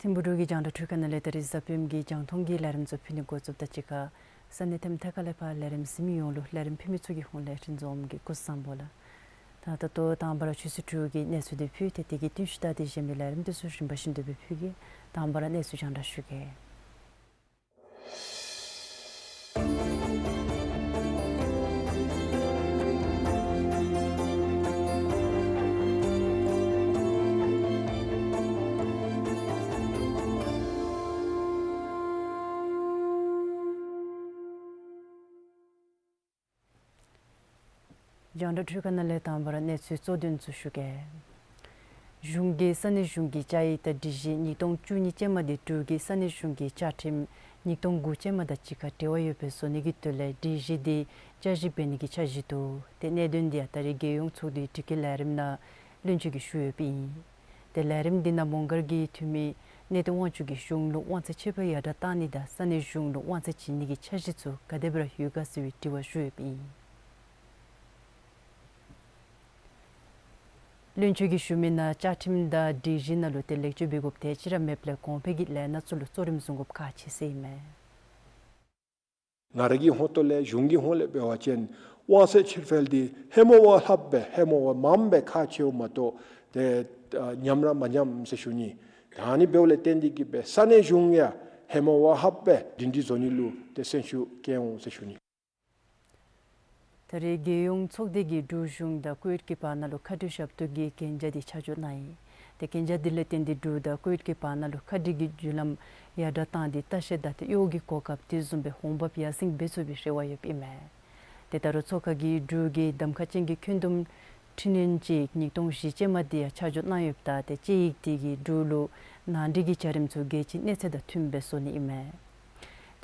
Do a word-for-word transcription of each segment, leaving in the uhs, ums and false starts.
ཐིམ་ཕུག་འབྲུག་གི་རྒྱང་བསྒྲགས་འཕྲུལ་ཁང་ནང་ལས་ད་རིས་གཟའ་སྤེནམ་གྱི་རྒྱང་མཐོང་གི་ལས་རིམ་ཚུ་ཕུལ་ནི་འགོ་བཙུགསཔ་ད་གཅིག་ཁར་ས་གནས་ཐེམ་ཐ་ཁ་ལས་ཕར་ལས་རིམ་གཟིགས་མི་ཡོངས་ལུ་ལས་རིམ་ཕུལ་མི་ཚུ་གི་ཧོངས་ལས་ཁྲི་འཛོམས་ཀྱིས་སྐུ་གཟུགས་བཟང་པོ་ལགས། ད་ད་ལྟོ་དང་པ་ར་ཆུ་ཚོད་དྲུག་གི་གནས་ཚུལ་འདི་ཕུལ་ཏེ་དེ་གི་བསྟུན་ཞུ་དང་དེ་གཞན་མི་ལས་རིམ་འདི་ཚུ་རིམ་པ་བཞིན་དུ་སྦེ་ཕུལ་གེ། དང་པ་ར་གནས་ཚུལ་རྒྱང་བསྒྲགས་ཞུ་གེ། རྒྱང་བསྒྲགས་འཕྲུལ་ཁང་ནང་ལས་དང་པ་ར་གནས་ཚུལ་གཙོ་དོན་ཚུ་ཞུ་གེ། གཞུང་གིས་ས་གནས་གཞུང་གི་བཅའ་ཡིག་དང་སྒྲིག་གཞི་ཉིས་སྟོང་བཅུ་གཉིས་ཅན་མ་འདི་འབྲུག་གི་ས་གནས་གཞུང་གི་བཅའ་ཁྲིམས་ཉིས་སྟོང་དགུ་ཅན་མ་དང་གཅིག་ཁར་འབྲེལ་བ་ཡོདཔ་སྦེ་བཟོ་ནི་གི་དོན་ལས་སྒྲིག་གཞི་འདི་བསྐྱར་ཞིབ་འབད་ནི་གི་འཆར་གཞི་འདུག། ཏེ་གནད་དོན་འདི་ཡང་ད་རིས་རྒྱལ་ཡོངས་ཚོགས་འདུའི་དྲི་བཀོད་ལས་རིམ་ནང་བློན་ཆེན་གྱིས་ཞུ་ཡོདཔ་ཨིན། ཏེ་ལས་རིམ་འདི་ནང་མོང་སྒར་གྱི་འཐུས་མི་གནས་བརྟན་དབང་ཕྱུག་གིས་གཞུང་ལུ་དབང་ཚད་ཁྱད་པར་ཡར་དྲག་བཏང་ནི་དང་ས་གནས་གཞུང་ལུ་དབང་ཚད་བྱིན་ནི་གི་འཆར་གཞི་ཚུ་ག་དེ་སྦེ་ར་ཡོད་ག་ཟེར་བའི་དྲི་བ་ཞུ་ཡོདཔ་ཨིན། བློན་ཆེན་གྱིས་ཞུ་མི་ནང་བཅའ་ཁྲིམས་དང་སྒྲིག་གཞི་ནང་ལུ་ཏེ་ལེགས་བཅོས་འབད་དགོཔ་དེ་ཅིག་ར་མེདཔ་ལས་གོང་འཕེལ་གྱི་ལས་སྣ་ཚུ་ལུ་གཙོ་རིམ་བཟུང་དགོཔ་ཁག་ཆེ་ཟེར་ཨིན་མས། ང་ར་གི་ཧོངས་ཏོ་ལས་གཞུང་གི་ཧོངས་ལས་འབད་བ་ཅིན་དབང་ཚད་ཕྱིར་འཕེལ་འདི་ཧེ་མ་བ་ལྷགཔ་སྦེ་ཧེ་མ་བ་མངམ་སྦེ་ཁག་ཆེཝ་མ་གཏོགས་ཏེ་ཨ་ཉམས་ར་མ་ཉམས་ཟེར་ཞུ་ནི། ད་ཨ་ནི་འབདཝ་ལས་བརྟེན་ཏེ་གིས་སྦེ་ས་གནས་གཞུང་ཡང་ཧེ་མ་བ་ལྷགཔ་སྦེ་སྒྲིང་སྒྲི་བཟོ་ནི་ལུ་ཏེ་སེམས་ཤུགས་བསྐྱེད་འོང་ཟེར་ཞུ་ནི། ད་རེས་རྒྱལ་ཡོངས་ཚོགས་སྡེ་གིས་འབྲུག་གཞུང་དང་ཀུ་ཝེཊ་གྱི་བར་ན་ལུ་མཁའ་འགྲུལ་ཞབས་ཏོག་གི་གན་རྒྱ་འདི་ཆ་འཇོག་གནང་ཡི། ཏེ་གན་རྒྱ་འདི་ལས་བརྟེན་ཏེ་འབྲུག་དང་ཀུ་ཝེཊ་གྱི་བར་ན་ལུ་མཁའ་འགྲུལ་གྱི་བརྒྱུད་ལམ་ཡར་དྲག་བཏང་སྟེ་ལྟ་བཤལ་དང་ཏེ་གཡོག་གི་གོ་སྐབས་དེ་བཟུམ་སྦེ་འོང་འབབ་ཡར་སེང་འབད་ཚུགས་པའི་རེ་བ་ཡོདཔ་ཨིན་མས། ཏེ་ད་རུང་ཚོགས་ཁང་གིས་འབྲུག་གི་གདམ་ཁ་ཅན་གྱི་འཁོན་འདུམ་འཕྲི་སྣོན་དཔྱད་ཡིག་ཉིས་སྟོང་བཞི་ཅན་མ་འདི་ཡང་ཆ་འཇོག་གནང་ཡོདཔ་ད་ཏེ་དཔྱད་ཡིག་འདི་གིས་འབྲུག་ལུ་ནང་འགྲིག་གི་བྱ་རིམ་ཚུ་རྒྱལ་སྤྱིའི་གནས་ཚད་དང་མཐུནམ་སྦེ་བཟོ་ནི་ཨིན་མས།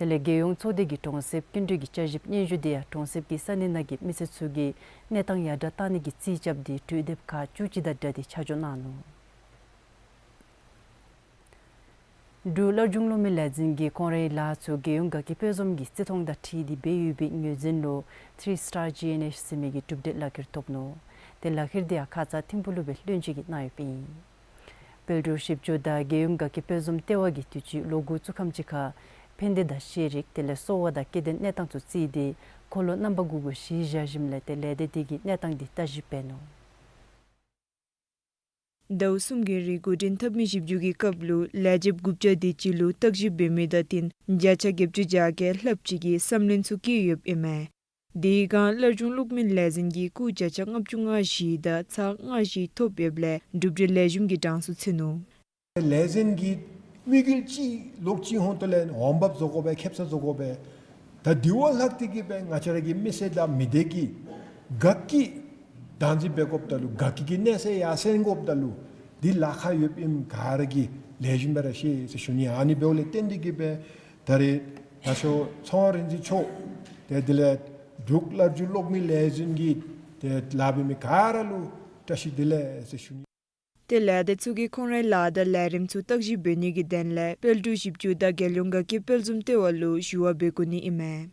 དེ་ལས་རྒྱལ་ཡོངས་ཚོགས་སྡེ་གི་གྲོང་གསེབ་སྐྱིན་འགྲུལ་གྱི་བསྐྱར་ཞིབ་སྙན་ཞུ་འདི་ཡང་གྲོང་གསེབ་ཀྱི་ས་གནས་ནང་གི་མི་སེར་ཚུ་གི་གནས་སྟངས་ཡར་དྲག་བཏང་ནི་གི་རྩིས་རྐྱབ་སྟེ་གྲོས་འདེབས་ཁག་བཅུ་གཅིག་དང་སྦྲགས་ཏེ་ཆ་འཇོག་གནང་ནུག། འབྲུག་སླར་འབྱུང་གློག་མེ་ལས་འཛིན་གྱིས་ཁོང་རའི་ལཱ་ཚུ་རྒྱལ་ཡོངས་དགའ་སྐྱིད་དཔལ་འཛོམས་ཀྱི་རྩིས་མཐོང་དང་འཁྲིལ་ཏེ་འབད་ཡོད་པའི་ངོས་འཛིན་ལུ་ཐི་རི་སི་ཊར་ཇི་ཨེན་ཨེཆ་ཟེར་མི་གི་གྲུབ་འབྲས་ལག་ཁྱེར་ཐོབ་ནུག། ཏེ་ལག་ཁྱེར་འདི་ཡང་ཁ་ཙ་ཐིམ་ཕུག་ལུ་སྦེ་བློན་ཆེན་གྱིས་གནང་ཡོདཔ་ཨིན། དཔལ་འབྱོར་ཞིབ་འཇུག་དང་རྒྱལ་ཡོངས་དགའ་སྐྱིད་དཔལ་འཛོམས་ལྟེ་བ་གིས་དུས་ཅི་ལོ་དགུ་བཙུགས་ཁམས་ཅིག་ཁར་ཕན་བདེ་དང་ཤེས་རིག་དེ་ལས་གསོ་བ་དང་སྐྱེ་ལྡན་གནས་སྟངས་ཚུ་བརྩིས་ཏེ་འཁོར་ལོ་རྣམ་པ་དགུ་གུ་གཞི་བཞག་ཞིནམ་ལས་ཏེ་ལས་སྡེ་དེ་གི་གནས་སྟངས་འདི་ལྟ་ཞིབ་འབད་ནུག། ཟླཝ་གསུམ་གྱི་རིང་འགོ་འདྲེན་འཐབ་མི་བཞི་བཅུ་གི་སྐབས་ལུ་ལས་བྱེདཔ་དགུ་བརྒྱ་དེ་ཅིག་ལུ་བརྟག་ཞིབ་འབད་མི་དང་བསྟུན་བརྒྱ་ཆ་བརྒྱད་ཅུ་གྱ་བརྒྱད་ལྷགཔ་ཅིག་གིས་བསམ་ལན་ཚུ་བཀལ་ཡོདཔ་ཨིན་མས། དེ་སྒང་སླར་འབྱུང་གློག་མེ་ལས་འཛིན་གྱིས་སྐུགས་བརྒྱ་ཆ་ལྔ་བཅུ་ང་བཞི་དང་ཚག་ལྔ་བཞི་ཐོབ་ཡོདཔ་ལས་གྲུབ་འབྲས་ལེགས་ཤོམ་གྱི་གྲངས་སུ་ཚུད་ནུག། ལས་འཛིན་གྱི་དམིགས་ཡུལ་ཅིག་ལོག་ཅིག་ཧོང་ཏོ་ལས་འོང་འབབ་བཟོ་དགོ་པས། ཁེབ་ས་བཟོ་དགོ་པས། ད་དེ་བ་ལྷག་སྟེ་གིས་སྦེ་ང་བཅས་ར་གི་མི་སེར་དང་མི་སྡེ་གི་དགའ་སྐྱིད་བདག་འཛིན་འབད་དགོཔ་ད་ལུ་དགའ་སྐྱིད་ཀྱི་གནས་ཚད་ཡར་སེང་དགོཔ་ད་ལུ་འདི་ལཱ་ཁག་ཡོདཔ་ཨིནམ་ག་ར་གིས་ལེགས་ཤོམ་སྦེ་ར་ཤེས་ཟེར་ཞུ་ནི། ཨ་ནི་འབདཝ་ལས་བརྟེན་ཏེ་གིས་སྦེ་ད་རེས་ད་ཞོ་ཚོང་རིག་འཛིན་མཆོག་ཏེ་དེ་ལས་འབྲུག་སླར་འབྱུང་གློག་མེ་ལས་འཛིན་གྱི་ ཏེ་ལཱ་འབད་མི་ག་ར་ལུ་བཀྲ་ཤིས་བདེ་ལེགས་ཟེར་ཞུ་ནི། ཏེ་ལས་སྡེ་ཚུ་གིས་ཁོང་རའི་ལཱ་དང་ལས་རིམ་ཚུ་བརྟག་ཞིབ་འབད་ནི་གི་དོན་ལས་དཔལ་འབྲུག་བཞི་བཅུ་དང་རྒྱལ་ཡོངས་དགའ་སྐྱིད་དཔལ་འཛོམས་ལྟེ་བ་ལུ་ཞུ་བ་འབད་དགོ་ནི་ཨིན་མས།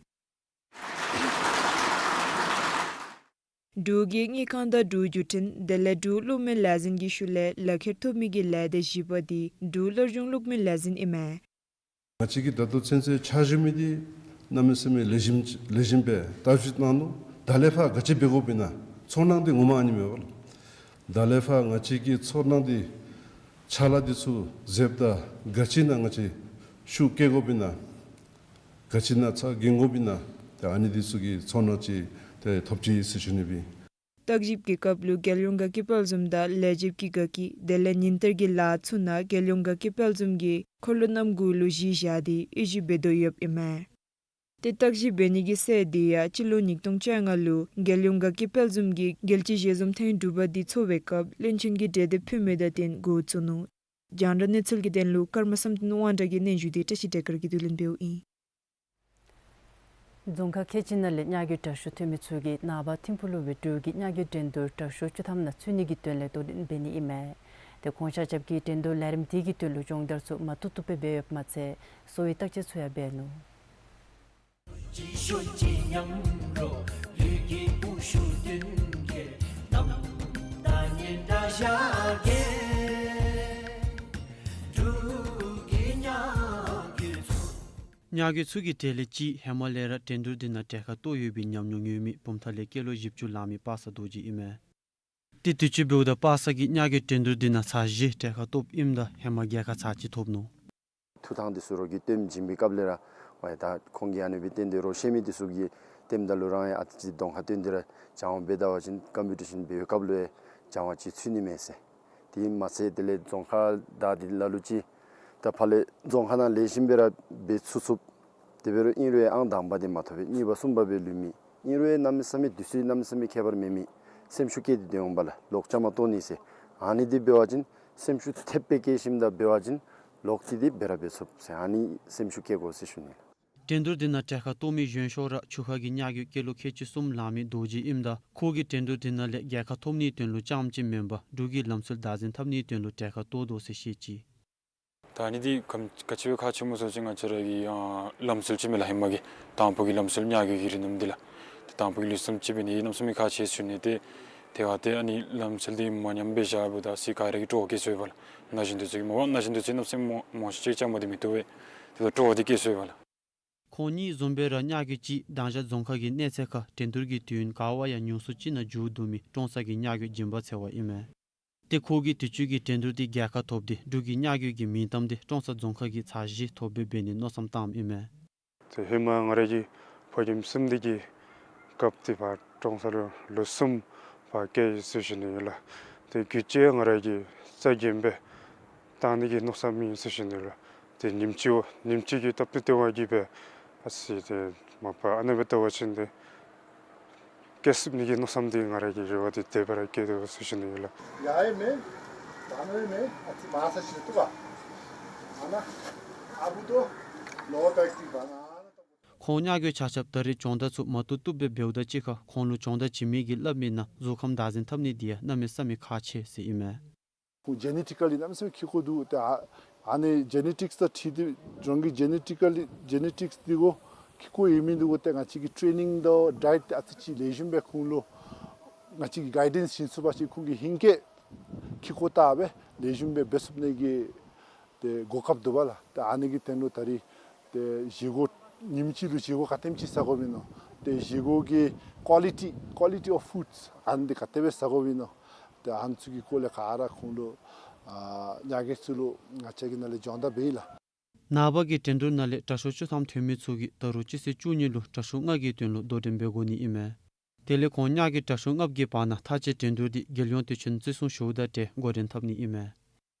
འབྲུག་གི་དངུལ་ཁང་དང་འབྲུག་བརྒྱུད་འཕྲིན་དེ་ལས་འབྲུག་གློག་མེ་ལས་འཛིན་གྱི་ཤུལ་ལས་ལག་ཁྱེར་ཐོབ་མི་གི་ལས་སྡེ་བཞི་པ་འདི་འབྲུག་སླར་འབྱུང་གློག་མེ་ལས་འཛིན་ཨིན་མས། ང་བཅས་ཀྱིས་ད་ལྟོ་ཚུན་ཚོད་འཆར་གཞི་མི་འདི་གནམ་མེད་ས་མེད་ལེགས་ཤོམ་ལེགས་ཤོམ་སྦེ་བརྟག་ཞིབ་གནང་ནུག། ད་ལས་ཕར་ག་ཅི་འབད་དགོཔ་ཨིན་ན་ཚོར་སྣང་འདི་ངོ་མ་ཨ་ནི་མས་པ་ལགས། ད་ལས་ཕར་ང་བཅས་ཀྱི་ཚོར་སྣང་འདི་ཕྱག་ལཱ་འདི་ཚུ་མཛདཔ་ད་ག་ཅི་ནང་ང་བཅས་ཤུགས་བསྐྱེད་དགོཔ་ཨིན་ན་ག་ཅི་ནང་ཚ་འགན་དགོཔ་ཨིན་ན་ཏེ་ཨ་ནི་འདི་ཚུ་གི་ཚོར་སྣང་ཅིག་ཏེ་ཐོབ་ཅི་ཟེར་ཞུ་ནི་སྦེ་ཨིན། བརྟག་ཞིབ་ཀྱི་སྐབས་ལུ་རྒྱལ་ཡོངས་དགའ་སྐྱིད་དཔལ་འཛོམས་དང་ལས་བྱེདཔ་གི་དགའ་སྐྱིད་དེ་ལས་ཉིན་བསྟར་གྱི་ལཱ་ཚུ་ནང་རྒྱལ་ཡོངས་དགའ་སྐྱིད་དཔལ་འཛོམས་ཀྱིས་འཁོར་ལོ་གནམ་དགུ་ལུ་གཞི་བཞག་སྟེ་དབུ་བཞུགས་འབད་དོ་ཡོདཔ་ཨིན་མས། ཏེ་བརྟག་ཞིབ་འབད་ནི་གི་ཚེས་འདི་ཡང་སྤྱི་ལོ་ཉིས་སྟོང་བཅོ་ལྔ་ལུ་རྒྱལ་ཡོངས་དགའ་སྐྱིད་དཔལ་འཛོམས་ཀྱི་རྒྱལ་སྤྱི་ཞལ་འཛོམས་ཐེངས་དྲུག་པ་འདི་འཚོགས་པའི་སྐབས་བློན་ཆེན་གྱིས་གྲོས་འདེབས་ཕུལ་མི་དང་བསྟུན་འགོ་བཙུགས་ནུག། རྒྱང་བསྒྲགས་གནས་ཚུལ་གྱི་དོན་ལུ་ཀརྨ་བསམ་གཏན་དབང་གྲགས་ཀྱི་སྙན་ཞུ་འདི་བཀྲ་ཤིས་བདེ་དཀར་གྱིས་བསྡུ་ལེན་འབདཝ་ཨིན། རྫོང་ཁག་ཁལ་གཅིག་ནང་ལས་ཉ་རྒོད་དྲག་ཤོས་ཐོན་མི་ཚུ་གིས་ནངས་པ་ཐིམ་ཕུག་ལུ་སྦེ་འབྲུག་གི་ཉ་རྒོད་འགྲན་བསྡུར་དྲག་ཤོས་བཅུ་ཐམ་ནང་ཚུད་ནི་གི་དོན་ལས་དོ་འགྲན་འབད་ནི་ཨིན་མས། ཏེ་ཁོང་ཆ་ཁྱབ་ཀྱིས་འགྲན་བསྡུར་ལས་རིམ་དེ་གི་དོན་ལུ་སྦྱོང་བརྡར་ཚུ་མ་བཏུབ་བཏུབ་སྦེ་འབད་ཡོདཔ་མ་ཚད་གསོ་བའི་བརྟག་དཔྱད་ཚུ་ཡང་འབད་ནུག། ཉ་རྒོད་ཚུ་གི་གྲས་ལས་གཅིག་ཧེ་མ་ལས་ར་འགྲན་བསྡུར་འདི་ནང་གྲལ་ཁར་གཏོགས་ཡོད་པའི་ཉམས་མྱོང་ཡོད་མི་བུམ་ཐང་ལས་སྐྱེས་ལོ་བཞི་བཅུ་ལང་མི་པ་སངས་རྡོ་རྗེ་ཨིན་མས། ཏེ་དུས་ཅི་འབདཝ་ད་པ་སངས་ཀྱིས་ཉ་རྒོད་འགྲན་བསྡུར་འདི་ནང་ཚར་བཞི་གྲལ་ཁར་གཏོགསཔ་ཨིནམ་ད་ཧེ་མ་རྒྱལ་ཁ་ཚར་གཅིག་ཐོབ་ནུག། ཐུགས་ཐང་འདི་ཚུ་རོགས་ཀྱིས་སྟོནམ་བྱིན་པའི་སྐབས་ལས་ར་ཝའི་ད་ཁོང་གིས་ཨ་ནི་སྦེ་བསྟན་ཏེ་རོགས་ཤེས་མི་འདི་ཚུ་གིས་སྟོནམ་ད་ལུ་རང་ཡང་ཨ་ཙི་ཅིག་གདོང་ཁར་བཏོན་ཏེ་ར་སྦྱང་བ་འབད་ད་པ་ཅིན་ཀམ་པི་ཊི་ཤཱན་འབད་བའི་སྐབས་ལུ་ཡང་སྦྱང་བ་ཅིག་ཚུད་ནི་མས་ཟེར། དེ་མ་ཚད་དེ་ལས་རྫོང་ཁག་བདའ་སྟེ་ལ་ལུ་ཅིག་ད་ཕར་ལས་རྫོང་ཁག་ནང་ལེགས་ཤོམ་སྦེ་ར་འབད་ཚུགས་ཚུགསཔ། དེ་འབད་རུང་ཨིན་རུང་ཡང་ཨང་དང་པ་འདི་མ་ཐོབ་པས། གཉིས་པ་གསུམ་པ་སྦེ་ལུས་མི་ཨིན་རུང་ཡང་གནམ་མེད་ས་མེད་དུས་ཚོད་གནམ་མེད་ས་མེད་ཁྱད་པར་མེད་མི་སེམས་ཤུགས་བསྐྱེད་དེ་སྡོད་འོང་པ་ལགས། ལོག་བཅའ་མར་གཏོགས་ནི་ཟེར། ཨ་ནི་འདི་འབད་བ་ཅིན་སེམས་ཤུགས་ཐེབས་སྦེ་བསྐྱེད་ཞིནམ་ད་འབད་བ་ཅིན་ལོག་སྟེ་འདི་འབད་ར་འབད་ཚུགས་ཟེར། ཨ་ནི་སེམས་ཤུགས་བསྐྱེད་དགོ་ཟེར་ཞུ་ནི་ལགས། འགྲན་བསྡུར་འདི་ནང་གྲལ་ཁར་གཏོགས་མི་གཞོན་ཤོས་ར་ཆུ་ཁ་གི་ཉ་རྒོད་སྐྱེས་ལོ་ཁལ་གཅིག་གསུམ་ལང་མི་རྡོ་རྗེ་ཨིནམ་ད་ཁོ་གིས་འགྲན་བསྡུར་འདི་ནང་ལས་རྒྱལ་ཁ་ཐོབ་ནིའི་དོན་ལུ་རྐྱངམ་ཅིག་མེན་པར་འབྲུག་གི་ལམ་སྲོལ་བདག་འཛིན་འཐབ་ནིའི་དོན་ལུ་གྲལ་ཁར་གཏོགས་དོ་ཟེར་བཤད་ཅི། ད་ཨ་ནི་འདི་ག་ག་ཅི་སྦེ་ཁག་ཆེ་སྨོ་ཟེར་བ་ཅིན་ང་བཅས་ར་གི་ཨ་ལམ་སྲོལ་ཅིག་མས་ལགས། ཧེ་མ་གི་དང་ཕུ་གི་ལམ་སྲོལ་ཉ་རྒོད་ཀྱི་རིགས་རྣམས་འདི་ལགས། ཏེ་དང་ཕུ་གི་ལུགས་སྲོལ་ཅིག་འབད་ནི་གནམ་མེད་ས་མེད་ཁག་ཆེ་ཟེར་ཞུ་ནི། ཏེ་དེ་བ་ཏེ་ཨ་ནི་ལམ་སྲོལ་འདི་མ་ཉམས་པར་བཞག་པ་ད་ཅིག་ག་ར་གིས་སྤྲོ་བ་བསྐྱེད་ཚུགས་པས་ལགས། ན་གཞོན་འདི་ཚུ་གིས་མ་པ་ན་གཞོན་འདི་ཚུ་གནམ་མེད་ས་མེད་མང་ཤོས་ཅིག་བཅའ་མར་འདི་མི་བཏུབ་པས། དེ་ལུ་སྤྲོ་བ་འདི་བསྐྱེད་ཚུགས་པས་ལགས། ཁོང་གཉིས་བཟུམ་སྦེ་ར་ཉ་རྒོད་ཅིག་དྭངས་ཤེལ་རྫོང་ཁག་གི་གནས་ཚད་ཁར་འགྲན་བསྡུར་གྱི་དུས་ཡུན་ག་བ་ཡང་ཉུང་སུ་ཅིག་ནང་འགྱོ་བཏུབ་མི་ཀྲོང་གསར་གྱི་ཉ་རྒོད་སྦྱིན་པ་འཚོལ་བ་ཨིན་མས། ཏེ་ཁོ་གིས་དུས་ཅི་གི་འགྲན་བསྡུར་འདི་རྒྱལ་ཁ་ཐོབ་སྟེ་འབྲུག་གི་ཉ་རྒོད་ཀྱི་མིང་གཏམ་འདི་ཀྲོང་གསར་རྫོང་ཁག་གིས་ཚར་བཞི་ཐོབ་སྦེ་འབད་ནིའི་མནོ་བསམ་བཏངམ་ཨིན་མས། ཏེ་ཧེ་མ་ང་ར་གི་ཕོ་རྒནམ་གསུམ་འདི་གི་སྐབས་ཏེ་ཕར་ཀྲོང་གསར་ལུ་ལོ་གསུམ་ཕར་བསྐྱལ་ཡི་ཟེར་ཞུ་ནི་ཨིན་ལགས། ཏེ་རྒྱུད་ཅིག་ང་ར་གིས་རྩ་འགེངས་སྦེ་བཏང་ནི་གི་མནོ་བསམ་ཨིན་ཟེར་ཞུ་ནི་ལགས། ཏེ་ཉིནམ་ཅིག་ཉིནམ་ཅིག་གི་སྟབས་བདེ་བདེ་བ་གིས་སྦེ་ཨ་ཙི་ཏེ་མ་པ་ཨ་ནེ་སྦེ་བལྟ་བ་ཅིན་ཏེ་བསྐྱལ་ཚུགས་ནི་གི་མནོ་བསམ་འདི་ང་ར་གི་རེ་བ་འདི་དེ་སྦེ་ར་བསྐྱེད་དོ་ཟེར་ཞུ་ནི་ཨིན་ལགས། ཡ་ཨེ་མེན། ད་ནི་མེན། ཨ་ཙི་མ་ས་ཞིག་ཏུ་བ། ཨ་ན། ཨ་བུ་དོ། ལོ་དག་ཅིག་བ་ན། ཁོང་ཉ་རྒོད་ཆ་ཁྱབ་ད་རེས་སྦྱོང་བརྡར་ཚུ་མ་བཏུབ་བཏུབ་སྦེ་འབདཝ་ད་གཅིག་ཁར་ཁོང་ལུ་སྦྱོང་བརྡར་བྱིན་མི་གིས་སླབ་མིའི་ནང་གཟུགས་ཁམས་བདག་འཛིན་འཐབ་ནི་འདི་ཡང་གནམ་མེད་ས་མེད་ཁག་ཆེ་ཟེར་ཨིན་མས། ཁོང་ཇེ་ནེ་ཊི་ཀ་ལི་གནམ་མེད་ས་མེད་ཁེ་ཀོ་འདུག། ཏེ་ཨ་ཨ་ནི་ཇེ་ནེ་ཊིཀསི་དང་འཁྲིལ་ཏེ་རང་གི་ཇེ་ནེ་ཊི་ཀ་ལི་ཇེ་ནེ་ཊིཀསི་འདི་གུ་ཁེ་ཀོ་ཡོད་མི་འདི་གུ་ཏེ་ང་བཅས་ཀྱི་ཊེ་ནིང་དང་ཌའེཊ་ཨ་ཙི་ཅིག་ལེགས་ཤོམ་སྦེ་ཁོང་ལུ་ང་བཅས་ཀྱིས་གའི་ཌེནསི་བྱིན་ཚུགས་པ་ཅིན་ཁོང་གིས་ཧིང་སྐལ་ཁེ་ཀོ་བཏགས་སྦེ་ལེགས་ཤོམ་སྦེ་འབད་ཚུགས་ནི་གི་ཏེ་གོ་སྐབས་འདུག་པ་ལགས། ཏེ་ཨ་ནི་གི་དོན་ལུ་ད་རིས་ཏེ་བཞེས་སྒོ་ཉིནམ་གཅིག་ལུ་བཞེས་སྒོ་ག་དེམ་ཅིག་ཟ་དགོཔ་ཨིན་ན། ཏེ་བཞེས་སྒོ་གི་ཀོ་ལི་ཊི་ཀོ་ལི་ཊི་ཨོཕ་ཕུཌསི་ཨ་ནི་འདི་ག་དེ་སྦེ་ཟ་དགོཔ་ཨིན་ན། ཏེ་ཨ་ནི་ཚུ་གི་སྐོར་ལས་ག་ར་ཁོང་ལུ་ཨ་ཉ་རྒོད་ཚུ་ལུ་ང་བཅས་ཀྱི་ནང་ལས་སྦྱོང་བརྡར་འབད་ཡི་ལགས། ནངས་པ་གི་འགྲན་བསྡུར་ནང་ལས་དྲག་ཤོས་བཅུ་ཐམ་ཐོན་མི་ཚུ་གིས་ད་རུང་སྤྱི་ཚེས་བཅུ་གཉིས་ལུ་དྲག་ཤོས་ལྔ་གི་དོན་ལུ་དོ་འགྲན་འབད་དགོ་ནི་ཨིན་མས། དེ་ལས་ཁོང་ཉ་རྒོད་དྲག་ཤོས་ལྔ་པོ་གི་བར་ན་མཐའ་དཔྱད་འགྲན་བསྡུར་འདི་རྒྱལ་ཡོངས་དུས་ཆེན་བརྩི་སྲུང་ཞུཝ་དང་འབྲེལ་འགོ་འདྲེན་འཐབ་ནི་ཨིན་མས།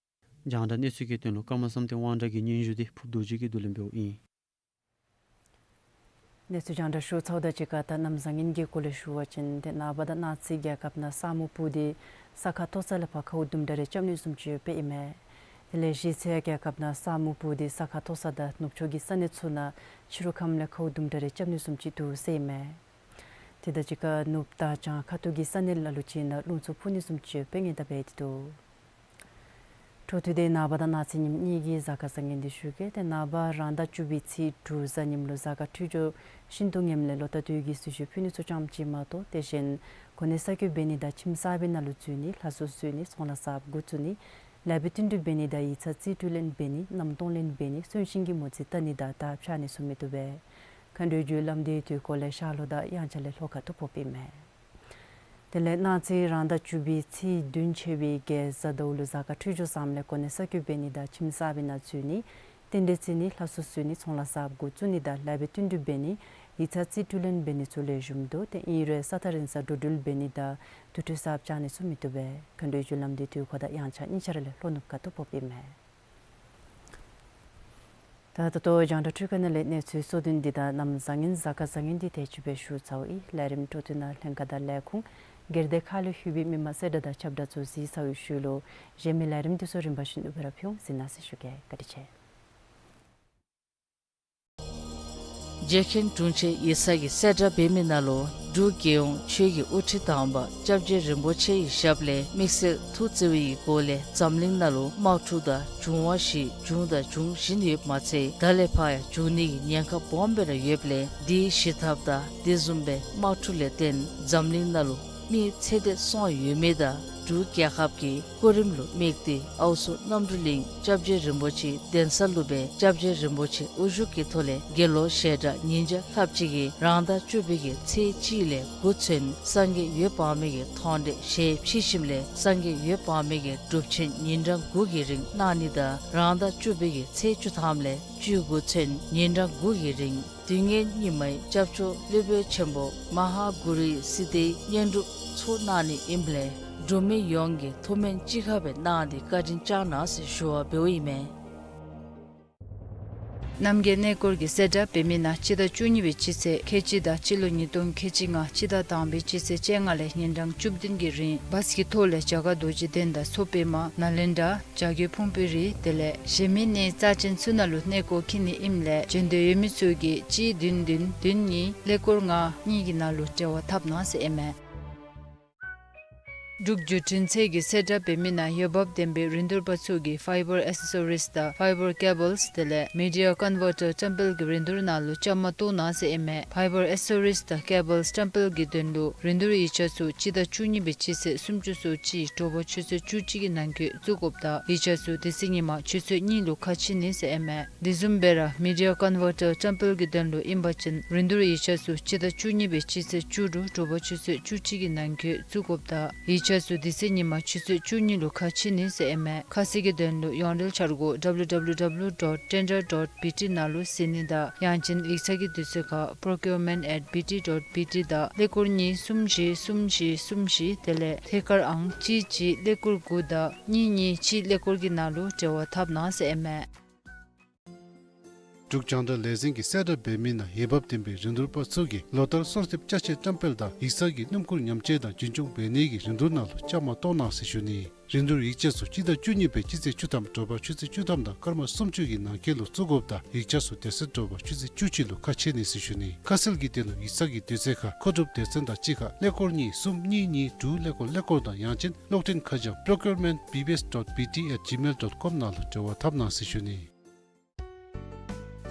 རྒྱང་བསྒྲགས་གནས་ཚུལ་གྱི་དོན་ལུ་ཀརྨ་བསམ་གཏན་དབང་གྲགས་ཀྱི་སྙན་ཞུ་འདི་ཕུརབ་རྡོ་རྗེ་གིས་བསྡུ་ལེན་འབདཝ་ཨིན། གནས་ཚུལ་རྒྱང་བསྒྲགས་ཞུ་ཚརཝ་དང་གཅིག་ཁར་ད་གནམ་བཟང་ངན་གྱི་སྐོར་ལས་ཞུ་བ་ཅིན་ཏེ་ནངས་པ་དང་གནངས་ཚེ་རྒྱལ་ཁབ་ནང་ས་སྨུག་སྤུབས་ཏེ་ས་ཁ་མཐོ་ས་ལས་ཕར་ཁཝ་དུམ་གྲ་རེ་རྐྱབ་ནི་བཟུམ་ཅིག་ཡོདཔ་ཨིན་མས། དེ་ལས་གཞེས་ཚེ་རྒྱལ་ཁབ་ནང་ས་སྨུག་སྤུབས་ཏེ་ས་ཁ་མཐོ་ས་དང་ནུབ་ཕྱོགས་ཀྱི་ས་གནས་ཚུ་ནང་ཕྱི་རུ་ཁམས་ལས་ཁཝ་དུམ་གྲ་རེ་རྐྱབ་ནི་བཟུམ་ཅིག་འདུག་ཟེར་ཨིན་མས། དེ་དང་གཅིག་ཁར་ནུབ་དྭགས་བྱང་ཁ་ཐུག་གི་ས་གནས་ལ་ལུ་ཅིག་ནང་རླུང་འཚུབ་ཕུ་ནི་བཟུམ་ཅིག་ཡོདཔ་སྦེ་ངེས་བདའ་འབད་དེ་འདུག། འཕྲོ་མཐུད་དེ་ནངས་པ་དང་གནངས་ཚེ་ཉིནམ་གཉིས་ཀྱི་གཟའ་སྐར་བཟང་ངན་འདི་ཞུ་གེ། ཏེ་ནངས་པ་རང་ཟླ་བཅུ་པའི་ཚེས་དྲུག་གཟའ་ཉིམ་ལུ་གཟའ་སྐར་འཕྲོད་སྦྱོར་ཤིན་ཏུ་ངནམ་ལས་ལོ་ཟླ་དུས་ཀྱི་གསོལ་མཆོད་ཕུལ་ནི་ཚུ་ཙམ་ཅིག་མ་གཏོགས། དེ་བཞིན་གོ་གནས་གསར་བསྐོ་འབད་ནི་དང་ཁྱིམ་གསར་པའི་ནང་ལུ་འཛུལ་ནི་ལྷ་གསོལ་གསོལ་ནི་ཚོང་ལཱ་གསརཔ་འགོ་བཙུགས་ནི་ལཱ་འབད་བསྟུན་གྲོས་འབད་ནི་དང་ཡིག་ཚང་རྩིས་སྤྲོད་ལེན་འབད་ནི་གནམ་སྟོང་ལེན་འབད་ནི་གསོན་གཤིན་གྱི་མོ་རྩིས་བལྟ་ནི་དང་དར་འཕྱར་ནི་ཚུ་མི་བཏུབ་པས། མཁའ་འགྲོའི་རྒྱུ་ལམ་འདི་དུས་འཁོར་ལས་ཤར་ལྷོ་དང་དབྱངས་འཆར་ལས་ལྷོ་ཁ་ཐུག་ཕོགཔ་ཨིན་མས། དེ་ལས་གནངས་ཚེ་རང་ཟླ་བཅུ་པའི་ཚེས་བདུན་ཆ་བའི་རྒྱལ་གཟའ་ཟླཝ་ལུ་གཟའ་སྐར་འཕྲོད་སྦྱོར་བཟངམ་ལས་གོ་གནས་གསར་བསྐོ་འབད་ནི་དང་ཁྱིམ་གསར་པའི་ནང་འཛུལ་ནི་རྟེན་འབྲེལ་བརྩི་ནི་ལྷ་གསོལ་གསོལ་ནི་ཚོང་ལཱ་གསརཔ་འགོ་བཙུགས་ནི་དང་ལཱ་འབད་བསྟུན་གྲོས་འབད་ནི་ཡིག་ཚང་རྩིས་སྤྲོད་ལེན་འབད་ནི་ཚུ་ལེགས་ཤོམ་འདུག། ཏེ་ཨིན་རུང་ས་ཐག་རིང་སར་འགྲོ་འགྲུལ་འབད་ནི་དང་དུར་ཁྲོད་གསརཔ་བཅག་ནི་ཚུ་མི་བཏུབ་པས། མཁའ་འགྲོའི་རྒྱུ་ལམ་འདི་དུས་འཁོར་དང་དབྱངས་འཆར་གཉིས་ཆ་ར་ལས་ལྷོ་ནུབ་ཁ་ཐུག་ཕོགཔ་ཨིན་མས། ད་ད་ལྟོ་རྒྱང་བསྒྲགས་འཕྲུལ་ཁང་ནང་ལས་གནས་ཚུལ་གཙོ་དོན་འདི་དང་གནམ་བཟང་ངན་གཟའ་སྐར་བཟང་ངན་འདི་དེ་ཅིག་སྦེ་ཞུ་ཚརཝ་ཨིན། ལས་རིམ་འཕྲོ་མཐུད་ནང་ལྷན་ཁག་དང་ལས་ཁུངས་སྒེར་སྡེ་ཁག་ལུ་ཡོད་པའི་མི་མང་གསལ་བསྒྲགས་དང་ཁྱབ་བསྒྲགས་ཚུ་གཟིགས་ཚར་བའི་ཤུལ་ལུ་གཞན་མི་ལས་རིམ་འདི་ཚུ་རིམ་པ་བཞིན་དུ་སྦེ་ར་ཕུལ་འོང་། གཟིགས་གནང་ཟེར་ཞུ་གེ། བཀའ་དྲིན་ཆེ། རྗེ་མཁན་དྲུང་ཆེན་ཡིག་ཚང་གིས་གསལ་བསྒྲགས་འབད་མི་ནང་ལུ་འབྲུག་རྒྱལ་ཡོངས་ཆོས་ཀྱི་དབུ་ཁྲིད་དམ་པ་སྐྱབས་རྗེ་རིན་པོ་ཆེ་ཡི་ཞབས་ལས་དམིགས་བསལ་ཐུགས་བརྩེ་བའི་སྒོ་ལས་འཛམ་གླིང་ནང་ལུ་དམག་འཁྲུག་དང་འབྱུང་བ་བཞི་བྱུང་དང་འབྱུང་བཞིན་ཡོདཔ་མ་ཚད་ད་ལས་ཕར་ཡང་འབྱུང་ནི་གི་ཉེན་ཁ་སྦོམ་སྦེ་ར་ཡོདཔ་ལས་འདི་ཞི་ཐབས་དང་དེ་བཟུམ་སྦེ་དམག་འཁྲུག་ལས་བརྟེན་འཛམ་གླིང་ནང་ལུ་མི་ཚེ་འདས་སོང་ཡོད་མི་དང་འབྲུག་རྒྱལ་ཁབ་ཀྱི་སྐུ་རིམ་ལུ་དམིགས་ཏེ་ཨའུ་མཚོ་རྣམ་གྲོལ་གླིང་སྐྱབས་རྗེ་རིན་པོ་ཆེ་གདན་ས་ལུ་སྦེ་སྐྱབས་རྗེ་རིན་པོ་ཆེ་དབུ་བཞུགས་ཀྱི་ཐོག་ལས་དགེ་སློང་ཞལ་གྲངས་ཉིས་བརྒྱ་ལྷགཔ་ཅིག་གིས་རང་ཟླ་བཅུ་པའི་གི་ཚེས་གཅིག་ལས་དགུ་ཚུན་སངས་རྒྱས་འོད་དཔག་མེད་ཀྱི་མཐོང་གྲོལ་ཞལ་ཕྱེ་ཞིནམ་ལས་སངས་རྒྱས་འོད་དཔག་མེད་ཀྱི་སྒྲུབ་ཆེན་ཉིན་གྲངས་དགུ་གི་རིང་གནང་ནི་དང་རང་ཟླ་བཅུ་པའི་གི་ཚེས་བཅུ་ཐམ་ལས་བཅུ་དགུ་ཚུན་ཉིན་གྲངས་དགུ་གི་རིང་དུས་ངན་སྙིགས་མའི་སྐྱབས་བཅོལ་སློབ་དཔོན་ཆེན་པོ་མ་ཧཱ་གུ་རུའི་སིདྡྷིའི་བསྙེན་སྒྲུབ་ཚུ་གནང་ནི་ཨིནམ་ལས་འབྲུག་མི་ཡོངས་ཀྱིས་ཐུགས་སྨོན་ཅི་ཁ་སྦེ་གནང་སྟེ་བཀའ་དྲིན་བསྐྱང་གནང་ཟེར་ཞུ་བ་འབདཝ་ཨིན་མས། རྣམ་རྒྱལ་གནས་སྐོར་གྱིས་གསལ་བསྒྲགས་འབད་མི་ནང་སྤྱི་ཟླ་བཅུ་གཉིས་པའི་སྤྱི་ཚེས་ཁལ་གཅིག་དང་སྤྱི་ལོ་ཉིས་སྟོང་ཁལ་གཅིག་ལྔ་སྤྱི་ཟླ་དང་པའི་སྤྱི་ཚེས་བཅོ་ལྔ་ལས་ཉིན་གྲངས་བཅུ་བདུན་གྱི་རིང་བཱས་ཀྱི་ཐོག་ལས་རྒྱ་གར་རྡོ་རྗེ་གདན་དང་མཚོ་པདྨ་ནཱ་ལེནྡྲ་བྱ་རྒོད་ཕུང་པོའི་རི་དེ་ལས་གཞན་མི་གནས་རྩ་ཅན་ཚུ་ནང་ལུ་གནས་སྐོར་འཁྱིད་ནི་ཨིནམ་ལས་བྱོན་འདོད་ཡོད་མི་ཚུ་གིས་གཅིག་བདུན་བདུན་བདུན་གཉིས་ཀླད་ཀོར་ལྔ་གཉིས་ཀྱི་ནང་ལུ་འབྲེལ་བ་འཐབ་གནང་ཟེར་ཨིན་མས། འབྲུག་བརྒྱུད་འཕྲིན་ཚད་ཀྱིས་གསལ་བསྒྲགས་འབད་མི་ནང་འོས་འབབ་ལྡན་པའི་རིན་བསྡུར་པ་ཚུ་གིས་ཕའི་བར་ཨེག་སེ་སོ་རིསི་དང་ཕའི་བར་ཀེ་བཱལསི་དེ་ལས་མི་ཌི་ཡ་ཀོན་བར་ཊར་བཀྲམ་སྤེལ་གྱི་རིན་བསྡུར་ནང་ལུ་བཅའ་མར་གཏོགས་གནང་ཟེར་ཨིན་མས། ཕའི་བར་ཨེག་སེ་སོ་རིསི་དང་ཀེ་བཱལསི་བཀྲམ་སྤེལ་གྱི་དོན་ལུ་རིན་བསྡུར་ཡིག་ཆ་ཚུ་སྤྱི་ཟླ་བཅུ་གཉིས་པའི་སྤྱི་ཚེས་སུམ་ཅུ་སོ་གཅིག་དྲོ་པ་ཆུ་ཚོད་བཅུ་གཅིག་གི་ནང་འཁོད་བཙུགས་དགོཔ་དང་ཡིག་ཆ་ཚུ་དེ་ཚེ་ཉིན་མ་ཆུ་ཚོད་གཉིས་ལུ་ཁ་ཕྱེ་ནི་ཟེར་ཨིན་མས། དེ་བཟུམ་སྦེ་ར་མི་ཌི་ཡ་ཀོན་བར་ཊར་བཀྲམ་སྤེལ་གྱི་དོན་ལུ་ཨིན་པ་ཅིན་རིན་བསྡུར་ཡིག་ཆ་ཚུ་སྤྱི་ཟླ་བཅུ་གཉིས་པའི་སྤྱི་ཚེས་བཅུ་དྲུག་དྲོ་པ་ཆུ་ཚོད་བཅུ་གཅིག་གི་ནང་འཁོད་བཙུགས་དགོཔ་དང་ཡིག་ཆ་ཚུ་དེ་ཚེ་ཉིན་མ་ཆུ་ཚོད་བཅུ་གཉིས་ལུ་ཁ་ཕྱེ་ནི་ཟེར་ཨིན་མས། ཁ་གསལ་གྱི་དོན་ལུ་ཡོངས་འབྲེལ་འཆར་སྒོ་ཌབ་ལུ་ཌབ་ལུ་ཌབ་ལུ་ཌོཊ་ཊེན་ཌར་ཌོཊ་བི་ཊི་ནང་ལུ་གཟིགས་ནི་དང་ཡང་ཅིན་ཡིག་ཚང་གི་དུས་ཚོད་ཁར་པྲོ་ཀིའུར་མེནཊ་ཨེཊ་བི་ཊི་ཌོཊ་བི་ཊི་དང་ཀླད་ཀོར་གཉིས་གསུམ་བཞི་གསུམ་བཞི་གསུམ་བཞི་དེ་ལས་ཐད་ཀར་ཨང་གཅིག་གཅིག་ཀླད་ཀོར་དགུ་དང་གཉིས་གཉིས་གཅིག་ཀླད་ཀོར་གྱི་ནང་ལུ་འབྲེལ་བ་འཐབ་གནང་ཟེར་ཨིན་མས། འབྲུག་རྒྱང་བསྒྲགས་ལས་འཛིན་གྱིས་གསལ་བསྒྲགས་འབད་མི་ནང་འོས་འབབ་ལྡན་པའི་རིན་བསྡུར་པ་ཚུ་གིས་ལོ་ལྟར་གསོལ་འདེབས་ཅ་ཆས་བཀྲམ་སྤེལ་དང་ཡིག་ཚང་གི་སྣུམ་འཁོར་ཉམས་བཅོས་དང་རྒྱུན་སྐྱོང་འབད་ནི་གི་རིན་བསྡུར་ནང་ལུ་བཅའ་མར་གཏོགས་གནང་ཟེར་ཞུ་ནི། རིན་བསྡུར་ཡིག་ཆ་ཚུ་སྤྱི་ཟླ་བཅུ་གཉིས་པའི་སྤྱི་ཚེས་བཅུ་ཐམ་དྲོ་པ་ཆུ་ཚོད་བཅུ་ཐམ་དང་སྐར་མ་སུམ་ཅུ་གི་ནང་འཁོད་ལུ་བཙུགས་དགོཔ་དང་ཡིག་ཆ་ཚུ་དེ་ཚེ་དྲོ་པ་ཆུ་ཚོད་བཅུ་གཅིག་ལུ་ཁ་ཕྱེ་ནི་ཟེར་ཞུ་ནི། ཁ་གསལ་གྱི་དོན་ལུ་ཡིག་ཚང་གི་དུས་ཚོད་ཁར་མཁོ་སྒྲུབ་སྡེ་ཚན་དང་གཅིག་ཁར་ཀླད་ཀོར་གཉིས་གསུམ་གཉིས་གཉིས་དྲུག་ཀླད་ཀོར་ཀླད་ཀོར་དང་ཡང་ཅིན་གློག་འཕྲིན་ཁ་བྱང་པྲོ་ཀིའུར་མེནཊ་བི་བི་ཨེསི་ཌོཊ་བི་ཊི་ཨེཊ་ཇི་མེལ་ཌོཊ་ཀོམ་ནང་ལུ་འབྲེལ་བ་འཐབ་གནང་ཟེར་ཞུ་ནི།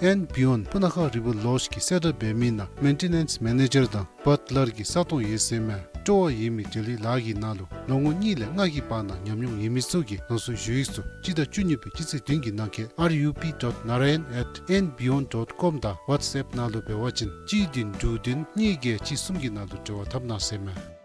ཨེན་བི་ཡོན་སྤུ་ན་ཁ་རི་བོ་ལོཇ་གིས་གསལ་བསྒྲགས་འབད་མི་ནང་མེན་ཊེ་ནེནསི་མེ་ནེ་ཇར་དང་བཱཊ་ལར་གྱི་ས་སྟོང་ཡོད་ཟེར་མས། སྤྲོ་བ་ཡོད་མི་འབྲེལ་ཡོད་ལཱ་གི་ནང་ལུ་ལོ་ངོ་གཉིས་ལས་ལྔ་གི་བར་ན་ཉམས་མྱོང་ཡོད་མི་ཚུ་གིས་རང་སོའི་ཞུ་ཡིག་ཚུ་སྤྱི་ཟླ་བཅུ་གཉིས་པའི་སྤྱི་ཚེས་བདུན་གྱི་ནང་འཁོད་ཨར་ཡུ་པི་ཌོཊ་ནཱ་ར་ཡན་ཨེཊ་ཨེན་བི་ཡོན་ཌོཊ་ཀོམ་དང་ཝཊས་ཨེཔ་ནང་ལུ་འབད་བ་ཅིན་གཅིག་བདུན་དྲུག་བདུན་གཉིས་བརྒྱད་གཅིག་གསུམ་གྱི་ནང་ལུ་འབྲེལ་བ་འཐབ་གནང་ཟེར་མས།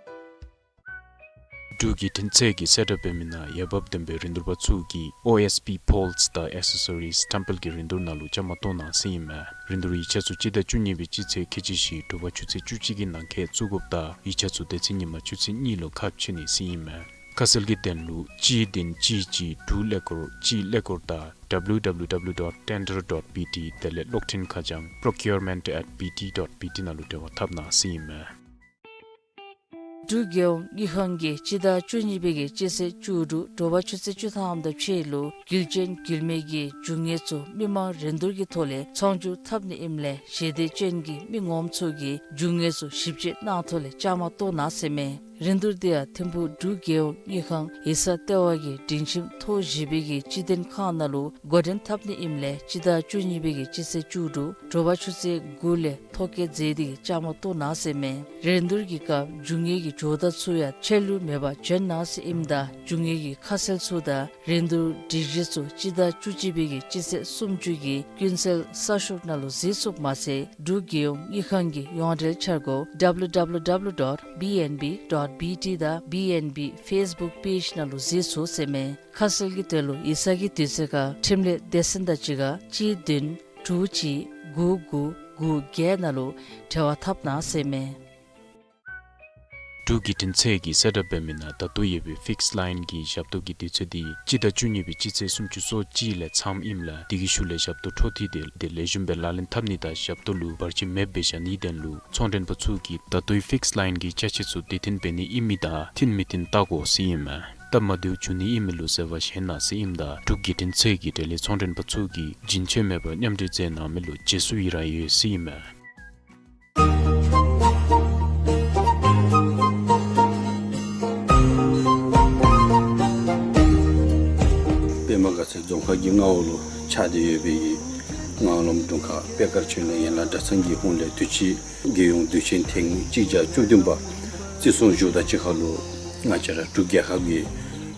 འབྲུག་བརྒྱུད་འཕྲིན་ཚད་ཀྱིས་གསལ་བསྒྲགས་འབད་མི་ནང་འོས་འབབ་ལྡན་པའི་རིན་བསྡུར་པ་ཚུ་གིས་ཨོ་ཨེསི་པི་པོལསི་དང་ཨེག་སེ་སོ་རིསི་བཀྲམ་སྤེལ་གྱི་རིན་བསྡུར་ནང་ལུ་བཅའ་མར་གཏོགས་གནང་ཟེར་ཨིན་མས། རིན་བསྡུར་ཡིག་ཆ་ཚུ་སྤྱི་ཟླ་བཅུ་གཉིས་པའི་སྤྱི་ཚེས་ཁལ་གཅིག་བཞི་དྲོ་པ་ཆུ་ཚོད་བཅུ་གཅིག་གི་ནང་འཁོད་བཙུགས་དགོཔ་དང་ཡིག་ཆ་ཚུ་དེ་ཚེ་ཉིན་མ་ཆུ་ཚོད་གཉིས་ལུ་ཁ་ཕྱེ་ནི་ཟེར་ཨིན་མས། ཁ་གསལ་གྱི་དོན་ལུ་གཅིག་བདུན་གཅིག་གཅིག་དྲུག་ཀླད་ཀོར་གཅིག་ཀླད་ཀོར་དང་ཌབ་ལུ་ཌབ་ལུ་ཌབ་ལུ་ཌོཊ་ཊེན་ཌར་ཌོཊ་བི་ཊི་དེ་ལས་གློག་འཕྲིན་ཁ་བྱང་པྲོ་ཀིའུར་མེནཊ་ཨེཊ་བི་ཊི་ཌོཊ་བི་ཊི་ནང་ལུ་འབྲེལ་བ་འཐབ་གནང་ཟེར་ཨིན་མས། འབྲུག་རྒྱལ་ཡོངས་དངུལ་ཁང་གིས་སྤྱི་ཟླ་བཅུ་གཉིས་པའི་གི་སྤྱི་ཚེས་བཅུ་དྲུག་དྲོ་པ་ཆུ་ཚོད་བཅུ་ཐམ་དང་ཕྱེད་ལུ་དགུ་ཅན་དགུ་མའི་གི་རྒྱུ་དངོས་ཚུ་མི་མང་རིན་བསྡུར་གྱི་ཐོག་ལས་ཚོང་བསྒྱུར་འཐབ་ནི་ཨིནམ་ལས་ཞལ་འདེབས་ཅན་གྱི་མི་ངོམ་ཚུ་གིས་རྒྱུ་དངོས་ཚུ་ཞིབ་དཔྱད་གནང་ཐོག་ལས་བཅའ་མར་གཏོགས་གནང་ཟེར་མས། རིན་བསྡུར་དེ་ཡང་ཐིམ་ཕུག་འབྲུག་རྒྱལ་ཡོངས་དངུལ་ཁང་ཡིག་ཚང་ལྟེ་བ་གི་སྒྲིང་ཁྱིམ་ཐོག་བཞི་པའི་གི་སྤྱི་དོན་ཁང་ནང་ལུ་འགོ་འདྲེན་འཐབ་ནི་ཨིནམ་ལས་སྤྱི་ཟླ་བཅུ་གཉིས་པའི་གི་སྤྱི་ཚེས་བཅུ་དྲུག་དྲོ་པ་ཆུ་ཚོད་དགུ་ལས་ཐོ་བཀོད་མཛད་དེ་གི་བཅའ་མར་གཏོགས་གནང་ཟེར་མས། རིན་བསྡུར་གྱི་སྐབས་རྒྱུ་དངོས་ཀྱི་ཇོ་བདག་ཚུ་ཡང་ཆད་ལུས་མེད་པར་བྱོན་གནང་ཟེར་ཨིནམ་ད་རྒྱུ་དངོས་ཀྱི་ཁ་གསལ་ཚུ་དང་རིན་བསྡུར་སྒྲིག་གཞི་ཚུ་སྤྱི་ཟླ་བཅུ་གཅིག་པའི་གི་སྤྱི་ཚེས་སུམ་ཅུ་གི་ཀུན་གསལ་གསར་ཤོག་ནང་ལུ་གཟིགས་ཚུགསཔ་མ་ཚད་འབྲུག་རྒྱལ་ཡོངས་དངུལ་ཁང་གི་ཡོངས་འབྲེལ་འཆར་སྒོ་W W W dot B N B dot B T དང་B N B Facebook page ནང་ལུ་གཟིགས་ཚུགས་ཟེར་མས། ཁ་གསལ་གྱི་དོན་ལུ་ཡིག་ཚང་གི་དུས་ཚོད་ཁར་འཕྲིན་ལས་སྡེ་ཚན་དང་གཅིག་ཁར་གཅིག་བདུན་དྲུག་གཅིག་དགུ་དགུ་དགུ་བརྒྱད་ནང་ལུ་འབྲེལ་བ་འཐབ་གནང་ཟེར་མས། འབྲུག་བརྒྱུད་འཕྲིན་ཚད་ཀྱིས་གསལ་བསྒྲགས་འབད་མི་ནང་ད་ལྟོ་ཡོད་པའི་ཕིགསི་ལའིན་གྱི་ཞབས་ཏོག་གི་དུས་ཚོད་འདི་སྤྱི་ཟླ་བཅུ་གཉིས་པའི་སྤྱི་ཚེས་སུམ་ཅུ་སོ་གཅིག་ལས་མཚམས་ཨིནམ་ལས་དེ་གི་ཤུལ་ལས་ཞབས་ཏོག་འཕྲོ་མཐུད་དེ་དེ་ལེགས་ཤོམ་སྦེ་ལག་ལེན་འཐབ་ནི་དང་ཞབས་ཏོག་ལུ་བར་ཆད་མེདཔ་སྦེ་བཞག་ནིའི་དོན་ལུ་ཚོང་མགྲོན་པ་ཚུ་གིས་ད་ལྟོའི་ཕིགསི་ལའིན་གྱི་ཅ་ཆས་ཚུ་དུས་མཐུན་འབད་ནི་ཨིན་མི་དང་མཐུན་མི་མཐུན་བལྟ་དགོ་ཟེར་ཨིན་མས། སྟབས་མ་བདེཝ་འབྱུང་ནི་ཨིན་མི་ལུ་བཟོད་པ་བཞེས་གནང་ཟེར་ཨིནམ་ད་འབྲུག་བརྒྱུད་འཕྲིན་ཚད་ཀྱིས་འབྲེལ་ཡོད་ཚོང་མགྲོན་པ་ཚུ་གིས་རྒྱུན་ཆད་མེད་པར་མཉམ་འབྲེལ་མཛད་གནང་མི་ལུ་རྗེས་སུ་ཡི་རང་ཡོད་ཟེར་ཨིན་མས། པདྨ་དགའ་ཚལ་རྫོང་ཁག་གི་མངའ་འོག་ལུ་ཆགས་ཏེ་ཡོད་པའི་མངའ་ལམ་དྲུང་ཁག་པད་དཀར་ཆོས་གླིང་ཡན་ལག་གྲྭ་ཚང་གི་ཧོངས་ལས་དུས་ཅི་རྒྱལ་ཡོངས་དུས་ཆེན་ཐེངས་གཅིག་བརྒྱ་བཅུ་བདུན་པ་བརྩི་སྲུང་ཞུཝ་དང་གཅིག་ཁར་ལུ་ང་བཅས་ར་འབྲུག་རྒྱལ་ཁབ་ཀྱི་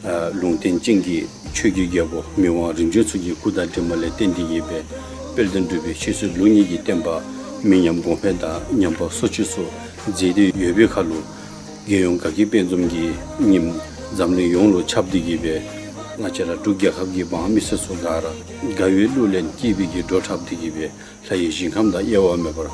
ཨ་ལུང་བསྟན་ཅན་གྱི་ཆོས་ཀྱི་རྒྱལ་པོ་མི་དབང་རིམ་བྱོན་ཚུ་གི་སྐུ་དང་གྲིབ་མ་ལས་བརྟེན་ཏེ་གིས་སྦེ་དཔལ་ལྡན་འབྲུག་པའི་ཆོས་སྲིད་ལུགས་གཉིས་ཀྱི་བསྟན་པ་མི་ཉམས་གོང་འཕེལ་དང་ཉམས་པ་སོར་ཆུད་ཚུ་མཛད་དེ་ཡོད་པའི་ཁར་ལུ་རྒྱལ་ཡོངས་དགའ་སྐྱིད་དཔལ་འཛོམས་ཀྱི་ཉིནམ་འཛམ་གླིང་ཡོངས་ལུ་ཁྱབ་སྟེ་གིས་སྦེ་ང་བཅས་ར་འབྲུག་རྒྱལ་ཁབ་ཀྱི་འབངས་མི་སེར་ཚུ་ག་ར་དགའ་བའི་གླུ་ལེན་སྐྱིད་པའི་གི་བྲོ་འཁྲབ་སྟེ་གིས་སྦེ་ལྷ་ཡི་ཞིང་ཁམས་དང་དབྱེ་བ་མེད་པར་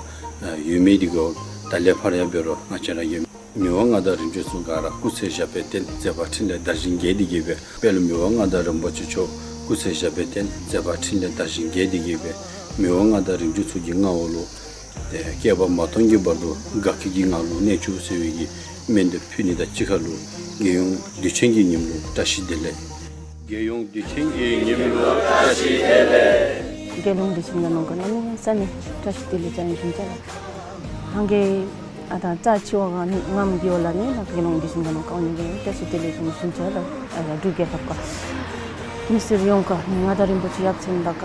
ཡོད་མི་འདི་གུ་ད་ལས་ཕར་ཡང་འབད་རུང་ང་བཅས་ར་ཡོད། མི་དབང་མངའ་བདག་རིམ་བྱོན་ཚུ་ག་ར་སྐུ་ཚེ་ཞབས་པད་བརྟན་མཛད་པ་འཕྲིན་ལས་དར་ཞིང་རྒྱས་ཏེ་གིས་སྦེ་དཔལ་མི་དབང་མངའ་བདག་རིན་པོ་ཆེ་མཆོག་སྐུ་ཚེ་ཞབས་པད་བརྟན་མཛད་པ་འཕྲིན་ལས་དར་ཞིང་རྒྱས་ཏེ་གིས་སྦེ་མི་དབང་མངའ་བདག་རིམ་བྱོན་ཚུ་གི་མངའ་འོག་ལུ་ཏེ་བསྐལ་པ་མ་སྟོངས་ཀྱི་བར་དུ་དགའ་སྐྱིད་ཀྱི་ངང་ལུ་གནས་བཅུག་ཟེར་བའི་གི་སྨོན་འདེབས་ཕུལ་ནི་དང་གཅིག་ཁར་ལུ་རྒྱལ་ཡོངས་དུས་ཆེན་གྱི་ཉིནམ་ལུ་བཀྲ་ཤིས་བདེ་ལེགས། རྒྱལ་ཡོངས་དུས་ཆེན་གྱི་ཉིནམ་ལུ་བཀྲ་ཤིས་བདེ་ལེགས། རྒྱལ་ཡོངས་དུས་ཆེན་གྱི་ནང་ཁར་གནམ་མེད་ས་མེད་བཀྲ་ཤིས་བདེ་ལེགས་ཟེར་ཞུ་ནི་ལགས། ཧང་གེ་ཨ་ད་རྩ་ཆེ་བ་ག་ནི་ངམ་གི་ཝ་ལ་ནི་ལགས། རྒྱལ་ཡོངས་དུས་ཆེན་གྱི་ནང་ཁར་ཨ་ནི་གི་བཀྲ་ཤིས་བདེ་ལེགས་ཟེར་ཞུ་ནི་ལགས། ཨ་ད་འབྲུག་རྒྱལ་ཁབ་ཀྱི་མི་སེར་ཡོངས་ཀྱིས་ནི་མངའ་བདག་རིན་པོ་ཆེ་ཡབ་ཆེན་དང་ག་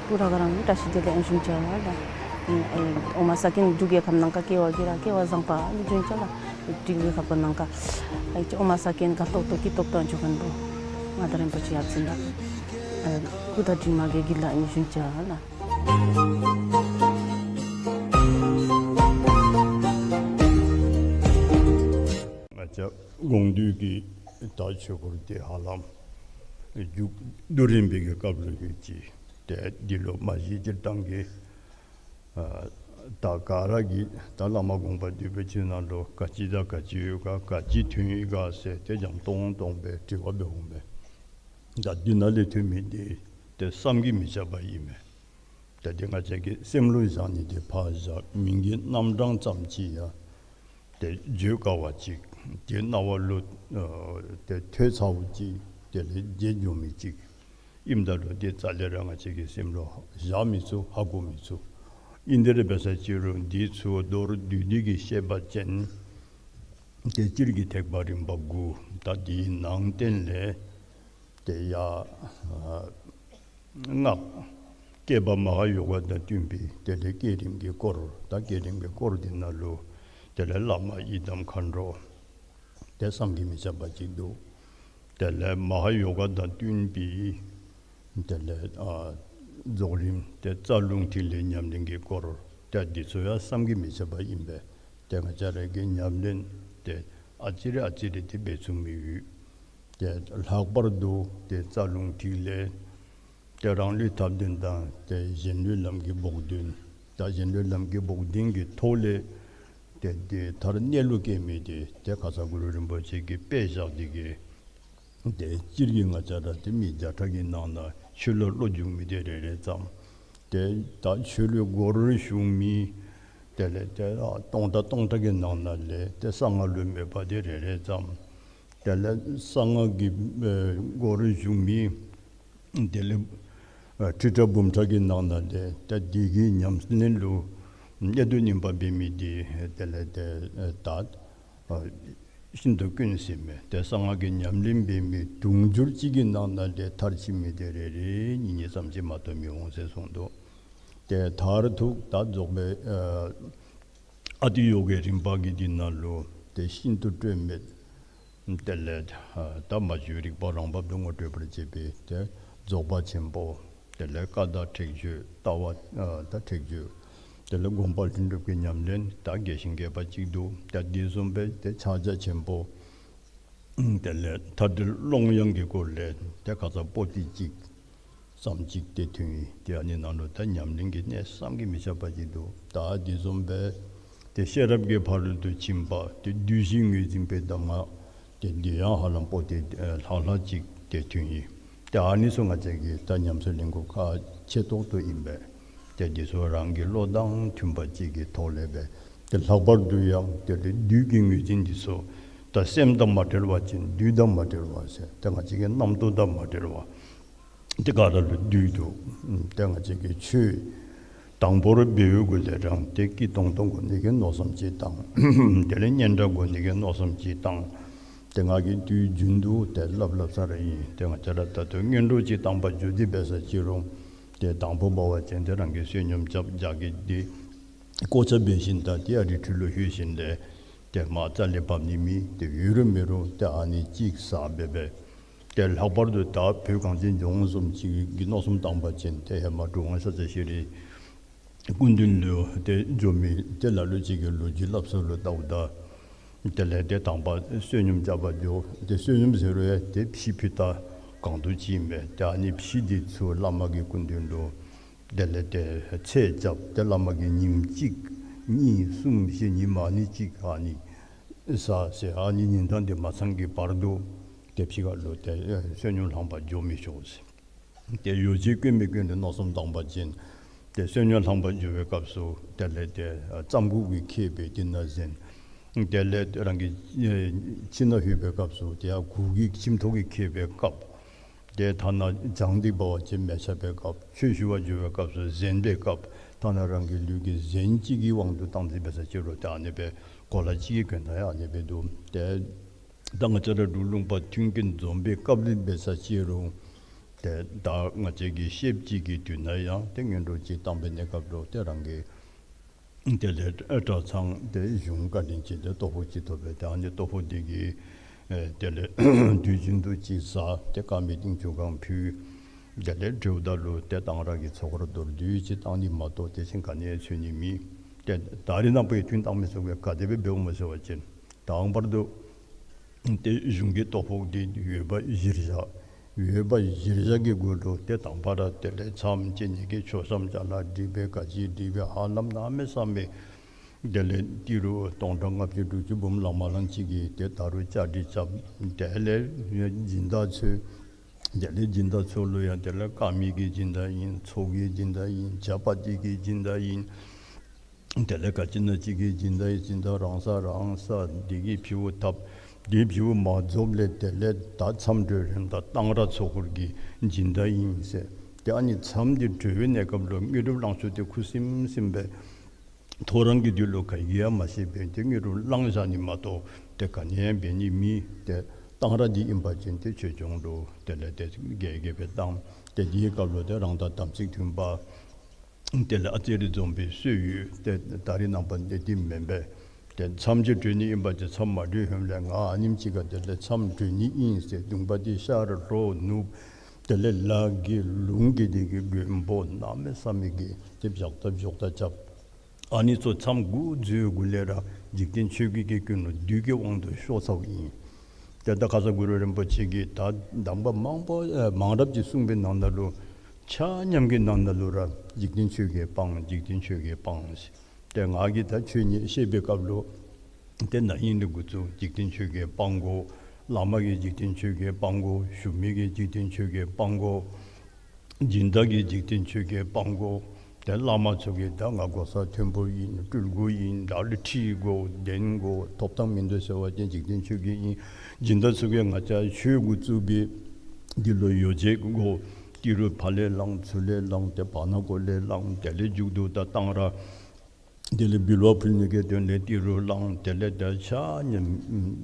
པུ་ར་ག་ར་ནི་བཀྲ་ཤིས་བདེ་ལེགས་ཟེར་ཞུ་ནི་ལགས། ཨེ་ཨོ་མ་ས་ཀིན་འབྲུག་རྒྱལ་ཁབ་ནང་ཁར་སྐྱེ་བ་གི་ར་སྐྱེ་བ་བཟང་པོ་ཨ་ནི་ཟེར་ཞུ་ནི་ལགས། འབྲུག་རྒྱལ་ཁབ་ནང་ཁར་ཨེ་ཨོ་མ་ས་ཀིན་དགའ་ཏོག་ཏོ་སྐྱིད་ཏོག་ཏོ་འགྱོ་མཁན་པོ་མངའ་བདག་རིན་པོ་ཆེ་ཡབ་ཆེན་དང་ཨེ་སྐུ་དང་གྲིབ་མ་གི་རྒྱུད་ལ་ཨ་ནི་ཟེར་ཞུ་ནི་ལགས། ང་བཅས་དགོངས་འདུས་ཀྱི་ད་ཆོས་སྐོར་འདི་ཧ་ལམ་མཇུག་བསྡུ་རན་པའི་གི་སྐབས་ལུ་ཡོད་ཅི། ཏེ་འདི་ལུ་མ་གཞི་སྤྱིར་བཏང་གི་ཨ་ད་ག་ར་གིས་ད་བླ་མ་དགོངས་པ་འདུས་པའི་ཕྱི་ནང་ལུ་ག་ཅི་དང་ག་ཅི་ཡོད་ག་ག་ཅི་ཐོན་ཡི་ག་ཟེར་ཏེ་འཇམ་ཏོང་ཏོ་སྦེ་དྲི་བ་འབད་འོང་པས། ད་འདི་ནང་ལས་ཐོན་མི་འདི་ཏེ་བསམ་གྱིས་མི་ཁྱབ་པ་ཨིན་མས། ད་འདི་ང་བཅས་ཀྱིས་སེམས་ལུ་བཞག་ནི་འདི་ཕར་བཞག་མིང་གི་རྣམ་གྲངས་ཙམ་ཅིག་ཡང་ཏེ་བརྗོད་དཀའ་བ་ཅིག་ཏེ་རྣ་བ་ལུ་ཨ་ཏེ་ཐོས་ཚརཝ་ཅིག་དེ་ལས་བརྗེད་འགྱོ་མི་ཅིག་ཨིནམ་ད་ལུ་ཏེ་རྩ་ལས་ར་ང་བཅས་ཀྱིས་སེམས་ལུ་བཞག་མི་ཚུགས་ཧ་གོ་མི་ཚུགས། ཨིན་དེ་ར་འབད་ས་ཅིག་རུང་འདི་ཚུ་མདོར་བསྡུས་ཏེ་གིས་བཤད་པ་ཅིན་ཏེ་སྤྱིར་གྱི་ཐེག་པ་རིམ་པ་དགུ་ད་འདིའི་ནང་བསྟན་ལས་ཏེ་ཡ་ཨ་སྔགས་བསྐྱེད་པ་མ་ཧཱ་ཡོ་ག་དང་བསྟུན་པའི་དེ་ལས་བསྐྱེད་རིམ་གྱི་སྐོར་ད་བསྐྱེད་རིམ་གྱི་སྐོར་འདི་ནང་ལུ་དེ་ལས་བླ་མ་ཡི་དམ་མཁའ་འགྲོ་ཏེ་བསམ་གྱིས་མི་ཁྱབ་པ་ཅིག་འདུག། དེ་ལས་མ་ཧཱ་ཡོ་ག་དང་བསྟུན་པའི་དེ་ལས་ཨ་རྫོགས་རིམ་ཏེ་རྩ་རླུང་ཐིག་ལེ་ཉམས་ལེན་གྱི་སྐོར་ཏེ་འདི་ཚུ་ཡང་བསམ་གྱིས་མི་ཁྱབ་པ་ཨིན་པས། ཏེ་ང་བཅས་ར་གིས་ཉམས་ལེན་ཏེ་ཨ་ཙི་རེ་ཨ་ཙི་རེ་ཏེ་འབད་ཚུགས་མི་ཡོད། ཏེ་ལྷག་པར་དུ་ཏེ་རྩ་རླུང་ཐིག་ལེ་ཏེ་རང་ལུས་ཐབས་ལྡན་དང་ཏེ་གཞན་ལུས་ལམ་གྱི་བོགས་འདོན། ད་གཞན་ལུས་ལམ་གྱི་བོགས་འདོན་གྱི་ཐོག་ལས་ཏེ་ཏེ་མཐར་གནས་ལུགས་སྐྱེ་མི་འདི་ཏེ་ཁ་ཙ་གུ་རུ་རིན་པོ་ཆེ་གིས་དཔེ་བཞག་སྟེ་གིས་ཏེ་སྤྱིར་གྱི་ང་བཅས་ར་ཏེ་མི་བརྒྱ་ཕྲག་གི་ནང་ན་ཆོས་ལུ་བློ་འཇུག་མི་འདི་རེ་རེ་ཙམ། ཏེ་ད་ཆོས་ལུ་སྒོ་རུ་ཞུགས་མི་ དེ་ལས་ཏེ་ཨ་སྟོང་ཕྲག་སྟོང་ཕྲག་གི་ནང་ན་ལས་ཏེ་གསང་སྔགས་ལུ་མོས་པ་དེ་རེ་རེ་ཙམ། དེ་ལས་གསང་སྔགས་ཀྱི་ཨེ་སྒོ་རུ་ཞུགས་མི་དེ་ལས་ཨ་ཁྲི་ཕྲག་འབུམ་ཕྲག་གི་ནང་ན་ལས་ཏེ་དེ་གི་ཉམས་ལེན་ལུ་གནད་དུ་སྨིན་པ་འབད་མི་དེ་དེ་ལས་ཏེ་ཨེ་ད་ཨ་ཤིན་ཏུ་དཀོན་ཟེར་མས། ཏེ་གསང་སྔགས་ཀྱི་ཉམས་ལེན་འབད་མི་དུང་ཕྱུར་གཅིག་གི་ནང་ན་ལས་མཐར་ཕྱིན་མི་དེ་རེ་རེ་གཉིས་གཉིས་ཙམ་ཅིག་མ་གཏོགས་མི་འོང་ཟེར་གསུངས་འདུག། ཏེ་མཐར་ཐུག་ད་རྫོགས་པའི་ཨ་ཨ་ཏི་ཡོ་གའི་རིམ་པ་གི་འདི་ནང་ལུ་ཏེ་ཤིན་ཏུ་སྤྲོས་མེད། དེ་ལས་ཨ་ད་མ་བཅོས་རིག་པ་རང་བབས་སུ་ངོ་སྤྲོད་པར་བྱེད་པའི་ཏེ་རྫོགས་པ་ཆེན་པོ། དེ་ལས་ཀ་དག་ཁྲེགས་ཆོད་ལྟ་བ་ཨ་ད་ཁྲེགས་ཆོད། དེ་ལས་སྒོམ་པ་ལྷུན་གྲུབ་ཀྱི་ཉམས་ལེན་ད་རྒྱས་ཤིང་རྒྱས་པ་ཅིག་འདུག། ད་དེ་བཟུམ་སྦེ་ཏེ་ཕྱག་རྒྱ་ཆེན་པོ། དེ་ལས་མཐའ་བྲལ་ཀློང་ཡངས་ཀྱི་སྐོར་ལས་ཏེ་ཁ་ཙ་པོ་ཏི་གཅིག་ཙམ་ཅིག་ཏེ་ཐོན་ཡི། ཏེ་ཨ་ནི་ནང་ལུ་ད་ཉམས་ལེན་གྱི་གནད་བསམ་གྱིས་མི་ཁྱབ་པ་ཅིག་འདུག། ད་དེ་བཟུམ་སྦེ་ཏེ་ཤེས་རབ་ཀྱི་ཕ་རོལ་ཏུ་ཕྱིན་པ་ཏེ་བདུད་བཞི་ངོས་འཛིན་པའི་གདམས་ངག་ཏེ་འདི་ཡང་ཧ་ལམ་པོ་ཏི་ཨེ་ལྷག་ལྷག་ཅིག་ཏེ་ཐོན་ཡི། ཏེ་ཨ་ནི་ཚུ་ང་བཅས་ཀྱིས་ད་ཉམས་སུ་ལེན་དགོཔ་ཁག་ཆེ་ཏོག་ཏོ་ཨིན་པས། ཏེ་འདི་ཚུ་རང་གི་བློ་དང་མཐུན་པ་ཅིག་གི་ཐོག་ལས་སྦེ་ཏེ་ལྷག་པར་དུ་ཡང་དེ་ལས་བདུད་ཀྱི་ངོས་འཛིན་འདི་ཚུ་ད་སེམས་དང་མ་བྲལ་བ་ཅིན་བདུད་དང་མ་བྲལ་བ་ཟེར་ཏེ་ང་བཅས་ཀྱི་རྣམ་རྟོག་དང་མ་བྲལ་བ། ཏེ་ག་ར་ལུ་བདུད་འདུག། ཏེ་ང་བཅས་ཀྱིས་ཆོས་དང་པོར་འབད་བའི་གུ་ལས་ར་ཏེ་སྐྱིད་ཏོང་ཏོ་དགོ་ནི་གི་མནོ་བསམ་ཅིག་བཏང་། དེ་ལས་སྙན་གྲགས་དགོ་ནི་གི་མནོ་བསམ་ཅིག་བཏང་། ཏེ་ང་གིས་དུས་རྒྱུན་དུ་ཏེ་སླབ་སླབ་ས་ར་ཨིན། ཏེ་ང་བཅས་ར་ད་ལྟོ་སྔོན་འགྲོ་ཅིག་བཏང་པར་འགྱོ་སྟེ་འབད་ས་ཅི་རུང་ཏེ་དང་པོ་འབད་བ་ཅིན་ཏེ་རང་གིས་བསོད་སྙོམས་རྐྱབ་རྒྱགས་ཀྱི་ཏེ་གོ་ཆ་འབད་ཞིནམ་ད་ཏེ་ཨ་རི་ཁྲོད་ལུ་ལྷོད་ཞིནམ་ལས་ཏེ་མར་རྩ་ལས་བབས་ནི་མེད། ཏེ་ཡོད་རུང་མེད་རུང་ཏེ་ཨ་ནི་ཅིག་ཟ་འབད་སྦེ། ཏེ་ལྷག་པར་དུ་ད་བོད་གངས་ཅན་ལྗོངས་བཟུམ་ཅིག་གི་མནོ་བསམ་བཏང་པ་ཅིན་ཏེ་ཧེ་མ་གྲུབ་དབང་ཤཱཀྱ་ཤྲཱི་སྐུ་མདུན་ལུ་ཏེ་འགྱོ་མི་ཏེ་ལ་ལུ་ཅིག་གི་ལོ་རྒྱུས་སླབ་ས་ལུ་བལྟཝ་ད། དེ་ལས་ཏེ་དང་པ་བསོད་སྙོམས་རྐྱབ་པར་འགྱོ། ཏེ་བསོད་སྙོམས་ཟེར་རུང་ཡང་ཏེ་ཕྱེ་ཕུད་ད་གང་དུ་ཅིག་ཨིན་པས། ཏེ་ཨ་ནི་ཕྱེ་འདི་ཚུ་བླ་མ་གི་སྐུ་མདུན་ལུ་དེ་ལས་ཏེ་ཚད་རྐྱབ། ཏེ་བླ་མ་གིས་ཉིནམ་གཅིག་གཉིས་གསུམ་བཞི་ཉིནམ་ཨ་ནི་གཅིག་ཨ་ནི་ཟ་ཟེར། ཨ་ནི་ཉིན་གྲངས་འདི་མ་ཚང་གི་བར་དུ་ཏེ་ཕྱི་ཁ་ལུ་ཏེ་ཨེ་བསོད་སྙོམས་ལྷང་པར་འགྱོ་མི་ཆོག་ཟེར། ཏེ་ཡོ་བྱད་གོན་མི་གོན་ཏེ་མནོ་བསམ་བཏང་པ་ཅིན་ཏེ་བསོད་སྙོམས་ལྷང་པར་འགྱོ་བའི་སྐབས་སུ་དེ་ལས་ཏེ་ཨ་རྩམ་ཁུག་གིས་ཁེབས་སྦེ་དེ་ནང་གཟན། དེ་ལས་རང་གི་ཨེ་ཁྱིམ་ནང་ལྷོད་པའི་སྐབས་སུ་ཏེ་ཡར་གུར་གྱིས་ཁྱིམ་ཐོག་གིས་ཁེབས་པའི་བཀབ། ཏེ་ཐ་ན་གྱང་འདི་འབད་བ་ཅིན་མལ་ཆ་སྦེ་བཀབ། ཆོས་ཞུ་བར་འགྱོ་བའི་སྐབས་སུ་གཟན་སྦེ་བཀབ། ཐ་ན་རང་གི་ལུས་ཀྱི་གཟན་ཅིག་གི་དབང་དུ་བཏང་སྟེ་འབད་ས་ཅི་རུང་ཏེ་ཨ་ནི་སྦེ་གོ་ལ་གཅིག་གི་གྱོན་ཐངས་ཡང་ཨ་ནི་སྦེ་འདུག། ཏེ་ད་ང་བཅས་ར་འབྲུག་ལུང་པ་མཐུན་རྐྱེན་འཛོམས་པའི་སྐབས་ལུ་འབད་ས་ཅི་རུང་ཏེ་ད་ང་བཅས་ཀྱི་ཤེསཔ་ཅིག་གི་དུས་ན་ཡང་ཏེ་སྔོན་འགྲོ་ཅིག་བཏང་པའི་གནས་སྐབས་ལུ་ཏེ་རང་གི་དེ་ལས་གྲྭ་ཚང་དེ་གཞུང་བཀའ་དྲིན་ཅན་དེ་ལྟོ་ཕོགས་ཅིག་ཐོབ་པས། ཏེ་ཨ་ནི་ལྟོ་ཕོགས་དེ་གིས་ཨེ་དེ་ལས་དུས་རྒྱུན་དུ་ཅིག་ཟ། ཏེ་དཀར་མེ་ཏིང་ཆུ་གང་ཕུལ། དེ་ལས་དེ་འབདཝ་ད་ལུ་ཏེ་གཏང་རག་གི་ཚོགས་ར་མདོར་བསྡུས་ཅིག་བཏང་ནི་མ་གཏོགས་དེ་བཞིན་ག་ནི་ཡང་འཚོལ་ནི་མེད། ཏེ་ད་རེས་ནངས་པའི་དུས་བཏང་མི་ཚུ་གིས་ག་དེ་སྦེ་འབདཝ་སྨོ་ཟེར་བ་ཅིན་དང་པར་དུ་ཏེ་གཞུང་གི་ལྟོ་ཕོགས་འདི་ཡོད་པ་གཞིར་བཞག། ཡོད་པ་གཞིར་བཞག་གི་གུ་ལུ་ཏེ་དང་པ་ར་དེ་ལས་མཚམས་བཅད་ནི་གི་ཆོག་མཚམས་ཅ་ལ་སྒྲིག་སྦེ་ག་ཅི་སྒྲིག་སྦེ་ཧ་ལམ་གནམ་མེད་ས་མེད། དེ་ལས་ཏི་རུ་སྟོང་ཕྲག་ལྔ་བཅུ་དྲུག་ཅུ་འབུམ་ལང་མ་ལང་ཅིག་གིས་ཏེ་ད་རུང་བཅའ་སྒྲིག་རྐྱབ། དེ་ལས་སྦྱིན་བདག་འཚོལ། དེ་ལས་སྦྱིན་བདག་འཚོལ་ལུ་ཡང་དེ་ལས་དཀར་མེ་གི་སྦྱིན་བདག་ཨིན། ཚོགས་ཀྱི་སྦྱིན་བདག་ཨིན། ཇ་པ་ཏི་གི་སྦྱིན་བདག་ཨིན། དེ་ལས་ག་ཅི་ན་ཅིག་གི་སྦྱིན་བདག་ཨིན། སྦྱིན་བདག་རང་ས་རང་ས་འདི་གིས་ཕྱི་བོ་བཏབ། དེ་ཕྱི་བོ་མ་རྫོགསཔ་ལས་དེ་ལས་ད་མཚམས་གྲོལ་རན་ད་གཏང་རག་ཚོགས་འཁོར་གྱི་སྦྱིན་བདག་ཨིན་ཟེར། ཏེ་ཨ་ནི་མཚམས་འདི་གྲོལ་བའི་གནས་སྐབས་ལུ་དངོས་གྲུབ་བླང་ཆོག་དེ་ཁུ་སིམ་སིམ་སྦེ་ཐོ་རངས་ཀྱི་དུས་ལུ་ག་གིས་ཡང་མ་ཤེས་པར་ཏེ་དངོས་གྲུབ་བླང་བཞག་ནི་མ་གཏོགས་ཏེ་ག་ནི་ཡང་འབད་ནི་མེད། ཏེ་གཏང་རག་འདི་ཨིན་པ་ཅིན་ཏེ་ཆོས་སྐྱོང་ལུ་དེ་ལས་ཏེ་རྒྱས་རྒྱས་སྦེ་བཏང་། ཏེ་དེའི་སྐབས་ལུ་ཏེ་རང་དང་དམ་ཚིག་མཐུན་པ། དེ་ལས་ཨ་ཙི་རེ་འཛོམས་པའི་སྲོལ་ཡོད། ཏེ་ད་རེས་ནངས་པ་འདི་འདི་མེན་པས། ཏེ་མཚམས་ཅིག་གྲོལ་ནི་ཨིན་པ་ཅིན་མཚམས་མ་གྲོལ་ཧེ་མ་ལས་ང་ཨ་ནེམ་ཅིག་ཁར་དེ་ལས་མཚམས་གྲོལ་ནི་ཨིན་ཟེར་གདོང་པ་འདི་ཤར་ལྷོ་ནུབ་དེ་ལས་ལ་གི་ལུང་གི་དེ་གི་མགོན་པོ་གནམ་མེད་ས་མེད་ཀྱི་ཏེ་བཞག་ད་བཞག་ད་རྐྱབ། ཨ་ནི་ཚུ་མཚམས་འགོ་འཛུལ་གུ་ལས་ར་འཇིག་རྟེན་ཆོས་བརྒྱད་ཀྱི་ཀུན་སློང་བདུད་ཀྱི་དབང་དུ་ཤོར་ཚརཝ་ཨིན། ཏེ་ད་ཁ་ཙ་གུ་རུ་རིན་པོ་ཆེ་གིས་ད་གདམས་པ་མང་པོ་ཨེ་མང་རབས་ཅིག་གསུངས་པའི་ནང་ན་ལུ་ཆ་མཉམ་གྱི་ནང་ན་ལུ་ར་འཇིག་རྟེན་ཆོས་བརྒྱད་སྤང་། འཇིག་རྟེན་ཆོས་བརྒྱད་སྤང་ཟེར། ཏེ་ང་གིས་ད་ཆོས་ཉིད་བཤད་པའི་སྐབས་ལུ་ཏེ་ན་ཧིང་ལས་འགོ་བཙུགས་འཇིག་རྟེན་ཆོས་བརྒྱད་སྤང་དགོ། བླ་མ་གིས་འཇིག་རྟེན་ཆོས་བརྒྱད་སྤང་དགོ། ཞུ་མི་གིས་འཇིག་རྟེན་ཆོས་བརྒྱད་སྤང་དགོ། སྦྱིན་བདག་གིས་འཇིག་རྟེན་ཆོས་བརྒྱད་སྤང་དགོ། ཏེ་བླ་མ་ཚུ་གིས་ད་ང་གོ་ས་མཐོན་པོ་ཨིན། སྤྲུལ་སྐུ་ཨིན། ད་ལུ་ཁྲི་དགོ་གདན་དགོ་ཐོབ་ཐངས་མིན་འདུག་ཟེར་བ་ཅིན་འཇིག་རྟེན་ཆོས་བརྒྱད་ཨིན། སྦྱིན་བདག་ཚུ་གིས་ང་བཅས་ཆོས་འགོ་བཙུགས་པའི་འདི་ལུ་ཡོ་བྱད་དགོ། ཏི་རུ་ཕར་ལས་བླངས་ཚུར་ལས་བླངས་ཏེ་བར་ན་གོ་ལས་བླངས། དེ་ལས་མཇུག་ཏུ་ད་གཏང་རག། དེ་ལས་འབུལ་བ་ཕུལ་ནི་གི་དོན་ལས་ཏི་རུ་བླངས། དེ་ལས་ད་ཆ་མཉམ་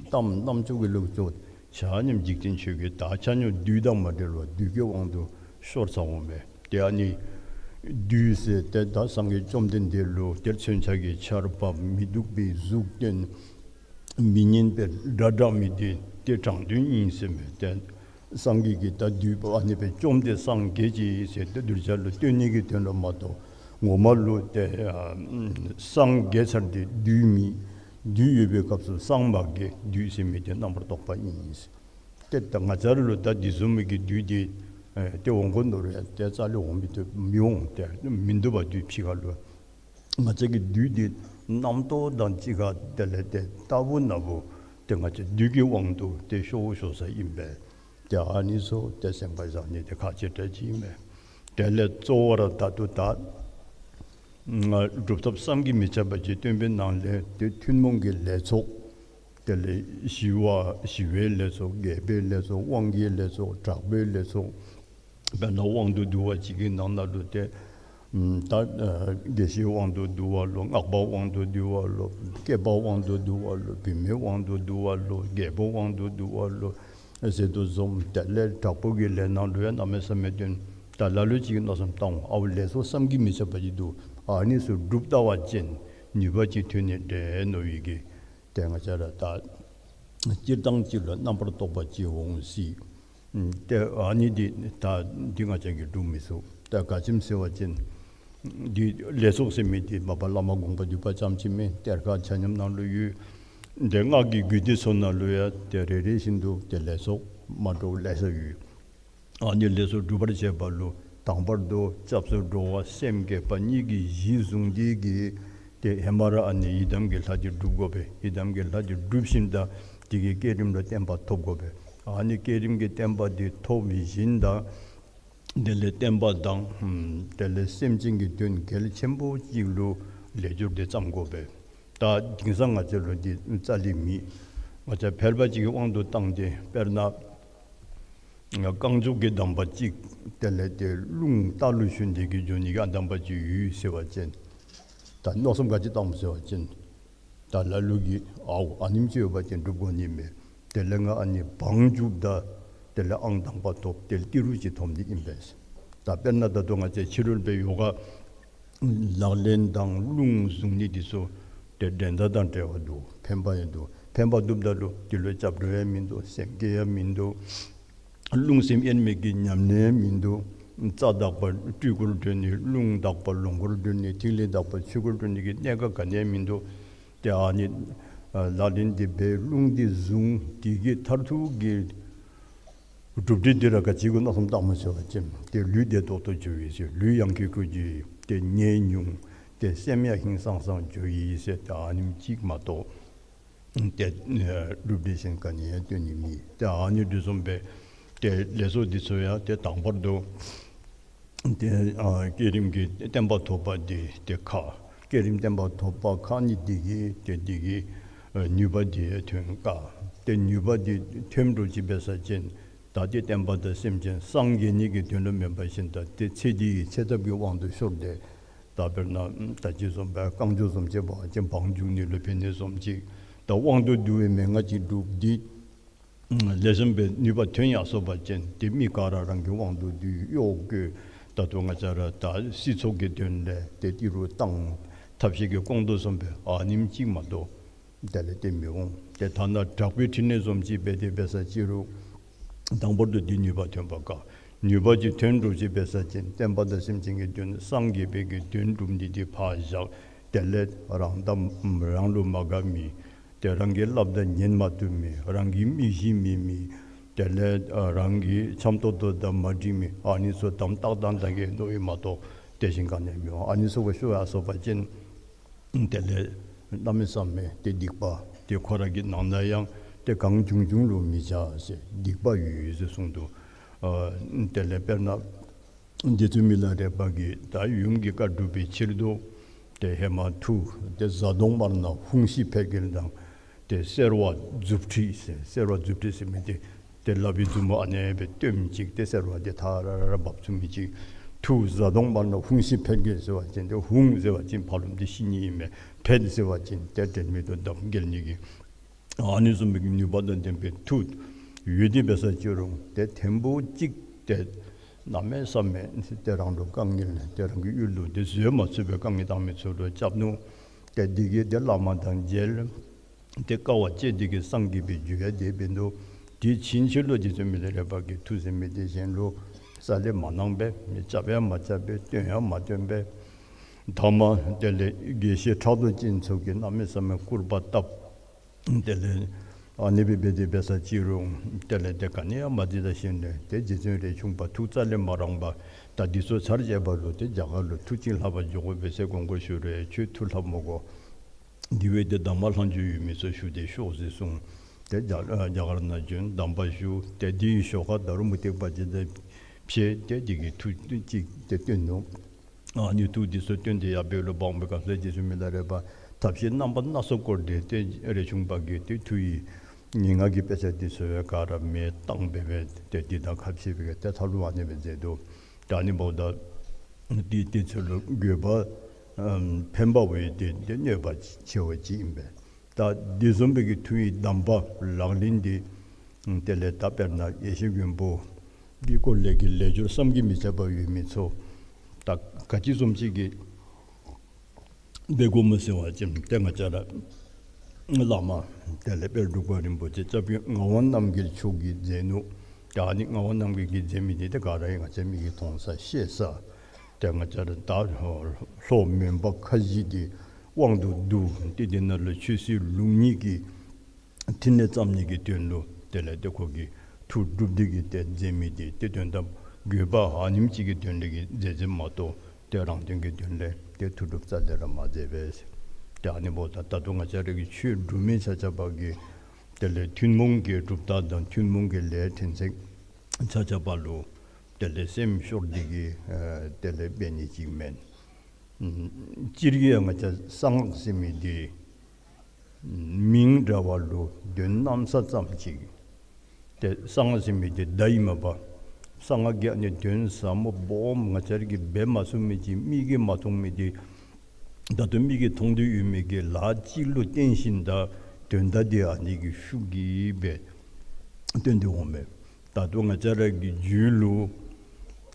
གཏམ་རྣམ་ཅོ་གི་ལོག་ཅོག་ཆ་མཉམ་འཇིག་རྟེན་ཆོས་བརྒྱད་ད་ཆ་མཉམ་བདུད་དང་མ་འབྲེལ་བར་བདུད་ཀྱི་དབང་དུ་ཤོར་ཚར་འོང་པས། ཏེ་ཨ་ནི་བདུད་ཟེར་ཏེ་ད་སངས་རྒྱས་བཅོམ་ལྡན་འདས་ལུ་ཏེ་མཚོན་ཆ་གི་ཆརཔ་མི་སྡུག་པའི་གཟུགས་སྟོན། མི་སྙན་པའི་སྒྲ་བསྒྲགས་མི་འདི་ཏེ་དྲང་དོན་ཨིན་ཟེར་མས། ཏེ་སངས་རྒྱས་ཀྱིས་ད་བདུད་པོ་ཨ་ནི་སྦེ་བཅོམ་སྟེ་སངས་རྒྱས་ཅི་ཟེར་ཏེ་གདུལ་བྱ་ལུ་སྟོན་ནི་གི་དོན་ལུ་མ་གཏོགས་ངོ་མ་ལུ་ཏེ་ཨ་སངས་རྒྱས་ཚར་ཏེ་བདུད་མི་བདུད་ཡོད་པའི་སྐབས་སུ་སངས་མ་རྒྱས། བདུད་ཟེར་མི་འདི་རྣམ་པར་རྟོག་པ་ཨིན་ཟེར། ཏེ་ད་ང་བཅས་ར་ལུ་ད་འདི་བཟུམ་མའི་གི་བདུད་འདི་ཨེ་ཏེ་འོང་དགོ་མནོ་རུང་ཡང་ཏེ་རྩ་ལས་འོང་མི་ཐུབ་མི་འོང་། ཏེ་མི་འདུག་པ་བདུད་ཕྱི་ཁ་ལུ། ང་བཅས་ཀྱི་བདུད་འདི་རྣམ་རྟོག་དང་གཅིག་ཁར་དེ་ལས་ཏེ་རྟག་བུ་ན་བུ་ཏེ་ང་བཅས་བདུད་ཀྱི་དབང་དུ་ཏེ་ཤོར་ཤོར་ས་ཨིན་པས། ཏེ་ཨ་ནི་ཚུ་ཏེ་སེམས་ཁར་བཞག་ནི་འདི་ཁག་ཆེ་དྲགས་ཅིག་ཨིན་པས། དེ་ལས་གཙོ་བོ་ར་ད་ལྟོ་ད་ང་སྒྲུབ་ཐབས་བསམ་གྱིས་མི་ཁྱབ་པ་ཅིག་སྟོན་པའི་ནང་ལས་ཏེ་ཐུན་མོང་གི་ལས་ཚོགས། དེ་ལས་ཞི་བ་ཞི་བའི་ལས་ཚོགས། རྒྱས་པའི་ལས་ཚོགས། དབང་གི་ལས་ཚོགས། དྲག་པོའི་ལས་ཚོགས། དཔེར་ན་དབང་དུ་བསྡུ་བ་ཅིག་གི་ནང་ན་ལུ་ཏེ་ད་ཨ་དགེ་བཤེས་དབང་དུ་བསྡུ་བ་ལོ། སྔགས་པ་དབང་དུ་བསྡུ་བ་ལོ། སྐྱེས་པ་དབང་དུ་བསྡུ་བ་ལོ། བུད་མེད་དབང་དུ་བསྡུ་བ་ལོ། རྒྱལ་པོ་དབང་དུ་བསྡུ་བ་ལོ་ཟེར་དོ་བཟུམ། དེ་ལས་དྲག་པོ་གི་ལས་ནང་ལུ་ཡང་གནམ་མེད་ས་མེད་སྟོན། ད་ལ་ལུ་ཅིག་མནོ་བསམ་བཏང་འོང་། ཨའུ་ལས་ཚོགས་བསམ་གྱིས་མི་ཁྱབ་པ་ཅིག་འདུག། ཨ་ནི་ཚུ་སྒྲུབ་ལྟ་བ་ཅིན་ནུས་པ་ཅིག་ཐོན་ནི་འདྲས་མནོ་བའི་གི་ཏེ་ང་བཅས་ར་ད་སྤྱིར་བཏང་ཅིག་ལུ་རྣམ་པར་རྟོག་པ་ཅིག་འོང་སྲིད། ཨམ་ཏེ་ཨ་ནི་འདི་ད་འདི་ང་བཅས་ཀྱིས་སྒྲུབ་མི་ཚུགས། ད་ག་ཅི་སྨོ་ཟེར་བ་ཅིན་འདི་ལས་ཚོགས་ཟེར་མི་འདི་མ་པ་བླ་མ་དགོངས་པ་འདུས་པ་ཙམ་ཅིག་མེན། གཏེར་ཁ་ཆ་མཉམ་ནང་ལུ་ཡོད། འདི་སྔགས་ཀྱི་རྒྱུད་སྡེ་ཚུ་ནང་ལུ་ཡང་ཏེ་རེ་རེ་བཞིན་དུ་ཏེ་ལས་ཚོགས་མ་འདྲཝ་ལེ་ཤ་ཡོད། ཨ་ནི་ལས་ཚོགས་སྒྲུབ་པར་བྱེད་པ་ལུ་དང་པར་དུ་སྐྱབས་སུ་འགྲོ་བ་སེམས་བསྐྱེད་པ་གཉིས་ཀྱི་གཞི་བཟུང་སྟེ་གིས་ཏེ་ཧེ་མ་ར་ཨ་ནི་ཡི་དམ་གྱི་ལྷ་འདི་སྒྲུབ་དགོ་པས། ཡི་དམ་གྱི་ལྷ་འདི་སྒྲུབ་ཞིནམ་ད་དེ་གི་བསྐྱེད་རིམ་ལུ་བརྟན་པ་ཐོབ་དགོ་པས། ཨ་ནི་བསྐྱེད་རིམ་གྱི་བརྟན་པ་འདི་ཐོབ་ཞིནམ་ད་དེ་ལས་བསྟན་པ་དང་ཨམ་དེ་ལས་སེམས་ཅན་གྱི་དོན་གལ་ཆེན་པོ་ཅིག་ལུ་ལས་སྦྱོར་འདི་བརྩམ་དགོ་པས། ད་དེང་སང་ང་བཅས་ལུ་འདི་རྩ་ལས་མེད། ང་བཅས་ཕལ་པ་ཅིག་གིས་དབང་དུ་བཏང་སྟེ་དཔེར་ན་རྐང་མགྱོགས་ཀྱི་གདམས་པ་ཅིག་དེ་ལས་ཏེ་རླུང་རྟ་ལུ་ཞོན་ཏེ་གིས་འགྱོ་ནི་གི་ཨ་གདམས་པ་ཅིག་ཡོད་ཟེར་བ་ཅིན་ད་མནོ་བསམ་ག་ཅི་བཏངམ་ཟེར་བ་ཅིན་ད་ལ་ལུ་གིས་ཨའུ་ཨ་ནེམ་ཅིག་ཡོད་པ་ཅིན་སྒྲུབ་དགོ་ནི་མས། དེ་ལས་ང་ཨ་ནི་བང་རྒྱུགཔ་ད་དེ་ལས་ཨང་དང་པ་ཐོབ། དེ་ལས་ཏི་རུ་ཅིག་ཐོབ་ནི་ཨིན་པས། ད་དཔེར་ན་ད་ལྟོ་ང་བཅས་ཕྱི་རོལ་པའི་ཡོ་ག་ལག་ལེན་དང་རླུང་བཟུང་ནི་འདི་ཚུ་ཏེ་འགྲན་ཟླ་དང་བྲལ་བ་འདུག། ཕན་པ་ཡང་འདུག། ཕན་པ་འདུགཔ་ད་ལུ་འདི་ལུ་སྐྱབས་འགྲོ་ཡང་མིན་འདུག། སེམས་བསྐྱེད་ཡང་མིན་འདུག། རླུང་སེམས་དབྱེར་མེད་ཀྱི་ཉམས་ལེན་ཡང་མིན་འདུག། རྩ་དག་པ་སྤྲུལ་སྐུར་གྲོལ་ནི། རླུང་དག་པ་ལོངས་སྐུར་གྲོལ་ནི། ཐིག་ལེ་དག་པ་ཆོས་སྐུར་གྲོལ་ནི་གི་གནད་འགག་ག་ནི་ཡང་མིན་འདུག། ཏེ་ཨ་ནི་ཨ་ལག་ལེན་འདི་འབད། རླུང་འདི་བཟུང་། དེ་གི་མཐར་ཐུག་གི་གྲུབ་འབྲས་འདི་ར་ག་ཅི་གུ་མནོ་བསམ་བཏངམ་ཟེར་བ་ཅིན་ཏེ་ལུས་བདེ་ཏོག་ཏོ་འགྱོ་ཡི་ཟེར། ལུས་ཡང་ཁེ་ཁེ་འགྱོ་ཡི། ཏེ་ནད་ཉུང་། ཏེ་སེམས་ཡང་ཧིང་སངས་སངས་འགྱོ་ཡི་ཟེར། ཏེ་ཨ་ནེམ་ཅིག་མ་གཏོགས་ཏེ་ཨེ་གྲུབ་འབྲས་གཞན་ག་ནི་ཡང་སྟོན་ནི་མེད། ཏེ་ཨ་ནི་འདི་བཟུམ་སྦེ་ཏེ་ལས་ཚོགས་འདི་ཚུ་ཡང་ཏེ་དང་པར་དུ་ཏེ་ཨ་བསྐྱེད་རིམ་གྱི་བརྟན་པ་ཐོབ་པ་འདི་ཏེ་ཁག། བསྐྱེད་རིམ་བརྟན་པ་ཐོབ་པ་ཁག་ནི་འདི་གིས་ཏེ་འདི་གིས་ཨ་ནུས་པ་འདི་ཐོན་དཀའ། ཏེ་ནུས་པ་འདི་ཐོན་འགྲོ་ཅི་འབད་ས་ཅིན་ད་ཏེ་བསྟན་པ་དང་སེམས་ཅན་སངས་རྒྱས་ནི་གི་དོན་ལུ་མེན་པར་ཞིནམ་ད་ཏེ་ཚེ་འདི་གི་ཚེ་ཐབས་ཀྱི་དབང་དུ་ཤོར་ཏེ། ད་དཔེར་ན་ད་ཅི་བཟུམ་སྦེ་རྐང་མགྱོགས་བཟུམ་ཅིག་འབད་བ་ཅིན་བང་རྒྱུག་ནི་ལུ་ཕན་ནི་བཟུམ་ཅིག། ད་དབང་དུ་བསྡུ་བའི་མན་ངག་ཅིག་སྒྲུབ་སྟེ་ལེགས་ཤོམ་སྦེ་ནུས་པ་ཐོན་ཡར་སོང་པ་ཅིན་ཏེ་མི་ག་ར་རང་གི་དབང་དུ་བསྡུ་གཡོག་བཀོལ། ད་ལྟོ་ང་བཅས་ར་ད་སྲིད་ཚོགས་ཀྱི་དོན་ལས་ཏེ་ཏི་རུ་བཏང་། ཐབས་ཤེས་ཀྱིས་སྐོང་དོ་བཟུམ་སྦེ་ཨ་ནེམ་ཅིག་མ་གཏོགས་དེ་ལས་ཏེ་མི་འོང་། ཏེ་ཐ་ན་དྲག་པོའི་ཕྲིན་ལས་བཟུམ་ཅིག་འབད་དེ་འབད་ས་ཅི་རུང་དང་པོ་དུ་འདི་ནུས་པ་ཐོན་པ་དཀའ། ནུས་པ་ཅིག་ཐོན་འགྲོ་ཅི་འབད་ས་ཅིན་བསྟན་པ་དང་སེམས་ཅན་གྱི་དོན་སངས་རྒྱས་པའི་གི་དོན་སྒྲུབ་ནི་འདི་ཕར་བཞག། དེ་ལས་རང་དང་རང་ལུ་མ་དགའ་མི། ཏེ་རང་གི་སླབ་ད་ཉན་མ་བཏུབ་མི། རང་གི་མི་གཞི་མེད་མི། དེ་ལས་ཨ་རང་གི་འཆམ་ཏོག་ཏོ་དང་མ་འགྲིག་མི། ཨ་ནི་ཚུ་དམ་ཏག་ཏག་ཏག་གི་མནོ་ཡི་མ་གཏོགས་དེ་བཞིན་ག་ནི་ཡང་མི་འོང་། ཨ་ནི་ཚུ་གུ་ཤོར་ཡར་སོང་པ་ཅིན་དེ་ལས་གནམ་མེད་ས་མེད་ཏེ་སྡིག་པ་ཏེ་ཁོ་ར་གི་ནང་ན་ཡང་ཏེ་གང་བྱུང་བྱུང་ལུ་མི་བྱ་ཟེར་སྡིག་པ་ཡོད་ཡོད་ཟེར་གསུངས་འདུག། ཨ་དེ་ལས་དཔེར་ན་ རྗེ་བཙུན་མི་ལ་རས་པ་གིས་ད་ཡུམ་གྱི་བཀའ་སྒྲུབ་པའི་ཕྱིར་དུ་ཏེ་ཧེ་མ་མཐུ་ཏེ་གཟའ་གདོང་དམར་ནག་ཧཱུྃ་ཤི་འཕེལ་རྒྱས་དང་ཏེ་སེར་བ་མཛུབ་ཁྲིད་ཟེར། སེར་བ་མཛུབ་ཁྲིད་ཟེར་མི་འདི་ཏེ་ལག་པའི་མཛུབ་མོ་ཨ་ནེ་སྦེ་སྟོནམ་ཅིག་ཏེ་སེར་བ་འདི་ཐ་ར་ར་འབབ་ཚུགས་མི་ཅིག། མཐུ་གཟའ་གདོང་དམར་ནག་ཧཱུྃ་ཤི་འཕེལ་རྒྱས་ཟེར་བ་ཅིན་ཏེ་ཧཱུྃ་ཟེར་བ་ཅིན་ཕ་རོལ་ཏེ་ཤི་ནི་ཨིན་མས། འཕེལ་ཟེར་བ་ཅིན་ཏེ་དྲན་མེད་དུ་འདབ་འགྱེལ་ནི་གི་ཨ་ནི་བཟུམ་མའི་ནུས་པ་དང་ལྡན་པའི་མཐུ་ཡོད་དེ་འབད་ས་ཅི་རུང་ཏེ་ཐེངས་པོ་གཅིག་ཏེ་གནམ་མེད་ས་མེད་ཏེ་རང་ལུ་དཀའ་ངལ་ཏེ་རང་གི་ཡུལ་ལུ་ཏེ་བཟོད་མ་ཚུགས་པའི་དཀའ་ངལ་བཏང་མི་ཚུ་ལུ་རྐྱབ་ནུག། ཏེ་འདི་གིས་ཏེ་བླ་མ་དང་མཇལ། ཏེ་དཀའ་བ་སྤྱད་དེ་གིས་སངས་རྒྱས་པའི་རྒྱུ་ཡང་དེ་འབད་ནུག། དེ་ཕྱིན་ཆད་ལུ་རྗེ་བཙུན་མི་ལ་རས་པ་གིས་མཐུ་ཟེར་མི་དེ་གཞན་ལུ་རྩ་ལས་མ་གནང་པས། མི་རྐྱབ་ཡང་མ་རྐྱབ་པས། སྟོན་ཡང་མ་སྟོན་པས། ཐ་མ་དེ་ལས་དགེ་བཤེས་ཕྲག་དོག་ཅན་ཚུ་གིས་གནམ་མེད་ས་མེད་སྐུར་པ་བཏབ། དེ་ལས་ཨ་ནི་སྦེ་འབད་དེ་འབད་ས་ཅི་རུང་དེ་ལས་ཏེ་ག་ནི་ཡང་མ་འདི་ད་ཞིནམ་ལས་ཏེ་རྗེ་བཙུན་རས་ཆུང་པ་ཐུགས་རྩ་ལས་མ་རངས་པར་ད་འདི་ཚུ་ཚར་བཅད་པ་ལུ་ཏེ་རྒྱ་གར་ལུ་མཐུ་ཅིག་ལྷབ་པར་འགྱོ་དགོ་པས་ཟེར་དགོངས་སྐོར་ཞུ་རུང་ཁྱོད་མཐུ་ལྷབ་མི་དགོ། འདི་བ་ཏེ་གདམས་པ་ལྷག་མཇུག་ཡོད་མི་ཚུ་ཞུ་སྟེ་ཤོག་ཟེར་གསུངས། ཏེ་རྒྱ་རྒྱ་གར་ནང་བྱོན། གདམས་པ་ཞུ། ཏེ་དེའི་ཞོར་ཁར་ད་རུང་མུ་སྟེགས་པ་ཅིག་དང་ཕྱད་དེ་དེ་གི་མཐུ་ཅིག་ཏེ་སྟོན་ནུག། ཨ་ནི་མཐུ་འདི་ཚུ་སྟོན་ཏེ་ཡར་འབད་རུང་འབག་འབད་སྐབས་སུ་རྗེ་བཙུན་མི་ལ་རས་པ་ཐབས་ཤེས་རྣམ་པ་སྣ་ཚོགས་བསྐོར་ཏེ་ཏེ་རས་ཆུང་པ་གིས་ཏེ་མཐུ་ཡི་ངན་སྔགས་ཀྱི་དཔེ་ཆ་འདི་ཚུ་ག་ར་མེ་བཏང་འབད་འབད་ཏེ་འདི་དང་ཁ་ཕྱེ་འབད་ཏེ་ཐབས་ལུ་ཨ་ནི་སྦེ་མཛད་དོ། ད་ཨ་ནི་འབདཝ་ད་འདི་དེ་ཚུ་ལུ་དགོས་པ་ཨམ་ཕན་པ་བ་ཡི་ཏེ་ཏེ་གནོད་པ་ཆེ་བ་ཅིག་ཨིན་པས། ད་འདི་བཟུམ་སྦེ་གི་མཐུ་ཡི་གདམས་པ་ལག་ལེན་འདི་དེ་ལས་ད་དཔེར་ན་ཡེ་ཤེས་མགོན་པོ་འདི་སྐོར་ལས་ཀྱི་ལས་སྦྱོར་བསམ་གྱིས་མི་ཁྱབ་པ་ཡོད་མི་ཚུ་ད་ག་ཅི་བཟུམ་ཅིག་གི་འབད་དགོཔ་སྨོ་ཟེར་བ་ཅིན་ཏེ་ང་བཅས་ར་བླ་མ་དེ་ལས་དཔལ་འབྲུག་པ་རིན་པོ་ཆེ་སྐྱབས་རྗེ་ངག་དབང་རྣམ་རྒྱལ་མཆོག་གིས་མཛད་ནུག། ད་ཨ་ནི་ངག་དབང་རྣམ་རྒྱལ་གྱིས་མཛད་མི་འདི་ཏེ་ག་ར་ཡང་ང་བཅས་མིག་གིས་མཐོང་ས་ཤེས་ས། ཏེ་ང་བཅས་ར་ད་ལྷོ་མོན་པ་ཁ་བཞི་འདི་དབང་དུ་བསྡུ་སྟེ་འདི་ནང་ལུ་ཆོས་སྲིད་ལུགས་གཉིས་ཀྱི་ཕྲིན་ལས་བརྩམ་ནི་གི་དོན་ལུ་དེ་ལས་ཏེ་ཁོ་གིས་མཐུ་སྒྲུབ་སྟེ་གིས་ཏེ་མཛད་མི་འདི་ཏེ་དོན་དམ་དགོས་པ་ཨ་ནེམ་ཅིག་གི་དོན་ལས་ཀྱི་མཛད་མཛདཔ་མ་གཏོགས་ཏེ་རང་དོན་གྱི་དོན་ལས་ཏེ་མཐུ་སྒྲུབ་རྩ་ལས་ར་མ་མཛད་པས། ཏེ་ཨ་ནི་འབདཝ་ད་ད་ལྟོ་ང་བཅས་ར་གི་ཆོས་སྒྲུབ་མི་ཆ་ཁྱབ་ཀྱིས་དེ་ལས་ཐུན་མོང་གི་གྲུབ་རྟགས་དང་ཐུན་མོང་གི་ལས་ཕྲན་ཚེགས་ཆ་ཁྱབ་ལུ་དེ་ལས་སེམས་ཤོར་ཏེ་གིས་ཨ་དེ་ལས་འབད་ནི་ཅིག་མེན། ཨམ་སྤྱིར་གྱིས་ཡང་ང་བཅས་གསང་སྔགས་ཟེར་མི་འདི་མིང་འདྲ་བ་ལུ་དོན་གནམ་ས་ཙམ་ཅིག། ཏེ་གསང་སྔགས་ཟེར་མི་འདི་བརྡ་ཨིན་མས་པ། གསང་སྔགས་ཀྱི་ཨ་ནི་དོན་ཟབ་མོ་སྦོམ་ང་བཅས་ར་གིས་འབད་མ་ཚུགས་མི་ཅིག་མིག་གིས་མ་མཐོང་མི་འདི་ད་ལྟོ་མིག་གིས་མཐོང་སྟེ་ཡོད་མི་གི་ལཱ་ཅིག་ལུ་བརྟེན་ཞིནམ་ད་དོན་དག་འདི་ཨ་ནི་གི་ཤུགས་ཀྱིས་འབད་སྟོན་ཏེ་འོང་མས། ད་ལྟོ་ང་བཅས་ར་གི་རྒྱུད་ལུ་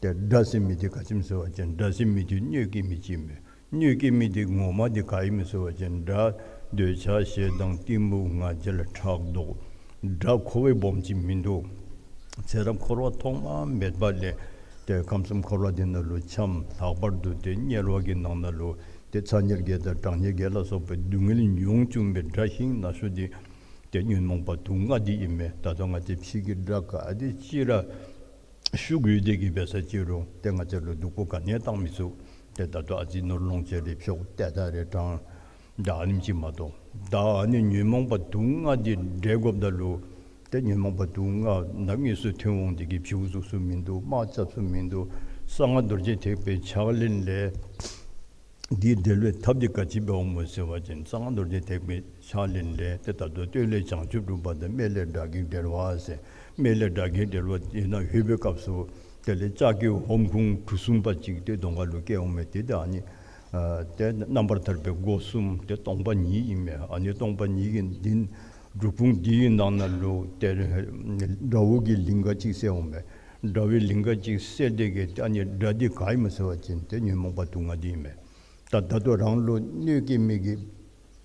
ཏེ་དགྲ་ཟེར་མི་འདི་ག་ཅི་སྨོ་ཟེར་བ་ཅིན་དགྲ་ཟེར་མི་འདི་གནོད་སྐྱེལ་མི་ཅིག་ཨིན་མས། གནོད་སྐྱེལ་མི་འདི་ངོ་མ་འདི་ག་ཨིན་མས་ཟེར་བ་ཅིན་དགྲ་འདོད་ཆགས་ཞེ་སྡང་གཏི་མུག་ང་རྒྱལ་ཕྲག་དོག། དགྲ་ཁོ་བ་སྦོམ་ཅིག་མིན་འདུག། ཚེ་རབས་འཁོར་བ་ཐོག་མ་མེད་པ་ལས་ཏེ་ཁམས་གསུམ་འཁོར་བ་འདི་ནང་ལུ་འཁྱམས། ལྷག་པར་དུ་ཏེ་དམྱལ་བ་གི་ནང་ན་ལུ་ཏེ་ཚ་དམྱལ་བརྒྱད་དང་གྲང་དམྱལ་བརྒྱད་ལ་སོགས་པའི་སྡུག་བསྔལ་མྱོང་བཅུག་པའི་དགྲ་ཤིང་ན་ཤོས་འདི་ཏེ་ཉོན་མོངས་པ་དུག་ལྔ་འདི་ཨིན་མས། ད་ལྟོ་ང་བཅས་ཕྱི་གི་དགྲ་ག་དེ་ཅིག་ར་ཤུགས་ཡོད་དེ་གིས་འབད་ས་ཅི་རུང་ཏེ་ང་བཅས་ལུ་སྡུག་པོ་ག་ནི་ཡང་བཏང་མི་ཚུགས། ཏེ་ད་ལྟོ་ཨ་ཙི་ནོར་ལོངས་སྤྱོད་རེ་འཕྱོག་ཏེ་ད་རེ་དྲང་ད་ཨ་ནེམ་ཅིག་མ་གཏོགས། ད་ཨ་ནི་ཉོན་མོངས་པ་དུག་ལྔ་འདི་བསྒྲལ་དགོཔ་ད་ལུ་ཏེ་ཉོན་མོངས་པ་དུག་ལྔ་ནང་དངོས་སུ་ཐོན་འོང་དེ་གིས་བྱིའུ་གཟུགས་སུ་མིན་འདུག། དམག་རྐྱབ་སུ་མིན་འདུག། གསང་སྔགས་རྡོ་རྗེ་ཐེག་པའི་ཕྱག་ལེན་ལས་འདི་བསྒྲལ་བའི་ཐབས་འདི་ག་ཅི་འབདཝ་སྨོ་ཟེར་བ་ཅིན་གསང་སྔགས་རྡོ་རྗེ་ཐེག་པའི་ཕྱག་ལེན་ལས་ཏེ་ད་ལྟོ་སྟོད་ལས་བྱང་ཆུབ་སྒྲུབ་པ་དང་སྨད་ལས་དགྲ་བགེགས་བསྒྲལ་བ་ཟེར། སྨད་ལས་དགྲ་བགེགས་བསྒྲལ་བ་དེ་ནང་ལྷོད་པའི་སྐབས་སུ་དེ་ལས་ལྕགས་ཀྱི་ཧོམ་ཁུང་གྲུ་གསུམ་པ་ཅིག་ཏེ་གདོང་ཁ་ལུ་བཀལ་འོང་མས། ཏེ་ད་ཨ་ནི་ཨ་ཏེ་རྣམ་པར་ཐར་པའི་སྒོ་གསུམ་ཏེ་སྟོང་པ་ཉིད་ཨིན་མས། ཨ་ནི་སྟོང་པ་ཉིད་ཀྱི་འདི་སྒྲུབ་ཁུང་འདི་གི་ནང་ན་ལུ་ཏེ་དགྲ་བོ་གི་ལིང་ག་ཅིག་གསལ་འོང་མས། དགྲ་བོའི་ལིང་ག་ཅིག་གསལ་དེ་གིས་ཏེ་ཨ་ནི་དགྲ་འདི་ག་ཨིན་མས་ཟེར་བ་ཅིན་ཏེ་ཉོན་མོངས་པ་དུག་ལྔ་འདི་ཨིན་མས། ད་ད་ལྟོ་རང་ལུ་གནོད་སྐྱེལ་མི་གི་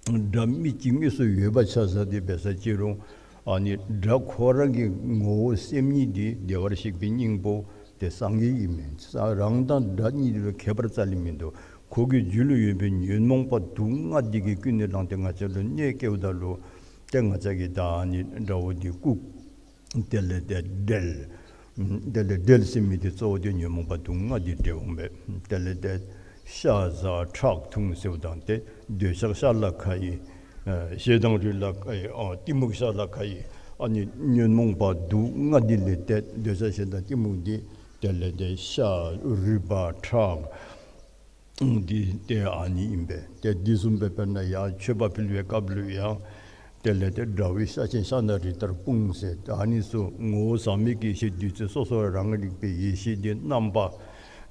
དགྲ་མི་གཅིག་དངོས་སུ་ཡོད་པ་ཆ་བཞག་སྟེ་འབད་ས་ཅི་རུང་ཨ་ནི་དགྲ་ཁོ་ར་གི་ངོ་བོ་སེམས་ཉིད་འདི་བདེ་བར་གཤེགས་པའི་སྙིང་པོ་ཏེ་སངས་རྒྱས་ཨིན་མས། ས་རང་དང་དགྲ་གཉིས་ལུ་ཁྱད་པར་རྩ་ལས་མིན་འདུག། ཁོ་གི་རྒྱུད་ལུ་ཡོད་པའི་ཉོན་མོངས་པ་དུག་ལྔ་འདི་གིས་ཀུན་ནས་བསླངས་ཏེ་ང་བཅས་ལུ་གནོད་སྐྱེལཝ་ད་ལུ་ཏེ་ང་བཅས་ཀྱིས་ད་ཨ་ནི་དགྲ་བོ་འདི་བཀུག། དེ་ལས་ཏེ་བསྒྲལ། དེ་ལས་བསྒྲལ་ཟེར་མི་འདི་གཙོ་བོ་འདི་ཉོན་མོངས་པ་དུག་ལྔ་འདི་བསྒྲལ་འོང་པས། དེ་ལས་ཏེ་ཤ་ཟ་ཁྲག་འཐུང་ཟེརཝ་ད་ཏེ་འདོད་ཆགས་ཤ་ལ་ཁ་ཡི། ཨ་ཞེ་སྡང་རུས་ལ་ཁ་ཡི། ཨ་གཏི་མུག་ཤ་ལ་ཁ་ཡི། ཨ་ནི་ཉོན་མོངས་པ་དུག་ལྔ་འདི་ལས་ཏེ་འདོད་ཆགས་ཞེ་སྡང་གཏི་མུག་འདི་ དེ་ལས་ཏེ་ཤ་རུས་པ་ཁྲག་འདི་ཏེ་ཨ་ནི་ཨིན་པས། ཏེ་འདི་བཟུམ་སྦེ་དཔེར་ན་ཡང་མཆོད་པ་ཕུལ་བའི་སྐབས་ལུ་ཡང་དེ་ལས་ཏེ་དགྲ་བོའི་ཤ་ཆེན་ཤ་ནང་རི་ལྟར་སྤུངས་ཟེར། ཨ་ནི་ཚུ་ངོ་བོ་ཟག་མེད་ཀྱི་ཡེ་ཤེས་བདུད་རྩི་སོ་སོ་རང་རིག་པའི་ཡེ་ཤེས་འདི་རྣམ་པ་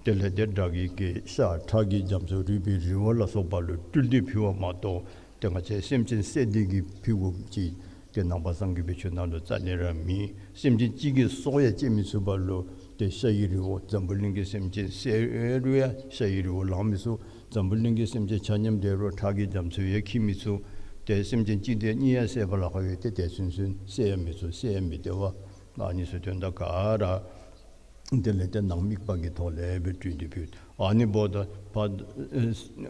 དེ་ལས་ཏེ་དགྲ་བགེགས་ཀྱི་ཤ་ཁྲག་གི་རྒྱ་མཚོ་རུས་པའི་རི་བོ་ལ་སོགས་པ་ལུ་སྤྲུལ་ཏེ་ཕུལ་བ་མ་གཏོགས་ཏེ་ང་བཅས་སེམས་ཅན་བསད་དེ་གི་ཕུལ་དགོཔ་ཅིག་ཏེ་ནང་པ་སངས་རྒྱས་པའི་ཆོས་ནང་ལུ་རྩ་ལས་ར་མེད། སེམས་ཅན་གཅིག་གི་སྲོག་ཡང་བཅད་མི་ཚུགས་པ་ལུ་ཏེ་ཤ་ཡི་རི་བོ་འཛམ་བུ་གླིང་གི་སེམས་ཅན་བསད་རུང་ཡང་ཤ་ཡི་རི་བོ་ལང་མི་ཚུགས། འཛམ་བུ་གླིང་གི་སེམས་ཅན་ཆ་མཉམ་བསད་རུང་ཁྲག་གི་རྒྱ་མཚོ་ཡང་འཁྱིལ་མི་ཚུགས། ཏེ་སེམས་ཅན་གཅིག་དེ་གཉིས་ཡང་བསད་པ་ལ་ཁག་ཡོད་དེ། དེ་ཚུན་ཚོད་བསད་ཡང་མི་ཚུགས། བསད་ཡང་མི་བདེ་བ། ཨ་ནི་ཚུ་དོན་དག་ག་ར་དེ་ལས་ཏེ་ནང་དམིགས་པ་གི་ཐོག་ལས་སྦེ་སྤྲུལ་ཏེ་ཕུལ། ཨ་ནི་འབདཝ་ད་ཕར་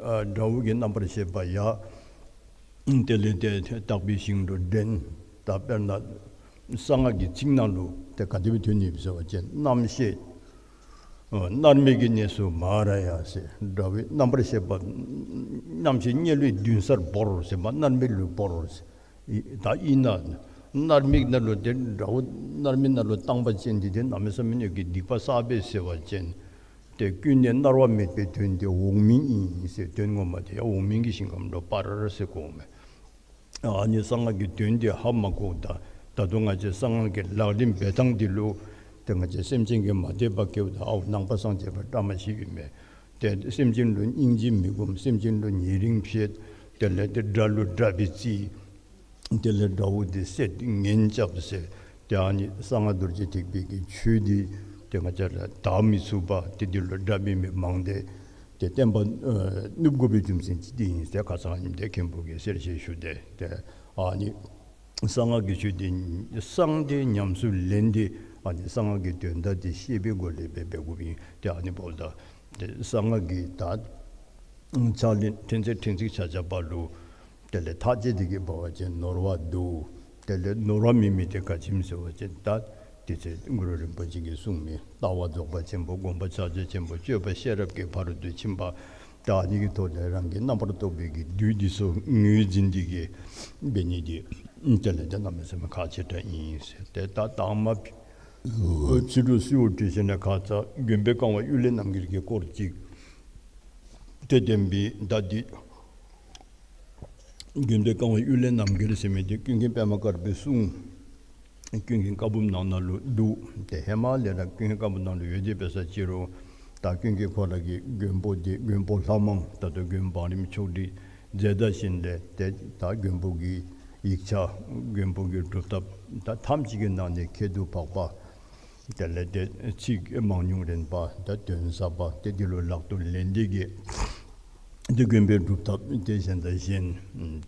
ཨ་དགྲ་བོ་གི་རྣམ་པར་ཤེས་པ་ཡང་དེ་ལས་ཏེ་དག་པའི་ཞིང་དུ་འདྲེན། ད་དཔེར་ན་གསང་སྔགས་ཀྱི་ཚིག་ནང་ལུ་ཏེ་ག་དེ་སྦེ་ཐོན་ནི་ཡོད་ཟེར་བ་ཅིན་རྣམ་ཤེས་ཨ་མནར་མེད་ཀྱི་གནས་སུ་མ་ར་ཡ་ཟེར། དགྲ་བོའི་རྣམ་པར་ཤེས་པ་རྣམ་ཤེས་དམྱལ་བའི་མདུན་སར་བོར་ཟེར་མ་མནར་མེད་ལུ་བོར་ཟེར། ཨི་ད་ཨིན་ན་མནར་མེད་ནང་ལུ་ཏེ་དགྲ་བོ་མནར་མེད་ནང་ལུ་བཏང་པ་ཅིན་འདི་ཏེ་གནམ་མེད་ས་མེད་ཀྱི་སྡིག་པ་བསགས་པས་ཟེར་བ་ཅིན་ཏེ་ཀུན་ནས་མནར་བ་མེད་པའི་དོན་དེ་འོག་མིན་ཨིན་ཟེར། དོན་ངོ་མ་དེ་ཡང་འོག་མིན་གྱི་ཞིང་ཁམས་ལུ་སྤར་ཟེར་གོ་མས། ཨ་ནི་གསང་སྔགས་ཀྱི་དོན་དེ་ཧ་མ་གོ་ད། ད་དུང་ང་བཅས་གསང་སྔགས་ཀྱི་ལག་ལེན་འབད་ཐངས་འདི་ལུ་ཏེ་ང་བཅས་སེམས་ཅན་གྱིས་མ་དད་པ་སྐྱེཝ་ད་ཨའུ་ནང་པ་སངས་རྒྱས་པ་བཀྲ་མ་ཤིས་ཨིན་མས། ཏེ་སེམས་ཅན་ལུ་སྙིང་རྗེ་མི་སྒོམ། སེམས་ཅན་ལུ་ཉེ་རིང་བཤད། དེ་ལས་ཏེ་དགྲ་ལུ་དགྲ་སྦེ་བརྩི། དེ་ལས་དགྲ་བོ་དེ་བསད་ངན་རྐྱབ་ཟེར། ཏེ་ཨ་ནི་གསང་སྔགས་རྡོ་རྗེ་ཐེག་པའི་གི་ཆོས་འདི་ཏེ་ང་བཅས་ར་དར་མི་ཚུགས་པ་ཏེ་འདི་ལུ་དགྲ་འབད་མི་མང་སྟེ་ཏེ་བསྟན་པ་ཨ་ནུབ་དགོ་པའི་རྒྱུ་མཚན་ཅིག་འདི་ཨིན་ཟེར་ཁ་ཙ་ཨ་ནི་འདི་མཁན་པོ་གིས་གསལ་བཤད་ཞུ་སྟེ། ཏེ་ཨ་ནི་གསང་སྔགས་ཀྱི་ཆོས་འདི་གསང་སྟེ་ཉམས་སུ་ལེན་ཏེ་ཨ་ནི་གསང་སྔགས་ཀྱི་དོན་དག་འདི་ཤེས་པའི་སྒོ་ལས་འབད་འབད་དགོཔ་ཨིན། ཏེ་ཨ་ནི་འབདཝ་ད་ཏེ་གསང་སྔགས་ཀྱི་ད་ཕྱག་ལེན་ཕྲན་ཚེགས་ཕྲན་ཚེགས་ཆ་ཁྱབ་པ་ལུ་དེ་ལས་ཐག་བཅད་དེ་གི་འབད་བ་ཅིན་ནོར་བ་འདུག། དེ་ལས་ནོར་བ་མེད་མི་དེ་ག་ཅི་སྨོ་ཟེར་བ་ཅིན་ད་དེ་ཚེ་གུ་རུ་རིན་པོ་ཆེ་གིས་གསུངས་མི་ལྟ་བ་རྫོགས་པ་ཆེན་པོ། སྒོམ་པ་ཕྱག་རྒྱ་ཆེན་པོ། སྤྱོད་པ་ཤེས་རབ་ཀྱི་ཕ་རོལ་ཏུ་ཕྱིན་པ། ད་ཨ་ནི་གི་ཐོག་ལས་རང་གི་རྣམ་པར་རྟོག་པའི་གི་བདུད་འདི་ཚུ་ངོས་འཛིན་ཏེ་གི་འབད་ནི་འདི་དེ་ལས་ཏེ་གནམ་མེད་ས་མེད་ཁག་ཆེ་དྲགས་ཨིན་ཟེར། ཏེ་ད་དང་མ་ཕྱི་རུ་སུ་ཡོད་དྲི་ཟེར་ན་ཁ་ཙ་མགོན་པོའི་བཀའ་དབང་གཡུལ་ལས་རྣམ་རྒྱལ་གྱི་སྐོར་ཅིག་ཏེ་བསྟན་པའི་ད་འདི་མགོན་པོའི་བཀའ་དབང་གཡུལ་ལས་རྣམ་རྒྱལ་ཟེར་མི་འདི་ཀུན་མཁྱེན་པདྨ་དཀར་པོའི་གསུང་ཀུན་མཁྱེན་བཀའ་འབུམ་ནང་ན་ལུ་འདུག། ཏེ་ཧེ་མ་ལས་ར་ཀུན་མཁྱེན་བཀའ་འབུམ་ནང་ལུ་ཡོད་དེ་འབད་ས་ཅི་རུང་ད་ཀུན་མཁྱེན་ཁོ་ར་གི་མགོན་པོ་འདི་མགོན་པོ་ལྷ་མང་ད་ལྟོ་མགོན་བང་རིམ་ཆོག་སྒྲིག་མཛད་ད་ཞིནམ་ལས་ཏེ་ད་མགོན་པོ་གི་ཡིག་ཆ་མགོན་པོ་གི་སྒྲུབ་ཐབས་ད་ཐམས་ཅད་ཀྱི་ནང་ནས་ཁྱད་དུ་འཕགས་པ། དེ་ལས་ཏེ་ཚིག་མང་ཉུང་རན་པ་ད་དོན་ཟབ་པ་ཏེ་འདི་ལུ་ལག་ཏུ་ལེན་ཏེ་གི་ཏེ་མགོན་པོའི་སྒྲུབ་ཐབས་ཏེ་གཞན་དང་གཞན་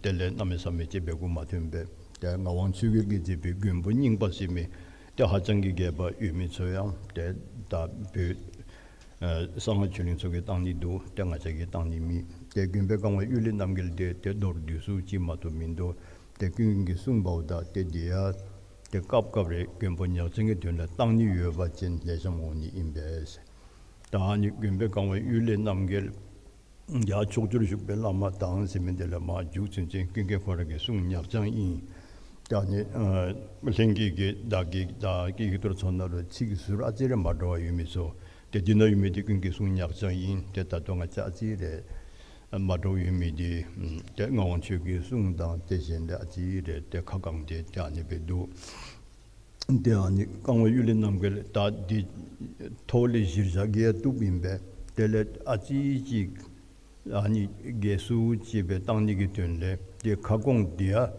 དེ་ལས་གནམ་མེད་ས་མེད་ཅིག་འབད་དགོཔ་མ་ཐོན་པས། ཏེ་ངག་དབང་ཆོས་རྒྱལ་གྱིས་མཛད་པའི་མགོན་པོ་རྙིང་པ་ཟེར་མི་ཏེ་ཧ་ཅང་གི་རྒྱས་པ་ཡོད་མི་ཚུ་ཡང་ཏེ་ད་བོད་ཨ་གསང་སྔགས་ཆོས་གླིང་ཚུ་གིས་བཏང་ནི་འདུག། ཏེ་ང་བཅས་ཀྱིས་བཏང་ནི་མེད། ཏེ་མགོན་པོའི་བཀའ་དབང་གཡུལ་ལས་རྣམ་རྒྱལ་འདི་ཏེ་མདོར་བསྡུས་སུ་ཅིག་མ་གཏོགས་མིན་འདུག། ཏེ་ཀུན་མཁྱེན་གྱིས་གསུངས་པ་འོ་ད་ཏེ་འདི་ཡང་ཏེ་སྐབས་སྐབས་རེ་མགོན་པོ་ཉག་ཅན་གྱི་དོན་ལུ་བཏང་ནི་ཡོད་པ་ཅིན་ལེགས་ཤོམ་འོང་ནི་ཨིན་པས། ད་ཨ་ནི་མགོན་པོའི་བཀའ་དབང་གཡུལ་ལས་རྣམ་རྒྱལ་ཡར་ཕྱོགས་བཅུར་བཞུགས་པའི་བླ་མ་དང་ཟེར་མི་འདི་ལས་མར་མཇུག་ཚུན་ཚོད་ཀུན་མཁྱེན་ཁོ་ར་གི་གསུང་ཉག་ཅན་ཨིན། ད་ཨ་ནི་ཨ་ལྷན་རྒྱས་ཀྱི་བདག་གི་བདག་གི་ཡིག་ཐོར་ཚུ་ནང་ལུ་ཚིག་ཟུར་ཨ་ཙི་རེ་མ་འདྲཝ་ཡོད་མི་ཚུ་ཏེ་འདི་ནང་ཡོད་མི་འདི་ཀུན་མཁྱེན་གསུང་ཉག་ཅན་ཨིན། ཏེ་ད་ལྟོ་ང་བཅས་ཨ་ཙི་རེ་མ་འདྲཝ་ཡོད་མི་འདི་ཏེ་ངག་དབང་ཆོས་ཀྱི་གསུང་དང་ཏེ་གཞན་ལས་ཨ་ཙི་རེ་ཏེ་ཁ་བསྐངས་ཏེ་ཏེ་ཨ་ནི་སྦེ་འདུག། ཏེ་ཨ་ནི་བཀའ་དབང་གཡུལ་ལས་རྣམ་རྒྱལ་ད་འདི་ཐོག་ལས་གཞིར་བཞག་གི་ཡང་བཏུབ་ཨིན་པས། དེ་ལས་ཨ་ཙི་ཅིག་ཨ་ནི་རྒྱས་སུ་ཅིག་སྦེ་བཏང་ནི་གི་དོན་ལས་ཏེ་ཁ་སྐོང་འདི་ཡང་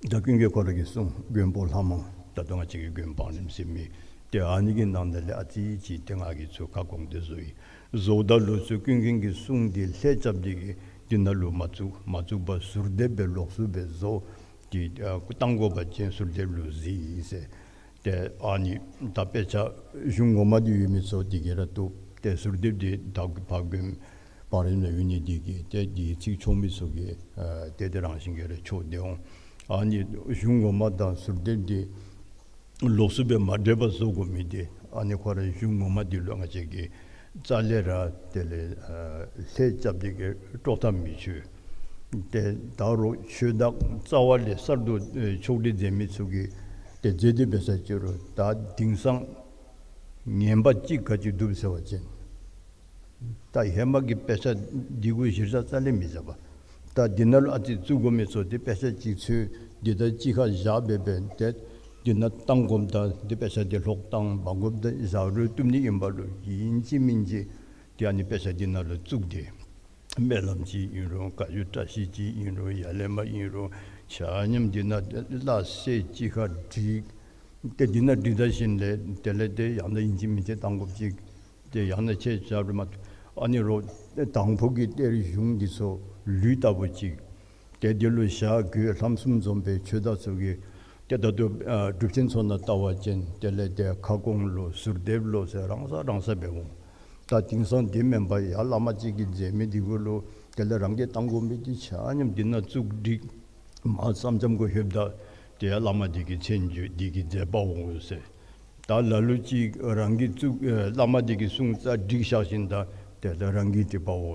ད་ཀུན་མཁྱེན་ཁོ་ར་གི་གསུང་མགོན་པོ་ལྷ་མང་ད་ལྟོ་ང་བཅས་ཀྱི་མགོན་བང་རིམ་ཟེར་མི་ཏེ་ཨ་ནི་གི་ནང་ན་ལས་ཨ་ཙི་ཅིག་ཏེ་ང་གིས་ཚུར་ཁ་སྐོང་སྟེ་བཟོ་ཡི། བཟོཝ་ད་ལུ་ཚུར་ཀུན་མཁྱེན་གྱི་གསུང་འདི་ལྷད་རྐྱབ་སྟེ་གི་འདི་ནང་ལུ་མ་བཙུགས། མ་བཙུགས་པར་ཟུར་འདེབས་སྦེ་ལོགས་སུ་སྦེ་བཟོ། ཏེ་ཨ་བཏང་དགོ་པ་ཅིན་ཟུར་འདེབས་ལུ་གཟིགས་ཟེར། ཏེ་ཨ་ནི་ད་དཔེ་ཆ་གཞུང་ངོ་མ་འདི་ཡོད་མི་ཚུ་འདི་གིས་ར་བཏུབ། ཏེ་ཟུར་འདེབས་འདི་ད་ཕར་མགོན་བང་རིམ་ནང་ཡོད་ནི་འདི་གིས་ཏེ་འདི་ཚིག་ཆོག་མི་ཚུ་གིས་ཨ་ཏེ་དེ་རང་བཞིན་གྱིས་ར་ཆོག་སྟེ་འོང་། ཨ་ནི་གཞུང་ངོ་མ་དང་ཟུར་འདེབས་འདི་ལོགས་སུ་སྦེ་མ་འདྲེས་པར་བཟོ་དགོ་མི་འདི་ཨ་ནི་ཁོ་ར་གཞུང་ངོ་མ་འདི་ལུ་ང་བཅས་ཀྱིས་རྩ་ལས་ར་དེ་ལས་ཨ་ལྷད་རྐྱབ་སྟེ་གི་དཀྲོག་ཐབས་མི་ཆོག། ཏེ་ད་རུང་ཆོས་བདག་རྩ་བ་ལས་གསར་དུ་ཨེ་ཕྱོགས་སྒྲིག་མཛད་མི་ཚུ་གིས་ཏེ་མཛད་དེ་འབད་ས་ཅི་རུང་ད་དེང་སང་ ངན་པ་གཅིག་ག་ཅི་འདུག་ཟེར་བ་ཅིན་ད་ཧེ་མ་གི་དཔེ་ཆ་འདི་གུ་གཞི་རྩ་རྩ་ལས་མི་བཞག་པ། ད་འདི་ནང་ལུ་ཨ་ཙི་བཙུགས་དགོ་མི་ཚུ་འདི་དཔེ་ཆ་གཅིག་འཚོལ། འདི་ད་གཅིག་ཁར་བཞག་སྦེ་སྦེ་ཏེ་འདི་ནང་བཏང་དགོཔ་དང་འདི་དཔེ་ཆ་འདི་ལྷོག་བཏང་མ་དགོཔ་ད་བཞག་རུང་བཏུབ་ནི་ཨིན་པ་ལུ་ཨིན་ཅི་མིན་ཅི་ཏེ་ཨ་ནི་དཔེ་ཆ་འདི་ནང་ལུ་བཙུགས་ཏེ་སྨོན་ལམ་ཅིག་ཨིན་རུང་བཀའ་བརྒྱུད་བཀྲ་ཤིས་ཅིག་ཨིན་རུང་ཡར་ལས་མར་ཨིན་རུང་ཆ་མཉམ་འདི་ནང་སླ་བསྲེ་གཅིག་ཁར་བསྒྲིགས། ཏེ་འདི་ནང་བསྒྲིགས་ད་ཞིནམ་ལས་དེ་ལས་ཏེ་ཡང་ན་ཨིན་ཅི་མིན་ཅི་བཏང་དགོཔ་ཅིག་ཏེ་ཡང་ན་ཆེ་ཆ་རུང་མ་ཨ་ནི་རོགས་དང་ཕུ་གི་གཏེར་གཞུང་འདི་ཚུ་ལུད་ལྟ་བུ་ཅིག་ཏེ་འདི་ལུ་བཞག་དགོ། ལྷམ་གསུམ་འཛོམས་པའི་ཆོས་བདག་ཚུ་གིས་ཏེ་ད་ལྟོ་ཨ་སྒྲུབ་ཆེན་ཚུ་ནང་བལྟ་བ་ཅིན་དེ་ལས་ཏེ་ཁ་སྐོང་ལོ་ཟུར་འདེབས་ལོ་ཟེར་རང་ས་རང་ས་སྦེ་འོང་། ད་དེང་སང་འདི་མེན་པར་ཡར་བླ་མ་གཅིག་གིས་མཛད་མི་འདི་གུ་ལུ་དེ་ལས་རང་གིས་བཏང་དགོ་མི་འདི་ཆ་མཉམ་འདི་ནང་བཙུགས་བསྒྲིགས། མར་མཚམས་མཚམས་གུ་ལྷོདཔ་ད་ཏེ་ཡར་བླ་མ་འདི་གི་མཚན་བརྗོད་འདི་གི་མཛད་པ་འོང་ཟེར། ད་ལ་ལུ་ཅིག་རང་གིས་བཙུགས་ཨེ་བླ་མ་འདི་གིས་གསུངས་ཙང་བསྒྲིགས་བཞག་ཞིནམ་ད་དེ་ལས་རང་གིས་བྲིས་པའོ་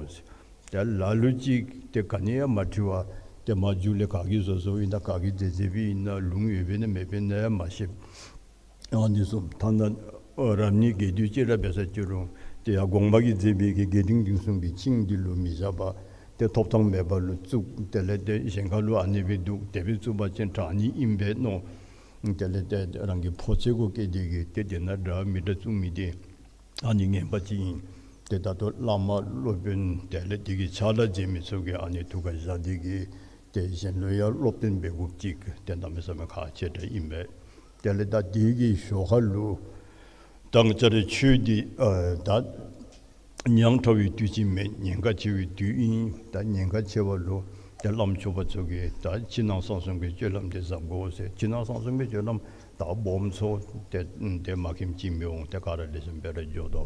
ཟེར། ད་ལ་ལུ་ཅིག་ཏེ་ག་ནི་ཡང་མ་བྲི་བར་ཏེ་མར་མཇུག་ལས་ག་གིས་བཟོ་བཟོཝ་ཨིན་ན་ག་གིས་མཛད་མཛདཔ་ཨིན་ན་ལུང་ཡོདཔ་ཨིན་ན་མེདཔ་ཨིན་ན་ཡང་མ་ཤེས། ཨ་ནི་བཟུམ་ཐ་ན་རབ་གནས་རྒྱས་བསྡུས་ཅིག་ར་འབད་ས་ཅི་རུང་ཏེ་ཡར་དགོངས་པ་གིས་མཛད་པའི་གི་རྒྱས་འབྲིང་བསྡུས་གསུམ་གྱི་ཆིངས་འདི་ལུ་མི་བཞག་པར་ཏེ་ཐོབ་ཐང་མེད་པ་ལུ་བཙུགས། དེ་ལས་ཏེ་གཞན་ཁ་ལུ་ཨ་ནི་སྦེ་འདུག་དེ་སྦེ་བཙུགས་པ་ཅིན་དྲག་ནི་ཨིན་པས་མནོ། དེ་ལས་ཏེ་རང་གི་ཕོ་ཚོད་གུ་བཀལ་ཏེ་གིས་ཏེ་དེ་ནང་འདྲ་མི་འདྲ་བཙུགས་མི་འདི་ཨ་ནི་ངན་པ་ཅིག་ཨིན། ཏེ་ད་ལྟོ་བླ་མ་སློབ་དཔོན་དེ་ལས་དེ་གི་ཕྱག་ལཱ་མཛད་མི་ཚུ་གིས་ཨ་ནི་ཐུགས་ཁར་བཞག་སྟེ་གིས་ཏེ་གཞན་ལུ་ཡང་སློབ་སྟོན་འབད་དགོཔ་ཅིག་ཏེ་གནམ་མེད་ས་མེད་ཁག་ཆེ་དྲགས་ཨིན་པས། དེ་ལས་ད་དེ་གི་ཞོར་ཁ་ལུ་ད་ང་བཅས་རའི་ཆོས་འདི་ཨ་ད་ཉག་ཕྲ་བའི་དུས་ཅིག་མེན། ཉེན་ཁ་ཆེ་བའི་དུས་ཨིན། ད་ཉེན་ཁ་ཆེ་བ་ལུ་ཏེ་བླམ་ཆོསཔ་ཚུ་གིས་ད་ཕྱི་ནང་གསང་གསུམ་གྱི་སྤྱོད་ལམ་འདི་གཟབ་དགོ་ཟེར། ཕྱི་ནང་གསང་གསུམ་གྱི་སྤྱོད་ལམ་ད་སྦོམ་ཚུ་ཏེ་ཏེ་མ་མཁྱེནམ་ཅིག་མི་འོང་། ཏེ་ག་ར་ལེགས་ཤོམ་སྦེ་ར་འགྱོ་དོ།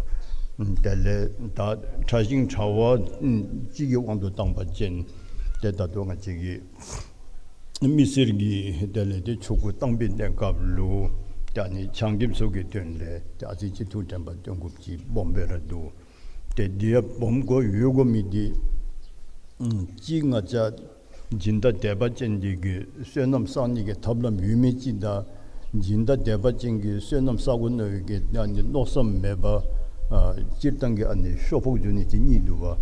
དེ་ལས་ད་ཕྲ་ཞིང་ཕྲ་བ་གཅིག་གི་དབང་དུ་བཏང་པ་ཅིན་ཏེ་ད་ལྟོ་ང་བཅས་ཀྱི་མི་སེར་གྱིས་དེ་ལས་ཏེ་ཆོ་ག་བཏང་པའི་གནས་སྐབས་ལུ་ཏེ་ཨ་ནི་ཆང་རྐྱབ་ཚུ་གི་དོན་ལས་ཏེ་ཨ་ཙི་ཅིག་ཐུགས་དྲན་པ་བཏོན་དགོཔ་ཅིག་སྦོམ་སྦེ་ར་འདུག། ཏེ་འདི་ཡང་སྦོམ་དགོ་ཡོད་དགོ་མི་འདི་ཨམ་གཅིག་ང་བཅས་སྦྱིན་བདག་དད་པ་ཅན་འདི་གིས་བསོད་ནམས་བསག་ནི་གི་ཐབས་ལམ་ཡོད་མི་ཅིག་དང་སྦྱིན་བདག་དད་པ་ཅན་གྱིས་བསོད་ནམས་བསག་དགོ་མནོ་བའི་གི་ཨ་ནི་མནོ་བསམ་མེད་པར་ཨ་སྤྱིར་བཏང་གི་ཨ་ནི་ཤོ་ཕོག་འགྱོ་ནི་ཅིག་གཉིས་འདུག་པ།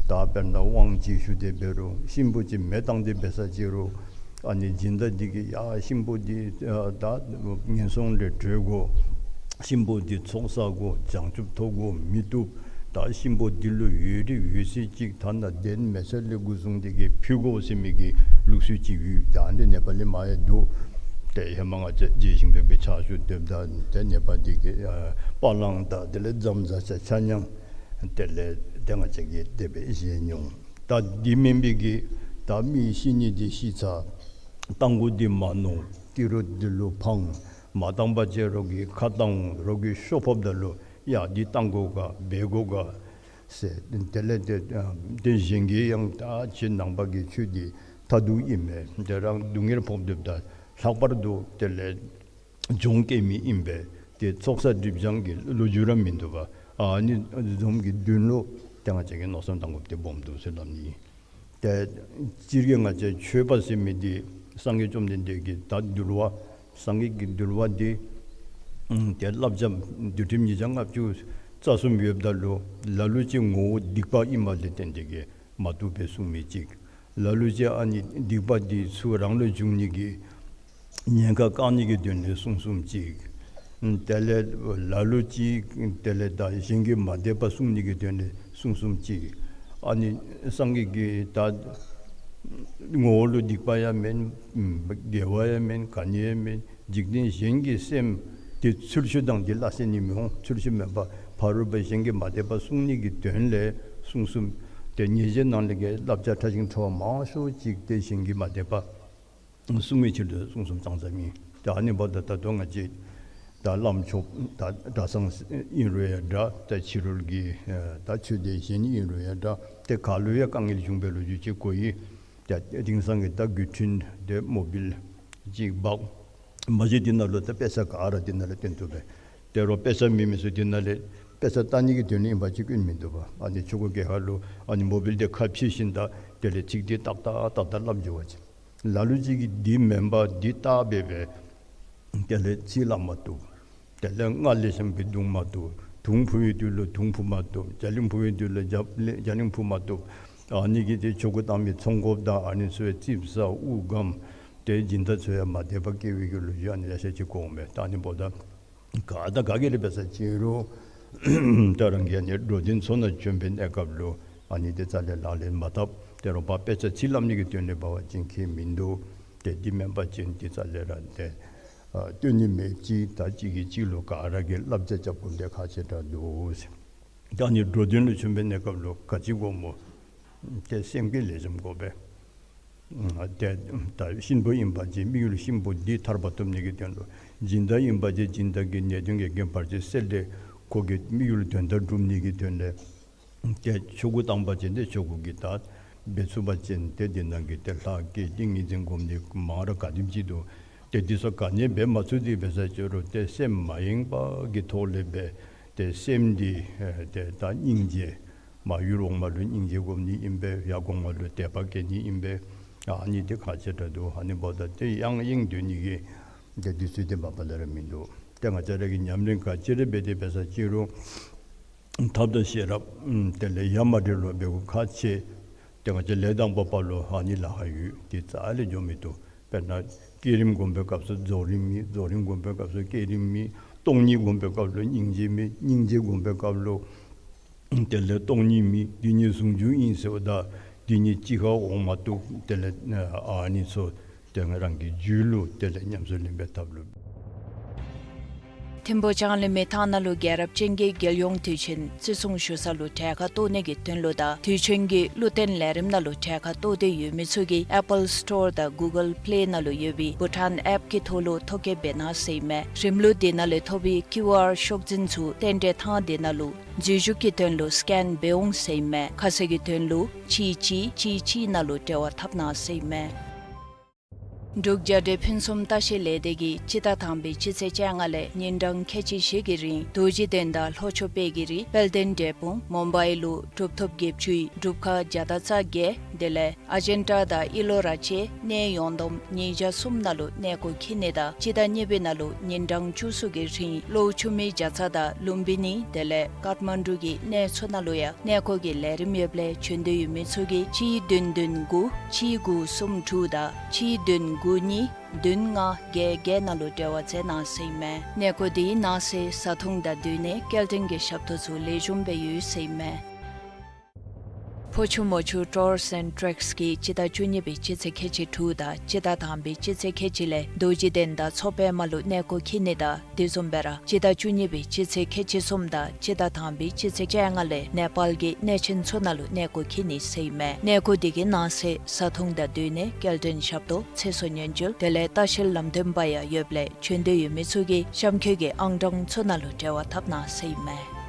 ད་དཔེར་ན་དབང་ཅིག་ཞུ་སྟེ་འབད་རུང་གཤིན་པོ་ཅིག་མེ་བཏང་སྟེ་འབད་ས་ཅི་རུང་ཨ་ནི་སྦྱིན་བདག་འདི་གིས་ཡ་གཤིན་པོ་འདི་ཨ་ད་ངན་སོང་ལས་གྲོལ་དགོ། གཤིན་པོ་འདི་ཚོགས་བསགས་དགོ། བྱང་ཆུབ་ཐོབ་དགོ་མི་བཏུབ། ད་གཤིན་པོ་འདི་ལུ་ཡོད་རིགས་ཡོད་ཚད་ཅིག་ཐ་ན་གདན་མེད་ས་ལས་འགོ་བཟུང་སྟེ་གིས་ཕུལ་དགོ་ཟེར་མི་གི་ལུགས་སྲོལ་ཅིག་ཡོད། ད་འདི་ནེ་པ་ལི་མ་ཡང་འདུག། ཏེ་ཧེ་མ་ང་བཅས་རྗེ་ཞིང་ཕེབས་ཀྱི་ཕྱག་ཞུ་སྡོདཔ་ད་ཏེ་ནེ་པ་འདི་གི་ཨ་པ་ལང་དང་དེ་ལས་རྫམ་ཟ་ཆ་ཆ་མཉམ་དེ་ལས་ཏེ་ང་བཅས་ཀྱིས་དེ་སྦེ་བཞེས་མྱོང་། ད་འདི་མེན་པའི་གི་ད་མི་ཤི་ནི་འདི་ཤི་ཚར། བཏང་དགོ་འདི་མ་མནོ། ཏི་རུ་འདི་ལུ་ཕངས། མ་བཏང་པ་ཅིན་རོགས་ཀྱིས་ཁ་བཏང་འོང་། རོགས་ཀྱིས་ཤོ་ཕོགཔ་ད་ལུ་ཡ་འདི་བཏང་དགོ་ག་འབད་དགོ་ག་ཟེར། དེ་ལས་ཏེ་ཏེ་གཞན་གྱིས་ཡང་ད་ཁྱེད་ནང་པ་གི་ཆོས་འདི་མཐར་ཐུག་ཨིན་མས། ཏེ་རང་སྡུག་བསྔལ་ཕོག་སྡོདཔ་ད་ལྷག་པར་དུ་དེ་ལས་གྱོང་བཀལ་མི་ཨིན་པས། ཏེ་ཚོགས་བསགས་སྒྲིབ་སྦྱང་གི་ལོ་རྒྱུས་ར་མིན་འདུག་པ། ཨ་ནི་བཟུམ་གྱི་དོན་ལུ་ཏེ་ང་བཅས་ཀྱིས་མནོ་བསམ་བཏང་དགོཔ་འདི་སྦོམ་འདུག་ཟེར་སླབ་ནི། ཏེ་སྤྱིར་གྱིས་ང་བཅས་ཆོས་པ་ཟེར་མི་འདི་སངས་རྒྱས་བཅོམ་ལྡན་འདས་ཀྱི་ད་འདུལ་བ་སངས་རྒྱས་ཀྱི་འདུལ་བ་འདི་ཨམ་ཏེ་བསླབ་བྱ་འདུལ་ཁྲིམས་ཉིས་བརྒྱ་ལྔ་བཅུ་རྩ་གསུམ་ཡོདཔ་ད་ལུ་ལ་ལུ་ཅིག་ངོ་བོ་སྡིག་པ་ཨིནམ་ལས་བརྟེན་ཏེ་གིས་མ་བཏུབ་པའི་གསུང་མི་ཅིག། ལ་ལུ་ཅིག་ཨ་ནི་སྡིག་པ་འདི་ཚུ་རང་ལུ་འབྱུང་ནི་གི་ཉེན་ཁ་བཀག་ནི་གི་དོན་ལས་གསུང་གསུངམ་ཅིག། དེ་ལས་ལ་ལུ་ཅིག་དེ་ལས་ད་གཞན་གྱི་མ་དད་པ་བསྲུང་ནི་གི་དོན་ལས་གསུང་གསུངམ་ཅིག། ཨ་ནི་སངས་རྒྱས་ཀྱིས་ད་ངོ་བོ་ལུ་སྡིག་པ་ཡང་མེན། དགེ་བ་ཡང་མེན། ག་ནི་ཡང་མེན། འཇིག་རྟེན་གཞན་གྱི་སེམས་འདི་ཚུལ་འཆོས་དང་འདི་སླ་བསྲེ་ནི་མི་འོང་། ཚུལ་འཆོས་མེན་པར་ཕ་རོལ་པོ་གཞན་གྱི་མ་དད་པ་བསྲུང་ནི་གི་དོན་ལས་གསུང་གསུངམ། ཏེ་ཉེས་བྱས་ནང་ལས་ཀྱི་བསླབ་བྱ་ཕྲ་ཞིང་ཕྲ་བ་མང་ཤོས་ཅིག་ཏེ་གཞན་གྱི་མ་དད་པ་བསྲུང་བའི་ཕྱིར་དུ་གསུང་གསུངམ་ཙང་ཙ་མེན། ཏེ་ཨ་ནི་འབདཝ་ད་ད་ལྟོ་ང་བཅས་ད་བླམ་ཆོསཔ་ད་གྲྭ་ཚང་ཨིན་རུང་ཡང་འདྲ། ད་ཕྱི་རོལ་གྱི་ད་ཆོས་སྡེ་གཞན་ཨིན་རུང་ཡང་འདྲ། ཏེ་ག་ལུ་ཡང་དཀའ་ངལ་བྱུང་བའི་ལོ་རྒྱུས་ཅིག་གོ་ཡི། ཏེ་དེང་སང་གི་ད་བརྒྱུད་འཕྲིན་དེ་མོ་བཱའིལ་ཅིག་འབག། མ་གཞི་འདི་ནང་ལུ་ད་དཔེ་ཆ་ག་ར་འདི་ནང་ལུ་སྟོན་བཏུབ་པས། ཏེ་རོགས་དཔེ་ཆ་མེད་མི་ཚུ་འདི་ནང་ལས་དཔེ་ཆ་ལྟ་ནི་གི་དོན་ལས་ཨིན་པ་ཅིན་སྐྱོན་མིན་འདུག་པ། ཨ་ནི་ཆོ་ག་གི་ཁ་ལུ་ཨ་ནི་མོ་བཱའིལ་དེ་ཁ་ཕྱེ་ཞིནམ་ད་དེ་ལས་ཚིག་དེ་ཏག་ཏག་ཏག་ཏག་སླབ་འགྱོ་བ་ཅིན། ལ་ལུ་ཅིག་གིས་འདི་མེན་པར་འདི་བལྟ་སྦེ་སྦེ་དེ་ལས་ཚིག་སླབ་མ་བཏུབ། དེ་ལས་མངལ་ལེགས་ཤོམ་སྦེ་གདུང་མ་བཏུབ། དུང་ཕུ་བའི་དུས་ལུ་དུང་ཕུ་མ་བཏུབ། རྒྱ་གླིང་ཕུ་བའི་དུས་ལུ་རྒྱ་གླིང་རྒྱ་གླིང་ཕུ་མ་བཏུབ། ཨ་ནི་གི་ཏེ་ཆོ་ག་བཏང་མི་ཚོང་འགོཔ་དང་ཨ་ནི་ཚུ་ཡང་རྩིགཔ་ཟ་དབུགས་སྒམ། ཏེ་སྦྱིན་བདག་ཚུ་ཡང་མ་དད་པ་སྐྱེ་བའི་གི་ལོ་རྒྱུས་ཨ་ནི་ཡང་ཤེས་ཅི་གོ་མས། ད་ཨ་ནི་འབདཝ་ད་ག་དང་ག་གིས་ར་འབད་ས་ཅི་རུང་ད་རང་གིས་ཨ་ནི་འགྲོ་དོན་ཚུ་ནང་བྱོན་པའི་གནས་སྐབས་ལུ་ཨ་ནི་ཏེ་རྩ་ལས་ལག་ལེན་མ་འཐབ། ཏེ་རོགས་པ་དཔེ་ཆ་ཚིག་ལམ་ནི་གི་དོན་ལས་འབད་བ་ཅིན་ཁྱད་མིན་འདུག། ཏེ་འདི་མེན་པ་ཅིན་ཏེ་རྩ་ལས་ར་ཏེ་ཨ་སྟོན་ནི་མེདཔ་ཅིག། ད་གཅིག་གིས་གཅིག་ལུ་ག་ར་གིས་བསླབ་བྱ་རྐྱབ་དགོཔ་འདི་ཁག་ཆེ་དྲགས་འདུག་ཟེར། ད་ཨ་ནི་འགྲོ་དོན་ལུ་བྱོན་པའི་གནས་སྐབས་ལུ་ག་ཅི་དགོཔ་སྨོ། ཏེ་སེམས་བསྐྱེད་ལེགས་ཤོམ་དགོ་པས། ཏེ་ད་གཤིན་པོ་ཨིན་པ་ཅིན་དམིགས་ཡུལ་གཤིན་པོ་འདི་ཐར་པ་ཐོབ་ནི་གི་དོན་ལུ། སྦྱིན་བདག་ཨིན་པ་ཅིན་སྦྱིན་བདག་གི་ནད་གདོན་གྱི་རྐྱེན་བར་ཆད་སེལ་ཏེ་ཁོ་གི་དམིགས་ཡུལ་དོན་དག་སྒྲུབ་ནི་གི་དོན་ལས། ཏེ་ཆོ་ག་བཏང་པ་ཅིན་ཏེ་ཆོ་ག་གི་ད་འབད་ཚུགས་པ་ཅིན་ཏེ་འདི་ནང་གི་ཏེ་ལྷ་བསྐྱེད་ཏིང་ངེ་འཛིན་སྒོམ་ནི་མང་ར་ག་དེམ་ཅིག་འདུག། ཏེ་འདི་ཚུ་ག་ནི་འབད་མ་ཚུགས་ཏེ་འབད་ས་ཅི་རུང་ཏེ་སེམས་མ་ཡེངས་པ་གི་ཐོག་ལས་འབད། ཏེ་སེམས་འདི་ཨེ་ཏེ་ད་སྙིང་རྗེ། མ་ཡུལ་འོག་མ་ལུ་སྙིང་རྗེ་སྒོམ་ནི་ཨིན་པས། ཡར་གོང་མ་ལུ་དད་པ་བསྐྱེད་ནི་ཨིན་པས། ཨ་ནི་འདི་ཁག་ཆེ་དྲགས་འདུག། ཨ་ནི་འབདཝ་ད་ཏེ་ཡང་ཡེངས་སྡོད་ནི་གི་ཏེ་དུས་ཚོད་འདི་མ་པ་ལས་ར་མིན་འདུག། ཏེ་ང་བཅས་ར་གིས་ཉམས་ལེན་ག་ཅི་ར་འབད་དེ་འབད་ས་ཅི་རུང་ཐབས་དང་ཤེས་རབ་དེ་ལས་ཡ་མ་བྲལ་ལུ་འབད་དགོཔ་ཁག་ཆེ། ཏེ་ང་བཅས་ལས་དང་པོ་པ་ལུ་ཨ་ནི་ལཱ་ཁག་ཡོད། ཏེ་རྩ་ལས་འགྱོ་མི་བཏུབ། དཔེར་ན་བསྐྱེད་རིམ་སྒོམ་པའི་སྐབས་སུ་རྫོགས་རིམ་མེད། རྫོགས་རིམ་སྒོམ་པའི་སྐབས་སུ་བསྐྱེད་རིམ་མེད། སྟོང་ཉིད་སྒོམ་པའི་སྐབས་ལུ་སྙིང་རྗེ་མེད། སྙིང་རྗེ་སྒོམ་པའི་སྐབས་ལུ་དེ་ལས་སྟོང་ཉིད་མེད། འདི་ཉིད་ཟུང་འཇུག་ཨིན་ཟེརཝ་ད་འདི་ཉིད་གཅིག་ཁར་འོང་མ་བཏུབ། དེ་ལས་ཨ་ནི་ཚུ་ཏེ་ང་རང་གི་རྒྱུད་ལུ་དེ་ལས་ཉམས་སུ་ལེན་པའི་ཐབས་ལུ། ཐིམ་ཕུག་ལྕང་གླིང་མི་ཐང་ནང་ལུ་རྒྱལ་རབས་ཅན་གྱི་རྒྱལ་ཡོངས་དུས་ཆེན་བརྩི་སྲུང་ཞུ་ས་ལུ་གྲལ་ཁར་གཏོགས་ནི་གི་དོན་ལུ་དང་དུས་ཆེན་གྱི་བློ་བརྟན་ལས་རིམ་ནང་ལུ་གྲལ་ཁར་གཏོགས་ཏེ་ཡོད་མི་ཚུ་གིས་Apple Store དང་Google Play ནང་ལུ་ཡོད་པའི་བྷུ་ཊཱན་ཨེཔ་ཀྱི་ཐོག་ལུ་ཐོ་བཀོད་འབད་གནང་ཟེར་ཨིན་མས། རིམ་ལུགས་འདི་ནང་ལས་ཐོབ་པའི་ཀིའུ་ཨར་ཤོག་འཛིན་ཚུ་རྟེན་འབྲེལ་ཐང་འདི་ནང་ལུ་འཛུལ་ཞུགས་ཀྱི་དོན་ལུ་སི་ཀེན་འབད་འོང་ཟེར་ཨིན་མས། ཁ་གསལ་གྱི་དོན་ལུ་གཅིག་གཅིག་གཅིག་གཅིག་ནང་ལུ་འབྲེལ་བ་འཐབ་གནང་ཟེར་ཨིན་མས། འབྲུག་རྒྱལ་འབྲེལ་ཕུན་སུམ་ལྟ་བཤལ་ལས་སྡེ་གིས་སྤྱི་ཟླ་དང་པའི་སྤྱི་ཚེས་བཅོ་ལྔ་ལས་ཉིན་གྲངས་ཁལ་གཅིག་བཞི་གི་རིང་རྡོ་རྗེ་གདན་དང་ལྷོ་ཕྱོགས་དཔལ་གྱི་རི་དཔལ་ལྡན་འབྲས་སྤུངས་མུམ་བའི་ལུ་གྲུབ་ཐོབ་བརྒྱད་ཅུའི་སྒྲུབ་ཁང་བརྒྱ་དང་རྩ་བརྒྱད་དེ་ལས་ཨ་ཇན་ཊ་དང་ཨི་ལོ་ར་བཅས་གནས་ཡོངས་བསྡོམས་ཉིས་བརྒྱ་གསུམ་ནང་ལུ་གནས་སྐོར་འཁྱིད་ནི་དང་སྤྱི་ཟླ་གཉིས་པའི་ནང་ལུ་ཉིན་གྲངས་བཅུ་གསུམ་གྱི་རིང་ལྷོ་ཆུ་སྨད་རྒྱལ་ས་དང་ལུམ་བི་ནི་དེ་ལས་ཀཏ་མན་ཌུ་གི་གནས་ཚུ་ནང་ལུ་ཡང་གནས་སྐོར་གྱི་ལས་རིམ་ཡོདཔ་ལས་བྱོན་འདོད་ཡོད་མི་ཚུ་གིས་གཅིག་བདུན་བདུན་དགུ་གཅིག་དགུ་གསུམ་དྲུག་དང་གཅིག་བདུན་དགུ་གཉིས་བདུན་ལྔ་བརྒྱད་བརྒྱད་ནང་ལུ་འབྲེལ་བ་མཛད་གནང་ཟེར་ཨིན་མས། གནས་སྐོར་འདི་གི་ནང་གསེས་བཟའ་འཐུང་དང་སྡོད་གནས་སྐྱེལ་འདྲེན་གྱི་ཞབས་ཏོག་ཚུ་ལེགས་ཤོམ་སྦེ་ཡོད་ཟེར་ཨིན་མས། ཕོ་ཆུ་མོ་ཆུ་Tours and Treks གིས་སྤྱི་ཟླ་བཅུ་གཉིས་པའི་སྤྱི་ཚེས་ཁལ་གཅིག་དྲུག་དང་སྤྱི་ཟླ་དང་པའི་སྤྱི་ཚེས་ཁལ་གཅིག་ལས་རྡོ་རྗེ་གདན་དང་མཚོ་པདྨ་ལུ་གནས་སྐོར་འཁྱིད་ནི་དང་དེ་བཟུམ་སྦེ་ར་སྤྱི་ཟླ་བཅུ་གཉིས་པའི་སྤྱི་ཚེས་ཁལ་གཅིག་གསུམ་དང་སྤྱི་ཟླ་དང་པའི་སྤྱི་ཚེས་བཅོ་ལྔ་ལས་ནེ་པཱལ་གྱི་གནས་ཆེན་ཚུ་ནང་ལུ་གནས་སྐོར་འཁྱིད་ནི་ཟེར་ཨིན་མས། གནས་སྐོར་འདི་གི་ནང་གསེས་བཟའ་འཐུང་དང་སྡོད་གནས་སྐྱེལ་འདྲེན་ཞབས་ཏོག་ཚེ་སྲོག་ཉེན་བཅོལ་དེ་ལས་ལྟ་བཤལ་ལམ་སྟོན་པ་ཡང་ཡོདཔ་ལས་བྱོན་འདོད་ཡོད་མི་ཚུ་གིས་གཤམ་འཁོད་ཀྱི་ཨང་གྲངས་ཚུ་ནང་ལུ་འབྲེལ་བ་འཐབ་གནང་ཟེར་ཨིན་མས།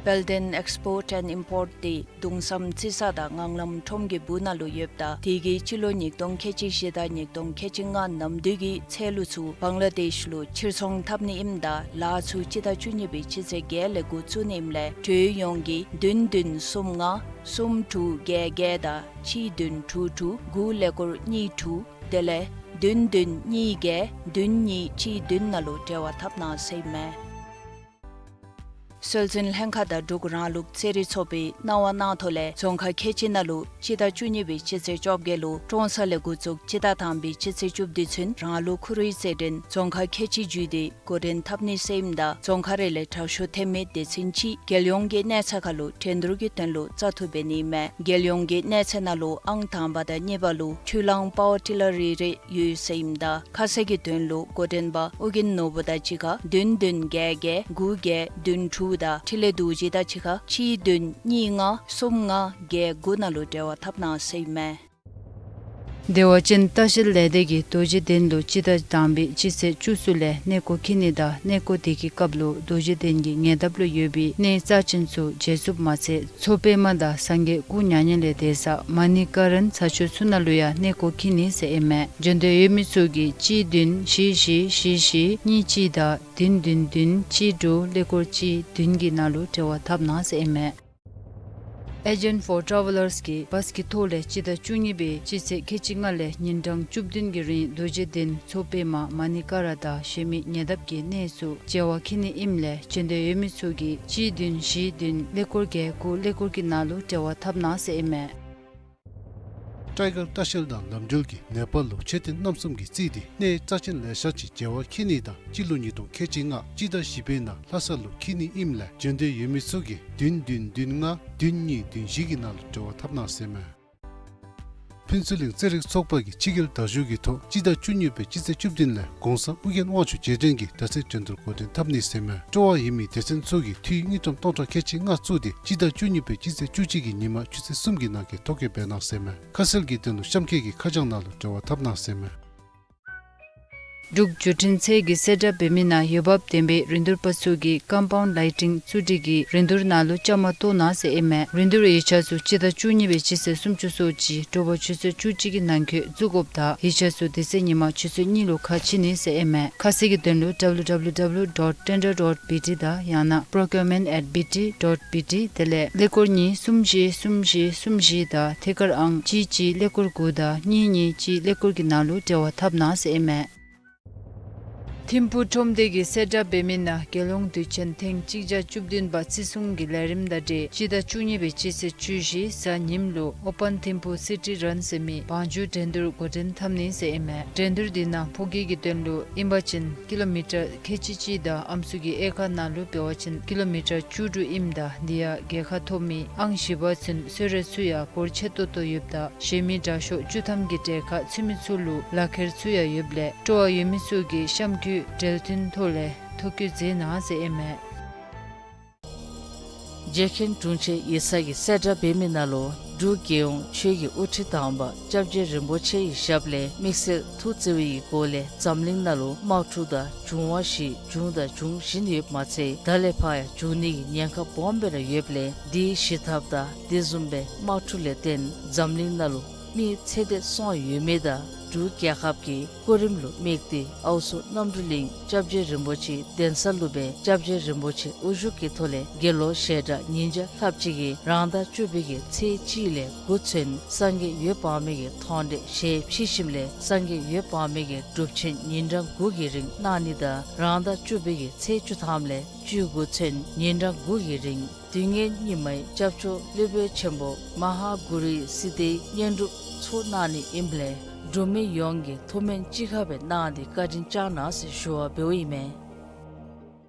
དཔལ་ལྡན་Export and Import འདི་གདུང་བསམ་རྩི་ས་དང་ངང་ལམ་ཁྲོམ་གྱི་སྦུག་ན་ལུ་ཡོདཔ་ད་དེ་གིས་སྤྱི་ལོ་ཉིས་སྟོང་ཁལ་གཅིག་བཞི་དང་ཉིས་སྟོང་ཁལ་གཅིག་ལྔ་ནམ་དུས་ཀྱི་ཚལ་ལུ་ཚུ་བང་ལ་དེཤ་ལུ་ཕྱིར་ཚོང་འཐབ་ནི་ཨིནམ་ད་ལཱ་ཚུ་སྤྱི་ཟླ་བཅུ་གཉིས་པའི་སྤྱི་ཚེས་བརྒྱད་ལས་འགོ་བཙུགས་ནི་ཨིནམ་ལས་འབྲེལ་ཡོད་ཡོངས་ཀྱིས་བདུན་བདུན་གསུམ་ལྔ་གསུམ་དྲུག་བརྒྱད་བརྒྱད་དང་གཅིག་བདུན་དྲུག་དྲུག་དགུ་ཀླད་ཀོར་གཉིས་དྲུག་དེ་ལས་བདུན་བདུན་གཉིས་བརྒྱད་བདུན་གཉིས་གཅིག་བདུན་ནང་ལུ་འབྲེལ་བ་འཐབ་གནང་ཟེར་ཨིན་མས། སྲོལ་འཛིན་ལྷན་ཁག་དང་འབྲུག་རང་ལུགས་རྩེད་རིགས་ཚོགས་པའི་གནང་བ་གནང་ཐོག་ལས་རྫོང་ཁག་ཁལ་གཅིག་ནང་ལུ་སྤྱི་ཟླ་བཅུ་གཉིས་པའི་སྤྱི་ཚེས་བཅོ་བརྒྱད་ལུ་ཀྲོང་གསར་ལས་འགོ་བཙུགས་སྤྱི་ཟླ་དང་པའི་སྤྱི་ཚེས་བཅུ་བདུན་ཚུན་རང་ལུགས་ཁུ་རུའི་རྩེད་འགྲན་རྫོང་ཁག་ཁལ་གཅིག་བརྒྱུད་དེ་འགོ་འདྲེན་འཐབ་ནི་ཟེར་ཨིནམ་ད་རྫོང་ཁག་རེ་ལས་དྲག་ཤོས་ཐོན་མི་སྡེ་ཚན་གཅིག་རྒྱལ་ཡོངས་ཀྱི་གནས་ཚད་ཁར་ལུ་འགྲན་བསྡུར་གྱི་དོན་ལུ་བཙག་འཐུ་འབད་ནི་ཨིན་མས། རྒྱལ་ཡོངས་ཀྱི་གནས་ཚད་ནང་ལུ་ཨང་དང་པ་དང་གཉིས་པ་ལུ་ཆུ་གླང་པ་ཝར་ཊི་ལར་རེ་རེ་ཡོད་ཟེར་ཨིནམ་ད་ཁ་གསལ་གྱི་དོན་ལུ་འགོ་འདྲེན་པ་ཨོ་རྒྱན་ནོར་བུ་དང་གཅིག་ཁར་བདུན་བདུན་བརྒྱད་བརྒྱད་དགུ་བརྒྱད་བདུན་དྲུག་དང་འཕྲིན་ལས་རྡོ་རྗེ་དང་གཅིག་ཁར་གཅིག་བདུན་གཉིས་ལྔ་གསུམ་ལྔ་བརྒྱད་དགུ་ནང་ལུ་འབྲེལ་བ་འཐབ་གནང་ཟེར་ཨིན་མས། བདེ་བ་ཅན་ལྟ་བཤལ་ལས་སྡེ་གིས་རྡོ་རྗེ་གདན་ལུ་སྤྱི་ཟླ་དང་པའི་སྤྱི་ཚེས་བཅུ་གསུམ་ལས་གནས་སྐོར་འཁྱིད་ནི་དང་གནས་སྐོར་དེ་གི་སྐབས་ལུ་རྡོ་རྗེ་གདན་གྱི་ཉེ་འདབས་ལུ་ཡོད་པའི་གནས་རྩ་ཅན་ཚུ་མཇལ་ཚུགསཔ་མ་ཚད་མཚོ་པདྨ་དང་སངས་རྒྱས་སྐུ་མྱ་ངན་ལས་འདས་ས་མ་ཎི་ཀ་རན་ས་ཆ་ཚུ་ནང་ལུ་ཡང་གནས་སྐོར་འཁྱིད་ནི་ཟེར་ཨིན་མས། བྱོན་འདོད་ཡོད་མི་ཚུ་གིས་གཅིག་བདུན་བཞི་བཞི་བཞི་བཞི་གཉིས་གཅིག་དང་བདུན་བདུན་བདུན་གཅིག་དྲུག་ཀླད་ཀོར་གཅིག་བདུན་གྱི་ནང་ལུ་འབྲེལ་བ་འཐབ་གནང་ཟེར་ཨིན་མས། Agent for Travellers གིས་བཱས་ཀྱི་ཐོག་ལས་སྤྱི་ཟླ་བཅུ་གཉིས་པའི་སྤྱི་ཚེས་ཁལ་གཅིག་ལྔ་ལས་ཉིན་གྲངས་བཅུ་བདུན་གྱི་རིང་རྡོ་རྗེ་གདན་མཚོ་པདྨ་མ་ཎི་ཀ་ར་དང་གཞན་མི་ཉེ་འདབས་ཀྱི་གནས་སུ་མཇལ་བར་འཁྱིད་ནི་ཨིནམ་ལས་འབྱོན་འདོད་ཡོད་མི་ཚུ་གིས་གཅིག་བདུན་བཞི་བདུན་ཀླད་ཀོར་བརྒྱད་དགུ་ཀླད་ཀོར་གྱི་ནང་ལུ་འབྲེལ་བ་འཐབ་གནང་ཟེར་ཨིན་མས། ཀྲའི་གར་ལྟ་བཤལ་དང་ལམ་འགྲུལ་གྱིས་ནེ་པཱལ་ལུ་མཆོད་རྟེན་རྣམ་གསུམ་གྱིས་རྩིས་ཏེ་གནས་རྩ་ཆེན་ལེ་ཤ་ཅིག་མཇལ་བར་འཁྱིད་ནི་དང་སྤྱི་ལོ་ཉིས་སྟོང་ཁལ་གཅིག་ལྔ་སྤྱི་ཟླ་བཞི་པའི་ནང་ལྷ་ས་ལུ་འཁྱིད་ནི་ཨིནམ་ལས་འབྱོན་འདོད་ཡོད་མི་ཚུ་གིས་བདུན་བདུན་བདུན་ལྔ་བདུན་གཉིས་བདུན་བཞི་གི་ནང་ལུ་འབྲེལ་བ་འཐབ་གནང་ཟེར་ཨིན་མས། ཕུན་ཚོགས་གླིང་རྩེད་རིགས་ཚོགས་པ་གིས་ཕྱི་རྒྱལ་དར་བཞུགས་ཀྱི་ཐོག་སྤྱི་ཟླ་བཅུ་གཉིས་པའི་སྤྱི་ཚེས་བཅུ་བདུན་ལས་གོང་ས་ཨྱོན་དབང་ཕྱུག་རྗེས་དྲན་གྱི་དྲག་རྩལ་འགྲན་བསྡུར་འགོ་འདྲེན་འཐབ་ནི་ཟེར་ཨིན་མས། སྤྲོ་བ་ཡོད་མི་སྡེ་ཚན་ཚུ་གིས་འཐུས་དངུལ་ཀྲམ་སྟོང་ཕྲག་ཁལ་གཅིག་ལྔ་བཙུགས་ཏེ་སྤྱི་ཟླ་བཅུ་གཉིས་པའི་སྤྱི་ཚེས་བཅུ་གཅིག་གི་ཉིན་མ་ཆུ་ཚོད་གསུམ་གྱི་ནང་འཁོད་ཐོ་བཀོད་འབད་གནང་ཟེར་ཨིན་མས། ཁ་གསལ་གྱི་དོན་ལུ་གཤམ་འཁོད་ཀྱི་ཁ་བྱང་ནང་ལུ་འབྲེལ་བ་འཐབ་གནང་ཟེར་ཨིན་མས། འབྲུག་བརྒྱུད་འཕྲིན་ཚད་ཀྱི་གསལ་བསྒྲགས་འབད་མི་ནང་འོས་འབབ་ལྡན་པའི་རིན་བསྡུར་པ་ཚུ་གིས་ཀམ་པའུནཌ་ལའིཊ་ཊིང་བཙུགས་སྒྲིག་གི་རིན་བསྡུར་ནང་ལུ་བཅའ་མར་གཏོགས་གནང་ཟེར་ཨིན་མས། རིན་བསྡུར་ཡིག་ཆ་ཚུ་སྤྱི་ཟླ་བཅུ་གཉིས་པའི་སྤྱི་ཚེས་སུམ་ཅུ་སོ་གཅིག་དྲོ་པ་ཆུ་ཚོད་བཅུ་གཅིག་གི་ནང་འཁོད་བཙུགས་དགོཔ་དང་ཡིག་ཆ་ཚུ་དེ་ཚེ་ཉིན་མ་ཆུ་ཚོད་གཉིས་ལུ་ཁ་ཕྱེ་ནི་ཟེར་ཨིན་མས། ཁ་གསལ་གྱི་དོན་ལུ་ཌབ་ལུ་ཌབ་ལུ་ཌབ་ལུ་ཌོཊ་ཊེན་ཌར་ཌོཊ་བི་ཊི་དང་ཡང་ན་པྲོ་ཀིའུར་མེནཊ་ཨེཊ་བི་ཊི་ཌོཊ་བི་ཊི་དེ་ལས་ཀླད་ཀོར་གཉིས་གསུམ་བཞི་གསུམ་བཞི་གསུམ་བཞི་དང་ཐད་ཀར་ཨང་གཅིག་གཅིག་ཀླད་ཀོར་དགུ་དང་གཉིས་གཉིས་གཅིག་ཀླད་ཀོར་གྱི་ནང་ལུ་འབྲེལ་བ་འཐབ་གནང་ཟེར་ཨིན་མས། ཐིམ་ཕུག་ཁྲོམ་སྡེ་གི་གསལ་བསྒྲགས་འབད་མི་ནང་རྒྱལ་ཡོངས་དུས་ཆེན་ཐེངས་གཅིག་བརྒྱ་བཅུ་བདུན་པ་བརྩི་སྲུང་གི་ལས་རིམ་དང་འབྲེལ་སྤྱི་ཟླ་བཅུ་གཉིས་པའི་སྤྱི་ཚེས་བཅུ་བཞི་གཟའ་ཉིམ་ལུ་ཨོ་པཱན་ཐིམ་ཕུག་སི་ཊི་རཱན་ཟེར་མི་བང་རྒྱུག་འགྲན་བསྡུར་འགོ་འདྲེན་འཐབ་ནི་ཟེར་ཨིན་མས། འགྲན་བསྡུར་འདི་ནང་ཕོ་སྐྱེས་ཀྱི་དོན་ལུ་ཨིན་པ་ཅིན་ཀི་ལོ་མི་ཊར་ཁལ་གཅིག་གཅིག་དང་ཨམ་སྲུ་གི་དབྱེ་ཁག་ནང་ལུ་འབད་བ་ཅིན་ཀི་ལོ་མི་ཊར་བཅུ་དྲུག་ཨིནམ་ད་འདི་ཡང་རྒྱལ་ཁ་ཐོབ་མི་ཨང་བཞི་པ་ཚུན་གསོལ་རས་ཚུ་ཡང་འབོར་ཆེ་ཏོག་ཏོ་ཡོདཔ་ད་གཞན་མི་དྲག་ཤོས་བཅུ་ཐམ་གྱི་གྲལ་ཁར་ཚུད་མི་ཚུ་ལུ་ལག་ཁྱེར་ཚུ་ཡང་ཡོདཔ་ལས་སྤྲོ་བ་ཡོད་མི་ཚུ་གིས་གཤམ་འཁོད་འབྲེལ་མཐུད་ཐོག་ལས་ཐོ་བཀོད་མཛད་གནང་ཟེར་ཨིན་མས། རྗེ་མཁན་དྲུང་ཆེན་ཡིག་ཚང་གི་གསལ་བསྒྲགས་འབད་མི་ནང་ལུ་འབྲུག་རྒྱལ་ཡོངས་ཆོས་ཀྱི་དབུ་ཁྲིད་དམ་པ་སྐྱབས་རྗེ་རིན་པོ་ཆེ་ཡི་ཞབས་ལས་དམིགས་བསལ་ཐུགས་བརྩེ་བའི་སྒོ་ལས་འཛམ་གླིང་ནང་ལུ་དམག་འཁྲུག་དང་འབྱུང་བ་བཞི་བྱུང་དང་འབྱུང་བཞིན་ཡོདཔ་མ་ཚད་ད་ལས་ཕར་ཡང་འབྱུང་ནི་གི་ཉེན་ཁ་སྦོམ་སྦེ་ར་ཡོདཔ་ལས་འདི་ཞི་ཐབས་དང་དེ་བཟུམ་སྦེ་དམག་འཁྲུག་ལས་བརྟེན་འཛམ་གླིང་ནང་ལུ་མི་ཚེ་འདས་སོང་ཡོད་མི་དང་འབྲུག་རྒྱལ་ཁབ་ཀྱི་སྐུ་རིམ་ལུ་དམིགས་ཏེ་ཨའུ་ཚོ་རྣམ་གྲོལ་གླིང་སྐྱབས་རྗེ་རིན་པོ་ཆེ་གདན་ས་ལུ་སྦེ་སྐྱབས་རྗེ་རིན་པོ་ཆེ་དབུ་བཞུགས་ཀྱི་ཐོག་ལས་དགེ་སློང་ཞལ་གྲངས་ཉིས་བརྒྱ་ལྷགཔ་ཅིག་གིས་རང་ཟླ་བཅུ་པའི་གི་ཚེས་གཅིག་ལས་དགུ་ཚུན་སངས་རྒྱས་འོད་དཔག་མེད་ཀྱི་མཐོང་གྲོལ་ཞལ་ཕྱེ་ཞིནམ་ལས་སངས་རྒྱས་འོད་དཔག་མེད་ཀྱི་སྒྲུབ་ཆེན་ཉིན་གྲངས་དགུ་གི་རིང་གནང་ནི་དང་རང་ཟླ་བཅུ་པའི་གི་ཚེས་བཅུ་ཐམ་ལས་བཅུ་དགུ་ཚུན་ཉིན་གྲངས་དགུ་གི་རིང་དུས་ངན་སྙིགས་མའི་སྐྱབས་མཆོག་སློབ་དཔོན་ཆེན་པོ་མ་ཧཱ་གུ་རུའི་སིདྡྷིའི་བསྙེན་སྒྲུབ་ཚོགས་གནང་ནི་ཨིནམ་ལས་འབྲུག་མི་ཡོངས་ཀྱིས་ཐུགས་སྨོན་ཅི་དགའ་སྦེ་གནང་སྟེ་བཀའ་དྲིན་བསྐྱང་གནང་ཟེར་ཞུ་བ་འབདཝ་ཨིན་མས།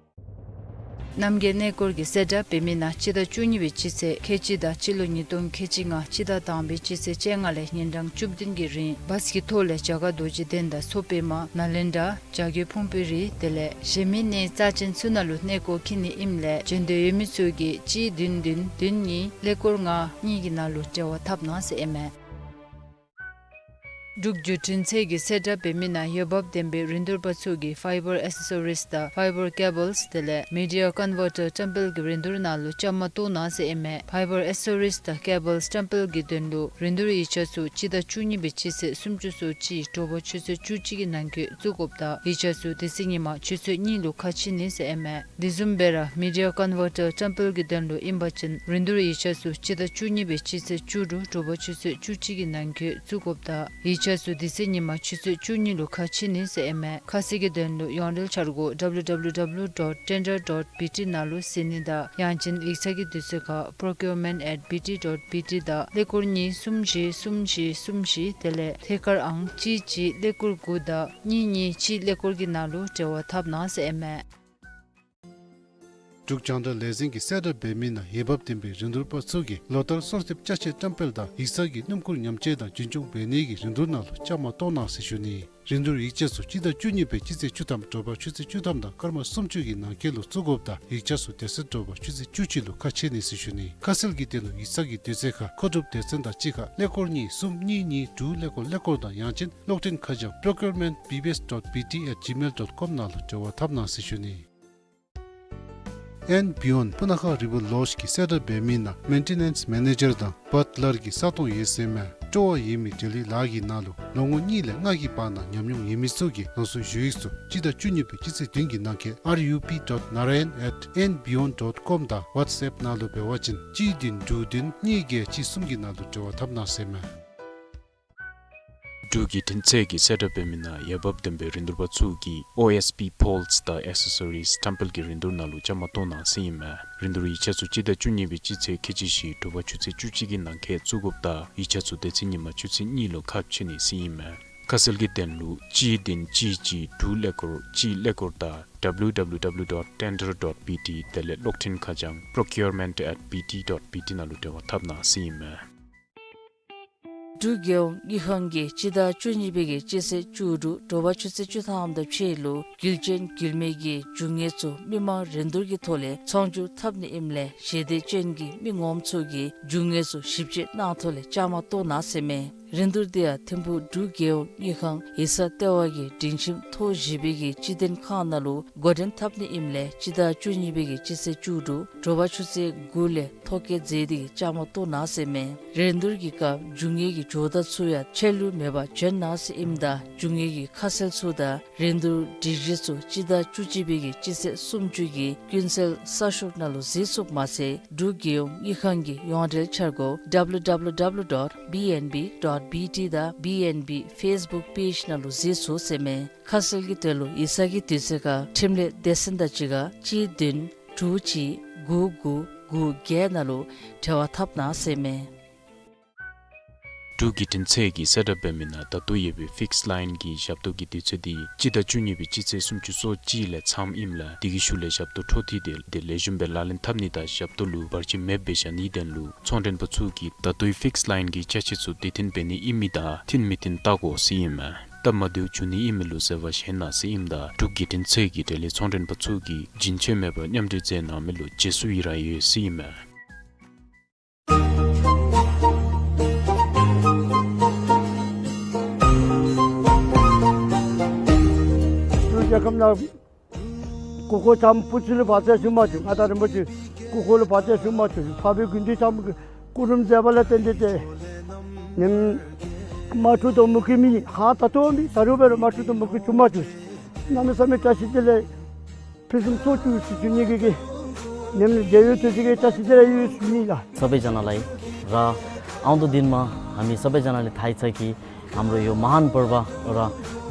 རྣམ་རྒྱལ་གནས་སྐོར་གྱི་གསལ་བསྒྲགས་འབད་མི་ནང་སྤྱི་ཟླ་བཅུ་གཉིས་པའི་སྤྱི་ཚེས་ཁལ་གཅིག་དང་སྤྱི་ལོ་ཉིས་སྟོང་ཁལ་གཅིག་ལྔ་སྤྱི་ཟླ་དང་པའི་སྤྱི་ཚེས་བཅོ་ལྔ་ལས་ཉིན་གྲངས་བཅུ་བདུན་གྱི་རིང་བཱས་ཀྱི་ཐོག་ལས་རྒྱ་གར་རྡོ་རྗེ་གདན་དང་མཚོ་པདྨ་ནཱ་ལེནྡྲ་བྱ་རྒོད་ཕུང་པོའི་རི་དེ་ལས་གཞན་མི་གནས་རྩ་ཅན་ཚུ་ནང་ལུ་གནས་སྐོར་འཁྱིད་ནི་ཨིནམ་ལས་འབྱོན་འདོད་ཡོད་མི་ཚུ་གིས་གཅིག་བདུན་བདུན་བདུན་གཉིས་ཀླད་ཀོར་ལྔ་གཉིས་ཀྱི་ནང་ལུ་འབྲེལ་བ་འཐབ་གནང་ཟེར་ཨིན་མས། འབྲུག་བརྒྱུད་འཕྲིན་ཚད་ཀྱི་གསལ་བསྒྲགས་འབད་མི་ནང་འོས་འབབ་ལྡན་པའི་རིན་བསྡུར་པ་ཚུ་གིས་ཕའི་བར་ཨེག་སེ་སོ་རིས་དང་ཕའི་བར་ཀེ་བཱལསི་དེ་ལས་མི་ཌི་ཡ་ཀོན་ཝར་ཊར་བཀྲམ་སྤེལ་གྱི་རིན་བསྡུར་ནང་ལུ་བཅའ་མར་གཏོགས་གནང་ཟེར་ཨིན་མས། ཕའི་བར་ཨེག་སེ་སོ་རིས་དང་ཀེ་བཱལསི་བཀྲམ་སྤེལ་གྱི་དོན་ལུ་རིན་བསྡུར་ཡིག་ཆ་ཚུ་སྤྱི་ཟླ་བཅུ་གཉིས་པའི་སྤྱི་ཚེས་སུམ་ཅུ་སོ་གཅིག་དྲོ་པ་ཆུ་ཚོད་བཅུ་གཅིག་གི་ནང་འཁོད་བཙུགས་དགོཔ་དང་ཡིག་ཆ་ཚུ་དེ་ཚེ་ཉིན་མ་ཆུ་ཚོད་གཉིས་ལུ་ཁ་ཕྱེ་ནི་ཟེར་ཨིན་མས། དེ་བཟུམ་སྦེ་ར་མི་ཌི་ཡ་ཀོན་ཝར་ཊར་བཀྲམ་སྤེལ་གྱི་དོན་ལུ་ཨིན་པ་ཅིན་རིན་བསྡུར་ཡིག་ཆ་ཚུ་སྤྱི་ཟླ་བཅུ་གཉིས་པའི་སྤྱི་ཚེས་བཅུ་དྲུག་དྲོ་པ་ཆུ་ཚོད་བཅུ་གཅིག་གི་ནང་འཁོད་བཙུགས་དགོཔ་དང་ཡིག་ཆ་ཚུ་དེ་ཚེ་ཉིན་མ་ཆུ་ཚོད་བཅུ་གཉིས་ལུ་ཁ་ཕྱེ་ནི་ཟེར་ཨིན་མས། ཁ་གསལ་གྱི་དོན་ལུ་ཡོངས་འབྲེལ་འཆར་སྒོ་ཌབ་ལུ་ཌབ་ལུ་ཌབ་ལུ་ཌོཊ་ཊེན་ཌར་ཌོཊ་བི་ཊི་ནང་ལུ་གཟིགས་ནི་དང་ཡང་ཅིན་ཡིག་ཚང་གི་དུས་ཚོད་ཁར་པྲོ་ཀིའུར་མེནཊ་ཨེཊ་བི་ཊི་ཌོཊ་བི་ཊི་དང་ཀླད་ཀོར་གཉིས་གསུམ་བཞི་གསུམ་བཞི་གསུམ་བཞི་དེ་ལས་ཐད་ཀར་ཨང་གཅིག་གཅིག་ཀླད་ཀོར་དགུ་དང་གཉིས་གཉིས་གཅིག་ཀླད་ཀོར་གྱི་ནང་ལུ་འབྲེལ་བ་འཐབ་གནང་ཟེར་ཨིན་མས། འབྲུག་རྒྱང་བསྒྲགས་ལས་འཛིན་གྱི་གསལ་བསྒྲགས་འབད་མི་ནང་འོས་འབབ་ལྡན་པའི་རིན་བསྡུར་པ་ཚུ་གིས་ལོ་ལྟར་གསོལ་འདེབས་ཅ་ཆས་བཀྲམ་སྤེལ་དང་ཡིག་ཚང་གི་སྣུམ་འཁོར་ཉམས་བཅོས་དང་རྒྱུན་སྐྱོང་འབད་ནི་གི་རིན་བསྡུར་ནང་ལུ་བཅའ་མར་གཏོགས་གནང་ཟེར་ཞུ་ནི། རིན་བསྡུར་ཡིག་ཆ་ཚུ་སྤྱི་ཟླ་བཅུ་གཉིས་པའི་སྤྱི་ཚེས་བཅུ་ཐམ་དྲོ་པ་ཆུ་ཚོད་བཅུ་ཐམ་དང་སྐར་མ་སུམ་ཅུ་གི་ནང་འཁོད་ལུ་བཙུགས་དགོཔ་དང་ཡིག་ཆ་ཚུ་དེ་ཚེ་དྲོ་པ་ཆུ་ཚོད་བཅུ་གཅིག་ལུ་ཁ་ཕྱེ་ནི་ཟེར་ཞུ་ནི། ཁ་གསལ་གྱི་དོན་ལུ་ཡིག་ཚང་གི་དུས་ཚོད་ཁར་མཁོ་སྒྲུབ་སྡེ་ཚན་དང་གཅིག་ཁར་ཀླད་ཀོར་གཉིས་གསུམ་གཉིས་གཉིས་དྲུག་ཀླད་ཀོར་ཀླད་ཀོར་དང་ཡང་ཅིན་གློག་འཕྲིན་ཁ་བྱང་པྲོ་ཀིའུར་མེནཊ་བི་བི་ཨེསི་ཌོཊ་བི་ཊི་ཨེཊ་ཇི་མེལ་ཌོཊ་ཀོམ་ནང་ལུ་འབྲེལ་བ་འཐབ་གནང་ཟེར་ཞུ་ནི། ཨེན་བི་ཡོན་སྤུ་ན་ཁ་རི་བར་ལོཇ་གི་གསལ་བསྒྲགས་འབད་མི་ནང་མེན་ཊེ་ནེནསི་མེ་ནེ་ཇར་དང་བཊ་ལར་གྱི་ས་སྟོང་ཡོད་ཟེར་མས། སྤྲོ་བ་ཡོད་མི་འབྲེལ་ཡོད་ལཱ་གི་ནང་ལུ་ལོ་ངོ་གཉིས་ལས་ལྔ་གི་བར་ན་ཉམས་མྱོང་ཡོད་མི་ཚུ་གིས་རང་སོའི་ཞུ་ཡིག་ཚུ་སྤྱི་ཟླ་བཅུ་གཉིས་པའི་སྤྱི་ཚེས་བདུན་གྱི་ནང་འཁོད་R U P dot narayan at N beyond dot com དང་WhatsApp ནང་ལུ་འབད་བ་ཅིན་གཅིག་བདུན་དྲུག་བདུན་གཉིས་བརྒྱད་གཅིག་གསུམ་གྱི་ནང་ལུ་འབྲེལ་བ་འཐབ་གནང་ཟེར་མས། འབྲུག་བརྒྱུད་འཕྲིན་ཚད་ཀྱིས་གསལ་བསྒྲགས་འབད་མི་ནང་འོས་འབབ་ལྡན་པའི་རིན་བསྡུར་པ་ཚུ་གིས་O S P poles དང་accessories ཊམ་པལ་གྱི་རིན་བསྡུར་ནང་ལུ་བཅའ་མར་གཏོགས་གནང་ཟེར་ཨིན་མས། རིན་བསྡུར་ཡིག་ཆ་ཚུ་སྤྱི་ཟླ་བཅུ་གཉིས་པའི་སྤྱི་ཚེས་ཁལ་གཅིག་བཞི་དྲོ་པ་ཆུ་ཚོད་བཅུ་གཅིག་གི་ནང་འཁོད་བཙུགས་དགོཔ་དང་ཡིག་ཆ་ཚུ་དེ་ཚེ་ཉིན་མ་ཆུ་ཚོད་གཉིས་ལུ་ཁ་ཕྱེ་ནི་ཟེར་ཨིན་མས། ཁ་གསལ་གྱི་དོན་ལུ་གཅིག་བདུན་གཅིག་གཅིག་དྲུག་ཀླད་ཀོར་གཅིག་ཀླད་ཀོར་དང་W W W dot tender dot B T དེ་ལས་གློག་འཕྲིན་ཁ་བྱང་procurement at B T dot B T ནང་ལུ་འབྲེལ་བ་འཐབ་གནང་ཟེར་ཨིན་མས། འབྲུག་རྒྱལ་ཡོངས་དངུལ་ཁང་གིས་སྤྱི་ཟླ་བཅུ་གཉིས་པའི་གི་སྤྱི་ཚེས་བཅུ་དྲུག་དྲོ་པ་ཆུ་ཚོད་བཅུ་ཐམ་དང་ཕྱེད་ལུ་རྒྱུ་ཅན་རྒྱུ་མེད་ཀྱི་རྒྱུ་དངོས་ཚུ་མི་མང་རིན་བསྡུར་གྱི་ཐོག་ལས་ཚོང་སྒྱུར་འཐབ་ནི་ཨིནམ་ལས་ཞལ་འདེབས་ཅན་གྱི་མི་ངོམ་ཚུ་གིས་རྒྱུ་དངོས་ཚུ་ཞིབ་དཔྱད་གནང་ཐོག་ལས་བཅའ་མར་གཏོགས་གནང་ཟེར་མས། རིན་བསྡུར་དེ་ཡང་ཐིམ་ཕུག་འབྲུག་རྒྱལ་ཡོངས་དངུལ་ཁང་ཡིག་ཚང་ལྟེ་བ་གི་སྒྲིང་ཁྱིམ་ཐོག་བཞི་པའི་གི་སྤྱི་དོན་ཁང་ནང་ལུ་འགོ་འདྲེན་འཐབ་ནི་ཨིནམ་ལས་སྤྱི་ཟླ་བཅུ་གཉིས་པའི་གི་སྤྱི་ཚེས་བཅུ་དྲུག་དྲོ་པ་ཆུ་ཚོད་དགུ་ལས་ཐོ་བཀོད་མཛད་དེ་གི་བཅའ་མར་གཏོགས་གནང་ཟེར་མས། རིན་བསྡུར་གྱི་སྐབས་རྒྱུ་དངོས་ཀྱི་ཇོ་བདག་ཚུ་ཡང་ཆད་ལུས་མེད་པར་འབྱོན་གནང་ཟེར་ཨིནམ་ད་རྒྱུ་དངོས་ཀྱི་ཁ་གསལ་ཚུ་དང་རིན་བསྡུར་སྒྲིག་གཞི་ཚུ་སྤྱི་ཟླ་བཅུ་གཅིག་པའི་གི་སྤྱི་ཚེས་སུམ་ཅུ་གི་ཀུན་གསལ་གསར་ཤོག་ནང་ལུ་གཟིགས་ཚུགསཔ་མ་ཚད་འབྲུག་རྒྱལ་ཡོངས་དངུལ་ཁང་གི་ཡོངས་འབྲེལ་འཆར་སྒོ་W W W dot B N B dot B T དང་B N B Facebook page ནང་ལུ་གཟིགས་ཚུགས་ཟེར་མས། ཁ་གསལ་གྱི་དོན་ལུ་ཡིག་ཚང་གི་དུས་ཚོད་ཁར་འཕྲིན་ལས་སྡེ་ཚན་དང་གཅིག་ཁར་གཅིག་བདུན་དྲུག་གཅིག་དགུ་དགུ་དགུ་བརྒྱད་ནང་ལུ་འབྲེལ་བ་འཐབ་གནང་ཟེར་མས། འབྲུག་བརྒྱུད་འཕྲིན་ཚད་ཀྱིས་གསལ་བསྒྲགས་འབད་མི་ནང་ད་ལྟོ་ཡོད་པའི་ཕིགསི་ལའིན་གྱི་ཞབས་ཏོག་གི་དུས་ཚོད་དེ་སྤྱི་ཟླ་བཅུ་གཉིས་པའི་སྤྱི་ཚེས་སུམ་ཅུ་སོ་གཅིག་ལས་མཚམས་ཨིནམ་ལས་དེ་གི་ཤུལ་ལས་ཞབས་ཏོག་འཕྲོ་མཐུད་དེ་དེ་ལེགས་ཤོམ་སྦེ་ལག་ལེན་འཐབ་ནི་དང་ཞབས་ཏོག་ལུ་བར་ཆད་མེདཔ་སྦེ་བཞག་ནིའི་དོན་ལུ་ཚོང་མགྲོན་པ་ཚུ་གིས་ད་ལྟོའི་ཕིགསི་ལའིན་གྱི་ཅ་ཆས་ཚུ་དེ་འཐེན་འབད་ནི་ཨིན་མི་དང་འཐེན་མི་འཐེན་བལྟ་དགོ་ཟེར་ཨིན་མས། སྟབས་མ་བདེཝ་འབྱུང་ནི་ཨིན་མི་ལུ་བཟོད་པ་བཞེས་གནང་ཟེར་ཨིནམ་ད་འབྲུག་བརྒྱུད་འཕྲིན་ཚད་ཀྱིས་འབྲེལ་ཡོད་ཚོང་མགྲོན་པ་ཚུ་གིས་རྒྱུན་ཆད་མེད་པར་མཉམ་འབྲེལ་མཛད་གནང་མི་ལུ་རྗེས་སུ་ཡི་རང་ཡོད་ཟེར་ཨིན་མས། འབྲུག་རྒྱལ་ཁབ་ནང་སྐུ་འཁོར་ཙམ་སྤུ་ཚུ་ལུ་བར་ཆད་ཞུགས་མ་བཅུག། མངའ་བདག་རིན་པོ་ཆེ་སྐུ་འཁོར་ལུ་བར་ཆད་ཞུགས་མ་བཅུག། འཕགས་པའི་དགེ་འདུན་ཙམ་གྱིས་སྐུ་རིམ་མཛད་པ་ལས་བརྟེན་ཏེ་ཏེ་ནེམ་དམག་འཁྲུག་དང་མུ་གེ་མེད། ཧ་ད་ལྟོ་འདི་ད་རུང་འབད་རུང་དམག་འཁྲུག་དང་མུ་གེ་བྱུང་མ་བཅུག། གནམ་མེད་ས་མེད་བཀྲ་ཤིས་བདེ་ལེགས་ཕུན་སུམ་ཚོགས་བཅུག་ཟེར་ཞུ་ནི་གི་གི་ནེམ་རྒྱལ་ཡོངས་དུས་ཆེན་གྱི་བཀྲ་ཤིས་བདེ་ལེགས་ཡོད་ཟེར་ཞུ་ནི་ལགས། सबैजनालाई र आउँदो दिनमा हामी सबैजनाले थाहै छ कि हाम्रो यो महान पर्व र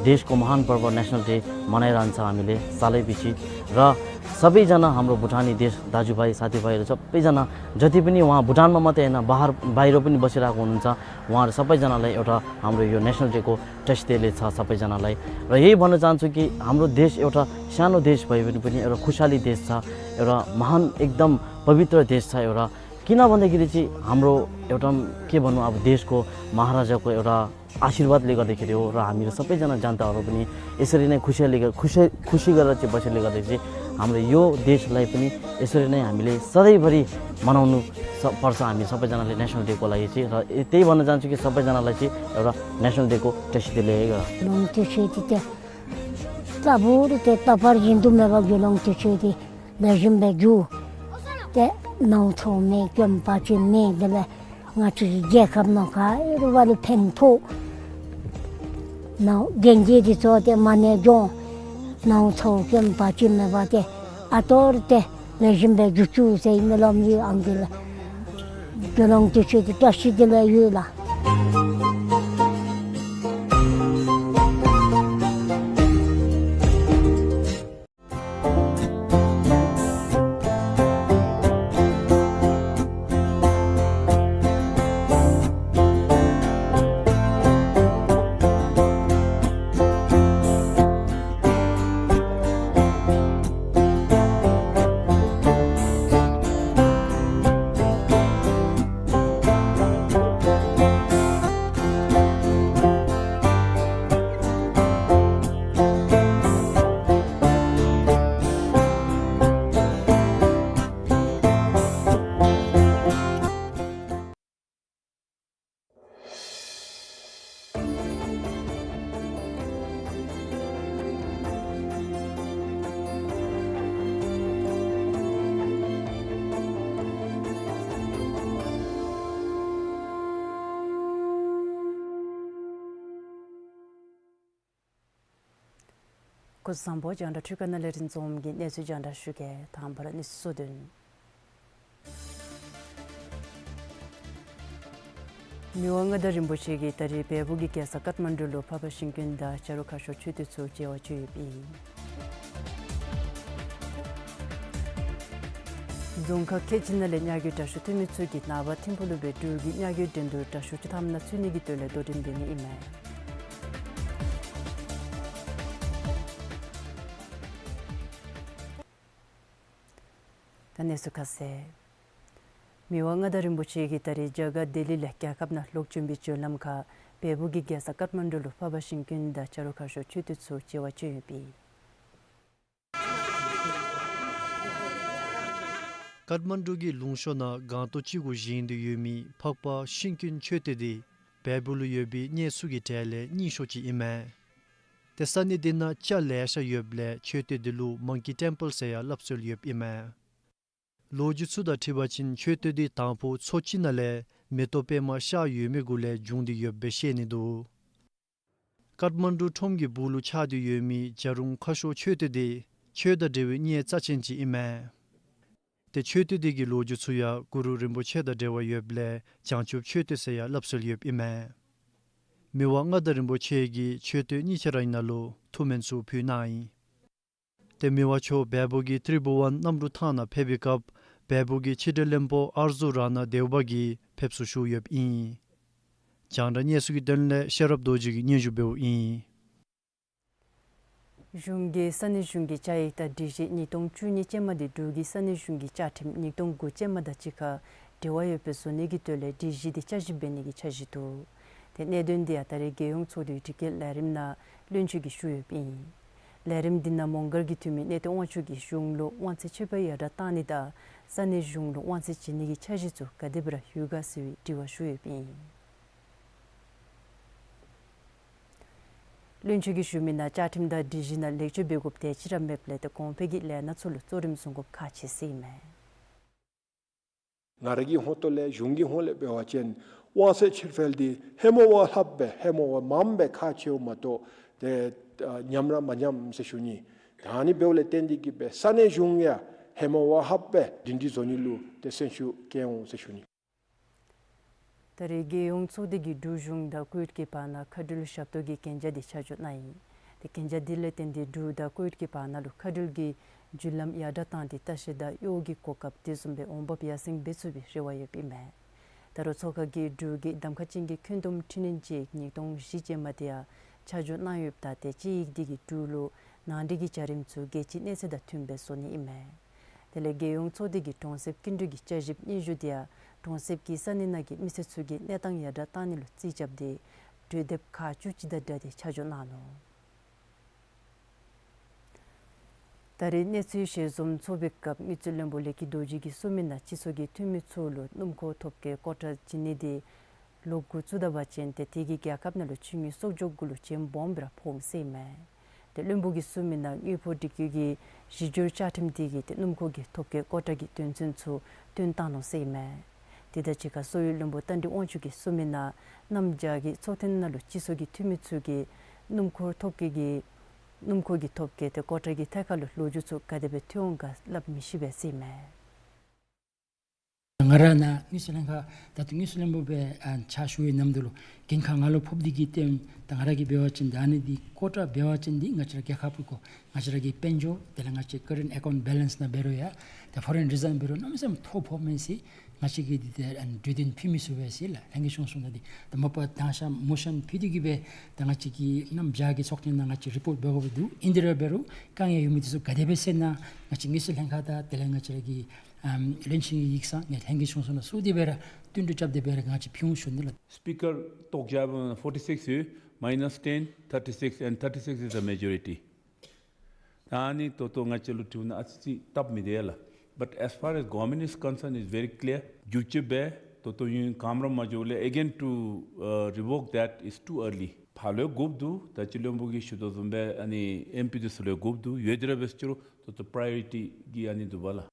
देशको महान पर्व नेसनल डे मनाइरहन्छ हामीले सालैपिछे। र सबैजना हाम्रो भुटानी देश दाजुभाइ साथीभाइहरू सबैजना जति पनि उहाँ भुटानमा मात्रै होइन, बाहर, बाहिर पनि बसिरहेको हुनुहुन्छ, उहाँहरू सबैजनालाई एउटा हाम्रो यो नेसनल डेको ट्रस्ट डेले छ सबैजनालाई। र यही भन्न चाहन्छु कि हाम्रो देश एउटा सानो देश भए पनि, पनि एउटा खुसियाली देश छ, एउटा महान एकदम पवित्र देश छ एउटा। किन भन्दाखेरि चाहिँ हाम्रो एउटा के भन्नु, अब देशको महाराजाको एउटा आशीर्वादले गर्दाखेरि हो र हामीहरू सबैजना जनताहरू पनि यसरी नै खुसियाली ग-, खुसी, खुसी गरेर चाहिँ बसेकोले गर्दाखेरि चाहिँ हाम्रो यो देशलाई पनि यसरी नै हामीले सधैँभरि मनाउनु स-, पर्छ हामी सबैजनाले नेसनल डेको लागि चाहिँ। र ए-, त्यही भन्न चाहन्छु कि सबैजनालाई चाहिँ एउटा नेसनल डेको ट्रस्ट डेले ग- ལོངས་སྤྱོད་ཆེ་སྟེ་ཏེ་རྩ་བོ་རུ་ཏེ་རྟག་པར་བཞིན་དུ་མེད་པ་གི་ལོངས་སྤྱོད་ཆེ་སྟེ་ལེགས་ཤོམ་སྦེ་རྒྱུ་ཏེ་ནོར་འཚོ་མེད་སྐྱོན་བར་ཆད་མེད། དེ་ལས་ང་བཅས་ཀྱི་རྒྱལ་ཁབ་ནང་ག་རུ་བ་ལུ་ཕན་ཐོགས། ནོར་རྒྱན་གྱི་དེ་ཚུ་ཏེ་མ་ནེ་གྱོང་ནོར་འཚོ་སྐྱོན་བར་ཆད་མེད་པ་ཏེ་ཨ་ཏོར་ཏེ་ལེགས་ཤོམ་སྦེ་རྒྱུ་བཅུག་ཟེར་སྨོན་ལམ་ཡོད། ཨང་རྒས་ལགས་དགེ་སློང་དུ་ཆོས་ཀྱི་བཀྲ་ཤིས་བདེ་ལེགས་ཡོད་ལགས། སྐུ་གཟུགས་བཟང་པོ། རྒྱང་བསྒྲགས་འཕྲུལ་ཁང་ནང་ལས་རིན་འཛོམས་ཀྱིས་གནས་ཚུལ་རྒྱང་བསྒྲགས་ཞུ་གེ། དང་པ་ར་གནས་ཚུལ་གཙོ་དོན། མི་དབང་མངའ་བདག་རིན་པོ་ཆེ་གིས་ད་རིས་བལ་པོ་གི་རྒྱལ་ས་ཀཏ་མན་ཌུ་ལུ་འཕགས་པ་ཤིང་ཀུན་དང་བྱ་རོག་ཁ་ཤོར་ཆོས་སྡེ་ཚུ་མཇལ་བར་བྱོན་ཡོདཔ་ཨིན། རྫོང་ཁག་ཁལ་གཅིག་ནང་ལས་མྱ་ངན་དྲག་ཤོས་འཐུས་མི་ཚུ་གིས་ནངས་པ་ཐིམ་ཕུག་ལུ་སྦེ་འབྲུག་གི་མྱ་ངན་འགྲན་བསྡུར་དྲག་ཤོས་བཅུ་ཐམ་ནང་ཚུད་ནི་གི་དོན་ལས་དོ་འགྲན་འབད་ནི་ཨིན་མས། ད་གནས་ཚུལ་ཁ་གསལ། མི་དབང་མངའ་བདག་རིན་པོ་ཆེ་གིས་ད་རིས་རྒྱ་གར་ལྡི་ལི་ལས་རྒྱལ་ཁབ་ནང་ལོག་བྱོན་པའི་བྱོན་ལམ་ཁར་བལ་པོ་གི་རྒྱལ་ས་ཀཏ་མན་ཌུ་ལུ་འཕགས་པ་ཤིང་ཀུན་དང་བྱ་རོག་ཁ་ཤོར་ཆོས་སྡེ་ཚུ་མཇལ་བར་བྱོན་ཡོདཔ་ཨིན། ཀཏ་མན་ཌུ་གི་ལུང་ཤོར་ནང་སྒང་ཏོག་ཅིག་གུ་བཞེངས་ཏེ་ཡོད་མི་འཕགས་པ་ཤིང་ཀུན་ཆོས་སྡེ་འདི་བལ་པོ་ལུ་ཡོད་པའི་གནས་ཚུ་གི་གྲས་ལས་རྙིང་ཤོས་ཅིག་ཨིན་མས། ཏེ་ས་གནས་འདི་ནང་ལྕགས་ལེ་ཤ་ཡོདཔ་ལས་ཆོས་སྡེ་འདི་ལུ་མང་ཀི་ཊེམ་པལ་ཟེར་ཡང་སླབ་སྲོལ་ཡོདཔ་ཨིན་མས། ལོ་རྒྱུས་ཚུ་དང་འཁྲིལ་བ་ཅིན་ཆོས་སྡེ་འདི་དང་ཕུ་མཚོ་ཅིག་ནང་ལས་མེ་ཏོག་པདྨ་ཤར་ཡོད་མི་གུ་ལས་བྱུང་སྟེ་ཡོདཔ་སྦེ་བཤད་ནི་འདུག། ཀཏ་མན་ཌུ་ཁྲོམ་གྱི་སྦུག་ལུ་ཆགས་ཏེ་ཡོད་མི་བྱ་རོག་ཁ་ཤོར་ཆོས་སྡེ་འདི་ཆོས་དང་འབྲེལ་བའི་གནས་རྩ་ཆེན་ཅིག་ཨིན་མས། ཏེ་ཆོས་སྡེ་འདི་གི་ལོ་རྒྱུས་ཚུ་ཡང་གུ་རུ་རིན་པོ་ཆེ་དང་འབྲེལ་བ་ཡོདཔ་ལས་བྱང་ཆུབ་ཆོས་སྡེ་ཟེར་ཡང་སླབ་སྲོལ་ཡོདཔ་ཨིན་མས། མི་དབང་མངའ་བདག་རིན་པོ་ཆེ་གིས་ཆོས་སྡེ་གཉིས་ཆ་ར་ནང་ལུ་ཐུགས་སྨོན་ཚུ་ཕུལ་གནང་ཡི། ཏེ་མི་དབང་མཆོག་བལ་པོ་གི་ཏྲི་བུ་ཝན་གནམ་གྲུ་ཐང་ནང་ཕེབས་པའི་སྐབས་བལ་པོ་གི་ཕྱི་འབྲེལ་བློན་པོ་ཨར་ཛུ་ར་ན་དེའུ་བ་གིས་ཕེབས་བསུ་ཞུ་ཡོདཔ་ཨིན། རྒྱང་བསྒྲགས་གནས་ཚུལ་གྱི་དོན་ལས་ཤེས་རབ་རྡོ་རྗེ་གིས་སྙན་ཞུ་འབདཝ་ཨིན། གཞུང་གིས་ས་གནས་གཞུང་གི་བཅའ་ཡིག་དང་སྒྲིག་གཞི་ཉིས་སྟོང་བཅུ་གཉིས་ཅན་མ་འདི་འབྲུག་གི་ས་གནས་གཞུང་གི་བཅའ་ཁྲིམས་ཉིས་སྟོང་དགུ་ཅན་མ་དང་གཅིག་ཁར་འབྲེལ་བ་ཡོདཔ་སྦེ་བཟོ་ནི་གི་དོན་ལས་སྒྲིག་གཞི་འདི་བསྐྱར་ཞིབ་འབད་ནི་གི་འཆར་གཞི་འདུག། ཏེ་གནད་དོན་འདི་ཡང་ད་རེས་རྒྱལ་ཡོངས་ཚོགས་འདུའི་དྲི་བཀོད་ལས་རིམ་ནང་བློན་ཆེན་གྱིས་ཞུ་ཡོདཔ་ཨིན། ལས་རིམ་འདི་ནང་མོང་སྒར་གྱི་འཐུས་མི་གནས་བརྟན་དབང་ཕྱུག་གིས་གཞུང་ལུ་དབང་ཚད་ཆེ་བ་ཡར་དྲག་བཏང་ནི་དང་ས་གནས་གཞུང་ལུ་དབང་ཚད་བྱིན་ནི་གི་འཆར་གཞི་ཚུ་ག་དེ་སྦེ་ར་ཡོད་ག་ཟེར་བའི་དྲི་བ་ཞུ་ཡོདཔ་ཨིན། བློན་ཆེན་གྱིས་ཞུ་མི་ནང་བཅའ་ཁྲིམས་དང་སྒྲིག་གཞི་ནང་ལེགས་བཅོས་འབད་དགོཔ་དེ་ཅིག་ར་མེདཔ་ལས་ཏེ་གོང་འཕེལ་གྱི་ལས་སྣ་ཚུ་ལུ་གཙོ་རིམ་བཟུང་དགོཔ་ཁག་ཆེ་ཟེར་ཨིན་མས། ང་ར་གི་ཧོང་ཏོ་ལས་གཞུང་གི་ཧོང་ལས་འབད་བ་ཅིན་དབང་ཚད་ཕྱིར་འཕེལ་འདི་ཧེ་མ་བ་ལྷགཔ་སྦེ་ཧེ་མ་བ་མངམ་སྦེ་ཁག་ཆེཝ་མ་གཏོགས་ཏེ་ཨ་ཉམས་ར་མ་ཉམས་ཟེར་ཞུ་ནི། ད་ཨ་ནི་འབདཝ་ལས་བརྟེན་ཏེ་གིས་སྦེ་ས་གནས་གཞུང་ཡང་ཧེ་མ་བ་ལྷགཔ་སྦེ་སྒྲིང་སྒྲི་བཟོ་ནི་ལུ་ཏེ་སེམས་ཤུགས་བསྐྱེད་འོང་ཟེར་ཞུ་ནི། ད་རེས་རྒྱལ་ཡོངས་ཚོགས་སྡེ་གིས་འབྲུག་གཞུང་དང་ཀུ་ཝེཊ་གྱི་བར་ན་མཁའ་འགྲུལ་ཞབས་ཏོག་གི་གན་རྒྱ་འདི་ཆ་འཇོག་གནང་ཡི། ཏེ་གན་རྒྱ་འདི་ལས་བརྟེན་ཏེ་འབྲུག་དང་ཀུ་ཝེཊ་གྱི་བར་ན་ལུ་མཁའ་འགྲུལ་གྱི་བརྒྱུད་ལམ་ཡར་དྲག་བཏང་སྟེ་ལྟ་བཤལ་དང་གཡོག་གི་གོ་སྐབས་དེ་བཟུམ་སྦེ་འོང་འབབ་ཡར་སེང་འབད་ཚུགས་པའི་རེ་བ་ཡོདཔ་ཨིན་མས། ད་རུང་ཚོགས་ཁང་གིས་འབྲུག་གི་གདམ་ཁ་ཅན་གྱི་འཁོན་འདུམ་འཕྲི་སྣོན་དཔྱད་ཡིག་ཉིས་སྟོང་བཞི་ཅན་མ་དེ་ཡང་ཆ་འཇོག་གནང་ཡོདཔ་ད་ཏེ་དཔྱད་ཡིག་འདི་གིས་འབྲུག་ལུ་ནང་འདྲེན་གྱི་བྱ་རིམ་ཚུ་རྒྱལ་སྤྱིའི་གནས་ཚད་དང་མཐུནམ་སྦེ་བཟོ་ནི་ཨིན་མས། དེ་ལས་རྒྱལ་ཡོངས་ཚོགས་སྡེ་གིས་གྲོང་གསེབ་སྐྱིན་འགྲུལ་གྱི་བསྐྱར་ཞིབ་སྙན་ཞུ་དེ་ཡང་གྲོང་གསེབ་ཀྱི་ས་གནས་ནང་གི་མི་སེར་ཚུ་གི་གནས་སྟངས་ཡར་དྲག་བཏང་ནི་ལུ་རྩིས་རྐྱབ་སྟེ་གྲོས་འདེབས་ཁག་བཅུ་གཅིག་དང་སྦྲགས་ཏེ་ཆ་འཇོག་གནང་ནུག། ད་རེས་གནས་ཚུལ་ཞལ་འཛོམས་ཚོགས་པའི་སྐབས་དངུལ་རྩིས་བློན་པོ་ལས་སྐྱིད་རྡོ་རྗེ་གིས་གསུངས་མི་ནང་སྤྱི་ཚོགས་ཀྱི་འཐུས་མི་ཚུ་ལུ་སྣུམ་འཁོར་ཐོབ་སྐྱེད་ཀོ་ཊ་བྱིན་ནི་དེ་ལོ་འགོ་བཙུགས་ད་པ་ཅིན་ཏེ་དེ་གིས་རྒྱལ་ཁབ་ནང་ལུ་ཕྱི་དངུལ་གསོག་འཇོག་གུ་ལུ་བྱེམ་སྦོམ་སྦེ་ར་ཕོགཔ་ཨིན་ཟེར་ཨིན་མས། ཏེ་བློན་པོ་གིས་གསུངས་མི་ནང་དངུལ་ཕོགས་སྒྲིག་བཀོད་ཀྱི་གཞི་སྒྱུར་བཅའ་ཁྲིམས་དེ་གིས་ཏེ་སྣུམ་འཁོར་གྱི་ཐོབ་སྐྱེད་ཀོ་ཊ་གི་དོན་ཚན་ཚུ་བཏོན་བཏང་ནུག་ཟེར་ཨིན་མས། དེ་དང་གཅིག་ཁར་སོག་ཡུལ་བློན་པོ་རྟ་མགྲིན་དབང་ཕྱུག་གིས་གསུངས་མི་ནང་གནམ་བྱཱར་གྱི་ཚོགས་ཐེངས་ནང་ལུ་སྤྱི་ཚོགས་ཀྱི་འཐུས་མི་ཚུ་གིས་སྣུམ་འཁོར་ཐོབ་སྐྱེད་ཀྱི་སྣུམ་འཁོར་གྱི་ཐོབ་སྐྱེད་དེ་ཀོ་ཊ་གི་ཐད་ཁར་ལུ་ལོ་རྒྱུས་ཚུ་ག་དེ་སྦེ་ཐོན་འོང་ག་སླབ་མི་ཤེས་པས་ཟེར་ཨིན་མས། ང་ར་ནཱ་དངུལ་རྩིས་ལྷན་ཁག་ད་ལྟོ་དངུལ་རྩིས་བློན་པོ་སྦེ་ཨ་ཕྱག་ཞུ་བའི་ནམ་དུས་ལུ་འགན་ཁག་ང་ལུ་ཕོགཔ་འདི་གིས་བརྟེན་ད་ང་ར་གིས་འབད་བ་ཅིན་ད་ཨ་ནི་འདི་ཀོ་ཊ་འབད་བ་ཅིན་འདི་ང་བཅས་ར་རྒྱལ་ཁབ་ཀྱི་སྐོར་ང་བཅས་ར་གི་དཔལ་འབྱོར་དེ་ལས་ང་བཅས་ཀ་རེནཊ་ཨེ་ཀའུནཊ་བེ་ལེནསི་ནང་འབད་རུང་ཡང་ད་ཕོ་རེན་རི་ཛརབ་འབད་རུང་གནམ་མེད་ས་མེད་མཐོ་ཕོགཔ་མས་ཟེར་ང་བཅས་ཀྱིས་འདི་ཏེ་ཨ་ནི་གྲོས་དོན་ཕུལ་མི་ཚུགས་པས་ཟེར་ལགས། ལྷན་རྒྱས་གཞུང་གསུང་ད་འདི་ད་མ་པ་དང་ཤ་མོ་ཤན་ཕུལ་ཏེ་གིས་སྦེ་ད་ང་བཅས་ཀྱིས་གནམ་བྱཱར་གྱི་ཚོགས་ཐེངས་ནང་ང་བཅས་རི་པོཊ་འབད་དགོཔ་འདུག། ཨིན་དེ་ར་འབད་རུང་དཀའ་ངལ་ཡོད་མི་འདི་ཚུ་ག་དེ་སྦེ་སེལ་ན་ང་བཅས་དངུལ་རྩིས་ལྷན་ཁག་དང་དེ་ལས་ང་བཅས་ར་གི་ཨམ་བློན་ཆེན་གྱི་ཡིག་ཚང་ངེའི་ལྷན་རྒྱས་གཞུང་གསུང་ནང་བསུབ་སྟེ་སྦེ་ར་བསྟུན་གྲོས་རྐྱབ་སྟེ་སྦེ་ར་ང་བཅས་ཕུལ་འོང་ཞུ་ནི་ལགས། Speaker, དོགས་བྱ་forty-six ཡོད། Minus ten, thirty-six and thirty-six is the majority. ད་ཨ་ནི་ད་ལྟོ་ང་བཅས་ལུ་དྲིཝ་ཨ་ཙི་ཅིག་སྟབས་མི་བདེ་ལགས། But as far as government is concerned, is very clear. བསྒྱུར་བཅོས་འབད་ད་ལྟོ་ཡུན་ག་ར་མ་འགྱོཝ་ལས་again to uh, revoke that is too early. ཕར་ལུ་དགོཔ་འདུག། ད་ཅི་བློན་པོ་གིས་ཞུ་དོ་བཟུམ་སྦེ་ཨ་ནི་ཨེམ་པི་འདི་ཚུ་ལུ་དགོཔ་འདུག། ཡོད་དེ་ར་འབད་ཟེར་ཅི་རུང་ད་ལྟོ་པ་རའི་ཡོ་རི་ཊི་གི་ཨ་ནི་འདུག་པ་ལགས།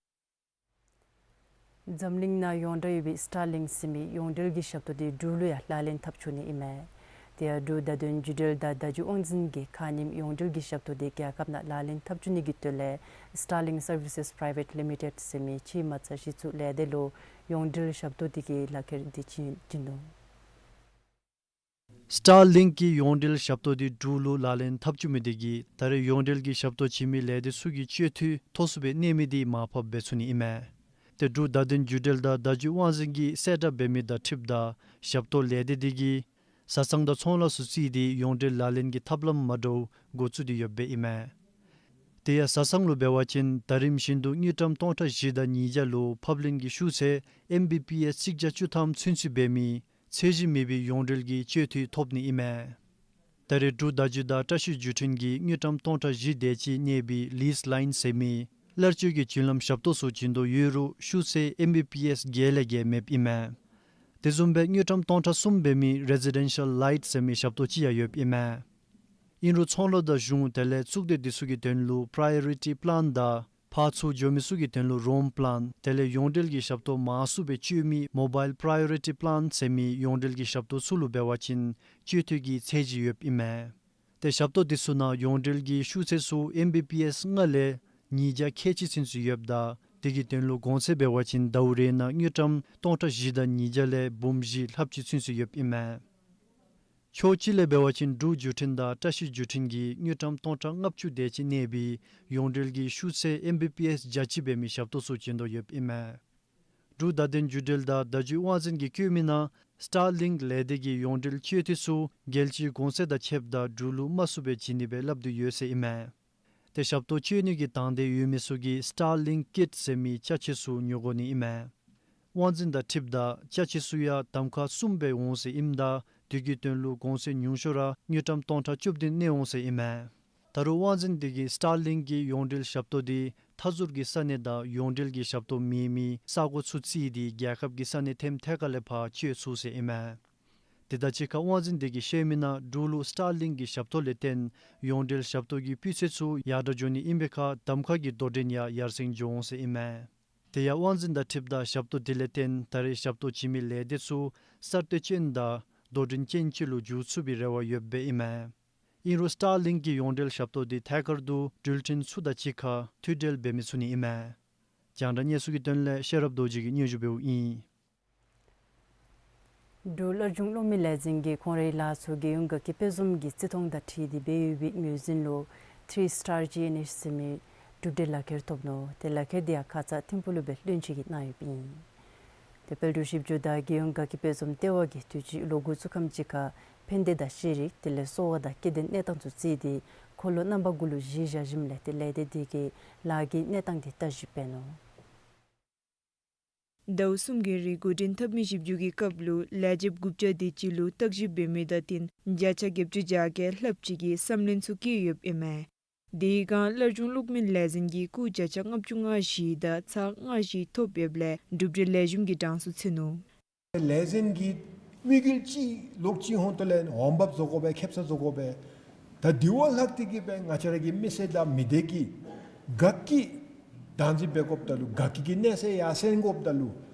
འཛམ་གླིང་ནང་ཡོངས་གྲགས་ཡོད་པའི་སི་ཊར་ལིང་ཟེར་མི་ཡོངས་འབྲེལ་གྱི་ཞབས་ཏོག་དེ་འབྲུག་ལུ་ཡང་ལག་ལེན་འཐབ་བཅུག་ནི་ཨིན་མས། དེ་ཡང་འབྲུག་བརྡ་དོན་བརྒྱུད་འབྲེལ་དང་བརྡ་བརྒྱུད་དབང་འཛིན་གྱིས་ཁ་ཉིནམ་ཡོངས་འབྲེལ་གྱི་ཞབས་ཏོག་དེ་རྒྱལ་ཁབ་ནང་ལག་ལེན་འཐབ་བཅུག་ནི་གི་དོན་ལས་Starlink Services Private Limited ཟེར་མི་ཕྱི་མ་རྩ་གཞི་བཙུགས་ལས་སྡེ་ལུ་ཡོངས་འབྲེལ་ཞབས་ཏོག་དེ་གི་ལག་ཁྱེར་དེ་བྱིན་བྱིན་ནུག། Starlink གི་ཡོངས་འབྲེལ་ཞབས་ཏོག་དེ་འབྲུག་ལུ་ལག་ལེན་འཐབ་བཅུག་མི་དེ་གིས་ད་རེས་ཡོངས་འབྲེལ་གྱི་ཞབས་ཏོག་བྱིན་མི་ལས་སྡེ་ཚུ་གི་སྤྱོད་འཐུས་མཐོ་སུ་སྦེ་གནས་མི་དེ་མར་ཕབ་འབད་ཚུགས་ནི་ཨིན་མས། ཏེ་འབྲུག་བརྡ་དོན་བརྒྱུད་འབྲེལ་དང་བརྡ་བརྒྱུད་དབང་འཛིན་གྱིས་གསལ་བསྒྲགས་འབད་མི་དང་འཁྲིལཝ་ད་ཞབས་ཏོག་ལས་སྡེ་དེ་གིས་བཟའ་ཚང་དང་ཚོང་ལཱ་ཚུ་བརྩིས་ཏེ་ཡོངས་འབྲེལ་ལག་ལེན་གྱི་ཐབས་ལམ་མ་འདྲཝ་འགོ་བཙུགས་ཏེ་ཡོདཔ་ཨིན་མས། དེ་ཡང་བཟའ་ཚང་ལུ་འབད་བ་ཅིན་ད་རིམ་བཞིན་དུ་དངུལ་ཀྲམ་སྟོང་ཕྲག་བཞི་དང་ཉིས་བརྒྱ་ལུ་ཕབ་ལེན་གྱི་ཤུགས་ཚད་ཨེམ་བི་པི་ཨེསི་གཅིག་བརྒྱ་བཅུ་ཐམ་ཚུན་ཚོད་འབད་མི་ཚད་གཞི་མེད་པའི་ཡོངས་འབྲེལ་གྱི་སྤྱོད་འཐུས་ཐོབ་ནི་ཨིན་མས། ད་རེས་འབྲུག་བརྡ་བརྒྱུད་དང་བཀྲ་ཤིས་བརྒྱུད་འཕྲིན་གྱིས་དངུལ་ཀྲམ་སྟོང་ཕྲག་བཞི་དེ་ཅིག་གནས་པའི་ལིས་ལཱའིན་ཟེར་མི་གླར་སྤྱོད་ཀྱི་བརྒྱུད་ལམ་ཞབས་ཏོག་ཚུ་བྱིན་དོ་ཡོད་རུང་ཤུགས་ཚད་ཨེམ་བི་པི་ཨེསི་བརྒྱད་ལས་བརྒལ་མེདཔ་ཨིན་མས། དེ་བཟུམ་སྦེ་དངུལ་ཀྲམ་སྟོང་ཕྲག་གསུམ་འབད་མི་རེ་སི་ཌེན་ཤལ་ལཱའིཊ་ཟེར་མི་ཞབས་ཏོག་ཅིག་ཡང་ཡོདཔ་ཨིན་མས། ཨིན་རུང་ཚོང་ལཱ་དང་གཞུང་དེ་ལས་གཙུག་སྡེ་དེ་ཚུ་གི་དོན་ལུ་པ་རའི་ཡོ་རི་ཊི་པ་ལཱན་དང་ཕར་ཚུར་འགྱོ་མི་ཚུ་གི་དོན་ལུ་རོམ་པ་ལཱན་དེ་ལས་ཡོངས་འབྲེལ་གྱི་ཞབས་ཏོག་མང་སུ་སྦེ་སྤྱོད་མི་མོ་བཱའིལ་པ་རའི་ཡོ་རི་ཊི་པ་ལཱན་ཟེར་མི་ཡོངས་འབྲེལ་གྱི་ཞབས་ཏོག་ཚུ་ལུ་འབད་བ་ཅིན་སྤྱོད་འཐུས་ཀྱི་ཚད་གཞི་ཡོདཔ་ཨིན་མས། ཏེ་ཞབས་ཏོག་དེ་ཚུ་ནང་ཡོངས་འབྲེལ་གྱི་ཤུགས་ཚད་ཚུ་ཨེམ་བི་པི་ཨེསི་ལྔ་ལས་ཉིས་བརྒྱ་ཁལ་གཅིག་ཚུན་ཚོད་ཡོདཔ་ད་དེ་གི་དོན་ལུ་གོང་ཚད་འབད་བ་ཅིན་ཟླཝ་རེ་ནང་དངུལ་ཀྲམ་སྟོང་ཕྲག་བཞི་དང་ཉིས་བརྒྱ་ལས་འབུམ་བཞི་ལྷགཔ་ཅིག་ཚུན་ཚོད་ཡོདཔ་ཨིན་མས། ཕྱོགས་གཅིག་ལས་འབད་བ་ཅིན་འབྲུག་བརྒྱུད་འཕྲིན་དང་བཀྲ་ཤིས་བརྒྱུད་འཕྲིན་གྱིས་དངུལ་ཀྲམ་སྟོང་ཕྲག་ལྔ་བཅུ་དེ་ཅིག་གནས་པའི་ཡོངས་འབྲེལ་གྱི་ཤུགས་ཚད་ཨེམ་བི་པི་ཨེསི་བརྒྱ་གཅིག་འབད་མི་ཞབས་ཏོག་ཚུ་བྱིན་དོ་ཡོདཔ་ཨིན་མས། འབྲུག་བརྡ་དོན་བརྒྱུད་འབྲེལ་དང་བརྡ་བརྒྱུད་དབང་འཛིན་གྱིས་བཀོད་མི་ནང་སི་ཊར་ལིང་ཀི་ལས་སྡེ་གི་ཡོངས་འབྲེལ་སྤྱོད་འཐུས་ཚུ་རྒྱལ་སྤྱིའི་གོང་ཚད་དང་ཕྱདཔ་ད་འབྲུག་ལུ་དམའ་སུ་སྦེ་བྱིན་ནི་སྦེ་སླབ་སྟེ་ཡོད་ཟེར་ཨིན་མས། ཏེ་ཞབས་ཏོག་སྤྱོད་ནི་གི་དང་འདོད་ཡོད་མི་ཚུ་གིས་སི་ཊར་ལིང་ཀི་ཀིཊ་ཟེར་མི་ཅ་ཆས་ཚུ་ཉོ་དགོ་ནི་ཨིན་མས། དབང་འཛིན་དང་འཁྲིལཝ་ད་ཅ་ཆས་ཚུ་ཡང་གདམ་ཁ་གསུམ་སྦེ་འོང་ཟེར་ཨིནམ་ད་དེ་གི་དོན་ལུ་གོང་ཚད་ཉུང་ཤོས་ར་དངུལ་ཀྲམ་སྟོང་ཕྲག་བཅུ་བདུན་གནས་འོང་ཟེར་ཨིན་མས། ད་རུང་དབང་འཛིན་དེ་གིས་སི་ཊར་ལིང་ཀི་གི་ཡོངས་འབྲེལ་ཞབས་ཏོག་དེ་མཐའ་ཟུར་གྱི་ས་གནས་དང་ཡོངས་འབྲེལ་གྱི་ཞབས་ཏོག་མེད་མི་ས་གོ་ཚུ་བརྩིས་ཏེ་རྒྱལ་ཁབ་ཀྱི་ས་གནས་ཐེམ་ཐད་ཀར་ལས་ཕར་སྤྱོད་ཚུགས་ཟེར་ཨིན་མས། དེ་དང་གཅིག་ཁར་དབང་འཛིན་དེ་གིས་བཤད་མི་ནང་འབྲུག་ལུ་སི་ཊར་ལིང་ཀི་གི་ཞབས་ཏོག་ལས་བརྟེན་ཡོངས་འབྲེལ་ཞབས་ཏོག་གི་སྤུས་ཚད་ཚུ་ཡར་དྲག་འགྱོ་ནི་ཨིན་པའི་ཁར་གདམ་ཁ་གི་དོ་འགྲན་ཡང་ཡར་སེང་འགྱོ་འོང་ཟེར་ཨིན་མས། དེ་ཡང་དབང་འཛིན་དང་འཁྲིལཝ་ད་ཞབས་ཏོག་དེ་ལས་བརྟེན་ད་རེས་ཞབས་ཏོག་བྱིན་མི་ལས་སྡེ་ཚུ་གསར་གཏོད་ཅན་དང་དོ་འགྲན་ཅན་ཅིག་ལུ་འགྱུར་ཚུགས་པའི་རེ་བ་ཡོདཔ་ཨིན་མས། ཨིན་རུང་སི་ཊར་ལིང་ཀི་གི་ཡོངས་འབྲེལ་ཞབས་ཏོག་དེ་ཐད་ཀར་དུ་འགྲུལ་འཕྲིན་ཚུ་དང་གཅིག་ཁར་མཐུད་འབྲེལ་འབད་མི་ཚུགས་ནི་ཨིན་མས། རྒྱང་བསྒྲགས་གནས་ཚུལ་གྱི་དོན་ལས་ཤེས་རབ་རྡོ་རྗེ་གིས་སྙན་ཞུ་འབདཝ་ཨིན། འབྲུག་སླར་འབྱུང་གློག་མེ་ལས་འཛིན་གྱིས་ཁོང་རའི་ལཱ་ཚུ་རྒྱལ་ཡོངས་དགའ་སྐྱིད་དཔལ་འཛོམས་ཀྱི་བརྩི་མཐོང་དང་འཁྲིལ་ཏེ་འབད་ཡོད་པའི་ངོས་འཛིན་ལུ་Three Star G N H ཟེར་མི་གྲུབ་འབྲས་ལག་ཁྱེར་ཐོབ་ནུག། ཏེ་ལག་ཁྱེར་དེ་ཡང་ཁ་ཙ་ཐིམ་ཕུག་ལུ་སྦེ་ལྷོད་བཅུག་གནང་ཡོདཔ་ཨིན། ཏེ་དཔལ་འབྲུག་ཞིབ་འཇུག་དང་རྒྱལ་ཡོངས་དགའ་སྐྱིད་དཔལ་འཛོམས་ལྟེ་བ་གིས་དུས་ཅི་ལོ་འགོ་བཙུགས་ཁམས་ཅིག་ཁར་ཕན་བདེ་དང་ཤེས་རིག་དེ་ལས་གསོ་བ་དང་སྐྱེ་ལྡན་གནས་སྟངས་ཚུ་བརྩིས་ཏེ་འཁོར་ལོ་རྣམ་པ་དགུ་ལུ་གཞི་བཞག་ཞིནམ་ལས་ཏེ་ལས་སྡེ་དེ་གི་ལཱ་གི་གནས་སྟངས་དེ་བརྟག་ཞིབ་འབད་ནུག། ཟླཝ་གསུམ་གྱི་རིང་འགོ་འདྲེན་འཐབ་མི་ཞིབ་འཇུག་གི་སྐབས་ལུ་ལས་བྱེདཔ་དགུ་བརྒྱ་དེ་ཅིག་ལུ་བརྟག་ཞིབ་འབད་མི་དང་བསྟུན་བརྒྱ་ཆ་བརྒྱད་ཅུ་གྱ་བརྒྱད་ལྷགཔ་ཅིག་གིས་བསམ་ལན་ཚུ་བཀལ་ཡོདཔ་ཨིན་མས། དེའི་སྒང་སླར་འབྱུང་གློག་མེ་ལས་འཛིན་གྱིས་སྐུགས་བརྒྱ་ཆ་ལྔ་བཅུ་ང་བཞི་དང་ཚག་ལྔ་བཞི་ཐོབ་ཡོདཔ་ལས་གྲུབ་འབྲས་ལེགས་ཤོམ་གྱི་གྲངས་སུ་ཚུད་ནུག། ལས་འཛིན་གྱི་དམིགས་ཡུལ་ཅིག་ལོག་ཅིག་ཧོང་ཏོ་ལས་འོང་འབབ་བཟོ་དགོ་པས། ཁེབ་ས་བཟོ་དགོ་པས། ད་དེ་བ་ལྷག་སྟེ་གི་སྦེ་ང་བཅས་ར་གི་མི་སེར་དང་མི་སྡེ་གི་དགའ་སྐྱིད་བདག་འཛིན་འབད་དགོཔ་ད་ལུ་དགའ་སྐྱིད་ཀྱི་གནས་ཚད་ཡར་སེང་དགོཔ་ད་ལུ་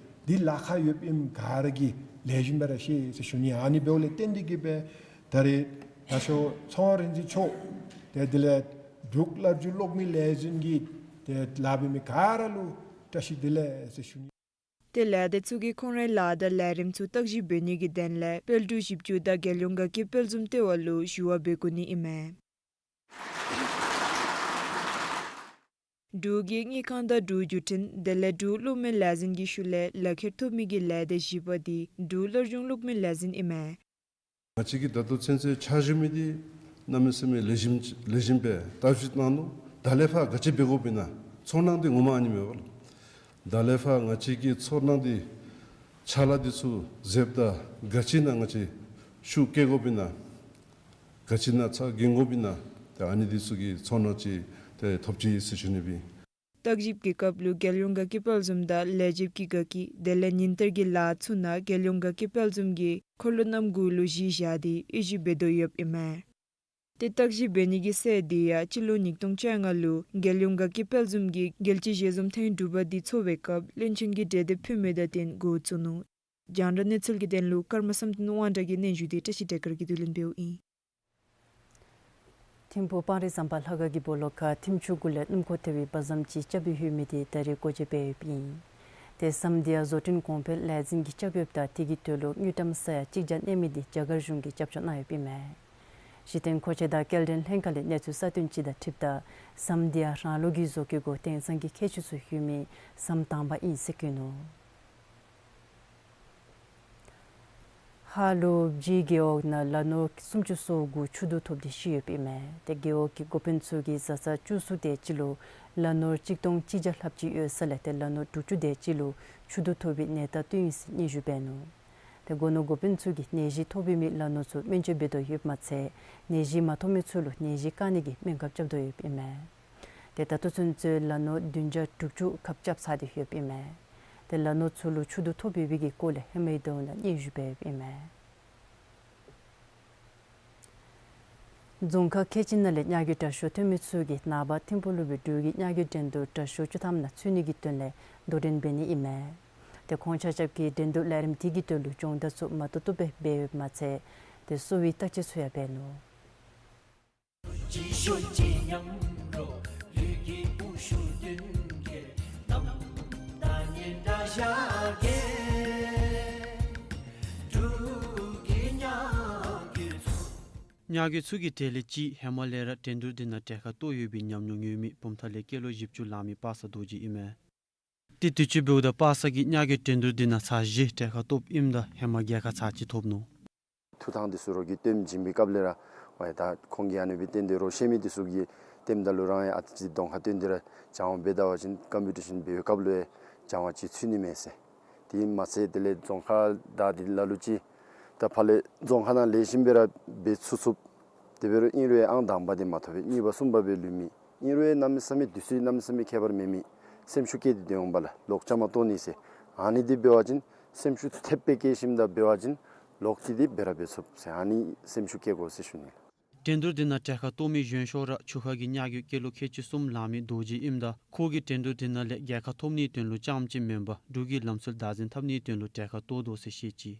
འདི་ལཱ་ཁག་ཡོདཔ་ཨིནམ་ག་ར་གིས་ལེགས་ཤོམ་སྦེ་ར་ཤེས་ཟེར་ཞུ་ནི། ཨ་ནི་འབདཝ་ལས་བརྟེན་ཏེ་གི་སྦེ་ད་རེས་ད་ཞོ་ཚོང་རིག་འཛིན་མཆོག་ཏེ་དེ་ལས་འབྲུག་སླར་འབྱུང་གློག་མེ་ལས་འཛིན་གྱི་ཏེ་ལཱ་འབད་མི་ག་ར་ལུ་བཀྲ་ཤིས་བདེ་ལེགས་ཟེར་ཞུ་ནི། ཏེ་ལས་སྡེ་ཚུ་གིས་ཁོང་རའི་ལཱ་དང་ལས་རིམ་ཚུ་བརྟག་ཞིབ་འབད་ནི་གི་དོན་ལས་དཔལ་འབྲུག་ཞིབ་འཇུག་དང་རྒྱལ་ཡོངས་དགའ་སྐྱིད་དཔལ་འཛོམས་ལྟེ་བ་ལུ་ཞུ་བ་འབད་དགོ་ནི་ཨིན་མས། འབྲུག་གི་དངུལ་ཁང་དང་འབྲུག་བརྒྱུད་འཕྲིན་དེ་ལས་འབྲུག་གློག་མེ་ལས་འཛིན་གྱི་ཤུལ་ལས་ལག་ཁྱེར་ཐོབ་མི་གི་ལས་སྡེ་བཞི་པ་དེ་འབྲུག་སླར་འབྱུང་གློག་མེ་ལས་འཛིན་ཨིན་མས། ང་བཅས་ཀྱིས་ད་ལྟོ་ཚུན་ཚོད་ཕྱག་ཞུ་མི་འདི་གནམ་མེད་ས་མེད་ལེགས་ཤོམ་ལེགས་ཤོམ་སྦེ་བརྟག་ཞིབ་གནང་ནུག། ད་ལས་ཕར་ག་ཅི་འབད་དགོཔ་ཨིན་ན་ཚོར་སྣང་འདི་ངོ་མ་ཨ་ནི་མས་པ་ལགས། ད་ལས་ཕར་ང་བཅས་ཀྱི་ཚོར་སྣང་འདི་ཕྱག་ལཱ་འདི་ཚུ་མཛདཔ་ད་ག་ཅི་ནང་ང་བཅས་ཤུགས་བསྐྱེད་དགོཔ་ཨིན་ན་ག་ཅི་ནང་ཚ་འགན་དགོཔ་ཨིན་ན་ཏེ་ཨ་ནི་འདི་ཚུ་གི་ཚོར་སྣང་ཅིག་ཏེ་ཐོབ་ཅི་ཟེར་ཞུ་ནི་སྦེ། བརྟག་ཞིབ་ཀྱི་སྐབས་ལུ་རྒྱལ་ཡོངས་དགའ་སྐྱིད་དཔལ་འཛོམས་དང་ལས་བྱེདཔ་གི་དགའ་སྐྱིད་དེ་ལས་ཉིན་བསྟར་གྱི་ལཱ་ཚུ་ནང་རྒྱལ་ཡོངས་དགའ་སྐྱིད་དཔལ་འཛོམས་ཀྱིས་འཁོར་ལོ་རྣམ་དགུ་ལུ་གཞི་བཞག་སྟེ་དབྱེ་ཞིབ་འབད་དོ་ཡོདཔ་ཨིན་མས། ཏེ་བརྟག་ཞིབ་འབད་ནི་གི་ཚེས་འདི་ཡང་སྤྱི་ལོ་ཉིས་སྟོང་བཅོ་ལྔ་ལུ་རྒྱལ་ཡོངས་དགའ་སྐྱིད་དཔལ་འཛོམས་ཀྱིས་རྒྱལ་སྤྱིའི་ཞལ་འཛོམས་ཐེངས་དྲུག་པ་འདི་འཚོགས་པའི་སྐབས་བློན་ཆེན་གྱི་གྲོས་འདེབས་ཕུལ་མི་དང་བསྟུན་འགོ་བཙུགས་ནུག། རྒྱང་བསྒྲགས་གནས་ཚུལ་གྱི་དོན་ལུ་ཀརྨ་བསམ་གཏན་དབང་གྲགས་ཀྱི་སྙན་ཞུ་དེ་བཀྲ་ཤིས་བདེ་སྐར་གྱིས་བསྡུ་ལེན་འབདཝ་ཨིན། ཐིམ་ཕུག་སྤང་རི་ཟམ་པ་ལྷ་ཁང་གི་སྦོ་ལོགས་ཁར་ཐིམ་ཆུ་གུ་ལས་སྣུམ་འཁོར་ཐོན་པའི་སྦ་ཟམ་ཅིག་རྐྱབ་སྦེ་ཡོད་མི་དེ་ད་རེས་སྒོ་འབྱེད་འབད་ཡོདཔ་ཨིན། ཏེ་ཟམ་དེ་ཡང་བཟོ་སྐྲུན་གོང་འཕེལ་ལས་འཛིན་གྱིས་རྐྱབ་ཡོདཔ་ད་དེ་གི་དོན་ལུ་དངུལ་ཀྲམ་ས་ཡ་གཅིག་བརྒྱ་གནས་མི་དེ་རྒྱ་གར་གཞུང་གིས་རྒྱབ་སྐྱོར་གནང་ཡོདཔ་ཨིན་མས། གཞི་རྟེན་མཁོ་ཆས་དང་སྐྱེལ་འདྲེན་ལྷན་ཁག་ལས་གནས་ཚུལ་གསར་བཏོན་ཅིག་དང་འཁྲིལཝ་ད་ཟམ་དེ་ཡང་རང་ལུགས་ཀྱི་བཟོ་བཀོད་སྒོ་དེང་སང་གི་ཁྱད་ཆོས་ཚུ་ཡོད་མི་ཟམ་དང་པ་ཨིན་ཟེར་བཀོད་ནུག། ཧཱ་ལུ་སྦྱིས་རྒེད་འོག་ནང་ལ་ནོར་སུམ་ཅུ་སོ་དགུ་ཆུ་དུག་ཐོབ་སྟེ་ཤི་ཡོདཔ་ཨིན་མས། ཏེ་རྒེད་འོག་གི་འགོ་དཔོན་ཚུ་གིས་གཟའ་ཚང་བཅུ་གསུམ་དེ་ཅིག་ལུ་ལ་ནོར་གཅིག་སྟོང་གཅིག་བརྒྱ་ལྷགཔ་ཅིག་ཡོད་ས་ལས་ཏེ་ལ་ནོར་དྲུག་ཅུ་དེ་ཅིག་ལུ་ཆུ་དུག་ཐོབ་པའི་ནད་རྟགས་ཐོན་ཡི་ཟེར་སྙན་ཞུ་འབད་ནུག། ཏེ་སྒོ་ནོར་འགོ་དཔོན་ཚུ་གིས་ནད་གཞི་ཐོབ་པའི་མི་ལ་ནོར་ཚུ་སྨན་བཅོས་འབད་དོ་ཡོདཔ་མ་ཚད་ནད་གཞི་མ་ཐོབ་མི་ཚུ་ལུ་ནད་གཞི་བཀག་ནི་གི་སྨན་ཁབ་རྐྱབ་དོ་ཡོདཔ་ཨིན་མས། ཏེ་ད་ལྟོ་ཚུན་ཚོད་ལ་ནོར་བདུན་བརྒྱ་དྲུག་ཅུ་ཁབ་རྐྱབ་ཚར་ཏེ་ཡོདཔ་ཨིན་མས། ཏེ་ལ་ནོར་ཚུ་ལུ་ཆུ་དུག་ཐོབ་ཡོད་པའི་གི་སྐོར་ལས་ཧེ་མའི་ཟླཝ་ནང་སྙན་ཞུ་འབད་ཡོདཔ་ཨིན་མས། རྫོང་ཁག་ཁལ་གཅིག་ནང་ལས་མྱ་གུའི་དྲག་ཤོས་ཐོན་མི་ཚུ་གིས་ནངས་པ་ཐིམ་ཕུག་ལུ་སྦེ་འབྲུག་གི་མྱ་གུའི་འགྲན་བསྡུར་དྲག་ཤོས་བཅུ་ཐམ་ནང་ཚུད་ནི་གི་དོན་ལས་དོ་འགྲན་འབད་ནི་ཨིན་མས། ཏེ་ཁོང་ཆ་ཁྱབ་ཀྱིས་འགྲན་བསྡུར་ལས་རིམ་དེ་གི་དོན་ལུ་སྦྱོང་བརྡར་ཚུ་མ་བཏུབ་བཏུབ་སྦེ་འབད་ཡོདཔ་མ་ཚད་ཏེ་གསོ་བའི་བརྟག་དཔྱད་ཚུ་ཡང་འབད་ནུག། མྱ་གུའི་ཚུ་གི་གྲས་ལས་གཅིག་ཧེ་མ་ལས་ར་འགྲན་བསྡུར་འདི་ནང་གྲལ་ཁར་གཏོགས་ཡོད་པའི་ཉམས་མྱོང་ཡོད་མི་བུམ་ཐང་ལས་སྐྱེས་ལོ་བཞི་བཅུ་ལང་མི་པ་སངས་རྡོ་རྗེ་ཨིན་མས། ཏེ་དུས་ཅི་འབདཝ་ད་པ་སངས་ཀྱིས་མྱ་གུའི་འགྲན་བསྡུར་འདི་ནང་ཚར་བཞི་གྲལ་ཁར་གཏོགསཔ་ཨིནམ་ད་ཧེ་མ་རྒྱལ་ཁ་ཚར་གཅིག་ཐོབ་ནུག། ཐུགས་ཐང་འདི་ཚུ་རོགས་ཀྱིས་སྟོནམ་བྱིན་པའི་སྐབས་ལས་ར་ཝའི་ད་ཁོང་གིས་ཨ་ནི་སྦེ་སྟོན་ཏེ་རོགས་ཤེས་མི་འདི་ཚུ་གིས་སྟོནམ་ད་ལུ་རང་ཡང་ཨ་ཙི་ཅིག་གདོང་ཁར་སྟོན་ཏེ་ར་སྦྱང་བ་འབད་ད་བ་ཅིན་ཀམ་པི་ཊི་ཤཱན་འབད་བའི་སྐབས་ལུ་ཡང་སྦྱང་བ་ཅིག་ཚུད་ནི་མས་ཟེར། དེ་མ་ཚད་དེ་ལས་རྫོང་ཁག་བདའ་སྟེ་ལ་ལུ་ཅིག་ད་ཕར་ལས་རྫོང་ཁག་ནང་ལེགས་ཤོམ་སྦེ་ར་འབད་ཚུགས་ཚུགས། དེ་འབད་རུང་ཨིན་རུང་ཡང་ཨང་དང་པ་འདི་མ་ཐོབ་པར་གཉིས་པ་གསུམ་པ་སྦེ་ལུས་མི་ཨིན་རུང་ཡང་གནམ་མེད་ས་མེད་དུས་ཚོད་གནམ་མེད་ས་མེད་ཁྱད་པར་མེད་མི་སེམས་ཤུགས་བསྐྱེད་དེ་སྡོད་འོང་པ་ལགས། ལོག་བཅའ་མར་གཏོགས་ནི་ཟེར། ཨ་ནི་འདི་འབད་བ་ཅིན་སེམས་ཤུགས་ཐེབས་སྦེ་བསྐྱེད་ཞིནམ་ད་འབད་བ་ཅིན་ལོག་སྟེ་འདི་འབད་ར་འབད་ཚུགས་ཟེར། ཨ་ནི་སེམས་ཤུགས་བསྐྱེད་དགོ་ཟེར་ཞུ་ནི་ལགས། འགྲན་བསྡུར་འདི་ནང་གྲལ་ཁར་གཏོགས་མི་གཞོན་ཤོས་ར་ཆུ་ཁ་གི་མྱ་གུ་སྐྱེས་ལོ་ཁལ་གཅིག་གསུམ་ལང་མི་རྡོ་རྗེ་ཨིནམ་ད་ཁོ་གིས་འགྲན་བསྡུར་འདི་ནང་ལས་རྒྱལ་ཁ་ཐོབ་ནིའི་དོན་ལུ་རྐྱངམ་ཅིག་མེན་པར་འབྲུག་གི་ལམ་སྲོལ་བདག་འཛིན་འཐབ་ནིའི་དོན་ལུ་གྲལ་ཁར་གཏོགས་དོ་ཟེར་བཤད་ཅི།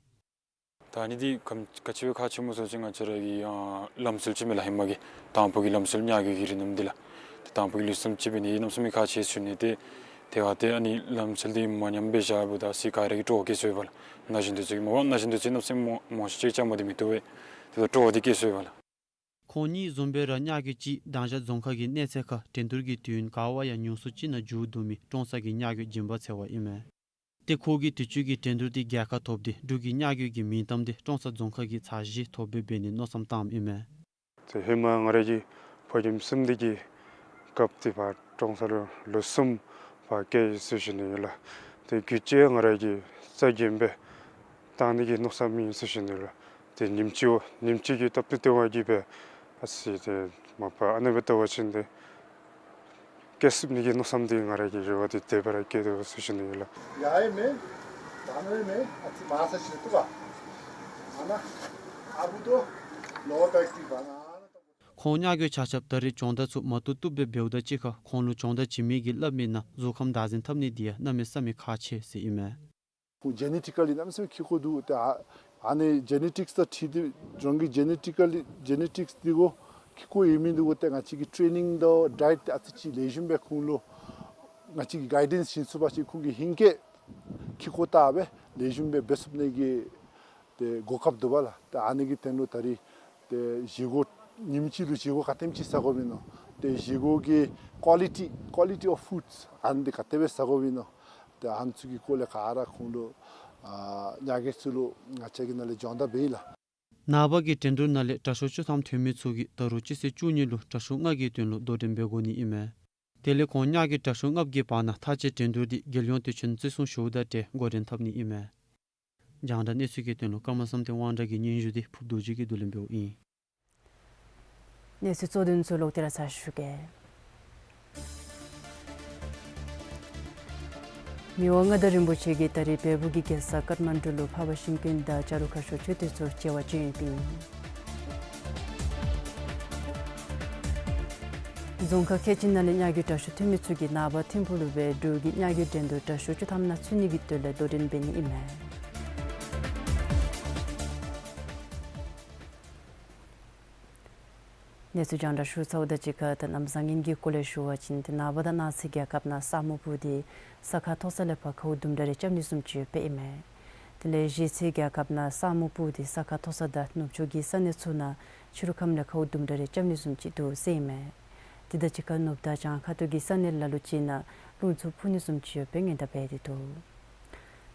ད་ཨ་ནི་འདི་ག་ག་ཅི་སྦེ་ཁག་ཆེ་སྨོ་ཟེར་བ་ཅིན་ང་བཅས་ར་གི་ཨ་ལམ་སྲོལ་ཅིག་མས་ལགས། ཧེ་མ་གི་དང་ཕུ་གི་ལམ་སྲོལ་མྱ་གུ་གི་རིགས་རྣམས་འདི་ལགས། ཏེ་དང་ཕུ་གི་ལུགས་སྲོལ་ཅིག་འབད་ནི་གནམ་མེད་ས་མེད་ཁག་ཆེ་ཟེར་ཞུ་ནི། ཏེ་དེ་བ་ཏེ་ཨ་ནི་ལམ་སྲོལ་འདི་མ་ཉམས་པར་བཞག་པ་ད་ཟས་ག་ར་གིས་སྤྲོ་བ་བསྐྱེད་ཚུགས་པས་ལགས། ན་གཞོན་འདི་ཚུ་གིས་མ་པ་ན་གཞོན་འདི་ཚུ་གནམ་མེད་ས་མེད་མང་ཤོས་ཅིག་བཅའ་མར་འདི་མི་བཏུབ་པས། དེ་ལུ་སྤྲོ་བ་འདི་བསྐྱེད་ཚུགས་པས་ལགས། ཁོང་གཉིས་བཟུམ་སྦེ་ར་མྱ་གུ་ཅིག་དང་ཞག་རྫོང་ཁག་གི་གནས་ཚད་ཁར་འགྲན་བསྡུར་གྱི་དུས་ཡུན་ག་བ་ཡང་ཉུང་སུ་ཅིག་ནང་མཇུག་བསྡུ་མི་ཀྲོང་གསར་གྱི་མྱ་གུ་སྦྱིན་པ་ཚེ་དབང་ཨིན་མས། ཏེ་ཁོ་གིས་དུས་ཅི་གི་འགྲན་བསྡུར་འདི་རྒྱལ་ཁ་ཐོབ་སྟེ་འབྲུག་གི་མྱ་གུ་གི་མིང་གཏམ་འདི་ཀྲོང་གསར་རྫོང་ཁག་གིས་ཚར་བཞི་ཐོབ་སྦེ་འབད་ནིའི་མནོ་བསམ་བཏངམ་ཨིན་མས། ཏེ་ཧེ་མ་ང་ར་གི་ཕོ་རྒནམ་གསུམ་འདི་གི་སྐབས་ཏེ་ཕར་ཀྲོང་གསར་ལུ་ལོ་གསུམ་ཕར་བསྐྱལ་ཡི་ཟེར་ཞུ་ནི་ཨིན་ལགས། ཏེ་རྒྱུན་ཆད་ང་ར་གིས་རྩ་འགེངས་སྦེ་བཏང་ནི་གི་མནོ་བསམ་ཨིན་ཟེར་ཞུ་ནི་ལགས། ཏེ་ཉིནམ་གཅིག་ཉིནམ་གཅིག་གི་སྟབས་བསྟུན་དེ་བ་གིས་སྦེ་ཨ་ཙི་ཏེ་མ་པ་ཨ་ནི་སྦེ་བལྟ་བ་ཅིན་ཏེ་བསྐྱལ་ཚུགས་ནི་གི་མནོ་བསམ་འདི་ང་ར་གི་རེ་བ་འདི་དེ་སྦེ་ར་བསྐྱེད་དོ་ཟེར་ཞུ་ནི་ཨིན་ལགས། ཡ་ཨེ་མེན། ད་ནི་མེན། ཨ་ཙི་མ་ས་ཞིག་ཏུ་བ། ཨ་ན། ཨ་བུ་དོ། ལོ་བེག་ཏི་བ་ན། ཁོང་མྱ་གུ་ཆ་ཁྱབ་ད་རེས་སྦྱོང་བརྡར་ཚུ་མ་བཏུབ་བཏུབ་སྦེ་འབདཝ་ད་གཅིག་ཁར་ཁོང་ལུ་སྦྱོང་བརྡར་བྱིན་མི་གིས་སླབ་མིའི་ནང་གཟུགས་ཁམས་བདག་འཛིན་འཐབ་ནི་འདི་ཡང་གནམ་མེད་ས་མེད་ཁག་ཆེ་ཟེར་ཨིན་མས། ཁོང་ཇེ་ནེ་ཊི་ཀ་ལི་གནམ་མེད་ས་མེད་ཁེ་ཀོ་འདུག། ཏེ་ཨ་ཨ་ནི་ཇེ་ནེ་ཊིཀསི་དང་འཁྲིལ་ཏེ་རང་གི་ཇེ་ནེ་ཊི་ཀ་ལི་ཇེ་ནེ་ཊིཀསི་འདི་གུ་ཁེ་ཀོ་ཡོད་མི་འདི་གུ་ཏེ་ང་བཅས་ཀྱིས་ཊེ་ནིང་དང་ཌའེཊ་ཨ་ཙི་ཅིག་ལེགས་ཤོམ་སྦེ་ཁོང་ལུ་ང་བཅས་ཀྱིས་གའི་ཌེནསི་བྱིན་ཚུགས་པ་ཅིན་ཁོང་གིས་ཧིང་སྐལ་ཁེ་ཀོ་བལྟ་སྦེ་ལེགས་ཤོམ་སྦེ་འབད་ཚུགས་ནི་གི་ཏེ་གོ་སྐབས་འདུག་པ་ལགས། ཏེ་ཨ་ནི་གི་དོན་ལུ་ད་རིས་ཏེ་བཞེས་སྒོ་ཉིནམ་གཅིག་ལུ་བཞེས་སྒོ་ག་དེམ་ཅིག་ཟ་དགོཔ་ཨིན་ན། ཏེ་བཞེས་སྒོ་གི་ཀོ་ལི་ཊི་ཀོ་ལི་ཊི་ཨོཕ་ཕུཌསི་ཨ་ནི་འདི་ག་དེ་སྦེ་ཟ་དགོཔ་ཨིན་ན། ཏེ་ཨ་ནི་ཚུ་གི་སྐོར་ལས་ག་ར་ཁོང་ལུ་ཨ་མྱ་གུ་ཚུ་ལུ་ང་བཅས་ཀྱི་ནང་ལས་སྦྱོང་བརྡར་འབད་ཡི་ལགས། ནངས་པ་གི་འགྲན་བསྡུར་ནང་ལས་དྲག་ཤོས་བཅུ་ཐམ་ཐོན་མི་ཚུ་གིས་ད་རུང་སྤྱི་ཚེས་བཅུ་གཉིས་ལུ་དྲག་ཤོས་ལྔ་གི་དོན་ལུ་དོ་འགྲན་འབད་དགོ་ནི་ཨིན་མས། དེ་ལས་ཁོང་མྱ་གུ་དྲག་ཤོས་ལྔ་པོ་གི་བར་ན་མཐའ་དཔྱད་འགྲན་བསྡུར་འདི་རྒྱལ་ཡོངས་དུས་ཆེན་བརྩི་སྲུང་ཞུཝ་ད་ཏེ་འགོ་འདྲེན་འཐབ་ནི་ཨིན་མས། རྒྱང་བསྒྲགས་གནས་ཚུལ་གྱི་དོན་ལུ་ཀརྨ་བསམ་གཏན་དབང་གྲགས་ཀྱི་སྙན་ཞུ་འདི་ཕུརཔ་རྡོ་རྗེ་གིས་བསྡུ་ལེན་འབདཝ་ཨིན། གནས་ཚུལ་གཙོ་དོན་ཚུ་ལོག་སྟེ་ར་ཚར་ཞུ་གེ། མི་དབང་མངའ་བདག་རིན་པོ་ཆེ་གིས་ད་རིས་བལ་པོ་གི་རྒྱལ་ས་ཀཏ་མན་ཌུ་ལུ་འཕགས་པ་ཤིང་ཀུན་དང་བྱ་རུང་ཁ་ཤོར་མཆོད་རྟེན་ཚུ་མཇལ་བར་བྱོན་ཡོདཔ་ཨིན། རྫོང་ཁག་ཁལ་གཅིག་ནང་ལས་མྱ་གུའི་དྲག་ཤོས་ཐོན་མི་ཚུ་གིས་ནངས་པ་ཐིམ་ཕུག་ལུ་སྦེ་འབྲུག་གི་མྱ་གུའི་འགྲན་བསྡུར་དྲག་ཤོས་བཅུ་ཐམ་ནང་ཚུད་ནི་གི་དོན་ལས་དོ་འགྲན་འབད་ནི་ཨིན་མས། གནས་ཚུལ་རྒྱང་བསྒྲགས་ཞུ་ཚརཝ་དང་གཅིག་ཁར་ད་གནམ་བཟང་ངན་གྱི་སྐོར་ལས་ཞུ་བ་ཅིན་ཏེ་ནངས་པ་དང་གནངས་ཚེ་རྒྱལ་ཁབ་ནང་ས་སྨུག་སྤུབས་ཏེ་ས་ཁ་མཐོ་ས་ལས་ཕར་ཁཝ་དུམ་གྲ་རེ་རྐྱབ་ནི་བཟུམ་ཅིག་ཡོདཔ་ཨིན་མས། དེ་ལས་གཞེས་ཚེ་རྒྱལ་ཁབ་ནང་ས་སྨུག་སྤུབས་ཏེ་ས་ཁ་མཐོ་ས་དང་ནུབ་ཕྱོགས་ཀྱི་ས་གནས་ཚུ་ནང་ཕྱི་རུ་ཁམས་ལས་ཁཝ་དུམ་གྲ་རེ་རྐྱབ་ནི་བཟུམ་ཅིག་འདུག་ཟེར་ཨིན་མས། དེ་དང་གཅིག་ཁར་ནུབ་དང་བྱང་ཁ་ཐུག་གི་ས་གནས་ལ་ལུ་ཅིག་ནང་རླུང་འཚུབ་འཕུ་ནི་བཟུམ་ཅིག་ཡོད་པའི་ཉེན་བརྡ་འབད་དེ་འདུག།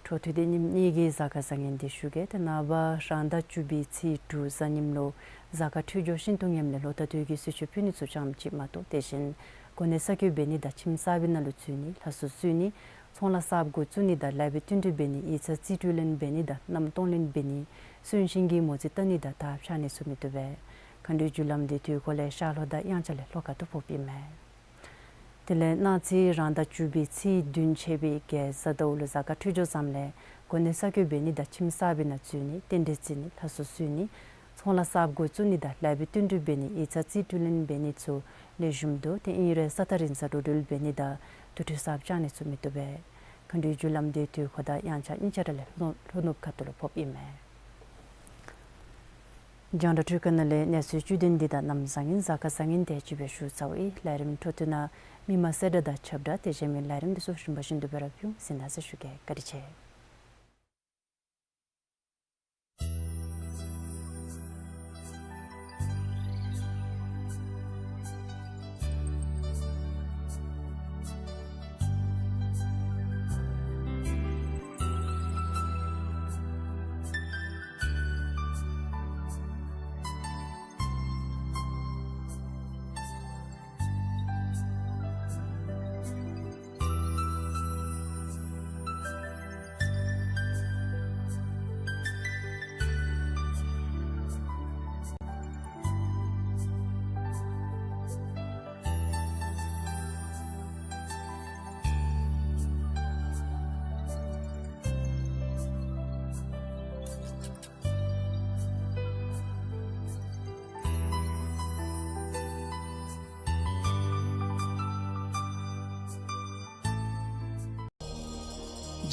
འཕྲོ་མཐུད་དེ་ཉིནམ་གཉིས་ཀྱི་གཟའ་སྐར་བཟང་ངན་འདི་ཞུ་གེ། ཏེ་ནངས་པ་རང་ཟླ་བཅུ་པའི་ཚེས་དྲུག་གཟའ་ཉིམ་ལུ་གཟའ་སྐར་འཕྲོད་སྦྱོར་ཤིན་ཏུ་ངནམ་ལས་ལོ་ཟླ་སྟོད་ཀྱི་གསོལ་མཆོད་ཕུལ་ནི་ཚུ་ཙམ་ཅིག་མ་གཏོགས་དེ་བཞིན་གོ་གནས་གསར་བསྐོ་འབད་ནི་དང་ཁྱིམ་གསར་པའི་ནང་ལུ་འཛུལ་ནི་ལྷ་གསོལ་གསོལ་ནི་ཚོང་ལཱ་གསརཔ་འགོ་བཙུགས་ནི་དང་ལཱ་གཡོག་བསྟུན་གྲོས་འབད་ནི་ཡིག་ཚང་རྩིས་སྤྲོད་ལེན་འབད་ནི་དང་མནའམ་གཏོང་ལེན་འབད་ནི་གསོན་གཤིན་གྱི་མོ་རྩིས་བལྟ་ནི་དང་ད་ཕྱགས་ནི་ཚུ་མི་བཏུབ་པས། མཁའ་འགྲོའི་རྒྱུ་ལམ་འདི་དུས་འཁོར་ལས་ཤར་ལྷོ་དང་དབྱངས་འཆར་ལས་ལྷོ་ཁ་ཐུག་ཕོགཔ་ཨིན་མས། དེ་ལས་གནངས་ཚེ་རང་ཟླ་བཅུ་པའི་ཚེས་བདུན་ཆད་པའི་གེགས་གཟའ་ཟླཝ་ལུ་གཟའ་སྐར་འཕྲོད་སྦྱོར་བཟངམ་ལས་གོ་གནས་གསར་བསྐོ་འབད་ནི་དང་ཁྱིམ་གསར་པའི་ནང་འཛུལ་ནི་རྟེན་འབྲེལ་བརྩི་ནི་ལྷ་གསོལ་གསོལ་ནི་ཚོང་ལཱ་གསརཔ་འགོ་བཙུགས་ནི་དང་ལཱ་གཡོག་བསྟུན་གྲོས་འབད་ནི་ཡིག་ཚང་རྩིས་སྤྲོད་ལེན་འབད་ནི་ཚུ་ལེགས་ཤོམ་འདུག། ཏེ་ཨིན་རུང་ས་ཐག་རིང་སར་འགྲོ་འགྲུལ་འབད་ནི་དང་དུར་ཁྲོད་གསརཔ་རྐྱབ་ནི་ཚུ་མི་བཏུབ་པས། མཁའ་འགྲོའི་རྒྱུ་ལམ་འདི་དུས་འཁོར་དང་དབྱངས་འཆར་གཉིས་ཆ་ར་ལས་ལྷོ་ལྷོ་ནུབ་ཁ་ཐུག་ལུ་ཕོགཔ་ཨིན་མས། རྒྱང་བསྒྲགས་འཕྲུལ་ཁང་ནང་ལས་གནས་ཚུལ་བཅུད་དོན་འདི་དང་གནམ་བཟང་ངན་གཟའ་སྐར་བཟང་ངན་དེ་ཅིག་སྦེ་ཞུ་ཚརཝ་ཨིན། ལས་རིམ་འཕྲོ་མཐུད་ནང་མི་མང་གསལ་བསྒྲགས་དང་ཁྱབ་བསྒྲགས་དེ་གཞན་མི་ལས་རིམ་འདི་ཚུ་རིམ་པ་བཞིན་དུ་སྦེ་ར་ཕུལ་ཟེར་གནང་ཟེར་ཞུ་གེ། བཀའ་དྲིན་ཆེ།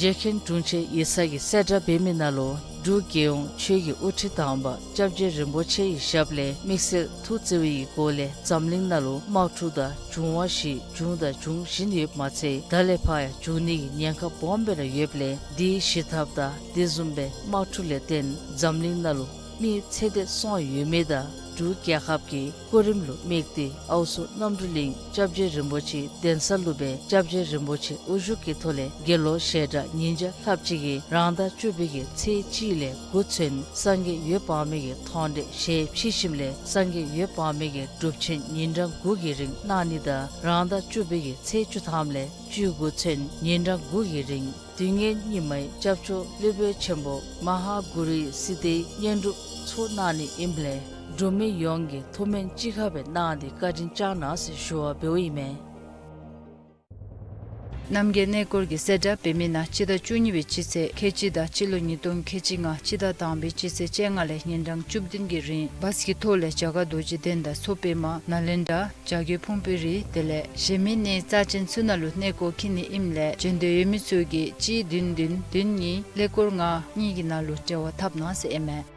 རྗེ་མཁན་དྲུང་ཆེན་ཡིག་ཚང་གི་གསལ་བསྒྲགས་འབད་མི་ནང་ལུ་འབྲུག་རྒྱལ་ཡོངས་ཆོས་ཀྱི་དབུ་ཁྲིད་དམ་པ་སྐྱབས་རྗེ་རིན་པོ་ཆེ་ཡི་ཞབས་ལས་དམིགས་བསལ་ཐུགས་བརྩེ་བའི་སྒོ་ལས་འཛམ་གླིང་ནང་ལུ་དམག་འཁྲུག་དང་འབྱུང་བ་བཞི་བྱུང་དང་འབྱུང་བཞིན་ཡོདཔ་མ་ཚད་ད་ལས་ཕར་ཡང་འབྱུང་ནི་གི་ཉེན་ཁ་སྦོམ་སྦེ་ར་ཡོདཔ་ལས་འདི་ཞི་ཐབས་དང་དེ་བཟུམ་སྦེ་དམག་འཁྲུག་ལས་བརྟེན་འཛམ་གླིང་ནང་ལུ་མི་ཚེ་འདས་སོང་ཡོད་མི་དང་འབྲུག་རྒྱལ་ཁབ་ཀྱི་སྐུ་རིམ་ལུ་དམིགས་ཏེ་ཨའུ་ཚོ་རྣམ་གྲོལ་གླིང་སྐྱབས་རྗེ་རིན་པོ་ཆེ་གདན་ས་ལུ་སྦེ་སྐྱབས་རྗེ་རིན་པོ་ཆེ་དབུ་བཞུགས་ཀྱི་ཐོག་ལས་དགེ་སློང་ཞལ་གྲངས་ཉིས་བརྒྱ་ལྷགཔ་ཅིག་གིས་རང་ཟླ་བཅུ་པའི་གི་ཚེས་གཅིག་ལས་དགུ་ཚུན་སངས་རྒྱས་འོད་དཔག་མེད་ཀྱི་མཐོང་གྲོལ་ཞལ་ཕྱེ་ཞིནམ་ལས་སངས་རྒྱས་འོད་དཔག་མེད་ཀྱི་སྒྲུབ་ཆེན་ཉིན་གྲངས་དགུ་གི་རིང་གནང་ནི་དང་རང་ཟླ་བཅུ་པའི་གི་ཚེས་བཅུ་ཐམ་ལས་བཅུ་དགུ་ཚུན་ཉིན་གྲངས་དགུ་གི་རིང་དུས་ངན་སྙིགས་མའི་སྐྱབས་བཅོལ་སློབ་དཔོན་ཆེན་པོ་མ་ཧཱ་གུ་རུའི་སིདྡྷིའི་བསྙེན་སྒྲུབ་ཚུ་གནང་ནི་ཨིནམ་ལས་འབྲུག་མི་ཡོངས་ཀྱིས་ཐུགས་སྨོན་ཅི་ཁ་སྦེ་གནང་སྟེ་བཀའ་དྲིན་བསྐྱང་གནང་ཟེར་ཞུ་བ་འབདཝ་ཨིན་མས། རྣམ་རྒྱལ་གནས་སྐོར་གྱི་གསལ་བསྒྲགས་འབད་མི་ནང་སྤྱི་ཟླ་བཅུ་གཉིས་པའི་སྤྱི་ཚེས་ཁལ་གཅིག་དང་སྤྱི་ལོ་ཉིས་སྟོང་ཁལ་གཅིག་ལྔ་སྤྱི་ཟླ་དང་པའི་སྤྱི་ཚེས་བཅོ་ལྔ་ལས་ཉིན་གྲངས་བཅུ་བདུན་གྱི་རིང་བཱས་ཀྱི་ཐོག་ལས་བྱ་དཀར་རྡོ་རྗེ་གདན་དང་མཚོ་པདྨ་ནཱ་ལེནྡྲ་བྱ་རྒོད་ཕུང་པོའི་རི་དེ་ལས་གཞན་མི་གནས་རྩ་ཅན་ཚུ་ནང་ལུ་གནས་སྐོར་འཁྱིད་ནི་ཨིནམ་ལས་བྱོན་འདོད་ཡོད་མི་ཚུ་གིས་གཅིག་བདུན་བདུན་བདུན་གཉིས་ཀླད་ཀོར་ལྔ་གཉིས་ཀྱི་ནང་ལུ་འབྲེལ་བ་འཐབ་གནང་ཟེར་ཨིན་མས།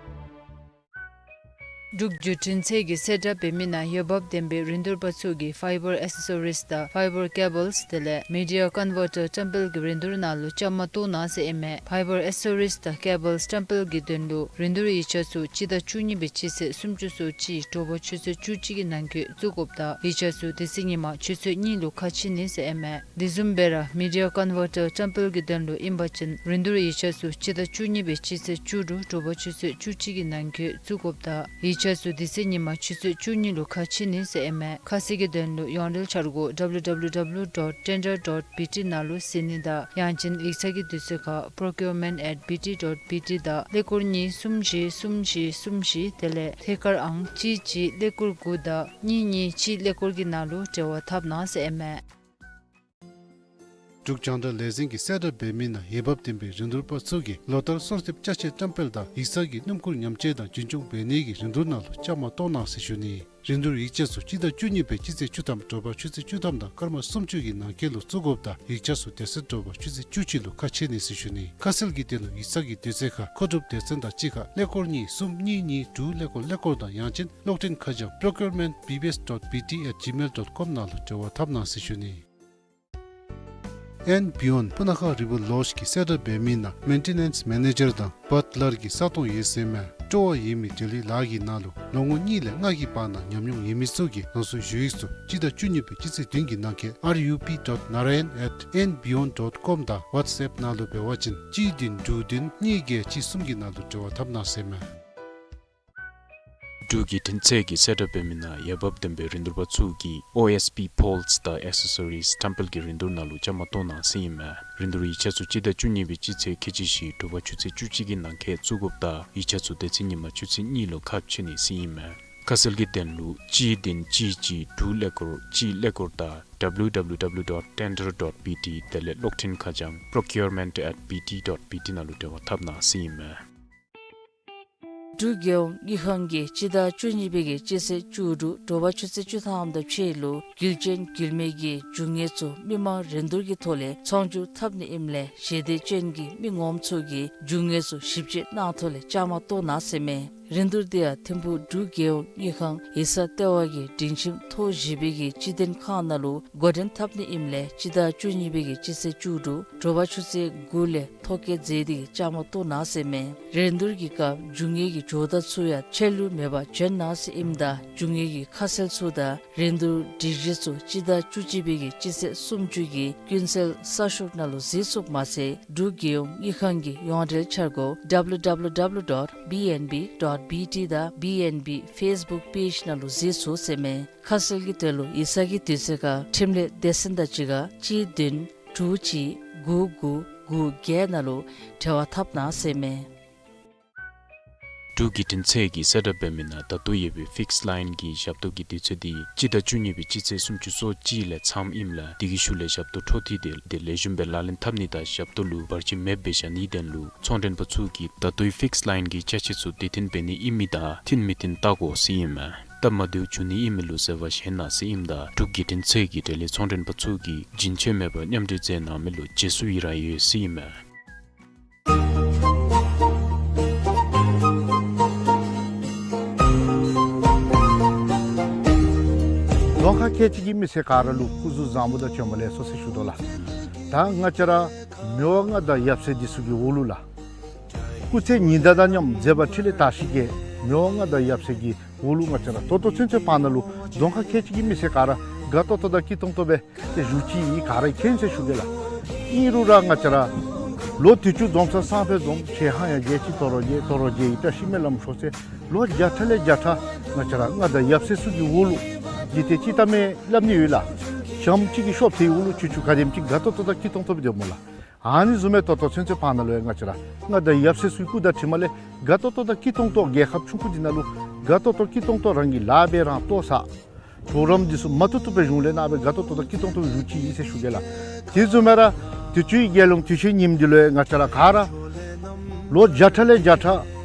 འབྲུག་བརྒྱུད་འཕྲིན་ཚད་ཀྱི་གསལ་བསྒྲགས་འབད་མི་ནང་འོས་འབབ་ལྡན་པའི་རིན་བསྡུར་པ་ཚུ་གིས་ཕའི་བར་ཨེ་སེ་སོ་རིས་དང་ཕའི་བར་ཀེ་བཱལསི་དེ་ལས་མི་ཌི་ཡ་ཀོན་ཝར་ཊར་བཀྲམ་སྤེལ་གྱི་རིན་བསྡུར་ནང་ལུ་བཅའ་མར་གཏོགས་གནང་ཟེར་ཨིན་མས། ཕའི་བར་ཨེ་སེ་སོ་རིས་དང་ཀེ་བཱལསི་བཀྲམ་སྤེལ་གྱི་དོན་ལུ་རིན་བསྡུར་ཡིག་ཆ་ཚུ་སྤྱི་ཟླ་བཅུ་གཉིས་པའི་སྤྱི་ཚེས་སུམ་ཅུ་སོ་གཅིག་དྲོ་པ་ཆུ་ཚོད་བཅུ་གཅིག་གི་ནང་འཁོད་བཙུགས་དགོཔ་དང་ཡིག་ཆ་ཚུ་དེ་ཚེ་ཉིན་མ་ཆུ་ཚོད་གཉིས་ལུ་ཁ་ཕྱེ་ནི་ཟེར་ཨིན་མས། དེ་བཟུམ་སྦེ་ར་མི་ཌི་ཡ་ཀོན་ཝར་ཊར་བཀྲམ་སྤེལ་གྱི་དོན་ལུ་ཨིན་པ་ཅིན་རིན་བསྡུར་ཡིག་ཆ་ཚུ་སྤྱི་ཟླ་བཅུ་གཉིས་པའི་སྤྱི་ཚེས་བཅུ་དྲུག་དྲོ་པ་ཆུ་ཚོད་བཅུ་གཅིག་གི་ནང་འཁོད་བཙུགས་དགོཔ་དང་ཡིག་ཆ་ཚུ་དེ་ཚེ་ཉིན་མ་ཆུ་ཚོད་བཅུ་གཉིས་ལུ་ཁ་ཕྱེ་ནི་ཟེར་ཨིན་མས། ཁ་གསལ་གྱི་དོན་ལུ་ཡོངས་འབྲེལ་འཆར་སྒོ་ཌབ་ལུ་ཌབ་ལུ་ཌབ་ལུ་ཌོཊ་ཊེན་ཌར་ཌོཊ་བི་ཊི་ནང་ལུ་གཟིགས་ནི་དང་ཡང་ཅིན་ཡིག་ཚང་གི་དུས་ཚོད་ཁར་པོརོ་ཀིའུར་མེནཊ་ཨེཊ་བི་ཊི་ཌོཊ་བི་ཊི་དང་ཀླད་ཀོར་གཉིས་གསུམ་བཞི་གསུམ་བཞི་གསུམ་བཞི་དེ་ལས་ཐད་ཀར་ཨང་གཅིག་གཅིག་ཀླད་ཀོར་དགུ་དང་གཉིས་གཉིས་གཅིག་ཀླད་ཀོར་གྱི་ནང་ལུ་འབྲེལ་བ་འཐབ་གནང་ཟེར་ཨིན་མས། འབྲུག་རྒྱང་བསྒྲགས་ལས་འཛིན་གྱིས་གསལ་བསྒྲགས་འབད་མི་ནང་འོས་འབབ་ལྡན་པའི་རིན་བསྡུར་པ་ཚུ་གིས་ལོ་ལྟར་གསོལ་འདེབས་ཅ་ཆས་བཀྲམ་སྤེལ་དང་ཡིག་ཚང་གི་སྣུམ་འཁོར་ཉམས་བཅོས་དང་རྒྱུན་སྐྱོང་འབད་ནི་གི་རིན་བསྡུར་ནང་ལུ་བཅའ་མར་གཏོགས་གནང་ཟེར་ཞུ་ནི། རིན་བསྡུར་ཡིག་ཆ་ཚུ་སྤྱི་ཟླ་བཅུ་གཉིས་པའི་སྤྱི་ཚེས་བཅུ་ཐམ་དྲོ་པ་ཆུ་ཚོད་བཅུ་ཐམ་དང་སྐར་མ་སུམ་ཅུ་གི་ནང་འཁོད་ལུ་བཙུགས་དགོཔ་དང་ཡིག་ཆ་ཚུ་དེ་ཚེ་དྲོ་པ་ཆུ་ཚོད་བཅུ་གཅིག་ལུ་ཁ་ཕྱེ་ནི་ཟེར་ཞུ་ནི། ཁ་གསལ་གྱི་དོན་ལུ་ཡིག་ཚང་གི་དུས་ཚོད་ཁར་མཁོ་སྒྲུབ་སྡེ་ཚན་དང་གཅིག་ཁར་ཀླད་ཀོར་གཉིས་གསུམ་གཉིས་གཉིས་དྲུག་ཀླད་ཀོར་ཀླད་ཀོར་དང་ཡང་ཅིན་གློག་འཕྲིན་ཁ་བྱང་procurement B B S dot B T at gmail dot com ནང་ལུ་འབྲེལ་བ་འཐབ་གནང་ཟེར་ཞུ་ནི། ཨེན་བི་ཡོན་སྤུ་ན་ཁ་རི་བོ་ལོཇ་གིས་གསལ་བསྒྲགས་འབད་མི་ནང་མེན་ཊེ་ནེནསི་མེ་ནེ་ཇར་དང་བཊ་ལར་གྱི་ས་སྟོང་ཡོད་ཟེར་མས། སྤྲོ་བ་ཡོད་མི་འབྲེལ་ཡོད་ལཱ་གི་ནང་ལུ་ལོ་ངོ་གཉིས་ལས་ལྔ་གི་བར་ན་ཉམས་མྱོང་ཡོད་མི་ཚུ་གིས་རང་སོའི་ཞུ་ཡིག་ཚུ་སྤྱི་ཟླ་བཅུ་གཉིས་པའི་སྤྱི་ཚེས་བདུན་གྱི་ནང་འཁོད་R U P dot narayan at N beyond dot com དང་ཝཊས་ཨེཔ་ནང་ལུ་འབད་བ་ཅིན་གཅིག་བདུན་དྲུག་བདུན་གཉིས་བརྒྱད་གཅིག་གསུམ་གྱི་ནང་ལུ་འབྲེལ་བ་འཐབ་གནང་ཟེར་མས། འབྲུག་བརྒྱུད་འཕྲིན་ཚད་ཀྱིས་གསལ་བསྒྲགས་འབད་མི་ནང་འོས་འབབ་ལྡན་པའི་རིན་བསྡུར་པ་ཚུ་གིས་O S P poles དང་accessories བཀྲམ་སྤེལ་གྱི་རིན་བསྡུར་ནང་ལུ་བཅའ་མར་གཏོགས་གནང་ཟེར་ཨིན་མས། རིན་བསྡུར་ཡིག་ཆ་ཚུ་སྤྱི་ཟླ་བཅུ་གཉིས་པའི་སྤྱི་ཚེས་ཁལ་གཅིག་བཞི་དྲོ་པ་ཆུ་ཚོད་བཅུ་གཅིག་གི་ནང་འཁོད་བཙུགས་དགོཔ་དང་ཡིག་ཆ་ཚུ་དེ་ཚེ་ཉིན་མ་ཆུ་ཚོད་གཉིས་ལུ་ཁ་ཕྱེ་ནི་ཟེར་ཨིན་མས། ཁ་གསལ་གྱི་དོན་ལུ་གཅིག་བདུན་གཅིག་གཅིག་དྲུག་ཀླད་ཀོར་གཅིག་ཀླད་ཀོར་དང་W W W dot tender dot B T དེ་ལས་གློག་འཕྲིན་ཁ་བྱང་procurement at B T dot B T ནང་ལུ་འབྲེལ་བ་འཐབ་གནང་ཟེར་ཨིན་མས། འབྲུག་རྒྱལ་ཡོངས་དངུལ་ཁང་གིས་སྤྱི་ཟླ་བཅུ་གཉིས་པའི་གི་སྤྱི་ཚེས་བཅུ་དྲུག་དྲོ་པ་ཆུ་ཚོད་བཅུ་ཐམ་དང་ཕྱེད་ལུ་རྒྱུ་ཅན་རྒྱུ་མེད་ཀྱི་རྒྱུ་དངོས་ཚུ་མི་མང་རིན་བསྡུར་གྱི་ཐོག་ལས་ཚོང་སྒྱུར་འཐབ་ནི་ཨིནམ་ལས་ཞལ་འདེབས་ཅན་གྱི་མི་ངོམ་ཚུ་གིས་རྒྱུ་དངོས་ཚུ་ཞིབ་དཔྱད་གནང་ཐོག་ལས་བཅའ་མར་གཏོགས་གནང་ཟེར་མས། རིན་བསྡུར་དེ་ཡང་ཐིམ་ཕུག་འབྲུག་རྒྱལ་ཡོངས་དངུལ་ཁང་ཡིག་ཚང་ལྟེ་བ་གི་སྒྲིང་ཁྱིམ་ཐོག་བཞི་པའི་གི་སྤྱི་དོན་ཁང་ནང་ལུ་འགོ་འདྲེན་འཐབ་ནི་ཨིནམ་ལས་སྤྱི་ཟླ་བཅུ་གཉིས་པའི་གི་སྤྱི་ཚེས་བཅུ་དྲུག་དྲོ་པ་ཆུ་ཚོད་དགུ་ལས་ཐོ་བཀོད་མཛད་དེ་གི་བཅའ་མར་གཏོགས་གནང་ཟེར་མས། རིན་བསྡུར་གྱི་སྐབས་རྒྱུ་དངོས་ཀྱི་ཇོ་བདག་ཚུ་ཡང་ཆད་ལུས་མེད་པར་བྱོན་གནང་ཟེར་ཨིནམ་ད་རྒྱུ་དངོས་ཀྱི་ཁ་གསལ་ཚུ་དང་རིན་བསྡུར་སྒྲིག་གཞི་ཚུ་སྤྱི་ཟླ་བཅུ་གཅིག་པའི་གི་སྤྱི་ཚེས་སུམ་ཅུ་གི་ཀུན་གསལ་གསར་ཤོག་ནང་ལུ་གཟིགས་ཚུགསཔ་མ་ཚད་འབྲུག་རྒྱལ་ཡོངས་དངུལ་ཁང་གི་ཡོངས་འབྲེལ་འཆར་སྒོ་W W W dot B N B dot B T དང་B N B Facebook page ནང་ལུ་གཟིགས་ཚུགས་ཟེར་མས། ཁ་གསལ་གྱི་དོན་ལུ་ཡིག་ཚང་གི་དུས་ཚོད་ཁར་འཕྲིན་ལས་སྡེ་ཚན་དང་གཅིག་ཁར་གཅིག་བདུན་དྲུག་གཅིག་དགུ་དགུ་དགུ་བརྒྱད་ནང་ལུ་འབྲེལ་བ་འཐབ་གནང་ཟེར་མས། འབྲུག་བརྒྱུད་འཕྲིན་ཚད་ཀྱིས་གསལ་བསྒྲགས་འབད་མི་ནང་ད་ལྟོ་ཡོད་པའི་ཕིགསི་ལའིན་གྱི་ཞབས་ཏོག་གི་དུས་ཚོད་འདི་སྤྱི་ཟླ་བཅུ་གཉིས་པའི་སྤྱི་ཚེས་སུམ་ཅུ་སོ་གཅིག་ལས་མཚམས་ཨིནམ་ལས་དེ་གི་ཤུལ་ལས་ཞབས་ཏོག་འཕྲོ་མཐུད་དེ་དེ་ལེགས་ཤོམ་སྦེ་ལག་ལེན་འཐབ་ནི་དང་ཞབས་ཏོག་ལུ་བར་ཆད་མེདཔ་སྦེ་བཞག་ནིའི་དོན་ལུ་ཚོང་མགྲོན་པ་ཚུ་གིས་ད་ལྟོའི་ཕིགསི་ལའིན་གྱི་ཅ་ཆས་ཚུ་དེ་འཐེན་འབད་ནི་ཨིན་མི་དང་འཐེན་མི་འཐེན་བལྟ་དགོ་ཟེར་ཨིན་མས། སྟབས་མ་བདེཝ་འབྱུང་ནི་ཨིན་མི་ལུ་བཟོད་པ་བཞེས་གནང་ཟེར་ཨིནམ་ད་འབྲུག་བརྒྱུད་འཕྲིན་ཚད་ཀྱིས་འབྲེལ་ཡོད་ཚོང་མགྲོན་པ་ཚུ་གིས་རྒྱུན་ཆད་མེད་པར་མཉམ་འབྲེལ་མཛད་གནང་མི་ལུ་རྗེས་སུ་ཡི་རང་ཡོད་ཟེར་ཨིན་མས། རྫོང་ཁག་ཁལ་གཅིག་གི་མི་སེར་ག་ར་ལུ་སྐུ་གཟུགས་བཟང་པོ་དང་བྱོན་པ་ལེགས་སོ་ཟེར་ཞུ་དོ་ལགས། ད་ང་བཅས་ར་མི་དབང་མངའ་བདག་ཡབ་སྲས་འདི་ཚུ་གི་འོག་ལུ་ལགས། སྐུ་ཚེ་ཉི་ཟླ་དང་མཉམ་མཛད་པ་འཕྲིན་ལས་དར་ཞིང་རྒྱས། མི་དབང་མངའ་བདག་ཡབ་སྲས་ཀྱི་འོག་ལུ་ང་བཅས་ར་ད་ལྟོ་ཚུན་ཚོད་བར་ན་ལུ་རྫོང་ཁག་ཁལ་གཅིག་གི་མི་སེར་ག་ར་དགའ་ཏོག་ཏོ་དང་སྐྱིད་ཏོང་ཏོ་སྦེ་ཏེ་བཞུགས་ཅི་ཨིན་ག་ར་མཁྱེན་ཟེར་ཞུ་གེ་ལགས། ཨིན་རུང་ར་ང་བཅས་ར་ལོ་དུས་ཅི་འཛོམས་ས་སང་ཕོད་འཛོམས་ཆེ་ཧང་ཡང་རྒྱལ་ཅི་ཏོ་རོ་རྒྱལ་ཏོ་རོ་རྒྱལ་ཡི་བཀྲ་ཤིས་སྨོན་ལམ་ཤོག་ཟེར་ལོ་བརྒྱ་ཕྲག་ལས་བརྒྱ་ཕྲག་ང་བཅས་ར་མངའ་བདག་ཡབ་སྲས་ཚུ་གི་འོག་ལུ་འཇིག་རྟེན་སྤྱི་ལྟ་མེད་སླབ་ནི་ཡོད་ལགས། ཞྭམོ་གཅིག་གི་ཤོབ་དེའི་འོག་ལུ་ཆུང་ཆུང་ག་དེམ་ཅིག་དགའ་ཏོག་ཏོ་དང་སྐྱིད་ཏོང་ཏོ་སྦེ་སྡོདཔ་སྨོ་ལགས། ཨ་ནི་བཟུམ་སྦེ་ད་ལྟོ་ཚུན་ཚོད་བར་ན་ལུ་ཡང་ང་བཅས་ར་མངའ་བདག་ཡབ་སྲས་ཚུ་གི་སྐུ་དང་དྲིན་ལས་དགའ་ཏོག་ཏོ་དང་སྐྱིད་ཏོང་ཏོ་རྒྱལ་ཁབ་ཆུང་ཀུ་འདི་ནང་ལུ་དགའ་ཏོག་ཏོ་དང་སྐྱིད་ཏོང་ཏོ་རང་གི་ལཱ་འབད་རང་ལྟོ་བཟའ་གྲོགས་རམ་འདི་ཚུ་མ་ཐུབ་ཐུབ་སྦེ་གཞུང་ལས་གནང་སྦེ་དགའ་ཏོག་ཏོ་དང་སྐྱིད་ཏོང་ཏོ་བཞུགས་ཅི་ཨིན་ཟེར་ཞུ་གེ་ལགས། དེ་བཟུམ་སྦེ་ར་དུས་ཅི་རྒྱལ་ཡོངས་དུས་ཆེན་ཉིནམ་འདི་ལུ་ཡང་ང་བཅས་ར་ག་ར་ལོ་བརྒྱ་ཕྲག་ལས་བརྒྱ་ཕྲག་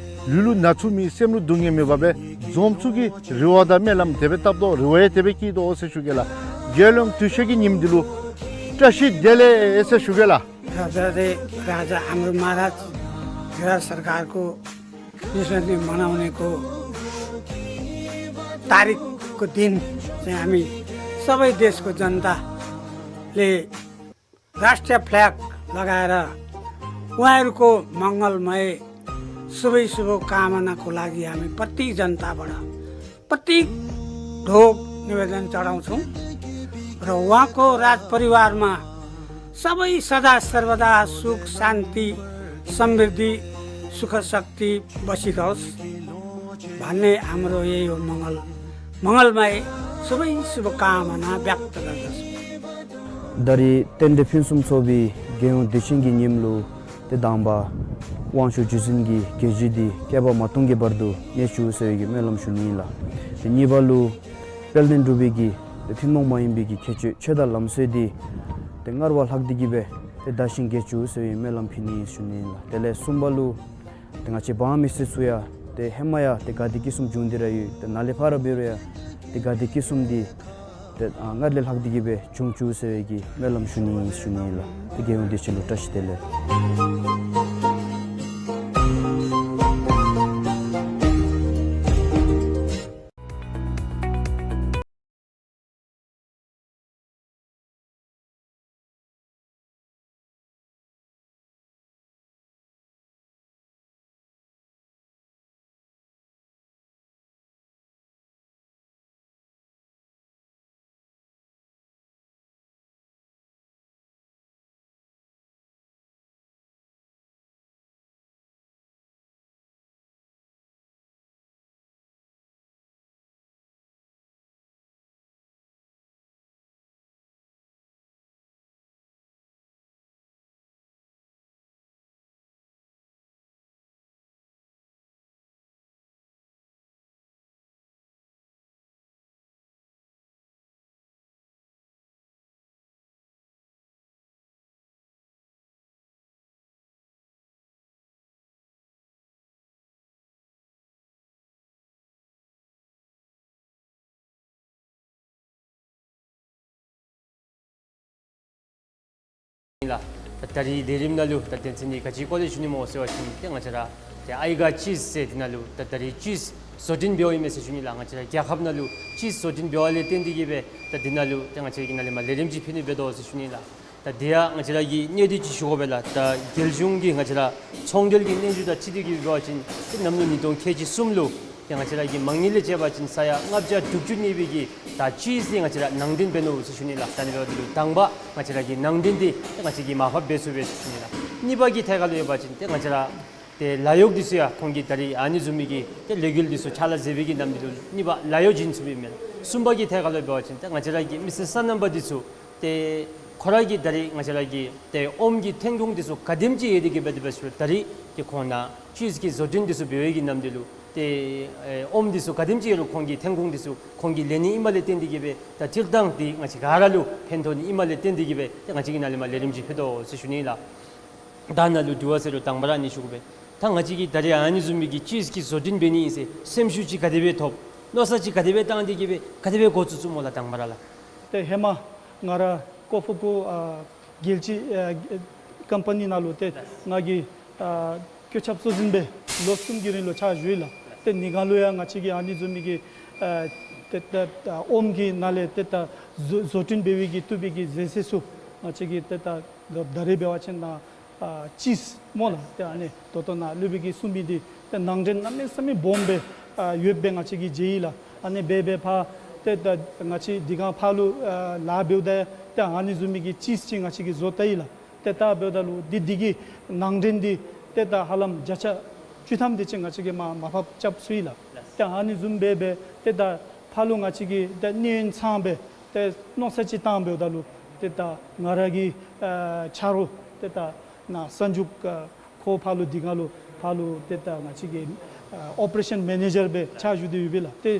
ལུས་ལུ་ན་ཚ་མེད་སེམས་ལུ་སྡུག་བསྔལ་མེད་པར་སྦེ་འཛོམས་ཚུགས་ཀྱི་རེ་བ་དང་སྨོན་ལམ་དེ་སྦེ་བཏབ་དོ། རེ་བ་ཡང་དེ་སྦེ་བསྐྱེད་དོ་ཟེར་ཞུ་གེ་ལགས། རྒྱལ་ཡོངས་དུས་ཆེན་གྱི་ཉིནམ་འདི་ལུ་བཀྲ་ཤིས་བདེ་ལེགས་ཟེར་ཞུ་གེ་ལགས། राजा रे राजा, हाम्रो महाराज, राज सरकारको जसरी मनाउनेको तारिखको दिन चाहिँ हामी सबै देशको जनताले राष्ट्रिय फ्ल्याग लगाएर उहाँहरूको मङ्गलमय शुभै शुभकामनाको लागि हामी प्रत्येक जनताबाट प्रत्येक ढोग निवेदन चढाउँछौँ र उहाँको राजपरिवारमा सबै सदा सर्वदा सुख, शान्ति, समृद्धि, सुख, शक्ति बसिरहोस् भन्ने हाम्रो यही हो मङ्गल, मङ्गलमय शुभै शुभकामना व्यक्त गर्दछु। ད་རིས་རྟེན་འབྲེལ་ཕུན་སུམ་ཚོགས་པའི་རྒྱལ་ཡོངས་དུས་ཆེན་གྱི་ཉིནམ་ལུ་ཏེ་དང་པ་དབང་ཕྱུག་བརྒྱུད་འཛིན་གྱི་རྒྱལ་བརྒྱུད་འདི་བསྐལ་པ་མ་སྟོང་གི་བར་དུ་གནས་བཅུག་ཟེར་བའི་གི་སྨོན་ལམ་ཞུ་ནི་ཨིན་ལགས། ཏེ་གཉིས་པ་ལུ་དཔལ་ལྡན་འབྲུག་པའི་གི་ཏེ་ཐུན་མོང་མ་ཡིན་པའི་གི་ཁྱད་ཆོས་ཆོས་དང་ལམ་སྲོལ་འདི་ ཏེ་སྔར་བ་ལྷག་སྟེ་གི་སྦེ་ཏེ་དར་ཞིང་རྒྱས་བཅུག་ཟེར་བའི་སྨོན་ལམ་ཕུལ་ནི་ཨིན་ཟེར་ཞུ་ནི་ལགས། དེ་ལས་གསུམ་པ་ལུ་ཏེ་ང་བཅས་འབངས་མི་སེར་ཚུ་ཡང་ཏེ་ཧེ་མ་ཡང་ཏེ་དགའ་བདེ་སྐྱིད་གསུམ་བྱུང་སྟེ་ར་ཡོད། ཏེ་ནཱ་ལས་ཕར་འབད་རུང་ཡང་ཏེ་དགའ་བདེ་སྐྱིད་གསུམ་འདི་ཏེ་ཨ་སྔར་ལས་ལྷག་སྟེ་གི་སྦེ་འབྱུང་བཅུག་ཟེར་བའི་གི་སྨོན་ལམ་ཞུ་ནི་ཨིན་ཟེར་ཞུ་ནི་ལགས། ཏེ་རྒྱལ་ཡོངས་བདེ་སྐྱིད་ལུ་བཀྲ་ཤིས་བདེ་ལེགས། ལགས། ད་ད་རིས་ལས་རིམ་ནང་ལུ་ད་དོན་ཚན་འདི་ག་ཅིའི་སྐོར་ལས་ཞུ་ནི་སྨོ་ཟེར་བ་ཅིན་ཏེ་ང་བཅས་ར་ཏེ་ཨའི་ག་ཅིས་ཟེར་འདི་ནང་ལུ་ད་ད་རིས་ཅིས་བཟོ་སྐྲུན་འབདཝ་ཨིན་མས་ཟེར་ཞུ་ནི་ལགས། ང་བཅས་ར་རྒྱལ་ཁབ་ནང་ལུ་ཅིས་བཟོ་སྐྲུན་འབདཝ་ལས་བརྟེན་ཏེ་གི་སྦེ་ད་འདི་ནང་ལུ་ཏེ་ང་བཅས་ཀྱིས་ནཱ་ལས་མར་ལས་རིམ་ཅིག་ཕུལ་ནི་འབད་དོ་ཟེར་ཞུ་ནི་ལགས། ད་དེ་ཡང་ང་བཅས་ར་གི་གནད་དོན་ཅིག་ཞུ་དགོ་པས་ལགས། ད་རྒྱལ་གཞུང་གིས་ང་བཅས་ར་ཚོང་འབྲེལ་གྱི་སྙན་ཞུ་དང་འཁྲིལ་ཏེ་གི་འབད་བ་ཅིན་ཏེ་གནམ་ལོ་ཉིས་སྟོང་ཁལ་གཅིག་གསུམ་ལུ་ཏེ་ང་བཅས་ར་གི་མ་དངུལ་ལས་བཅད་པ་ཅིན་ས་ཡ་ལྔ་བརྒྱ་དྲུག་ཅུ་གནས་པའི་གི་ད་ཅིས་འདི་ང་བཅས་ར་ནང་འདྲེན་འབད་ནུག་ཟེར་ཞུ་ནི་ལགས། ད་ཨ་ནི་འབདཝ་ད་ལུ་དང་པ་ང་བཅས་ར་གི་ནང་འདྲེན་འདི་ཏེ་ང་བཅས་ཀྱིས་མར་ཕབ་འབད་ཚུགས་པས་ཟེར་ཞུ་ནི་ལགས། གཉིས་པ་གི་ཐད་ཁར་ལུ་ཡོད་པ་ཅིན་ཏེ་ང་བཅས་ར་ཏེ་ལཱ་གཡོག་འདི་ཚུ་ཡང་ཁོང་གིས་ད་རིས་ཨ་ནི་བཟུམ་མའི་གི་ཏེ་ལས་འགུལ་འདི་ཚུ་ཕྱག་ལཱ་མཛད་པའི་གི་ནམ་དུས་ལུ་གཉིས་པ་ལཱ་གཡོག་བྱིན་ཚུགས་པས་མེན་ན། གསུམ་པ་གི་ཐད་ཁར་ལུ་འབད་བ་ཅིན་ཏེ་ང་བཅས་ར་གི་མི་སེར་སོ་ནམ་པ་འདི་ཚུ་ཏེ་ཁོ་ར་གིས་ད་རིས་ང་བཅས་ར་གི་ཏེ་ཨོམ་གྱི་ཐོན་ཁུངས་འདི་ཚུ་ག་དེམ་ཅིག་ཡོད་དེ་གི་སྦེ་དེ་སྦེ་ཞུ་ད་རིས་ཏེ་ཁོང་ནཱ་ཅིས་ཀྱི་བཟོ་སྐྲུན་འདི་ཚུ་འབད་བའི་གི་ནམ་དུས་ལུ་ཏེ་ཨེ་ཨོམ་འདི་ཚུ་ག་དེམ་ཅིག་ཡོད་རུང་ཁོང་གིས་ཐོན་ཁུངས་འདི་ཚུ་ཁོང་གིས་ལེན་ནི་ཨིནམ་ལས་བརྟེན་ཏེ་གི་སྦེ་ད་སྤྱིར་བཏང་འདི་ང་བཅས་ག་ར་ལུ་ཕན་ཐོགས་ནི་ཨིནམ་ལས་བརྟེན་ཏེ་གི་སྦེ་ཏེ་ང་བཅས་ཀྱིས་ནཱ་ལས་མར་ལས་རིམ་ཅིག་ཕུལ་དོ་ཟེར་ཞུ་ནི་ལགས། ད་ནཱ་ལུ་དྲི་བ་ཟེར་རུང་དང་པ་ར་ཨ་ནི་ཞུ་དགོ་པས། ད་ང་བཅས་ཀྱིས་ད་རིས་ཨ་ནི་བཟུམ་མའི་གི་ཅིས་ཀྱི་བཟོ་སྐྲུན་འབད་ནི་ཨིན་ཟེར་སེམས་ཤུགས་ཅིག་ག་དེ་སྦེ་ཐོབ། མནོ་བསམ་ཅིག་ག་དེ་སྦེ་བཏང་སྟེ་གི་སྦེ་ག་དེ་སྦེ་འགོ་བཙུགས་བཙུགསཔ་སྨོ་ལགས་དང་པ་ར་ལགས། ཏེ་ཧེ་མ་ང་ར་ཀོ་ཕུ་ཀུ་ཨ་རྒྱལ་སྤྱི་ཨ་ཀམ་པ་ནི་ནང་ལུ་ཏེ་ང་གིས་ཨ་བཀོད་ཁྱབ་གཙོ་འཛིན་སྦེ་ལོ་གསུམ་གྱི་རིང་ལུ་ཕྱག་ཞུ་ཡི་ལགས། ཏེ་ནི་ག་ལུ་ཡང་ང་བཅས་ཀྱིས་ཨ་ནི་བཟུམ་མའི་གི་ཨ་ཏེ་ད་ཨོམ་གྱི་ནང་ལས་ཏེ་ད་བཟོ་བཟོ་སྐྲུན་འབད་བའི་གི་བཏུབ་པའི་གི་ཟས་ཟས་ཚུ་ང་བཅས་ཀྱིས་ཏེ་ད་ད་རིས་འབད་བ་ཅིན་ནཱ་ཨ་ཅིས་སྨོ་ལགས། ཏེ་ཨ་ནི་ད་ལྟོ་ནཱ་སློབ་དཔོན་གྱིས་གསུངས་མི་འདི་ཏེ་ནང་འདྲེན་གནམ་མེད་ས་མེད་སྦོམ་སྦེ་ཨ་ཡོདཔ་སྦེ་ང་བཅས་ཀྱིས་མཇལ་ཡི་ལགས། ཨ་ནི་འབད་འབད་ཕར་ཏེ་ད་ང་བཅས་དེ་སྒང་ཕར་ལུ་ཨ་ལཱ་འབདཝ་ད་ཏེ་ཨ་ནི་བཟུམ་མའི་གི་ཅིས་ཅིག་ང་བཅས་ཀྱིས་བཟོ་བལྟ་ཡི་ལགས། ཏེ་ད་འབདཝ་ད་ལུ་འདི་འདི་གི་ནང་འདྲེན་འདི་ཏེ་ད་ཧ་ལམ་བརྒྱ་ཆ་བཅུ་ཐམ་དེ་ཅིག་ང་བཅས་ཀྱིས་མར་མར་ཕབ་རྐྱབ་ཚུགས་ཡི་ལགས། ཏེ་ཨ་ནི་བཟུམ་སྦེ་སྦེ་ཏེ་ད་ཕར་ལུ་ང་བཅས་ཀྱིས་ཏེ་གནས་ཡུན་ཚང་སྦེ་ཏེ་མནོ་བསམ་ཅིག་བཏང་འབདཝ་ད་ལུ་ཏེ་ད་ང་ར་གི་ཨ་ཆ་རོགས་ཏེ་ད་ནཱ་གསར་འཇུག་ཨ་ཁོ་ཕར་ལུ་དེ་སྒང་ལུ་ཕར་ལུ་ཏེ་ད་ང་བཅས་ཀྱི་ཨ་ཨོ་པ་རེ་ཤཱན་མེ་ནེ་ཇར་སྦེ་ཕྱག་ཞུ་སྟེ་ཡོད་པས་ལགས། ཏེ་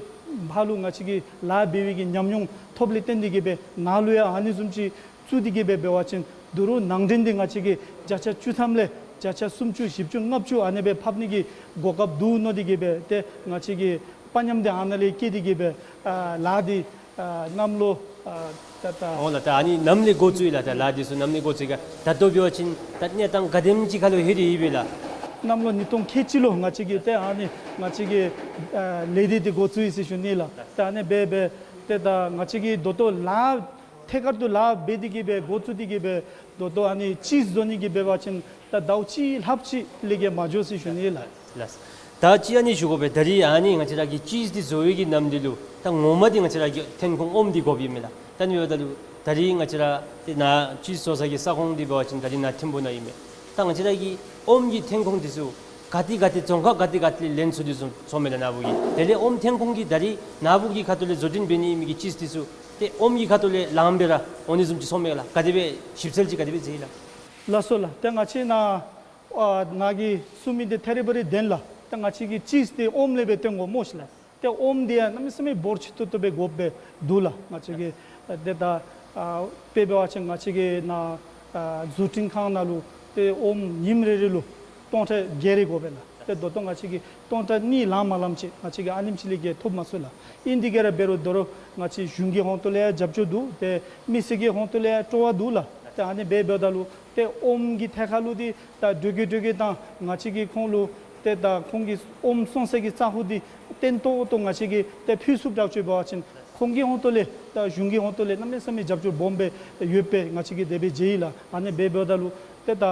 ཕར་ལུ་ང་བཅས་ཀྱིས་ལཱ་འབད་བའི་གི་ཉམས་མྱོང་ཐོབ་ལས་བརྟེན་ཏེ་གི་སྦེ་ནཱ་ལུ་ཡང་ཨ་ནི་བཟུམ་ཅིག་བཙུགས་ཏེ་གི་སྦེ་འབད་བ་ཅིན་ད་རུང་ནང་འདྲེན་འདི་ང་བཅས་ཀྱིས་བརྒྱ་ཆ་བཅུ་ཐམ་ལས་བརྒྱ་ཆ་སུམ་ཅུ་བཞི་བཅུ་ལྔ་བཅུ་ཨ་ནི་སྦེ་ཕབ་ནི་གི་གོ་སྐབས་འདུག་མནོ་སྟེ་གི་སྦེ་ཏེ་ང་བཅས་ཀྱིས་དཔའ་ཉམས་འདི་ཨ་ནཱ་ལས་བསྐྱེད་དེ་གི་སྦེ་ཨ་ལཱ་འདི་ཨ་གནམ་ལོ་ཨ་ད་ད་འོང་ལགས། ད་ཨ་ནི་ནམ་ལས་འགོ་བཙུགས་ཡི་ལགས། ད་ལཱ་འདི་ཚུ་ནམ་ལས་འགོ་བཙུགས་ཡི་ག་ད་ལྟོ་འབད་བ་ཅིན་ད་གནས་སྟངས་ག་དེམ་ཅིག་ཁར་ལུ་ལྷོད་དེ་ཡོད་པས་ལགས། གནམ་ལོ་ཉིས་སྟོང་ཁལ་གཅིག་ལུ་ང་བཅས་ཀྱིས་ཏེ་ཨ་ནི་ང་བཅས་ཀྱིས་ཨ་ལས་སྡེ་འདི་འགོ་བཙུགས་ཡི་ཟེར་ཞུ་ནི་ལགས། ད་ཨ་ནི་འབད་འབད་ཏེ་ད་ང་བཅས་ཀྱིས་ད་ལྟོ་ལཱ་ཐད་ཀར་དུ་ལཱ་འབད་དེ་གི་སྦེ་འགོ་བཙུགས་ཏེ་གི་སྦེ་ད་ལྟོ་ཨ་ནི་ཅིས་བཟོ་ནི་གི་འབད་བ་ཅིན་ད་ཟླཝ་གཅིག་ལྷགཔ་ཅིག་ལས་བརྒལ་མ་འགྱོ་ཟེར་ཞུ་ནི་ལགས། ལགས། ད་ཅི་ཨ་ནི་ཞུ་དགོ་པས། ད་རིས་ཨ་ནི་ང་བཅས་ར་གི་ཅིས་འདི་བཟོ་བའི་གི་ནམ་དུས་ལུ་ད་ངོ་མ་འདི་ང་བཅས་ར་གི་ཐོན་ཁུངས་ཨོམ་འདི་དགོཔ་ཨིན་མས་ལགས། ད་ཨ་ནི་འབདཝ་ད་ལུ་ད་རིས་ང་བཅས་ར་ཏེ་ནཱ་ཅིས་བཟོ་ས་གི་ས་ཁོངས་འདི་འབད་བ་ཅིན་ད་རིས་ནཱ་ཐིམ་ཕུ་ནང་ཨིན་མས། ད་ང་བཅས་ར་གི་ཨོམ་གྱི་ཐོན་ཁུངས་འདི་ཚུ་ག་ཏེ་ག་ཏེ་རྫོང་ཁག་ག་ཏེ་ག་ཏེ་ལས་ལེན་ཚུགས་ཏེ་ཚུགས་ཚུགས་མས་ལགས་ནཱ་བུ་གི། དེ་ལས་ཨོམ་ཐོན་ཁུངས་འདི་ད་རིས་ནཱ་བུ་གི་ཁ་ཐུག་ལས་བཟོ་སྐྲུན་འབད་ནི་ཨིན་མི་གི་ཅིས་འདི་ཚུ་ཏེ་ཨོམ་གྱི་ཁ་ཐུག་ལས་ལངམ་སྦེ་ར་འོང་ནི་བཟུམ་ཅིག་ཚུགས་མས་ལགས། ག་དེ་སྦེ་ཞིབ་འཚོལ་ཅིག་ག་དེ་སྦེ་མཛད་ཡི་ལགས། ལགས་སོ་ལགས། ཏེ་ང་བཅས་ནཱ་ཨ་ནཱ་གིས་གསུངས་མི་འདི་ཐད་རི་བ་རི་བདེན་ལགས། ཏེ་ང་བཅས་ཀྱིས་ཅིས་འདི་ཨོམ་ལས་སྦེ་བཏོན་དགོ་སྨོ་ཤིག་ལགས། ཏེ་ཨོམ་འདི་ཡང་གནམ་མེད་ས་མེད་འབོར་ཆེ་ཏོག་ཏོ་སྦེ་དགོཔ་སྦེ་འདུག་ལགས། ང་བཅས་ཀྱིས་ཨ་ཏེ་ད་ ཨ་དཔེ་འབད་བ་ཅིན་ང་བཅས་ཀྱི་ནཱ་ཨ་བཟོ་སྐྲུན་ཁང་ནང་ལུ་ཏེ་ཨོམ་ཉིནམ་རེ་རེ་ལུ་སྟོང་ཕྲག་བརྒྱད་རེ་དགོ་པས་ལགས། ཏེ་ད་ལྟོ་ང་བཅས་ཀྱིས་སྟོང་ཕྲག་གཉིས་ལངམ་མ་ལངམ་ཅིག་ང་བཅས་ཀྱིས་ཨ་ནེམ་ཅིག་ལས་བརྒལ་ཐོབ་མ་ཚུགས་ལགས། ཨིན་དེ་གིས་ར་འབད་རུང་དོ་རུང་ང་བཅས་གཞུང་གི་ཧོང་ཏོ་ལས་ཡང་རྒྱབ་སྐྱོར་འདུག། ཏེ་མི་སེར་གྱི་ཧོང་ཏོ་ལས་ཡང་སྤྲོ་བ་འདུག་ལགས། ཏེ་ཨ་ནི་འབད་འབདཝ་ད་ལུ་ཏེ་ཨོམ་གྱི་ཐད་ཁར་ལུ་འདི་ད་འགྲོ་གི་འགྲོ་གི་དང་ང་བཅས་ཀྱིས་ཁོང་ལུ་ཏེ་ད་ཁོང་གི་ཨོམ་བཙོང་སའི་གི་ས་གོ་འདི་བརྟན་ཏོག་ཏོ་ང་བཅས་ཀྱིས་ཏེ་ཕུལ་ཚུགསཔ་དྲག་ཅིག་འབད་བ་ཅིན་ཁོང་གི་ཧོང་ཏོ་ལས་ད་གཞུང་གི་ཧོང་ཏོ་ལས་གནམ་མེད་ས་མེད་རྒྱབ་སྐྱོར་སྦོམ་སྦེ་ཡོདཔ་སྦེ་ང་བཅས་ཀྱིས་དེ་སྦེ་མཇལ་ཡི་ལགས། ཨ་ནི་འབད་འབདཝ་ད་ལུ་ཏེ་ད་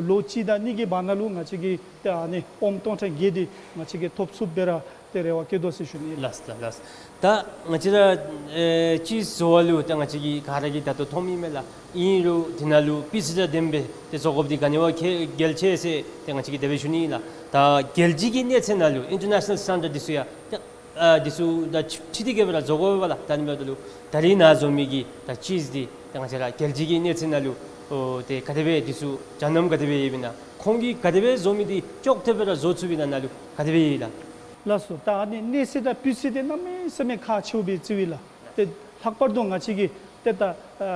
ལོ་གཅིག་དང་གཉིས་ཀྱི་བར་ན་ལུ་ང་བཅས་ཀྱིས་ཏེ་ཨ་ནི་ཨོམ་སྟོང་ཕྲག་བརྒྱད་འདི་ང་བཅས་ཀྱིས་ཐོབ་ཚུགསཔ་སྦེ་ར་ཏེ་རེ་བ་བསྐྱེད་དོ་ཟེར་ཞུ་ནི་ལགས། ལགས་ལགས་ལགས། ད་ང་བཅས་ར་ཨེ་ཅིས་བཟོ་བ་ལུ་ད་ང་བཅས་ཀྱིས་ག་ར་གིས་ད་ལྟོ་མཐོངམ་ཨིན་མས་ལགས། ཨིན་རུང་དེ་ནང་ལུ་སྤུས་ཚད་དང་ལྡནམ་སྦེ་ཏེ་བཟོ་དགོཔ་འདི་ག་ནི་བ་གལ་ཆེ་ཟེར་ཏེ་ང་བཅས་ཀྱིས་དེ་སྦེ་ཞུ་ནི་ལགས། ད་རྒྱལ་སྤྱི་གི་གནས་ཚད་ནང་ལུ་ཨིན་ཊར་ནེ་ཤ་ནཱལ་སི་ཊེན་ཌརཌ་འདི་ཚུ་ཡང་ད་ཨ་འདི་ཚུ་དང་འཁྲིལ་ཏེ་གི་སྦེ་ར་བཟོ་དགོ་པས་ལགས། ད་ཨ་ནི་འབདཝ་ད་ལུ་ད་རིས་ནཱ་བཟོ་མི་གི་ད་ཅིས་འདི་ད་ང་བཅས་ར་རྒྱལ་སྤྱི་གི་གནས་ཚད་ནང་ལུ་ཨོ་ཏེ་ག་དེ་སྦེ་འདི་ཚུ་སྦྱང་གནང་ག་དེ་སྦེ་ཡོདཔ་ཨིན་ན། ཁོང་གིས་ག་དེ་སྦེ་བཟོ་མི་འདི་ཅོག་འཐདཔ་སྦེ་ར་བཟོ་ཚུགསཔ་ཨིན་ན་ནཱ་ལུ་ག་དེ་སྦེ་ཡོད་ལགས། ལགས་སོ། ད་ཨ་ནི་གནས་ཚད་དང་སྤུས་ཚད་འདི་གནམ་མེད་ས་མེད་ཁག་ཆེཝ་སྦེ་བརྩིཝ་ཨིན་ལགས། ཏེ་ལྷག་པར་དུ་ང་བཅས་ཀྱིས་ཏེ་ད་ཨ་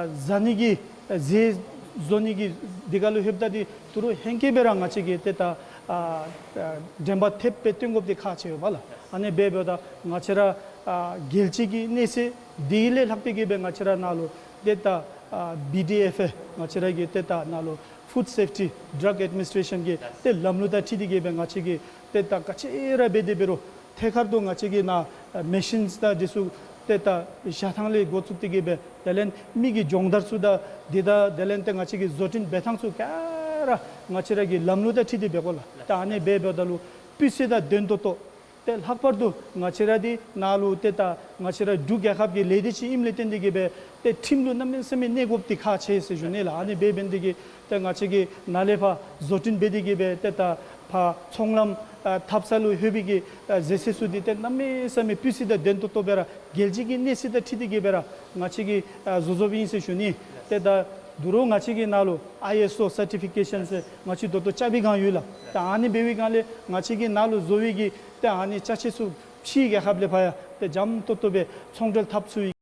བཟའ་ནི་གི་ཨ་ཟས་བཟོ་ནི་གི་འདི་ཁར་ལུ་ལྷོདཔ་ད་འདི་དོ་རུང་ཧེང་སྐལ་སྦེ་ར་ང་བཅས་ཀྱིས་ཏེ་ད་ཨ་ཨ་དྲན་པ་ཐེབས་སྦེ་སྟོན་དགོཔ་འདི་ཁག་ཆེ་བས་ལགས། ཨ་ནི་འབད་འབདཝ་ད་ང་བཅས་ར་ཨ་རྒྱལ་སྤྱི་གི་གནས་ཚད་འདི་ལས་ལྷག་སྟེ་གི་སྦེ་ང་བཅས་ར་ནཱ་ལུ་ཏེ་ད་ཨ་བི་ཌི་ཨེཕ་ཨེ་ང་བཅས་ར་གི་ཏེ་ད་ནཱ་ལུ་ཕུཌ་སེཕ་ཊི་ཌྲག་ཨེཌ་མི་ནིས་ཊེ་ཤཱན་གྱི་ཏེ་ལམ་ལུགས་དང་འཁྲིལ་ཏེ་གི་སྦེ་ང་བཅས་ཀྱིས་ཏེ་ད་ག་ཅི་ར་འབད་དེ་འབད་རུང་ཐད་ཀར་དུ་ང་བཅས་ཀྱིས་ནཱ་ཨ་མེ་ཤིནསི་དང་འདི་ཚུ་ཏེ་ད་བཞག་ཐངས་ལས་འགོ་བཙུགས་ཏེ་གི་སྦེ་དེ་ལས་མི་གི་སྦྱོང་བརྡར་ཚུ་དང་འདི་དང་དེ་ལས་ཏེ་ང་བཅས་ཀྱི་བཟོ་སྐྲུན་འབད་ཐངས་ཚུ་ག་ར་ང་བཅས་ར་གི་ལམ་ལུགས་དང་འཁྲིལ་ཏེ་འབད་དགོ་ལགས། ད་ཨ་ནི་འབད་འབདཝ་ད་ལུ་སྤུས་ཚད་དང་ལྡན་ཏོག་ཏོ་ཏེ་ལྷག་པར་དུ་ང་བཅས་ར་འདི་ནཱ་ལུ་ཏེ་ད་ང་བཅས་ར་འབྲུག་རྒྱལ་ཁབ་ཀྱི་ལས་སྡེ་ཅིག་ཨིནམ་ལས་བརྟེན་ཏེ་གི་སྦེ་ཏེ་ཁྲིམས་ལུ་གནམ་མེད་ས་མེད་གནས་དགོཔ་འདི་ཁག་ཆེ་ཟེར་ཞུ་ནི་ལགས། ཨ་ནི་འབད་འབད་ནི་དེ་གིས་ཏེ་ང་བཅས་ཀྱིས་ནཱ་ལས་ཕར་བཟོ་སྐྲུན་འབད་དེ་གི་སྦེ་ཏེ་ད་ཕར་ཚོང་ལམ་ཨ་འཐབ་ས་ལུ་ལྷོད་པའི་གི་ཨ་ཟས་ཚད་ཚུ་འདི་ཏེ་གནམ་མེད་ས་མེད་སྤུས་ཚད་དང་ལྡན་ཏོག་ཏོ་སྦེ་ར་རྒྱལ་སྤྱི་གི་གནས་ཚད་དང་འཁྲིལ་ཏེ་གི་སྦེ་ར་ང་བཅས་ཀྱིས་ཨ་བཟོ་བཟོཝ་ཨིན་ཟེར་ཞུ་ནི། ཏེ་ད་དོ་རུང་ང་བཅས་ཀྱིས་ནཱ་ལུ་ཨའི་ཨེསི་ཨོ་སར་ཊི་ཕི་ཀེ་ཤཱན་ཟེར་ང་བཅས་ད་ལྟོ་རྐྱབ་པའི་སྒང་ཡོད་ལགས། ད་ཨ་ནི་འབད་བའི་སྒང་ལས་ང་བཅས་ཀྱིས་ནཱ་ལུ་བཟོ་བའི་གི་ཏེ་ཨ་ནི་ཅ་ཆས་ཚུ་ཕྱིའི་རྒྱལ་ཁབ་ལས་ཕར་ཡང་ཏེ་འཇམ་ཏོག་ཏོ་སྦེ་ཚོང་འབྲེལ་འཐབ་ཚུགས་པའི།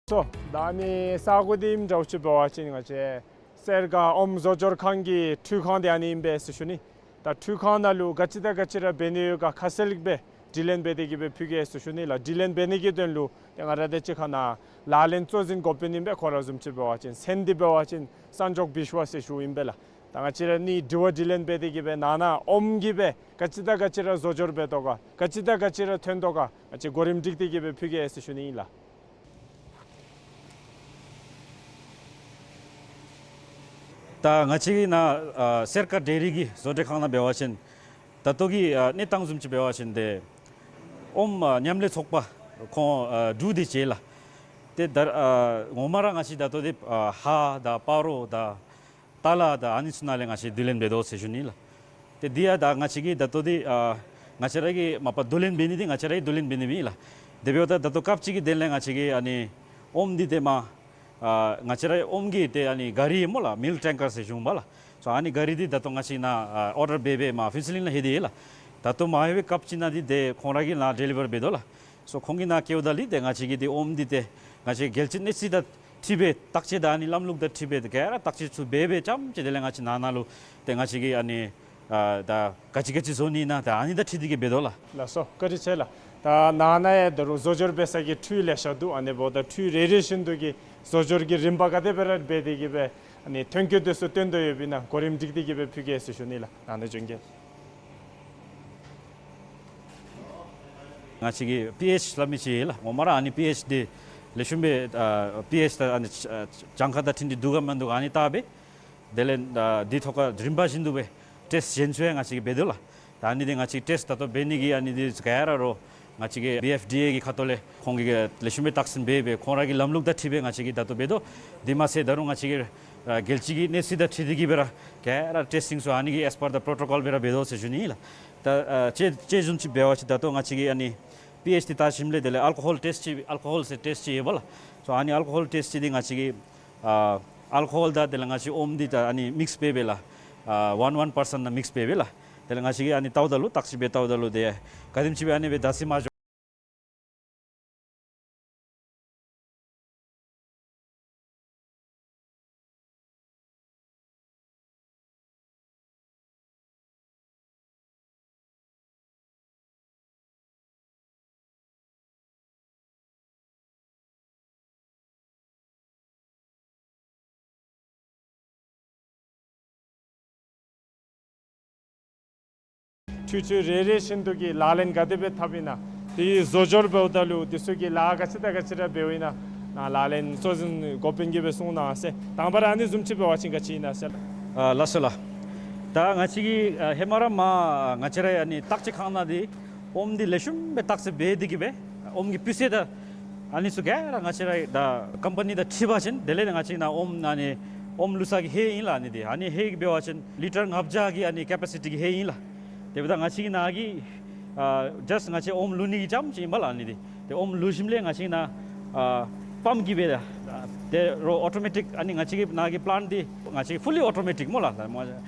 སོ། ད་ཨ་ནི་ས་གོ་འདི་ཨིནམ་འདྲཝ་ཅིག་འབད་བ་ཅིན་ང་བཅས་སེར་ཀ་ཨོམ་བཟོ་སྦྱོར་ཁང་གི་འཕྲུལ་ཁང་འདི་ཨ་ནི་ཨིན་པས་ཟེར་ཞུ་ནི། ད་འཕྲུལ་ཁང་ནང་ལུ་ག་ཅི་དང་ག་ཅི་ར་འབད་ནི་ཡོད་ག་ཁ་གསལ་སྦེ་དྲི་ལན་འབད་དེ་གི་སྦེ་ཕུལ་གེ་ཟེར་ཞུ་ནི་ལགས། དྲི་ལན་འབད་ནི་གི་དོན་ལུ་ཏེ་ང་ར་དང་གཅིག་ཁར་ནཱ་ལག་ལེན་གཙོ་འཛིན་འགོ་དཔོན་ཨིན་པས། ཁོ་ར་བཟུམ་ཅིག་འབད་བ་ཅིན་སེང་འདི་འབད་བ་ཅིན་སན་ཇོག་བིཤ་ཝ་ཟེར་ཞུཝ་ཨིན་པས་ལགས། ད་ང་བཅས་ར་གཉིས་དྲི་བ་དྲི་ལན་འབད་དེ་གི་སྦེ་ནང་ན་ཨོམ་གྱིས་སྦེ་ག་ཅི་དང་ག་ཅི་ར་བཟོ་སྦྱོར་འབད་དོ་ག་ག་ཅི་དང་ག་ཅི་ར་ཐོན་དོ་ག་ང་བཅས་གོ་རིམ་སྒྲིག་སྟེ་གི་སྦེ་ཕུལ་གེ་ཟེར་ཞུ་ནི་ཨིན་ལགས། ད་ང་བཅས་ཀྱི་ནཱ་ཨ་སེར་ཀ་ཌེ་རི་གི་བཟོ་གྲྭ་ཁང་ནང་འབད་བ་ཅིན་ད་ལྟོ་གི་ཨ་གནས་སྟངས་བཟུམ་ཅིག་འབད་བ་ཅིན་ཏེ་ཨོམ་ཨ་མཉམ་ལས་ཚོགས་པ་ཁོང་ཨ་དྲུག་འདི་བྱས་ལགས། ཏེ་ད་ཨ་ངོ་མ་ར་ང་བཅས་ད་ལྟོ་འདི་ཨ་ཧཱ་དང་སྤ་རོ་དང་ཏ་ལ་དང་ཨ་ནི་ཚུ་ནང་ལས་ང་བཅས་བསྡུ་ལེན་འབད་དོ་ཟེར་ཞུ་ནི་ལགས། ཏེ་འདི་ཡང་ད་ང་བཅས་ཀྱིས་ད་ལྟོ་འདི་ཨ་ང་བཅས་ར་གིས་མ་པ་བསྡུ་ལེན་འབད་ནི་འདི་ང་བཅས་ར་གིས་བསྡུ་ལེན་འབད་ནི་མེན་ལགས། དེ་འབདཝ་ད་ད་ལྟོ་སྐབས་ཅིག་གི་དོན་ལས་ང་བཅས་ཀྱིས་ཨ་ནི་ཨོམ་འདི་ཏེ་མ་ཨ་ང་བཅས་ར་ཨོམ་གྱི་ཏེ་ཨ་ནི་ག་རི་སྨོ་ལགས། མིལཀ་ཊེང་ཀར་ཟེར་ཞུཝ་མས་ལགས། སོ་ཨ་ནི་ག་རི་འདི་ད་ལྟོ་ང་བཅས་ནཱ་ཨ་ཨོར་ཌར་འབད་འབད་མ་ཕུན་ཚོགས་གླིང་ལུ་ལྷོད་དེ་ཡོད་ལགས། ད་ལྟོ་མ་ལྷོད་པའི་སྐབས་ཅིག་ནང་འདི་ཏེ་ཁོང་ར་གིས་ནཱ་ཌེ་ལི་བར་འབད་དོ་ལགས། སོ་ཁོང་གིས་ནཱ་བསྐྱལཝ་ད་ལུ་ཏེ་ང་བཅས་ཀྱིས་ཏེ་ཨོམ་འདི་ཏེ་ང་བཅས་རྒྱལ་སྤྱིའི་གནས་ཚད་དང་འཁྲིལ་སྦེ་བརྟག་དཔྱད་དང་ཨ་ནི་ལམ་ལུགས་དང་འཁྲིལ་སྦེ་ཏེ་ག་ར་བརྟག་དཔྱད་ཚུ་འབད་འབད་རྐྱངམ་ཅིག་དེ་ལས་ང་བཅས་ནང་ན་ལུ་ཏེ་ང་བཅས་ཀྱིས་ཨ་ནི་ཨ་ད་ག་ཅི་ག་ཅི་བཟོ་ནི་ཨིན་ན་ད་ཨ་ནི་དང་འཁྲིལ་ཏེ་གི་འབད་དོ་ལགས། ལགས་སོ། བཀའ་དྲིན་ཆེ་ལགས། ད་ནང་ན་ཡང་ད་རུང་བཟོ་སྦྱོར་འབད་ས་གི་འཕྲུལ་ལེ་ཤ་འདུག། ཨ་ནི་འབདཝ་ད་འཕྲུལ་རེ་རེ་བཞིན་དུ་གི་བཟོ་སྦྱོར་གྱི་རིམ་པ་ག་དེ་སྦེ་ར་འབད་དེ་གི་སྦེ་ཨ་ནི་ཐོན་སྐྱེད་དེ་ཚུ་བཏོན་དོ་ཡོདཔ་ཨིན་ན་གོ་རིམ་སྒྲིག་སྟེ་གི་སྦེ་ཕུལ་གེ་ཟེར་ཞུ་ནི་ལགས། ནང་ན་བྱོན་གེ། ང་བཅས་ཀྱི་པི་ཨེཆ་སླབ་མི་ཅིག་ཡོད་ལགས། ངོ་མ་ར་ཨ་ནི་པི་ཨེཆ་འདི་ལེགས་ཤོམ་སྦེ་ཨ་པི་ཨེཆ་དང་ཨ་ནི་ཨ་གྱངས་ཁ་དང་འཁྲིལ་ཏེ་འདུག་ག་མིན་འདུག་ག་ཨ་ནི་བལྟ་སྦེ་དེ་ལས་ཨ་འདི་ཐོག་ཁར་རིམ་པ་བཞིན་དུ་སྦེ་ཊེསཊ་གཞན་ཚུ་ཡང་ང་བཅས་ཀྱིས་འབད་དོ་ལགས། ད་ཨ་ནི་འདི་ང་བཅས་ཊེསཊ་ད་ལྟོ་འབད་ནི་གི་ཨ་ནི་འདི་ག་ར་རོགས་ང་བཅས་ཀྱི་བི་ཨེཕ་ཌི་ཨེ་གི་ཁ་ཐུག་ལས་ཁོང་གིས་ལེགས་ཤོམ་སྦེ་བརྟག་ཞིབ་འབད་སྦེ་ཁོང་ར་གི་ལམ་ལུགས་དང་འཁྲིལ་སྦེ་ང་བཅས་ཀྱིས་ད་ལྟོ་འབད་དོ། དེ་མ་ཚད་ད་རུང་ང་བཅས་ཀྱི་ རྒྱལ་སྤྱི་གི་གནས་ཚད་དང་འཁྲིལ་ཏེ་གིས་སྦེ་ར་ག་ར་ཊེསི་ཊིང་ཚུ་ཨ་ནི་གི་as per the protocol སྦེ་ར་འབད་དོ་ཟེར་ཞུ་ནི་ཨིན་ལགས། ད་ཨ་དཔྱེ་དཔྱེ་བཟུམ་ཅིག་འབད་བ་ཅིན་ད་ལྟོ་ང་བཅས་ཀྱིས་ཨ་ནི་པི་ཨེཆ་འདི་བལྟ་ཞིནམ་ལས་དེ་ལས་ཨལ་ཀོ་ཧོལ་ཊེསི་ཅིག་ཨལ་ཀོ་ཧོལ་ཟེར་ཊེསི་ཅིག་ཡོད་པ་ལགས། སོ་ཨ་ནི་ཨལ་ཀོ་ཧོལ་ཊེསི་ཅིག་འདི་ང་བཅས་ཀྱིས་ཨ་ཨལ་ཀོ་ཧོལ་དང་དེ་ལས་ང་བཅས་ཨོམ་འདི་ད་ཨ་ནི་མིགསི་འབད་འབདཝ་ལགས། ཨ་ཝན་ཝན་པར་སེནཊ་ནང་མིགསི་འབད་འབདཝ་ལགས། དེ་ལས་ང་བཅས་ཀྱིས་ཨ་ནི་བལྟཝ་ད་ལུ་བརྟག་དཔྱད་འབད་བལྟཝ་ད་ལུ་དེ་ག་དེམ་ཅིག་སྦེ་ཨ་ནི་སྦེ་ད་སི་མ་འགྱོ། ཆུ་ཆུ་རེ་རེ་བཞིན་དུ་གི་ལག་ལེན་ག་དེ་སྦེ་འཐབ་ཨིན་ན། དེ་བཟོ་སྦྱོར་འབདཝ་ད་ལུ་དེ་ཚུ་གི་ལཱ་ག་ཅི་དང་ག་ཅི་ར་འབདཝ་ཨིན་ན། ལག་ལེན་གཙོ་འཛིན་འགོ་དཔོན་གྱིས་སྦེ་གསུང་གནང་ཟེར། དང་པ་ར་ཨ་ནི་བཟུམ་ཅིག་འབད་བ་ཅིན་ག་ཅི་ཨིན་ན་ཟེར་ལགས། ཨ་ལགས་སོ་ལགས། ད་ང་བཅས་ཀྱིས་ཨ་ཧེ་མ་ར་མར་ང་བཅས་ར་ཨ་ནི་བརྟག་དཔྱད་ཁང་ནང་འདི་ཨོམ་འདི་ལེགས་ཤོམ་སྦེ་བརྟག་དཔྱད་འབད་དེ་གིས་སྦེ་ཨོམ་གྱི་སྤུས་ཚད་དང་ཨ་ནི་ཚུ་ག་ར་ང་བཅས་ར་ད་ཀམ་པ་ནི་དང་འཁྲིལ་བ་ཅིན་དེ་ལས་ང་བཅས་ནཱ་ཨོམ་ཨ་ནི་ཨོམ་བླུགས་ས་གི་ཧེ་ཨིན་ལགས། ཨ་ནི་འདི་ཨ་ནི་ཧེ་གི་འབད་བ་ཅིན་ལི་ཊར་ལྔ་བརྒྱ་གི་ཨ་ནི་ཀེ་པེ་སི་ཊི་གི་ཧེ་ཨིན་ལགས། དེ་འབདཝ་ད་ང་བཅས་ཀྱི་ནཱ་གི་ཨ་ཇཱསཊ་ང་བཅས་ཨོམ་བླུག་ནི་གི་རྐྱངམ་ཅིག་ཨིན་པ་ལགས། ཨ་ནི་འདི་ཏེ་ཨོམ་བླུག་ཞིནམ་ལས་ང་བཅས་ནཱ་ཨ་པམཔ་གིས་སྦེ་ད་ཏེ་རོགས་ཨོ་ཊོ་མེ་ཊིཀ་ཨ་ནི་ང་བཅས་ཀྱི་ནཱ་གི་པི་ལེནཊ་འདི་ང་བཅས་ཀྱི་ཕུ་ལི་ཨོ་ཊོ་མེ་ཊིཀ་སྨོ་ལགས། ང་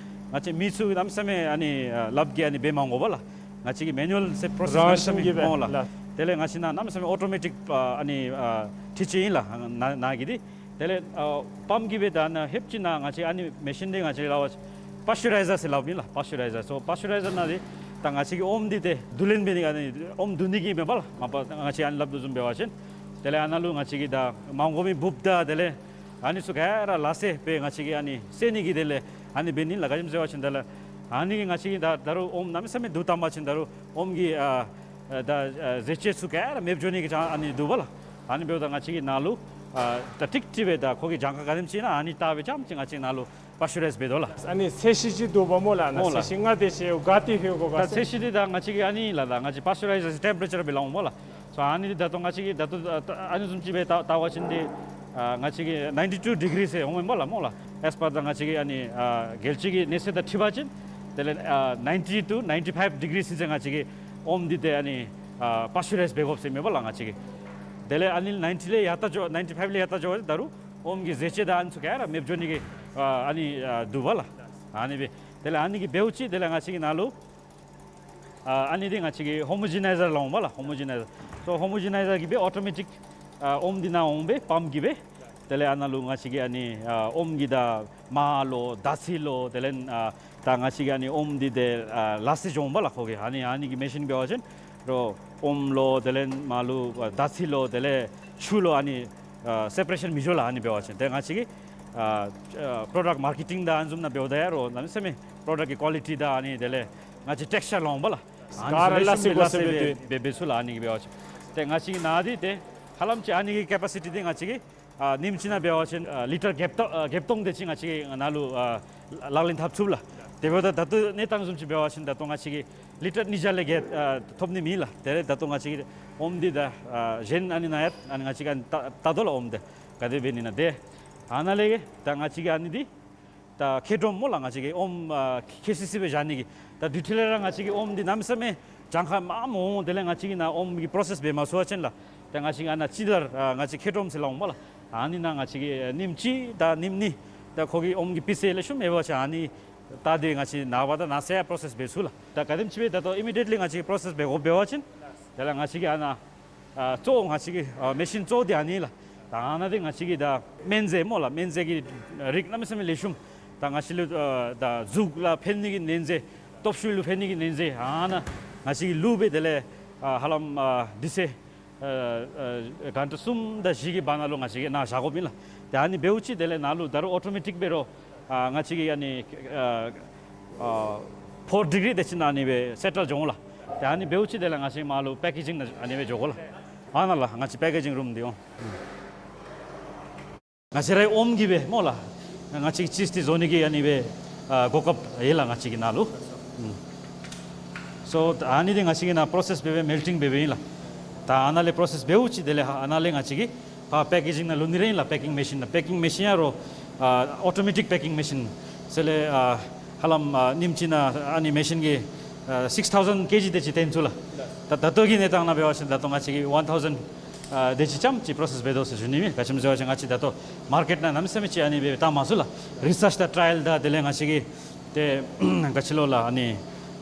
བཅས་མི་ཚུ་གནམ་མེད་ས་མེད་ཨ་ནི་ཨ་ལགཔ་གིས་ཨ་ནི་འབད་མ་དགོ་པས་ལགས། ང་བཅས་ཀྱི་མེ་ནུ་ཨལ་ཟེར་པྲོ་སེསི་རང་བཞིན་གྱིས་སྦེ་སྨོ་ལགས། ལགས། དེ་ལས་ང་བཅས་ནཱ་གནམ་མེད་ས་མེད་ཨོ་ཊོ་མེ་ཊིཀ་ཨ་ཨ་ནི་ཨ་འཕྲུལ་ཆས་ཨིན་ལགས། ནཱ་ནཱ་གི་འདི་དེ་ལས་ཨ་པམཔ་གིས་སྦེ་ད་ནཱ་ཧེབ་ཅིག་ནཱ་ང་བཅས་ཨ་ནི་མེ་ཤིན་འདི་ང་བཅས་ལགས་པར་ཅུ་རའི་ཛར་ཟེར་སླབ་ཨིན་ལགས། པར་ཅུ་རའི་ཛར། སོ་པར་ཅུ་རའི་ཛར་ནང་འདི་ད་ང་བཅས་ཀྱི་ཨོམ་འདི་ཏེ་བསྡུ་ལེན་འབད་ནི་ཨ་ནི་ཨོམ་བསྡུ་ནི་གི་མེན་པ་ལགས། མ་པ་ང་བཅས་ཨ་ནི་སླབ་དོ་བཟུམ་འབད་བ་ཅིན་དེ་ལས་ཨ་ནཱ་ལུ་ང་བཅས་ཀྱིས་ད་མ་དགོ་མི་འབུཔ་དང་དེ་ལས་ཨ་ནི་ཚུ་ག་ར་ལག་ཟེར་སྦེ་ང་བཅས་ཀྱིས་ཨ་ནི་བསལ་ནི་གི་དེ་ལས་ཨ་ནི་འབད་ནི་ལགས། ག་ཅི་སྨོ་ཟེར་བ་ཅིན་དེ་ལས་ཨ་ནི་གིས་ང་བཅས་ཀྱིས་ད་ད་རུང་ཨོམ་གནམ་མེད་ས་མེད་བསྡུ་བཏང་པ་ཅིན་ད་རུང་ཨོམ་གྱི་ཨ་ཨ་ད་ཨ་ཟས་བཅུད་ཚུ་ག་ར་མེདཔ་འགྱོ་ནི་གི་ཅང་ཨ་ནི་འདུག་པ་ལགས། ཨ་ནི་འབདཝ་ད་ང་བཅས་ཀྱིས་ནཱ་ལུ་ཨ་ད་ཀྲིག་ཀྲི་སྦེ་ད་ཁོ་གི་གྱངས་ཁ་ག་དེམ་ཅིག་ཨིན་ན་ཨ་ནི་བལྟ་སྦེ་རྐྱངམ་ཅིག་ང་བཅས་ནཱ་ལུ་པར་ཅུ་རའིཛ་འབད་དོ་ལགས། ཨ་ནི་ཚད་གཞི་ཅིག་འདུག་པ་སྨོ་ལགས། ནཱ་སྨོ་ལགས། ཚད་གཞི་ལྔ་དེ་ཅིག་ག་ཏེ་ཧེ་གོ་ག་ད་ཟེར། ཚད་གཞི་འདི་ད་ང་བཅས་ཀྱིས་ཨ་ནི་ལགས། ད་ང་བཅས་པར་ཅུ་རའི་ཛར་ཊེམ་པེ་རེ་ཅར་སྦེ་སླབ་འོང་སྨོ་ལགས། སོ་ཨ་ནི་འདི་ད་ལྟོ་ང་བཅས་ཀྱིས་ད་ལྟོ་ཨ་ནི་བཟུམ་ཅིག་སྦེ་བལྟ་བལྟ་བ་ཅིན་འདི་ཨ་ང་བཅས་ཀྱིས་ནའིན་ཊི་ཊུ་ཌི་གི་རི་ཟེར་འོང་མས་སྨོ་ལགས། སྨོ་ལགས། ཨེས་པར་ད་ང་བཅས་ཀྱི་ཨ་ནི་ཨ་རྒྱལ་སྤྱི་གི་གནས་ཚད་དང་འཁྲིལ་བ་ཅིན་དེ་ལས་ཨ་ནའིན་ཊི་ཊུ་ནའིན་ཊི་ཕའིབ་ཌི་གི་རི་ཟེར་ང་བཅས་ཀྱིས་ཨོམ་འདི་ཏེ་ཨ་ནི་ཨ་པར་ཅུ་རའིཛ་འབད་དགོཔ་ཟེར་མས་སྨོ་ལགས། ང་བཅས་ཀྱིས་དེ་ལས་ཨ་ནི་ནའིན་ཊི་ལས་ཡར་ལྟ་འགྱོ་ནའིན་ཊི་ཕའིབ་ལས་ཡར་ལྟ་འགྱོ་བ་ཅིན་ད་རུང་ཨོམ་གྱི་ཟས་བཅུད་དང་ཨ་ནི་ཚུ་ག་ར་མེདཔ་འགྱོ་ནི་གི་ཨ་ཨ་ནི་ཨ་འདུག་པ་ལགས། ཨ་ནི་སྦེ་དེ་ལས་ཨ་ནི་གིས་འབདཝ་ཅིག་དེ་ལས་ང་བཅས་ཀྱིས་ནཱ་ལུ་ཨ་ཨ་ནི་འདི་ང་བཅས་ཀྱིས་ཧོ་མོ་ཇི་ནའི་ཛར་སླབ་འོང་པ་ལགས། ཧོ་མོ་ཇི་ནའི་ཛར། སོ་ཧོ་མོ་ཇི་ནའི་ཛར་གྱིས་སྦེ་ཨོ་ཊོ་མེ་ཊིཀ་ཨ་ཨོམ་འདི་ནཱ་འོང་སྦེ་པམཔ་གིས་སྦེ་དེ་ལས་ཨ་ནཱ་ལུ་ང་བཅས་ཀྱིས་ཨ་ནི་ཨ་ཨོམ་གྱི་ད་མར་ལོ་དར་ཚིལ་ལོ་དེ་ལས་ཨ་ད་ང་བཅས་ཀྱིས་ཨ་ནི་ཨོམ་འདི་ཏེ་ཨ་ལག་ཟེར་འགྱོ་འོང་པ་ལགས། ཁོ་གི་ཨ་ནི་ཨ་ནི་གི་མེ་ཤིན་འབད་བ་ཅིན་རོགས་ཨོམ་ལོ་དེ་ལས་མར་ལོ་ཨ་དར་ཚིལ་ལོ་དེ་ལས་ཆུ་ལོ་ཨ་ནི་ཨ་སེ་པ་རེ་ཤཱན་མི་འགྱོ་ལགས། ཨ་ནི་འབད་བ་ཅིན་ཏེ་ང་བཅས་ཀྱིས་ཨ་ཨ་པྲོ་ཌག་མར་ཀེ་ཊིང་དང་ཨ་ནི་བཟུམ་ནང་འབདཝ་ད་ཡང་རོགས་གནམ་མེད་ས་མེད་པྲོ་ཌག་གི་ཀོ་ལི་ཊི་དང་ཨ་ནི་དེ་ལས་ང་བཅས་ཊེག་སི་ཅར་སླབ་འོང་པ་ལགས། ཨ་ནི་ག་ར་ཚུ་ལེགས་ཤོམ་སྦེ་ལག་ཟེར་ལག་ཟེར་སྦེ་འབད་འབད་འབད་ཚུགས་ལགས། ཨ་ནི་གིས་འབད་བ་ཅིན་ཏེ་ང་བཅས་ཀྱི་ནཱ་འདི་ཏེ་ཧ་ལམ་ཅིག་ཨ་ནི་གི་ཀེ་པེ་སི་ཊི་འདི་ང་བཅས་ཀྱིས་ཨ་ཉིནམ་གཅིག་ནང་འབད་བ་ཅིན་ཨ་ལི་ཊར་བརྒྱད་སྟོང་ཨ་བརྒྱད་སྟོང་དེ་ཅིག་ང་བཅས་ཀྱིས་ནཱ་ལུ་ཨ་ལག་ལེན་འཐབ་ཚུགས་ལགས། དེ་འབདཝ་ད་ད་ལྟོ་གནས་སྟངས་བཟུམ་ཅིག་འབད་བ་ཅིན་ད་ལྟོ་ང་བཅས་ཀྱིས་ལི་ཊར་ཉིས་བརྒྱ་ལས་བརྒལ་ཨ་ཐོབ་ནི་མེད་ལགས། དེ་ལས་ད་ལྟོ་ང་བཅས་ཀྱིས་ཨོམ་འདི་ད་ཨ་གཞན་ཨ་ནི་ནཱ་ཡང་ཨ་ནི་ང་བཅས་ཀྱིས་ཨ་ནི་བལྟ་བལྟ་དོ་ལགས། ཨོམ་འདི་ག་དེ་འབད་ནི་ཨིན་ན་ཏེ་ཨ་ནཱ་ལས་ད་ང་བཅས་ཀྱིས་ཨ་ནི་འདི་ད་ཁེ་དྲོམ་སྨོ་ལགས། ང་བཅས་ཀྱིས་ཨོམ་ཨ་ཁེ་སི་སི་སྦེ་བཞག་ནི་གི་ད་དུས་ཐོག་ལས་ར་ང་བཅས་ཀྱིས་ཨོམ་འདི་གནམ་མེད་ས་མེད་གྱངས་ཁ་མངམ་འོང་། དེ་ལས་ང་བཅས་ཀྱིས་ནཱ་ཨོམ་གྱི་པྲོ་སེསི་འབད་མ་ཚུགས་པ་ཅིན་ལགས། ད་ང་བཅས་ཀྱིས་ཨ་ནཱ་ཅི་དར་ཨ་ང་བཅས་ཁེ་དྲོམ་ཟེར་སླབ་འོང་པ་ལགས། ཨ་ནི་ནང་ང་བཅས་ཀྱིས་ཨ་ཉིནམ་གཅིག་དང་ཉིནམ་གཉིས་ད་ཁོ་གི་ཨོམ་གྱི་སྤུས་ཚད་ལེགས་ཤོམ་ཡོད་པ་ཅིན་ཨ་ནི་བལྟ་སྟེ་ང་བཅས་ནངས་པ་དང་གནངས་ཚེ་ཡང་པྲོ་སེསི་འབད་ཚུགས་ལགས། ད་ག་དེམ་ཅིག་སྦེ་ད་ལྟོ་ཨི་མི་ཌི་ཡེཊ་ལི་ང་བཅས་ཀྱིས་པྲོ་སེསི་འབད་དགོཔ་འབད་བ་ཅིན་དེ་ལས་ང་བཅས་ཀྱིས་ཨ་ནཱ་ཨ་གཙོ་བོ་ང་བཅས་ཀྱི་ཨ་མེ་ཤིན་གཙོ་བོ་འདི་ཨ་ནི་ལགས། ད་ཨ་ནཱ་འདི་ང་བཅས་ཀྱིས་ད་སྨན་རྫས་སྨོ་ལགས། སྨན་རྫས་ཀྱི་རིགས་གནམ་མེད་ས་མེད་ལེགས་ཤོམ། ད་ང་བཅས་ལུ་ཨ་ད་གཟུགས་ལུ་ཕན་ནི་གི་སྨན་རྫས། སྟོབས་ཤུགས་ལུ་ཕན་ནི་གི་སྨན་རྫས་ཨ་ནཱ་ང་བཅས་ཀྱིས་བླུགས་སྦེ་དེ་ལས་ཨ་ཧ་ལམ་ཨ་དུས་ཚོད་ཨ་ཨ་གྷན་ཊ་གསུམ་དང་བཞི་གི་བར་ན་ལུ་ང་བཅས་ཀྱིས་ནཱ་བཞག་དགོཔ་ཨིན་ལགས། ཏེ་ཨ་ནི་འབདཝ་ཅིག་དེ་ལས་ནཱ་ལུ་ད་རུང་ཨོ་ཊོ་མེ་ཊིཀ་འབད་རུང་ཨ་ང་བཅས་ཀྱིས་ཨ་ནི་ཨ་ཨ་ཕོར་ཌི་གི་རི་དེ་ཅིག་ནང་ཨ་ནི་སྦེ་སེ་ཊལ་འགྱོ་འོང་ལགས། ཏེ་ཨ་ནི་འབདཝ་ཅིག་དེ་ལས་ང་བཅས་མར་ལུ་པེ་ཀེ་ཇིང་ནང་ཨ་ནི་སྦེ་འགྱོ་དགོ་ལགས། ཨ་ནཱ་ལགས་ང་བཅས་པེ་ཀེ་ཇིང་རུམ་འདི་འོང་། ང་བཅས་རའི་ཨོམ་གྱིས་སྦེ་སྨོ་ལགས། ང་བཅས་ཀྱིས་ཅིབསི་འདི་བཟོ་ནི་གི་ཨ་ནི་སྦེ་ཨ་གོ་སྐབས་ཡོད་ལགས་ང་བཅས་ཀྱི་ནང་ལུ། ཨུམ། སོ་ཨ་ནི་འདི་ང་བཅས་ཀྱིས་ནཱ་པྲོ་སེསི་འབད་སྦེ་མེལ་ཊིང་འབད་སྦེ་ཨིན་ལགས། ད་ཨ་ནཱ་ལས་པྲོ་སེསི་འབདཝ་ཅིག་དེ་ལས་ཨ་ནཱ་ལས་ང་བཅས་ཀྱིས་ཕར་པེ་ཀེ་ཇིང་ནང་བླུག་ནི་ར་ཨིན་ལགས། པེ་ཀིང་མེ་ཤིན་ནང་པེ་ཀིང་མེ་ཤིན་ཡང་རོགས་ ཨ་ཨོ་ཊོ་མེ་ཊིཀ་པེ་ཀིང་མེ་ཤིན་ཟེར་ལས་ཨ་ཧ་ལམ་ཨ་ཉིནམ་གཅིག་ནང་ཨ་ནི་མེ་ཤིན་གྱིས་ཨ་སིགསི་ཐའུ་ཟེན་ཀེ་ཇི་དེ་ཅིག་བཏོན་ཚུགས་ལགས། ད་ད་ལྟོ་གི་གནས་སྟངས་ནང་འབད་བ་ཅིན་ད་ལྟོ་ང་བཅས་ཀྱིས་ཝན་ཐའུ་ཟེན་ཨ་དེ་ཅིག་ཙམ་ཅིག་པོ་རོ་སེསི་འབད་དོ་ཟེར་ཞུ་ནི་མས། ག་ཅི་སྨོ་ཟེར་བ་ཅིན་ང་བཅས་ད་ལྟོ་མར་ཀེཊ་ནང་གནམ་མེད་ས་མེད་ཅིག་ཨ་ནི་སྦེ་བཏང་མ་ཚུགས་ལགས། རི་སརཆ་དང་ཊ་རའི་ལ་དང་དེ་ལས་ང་བཅས་ཀྱིས་ཏེ་ག་ཅི་ལོ་ལགས་ཨ་ནི་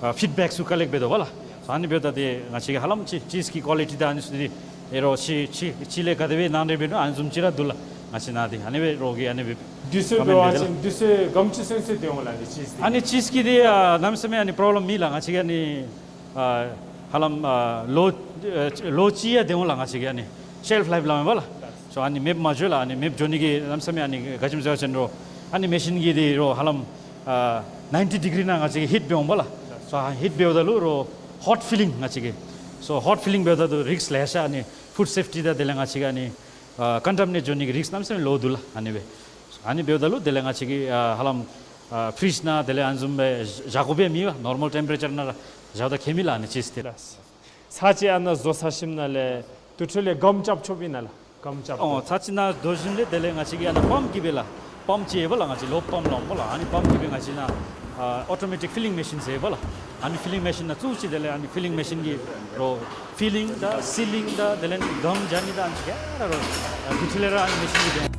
ཨ་ཕིཌ་བེཀ་ཚུ་ཀ་ལེཀཊ་འབད་དོ་བ་ལགས། ཨ་ནི་འབདཝ་ད་ཏེ་ང་བཅས་ཀྱིས་ཧ་ལམ་ཅིག་ཅིསི་ཀྱི་ཀོ་ལི་ཊི་དང་ཨ་ནི་ཚུ་འདི་ཨེ་རོ་ཅིག་ཅིག་ཅིག་ལས་ག་དེ་སྦེ་ནང་འདྲེན་འབད་ནུག་ཨ་ནི་བཟུམ་ཅིག་ར་འདུག་ལགས། ང་བཅས་ནང་འདི་ཨ་ནི་སྦེ་རོགས་ཀྱིས་ཨ་ནི་སྦེ་དུས་ཚོད་འབད་བ་ཅིན་དུས་ཚོད་ག་དེམ་ཅིག་ཚུན་ཚོད་སྡོད་འོང་ལགས་ཨ་ནི་ཅིསི་འདི། ཨ་ནི་ཅིསི་གི་འདི་ཨ་གནམ་མེད་ས་མེད་ཨ་ནི་པོརོབ་ལེམ་མེད་ལགས། ང་བཅས་ཀྱིས་ཨ་ནི་ཨ་ཧ་ལམ་ཨ་ལོ་ཨ་ལོ་གཅིག་ཡང་སྡོད་འོང་ལགས། ང་བཅས་ཀྱིས་ཨ་ནི་ཤེལཕ་ལའིཕ་སླབ་མས་པ་ལགས། སོ་ཨ་ནི་མེདཔ་མ་འགྱོ་ལགས། ཨ་ནི་མེདཔ་འགྱོ་ནི་གི་གནམ་མེད་ས་མེད་ཨ་ནི་ག་ཅི་སྨོ་ཟེར་བ་ཅིན་རོ་ཨ་ནི་མེ་ཤིན་གྱིས་འདི་རོ་ཧ་ལམ་ཨ་ནའིན་ཊི་ཌི་གི་རི་ནང་ང་བཅས་ཀྱིས་ཧིཊ་འབད་འོང་པ་ལགས། སོ་ཧིཊ་འབདཝ་ད་ལུ་རོ་ཧོཊ་ཕི་ལིང་ང་བཅས་ཀྱིས། སོ་ཧོཊ་ཕི་ལིང་འབདཝ་ད་ལུ་རིསཀ་ལེ་ཤ་ཨ་ནི་ཕུཌ་སེཕ་ཊི་དང་དེ་ལས་ང་བཅས་ཀྱིས་ཨ་ནི་ཨ་ཀོན་ཊ་མི་ནེཊ་འགྱོ་ནི་གི་རིསཀ་གནམ་མེད་ས་མེད་ལོ་འདུག་ལགས། ཨ་ནི་སྦེ་ཨ་ནི་འབདཝ་ད་ལུ་དེ་ལས་ང་བཅས་ཀྱིས་ཨ་ཧ་ལམ་ཨ་ཕི་རིཇ་ནང་དེ་ལས་ཨ་ནི་བཟུམ་སྦེ་བཞག་དགོཔ་ཡང་མེད་པར་ནོར་མཱལ་ཊེམ་པེ་རེ་ཅར་ནང་ར་བཞགཔ་ད་ཁྱད་མེད་ལགས་ཨ་ནི་ཅིསི་འདི་ལགས། ཚར་གཅིག་ཨ་ནཱ་བཟོ་ཚར་ཞིནམ་ལས་དེ་འཕྲོ་ལས་སྒམ་རྐྱབ་ཆོགཔ་ཨིན་ན་ལགས། སྒམ་རྐྱབ། ཨོ་ཚར་གཅིག་ནཱ་བཟོ་ཞིནམ་ལས་དེ་ལས་ང་བཅས་ཀྱིས་ཨ་ནཱ་པམཔ་གིས་སྦེ་ལགས། པམཔ་ཅིག་ཡོད་པ་ལགས། ང་བཅས་ལོབ་པམཔ་སླབ་པ་ལགས། ཨ་ནི་པམཔ་གིས་སྦེ་ང་བཅས་ནཱ་ཨ་ཨོ་ཊོ་མེ་ཊིཀ་ཕི་ལིང་མེ་ཤིན་ཟེར་ཡོད་པ་ལགས། ཨ་ནི་ཕི་ལིང་མེ་ཤིན་ནང་བཙུགས་ཅི། དེ་ལས་ཨ་ནི་ཕི་ལིང་མེ་ཤིན་གྱིས་རོ་ཕི་ལིང་དང་སི་ལིང་དང་དེ་ལས་སྒམ་རྐྱབ་ནི་དང་ཨ་ནི་ག་ར་རོ་ཨ་དེ་འཕྲོ་ལས་ར་ཨ་ནི་མེ་ཤིན་གྱིས་སྦེ།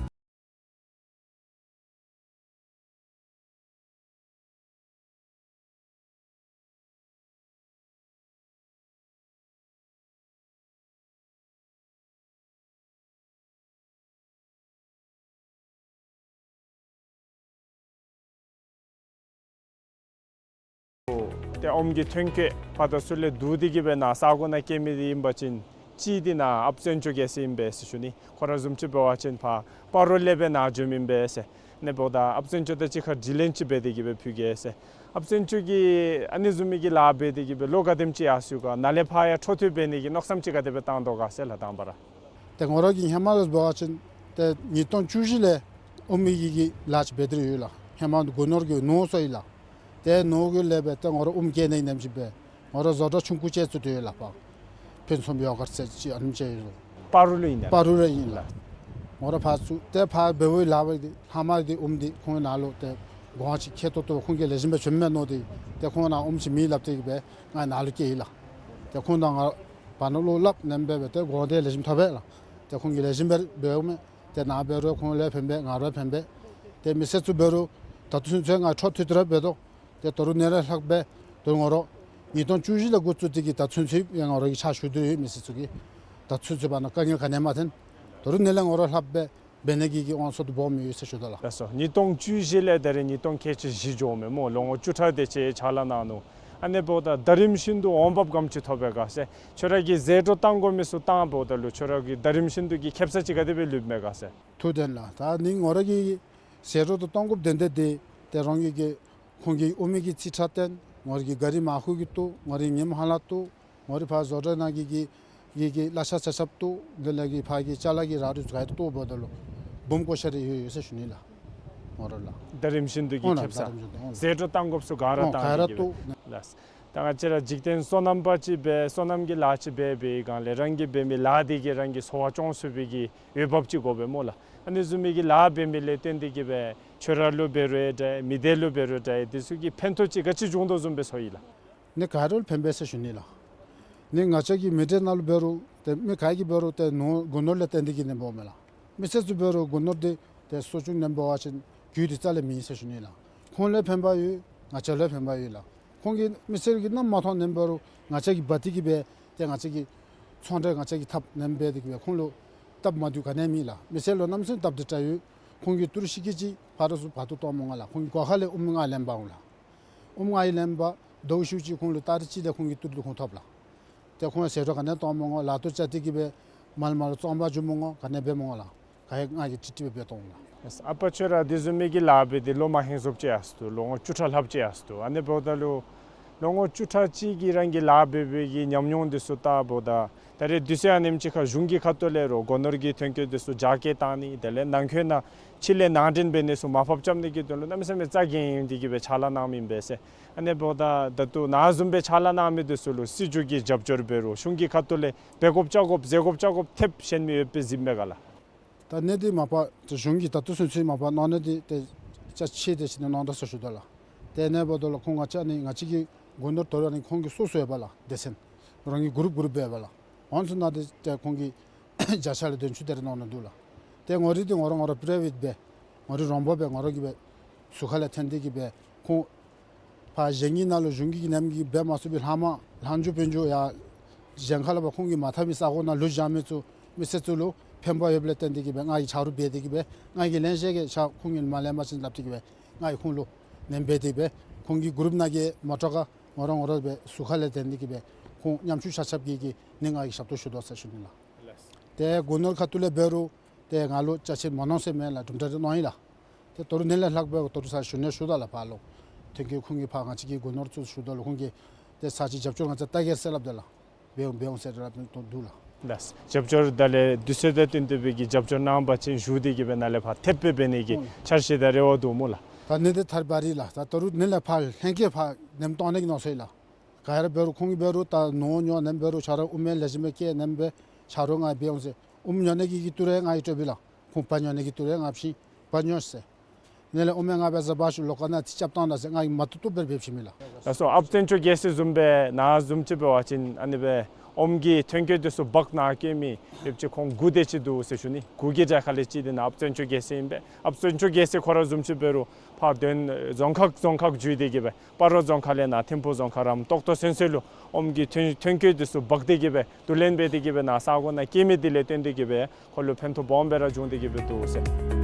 ཏེ་ཨོམ་གྱི་ཐོན་སྐྱེད་ཕར་དང་ཚུར་ལས་བསྡུ་སྟེ་གི་སྦེ་ནཱ་ས་གོ་ནང་སྐྱེལ་མི་འདི་ཨིན་པ་ཅིན་གཅིག་འདི་ནཱ་ཨཔ་བཙན་སྐྱོགས་རྒྱལ་མཚན་ཨིན་པས་ཟེར་ཞུ་ནི། ཁོ་ར་བཟུམ་ཅིག་འབད་བ་ཅིན་ཕར་སྤ་རོ་ལས་སྦེ་ནཱ་འབྱོནམ་ཨིན་པས་ཟེར། ཨ་ནི་འབདཝ་ད་ཨཔ་བཙན་སྐྱོགས་དང་གཅིག་ཁར་དྲི་ལན་ཅིག་འབད་དེ་གི་སྦེ་ཕུལ་གེ་ཟེར། ཨཔ་བཙན་སྐྱོགས་ཀྱིས་ཨ་ནི་བཟུམ་མའི་གི་ལཱ་འབད་དེ་གི་སྦེ་ལོ་ག་དེམ་ཅིག་ཡར་སོང་ག་ནཱ་ལས་ཕར་ཡང་འཕྲོ་མཐུད་འབད་ནི་གི་མནོ་བསམ་ཅིག་ག་དེ་སྦེ་བཏང་དོ་ག་ཟེར་ལགས་དང་པ་ར། ཏེ་ང་ར་གིས་ཧེ་མ་ལས་འབད་བ་ཅིན་ཏེ་ཉིས་སྟོང་བཅུ་བཞི་ལས་ཨོམ་གྱི་གི་ལཱ་ཅིག་འབད་དེ་ཡོད་ལགས། ཧེ་མ་སྒོ་ནོར་གྱི་ནོར་སོང་ཡི་ལགས། ཏེ་ནོར་གྱི་ལས་འབད་ཏེ་ང་ར་ཨོམ་སྐྱེ་ནི་ཨིནམ་ཅིག་སྦེ་ང་ར་བཟོ་གྲྭ་ཆུང་ཀུ་ཅིག་བཙུགས་ཏེ་ཡོད་ལགས། ཕུན་སུམ་ཡོ་གརཊ་ཟེར་ཅིག་ཨ་ནེམ་ཅིག་ཡོད། སྤ་རོ་ལུ་ཨིན་ན། སྤ་རོ་ལུ་ཨིན་ལགས། ང་ར་ཕར་ཚུར་ཏེ་ཕར་འབད་བའི་ལཱ་འབད་དེ་ལྷག་མ་འདི་ཨོམ་འདི་ཁོང་ནཱ་ལུ་ཏེ་གོང་ཅིག་ཁེ་ཏོག་ཏོ་ཁོང་གིས་ལེགས་ཤོམ་སྦེ་བྱིནམ་མས་མནོ་སྟེ་ཏེ་ཁོང་ནཱ་ཨོམ་ཅིག་མེད་སླབ་སྟེ་གི་སྦེ་ང་ནཱ་ལུ་བསྐྱལ་ཡི་ལགས། ཏེ་ཁོང་དང་ང་བར་ན་ལུ་སླབ་ནེམ་སྦེ་སྦེ་ཏེ་གོང་འདི་ལེགས་ཤོམ་ཐོབ་པས་ལགས། ཏེ་ཁོང་གིས་ལེགས་ཤོམ་སྦེ་འབདཝ་མས། ཏེ་ནཱ་འབད་རུང་ཁོང་ལུ་ཕན་པས། ང་ར་ཕན་པས། ཏེ་མི་སེར་ཚུ་འབད་རུང་ད་ལྟོ་ཚུན་ཚོད་ང་འཕྲོ་མཐུད་དེ་ར་འབད་དོ། ཏེ་ད་རུང་ནཱ་ལས་ལྷག་སྦེ་ད་རུང་ང་ར་ཉིས་སྟོང་བཅུ་བཞི་ལས་འགོ་བཙུགས་ཏེ་གི་ད་ཚུན་ཚོད་ཡང་ང་ར་གིས་ཕྱག་ཞུ་དོ་ཡོད། མི་སེར་ཚུ་གིས་ད་ཚུན་ཚོད་བར་ན་དཀའ་ངལ་ག་ནི་ཡང་མ་ཐོན། ད་རུང་ནཱ་ལས་ང་ར་ལྷག་སྦེ་འབད་ནི་གི་གི་དབང་ཚད་དེ་སྦོམ་ཡོད་ཟེར་ཞུ་དོ་ལགས། ལགས་སོ། ཉིས་སྟོང་བཅུ་བཞི་ལས་ད་རེས་ཉིས་སྟོང་ཁལ་གཅིག་བཞི་འགྱོཝ་མས་སྨོ། ལོ་ངོ་བཅུ་ཕྲག་དེ་ཅིག་ཕྱག་ལཱ་གནང་ནུག། ཨ་ནི་འབདཝ་ད་ད་རིམ་བཞིན་དུ་འོང་འབབ་ག་དེམ་ཅིག་ཐོབ་པས་ག་ཟེར། ཁྱོད་ར་གིས་ཟད་འགྲོ་བཏང་དགོ་མི་ཚུ་བཏང་འབདཝ་ད་ལུ་ཁྱོད་ར་གིས་ད་རིམ་བཞིན་དུ་གི་ཁེབ་ས་ཅིག་ག་དེ་སྦེ་ལུསཔ་མས་ག་ཟེར། ཐུགས་བདེན་ལགས། ད་ནི་ང་ར་གིས་ཟད་འགྲོ་དེ་གཏང་དགོཔ་དོན་དག་འདི་ཏེ་རང་གི་གི་ཁོང་གི་ཨོམ་གི་རྩིས་ཁྲ་སྟོན། ང་ར་གིས་ག་རི་མར་ཁུ་གི་བཏོག། ང་ར་གིས་ཉིམ་ཧ་ལམ་བཏོག། ང་ར་ཕར་བཟོ་གྲྭ་ནང་གི་གི་གི་གི་གླ་ཆ་ཆ་ཆ་བཏོག། དེ་ལས་གི་ཕར་གི་ཅ་ལ་གི་རག་རིགས་ག་ར་བཏོག་འབདཝ་ད་ལུ་སྦོམ་བཀོ་བཞག་རེ་ཡོད་ཡོད་ཟེར་ཞུ་ནི་ལགས། ང་ར་ལགས། ད་རིམ་བཞིན་དུ་གི་ཨོ་ན་ཁེབ་ས། ད་རིམ་བཞིན་དུ་ཨོ་ན། ཟད་འགྲོ་བཏང་དགོཔ་ཚུ་ག་ར་ཨོ་བཏང་ག་ར་སྟེ་གི་བཏོག། ལགས། ད་ང་བཅས་ར་འཇིག་རྟེན་སོ་ནམ་པ་ཅིག་སྦེ་སོ་ནམ་གྱི་ལཱ་ཅིག་འབད་བའི་སྒང་ལས་རང་གིས་འབད་མི་ལཱ་འདི་གིས་རང་གི་འཚོ་བ་སྐྱོང་ཚུགས་པའི་གི་འོས་འབབ་ཅིག་དགོ་པས་སྨོ་ལགས། ཨ་ནི་བཟུམ་མའི་གི་ལཱ་འབད་མི་ལས་བརྟེན་ཏེ་གི་སྦེ་ཁྱོད་ར་ལུ་འབད་རུང་ཡང་འདྲ་མི་སྡེ་ལུ་འབད་རུང་འདྲ་དེ་ཚུ་གི་ཕན་ཐོགས་ཅིག་ག་ཅི་བྱུང་དོ་བཟུམ་སྦེ་ཚོར་ཡི་ལགས། ནི་ག་ར་ལུ་ཕན་པས་ཟེར་ཞུ་ནི་ལགས། ནི་ང་བཅས་ཀྱི་མི་སྡེ་ནང་ལུ་འབད་རུང་ཏེ་མི་ག་གིས་འབད་རུང་ཏེ་ནོར་སྒོ་ནོར་ལས་བརྟེན་ཏེ་གི་ནི་འབདཝ་མས་ལགས། མི་སེར་ཚུ་འབད་རུང་སྒོ་ནོར་འདི་ཏེ་གསོ་སྐྱོང་ནི་འབད་བ་ཅིན་རྒྱུ་འདི་རྩ་ལས་མེད་ཟེར་ཞུ་ནི་ལགས། ཁོང་ལུ་ཕན་པ་ཡོད། ང་བཅས་ལུ་ཕན་པ་ཡོད་ལགས། ཁོང་གིས་མི་སེར་གྱིས་གནམ་མ་མཐོང་ནི་འབད་རུང་ང་བཅས་ཀྱིས་འབག་སྟེ་གི་སྦེ་ཏེ་ང་བཅས་ཀྱི་ཚོང་འབྲེལ་ང་བཅས་ཀྱིས་འཐབ་ནི་འབད་དེ་གི་སྦེ་ཁོང་ལུ་སྟབས་མ་བདེཝ་ག་ནི་ཡང་མེད་ལགས། མི་སེར་ལུ་གནམ་མེད་ས་མེད་སྟབས་བདེ་དྲགས་ཡོད། ཁོང་གིས་ཏི་རུ་ཤིག་ཀི་ཅིག་ཕར་དང་ཚུར་འབག་སྟེ་གཏང་མི་དགོ་ལགས། ཁོང་གིས་སྒོ་ཁ་ལས་ཨོམ་ལྔ་ལེན་འབག་འོང་ལགས། ཨོམ་ལྔ་ཡང་ལེན་འབག། ཟླཝ་ཤུལ་ཅིག་ཁོང་ལུ་ཏ་རིག་གཅིག་ལས་ཁོང་གི་ཏི་རུ་ཁོང་ཐོབ་ལགས། ཏེ་ཁོང་ཟད་འགྲོ་ག་ནི་ཡང་གཏང་མི་དགོ། ལཱ་ཐོག་བཅར་ཏེ་གི་སྦེ་མལ་མལ་ལུ་བཙོང་འབག་འགྱོ་མི་དགོ། ག་ནི་ཡང་འབད་མི་དགོ་ལགས། ག་ཡང་ང་གིས་ཀྲིག་ཀྲི་སྦེ་འབད་གཏང་འོང་ལགས། ཨ་པ་ཁྱོད་ར་དེ་བཟུམ་མའི་གི་ལཱ་འབད་དེ་ལོ་མ་ཧེང་སོངཔ་ཅིག་ཡར་སོ་ནུག། ལོ་ངོ་བཅུ་ཕྲག་ལྷགཔ་ཅིག་ཡར་སོ་ནུག། ཨ་ནི་འབདཝ་ད་ལུ་ལོ་ངོ་བཅུ་ཕྲག་གཅིག་གི་རང་གི་ལཱ་འབད་བའི་གི་ཉམས་མྱོང་འདི་ཚུ་བལྟཝ་ད་ད་རེས་དུས་ཚོད་ཨ་ནེམ་ཅིག་ཁར་གཞུང་གི་ཁ་ཐུག་ལས་རོགས་སྒོ་ནོར་གྱི་ཐོན་སྐྱེད་འདི་ཚུ་རྒྱ་སྐྱེད་གཏང་ནི་དེ་ལས་ནང་འཁོད་ནང་ཕྱི་ལས་ནང་འདྲེན་འབད་ནི་ཚུ་མར་ཕབ་རྐྱབ་ནི་གི་དོན་ལུ་གནམ་མེད་ས་མེད་རྩ་འགེངས་ཏེ་གི་སྦེ་ཕྱག་ལཱ་གནང་མི་ཨིན་པས་ཟེར། ཨ་ནི་འབདཝ་ད་ད་ལྟོ་ནཱ་བཟུམ་སྦེ་ཕྱག་ལཱ་གནང་མི་འདི་ཚུ་ལུ་སྲིད་བྱུས་ཀྱི་རྒྱབ་སྐྱོར་འབད་རུང་གཞུང་གི་ཁ་ཐུག་ལས་འབད་དགོཔ་བཅའ་དགོཔ་ཟེར་དགོཔ་བཅའ་དགོཔ་ཐེབས་གཞན་མི་ཡོདཔ་སྦེ་གཟིགསཔ་མས་ག་ལགས། ད་གནས་འདི་མ་པ་ཏེ་གཞུང་གིས་ད་ལྟོ་ཚུན་ཚོད་མ་པ་གནང་ནི་འདི་ཏེ་ཅ་ཆས་དེ་ཅིག་ནི་གནང་ད་ཟེར་ཞུ་དོ་ལགས། ཏེ་ཨ་ནི་འབདཝ་ད་ལུ་ཁོང་ང་བཅས་ནི་ང་བཅས་ཀྱི་སྒོ་ནོར་དོ་རུང་ཨ་ནི་ཁོང་གི་སོ་སོ་ཡོད་པ་ལགས། སྡེ་ཚན་རང་གི་གུ་རུབ་གུ་རུབ་སྦེ་ཡོད་པ་ལགས། འོང་ཚུ་ནང་འདི་ཏེ་ཁོང་གི་བརྒྱ་ཆ་ལས་བདུན་ཅུ་དེ་རེ་གནང་ནི་འདུག་ལགས། ཏེ་ངོ་རིས་འདི་ང་ར་ང་ར་པི་རའི་བེཊ་སྦེ་ང་རའི་རོང་པ་སྦེ་ང་ར་གིས་སྦེ་ཟུར་ཁ་ལས་འཐེན་ཏེ་གིས་སྦེ་ཁོང་ཕར་གཞན་གྱི་ནང་ལུ་གཞུང་གི་ནམ་གྱི་འབད་མ་ཚུགས་པའི་ལྷག་མ་ལྷག་འགྱོ་འབད་འགྱོ་ཡར་གཞན་ཁ་ལས་ཕར་ཁོང་གིས་མ་འཐབ་མི་ས་གོ་ནང་ལུ་བཞག་མི་ཚུ་མི་སེར་ཚུ་ལུ་ཕན་པ་ཡོདཔ་ལས་བརྟེན་ཏེ་གིས་སྦེ་ང་གིས་ཆ་རོགས་འབད་དེ་གིས་སྦེ་ང་གིས་ལན་ཅིག་གི་ཆ་ཁོང་གིས་མ་ལེན་པ་ཅིན་སླབ་སྟེ་གིས་སྦེ་ང་གིས་ཁོང་ལུ་ལེན་འབད་དེ་སྦེ་ཁོང་གི་གུ་རུབ་ནང་གི་མོ་ཊ་ཁར་ང་ར་ང་ར་སྦེ་ཟུར་ཁ་ལས་འཐེན་ཏེ་གིས་སྦེ་ཁོང་ཉམ་ཆུང་ཆ་ཁྱབ་ཀྱི་གི་ནི་ང་གིས་ཞབས་ཏོག་ཞུ་དོ་ཟེར་ཞུ་ནི་ལགས། ཏེ་སྒོ་ནོར་ཁ་ཐུག་ལས་འབད་རུང་ཏེ་ང་ལུ་ཅ་ཆས་མ་གནང་ཟེར་མེད་ལགས། གྲུབ་འབྲས་རེ་གནང་ཡི་ལགས། ཏེ་དོ་རུང་ནི་ལས་ལྷག་སྦེ་དོ་རུང་ས་ཞུ་ནི་ཞུ་དོ་ལགས། ཕར་ལུ་ཐོན་སྐྱེད་ཁོང་གིས་ཕར་ང་བཅས་ཀྱི་སྒོ་ནོར་ཚུ་ཞུ་དོ་ལགས། ཁོང་གིས་ཏེ་ས་ཅིག་རྒྱབ་སྐྱོར་ང་བཅས་བལྟ་གེ་ཟེར་སླབ་དོ་ལགས། འབད་འོང་འབད་འོང་ཟེར་ར་འབད་དོ་འདུག་ལགས། ལགས། རྒྱབ་སྐྱོར་ད་ལས་དུས་ཚོད་དང་བསྟུན་ཏེ་སྦེ་གིས་རྒྱབ་སྐྱོར་གནང་པ་ཅིན་བཞུགས་ཏེ་གིས་སྦེ་ནཱ་ལས་ཕར་ཐེབས་སྦེ་འབད་ནི་གི་ཨོ་འཆར་གཞི་དང་རེ་བ་འདུག་སྨོ་ལགས། ད་ནི་འདི་ཐར་པ་རེ་ལགས། ད་དོ་རུང་ནི་ལས་ཕར་ལྷན་སྐྱེས་ཕར་ནེམ་བཏང་ནི་གི་མནོ་ཚོར་ཡོད་ལགས། ག་ར་འབད་རུང་ཁོང་གིས་འབད་རུང་ད་ནོར་ཉོ་ནེམ་འབད་རུང་ཆ་རོགས་ཨུ་མི་ལེགས་ཤོམ་སྦེ་བསྐྱལ་ནེམ་སྦེ་ཆ་རོགས་ང་འབད་འོང་ཟེར། ཨུམ་ཉོ་ནི་གི་གི་ཏི་རུ་ང་གིས་སྤྲོད་པས་ལགས། ཁོང་བལ་ཉོ་ནི་གི་ཏི་རུ་ང་བྱིན་བལ་ཉོ་ཟེར། ནི་ལས་ཨུ་མི་ང་འབད་ཟེར་བ་ཤུ་ལོ་ཀ་ནང་ཏེ་རྐྱབ་བཏང་ད་ཟེར་ང་གིས་མ་བཏུབ་བཏུབ་སྦེ་འབད་བྱིན་མས་ལགས། ལགས་སོ། ཨཔ་བཙན་སྐྱོགས་རྒྱལ་སྲིད་བཟུམ་སྦེ་ནཱ་བཟུམ་ཅིག་འབད་བ་ཅིན་ཨ་ནི་སྦེ་ཨོམ་གྱི་ཐོན་སྐྱེད་འདི་ཚུ་བག་ནཱ་སྐྱེལ་མི་ཡོདཔ་ཅིག་ཁོང་དགུ་དེ་ཅིག་འདུག་ཟེར་ཞུ་ནི། དགུ་གི་གྲས་ཁ་ལས་གཅིག་འདི་ནཱ་ཨཔ་བཙན་སྐྱོགས་རྒྱལ་སྲིད་ཨིན་པས། ཨཔ་བཙན་སྐྱོགས་རྒྱལ་སྲིད་ཁོ་ར་བཟུམ་ཅིག་འབད་རུང་ཕར་དོན་རྫོང་ཁག་རྫོང་ཁག་བརྒྱུད་དེ་གིས་སྦེ་སྤ་རོ་རྫོང་ཁག་ལས་ནཱ་ཐིམ་ཕུ་རྫོང་ཁག་རམ་ཏོག་ཏོ་ཚུན་ཚོད་ལུ་ཨོམ་གྱི་ཐོན་ཐོན་སྐྱེད་འདི་ཚུ་འབག་སྟེ་གིས་སྦེ་བསྡུ་ལེན་འབད་དེ་གིས་སྦེ་ནཱ་ས་གོ་ནང་སྐྱེལ་མི་འདི་ལས་བརྟེན་ཏེ་གིས་སྦེ་ཁོ་ལུ་ཕན་ཐོགས་སྦོམ་སྦེ་ར་བྱུང་སྟེ་གིས་སྦེ་འདུག་ཟེར།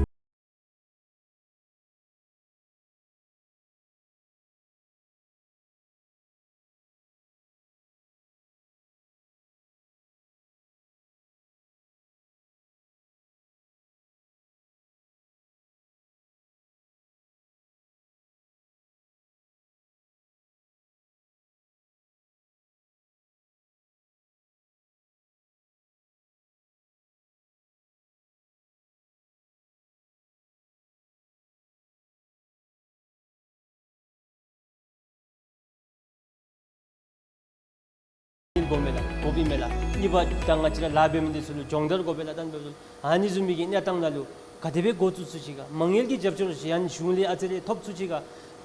དགོ་མས་ལགས། དགོཔ་ཨིན་མས་ལགས། གཉིས་པ་ད་ང་བཅས་ར་ལཱ་འབད་མི་འདི་ཚུ་ལུ་སྦྱོང་བརྡར་དགོ་པས་ལགས། ད་ཨ་ནི་བཟུམ་མའི་གི་གནས་སྟངས་ནང་ལུ་ག་དེ་སྦེ་འགོ་བཙུགས་ཚུགས་ཅི་ག། མ་དངུལ་གྱི་རྒྱབ་སྐྱོར་ཅིག་ཡང་གཞུང་ལས་ཨ་ཙི་རེ་ཐོབ་ཚུགས་ཅི་ག།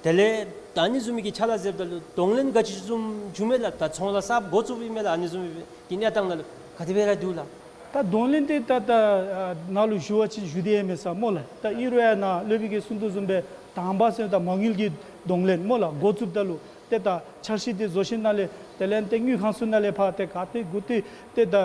དེ་ལས་ད་ཨ་ནི་བཟུམ་མའི་གི་ཕྱག་ལཱ་མཛདཔ་ད་ལུ་གདོང་ལེན་ག་ཅི་བཟུམ་བྱུང་མས་ལགས། ད་ཚོང་ལཱ་གསརཔ་འགོ་བཙུགསཔ་ཨིན་མས་ལགས། ཨ་ནི་བཟུམ་མའི་གི་གནས་སྟངས་ནང་ལུ་ག་དེ་སྦེ་ར་འདུག་ལགས། ད་གདོང་ལེན་འདི་ད་ད་ཨ་ནཱ་ལུ་ཞུ་བ་ཅིན་ཞུ་སྟེ་ཡང་མེད་ས་སྨོ་ལགས། ད་ཨིན་རུང་ཡང་ནཱ་སློབ་དཔོན་གྱིས་གསུང་དོ་བཟུམ་སྦེ་དང་པ་ཟེར་ད་མ་དངུལ་གྱི་གདོང་ལེན་སྨོ་ལགས། འགོ་བཙུགསཔ་ད་ལུ་ཏེ་ད་འཆར་གཞི་འདི་བཟོ་ཞིནམ་ལས་དེ་ལས་ཏེ་དངུལ་ཁང་ཚུ་ནང་ལས་ཕར་ཏེ་ག་ཏེ་གུ་ཏེ་ཏེ་ད་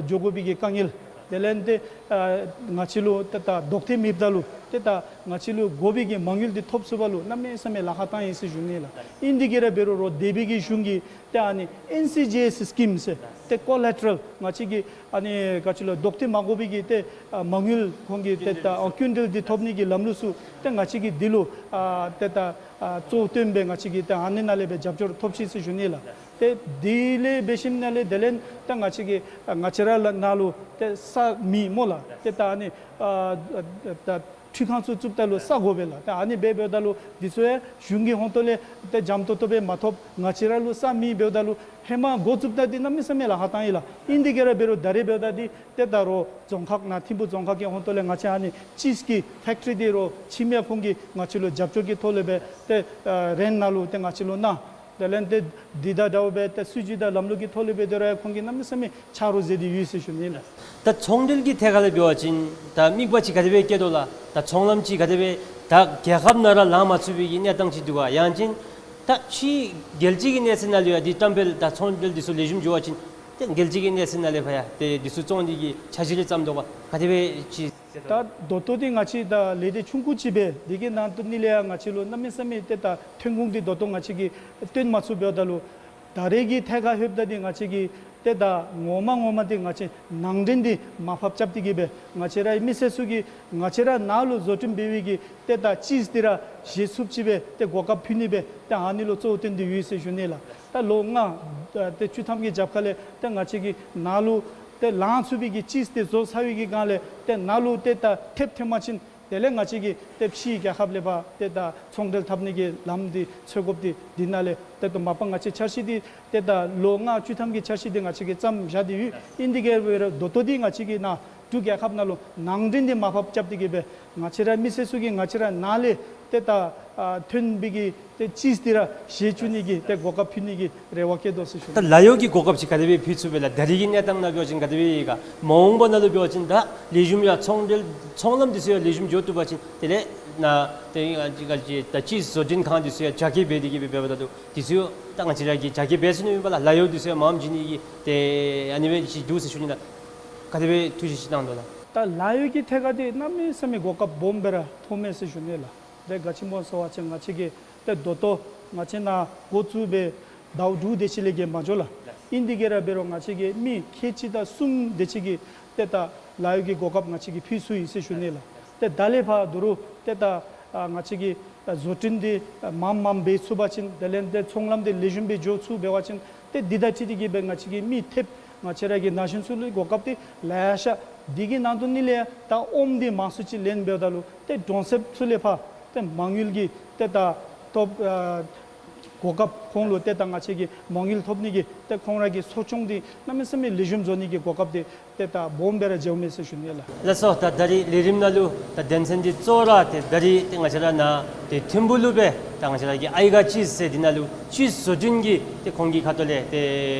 འགྱོ་དགོ་པའི་གི་དཀའ་ངལ། དེ་ལས་ཏེ་ཨ་ང་བཅས་ལུ་ཏེ་ད་ལྡོག་ཐེངས་མེདཔ་ད་ལུ་ཏེ་ད་ང་བཅས་ལུ་དགོ་པའི་གི་མ་དངུལ་འདི་ཐོབ་ཚུགས་པ་ལུ་གནམ་མེད་ས་མེད་ལཱ་ཁག་བཏང་ཡི་ཟེར་ཞུ་ནི་ལགས། ཨིན་དེ་གིས་ར་འབད་རུང་རོགས་འདས་པའི་གི་གཞུང་གིས་ཏེ་ཨ་ནི་ཨེན་སི་ཇི་ཨེསི་སི་ཀིམ་ཟེར་ཏེ་ཀོ་ལེ་ཊ་རལ་ང་བཅས་ཀྱི་ཨ་ནི་ག་ཅི་ལོ་ལྡོག་ཐེངས་མ་དགོ་པའི་གི་ཏེ་ཨ་མ་དངུལ་ཁོང་གི་ཏེ་ད་ཨ་ཀུན་འདེད་འདི་ཐོབ་ནི་གི་ལམ་ལུགས་ཚུ་ཏེ་ང་བཅས་ཀྱིས་འདི་ལུ་ཨ་ཏེ་ད་ཨ་གཙོ་བོ་བཏོན་སྦེ་ང་བཅས་ཀྱིས་ཏེ་ཨ་ནི་ནང་ལས་སྦེ་རྒྱབ་སྐྱོར་ཐོབ་ཅི་ཟེར་ཞུ་ནི་ལགས། ཏེ་དེ་ལས་འབད་ཞིནམ་ལས་དེ་ལས་ད་ང་བཅས་ཀྱིས་ཨ་ང་བཅས་ར་ལགས་ནཱ་ལུ་ཏེ་ས་མེད་སྨོ་ལགས། ཏེ་ད་ཨ་ནི་ཨ་ད་འཕྲུལ་ཁང་ཚུ་བཙུགསཔ་ད་ལུ་ས་དགོ་པས་ལགས། ཏེ་ཨ་ནི་སྦེ་འབདཝ་ད་ལུ་འདི་ཚུ་ཡང་གཞུང་གི་ཧོང་ཏོ་ལས་ཏེ་འཇམ་ཏོང་ཏོ་སྦེ་མ་ཐོབ། ང་བཅས་ར་ལུ་ས་མེད་འབདཝ་ད་ལུ་ཧེ་མ་འགོ་བཙུགསཔ་ད་འདི་གནམ་མེད་ས་མེད་ལཱ་ཁག་བཏང་ཡི་ལགས། ཨིན་དེ་གིས་ར་འབད་རུང་ད་རེས་འབདཝ་ད་འདི་ཏེ་ད་རོགས་རྫོང་ཁག་ནཱ་ཐིམ་ཕུ་རྫོང་ཁག་གི་ཧོང་ཏོ་ལས་ང་བཅས་ཨ་ནི་ཅིསི་ཀྱི་ཕེཀ་ཊི་རི་འདི་རོགས་ཕྱི་མི་ཁོང་གིས་ང་བཅས་ལུ་རྒྱབ་སྐྱོར་གྱི་ཐོག་ལས་སྦེ་ཏེ་ཨ་རེནཊ་ནང་ལུ་ཏེ་ང་བཅས་ལུ་གནང་། དེ་ལས་ཏེ་འདི་དང་འདྲཝ་སྦེ་ཏེ་སྲིད་བྱུས་དང་ལམ་ལུགས་ཀྱི་ཐོག་ལས་སྦེ་དེ་ར་ཁོང་གིས་གནམ་མེད་ས་མེད་ཆ་རོགས་མཛད་དེ་ཡོད་ཟེར་ཞུ་ནི་ལགས། ད་ཚོང་འབྲེལ་གྱི་ཐད་ཁར་ལས་འབད་བ་ཅིན་ད་དམིགས་པ་ཅིག་ག་དེ་སྦེ་བསྐྱེད་དོ་ལགས། ད་ཚོང་ལམ་ཅིག་ག་དེ་སྦེ་ད་རྒྱལ་ཁབ་ནང་ར་ལང་མ་ཚུགས་པའི་གི་གནས་སྟངས་ཅིག་འདུག་ག། ཡང་ཅིན་ད་ཕྱི་རྒྱལ་སྤྱི་གི་གནས་ཚད་ནང་ལུ་ཡང་འདི་བཀྲམ་སྤེལ་ད་ཚོང་འབྲེལ་འདི་ཚུ་ལེགས་ཤོམ་འགྱོ་བ་ཅིན་ཏེ་རྒྱལ་སྤྱི་གི་གནས་ཚད་ནང་ལས་ཕར་ཡང་ཏེ་འདི་ཚུ་བཙོང་ནི་གི་འཆར་གཞི་རེ་བརྩམས་དོ་ག། ག་དེ་སྦེ་ཅིག། ད་ད་ལྟོ་འདི་ང་བཅས་ད་ལས་སྡེ་ཆུང་ཀུ་ཅིག་སྦེ་འདི་གི་ནང་དུ་ནི་ལས་ཡང་ང་བཅས་ལུ་གནམ་མེད་ས་མེད་ཏེ་ད་ཐོན་ཁུངས་འདི་ད་ལྟོ་ང་བཅས་ཀྱིས་བཏོན་མ་ཚུགས་འབདཝ་ད་ལུ་ད་རེས་ཀྱི་ཐད་ཁར་ལྷོདཔ་ད་འདི་ང་བཅས་ཀྱིས་ཏེ་ད་ངོ་མ་ངོ་མ་འདི་ང་བཅས་ནང་འདྲེན་འདི་མར་ཕབ་རྐྱབ་སྟེ་གིས་སྦེ་ང་བཅས་རའི་མི་སེར་ཚུ་གིས་ང་བཅས་ར་ནཱ་ལུ་བཟོ་སྐྲུན་འབད་བའི་གི་ཏེ་ད་ཅིསི་འདི་ར་བཞེས་ཚུགསཔ་ཅིག་སྦེ་ཏེ་གོ་སྐབས་ཕུལ་ནི་སྦེ་ཏེ་ཨ་ནི་ལུ་གཙོ་བོ་བཏོན་ཏེ་ཡོད་ཟེར་ཞུ་ནི་ལགས། ད་ལོ་ལྔ་ད་ཏེ་བཅུ་ཐམ་གྱི་རྒྱབ་ཁ་ལས་ཏེ་ང་བཅས་ཀྱིས་ནཱ་ལུ་ཏེ་ལང་ཚུགས་པའི་གི་ཅིསི་འདི་བཟོ་ཚར་བའི་གི་སྒང་ལས་ཏེ་ནཱ་ལུ་ཏེ་ད་ཐེབས་ཐོན་པ་ཅིན་དེ་ལས་ང་བཅས་ཀྱིས་ཏེ་ཕྱིའི་རྒྱལ་ཁབ་ལས་ཕར་ཏེ་ད་ཚོང་འབྲེལ་འཐབ་ནི་གི་ལམ་འདི་འཚོལ་དགོཔ་འདི་འདི་ནང་ལས་ཏེ་ད་མ་པ་ང་བཅས་འཆར་གཞི་འདི་ཏེ་ད་ལོ་ལྔ་བཅུ་ཐམ་གྱི་འཆར་གཞི་འདི་ང་བཅས་ཀྱིས་བརྩམས་བཞག་སྟེ་ཡོད། ཨིན་དེ་གིས་འབད་རུང་ད་ལྟོ་འདི་ང་བཅས་ཀྱིས་ནཱ་ འབྲུག་རྒྱལ་ཁབ་ནང་ལུ་ནང་འདྲེན་འདི་མར་ཕབ་རྐྱབ་སྟེ་གི་སྦེ་ང་བཅས་ར་མི་སེར་ཚུ་གིས་ང་བཅས་ར་ནང་ལས་ཏེ་ད་ཨ་ཐོན་པའི་གི་ཏེ་ཅིསི་འདི་ར་བཞེས་བཅུག་ནི་གི་ཏེ་གོ་སྐབས་ཕུལ་ནི་གི་རེ་བ་བསྐྱེད་དོ་ཟེར་ཞུ། ད་ལཱ་གཡོག་གི་གོ་སྐབས་ཅིག་ག་དེ་སྦེ་ཕུལ་ཚུགས་པས་ལགས། ད་རེས་ཀྱི་གནས་སྟངས་ནང་འབད་བ་ཅིན་ག་དེ་སྦེ་ཡོད་ག། མ་འོངས་པ་ནང་ལུ་འབད་བ་ཅིན་ད་ལེགས་ཤོམ་ཡང་ཚོང་འབྲེལ་ཚོང་ལམ་འདི་ཚུ་ཡང་ལེགས་ཤོམ་འགྱོ་བཏུབ་པ་ཅིན་དེ་ལས་ནཱ་ཏེ་ང་བཅས་ད་ཅིསི་བཟོ་སྐྲུན་ཁང་འདི་ཚུ་ཡང་རྒྱ་སྐྱེད་འབད་དེ་གི་སྦེ་འབདཝ་ད་ལུ་འདི་ཚུ་ད་ང་བཅས་ར་གིས་རྒྱ་སྐྱེད་འབད་ཚུགས་ནི་ཨིན་པས་ལགས། ལཱ་གཡོག་འདི་ཚུ་ཡང་མངམ་བྱིན་ནི་གི་ཏེ་ཨ་ནི་སྦེ་ཅིག་འདུག་ཟེར་ཞུ་ནི་ལགས། ག་དེ་སྦེ་ཐུགས་བཞེད་ཅིག་གནང་དོ་ལགས། ད་ལཱ་གཡོག་གི་ཐད་ཁར་འདི་གནམ་མེད་ས་མེད་གོ་སྐབས་སྦོམ་སྦེ་ར་ཐོབ་མས་ཟེར་ཞུ་ནི་ལགས། ཏེ་ག་ཅི་སྨོ་ཟེར་བ་ཅིན་ང་བཅས་ཀྱི་ཏེ་ད་ལྟོ་ང་བཅས་ནཱ་འགོ་བཙུགས་སྦེ་ཟླཝ་དྲུག་དེ་ཅིག་ལས་བརྒལ་མ་འགྱོ་ལགས། ཨིན་དེ་གིས་ར་འབད་རུང་ང་བཅས་ཀྱིས་མི་ཁལ་གཅིག་དང་གསུམ་དེ་ཅིག་གི་ཏེ་ད་ལཱ་གཡོག་གི་གོ་སྐབས་ང་བཅས་ཀྱིས་ཕུལ་ཚུགས་ཡི་ཟེར་ཞུ་ནི་ལགས། ཏེ་ད་ལས་ཕར་ད་རུང་ཏེ་ད་ཨ་ང་བཅས་ཀྱིས་ཨ་བཟོ་སྐྲུན་འདི་ཨ་མངམ་མངམ་འབད་ཚུགས་པ་ཅིན་དེ་ལས་ཏེ་ཚོང་ལམ་འདི་ལེགས་ཤོམ་སྦེ་འགྱོ་ཚུགས་འབད་བ་ཅིན་ཏེ་འདི་དང་འཁྲིལ་ཏེ་གི་སྦེ་ང་བཅས་ཀྱི་མི་ཐེབས་ང་བཅས་ར་གི་ན་གཞོན་ཚུ་ལུ་གོ་སྐབས་འདི་ལེ་ཤ་འདི་གི་ནང་དོན་ནི་ལས་ད་ཨོམ་འདི་མང་སུ་ཅིག་ལེན་འབདཝ་ད་ལུ་ཏེ་གྲོང་གསེབ་ཚུ་ལས་ཕར་ཏེ་མ་དངུལ་གྱི་ཏེ་ད་ཐོབ་ཨ་གོ་སྐབས་ཁོང་ལུ་ཏེ་ད་ང་བཅས་ཀྱིས་མ་དངུལ་ཐོབ་ནི་གི་ཏེ་ཁོང་ར་གི་གསོ་སྐྱོང་འདི་གནམ་མེད་ས་མེད་ལེགས་ཤོམ་བཟོ་ནི་གི་གོ་སྐབས་འདི་ཏེ་ད་སྦོམ་སྦེ་ར་འགྱོཝ་མས་ཟེར་ཞུ་ནི་ལགས། ལགས་སོ། ད་ད་རིས་ལས་རིམ་ནང་ལུ་ད་དོན་ཚན་འདི་གཙོ་བོ་ར་ཏེ་ད་རིས་ཏེ་ང་བཅས་ར་ནཱ་ཏེ་ཐིམ་ཕུག་ལུ་སྦེ་ད་ང་བཅས་ར་གི་ཨའི་ག་ཅིསི་ཟེར་འདི་ནང་ལུ་ཅིསི་བཟོ་སྐྲུན་གྱི་ཏེ་ཁོང་གི་ཁ་ཐུག་ལས་ཏེ་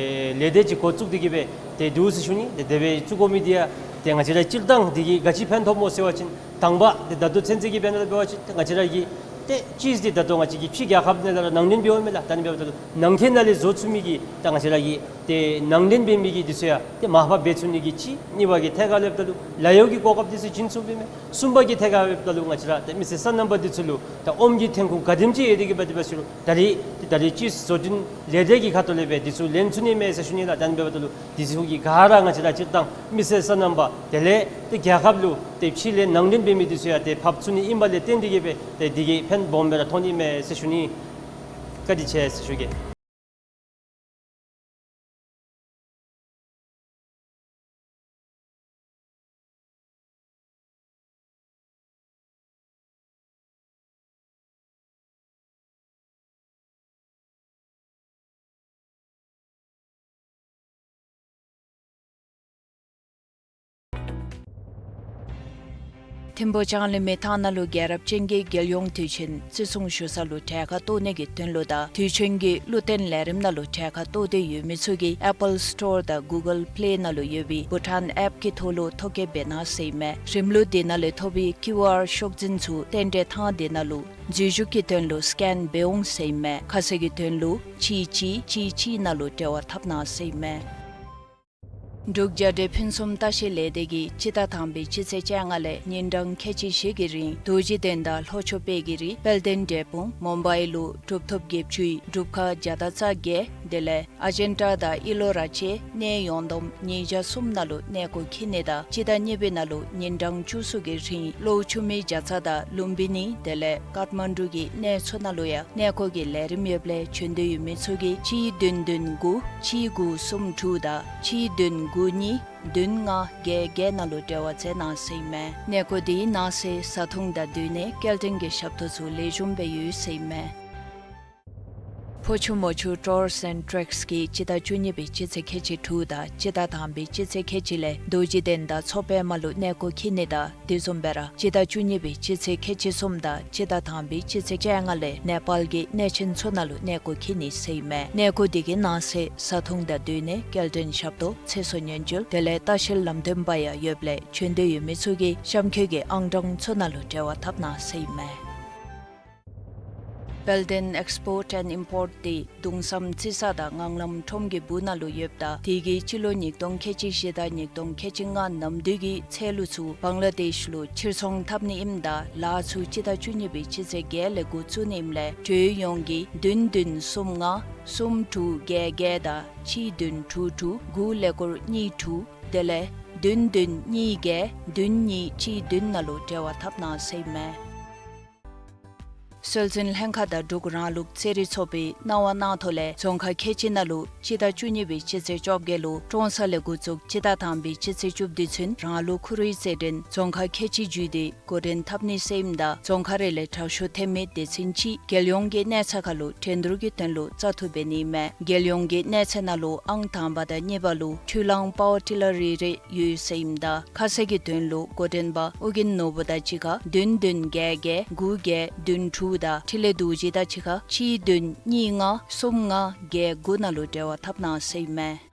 ལས་སྡེ་ཅིག་འགོ་བཙུགས་ཏེ་གི་སྦེ་ཏེ་འདུག་ཟེར་ཞུ་ནི། ཏེ་དེ་སྦེ་བཙུགས་དགོ་མི་འདི་ཡང་ཏེ་ང་བཅས་ར་སྤྱིར་བཏང་འདི་གིས་ག་ཅི་ཕན་ཐོགས་སྨོ་ཟེར་བ་ཅིན་དང་པ་ཏེ་ད་ལྟོ་ཚུན་ཚོད་ཀྱི་དཔེར་ན་འབད་བ་ཅིན་ཏེ་ང་བཅས་ར་གི་ཏེ་ཅིསི་འདི་ད་ལྟོ་ང་བཅས་ཀྱི་ཕྱི་རྒྱལ་ཁབ་ནང་ལས་ར་ནང་འདྲེན་འབདཝ་མས་ལགས། ད་ནི་འབདཝ་ད་ལུ་ནང་འཁོད་ནང་ལས་བཟོ་ཚུགས་མི་གི་ད་ང་བཅས་ར་གི་ཏེ་ནང་འདྲེན་འབད་མི་གི་འདི་ཚུ་ཡང་ཏེ་མར་ཕབ་འབད་ཚུགས་ནི་གི་གཅིག། གཉིས་པ་གི་ཐད་ཁར་ལུ་འབདཝ་ད་ལུ་ལཱ་གཡོག་གི་གོ་སྐབས་འདི་ཚུ་བྱིན་ཚུགས་པས་མས། གསུམ་པ་གི་ཐད་ཁར་འབདཝ་ད་ལུ་ང་བཅས་ར་ཏེ་མི་སེར་སོ་ནམ་པ་འདི་ཚུ་ལུ་ད་ཨོམ་གྱི་ཐོན་ཁུངས་ག་དེམ་ཅིག་ཡོད་དེ་གི་སྦེ་དེ་སྦེ་ཟེར་རུང་ད་རིས་ཏེ་ད་རིས་ཅིསི་བཟོ་སྐྲུན་ལས་སྡེ་གི་ཁ་ཐུག་ལས་སྦེ་འདི་ཚུ་ལེན་ཚུགས་ནི་མས་ཟེར་ཞུ་ནི་ལགས། ད་ནི་འབདཝ་ད་ལུ་འདི་ཚུ་གི་ག་ར་ང་བཅས་ར་སྤྱིར་བཏང་མི་སེར་སོ་ནམ་པ་དེ་ལས་ཏེ་རྒྱལ་ཁབ་ལུ་ཏེ་ཕྱི་ལས་ནང་འདྲེན་འབད་མི་འདི་ཚུ་ཡང་ཏེ་ཕབ་ཚུགས་ནི་ཨིན་པ་ལས་བརྟེན་ཏེ་གི་སྦེ་ཏེ་འདི་གིས་ཕན་སྦོམ་སྦེ་ར་ཐོགས་ནི་མས་ཟེར་ཞུ་ནི། བཀའ་དྲིན་ཆེ་ཟེར་ཞུ་གེ། ཐིམ་ཕུག་ལྕང་གླིང་མི་ཐང་ནང་ལུ་རྒྱལ་རབས་ཅན་གྱི་རྒྱལ་ཡོངས་དུས་ཆེན་བརྩི་སྲུང་ཞུ་ས་ལུ་གྲལ་ཁར་གཏོགས་ནི་གི་དོན་ལུ་དང་དུས་ཆེན་གྱི་བློ་བརྟན་ལས་རིམ་ནང་ལུ་གྲལ་ཁར་གཏོགས་ཏེ་ཡོད་མི་ཚུ་གིས་ཨེ་པཱལ་སི་ཊོར་དང་གུ་གཱལ་པི་ལེ་ནང་ལུ་ཡོད་པའི་བྷུ་ཊཱན་ཨེཔ་གི་ཐོག་ལུ་ཐོ་བཀོད་འབད་གནང་ཟེར་ཨིན་མས། རིམ་ལུགས་འདི་ནང་ལས་ཐོབ་པའི་ཀིའུ་ཨར་ཤོག་འཛིན་ཚུ་རྟེན་འབྲེལ་ཐང་འདི་ནང་ལུ་འཛུལ་ཞུགས་ཀྱི་དོན་ལུ་སི་ཀེན་འབད་འོང་ཟེར་ཨིན་མས། ཁ་གསལ་གྱི་དོན་ལུ་གཅིག་གཅིག་གཅིག་གཅིག་ནང་ལུ་འབྲེལ་བ་འཐབ་གནང་ཟེར་ཨིན་མས། འབྲུག་རྒྱལ་སྒྲོལ་ཕུན་སུམ་ལྟ་བཤལ་ལས་སྡེ་གིས་སྤྱི་ཟླ་དང་པའི་སྤྱི་ཚེས་བཅོ་ལྔ་ལས་ཉིན་གྲངས་ཁལ་གཅིག་བཞི་གི་རིང་རྡོ་རྗེ་གདན་དང་ལྷོ་ཕྱོགས་དཔལ་གྱི་རི་དཔལ་ལྡན་འབྲས་སྤུངས་མུམ་བའི་ལུ་གྲུབ་ཐོབ་བརྒྱད་ཅུའི་སྒྲུབ་ཁང་བརྒྱ་དང་རྩ་བརྒྱད་དེ་ལས་ཨ་ཇན་ཊ་དང་ཨི་ལོ་ར་བཅས་གནས་ཡོངས་བསྡོམས་ཉིས་བརྒྱ་གསུམ་ནང་ལུ་གནས་སྐོར་འཁྱིད་ནི་དང་སྤྱི་ཟླ་གཉིས་པའི་ནང་ལུ་ཉིན་གྲངས་བཅུ་གསུམ་གྱི་རིང་གློ་ཆུ་མིག་རྒྱ་ཚ་དང་ལུམ་བི་ནི་དེ་ལས་ཀཏ་མན་ཌུ་གི་གནས་ཚུ་ནང་ལུ་ཡང་གནས་སྐོར་གྱི་ལས་རིམ་ཡོདཔ་ལས་བྱོན་འདོད་ཡོད་མི་ཚུ་གིས་གཅིག་བདུན་བདུན་དགུ་གཅིག་དགུ་གསུམ་དྲུག་དང་གཅིག་བདུན་དགུ་གཉིས་བདུན་ལྔ་བརྒྱད་བརྒྱད་ནང་ལུ་འབྲེལ་བ་མཛད་གནང་ཟེར་ཨིན་མས། གནས་སྐོར་འདི་ནང་གསེས་བཟའ་འཐུང་དང་བསྟུན་ནས་སྐྱེལ་འདྲེན་གྱི་ཞབས་ཏོག་ཚུ་ལེགས་ཤོམ་སྦེ་ཡོད་ཟེར་ཨིན་མས། ཕོ་ཆུ་མོ་ཆུ་ཊུར་སི་ཨེནཌ་ཊེཀསི་གིས་སྤྱི་ཟླ་བཅུ་གཉིས་པའི་སྤྱི་ཚེས་ཁལ་གཅིག་དྲུག་དང་སྤྱི་ཟླ་དང་པའི་སྤྱི་ཚེས་ཁལ་གཅིག་ལས་རྡོ་རྗེ་གདན་དང་མཚོ་པདྨ་ལུ་གནས་སྐོར་འཁྱིད་ནི་དང་དེ་བཟུམ་སྦེ་ར་སྤྱི་ཟླ་བཅུ་གཉིས་པའི་སྤྱི་ཚེས་ཁལ་གཅིག་གསུམ་དང་སྤྱི་ཟླ་དང་པའི་སྤྱི་ཚེས་བཅོ་ལྔ་ལས་ནེ་པཱལ་གྱི་གནས་ཆེན་ཚུ་ནང་ལུ་གནས་སྐོར་འཁྱིད་ནི་ཟེར་ཨིན་མས། གནས་སྐོར་འདི་གི་ནང་གསེས་བཟའ་འཐུང་དང་བསྟུན་ནས་སྐྱེལ་འདྲེན་ཞབས་ཏོག་ཚེ་སྲོག་ཉེན་བཅོལ་དེ་ལས་ལྟ་བཤལ་ལམ་སྟོན་པ་ཡང་ཡོདཔ་ལས་བྱོན་འདོད་ཡོད་མི་ཚུ་གིས་གཤམ་འཁོད་ཀྱི་ཨང་གྲངས་ཚུ་ནང་ལུ་འབྲེལ་བ་འཐབ་གནང་ཟེར་ཨིན་མས། དཔལ་ལྡན་ཨེགསི་པོརཊ་ཨེནཌ་ཨིམ་པོརཊ་འདི་གདུང་བསམ་རྩི་ས་དང་ངང་ལམ་ཁྲོམ་གྱི་སྦུག་ནང་ལུ་ཡོདཔ་ད་དེ་གིས་སྤྱི་ལོ་ཉིས་སྟོང་ཁལ་གཅིག་བཞི་དང་ཉིས་སྟོང་ཁལ་གཅིག་ལྔ་ནམ་དུས་ཀྱི་ཚེས་ལོ་ཚུ་བང་ལ་དེཤ་ལུ་ཕྱིར་ཚོང་འཐབ་ནི་ཨིནམ་ད་ལཱ་ཚུ་སྤྱི་ཟླ་བཅུ་གཉིས་པའི་སྤྱི་ཚེས་བརྒྱད་ལས་འགོ་བཙུགས་ནི་ཨིནམ་ལས་འབྲེལ་ཡོད་ཡོངས་ཀྱིས་བདུན་བདུན་གསུམ་ལྔ་གསུམ་དྲུག་བརྒྱད་བརྒྱད་དང་གཅིག་བདུན་དྲུག་དྲུག་དགུ་ཀླད་ཀོར་གཉིས་དྲུག་དེ་ལས་བདུན་བདུན་གཉིས་བརྒྱད་བདུན་གཉིས་གཅིག་བདུན་ནང་ལུ་འབྲེལ་བ་འཐབ་གནང་ཟེར་ཨིན་མས། སྲོལ་འཛིན་ལྷན་ཁག་དང་འབྲུག་རང་ལུགས་རྩེད་རིགས་ཚོགས་པའི་གནང་བ་གནང་ཐོག་ལས་རྫོང་ཁག་ཁལ་གཅིག་ནང་ལུ་སྤྱི་ཟླ་བཅུ་གཉིས་པའི་སྤྱི་ཚེས་བཅོ་བརྒྱད་ལུ་ཀྲོང་གསར་ལས་འགོ་བཙུགས་སྤྱི་ཟླ་དང་པའི་སྤྱི་ཚེས་བཅུ་བདུན་ཚུན་རང་ལུགས་ཁུ་རུའི་རྩེད་འགྲན་རྫོང་ཁག་ཁལ་གཅིག་བརྒྱུད་དེ་འགོ་འདྲེན་འཐབ་ནི་ཟེར་ཨིནམ་ད་རྫོང་ཁག་རེ་ལས་དྲག་ཤོས་ཐོན་མི་སྡེ་ཚན་གཅིག་རྒྱལ་ཡོངས་ཀྱི་གནས་ཚད་ཁར་ལུ་འགྲན་བསྡུར་གྱི་དོན་ལུ་བཙག་འཐུ་འབད་ནི་ཨིན་མས། རྒྱལ་ཡོངས་ཀྱི་གནས་ཚད་ནང་ལུ་ཨང་དང་པ་དང་གཉིས་པ་ལུ་འཕྲུལ་གླང་པ་ཝར་ཊི་ལར་རེ་རེ་ཡོད་ཟེར་ཨིནམ་ད་ཁ་གསལ་གྱི་དོན་ལུ་འགོ་འདྲེན་པ་ཨོ་རྒྱན་ནོར་བུ་དང་གཅིག་ཁར་བདུན་བདུན་བརྒྱད་བརྒྱད་དགུ་བརྒྱད་བདུན་དྲུག་དང་འཕྲིན་ལས་རྡོ་རྗེ་དང་གཅིག་ཁར་གཅིག་བདུན་གཉིས་ལྔ་གསུམ་ལྔ་བརྒྱད་དགུ་ནང་ལུ་འབྲེལ་བ་འཐབ་གནང་ཟེར་ཨིན་མས།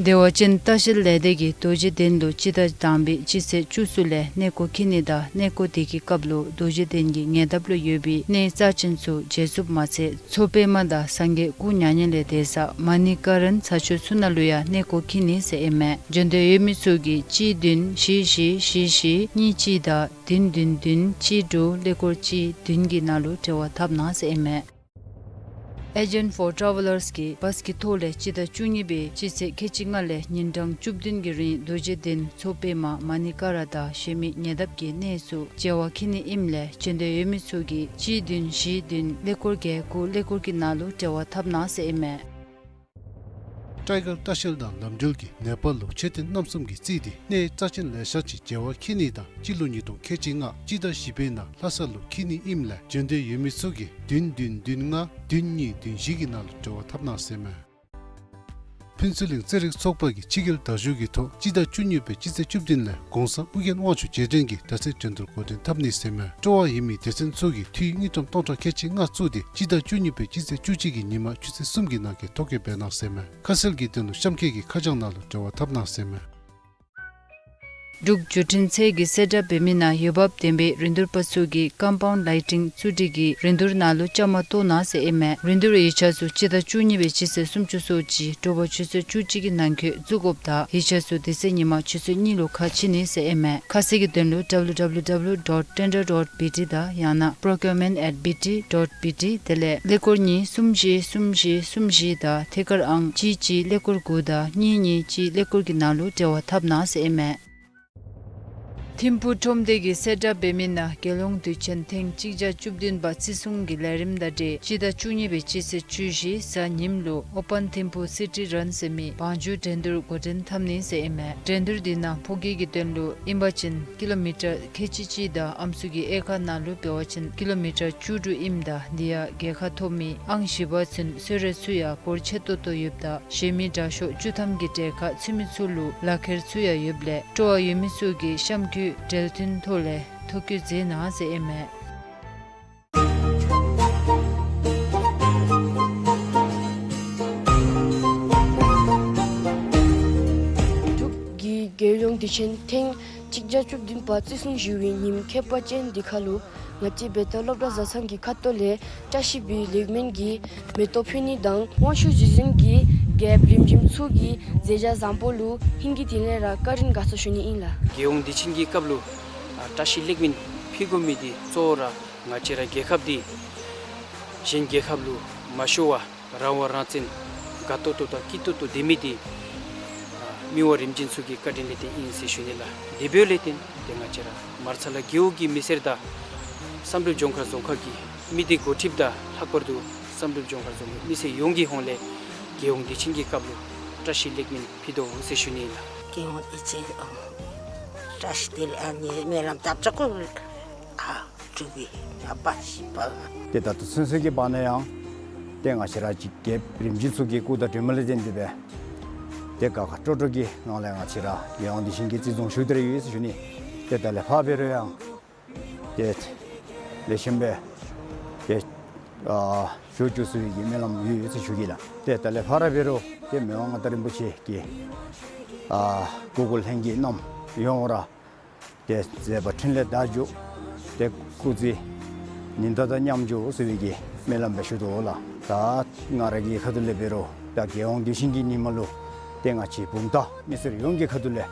བདེ་བ་ཅན་ལྟ་བཤལ་ལས་སྡེ་གིས་རྡོ་རྗེ་གདན་ལུ་སྤྱི་ཟླ་དང་པའི་སྤྱི་ཚེས་བཅུ་གསུམ་ལས་གནས་སྐོར་འཁྱིད་ནི་དང་གནས་སྐོར་དེ་གི་སྐབས་ལུ་རྡོ་རྗེ་གདན་གྱི་ཉེ་འདབས་ལུ་ཡོད་པའི་གནས་རྩ་ཅན་ཚུ་མཇལ་ཚུགསཔ་མ་ཚད་མཚོ་པདྨ་དང་སངས་རྒྱས་སྐུ་མྱ་ངན་ལས་འདས་ས་མ་ཎི་ཀ་རན་ས་ཆ་ཚུ་ནང་ལུ་ཡང་གནས་སྐོར་འཁྱིད་ནི་ཟེར་ཨིན་མས། འབྱོན་འདོད་ཡོད་མི་ཚུ་གིས་གཅིག་བདུན་བཞི་བཞི་བཞི་བཞི་གཉིས་གཅིག་དང་བདུན་བདུན་བདུན་གཅིག་དྲུག་ཀླད་ཀོར་གཅིག་བདུན་གྱི་ནང་ལུ་འབྲེལ་བ་འཐབ་གནང་ཟེར་ཨིན་མས། Agent for Travelers གིས་བཱས་ཀྱི་ཐོག་ལས་སྤྱི་ཟླ་བཅུ་གཉིས་པའི་སྤྱི་ཚེས་ཁལ་གཅིག་ལྔ་ལས་ཉིན་གྲངས་བཅུ་བདུན་གྱི་རིང་རྡོ་རྗེ་གདན་མཚོ་པདྨ་མ་ཎི་ཀ་ར་དང་གཞན་མི་ཉེ་འདབས་ཀྱི་གནས་ཚུ་མཇལ་བར་འཁྱིད་ནི་ཨིནམ་ལས་འབྱོན་འདོད་ཡོད་མི་ཚུ་གིས་གཅིག་བདུན་བཞི་བདུན་ཀླད་ཀོར་བརྒྱད་དགུ་ཀླད་ཀོར་གྱི་ནང་ལུ་འབྲེལ་བ་འཐབ་གནང་ཟེར་ཨིན་མས། ཊའི་གར་ལྟ་བཤལ་དང་ལམ་འགྲུལ་གྱིས་ནེ་པཱལ་ལུ་མཆོད་རྟེན་རྣམ་གསུམ་གྱིས་རྩིས་ཏེ་གནས་རྩ་ཅན་ལེ་ཤ་ཅིག་མཇལ་བར་འཁྱིད་ནི་དང་སྤྱི་ལོ་ཉིས་སྟོང་ཁལ་གཅིག་ལྔ་སྤྱི་ཟླ་བཞི་པའི་ནང་ལྷ་ས་ལུ་འཁྱིད་ནི་ཨིནམ་ལས་འབྱོན་འདོད་ཡོད་མི་ཚུ་གིས་བདུན་བདུན་བདུན་ལྔ་བདུན་གཉིས་བདུན་བཞི་གི་ནང་ལུ་འབྲེལ་བ་འཐབ་གནང་ཟེར་མས། ཕུན་ཚོགས་གླིང་རྩེད་རིགས་ཚོགས་པ་གིས་ཕྱི་རྒྱལ་དར་བཞུགས་ཀྱི་ཐོག་སྤྱི་ཟླ་བཅུ་གཉིས་པའི་སྤྱི་ཚེས་བཅུ་བདུན་ལས་གོང་ས་ཨོ་རྒྱན་དབང་ཕྱུག་རྗེས་དྲན་གྱི་དྲ་ཚིགས་འགྲན་བསྡུར་འགོ་འདྲེན་འཐབ་ནི་ཟེར་མས། སྤྲོ་བ་ཡོད་མི་སྡེ་ཚན་ཚུ་གིས་འཐུས་དངུལ་ཀྲམ་སྟོང་ཕྲག་ཁལ་གཅིག་ལྔ་བཙུགས་ཏེ་སྤྱི་ཟླ་བཅུ་གཉིས་པའི་སྤྱི་ཚེས་བཅུ་གཅིག་གི་ཉིན་མ་ཆུ་ཚོད་གསུམ་གྱི་ནང་འཁོད་ཐོ་བཀོད་འབད་གནང་ཟེར་མས། ཁ་གསལ་གྱི་དོན་ལུ་གཤམ་འཁོད་ཀྱི་ཁ་བྱང་ནང་ལུ་འབྲེལ་བ་འཐབ་གནང་ཟེར་མས། འབྲུག་བརྒྱུད་འཕྲིན་ཚད་ཀྱིས་གསལ་བསྒྲགས་འབད་མི་ནང་འོས་འབབ་ལྡན་པའི་རིན་བསྡུར་པ་ཚུ་གིས་ཀམ་པའུནཌ་ལའི་ཊིང་རྩིས་སྤྲོད་ཀྱི་རིན་བསྡུར་ནང་ལུ་བཅའ་མར་གཏོགས་གནང་ཟེར་ཨིན་མས། རིན་བསྡུར་ཡིག་ཆ་ཚུ་སྤྱི་ཟླ་བཅུ་གཉིས་པའི་སྤྱི་ཚེས་སུམ་ཅུ་སོ་གཅིག་དྲོ་པ་ཆུ་ཚོད་བཅུ་གཅིག་གི་ནང་འཁོད་བཙུགས་དགོཔ་དང་ཡིག་ཆ་ཚུ་དེ་ཚེ་ཉིན་མ་ཆུ་ཚོད་གཉིས་ལུ་ཁ་ཕྱེ་ནི་ཟེར་ཨིན་མས། ཁ་གསལ་གྱི་དོན་ལུ་ཌབ་ལུ་ཌབ་ལུ་ཌབ་ལུ་ཌོཊ་ཊེན་ཌར་ཌོཊ་བི་ཊི་དང་ཡང་ན་པྲོ་ཀིའུར་མེནཊ་ཨེཊ་བི་ཊི་ཌོཊ་བི་ཊི་དེ་ལས་ཀླད་ཀོར་གཉིས་གསུམ་བཞི་གསུམ་བཞི་གསུམ་བཞི་དང་ཐད་ཀར་ཨང་གཅིག་གཅིག་ཀླད་ཀོར་དགུ་དང་གཉིས་གཉིས་གཅིག་ཀླད་ཀོར་གྱི་ནང་ལུ་འབྲེལ་བ་འཐབ་གནང་ཟེར་ཨིན་མས། ཐིམ་ཕུག་ཁྲོམ་སྡེ་གིས་གསལ་བསྒྲགས་འབད་མི་ནང་རྒྱལ་ཡོངས་དུས་ཆེན་ཐེངས་གཅིག་བརྒྱ་བཅུ་བདུན་པ་བརྩི་སྲུང་གི་ལས་རིམ་དང་འབྲེལ་སྤྱི་ཟླ་བཅུ་གཉིས་པའི་སྤྱི་ཚེས་བཅུ་བཞི་གཟའ་ཉིམ་ལུ་ཨོ་པཱན་ཐིམ་ཕུག་སི་ཊི་རཱན་ཟེར་མི་བང་རྒྱུག་འགྲན་བསྡུར་འགོ་འདྲེན་འཐབ་ནི་ཟེར་ཨིན་མས། འགྲན་བསྡུར་འདི་ནང་ཕོ་སྐྱེས་ཀྱི་དོན་ལུ་ཨིན་པ་ཅིན་ཀི་ལོ་མི་ཊར་ཁལ་གཅིག་གཅིག་དང་ཨམ་སྲུ་གི་དབྱེ་ཁག་ནང་ལུ་འབད་བ་ཅིན་ཀི་ལོ་མི་ཊར་བཅུ་དྲུག་ཨིནམ་ད་འདི་ཡང་རྒྱལ་ཁ་ཐོབ་མི་ཨང་བཞི་པ་ཚུན་གསོལ་རས་ཚུ་ཡང་འབོར་ཆེ་ཏོག་ཏོ་ཡོདཔ་ད་གཞན་མི་དྲག་ཤོས་བཅུ་ཐམ་གྱི་གྲལ་ཁར་ཚུད་མི་ཚུ་ལུ་ལག་ཁྱེར་ཚུ་ཡང་ཡོདཔ་ལས་སྤྲོ་བ་ཡོད་མི་ཚུ་གིས་གཤམ་འཁོད་འབྲེལ་མཐུད་ཐོག་ལས་ཐོ་བཀོད་མཛད་གནང་ཟེར་ཨིན་མས། འབྲུག་གི་རྒྱལ་ཡོངས་དུས་ཆེན་ཐེངས་གཅིག་བརྒྱ་བཅུ་བདུན་པ་བརྩི་སྲུང་ཞུ་བའི་ཉིནམ་ཁྱད་པར་ཅན་འདི་ཁར་ལུ་ང་བཅས་བེ་ཏ་སློབ་གྲྭ་བཟའ་ཚང་གི་ཁ་ཐུག་ལས་བཀྲ་ཤིས་པའི་ལེགས་སྨོན་གྱི་མེ་ཏོག་ཕུལ་ནི་དང་དབང་ཕྱུག་རྗེས་དྲན་གྱི་རྒྱལཔོ་རིམ་བྱོན་ཚུ་གི་མཛད་བྱ་བཟང་པོ་ལུ་ཧིང་གི་དྲིན་ལས་ར་བཀའ་དྲིན་དགའ་ཚོར་ཞུ་ནི་ཨིན་ལགས། རྒྱལ་ཡོངས་དུས་ཆེན་གྱི་སྐབས་ལུ་ཨ་བཀྲ་ཤིས་ལེགས་སྨོན་ཕུལ་དགོ་མི་འདི་གཙོ་བོ་ར་ང་བཅས་ར་རྒྱལ་ཁབ་འདི་གཞན་རྒྱལ་ཁབ་ལུ་མ་ཤོར་བར་རང་དབང་རང་བཙན་དགའ་ཏོག་ཏོ་དང་སྐྱིད་ཏོག་ཏོ་སྡོད་མི་འདི་ཨ་མི་དབང་རིམ་བྱོན་ཚུ་གི་བཀའ་དྲིན་ལས་བརྟེན་ཨིན་ཟེར་ཞུ་ནི་ལགས། དེ་འབདཝ་ལས་བརྟེན་ཏེ་ང་བཅས་ར་མར་ཚ་ལ་རྒེད་འོག་གི་མི་སེར་དང་བསམ་གྲུབ་ལྗོངས་མཁར་རྫོང་ཁག་གི་མི་སྡེ་འགོ་ཁྲིདཔ་དང་ལྷག་པར་དུ་བསམ་གྲུབ་ལྗོངས་མཁར་རྫོང་གི་མི་སེར་ཡོངས་ཀྱི་ཧོངས་ལས་རྒྱལ་ཡོངས་དུས་ཆེན་གྱི་སྐབས་ལུ་བཀྲ་ཤིས་ལེགས་སྨོན་ཕུལ་དོ་ཟེར་ཞུ་ནི་ལགས། རྒྱལ་ཡོངས་དུས་ཆེན་ཨ་བཀྲ་ཤིས་བདེ་ལེགས་ཨ་ནི་སྨོན་ལམ་བཏབ་ཆོག་གོ་ཨ་འབྲུག་པའི་ཨ་པ་ཞིག་པ། ཏེ་ད་ལྟོ་ཚུན་ཚོད་ཀྱི་བར་ན་ཡང་ཏེ་ང་བཅས་ར་གི་རྒྱལཔོ་རིམ་བྱོན་ཚུ་གི་སྐུ་དང་གྲོལ་མ་ལས་བརྟེན་ཏེ་སྦེ་ཏེ་དགའ་དགའ་སྤྲོ་སྤྲོ་གི་ངང་ལས་ང་བཅས་ར་རྒྱལ་ཡོངས་དུས་ཆེན་གྱི་བརྩི་སྲུང་ཞུ་སྟེ་ར་ཡོད་ཟེར་ཞུ་ནི། ཏེ་ད་ལས་ཕར་འབད་རུང་ཡང་ཏེ་ལེགས་ཤོམ་སྦེ་ཏེ་ཨ་ཞུ་བཅུག་ཚུགས་པའི་གི་སྨོན་ལམ་ཡོད་ཟེར་ཞུ་གེ་ལགས། ཏེ་ད་ལས་ཕར་འབད་རུང་ཏེ་མི་དབང་མངའ་བདག་རིན་པོ་ཆེ་གི་ཨ་སྐུ་འཁོར་ལྷན་རྒྱས་རྣམས་ཡོངས་ར་ཏེ་མཛད་པ་འཕྲིན་ལས་དར་འགྱོ། ཏེ་སྐུ་ཚེ་ཉི་ཟླ་དང་མཉམ་འགྱོ་ཟེར་བའི་གི་སྨོན་ལམ་སྦེ་ཞུ་དོ་ལགས། ད་ང་ར་གི་ཁ་ཐུག་ལས་འབད་རུང་ད་རྒྱལ་ཡོངས་དུས་ཆེན་གྱི་ཉིནམ་ལུ་ཏེ་ང་བཅས་བུམ་ཐང་མི་སེར་ཡོངས་ཀྱི་ཁ་ཐུག་ལས་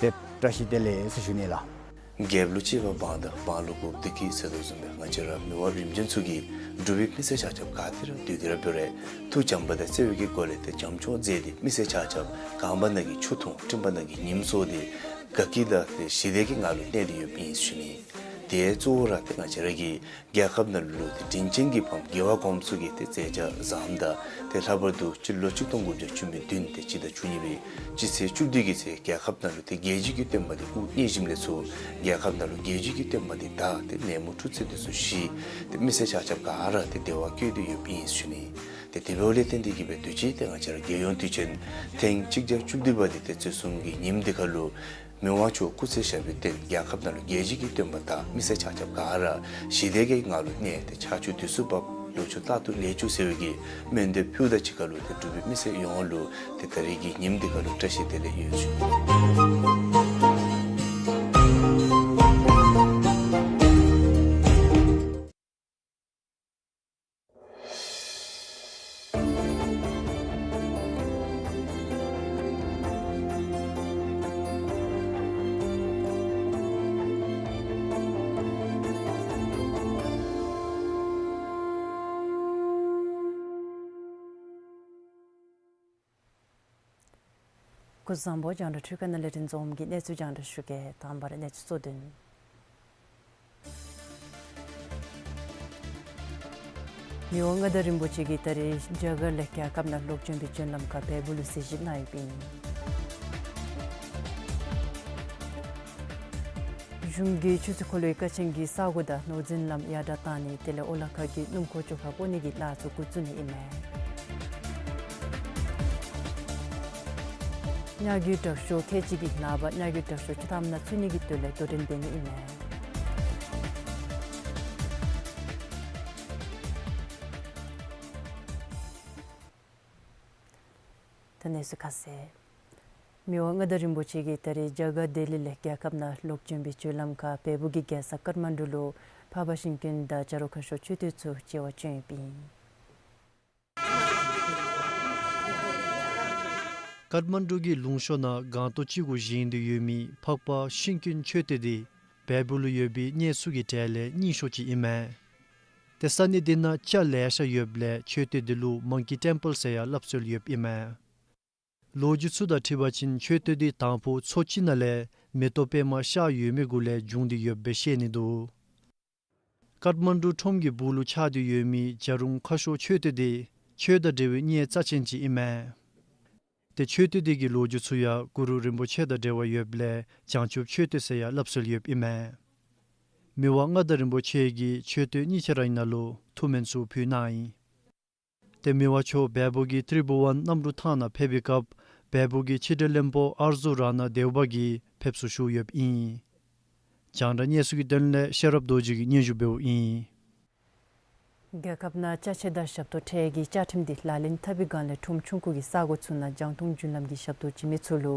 ཏེ་བཀྲ་ཤིས་བདེ་ལེགས་ཟེར་ཞུ་ནི་ལགས། རྒྱལཔོ་ལུ་གཅེས་པ་འབངས་དང་འབངས་ལུ་འགོ་བདེ་སྐྱིད་ཟེར་དོ་བཟུམ་སྦེ་ང་བཅས་ར་མི་དབང་རིམ་བྱོན་ཚུ་གིས་འབྲུག་པའི་མི་སེར་ཆ་ཁྱབ་ག་ཏེ་ར་སྡོད་དེ་ར་འབད་རུང་ཐུགས་བྱམས་པ་དང་བརྩེ་བའི་གི་སྒོ་ལས་ཏེ་བྱམས་སྐྱོང་མཛད་དེ་མི་སེར་ཆ་ཁྱབ་གངས་པ་ནང་གི་ཆུ་འཐུང་སྤྲིན་པ་ནང་གི་ཉིམ་གསོ་སྟེ་དགའ་སྐྱིད་དང་ཏེ་ཞི་བདེ་གི་ངང་ལུ་གནས་ཏེ་ཡོདཔ་ཨིན་ཟེར་ཞུ་ནི། དེ་གཙོ་བོ་ར་ཏེ་ང་བཅས་ར་གི་རྒྱལ་ཁབ་ནང་ལུ་ཏེ་དྲིན་ཅན་གྱི་ཕམ་རྒྱལ་བ་གོངམ་ཚུ་གི་ཏེ་མཛད་བྱ་བཟངམ་ད་ཏེ་ལྷག་པར་དུ་སྤྱི་ལོ་ཆིག་སྟོང་དགུ་བརྒྱ་བཅུ་མེད་བདུན་ཏེ་སྤྱི་ཟླ་བཅུ་གཉིས་པའི་སྤྱི་ཚེས་བཅུ་བདུན་གྱི་ཚེ་རྒྱལ་ཁབ་ནང་ལུ་ཏེ་རྒྱལ་བརྒྱུད་ཀྱི་བསྟན་པ་འདི་དབུ་བརྙེས་ཞིནམ་ལས་ཚུར་རྒྱལ་ཁབ་ནང་ལུ་རྒྱལ་བརྒྱུད་ཀྱི་བསྟན་པ་འདི་དར་ཏེ་ནད་མུག་འཁྲུགས་རྩོད་འདི་ཚུ་ཞི་ཏེ་མི་སེར་ཆ་ཁྱབ་ག་ར་ཏེ་བདེ་བ་བཀོད་དེ་ཡོདཔ་ཨིན་ཟེར་ཞུ་ནི། ཏེ་དེ་འབདཝ་ལས་བརྟེན་ཏེ་གིས་སྦེ་དུས་ཅི་ཏེ་ང་བཅས་ར་རྒྱལ་ཡོངས་དུས་ཆེན་ཐེངས་གཅིག་བརྒྱ་བཅུ་བདུན་པ་འདི་ཏེ་རྩིས་གསུམ་གྱི་ཉིནམ་འདི་ཁར་ལུ་མི་དབང་མཆོག་སྐུ་ཚེ་ཞབས་པད་བརྟན་རྒྱལ་ཁབ་ནང་ལུ་རྒྱལ་བརྒྱུད་ཀྱི་བསྟན་པ་དར་མི་སེར་ཆ་ཁྱབ་ག་ར་ཞི་བདེ་གི་ངང་ལུ་གནས་ཏེ་ཆར་ཆུ་དུས་སུ་འབབ་ལོ་ཕྱུགས་རྟག་ཏུ་ལེགས་བྱུང་ཟེར་བའི་གི་སྨོན་འདེབས་ཕུལཝ་ད་གཅིག་ཁར་ལུ་ཏེ་འབྲུག་པའི་མི་སེར་ཡོངས་ལུ་ཏེ་ད་རིས་ཀྱི་ཉིནམ་འདི་ཁར་ལུ་བཀྲ་ཤིས་བདེ་ལེགས་ཡོད་ཟེར་ཞུ། སྐུ་གཟུགས་བཟང་པོ། རྒྱང་བསྒྲགས་འཕྲུལ་ཁང་ནང་ལས་རིན་འཛོམས་ཀྱིས་གནས་ཚུལ་རྒྱང་བསྒྲགས་ཞུ་གེ། དང་པ་ར་གནས་ཚུལ་གཙོ་དོན། མི་དབང་མངའ་བདག་རིན་པོ་ཆེ་གིས་ད་རིས་རྒྱ་གར་ལས་རྒྱལ་ཁབ་ནང་ལོག་བྱོན་པའི་བྱོན་ལམ་ཁར་བལ་པོ་ལུ་གཟིགས་ཞིབ་གནང་ཡོདཔ་ཨིན། གཞུང་གིས་ཆུ་ཚོད་འཁོར་ལོའི་ཀ་ཆེན་གྱི་ས་སྒོ་དང་ནོར་འཛིན་ལམ་ཡར་དྲག་གཏང་ནི་དེ་ལས་ཨོ་ལ་ཁ་གི་སྣུམ་འཁོར་བཅོ་ཁ་བཀོག་ནི་གི་ལཱ་ཚུ་འགོ་བཙུགས་ནི་ཨིན་མས། ཉ་རྒོད་དྲག་ཤོས་ཁལ་གཅིག་གི་ནངས་པ་ཉ་རྒོད་དྲག་ཤོས་ཆུ་ཐང་ནང་ཚུད་ནི་གི་དོན་ལས་དོ་འགྲན་འབད་ནི་ཨིན་མས། ད་གནས་ཚུལ་ཁ་གསལ། མི་དབང་མངའ་བདག་རིན་པོ་ཆེ་གིས་ད་རིས་རྒྱ་གར་ལྡི་ལི་ལས་རྒྱལ་ཁབ་ནང་ལོག་བྱོན་པའི་བྱོན་ལམ་ཁར་བལ་པོ་གི་རྒྱལ་ས་ཀཏ་མན་ཌུ་ལུ་འཕགས་པ་ཤིང་ཀུན་དང་བྱ་རོག་ཁ་ཤོར་མཆོད་རྟེན་ཚུ་མཇལ་བར་བྱོན་ཡོདཔ་ཨིན། ཀཏ་མན་ཌུ་གི་ལུང་ཤོར་ནང་སྒང་ཏོག་ཅིག་གུ་བཞེངས་ཏེ་ཡོད་མི་འཕགས་པ་ཤིང་ཀུན་མཆོད་རྟེན་འདི་བལ་པོ་ལུ་ཡོད་པའི་གནས་ཚུ་གི་གྲས་ལས་རྙིང་ཤོས་ཅིག་ཨིན་མས། ཏེ་ས་གནས་འདི་ནང་སྐྱ་ལེ་ཤ་ཡོདཔ་ལས་མཆོད་རྟེན་འདི་ལུ་མང་ཀི་ཊེམ་པལ་ཟེར་ཡང་སླབ་སྲོལ་ཡོདཔ་ཨིན་མས། ལོ་རྒྱུས་ཚུ་དང་འཁྲིལ་བ་ཅིན་མཆོད་རྟེན་འདི་དང་ཕུ་མཚོ་ཅིག་ནང་ལས་མེ་ཏོག་པདྨ་ཤར་ཡོད་མི་གུ་ལས་བྱུང་སྟེ་ཡོདཔ་སྦེ་བཤད་ནི་འདུག། ཀཏ་མན་ཌུ་ཁྲོམ་གྱི་སྦུག་ལུ་ཆགས་ཏེ་ཡོད་མི་བྱ་རུང་ཁ་ཤོར་མཆོད་རྟེན་འདི་ཆོས་དང་འབྲེལ་བའི་གནས་རྩ་ཆེན་ཅིག་ཨིན་མས། ཏེ་མཆོད་རྟེན་འདི་གི་ལོ་རྒྱུས་ཚུ་ཡང་གུ་རུ་རིན་པོ་ཆེ་དང་འབྲེལ་བ་ཡོདཔ་ལས་བྱང་ཆུབ་མཆོད་རྟེན་ཟེར་ཡང་སླབ་སྲོལ་ཡོདཔ་ཨིན་མས། མི་དབང་མངའ་བདག་རིན་པོ་ཆེ་གིས་མཆོད་རྟེན་གཉིས་ཆ་ར་ནང་ལུ་ཐུགས་སྨོན་ཚུ་ཕུལ་གནང་ཡི། ཏེ་མི་དབང་མཆོག་བལ་པོ་གི་ཏྲི་བྷུ་ཝན་གནམ་གྲུ་ཐང་ནང་ཕེབས་པའི་སྐབས་བལ་པོ་གི་ཕྱི་འབྲེལ་བློན་པོ་ཨར་ཛུ་ར་ན་དེའུ་བ་གིས་ཕེབས་བསུ་ཞུ་ཡོདཔ་ཨིན། རྒྱང་བསྒྲགས་གནས་ཚུལ་གྱི་དོན་ལས་ཤེས་རབ་རྡོ་རྗེ་གིས་སྙན་ཞུ་འབདཝ་ཨིན། རྒྱལ་ཁབ་ནང་ཅ་ཆས་དང་ཞབས་ཏོག་ཁྲལ་གྱི་བཅའ་ཁྲིམས་འདི་ལག་ལེན་འཐབ་པའི་སྒང་ལས་ཁྲོམ་ཆུང་ཀུ་གི་ས་སྒོ་ཚུ་ནང་རྒྱང་མཐོང་བརྒྱུད་ལམ་གྱི་ཞབས་ཏོག་བྱིན་མི་ཚུ་ལུ་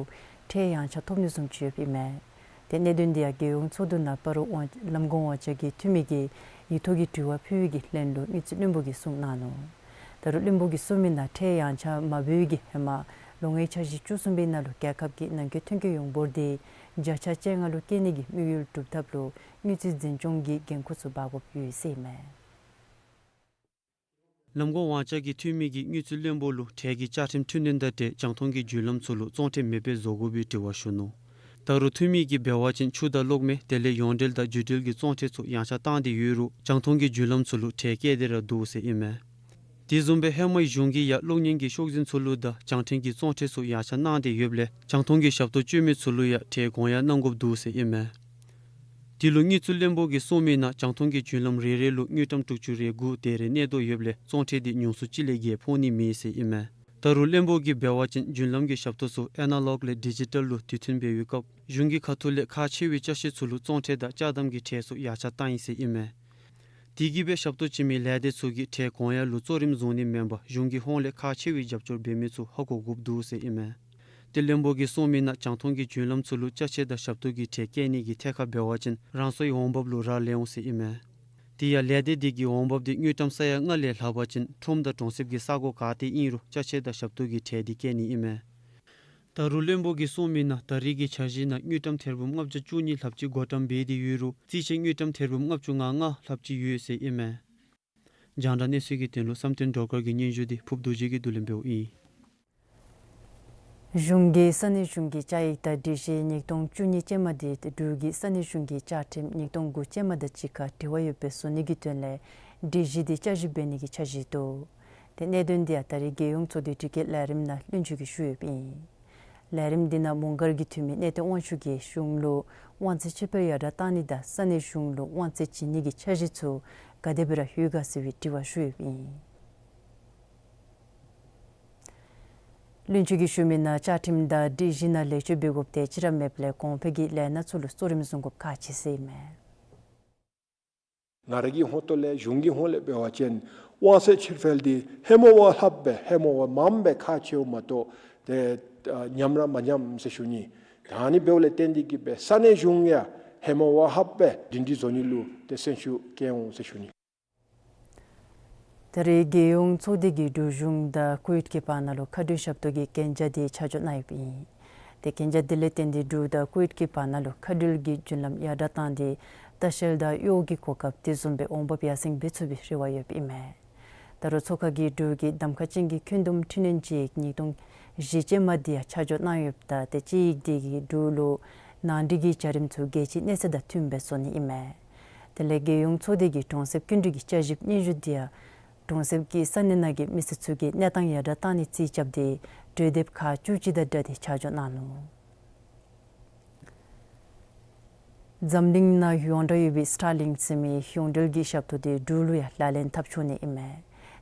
ཁྲལ་ཡངས་ཆག་ཐོབ་ནི་བཟུམ་ཅིག་ཡོདཔ་ཨིན་མས། ཏེ་གནད་དོན་འདི་ཡང་རྒྱལ་ཡོངས་ཚོགས་འདུ་ནང་སྤ་རོ་ཝང་ལམ་གོང་ཝང་ཅ་གི་འཐུས་མི་གིས་ཡིག་ཐོག་གི་དྲི་བ་ཕུལ་བའི་གི་ལན་ལུ་དངུལ་རྩིས་བློན་པོ་གིས་གསུངས་གནང་ནུག། ད་རུང་བློན་པོ་གིས་གསུངས་མི་ནང་ཁྲལ་ཡངས་ཆག་མ་འབད་བའི་གི་ཧེ་མ་ལོ་ལྔའི་འཆར་གཞི་བཅུ་གསུམ་པའི་ནང་ལུ་རྒྱལ་ཁབ་ཀྱི་ནང་འཁོད་ཐོན་སྐྱེད་ཡོངས་འབོར་འདི་བརྒྱ་ཆ་བཅོ་ལྔ་ལུ་བསྐྱེད་ནི་གི་དམིགས་ཡུལ་སྒྲུབ་ཐབས་ལུ་དངུལ་རྩིས་འཛིན་སྐྱོང་གི་འགན་ཁུར་ཚུ་འབག་དགོཔ་ཡོད་ཟེར་ཨིན་མས། ལམ་གོང་ཝང་ཅ་གི་འཐུས་མི་གིས་དངུལ་རྩིས་བློན་པོ་ལུ་ཁྲལ་གྱི་བཅའ་ཁྲིམས་འཁྲུན་དོན་དང་འབྲེལ་རྒྱང་མཐོང་གི་བརྒྱུད་ལམ་ཚུ་ལུ་བཙོང་ཁྲལ་མེད་པར་བཟོ་དགོ་པའི་དྲི་བ་ཞུ་ནུག། ད་རུང་འཐུས་མི་གིས་འབད་བ་ཅིན་ཆུ་དང་གློག་མེ་དེ་ལས་ཡོངས་འབྲེལ་དང་བརྒྱུད་འབྲེལ་གྱི་བཙོང་ཁྲལ་ཚུ་ཡངས་ཆག་བཏང་སྟེ་ཡོད་རུང་རྒྱང་མཐོང་གི་བརྒྱུད་ལམ་ཚུ་ལུ་ཁྲལ་བཀལ་ཏེ་ར་འདུག་ཟེར་ཨིན་མས། དེ་བཟུམ་སྦེ་ཧེ་མའི་གཞུང་གིས་ཡང་གློག་བརྙན་གྱི་ཤོག་འཛིན་ཚུ་ལུ་དང་རྒྱང་འཕྲིན་གྱི་བཙོང་ཁྲལ་ཚུ་ཡངས་ཆག་གནང་སྟེ་ཡོདཔ་ལས་རྒྱང་མཐོང་གི་ཞབས་ཏོག་སྤྱོད་མི་ཚུ་ལུ་ཡང་ཁྲལ་དགོངས་ཡངས་གནང་དགོཔ་འདུག་ཟེར་ཨིན་མས། དེ་ལུ་དངུལ་རྩིས་བློན་པོ་གིས་གསུངས་མི་ནང་རྒྱང་མཐོང་གི་བརྒྱུད་ལམ་རེ་རེ་ལུ་དངུལ་ཀྲམ་དྲུག་ཅུ་རེ་དགུ་དེ་རེ་གནས་དོ་ཡོདཔ་ལས་བཙོང་ཁྲལ་འདི་ཉུང་སུ་ཅིག་ལས་བརྒལ་ཕོག་ནི་མེད་ཟེར་ཨིན་མས། ད་རུང་བློན་པོ་གིས་འབད་བ་ཅིན་བརྒྱུད་ལམ་གྱི་ཞབས་ཏོག་ཚུ་ཨེ་ན་ལོག་ལས་ཌི་ཇི་ཊལ་ལུ་དུས་མཐུན་འབད་བའི་སྐབས་གཞུང་གི་ཁ་ཐུག་ལས་ཁག་ཆེ་བའི་ཅ་ཆས་ཚུ་ལུ་བཙོང་ཁྲལ་དང་ཅ་དམ་གྱི་ཁྲལ་ཚུ་ཡངས་ཆག་བཏང་ཡི་ཟེར་ཨིན་མས། དེ་གིས་སྦེ་ཞབས་ཏོག་བྱིན་མི་ལས་སྡེ་ཚུ་གིས་ཁྲལ་དགོངས་ཡངས་ལུ་གཙོ་རིམ་བཟུང་ནི་མེན་པར་གཞུང་གི་ཧོངས་ལས་ཁག་ཆེ་བའི་རྒྱབ་སྐྱོར་འབད་མི་ཚུ་ཧ་གོ་དགོཔ་འདུག་ཟེར་ཨིན་མས། ཏེ་བློན་པོ་གིས་གསུངས་མི་ནང་རྒྱང་མཐོང་གི་བརྒྱུད་ལམ་ཚུ་ལུ་ཅ་ཆས་དང་ཞབས་ཏོག་གི་ཁྲལ་བཀལ་ནི་གི་ཐད་ཁར་འབད་བ་ཅིན་རང་སོའི་འོང་འབབ་ལུ་རག་ལས་འོང་ཟེར་ཨིན་མས། དེ་ཡང་ལས་སྡེ་དེ་གི་འོང་འབབ་དེ་དངུལ་ཀྲམ་ས་ཡ་ལྔ་ལས་ལྷག་པ་ཅིན་ཁྲོམ་དང་གྲོང་གསེབ་ཀྱི་ས་སྒོ་ག་ཏེ་ཨིན་རུང་ཅ་ཆས་དང་ཞབས་ཏོག་གི་ཁྲལ་དེ་བཀལ་ནི་ཨིན་མས། ད་རུང་བློན་པོ་གིས་གསུངས་མི་ནང་ད་རེས་ཀྱི་འཆར་གཞི་ནང་དངུལ་ཀྲམ་ཐེར་འབུམ་ལྔ་བརྒྱ་བཅུ་གཉིས་ལྷགཔ་ཅིག་བགོ་བཀྲམ་འབད་དེ་ཡོད་རུང་རྩིས་ཆད་དངུལ་ཀྲམ་ཐེར་འབུམ་ལྔ་བཅུ་ང་ལྔ་ལྷགཔ་ཅིག་ཡོད་ཟེར་ཨིན་མས། རྒྱང་བསྒྲགས་གནས་ཚུལ་གྱི་དོན་ལུ་བསམ་གཏན་སྒྲོལ་དཀར་གྱི་སྙན་ཞུ་དེ་ཕུབ་རྡོ་རྗེ་གིས་བསྡུ་ལེན་འབདཝ་ཨིན། གཞུང་གིས་ས་གནས་གཞུང་གི་བཅའ་ཡིག་དང་སྒྲིག་གཞི་ཉིས་སྟོང་བཅུ་གཉིས་ཅན་མ་དེ་འབྲུག་གི་ས་གནས་གཞུང་གི་བཅའ་ཁྲིམས་ཉིས་སྟོང་དགུ་ཅན་མ་དང་གཅིག་ཁར་འཁྲིལ་བ་ཡོད་པའི་བཟོ་ནི་གི་དོན་ལས་སྒྲིག་གཞི་དེ་བསྐྱར་ཞིབ་འབད་ནི་གི་འཆར་གཞི་འདུག། དེ་གནད་དོན་དེ་ཡང་ད་རེས་རྒྱལ་ཡོངས་ཚོགས་སྡེའི་དྲི་བཀོད་ལས་རིམ་ནང་བློན་ཆེན་གྱིས་ཞུ་ཡོདཔ་ཨིན། ལས་རིམ་དེ་ནང་མོང་སྒར་གྱི་འཐུས་མི་གནས་བརྟན་དབང་ཕྱུག་གིས་གཞུང་ལུ་དབང་ཚད་ཁྱད་པར་ཡར་དྲག་བཏང་ནི་དང་ས་གནས་གཞུང་ལུ་དབང་ཚད་བྱིན་ནི་གི་འཆར་གཞི་ཚུ་ག་དེ་སྦེ་ར་ཡོད་ག་ཟེར་བའི་དྲི་བ་ཞུ་ཡོདཔ་ཨིན། བློན་ཆེན་གྱིས་ཞུ་མི་ནང་བཅའ་ཁྲིམས་དང་སྒྲིག་གཞི་ནང་ལེགས་བཅོས་འབད་དགོཔ་དེ་ཅིག་ར་མེདཔ་ལས་གོང་འཕེལ་གྱི་ལས་སྣ་ཚུ་ལུ་གཙོ་རིམ་བཟུང་དགོཔ་ཁག་ཆེ་ཟེར་ཨིན་མས། ང་ར་གི་ཧོང་ཏོ་ལས་གཞུང་གི་ཧོང་ལས་འབད་བ་ཅིན་དབང་ཚད་ཕྱིར་འཕེལ་འདི་ཧེ་མ་བ་ལྷགཔ་སྦེ་ཧེ་མ་བ་མངམ་སྦེ་ཁག་ཆེཝ་མ་གཏོགས་ཏེ་ཨ་ཉམས་ར་མ་ཉམས་ཟེར་ཞུ་ནི། ད་ཨ་ནི་འབདཝ་ལས་བརྟེན་ཏེ་གིས་སྦེ་ས་གནས་གཞུང་ཡང་ཧེ་མ་བ་ལྷགཔ་སྦེ་སྒྲིང་སྒྲི་བཟོ་ནི་ལུ་ཏེ་སེམས་ཤུགས་བསྐྱེད་འོང་ཟེར་ཞུ་ནི། ད་རེས་རྒྱལ་ཡོངས་ཚོགས་སྡེ་གིས་འབྲུག་གཞུང་དང་ཀུ་ཝེཊ་གྱི་བར་ན་ལུ་མཁའ་འགྲུལ་ཞབས་ཏོག་གི་གན་རྒྱ་དེ་ཆ་འཇོག་གནང་ཡོདཔ་ཨིན། ཏེ་གན་རྒྱ་དེ་ལས་བརྟེན་ཏེ་འབྲུག་དང་ཀུ་ཝེཊ་གྱི་བར་ན་ལུ་མཁའ་འགྲུལ་གྱི་རྒྱུན་ལམ་ཡར་དྲག་བཏང་སྟེ་ལྟ་བཤལ་དང་གཡོག་གི་གོ་སྐབས་དེ་བཟུམ་སྦེ་འོང་འབབ་ཡར་སེང་འབད་ཚུགས་པའི་རེ་བ་ཡོདཔ་ཨིན་མས། ད་རུང་ཚོགས་ཁང་གིས་འབྲུག་གི་གདམ་ཁ་ཅན་གྱི་འཁོན་འདུམ་འཕྲི་སྣོན་དཔྱད་ཡིག་ཉིས་སྟོང་བཞི་ཅན་མ་དེ་ཡང་ཆ་འཇོག་གནང་ཡོདཔ་ད་ཏེ་དཔྱད་ཡིག་དེ་གིས་འབྲུག་ལུ་ནང་འགྲིག་གི་བྱ་རིམ་ཚུ་རྒྱལ་སྤྱིའི་གནས་ཚད་དང་མཐུནམ་སྦེ་བཟོ་ནི་ཨིན་མས། དེ་ལས་རྒྱལ་ཡོངས་ཚོགས་སྡེ་གིས་གྲོང་གསེབ་སྐྱིན་འགྲུལ་གྱི་བསྐྱར་ཞིབ་སྙན་ཞུ་དེ་ཡང་གྲོང་གསེབ་ཀྱི་ས་གནས་ནང་གི་མི་སེར་ཚུ་གི་གནས་སྟངས་ཡར་དྲག་བཏང་ནི་རྩིས་རྐྱབ་སྟེ་གྲོས་འདེབས་ཁག་བཅུ་གཅིག་དང་སྦྲགས་ཏེ་ཆ་འཇོག་གནང་ནུག། འཛམ་གླིང་ནང་ཡོངས་གྲགས་ཡོད་པའི་སི་ཊར་ལིང་ཟེར་མི་ཡོངས་འབྲེལ་གྱི་ཞབས་ཏོག་དེ་འབྲུག་ལུ་ཡང་ལག་ལེན་འཐབ་ཚུགས་ནི་ཨིན་མས།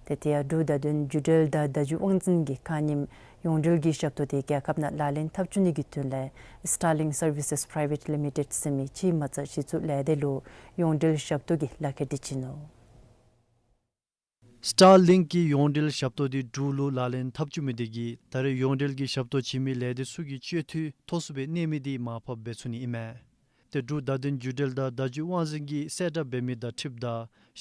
ཏེ་དེ་ཡང་འབྲུག་བརྡ་དོན་བརྒྱུད་འབྲེལ་དང་བརྡ་བརྒྱུད་དབང་འཛིན་གྱིས་ཁ་ཉིནམ་ཡོངས་འབྲེལ་གྱི་ཞབས་ཏོག་དེ་རྒྱལ་ཁབ་ནང་ལག་ལེན་འཐབ་ཚུགས་ནི་གི་དོན་ལས་སི་ཊར་ལིང་སར་བི་སེས་པ་རའི་ཝེཊ་ལི་མི་ཊེཌ་ཟེར་མི་ཅིག་མ་རྩ་གཞི་བཙུགས་ལས་སྡེ་ལུ་ཡོངས་འབྲེལ་ཞབས་ཏོག་གི་ལག་ཁྱེར་དེ་བྱིན་ནུག། སི་ཊར་ལིང་གི་ཡོངས་འབྲེལ་ཞབས་ཏོག་དེ་འབྲུག་ལུ་ལག་ལེན་འཐབ་བཅུག་མི་དེ་གིས་ད་རེས་ཡོངས་འབྲེལ་གྱི་ཞབས་ཏོག་བྱིན་མི་ལས་སྡེ་ཚུ་གི་སྤྱོད་འཐུས་མཐོ་སུ་སྦེ་གནས་མི་དེ་མར་ཕབ་འབད་ཚུགས་ནི་ཨིན་མས། ཏེ་འབྲུག་བརྡ་དོན་བརྒྱུད་འབྲེལ་དང་བརྡ་བརྒྱུད་དབང་འཛིན་གྱིས་གསལ་བསྒྲགས་འབད་མི་དང་འཁྲིལཝ་ད་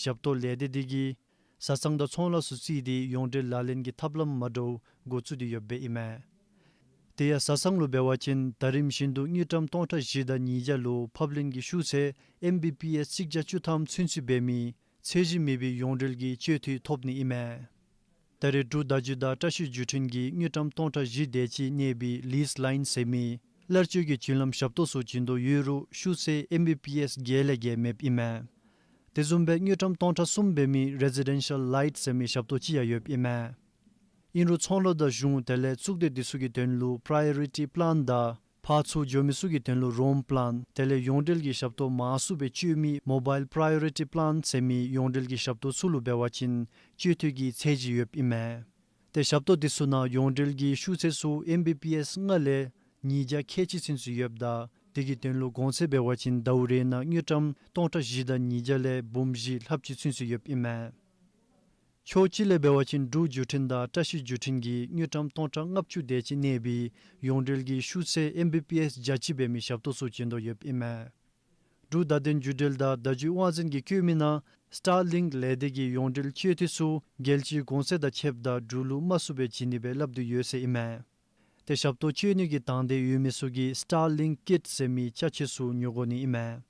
ཞབས་ཏོག་ལས་སྡེ་དེ་གིས་བཟའ་ཚང་དང་ཚོང་ལཱ་ཚུ་བརྩིས་ཏེ་ཡོངས་འབྲེལ་ལག་ལེན་གྱི་ཐབས་ལམ་མ་འདྲཝ་འགོ་བཙུགས་ཏེ་ཡོདཔ་ཨིན་མས། དེ་ཡང་བཟའ་ཚང་ལུ་འབད་བ་ཅིན་ད་རིམ་བཞིན་དུ་དངུལ་ཀྲམ་སྟོང་ཕྲག་བཞི་དང་ཉིས་བརྒྱ་ལུ་ཕབ་ལེན་གྱི་ཤུགས་ཚད་ཨེམ་བི་པི་ཨེསི་གཅིག་བརྒྱ་བཅུ་ཐམ་ཚུན་ཚོད་འབད་མི་ཚད་གཞི་མེད་པའི་ཡོངས་འབྲེལ་གྱི་སྤྱོད་འཐུས་ཐོབ་ནི་ཨིན་མས། ད་རེས་འབྲུག་བརྡ་བརྒྱུད་དང་བཀྲ་ཤིས་བརྒྱུད་འཕྲིན་གྱིས་དངུལ་ཀྲམ་སྟོང་ཕྲག་བཞི་དེ་ཅིག་གནས་པའི་ལིསི་ལའིན་ཟེར་མི་གླར་སྤྱོད་ཀྱི་བརྒྱུད་ལམ་ཞབས་ཏོག་ཚུ་བྱིན་དོ་ཡོད་རུང་ཤུགས་ཚད་ཨེམ་བི་པི་ཨེསི་བརྒྱད་ལས་བརྒལ་མེདཔ་ཨིན་མས། དེ་བཟུམ་སྦེ་དངུལ་ཀྲམ་སྟོང་ཕྲག་གསུམ་འབད་མི་རེ་སི་ཌེན་ཤལ་ལའིཊ་ཟེར་མི་ཞབས་ཏོག་ཅིག་ཡང་ཡོདཔ་ཨིན་མས། ཨིན་རུང་ཚོང་ལཱ་དང་གཞུང་དེ་ལས་གཙུག་སྡེ་དེ་ཚུ་གི་དོན་ལུ་པ་རའི་ཡོ་རི་ཊི་པ་ལཱན་དང་ཕར་ཚུར་འགྱོ་མི་ཚུ་གི་དོན་ལུ་རོམ་པ་ལཱན་དེ་ལས་ཡོངས་འབྲེལ་གྱི་ཞབས་ཏོག་མང་སུ་སྦེ་སྤྱོད་མི་མོ་བཱའིལ་པ་རའི་ཡོ་རི་ཊི་པ་ལཱན་ཟེར་མི་ཡོངས་འབྲེལ་གྱི་ཞབས་ཏོག་ཚུ་ལུ་འབད་བ་ཅིན་སྤྱོད་འཐུས་ཀྱི་ཚད་གཞི་ཡོདཔ་ཨིན་མས། ཏེ་ཞབས་ཏོག་དེ་ཚུ་ནང་ཡོངས་འབྲེལ་གྱི་ཤུགས་ཚད་ཚུ་ཨེམ་བི་པི་ཨེསི་ལྔ་ལས་ཉིས་བརྒྱ་ཁལ་གཅིག་ཚུན་ཚོད་ཡོདཔ་ད་དེ་གི་དོན་ལུ་གོང་ཚད་འབད་བ་ཅིན་ཟླཝ་རེ་ནང་དངུལ་ཀྲམ་སྟོང་ཕྲག་བཞི་དང་ཉིས་བརྒྱ་ལས་འབུམ་བཞི་ལྷགཔ་ཅིག་ཚུན་ཚོད་ཡོདཔ་ཨིན་མས། ཕྱོགས་གཅིག་ལས་འབད་བ་ཅིན་འབྲུག་བརྒྱུད་འཕྲིན་དང་བཀྲ་ཤིས་བརྒྱུད་འཕྲིན་གྱིས་དངུལ་ཀྲམ་སྟོང་ཕྲག་ལྔ་བཅུ་དེ་ཅིག་གནས་པའི་ཡོངས་འབྲེལ་གྱི་ཤུགས་ཚད་ཨེམ་བི་པི་ཨེསི་བརྒྱ་གཅིག་འབད་མི་ཞབས་ཏོག་ཚུ་བྱིན་དོ་ཡོདཔ་ཨིན་མས། འབྲུག་བརྡ་དོན་བརྒྱུད་འབྲེལ་དང་བརྡ་བརྒྱུད་དབང་འཛིན་གྱིས་བཀོད་མི་ནང་སི་ཊར་ལིང་ལས་སྡེ་གིས་ཡོངས་འབྲེལ་སྤྱོད་འཐུས་ཚུ་རྒྱལ་སྤྱིའི་གོང་ཚད་དང་ཕྱདཔ་ད་འབྲུག་ལུ་དམའ་སུ་སྦེ་བྱིན་ནི་སྦེ་སླབ་སྟེ་ཡོད་ཟེར་ཨིན་མས། ཏེ་ཞབས་ཏོག་སྤྱོད་ནི་གི་དང་འདོད་ཡོད་མི་ཚུ་གིས་སི་ཊར་ལིང་ཀིཊ་ཟེར་མི་ཅ་ཆས་ཚུ་ཉོ་དགོ་ནི་ཨིན་མས།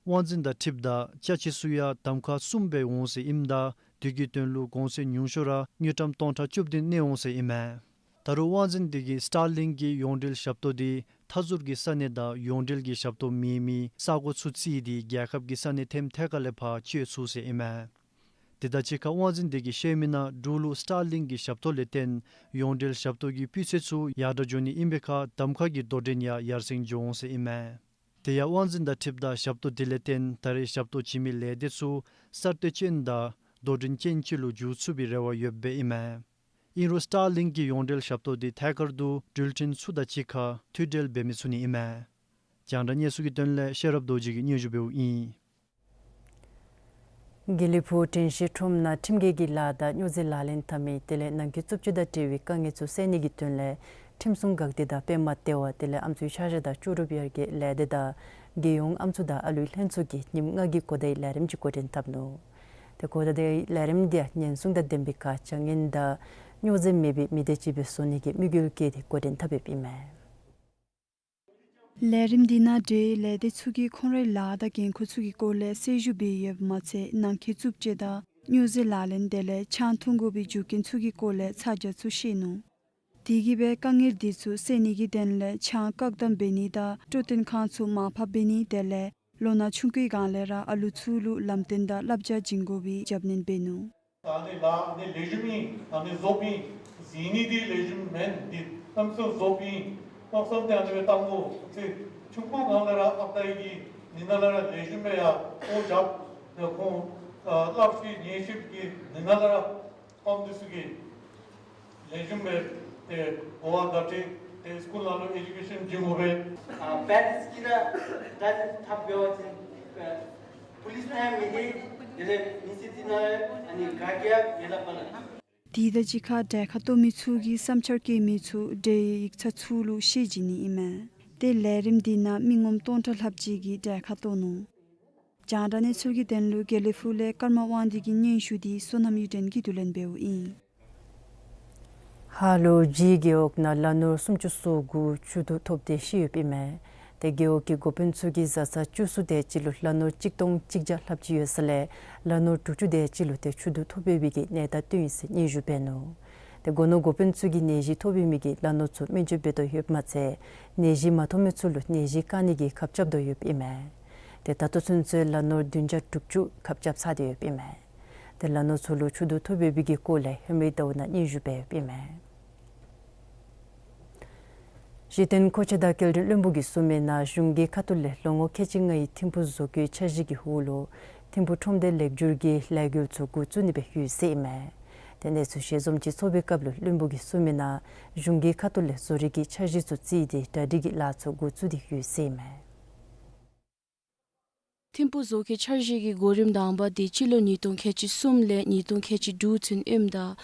དབང་འཛིན་དང་འཁྲིལཝ་ད་ཅ་ཆས་ཚུ་ཡང་གདམ་ཁ་གསུམ་སྦེ་འོང་ཟེར་ཨིནམ་ད་དེ་གི་དོན་ལུ་གོང་ཚད་ཉུང་ཤོས་ར་དངུལ་ཀྲམ་སྟོང་ཕྲག་བཅུ་བདུན་གནས་འོང་ཟེར་ཨིན་མས། ད་རུང་དབང་འཛིན་དེ་གིས་སི་ཊར་ལིང་གི་ཡོངས་འབྲེལ་ཞབས་ཏོག་དེ་མཐའ་ཟུར་གྱི་ས་གནས་དང་ཡོངས་འབྲེལ་གྱི་ཞབས་ཏོག་མེད་མི་ས་གོ་ཚུ་བརྩིས་ཏེ་རྒྱལ་ཁབ་ཀྱི་ས་གནས་ཐེམ་ཐེ་ཀ་ལས་ཕར་སྤྱོད་ཚུགས་ཟེར་ཨིན་མས། དེ་དང་གཅིག་ཁར་དབང་འཛིན་དེ་གིས་བཤད་མི་ནང་འབྲུག་ལུ་སི་ཊར་ལིང་གི་ཞབས་ཏོག་ལས་བརྟེན་ཡོངས་འབྲེལ་ཞབས་ཏོག་གི་སྤུས་ཚད་ཚུ་ཡར་དྲག་འགྱོ་ནི་ཨིན་པའི་ཁར་གདམ་ཁ་གི་དོ་འགྲན་ཡང་ཡར་སེང་འགྱོ་འོང་ཟེར་ཨིན་མས། དེ་ཡང་དབང་འཛིན་དང་འཁྲིལཝ་ད་ཞབས་ཏོག་དེ་ལས་བརྟེན་ད་རེས་ཞབས་ཏོག་བྱིན་མི་ལས་སྡེ་ཚུ་གསར་གཏོད་ཅན་དང་དོ་འགྲན་ཅན་ཅིག་ལུ་འགྱུར་ཚུགས་པའི་རེ་བ་ཡོདཔ་ཨིན་མས། ཨིན་རུང་སི་ཊར་ལིང་གི་ཡོངས་འབྲེལ་ཞབས་ཏོག་དེ་ཐད་ཀར་དུ་འགྲུལ་འཕྲིན་ཚུ་དང་གཅིག་ཁར་མཐུད་འབྲེལ་འབད་མི་ཚུགས་ནི་ཨིན་མས། རྒྱང་བསྒྲགས་གནས་ཚུལ་གྱི་དོན་ལས་ཤེས་རབ་རྡོ་རྗེ་གིས་སྙན་ཞུ་འབདཝ་ཨིན། དགེ་ལེགས་ཕུག་དྲན་ཤེས་ཁྲོམ་ནང་ཁྲིམས་འགལ་གྱི་ལཱ་དང་སྨྱོ་རྫས་ལག་ལེན་འཐབ་མི་དེ་ལས་ནང་འཁོད་རྩུབ་སྤྱོད་དང་འབྲེལ་བའི་དཀའ་ངལ་ཚུ་སེལ་ནི་གི་དོན་ལས་ཁྲིམས་སྲུང་འགག་སྡེ་དང་པདྨ་ལྟེ་བ་དེ་ལས་ཨམ་སྲུའི་ཆ་བཞག་དང་ལྕོགས་གྲུབ་ཡར་རྒྱས་ལས་སྡེ་དང་རྒྱལ་ཡོངས་ཨམ་སྲུ་དང་ཨ་ལུའི་ལྷན་ཚོགས་ཀྱིས་ཉིནམ་ལྔ་གི་གོ་བརྡའི་ལས་རིམ་ཅིག་འགོ་འདྲེན་འཐབ་ནུག། ཏེ་གོ་བརྡའི་ལས་རིམ་དེ་ཡང་ཉེན་སྲུང་དང་ལྡན་པའི་ཁར་བྱ་ངན་དང་སྨྱོ་རྫས་མེད་པའི་མི་སྡེ་ཅིག་སྦེ་བཟོ་ནི་གི་དམིགས་ཡུལ་བསྐྱེད་དེ་འགོ་འདྲེན་འཐབ་ཡོདཔ་ཨིན་མས། ལས་རིམ་འདི་ནང་འབྲེལ་ཡོད་ལས་སྡེ་ཚུ་གིས་ཁོང་རའི་ལཱ་དང་འགན་ཁུར་ཚུ་གི་སྐོར་ལས་གསལ་ཞུ་འབད་ཡོདཔ་མ་ཚད་ནང་འཁོད་རྩུབ་སྤྱོད་དང་སྨྱོ་རྫས་ལག་ལེན་དེ་ལས་ཆང་འཐུང་དགོ་པའི་རྒྱུ་རྐྱེན་ཚུ་གི་སྐོར་ལས་ཚ་གྱང་ཚུ་བཤད་ནུག། དེ་གིས་སྦེ་དཀའ་ངལ་འདི་ཚུ་སེལ་ནི་གི་དོན་ལས་ཆང་བཀག་དམ་འབད་ནི་དང་སྤྲོ་སྟོན་ཁང་ཚུ་མར་ཕབ་འབད་ནི་དེ་ལས་ལོ་ན་ཆུང་ཀུའི་སྒང་ལས་ར་ཨ་ལུ་ཚུ་ལུ་ལམ་སྟོན་དང་བསླབ་བྱ་བྱིན་དགོ་པའི་རྒྱབ་སྣོན་འབད་ནུག། ད་ཨ་ནི་ལཱ་ཨ་ནི་ལེགས་ཤོམ་ཨིན། ཨ་ནི་རྫོགསཔ་ཨིན། ཟེར་ནི་འདི་ལེགས་ཤོམ་མེན། འདི་གནམ་མེད་ས་མེད་རྫོགསཔ་ཨིན། མནོ་བསམ་འདི་ཨ་ནི་སྦེ་བཏང་དགོ། ཚེ་ཆུང་ཀུ་སྒང་ལས་ར་ཨ་ཏའི་གི་ནི་ནང་ལས་ར་ལེགས་ཤོམ་སྦེ་ཡར་སྤོ་རྐྱབ། ད་ཁོང་ཨ་བསླབ་ཤེས་ཉན་ཤེསཔ་གི་ནི་ནང་ལས་ར་ཕམ་འདི་ཚུ་གིས་ལེགས་ཤོམ་སྦེ་ཏེ་གོ་བ་བརྡ་སྤྲོད་ཏེ་སི་ཀུལ་ནང་ལུ་ཨེ་ཌུ་ཀེ་ཤཱན་བྱིན་དགོ་པས། ཨ་པེ་རེནཊསི་གིས་ར་ད་ནི་ཐབས་འབད་བ་ཅིན་ཨ་པུ་ལིསི་ནང་མི་དེ་དེ་ལས་མི་སེར་དེ་ནང་ཨ་ནི་དགའ་རྒྱ་ཡོད་ལགས་པ་ལགས། དེ་དང་གཅིག་ཁར་གྲལ་ཁར་གཏོགས་མི་ཚུ་གིས་བསམ་འཆར་བཀོད་མི་ཚུ་འབྲེལ་ཡོད་ཡིག་ཚང་ཚུ་ལུ་བཤད་བྱིན་ནི་ཨིན་མས། ཏེ་ལས་རིམ་འདི་ནང་མི་ངོམ་སྟོང་ཕྲག་ལྷགཔ་ཅིག་གིས་གྲལ་ཁར་གཏོགས་ནུག། རྒྱང་བསྒྲགས་གནས་ཚུལ་གྱི་དོན་ལུ་དགེ་ལེགས་ཕུག་ལས་ཀརྨ་དབང་འདུས་ཀྱི་སྙན་ཞུ་འདི་བསོད་ནམས་གཡུ་སྒྲོན་གྱིས་བསྡུ་ལེན་འབདཝ་ཨིན། ཧ་ལུ་ཇིའི་རྒེད་འོག་ནང་ལ་ནོར་སུམ་ཅུ་སོ་དགུ་ཆུ་རྡུལ་ཐོབ་སྟེ་ཤི་ཡོདཔ་ཨིན་མས། ཏེ་རྒེད་འོག་གི་འགོ་དཔོན་ཚུ་གིས་བཟའ་ཚང་བཅུ་གསུམ་དེ་ཅིག་ལུ་ལ་ནོར་གཅིག་སྟོང་གཅིག་བརྒྱ་ལྷགཔ་ཅིག་ཡོད་ས་ལས་ལ་ནོར་དྲུག་ཅུ་དེ་ཅིག་ལུ་ཏེ་ཆུ་རྡུལ་ཐོབ་ཡོད་པའི་གི་གནས་སྟངས་ཐོན་ཡི་ཟེར་སྙན་ཞུ་འབད་ནུག། ཏེ་སྒོ་ནོར་འགོ་དཔོན་ཚུ་གིས་ནད་གཞི་ཐོབ་ཡོད་མི་གི་ལ་ནོར་ཚུ་སྨན་བཅོས་འབད་དོ་ཡོདཔ་མ་ཚད་ནད་གཞི་མ་ཐོབ་མི་ཚུ་ལུ་ནད་གཞི་བཀག་ནི་གི་ཁབ་རྐྱབ་དོ་ཡོདཔ་ཨིན་མས། ཏེ་ད་ལྟོ་ཚུན་ཚོད་ལ་ནོར་བདུན་བརྒྱ་དྲུག་ཅུ་ཁབ་རྐྱབ་ཚར་ཏེ་ཡོདཔ་ཨིན་མས། ཏེ་ལ་ནོར་ཚུ་ལུ་ཆུ་རྡུལ་ཐོབ་ཡོད་པའི་གི་སྐོར་ལས་ཧེ་མའི་ཟླཝ་ནང་སྙན་ཞུ་འབད་ཡོདཔ་ཨིན་མས། གཞི་རྟེན་མཁོ་ཆས་དང་སྐྱེལ་འདྲེན་བློན་པོ་གིས་གསུངས་མི་ནང་གཞུང་གི་ཁ་ཐུག་ལས་ལོ་ངོ་ཁལ་གཅིག་ལྔའི་ཐིམ་ཕུག་བཟོ་བཀོད་འཆར་གཞི་གི་འོག་ལུ་ཐིམ་ཕུག་ཁྲོམ་སྡེ་ལེགས་བསྒྱུར་གྱི་ལས་འགུལ་ཚུ་འགོ་བཙུགས་ནི་སྦེ་ཡོད་ཟེར་ཨིན་མས། ཏེ་གནས་ཚུལ་ཞལ་འཛོམས་ཅིག་ཚོགས་པའི་སྐབས་ལུ་བློན་པོ་གིས་གསུངས་མི་ནང་གཞུང་གི་ཁ་ཐུག་ལས་བཟོ་རིག་གི་འཆར་གཞི་ཚུ་བརྩིས་ཏེ་གྲ་སྒྲིག་གི་ལཱ་ཚུ་འགོ་བཙུགས་ཏེ་ཡོད་ཟེར་ཨིན་མས། ཐིམ་ཕུག་བཟོ་བཀོད་འཆར་གཞི་གི་གོ་རིམ་དང་པ་དེ་སྤྱི་ལོ་ཉིས་སྟོང་ཁལ་གཅིག་གསུམ་ལས་ཉིས་སྟོང་ཁལ་གཅིག་དྲུག་ཚུན་ཨིནམ་ད་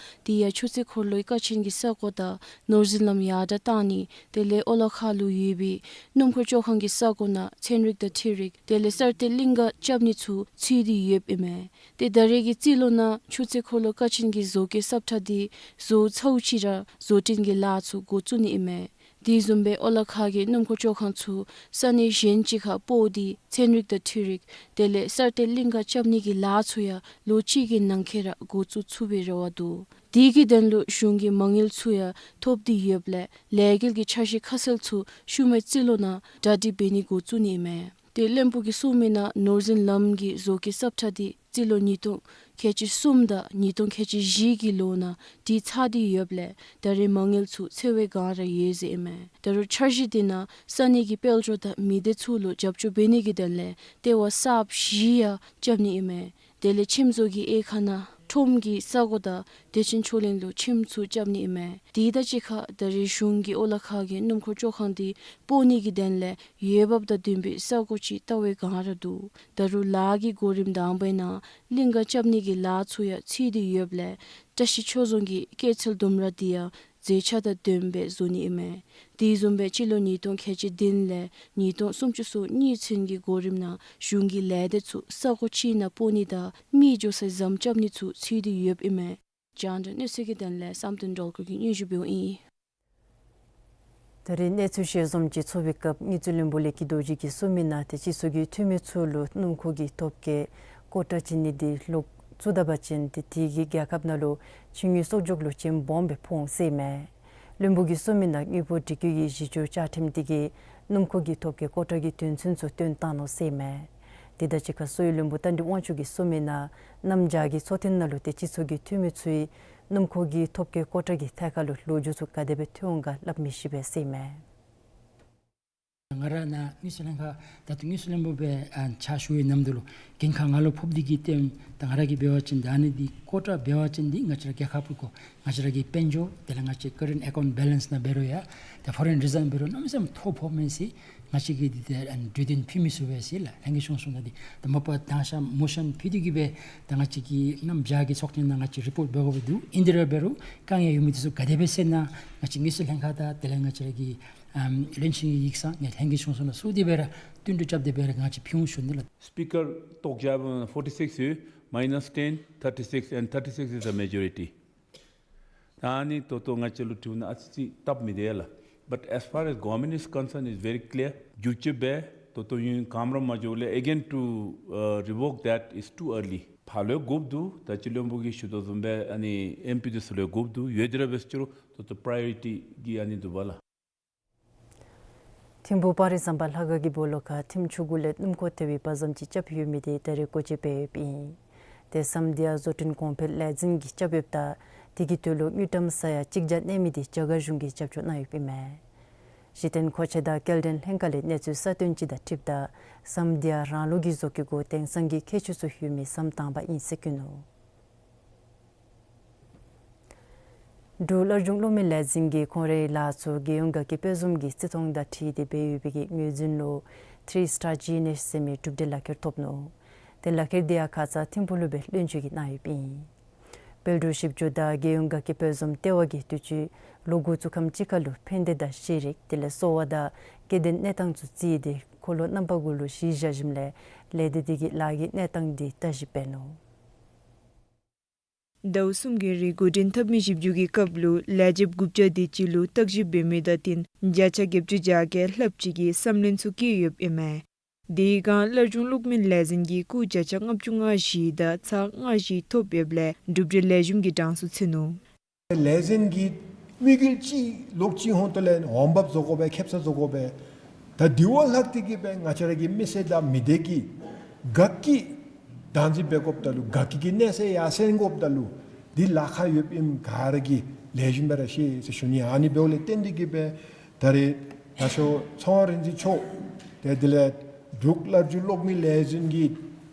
དེ་ཡང་ཆུ་ཚོད་འཁོར་ལོའི་ཀ་ཆེན་གྱི་ས་གོ་དང་ནོར་འཛིན་ལམ་ཡར་དྲག་གཏང་ནི་དེ་ལས་ཨོ་ལ་ཁ་ལུ་ཡོད་པའི་སྣུམ་འཁོར་བཅོ་ཁང་གི་ས་གོ་ནང་ཚན་རིག་དང་འཕྲུལ་རིག་དེ་ལས་གསར་གཏོད་གླིང་ག་རྐྱབ་ནི་ཚུ་ཚུད་དེ་ཡོདཔ་ཨིན་མས། ཏེ་ད་རེས་ཀྱི་རྩིས་ལོ་ནང་ཆུ་ཚོད་འཁོར་ལོ་ཀ་ཆེན་གྱི་བཟོ་བཀོད་སབ་ཁྲ་དེ་བཟོ་ཚརཝ་ཅིག་ར་བཟོ་སྐྲུན་གྱི་ལཱ་ཚུ་འགོ་བཙུགས་ནི་ཨིན་མས། དེ་བཟུམ་སྦེ་ཨོ་ལ་ཁ་གི་སྣུམ་འཁོར་བཅོ་ཁང་ཚུ་ས་གནས་གཞན་ཅིག་ཁར་སྤོ་སྟེ་ཚན་རིག་དང་འཕྲུལ་རིག་དེ་ལས་གསར་གཏོད་གླིང་ག་རྐྱབ་ནི་གི་ལཱ་ཚུ་ཡང་ལོ་གཅིག་གི་ནང་འཁོད་ར་འགོ་བཙུགས་ཚུགས་པའི་རེ་བ་འདུག། དེ་གི་དོན་ལུ་གཞུང་གི་མ་དངུལ་ཚུ་ཡང་ཐོབ་སྟེ་ཡོདཔ་ལས་ལས་འགུལ་གྱི་འཆར་གཞི་ཁ་གསལ་ཚུ་ཤུལ་མའི་རྩིས་ལོ་ནང་གྲ་སྒྲིག་འབད་ནི་འགོ་བཙུགས་ནི་ཨིན་མས། ཏེ་བློན་པོ་གིས་གསུངས་མི་ནང་ནོར་འཛིན་ལམ་གྱི་བཟོ་བཀོད་སབ་ཁྲ་དེ་རྩིས་ལོ་ཉིས་སྟོང་ཁལ་གཅིག་གསུམ་དང་ཉིས་སྟོང་ཁལ་གཅིག་བཞི་གི་ལོ་ནང་སྒྲིག་ཚར་ཏེ་ཡོདཔ་ལས་ད་རེས་མ་དངུལ་ཚུ་འཚོལ་བའི་སྒང་ར་ཡོད་ཟེར་ཨིན་མས། ད་རུང་འཆར་གཞི་དེ་ནང་ས་གནས་ཀྱི་དཔལ་འབྱོར་དང་མི་སྡེ་ཚུ་ལུ་རྒྱབ་སྐྱོར་འབད་ནི་གི་དོན་ལས་ལྟེ་བ་གསརཔ་བཞི་ཡང་རྐྱབ་ནི་ཨིན་མས། དེ་ལས་ཁྱིམ་བཟོ་གི་དབྱེ་ཁག་ནང་ཁྲོམ་གྱི་ས་གོ་དང་བདེ་ཆེན་ཕྱོགས་གླིང་ལུ་ཁྱིམ་ཚུ་རྐྱབ་ནི་ཨིན་མས། དེ་དང་གཅིག་ཁར་ད་རེས་གཞུང་གིས་ཨོ་ལ་ཁ་གི་སྣུམ་འཁོར་བཅོ་ཁང་དེ་སྤོ་ནི་གི་དོན་ལས་འོས་འབབ་དང་ལྡན་པའི་ས་གོ་ཅིག་བལྟ་བའི་སྒང་ར་འདུག། ད་རུང་ལཱ་གི་གོ་རིམ་དང་པའི་ནང་གླིང་ག་རྐྱབ་ནི་གི་ལཱ་ཚུ་ཡང་ཚུད་དེ་ཡོདཔ་ལས་བཀྲ་ཤིས་ཆོས་རྫོང་གི་སྐྱེད་ཚལ་ལྡུམ་ར་དེ་ཡང་མཛེས་ཆ་དང་ལྡནམ་སྦེ་བཟོ་ནི་ཨིན་མས། དེ་བཟུམ་སྦེ་སྤྱི་ལོ་ཉིས་སྟོང་ཁལ་གཅིག་བདུན་ལས་ཉིས་སྟོང་སུམ་ཅུ་སོ་གཉིས་ཚུན་གྱི་གོ་རིམ་ནང་གཞུང་གི་ལས་སྡེ་ཚུ་ས་གོ་ཅིག་ནང་སྤོ་ནི་དང་མི་འགྱོ་སའི་ཟམ་རྐྱབ་ནི་ཚུ་ཚུད་དེ་ཡོདཔ་ཨིན་མས། རྒྱང་བསྒྲགས་གནས་ཚུལ་གྱི་དོན་ལས་བསམ་གཏན་སྒྲོལ་དཀར་གྱིས་སྙན་ཞུ་འབདཝ་ཨིན། ད་རེས་གནས་ཚུལ་ཞལ་འཛོམས་ཅིག་ཚོགས་པའི་སྐབས་དངུལ་རྩིས་བློན་པོ་ལས་སྐྱིད་རྡོ་རྗེ་གིས་གསུངས་མི་ནང་ཏེ་སྤྱི་ཚོགས་ཀྱི་འཐུས་མི་ཚུ་ལུ་སྣུམ་འཁོར་གྱི་ཐོབ་སྐལ་ཀོ་ཊ་བྱིན་ནི་དེ་ལོག་བཙུགས་ད་པ་ཅིན་ཏེ་དེ་གིས་རྒྱལ་ཁབ་ནང་ལུ་ཕྱི་དངུལ་གསོག་འཇོག་ལུ་རྐྱེན་སྦོམ་སྦེ་ཕོག་འོང་ཟེར་ཨིན་མས། བློན་པོ་གིས་གསུངས་མི་ནང་དངུལ་ཕོགས་སྒྲིག་བཀོད་ཀྱི་གཞི་བཅོལ་བཅའ་ཁྲིམས་དེ་གིས་སྣུམ་འཁོར་གྱི་ཐོབ་སྐལ་ཀོ་ཊ་གི་དོན་ཚན་ཚུ་བཏོན་བཏང་ནུག་ཟེར་ཨིན་མས། དེ་དང་གཅིག་ཁར་གསོ་བའི་བློན་པོ་རྟ་མགྲིན་དབང་ཕྱུག་གིས་གསུངས་མི་ནང་གནམ་བྱཱར་གྱི་ཚོགས་ཐེངས་ནང་ལུ་ཏེ་སྤྱི་ཚོགས་ཀྱི་འཐུས་མི་ཚུ་གིས་སྣུམ་འཁོར་གྱི་ཐོབ་སྐལ་ཀོ་ཊ་གི་ཐད་ཁར་ལུ་ལོ་རྒྱུས་ཚུ་ག་དེ་སྦེ་ཐོན་འོང་ག་སླབ་མི་ཤེས་པས་ཟེར་ཨིན་མས། ང་ར་ནཱ་དངུལ་རྩིས་ལྷན་ཁག་ད་ལྟོ་དངུལ་རྩིས་བློན་པོ་སྦེ་ཨ་ཕྱག་ཞུ་བའི་ནམ་དུས་ལུ་འགན་ཁག་ང་ལུ་ཕོགཔ་འདི་གིས་བརྟེན་ད་ང་ར་གིས་འབད་བ་ཅིན་ད་ཨ་ནི་འདི་ཀོ་ཊ་འབད་བ་ཅིན་འདི་ང་བཅས་ར་རྒྱལ་ཁབ་ཀྱི་ང་བཅས་ར་གི་དཔལ་འབྱོར་དེ་ལས་ང་བཅས་ཀ་རེནཊ་ཨེ་ཀའུནཊ་བེ་ལེནསི་ནང་འབད་རུང་ཡང་ཏེ་ཕོ་རེན་རི་ཛརབ་འབད་རུང་གནམ་མེད་ས་མེད་མཐོ་ཕོག་མས་ཟེར་ང་བཅས་ཀྱིས་འདི་ཏེ་ཨ་གྲོས་བསྟུན་ཕུལ་མི་ཚུགས་པས་ཟེར་ལགས། ལྷན་རྒྱས་ཆུང་སུ་ནང་འདི་ད་མ་པ་དང་ཤ་མོ་ཤན་ཕུལ་ཏེ་གིས་སྦེ་ད་ང་བཅས་ཀྱིས་གནམ་བྱཱར་གྱི་ཚོགས་ཐེངས་ནང་ང་བཅས་རི་པོཊ་འབད་དགོ་པས་འདུག། ཨིན་དེ་ར་འབད་རུང་དཀའ་ངལ་ཡོད་མི་འདི་ཚུ་ག་དེ་སྦེ་སེལ་ན་ང་བཅས་དངུལ་རྩིས་ལྷན་ཁག་དང་དེ་ལས་ང་བཅས་ར་གི་ཨམ་བློན་ཆེན་གྱི་ཡིག་ཚང་ངེའི་ལྷན་རྒྱས་ཆུང་སུ་ནང་བསུ་སྟེ་སྦེ་ར་བསྟུན་གྲོས་རྐྱབ་སྟེ་སྦེ་ར་ང་བཅས་ཕུལ་འོང་ཞུ་ནི་ལགས། Speaker, ཐོག་བརྒྱ་ཕོར་ཊི་སིགསི་ཡོད། མའི་ནཱས་ཊེན། ཐར་ཊི་སིགསི། And thirty-six is a majority. ད་ཨ་ནི་ད་ལྟོ་ང་བཅས་ལུ་དྲིཝ་ནང་ཨ་ཙི་ཙི་སྟབས་མི་བདེ་ལགས། But as far as government is concerned, it's very clear. བསྒྱུར་བཅོས་འབད་ད་ལྟོ་ཡུན་གང་ར་མ་འགྱོཝ་ལས་again to uh, revoke that is too early. ཕར་ལུ་དགོཔ་འདུག། ད་སྤྱི་བློན་པོ་གིས་ཞུ་དོ་བཟུམ་སྦེ་ཨ་ནི་ཨེམ་པི་འདི་ཚུ་ལུ་དགོཔ་འདུག། ཡོད་དེ་ར་འབད་ཟེར་ཅི་རུང་ད་ལྟོ་པ་རའི་ཡོ་རི་ཊི་གི་ཨ་ནི་འདུག་པ་ལགས། ཐིམ་ཕུག་སྤང་རི་ཟམ་པ་ལྷ་ཁང་གི་སྦོ་ལོགས་ཁར་ཐིམ་ཆུ་གུ་ལས་སྣུམ་འཁོར་ཐལ་བའི་བ་ཟམ་ཅིག་རྐྱབ་ཡོད་མི་དེ་ད་རེས་སྒོ་ཕྱེ་འབད་ཡོདཔ་ཨིན། དེ་ཟམ་དེ་ཡང་བཟོ་སྐྲུན་གོང་འཕེལ་ལས་འཛིན་གྱིས་རྐྱབ་ཡོདཔ་ད་དེ་གི་དོན་ལུ་དངུལ་ཀྲམ་ས་ཡ་གཅིག་བརྒྱ་གནས་མི་དེ་རྒྱ་གར་གཞུང་གིས་རྒྱབ་སྐྱོར་གནང་ཡོདཔ་ཨིན་མས། གཞི་རྟེན་མཁོ་ཆས་དང་སྐྱེལ་འདྲེན་ལྷན་ཁག་ལས་གནས་ཚུལ་གསར་བཏོན་ཅིག་དང་འཁྲིལཝ་ད་ཟམ་དེ་ཡང་རང་ལུགས་ཀྱི་བཟོ་བཀོད་གུ་དེང་སང་གི་ཁྱད་ཆོས་ཚུ་ཡོད་མི་ཟམ་དང་པ་ཨིན་ཟེར་བཀོད་ནུག། འབྲུག་སླར་འབྱུང་གློག་མེ་ལས་འཛིན་གྱིས་ཁོང་རའི་ལཱ་ཚུ་རྒྱལ་ཡོངས་དགའ་སྐྱིད་དཔལ་འཛོམས་ཀྱི་བརྩི་མཐོང་དང་འཁྲིལ་ཏེ་འབད་ཡོད་པའི་ངོས་འཛིན་ལུ་ཐི་རི་སི་ཊར་ཇི་ཨེན་ཨེཆ་ཟེར་མི་གྲུབ་འབྲས་ལག་ཁྱེར་ཐོབ་ནུག། དེ་ལག་ཁྱེར་དེ་ཡང་ཁ་ཙ་ཐིམ་ཕུག་ལུ་སྦེ་ལྷོད་བཅུག་གནང་ཡོདཔ་ཨིན། དཔལ་འབྲུག་བཞི་བཅུ་དང་རྒྱལ་ཡོངས་དགའ་སྐྱིད་དཔལ་འཛོམས་ལྟེ་བ་གིས་དུས་ཅི་ལོ་འགོ་བཙུགས་ཁམས་ཅིག་ཁར་ལུ་ཕན་བདེ་དང་ཤེས་རིག་དེ་ལས་གསོ་བ་དང་སྐྱེ་ལྡན་གནས་སྟངས་ཚུ་བརྩིས་ཏེ་འཁོར་ལོ་རྣམ་པ་དགུ་ལུ་གཞི་བཞག་ཞིནམ་ལས་ལས་སྡེ་དེ་གི་ལཱ་གི་གནས་སྟངས་དེ་བརྟག་ཞིབ་འབད་ནུག། ཟླཝ་གསུམ་གྱི་རིང་འགོ་འདྲེན་འཐབ་མི་ཞིབ་འཇུག་གི་སྐབས་ལུ་ལས་བྱེདཔ་དགུ་བརྒྱ་དེ་ཅིག་ལུ་བརྟག་ཞིབ་འབད་མི་དང་བསྟུན་བརྒྱ་ཆ་བརྒྱད་ཅུ་གྱ་བརྒྱད་ལྷགཔ་ཅིག་གིས་བསམ་ལན་ཚུ་བཀོད་ཡོདཔ་ཨིན་མས། དེ་སྒང་སླར་འབྱུང་གློག་མེ་ལས་འཛིན་གྱིས་སྐུགས་བརྒྱ་ཆ་ལྔ་བཅུ་ང་བཞི་དང་ཚག་ལྔ་བཞི་ཐོབ་ཡོདཔ་ལས་གྲུབ་འབྲས་ལེགས་ཤོམ་གྱི་གྲངས་སུ་ཚུད་ནུག། ལས་འཛིན་གྱི་དམིགས་ཡུལ་ཅིག་ལོག་ཅིག་ཧོང་ཏོ་ལས་འོང་འབབ་བཟོ་དགོ་པས། ཁེབ་ས་བཟོ་དགོ་པས། ད་དེ་བ་ལྷག་སྟེ་གི་སྦེ་ང་བཅས་ར་གི་མི་སེར་དང་མི་སྡེ་གི་དགའ་སྐྱིད་བདག་འཛིན་འབད་དགོཔ་ད་ལུ་དགའ་སྐྱིད་ཀྱི་གནས་ཚད་ཡར་སེང་དགོཔ་ད་ལུ་འདི་ལཱ་ཁག་ཡོདཔ་ཨིནམ་ག་ར་གིས་ལེགས་ཤོམ་སྦེ་ར་ཤེས་ཟེར་ཞུ་ནི། ཨ་ནི་འབདཝ་ལས་བརྟེན་ཏེ་གི་སྦེ་ད་རེས་ད་ཞོ་ཚོང་རིག་འཛིན་མཆོག་དེ་དེ་ལས་འབྲུག་སླར་འབྱུང་གློག་མེ་ལས་འཛིན་གྱི་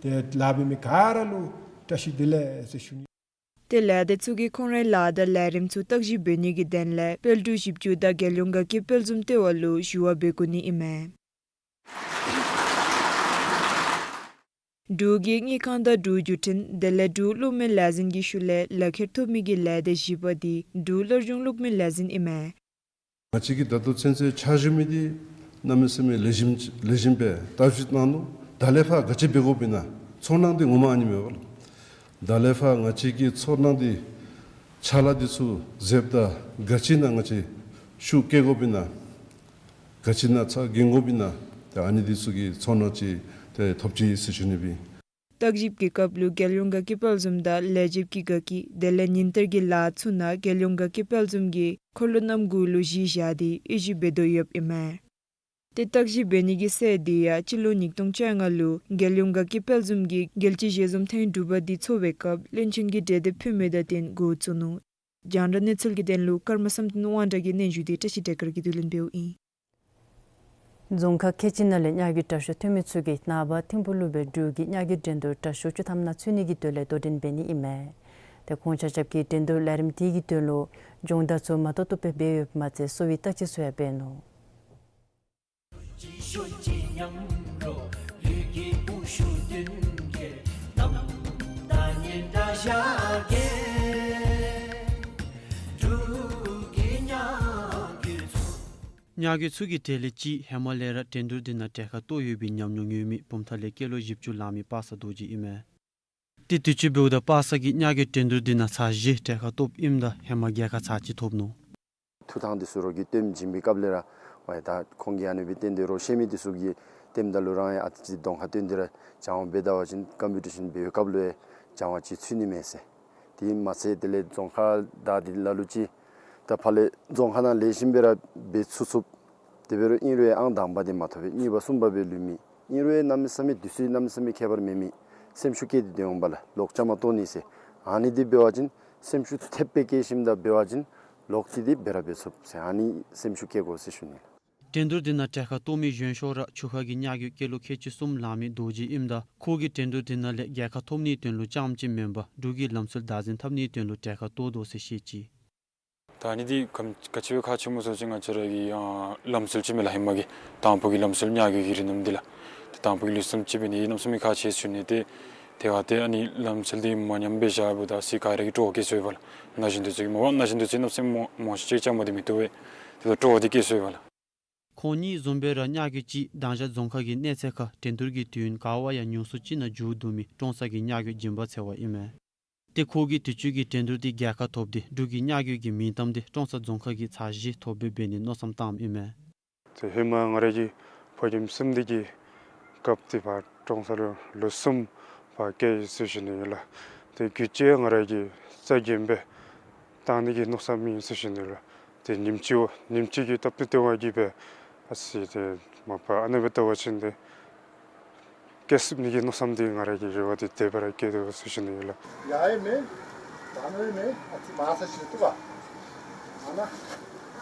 དེ་ལཱ་འབད་མི་ག་ར་ལུ་བཀྲ་ཤིས་བདེ་ལེགས་ཟེར་ཞུ་ནི། ཏེ་ལས་སྡེ་ཚུ་གིས་ཁོང་རའི་ལཱ་དང་ལས་རིམ་ཚུ་བརྟག་ཞིབ་འབད་ནི་གི་དོན་ལས་དཔལ་འབྲུག་བཞི་བཅུ་དང་རྒྱལ་ཡོངས་དགའ་སྐྱིད་དཔལ་འཛོམས་ལྟེ་བ་ལུ་ཞུ་བ་འབད་དགོ་ནི་ཨིན་མས། འབྲུག་གི་དངུལ་ཁང་དང་འབྲུག་བརྒྱུད་འཕྲིན་དེ་ལས་འབྲུག་གློག་མེ་ལས་འཛིན་གྱི་ཤུལ་ལས་ལག་ཁྱེར་ཐོབ་མི་གི་ལས་སྡེ་བཞི་པ་དེ་འབྲུག་སླར་འབྱུང་གློག་མེ་ལས་འཛིན་ཨིན་མས། ང་བཅས་ཀྱིས་ད་ལྟོ་ཚུན་ཚོད་འཆར་གཞི་མི་འདི་གནམ་མེད་ས་མེད་ལེགས་ཤོམ་ལེགས་ཤོམ་སྦེ་བརྟག་ཞིབ་གནང་ནུག། ད་ལས་ཕར་ག་ཅི་འབད་དགོཔ་ཨིན་ན་ཚོར་སྣང་འདི་ངོ་མ་ཨ་ནི་མས་པ་ལགས། ད་ལས་ཕར་ང་བཅས་ཀྱི་ཚོར་སྣང་འདི་ཕྱག་ལཱ་འདི་ཚུ་མཛདཔ་ད་ག་ཅི་ནང་ང་བཅས་ཤུགས་བསྐྱེད་དགོཔ་ཨིན་ན་ག་ཅི་ནང་ཚ་འགན་དགོཔ་ཨིན་ན་ཏེ་ཨ་ནི་འདི་ཚུ་གི་ཚོར་སྣང་ཅིག་ཏེ་ཐོབ་ཅི་ཟེར་ཞུ་ནི་སྦེ། བརྟག་ཞིབ་ཀྱི་སྐབས་ལུ་རྒྱལ་ཡོངས་དགའ་སྐྱིད་དཔལ་འཛོམས་དང་ལས་བྱེདཔ་གི་དགའ་སྐྱིད་དེ་ལས་ཉིན་བསྟར་གྱི་ལཱ་ཚུ་ནང་རྒྱལ་ཡོངས་དགའ་སྐྱིད་དཔལ་འཛོམས་ཀྱི་འཁོར་ལོ་རྣམ་དགུ་ལུ་གཞི་བཞག་སྟེ་དབྱེ་ཞིབ་འབད་དོ་ཡོདཔ་ཨིན་མས། ཏེ་བརྟག་ཞིབ་འབད་ནི་གི་སྲོལ་དེ་ཡང་སྤྱི་ལོ་ཉིས་སྟོང་བཅོ་ལྔ་ལུ་རྒྱལ་ཡོངས་དགའ་སྐྱིད་དཔལ་འཛོམས་ཀྱིས་རྒྱལ་སྤྱིའི་ཞལ་འཛོམས་ཐེངས་དྲུག་པ་དེ་ཚོགས་པའི་སྐབས་བློན་ཆེན་གྱིས་གྲོས་འདེབས་ཕུལ་མི་དང་བསྟུན་འགོ་བཙུགས་ནུག། རྒྱང་བསྒྲགས་གནས་ཚུལ་གྱི་དོན་ལུ་ཀརྨ་བསམ་གཏན་དབང་གྲགས་ཀྱི་སྙན་ཞུ་དེ་བཀྲ་ཤིས་བདེ་དཀར་གྱིས་བསྡུ་ལེན་འབདཝ་ཨིན། རྫོང་ཁག་ཁལ་གཅིག་ནང་ལས་ཉ་རྒོད་དྲག་ཤོས་ཐོན་མི་ཚུ་གིས་ནངས་པ་ཐིམ་ཕུག་ལུ་སྦེ་འབྲུག་གི་ཉ་རྒོད་འགྲན་བསྡུར་དྲག་ཤོས་བཅུ་ཐམ་ནང་ཚུད་ནི་གི་དོན་ལས་དོ་འགྲན་འབད་ནི་ཨིན་མས། ཏེ་ཁོང་ཆ་ཁྱབ་ཀྱིས་འགྲན་བསྡུར་ལས་རིམ་དེ་གི་དོན་ལུ་སྦྱོང་བརྡར་ཚུ་མ་ཏོག་ཏོ་སྦེ་འབད་ཡོདཔ་མ་ཚད་གསོ་བའི་བརྟག་དཔྱད་ཚུ་ཡང་འབད་ནུག། ཉ་རྒོད་ཚུ་གི་གྲས་ལས་གཅིག་ཧེ་མ་ལས་ར་འགྲན་བསྡུར་འདི་ནང་གྲལ་ཁར་གཏོགས་ཡོད་པའི་ཉམས་མྱོང་ཡོད་མི་བུམ་ཐང་ལས་སྐྱེས་ལོ་བཞི་བཅུ་ལང་མི་པ་སངས་རྡོ་རྗེ་ཨིན་མས། ཏེ་དུས་ཅི་འབདཝ་ད་པ་སངས་ཀྱིས་ཉ་རྒོད་འགྲན་བསྡུར་འདི་ནང་ཚར་བཞི་གྲལ་ཁར་གཏོགསཔ་ཨིནམ་ད་ཧེ་མ་རྒྱལ་ཁ་ཚར་གཅིག་ཐོབ་ནུག། ཐུགས་ཐང་འདི་ཚུ་རོགས་ཀྱིས་སྟོནམ་བྱིན་པའི་སྐབས་ལས་ར་ཝའི་ད་ཁོང་གིས་ཨ་ནི་སྦེ་བསྟན་ཏེ་རོགས་ཤེས་མི་འདི་ཚུ་གིས་སྟོནམ་ད་ལུ་རང་ཡང་ཨ་ཙི་ཅིག་གདོང་ཁར་སྟོན་ཏེ་ར་སྦྱང་བ་འབད་ད་པ་ཅིན་ཀམ་པི་ཊི་ཤཱན་འབད་བའི་སྐབས་ལུ་ཡང་སྦྱང་བ་ཅིག་ཚུད་ནི་མས་ཟེར། དེ་མ་ཚད་དེ་ལས་རྫོང་ཁག་བདའ་སྟེ་ལ་ལུ་ཅིག་ད་ཕར་ལས་རྫོང་ཁག་ནང་ལེགས་ཤོམ་སྦེ་ར་འབད་ཚུགས་ཚུགས། དེ་འབད་རུང་ཨིན་རུང་ཡང་ཨང་དང་པ་འདི་མ་ཐོབ་པས། གཉིས་པ་གསུམ་པ་སྦེ་ལུས་མི་ཨིན་རུང་ཡང་གནམ་མེད་ས་མེད་དུས་ཚོད་གནམ་མེད་ས་མེད་ཁྱད་པར་མེད་མི་སེམས་ཤུགས་བསྐྱེད་དེ་སྡོད་འོང་པ་ལགས། ལོག་རྐྱངམ་བཏོག་ནི་ཟེར། ཨ་ནི་འདི་འབད་བ་ཅིན་སེམས་ཤུགས་ཐེབས་སྦེ་བསྐྱེད་ཞིནམ་ད་འབད་བ་ཅིན་ལོག་སྟེ་འདི་འབད་ར་འབད་ཚུགས་ཟེར། ཨ་ནི་སེམས་ཤུགས་བསྐྱེད་དགོ་ཟེར་ཞུ་ནི་ལགས། འགྲན་བསྡུར་འདི་ནང་གྲལ་ཁར་གཏོགས་མི་གཞོན་ཤོས་ར་ཆུ་ཁ་གི་ཉ་རྒོད་སྐྱེས་ལོ་ཁལ་གཅིག་གསུམ་ལང་མི་རྡོ་རྗེ་ཨིནམ་ད་ཁོ་གིས་འགྲན་བསྡུར་འདི་ནང་ལས་རྒྱལ་ཁ་ཐོབ་ནིའི་དོན་ལུ་རྐྱངམ་ཅིག་མེན་པར་འབྲུག་གི་ལམ་སྲོལ་བདག་འཛིན་འཐབ་ནིའི་དོན་ལུ་གྲལ་ཁར་གཏོགས་དོ་ཟེར་བཤད་ཅི། ད་ཨ་ནི་འདི་ག་ག་ཅི་སྦེ་ཁག་ཆེ་སྨོ་ཟེར་བ་ཅིན་ང་བཅས་ར་གི་ཨ་ལམ་སྲོལ་ཅིག་མས་ལགས། ཧེ་མ་གི་དང་ཕུ་གི་ལམ་སྲོལ་ཉ་རྒོད་ཀྱི་རིགས་རྣམས་འདི་ལགས། ཏེ་དང་ཕུ་གི་ལུགས་བསམ་ཅིག་འབད་ནི་འདི་གནམ་མེད་ས་མེད་ཁག་ཆེ་ཟེར་ཞུ་ནི། ཏེ་དེ་བ་ཏེ་ཨ་ནི་ལམ་སྲོལ་འདི་མ་ཉམས་པར་བཞག་པ་ད་ཟེར་ག་ར་གིས་སྤྲོ་བ་བསྐྱེད་སོང་ཡོདཔ་ལགས། ན་གཞོན་དེ་ཚུ་གིས་མ་པ་ན་གཞོན་དེ་ཚུ་གནམ་མེད་ས་མེད་མང་ཤོས་ཅིག་བཅའ་མར་འདི་མི་བཏུབ་པས། དེ་ལུ་སྤྲོ་བ་འདི་བསྐྱེད་སོང་ཡོདཔ་ལགས། ཁོང་གཉིས་བཟུམ་སྦེ་ར་ཉ་རྒོད་ཅིག་དྭངས་ཤར་རྫོང་ཁག་གི་གནས་ཚད་ཁར་འགྲན་བསྡུར་གྱི་དུས་ཡུན་ག་བ་ཡང་ཉུང་སུ་ཅིག་ནང་མཇུག་བསྡུ་མི་ཀྲོང་གསར་གྱི་ཉ་རྒོད་སྦྱིན་པ་ཚེ་དབང་ཨིན་མས། ཏེ་ཁོ་གིས་དུས་ཅི་གི་འགྲན་བསྡུར་འདི་རྒྱལ་ཁ་ཐོབ་སྟེ་འབྲུག་གི་ཉ་རྒོད་ཀྱི་མིང་གཏམ་འདི་ཀྲོང་གསར་རྫོང་ཁག་གིས་ཚར་བཞི་ཐོབ་སྦེ་འབད་ནི་མནོ་བསམ་བཏངམ་ཨིན་མས། ཏེ་ཧེ་མ་ང་ར་གི་ཕོ་རྒནམ་གསུམ་འདི་གི་སྐབས་ཏེ་ཕར་ཀྲོང་གསར་ལུ་ལོ་གསུམ་ ཕར་བསྐྱལ་ཡི་ཟེར་ཞུ་ནི་ཨིན་ལགས། ཏེ་རྒྱུ་ཅིག་ང་ར་གིས་རྩ་འགེངས་སྦེ་བཏང་ནི་གི་མནོ་བསམ་ཨིན་ཟེར་ཞུ་ནི་ལགས། ཏེ་ཉིནམ་གཅིག་ཉིནམ་གཅིག་གི་སྟབས་བསྟུན་ཏེ་བ་གིས་སྦེ་ཨ་ཙི་ཏེ་མ་པ་ཨ་ནི་སྦེ་བལྟ་བ་ཅིན་ཏེ་བསྐྱལ་ཚུགས་ནི་གི་མནོ་བསམ་འདི་ང་ར་གི་རེ་བ་འདི་དེ་སྦེ་ར་བསྐྱེད་དོ་ཟེར་ཞུ་ནི་ཨིན་ལགས། ཡ་ཨེ་མེན། ད་ནི་མེན། ཨ་ཙི་མ་ས་ཞིག་ཏུ་བ། ཨ་ན་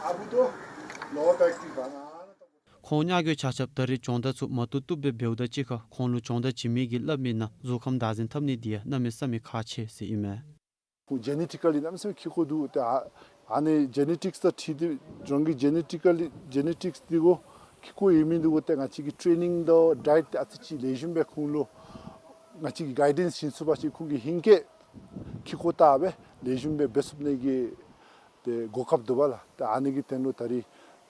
ཨ་བུ་དོ་ལོ་བེག་ཏི་བ་ན། ཁོང་ཉ་རྒོད་ཆ་ཁྱབ་ད་རེས་སྦྱོང་བརྡར་ཚུ་མ་བཏུབ་བཏུབ་སྦེ་འབདཝ་ད་གཅིག་ཁར་ཁོང་ལུ་སྦྱོང་བརྡར་བྱིན་མི་གིས་སླབ་མིའི་ནང་གཟུགས་ཁམས་བདག་འཛིན་འཐབ་ནི་འདི་ཡང་གནམ་མེད་ས་མེད་ཁག་ཆེ་ཟེར་ཨིན་མས། ཁོང་ཇེ་ནེ་ཊི་ཀ་ལི་གནམ་མེད་ས་མེད་ཁེ་ཀོ་འདུག། ཏེ་ཨ་ཨ་ནི་ཇེ་ནེ་ཊིཀསི་དང་འཁྲིལ་ཏེ་རང་གི་ཇེ་ནེ་ཊི་ཀ་ལི་ཇེ་ནེ་ཊིཀསི་འདི་གུ་ཁེ་ཀོ་ཡོད་མི་འདི་གུ་ཏེ་ང་བཅས་ཀྱིས་ཊེ་ནིང་དང་ཌའེཊ་ཨ་ཙི་ཅིག་ལེགས་ཤོམ་སྦེ་ཁོང་ལུ་ང་བཅས་ཀྱིས་གའི་ཌེནསི་བྱིན་ཚུགས་པ་ཅིན་ཁོང་གིས་ཧིང་སྐལ་ཁེ་ཀོ་བལྟ་སྦེ་ལེགས་ཤོམ་སྦེ་འབད་ཚུགས་ནི་གི་ཏེ་གོ་སྐབས་འདུག་པ་ལགས། ཏེ་ཨ་ནི་གི་དོན་ལུ་ད་རིས་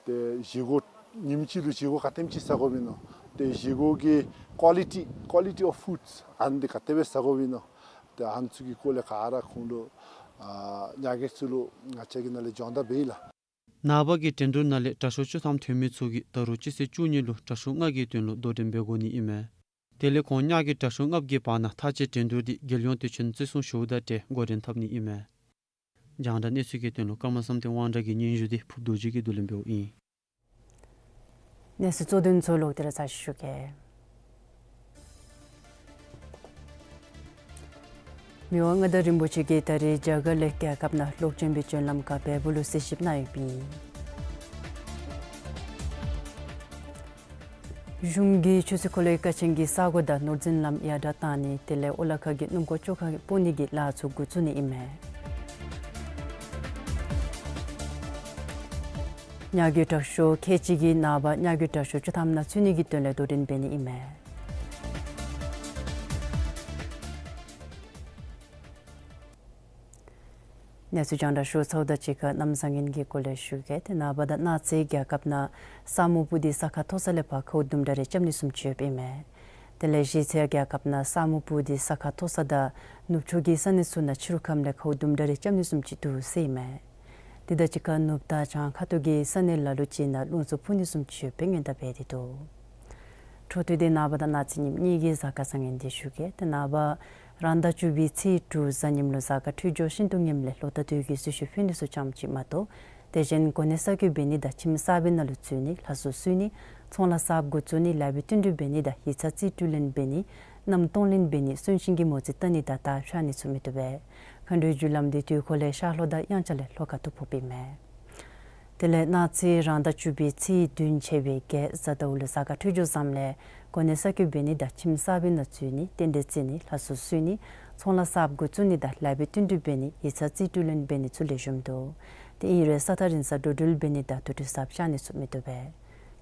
ཏེ་བཞེས་སྒོ་ཉིནམ་གཅིག་ལུ་བཞེས་སྒོ་ག་དེམ་ཅིག་ཟ་དགོཔ་ཨིན་ནོ། ཏེ་བཞེས་སྒོ་གི་ཀོ་ལི་ཊི་ཀོ་ལི་ཊི་ཨོཕ་ཕུཌསི་ཨ་ནི་འདི་ག་དེ་སྦེ་ཟ་དགོཔ་ཨིན་ནོ། ཏེ་ཨ་ནི་ཚུ་གི་སྐོར་ལས་ག་ར་ཁོང་ལུ་ཨ་ཉ་རྒོད་ཚུ་ལུ་ང་བཅས་ཀྱིས་ནཱ་ལས་སྦྱོང་བརྡར་འབད་ཡི་ལགས། ནངས་པ་གི་འགྲན་བསྡུར་ནང་ལས་དྲག་ཤོས་བཅུ་ཐམ་ཐོན་མི་ཚུ་གིས་ད་རུང་སྤྱི་ཚེས་བཅུ་གཉིས་ལུ་དྲག་ཤོས་ལྔ་གི་དོན་ལུ་དོ་འགྲན་འབད་དགོ་ནི་ཨིན་མས། དེ་ལས་ཁོང་ཉ་རྒོད་དྲག་ཤོས་ལྔ་པོ་གི་བར་ན་མཐའ་དཔྱད་འགྲན་བསྡུར་འདི་རྒྱལ་ཡོངས་དུས་ཆེན་བརྩི་སྲུང་ཞུཝ་ད་ཏེ་འགོ་འདྲེན་འཐབ་ནི་ཨིན་མས། རྒྱང་བསྒྲགས་གནས་ཚུལ་གྱི་དོན་ལུ་ཀརྨ་བསམ་གཏན་དབང་གྲགས་ཀྱི་སྙན་ཞུ་འདི་ཕུརཔ་རྡོ་རྗེ་གིས་བསྡུ་ལེན་འབདཝ་ཨིན། གནས་ཚུལ་གཙོ་དོན་ཚུ་ལོག་སྟེ་ར་ཚར་ཞུ་གེ། མི་དབང་མངའ་བདག་རིན་པོ་ཆེ་གིས་ད་རེས་རྒྱ་གར་ལས་རྒྱལ་ཁབ་ནང་ལོག་བྱོན་པའི་བྱོན་ལམ་ཁར་བལ་པོ་ལུ་གཟིགས་ཞིབ་གནང་ཡོདཔ་ཨིན། གཞུང་གིས་ཆུ་ཚོད་འཁོར་ལོའི་ཀ་ཆེན་གྱི་ས་སྒོ་དང་ནོར་འཛིན་ལམ་ཡར་དྲག་བཏང་ནི་དེ་ལས་ཨོ་ལ་ཁ་གི་སྣུམ་འཁོར་བཅོ་ཁ་སྤོ་ནི་གི་ལཱ་ཚུ་འགོ་བཙུགས་ནི་ཨིན་མས། ཉ་རྒོད་དྲག་ཤོས་ཁལ་གཅིག་གིས་ནངས་པ་ཉ་རྒོད་དྲག་ཤོས་བཅུ་ཐམ་ནང་ཚུད་ནི་གི་དོན་ལས་དོ་འགྲན་འབད་ནི་ཨིན་མས། གནས་ཚུལ་རྒྱང་བསྒྲགས་ཞུ་ཚརཝ་དང་གཅིག་ཁར་གནམ་བཟང་ངན་གྱི་སྐོར་ལས་ཞུ་གེ། ཏེ་ནངས་པ་དང་གནངས་ཚེ་རྒྱལ་ཁབ་ནང་ས་སྨུག་སྤུབས་ཏེ་ས་ཁ་མཐོ་ས་ལས་ཕར་ཁཝ་དུམ་གྲ་རེ་རྐྱབ་ནི་བཟུམ་ཅིག་ཡོདཔ་ཨིན་མས། དེ་ལས་གཞེས་ཚེ་རྒྱལ་ཁབ་ནང་ས་སྨུག་སྤུབས་ཏེ་ས་ཁ་མཐོ་ས་དང་ནུབ་ཕྱོགས་ཀྱི་ས་གནས་ཚུ་ནང་ཕྱི་རུ་ཁམས་ལས་ཁཝ་དུམ་གྲ་རེ་རྐྱབ་ནི་བཟུམ་ཅིག་འདུག་ཟེར་ཨིན་མས། དེ་དང་གཅིག་ཁར་ནུབ་དང་བྱང་ཁ་ཐུག་གི་ས་གནས་ལ་ལུ་ཅིག་ནང་རླུང་འཚུབ་འཕུ་ནི་བཟུམ་ཅིག་ཡོད་པའི་སྔོན་བརྡ་འབད་དེ་འདུག། འཕྲོ་མཐུད་དེ་ནངས་པ་དང་གནངས་ཚེ་ཉིནམ་གཉིས་ཀྱི་གཟའ་སྐར་བཟང་ངན་འདི་ཞུ་གེ། ཏེ་ནངས་པ་རང་ཟླ་བཅུ་པའི་ཚེས་དྲུག་གཟའ་ཉིམ་ལུ་གཟའ་སྐར་འཕྲོད་སྦྱོར་ཤིན་ཏུ་ངནམ་ལས་ལོ་ཟླ་དུས་ཀྱི་གསོལ་མཆོད་ཕུལ་ནི་ཚུ་ཙམ་ཅིག་མ་གཏོགས་དེ་གཞན་གོ་གནས་གསར་བསྐོ་འབད་ནི་དང་ཁྱིམ་གསར་པའི་ནང་ལུ་འཛུལ་ནི་ལྷ་གསོལ་གསོལ་ནི་ཚོང་ལཱ་གསརཔ་འགོ་བཙུགས་ནི་ལཱ་འབད་བསྟུན་གྲོས་འབད་ནི་དང་ཡིག་ཚང་རྩིས་སྤྲོད་ལེན་འབད་ནི་མནའམ་གཏོང་ལེན་འབད་ནི་གསོན་གཤིན་གྱི་མོ་རྩིས་བལྟ་ནི་དང་དར་ཕྱར་ནི་ཚུ་མི་བཏུབ་པས། མཁའ་འགྲོའི་རྒྱུ་ལམ་འདི་དུས་འཁོར་ལས་ཤར་ལྷོ་དང་དབྱངས་འཆར་ལས་ལྷོ་ཁ་ཐུག་ཕོགཔ་ཨིན་མས། དེ་ལས་གནངས་ཚེ་རང་ཟླ་བཅུ་པའི་ཚེས་བདུན་ཆ་བའི་བརྒྱད་གཟའ་ཟླཝ་ལུ་གཟའ་སྐར་འཕྲོད་སྦྱོར་བཟངམ་ལས་གོ་གནས་གསར་བསྐོ་འབད་ནི་དང་ཁྱིམ་གསར་པའི་ནང་འཛུལ་ནི་རྟེན་འབྲེལ་བརྩི་ནི་ལྷ་གསོལ་གསོལ་ནི་ཚོང་ལཱ་གསརཔ་འགོ་བཙུགས་ནི་དང་ལཱ་འབད་བསྟུན་གྲོས་འབད་ནི་ཡིག་ཚང་རྩིས་སྤྲོད་ལེན་འབད་ནི་ཚུ་ལེགས་ཤོམ་འདུག། དེ་ཨིན་རུང་ས་ཐག་རིང་ས་འགྲོ་འགྲུལ་འབད་ནི་དང་དུར་ཁྲོད་གསརཔ་བཞག་ནི་ཚུ་མི་བཏུབ་པས།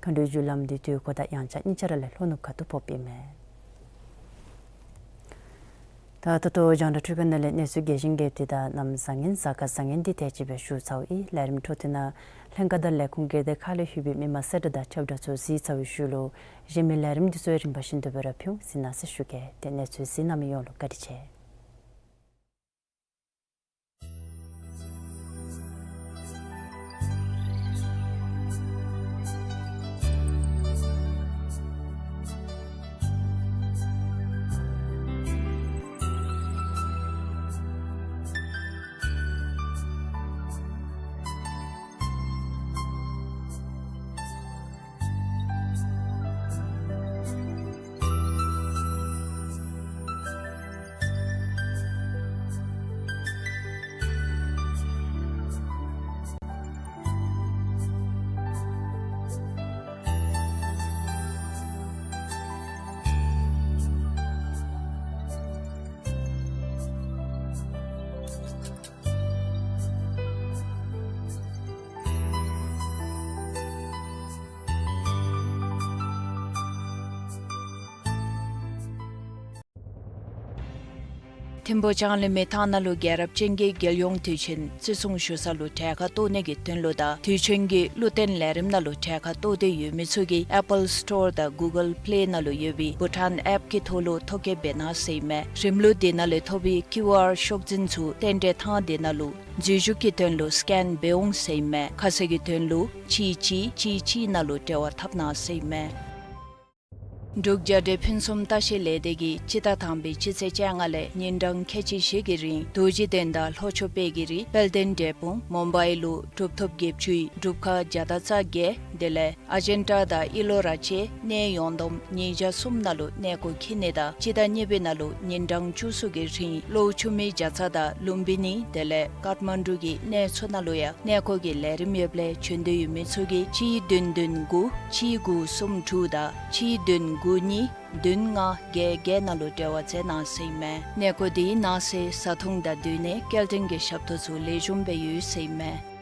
མཁའ་འགྲོའི་རྒྱུ་ལམ་འདི་དུས་འཁོར་དང་དབྱངས་འཆར་གཉིས་ཆ་ར་ལས་ལྷོ་ནུབ་ཁ་ཐུག་ཕོགཔ་ཨིན་མས། ད་ད་ལྟོ་རྒྱང་བསྒྲགས་འཕྲུལ་ཁང་ནང་ལས་གནས་ཚུལ་རྒྱས་ཤིང་རྒྱསཔ་འདི་དང་གནམ་བཟང་ངན་གཟའ་སྐར་བཟང་ངན་འདི་དེ་ཅིག་སྦེ་ཞུ་ཚརཝ་ཨིན། ལས་རིམ་འཕྲོ་མཐུད་ནང་ལྷན་ཁག་དང་ལས་ཁུངས་སྒེར་སྡེ་ཁག་ལས་ལྷོད་པའི་མི་མང་གསལ་བསྒྲགས་དང་ཁྱབ་བསྒྲགས་ཚུ་གཟིགས་ཚར་བའི་ཤུལ་ལུ་གཞན་མི་ལས་རིམ་འདི་ཚུ་ཡང་རིམ་པ་བཞིན་དུ་སྦེ་ར་ཕུལ་གཟིགས་གནང་ཟེར་ཞུ་གེ། ཏེ་གནས་ཚུལ་གཟིགས་གནང་མི་ཡོངས་ལུ་བཀའ་དྲིན་ཆེ། ཐིམ་ཕུ་ལྕང་གླིང་མི་ཐང་ནང་ལུ་རྒྱལ་རབས་ཅན་གྱི་རྒྱལ་ཡོངས་དུས་ཆེན་བརྩི་སྲུང་ཞུ་ས་ལུ་གྲལ་ཁར་གཏོགས་ནི་གི་དོན་ལུ་དང་དུས་ཆེན་གྱི་བློ་བརྟན་ལས་རིམ་ནང་ལུ་གྲལ་ཁར་གཏོགས་ཏེ་ཡོད་མི་ཚུ་གིས་ཨེཔ་པཱལ་སི་ཊོར་དང་གུ་གཱལ་པི་ལེ་ནང་ལུ་ཡོད་པའི་བྷུ་ཊཱན་ཨེཔ་ཀྱི་ཐོག་ལུ་ཐོ་བཀོད་འབད་གནང་ཟེར་ཨིན་མས། རིམ་ལུགས་དེ་ནང་ལས་ཐོབ་པའི་ཀིའུ་ཨར་ཤོག་འཛིན་ཚུ་རྟེན་འབྲེལ་ཐང་དེ་ནང་ལུ་འཛུལ་ཞུགས་ཀྱི་དོན་ལུ་སི་ཀེན་འབད་འོང་ཟེར་ཨིན་མས། ཁ་གསལ་གྱི་དོན་ལུ་གཅིག་གཅིག་གཅིག་གཅིག་ནང་ལུ་འབྲེལ་བ་འཐབ་གནང་ཟེར་ཨིན་མས། འབྲུག་རྒྱལ་འབྲེལ་ཕུན་སུམ་ལྟ་བཤལ་ལས་སྡེ་གིས་སྤྱི་ཟླ་དང་པའི་སྤྱི་ཚེས་བཅོ་ལྔ་ལས་ཉིན་གྲངས་ཁལ་གཅིག་བཞི་གི་རིང་རྡོ་རྗེ་གདན་དང་ལྷོ་ཕྱོགས་དཔལ་གྱི་རི་དཔལ་ལྡན་འབྲས་སྤུངས་མུམ་བའི་ལུ་གྲུབ་ཐོབ་བརྒྱད་ཅུའི་སྒྲུབ་ཁང་བརྒྱ་དང་རྩ་བརྒྱད་དེ་ལས་ཨ་ཇན་ཊ་དང་ཨི་ལོ་ར་བཅས་གནས་ཡོངས་བསྡོམས་ཉིས་བརྒྱ་གསུམ་ནང་ལུ་གནས་སྐོར་འཁྱིད་ནི་དང་སྤྱི་ཟླ་གཉིས་པའི་ནང་ལུ་ཉིན་གྲངས་བཅུ་གསུམ་གྱི་རིང་གློ་ཆུ་མིག་རྒྱ་ཚ་དང་ལུམ་བི་ནི་དེ་ལས་ཀཏ་མན་ཌུ་གི་གནས་ཚུ་ནང་ལུ་ཡང་གནས་སྐོར་གྱི་ལས་རིམ་ཡོདཔ་ལས་བྱོན་འདོད་ཡོད་མི་ཚུ་གིས་གཅིག་བདུན་བདུན་དགུ་གཅིག་དགུ་གསུམ་དྲུག་དང་གཅིག་བདུན་དགུ་གཉིས་བདུན་ལྔ་བརྒྱད་བརྒྱད་ནང་ལུ་འབྲེལ་བ་མཛད་གནང་ཟེར་ཨིན་མས། གནས་སྐོར་དེའི་ནང་གསེས་བཟའ་འཐུང་དང་སྡོད་གནས་སྐྱེལ་འདྲེན་གྱི་ཞབས་ཏོག་ཚུ་ལེགས་ཤོམ་སྦེ་ཡོད་ཟེར་ཨིན་མས།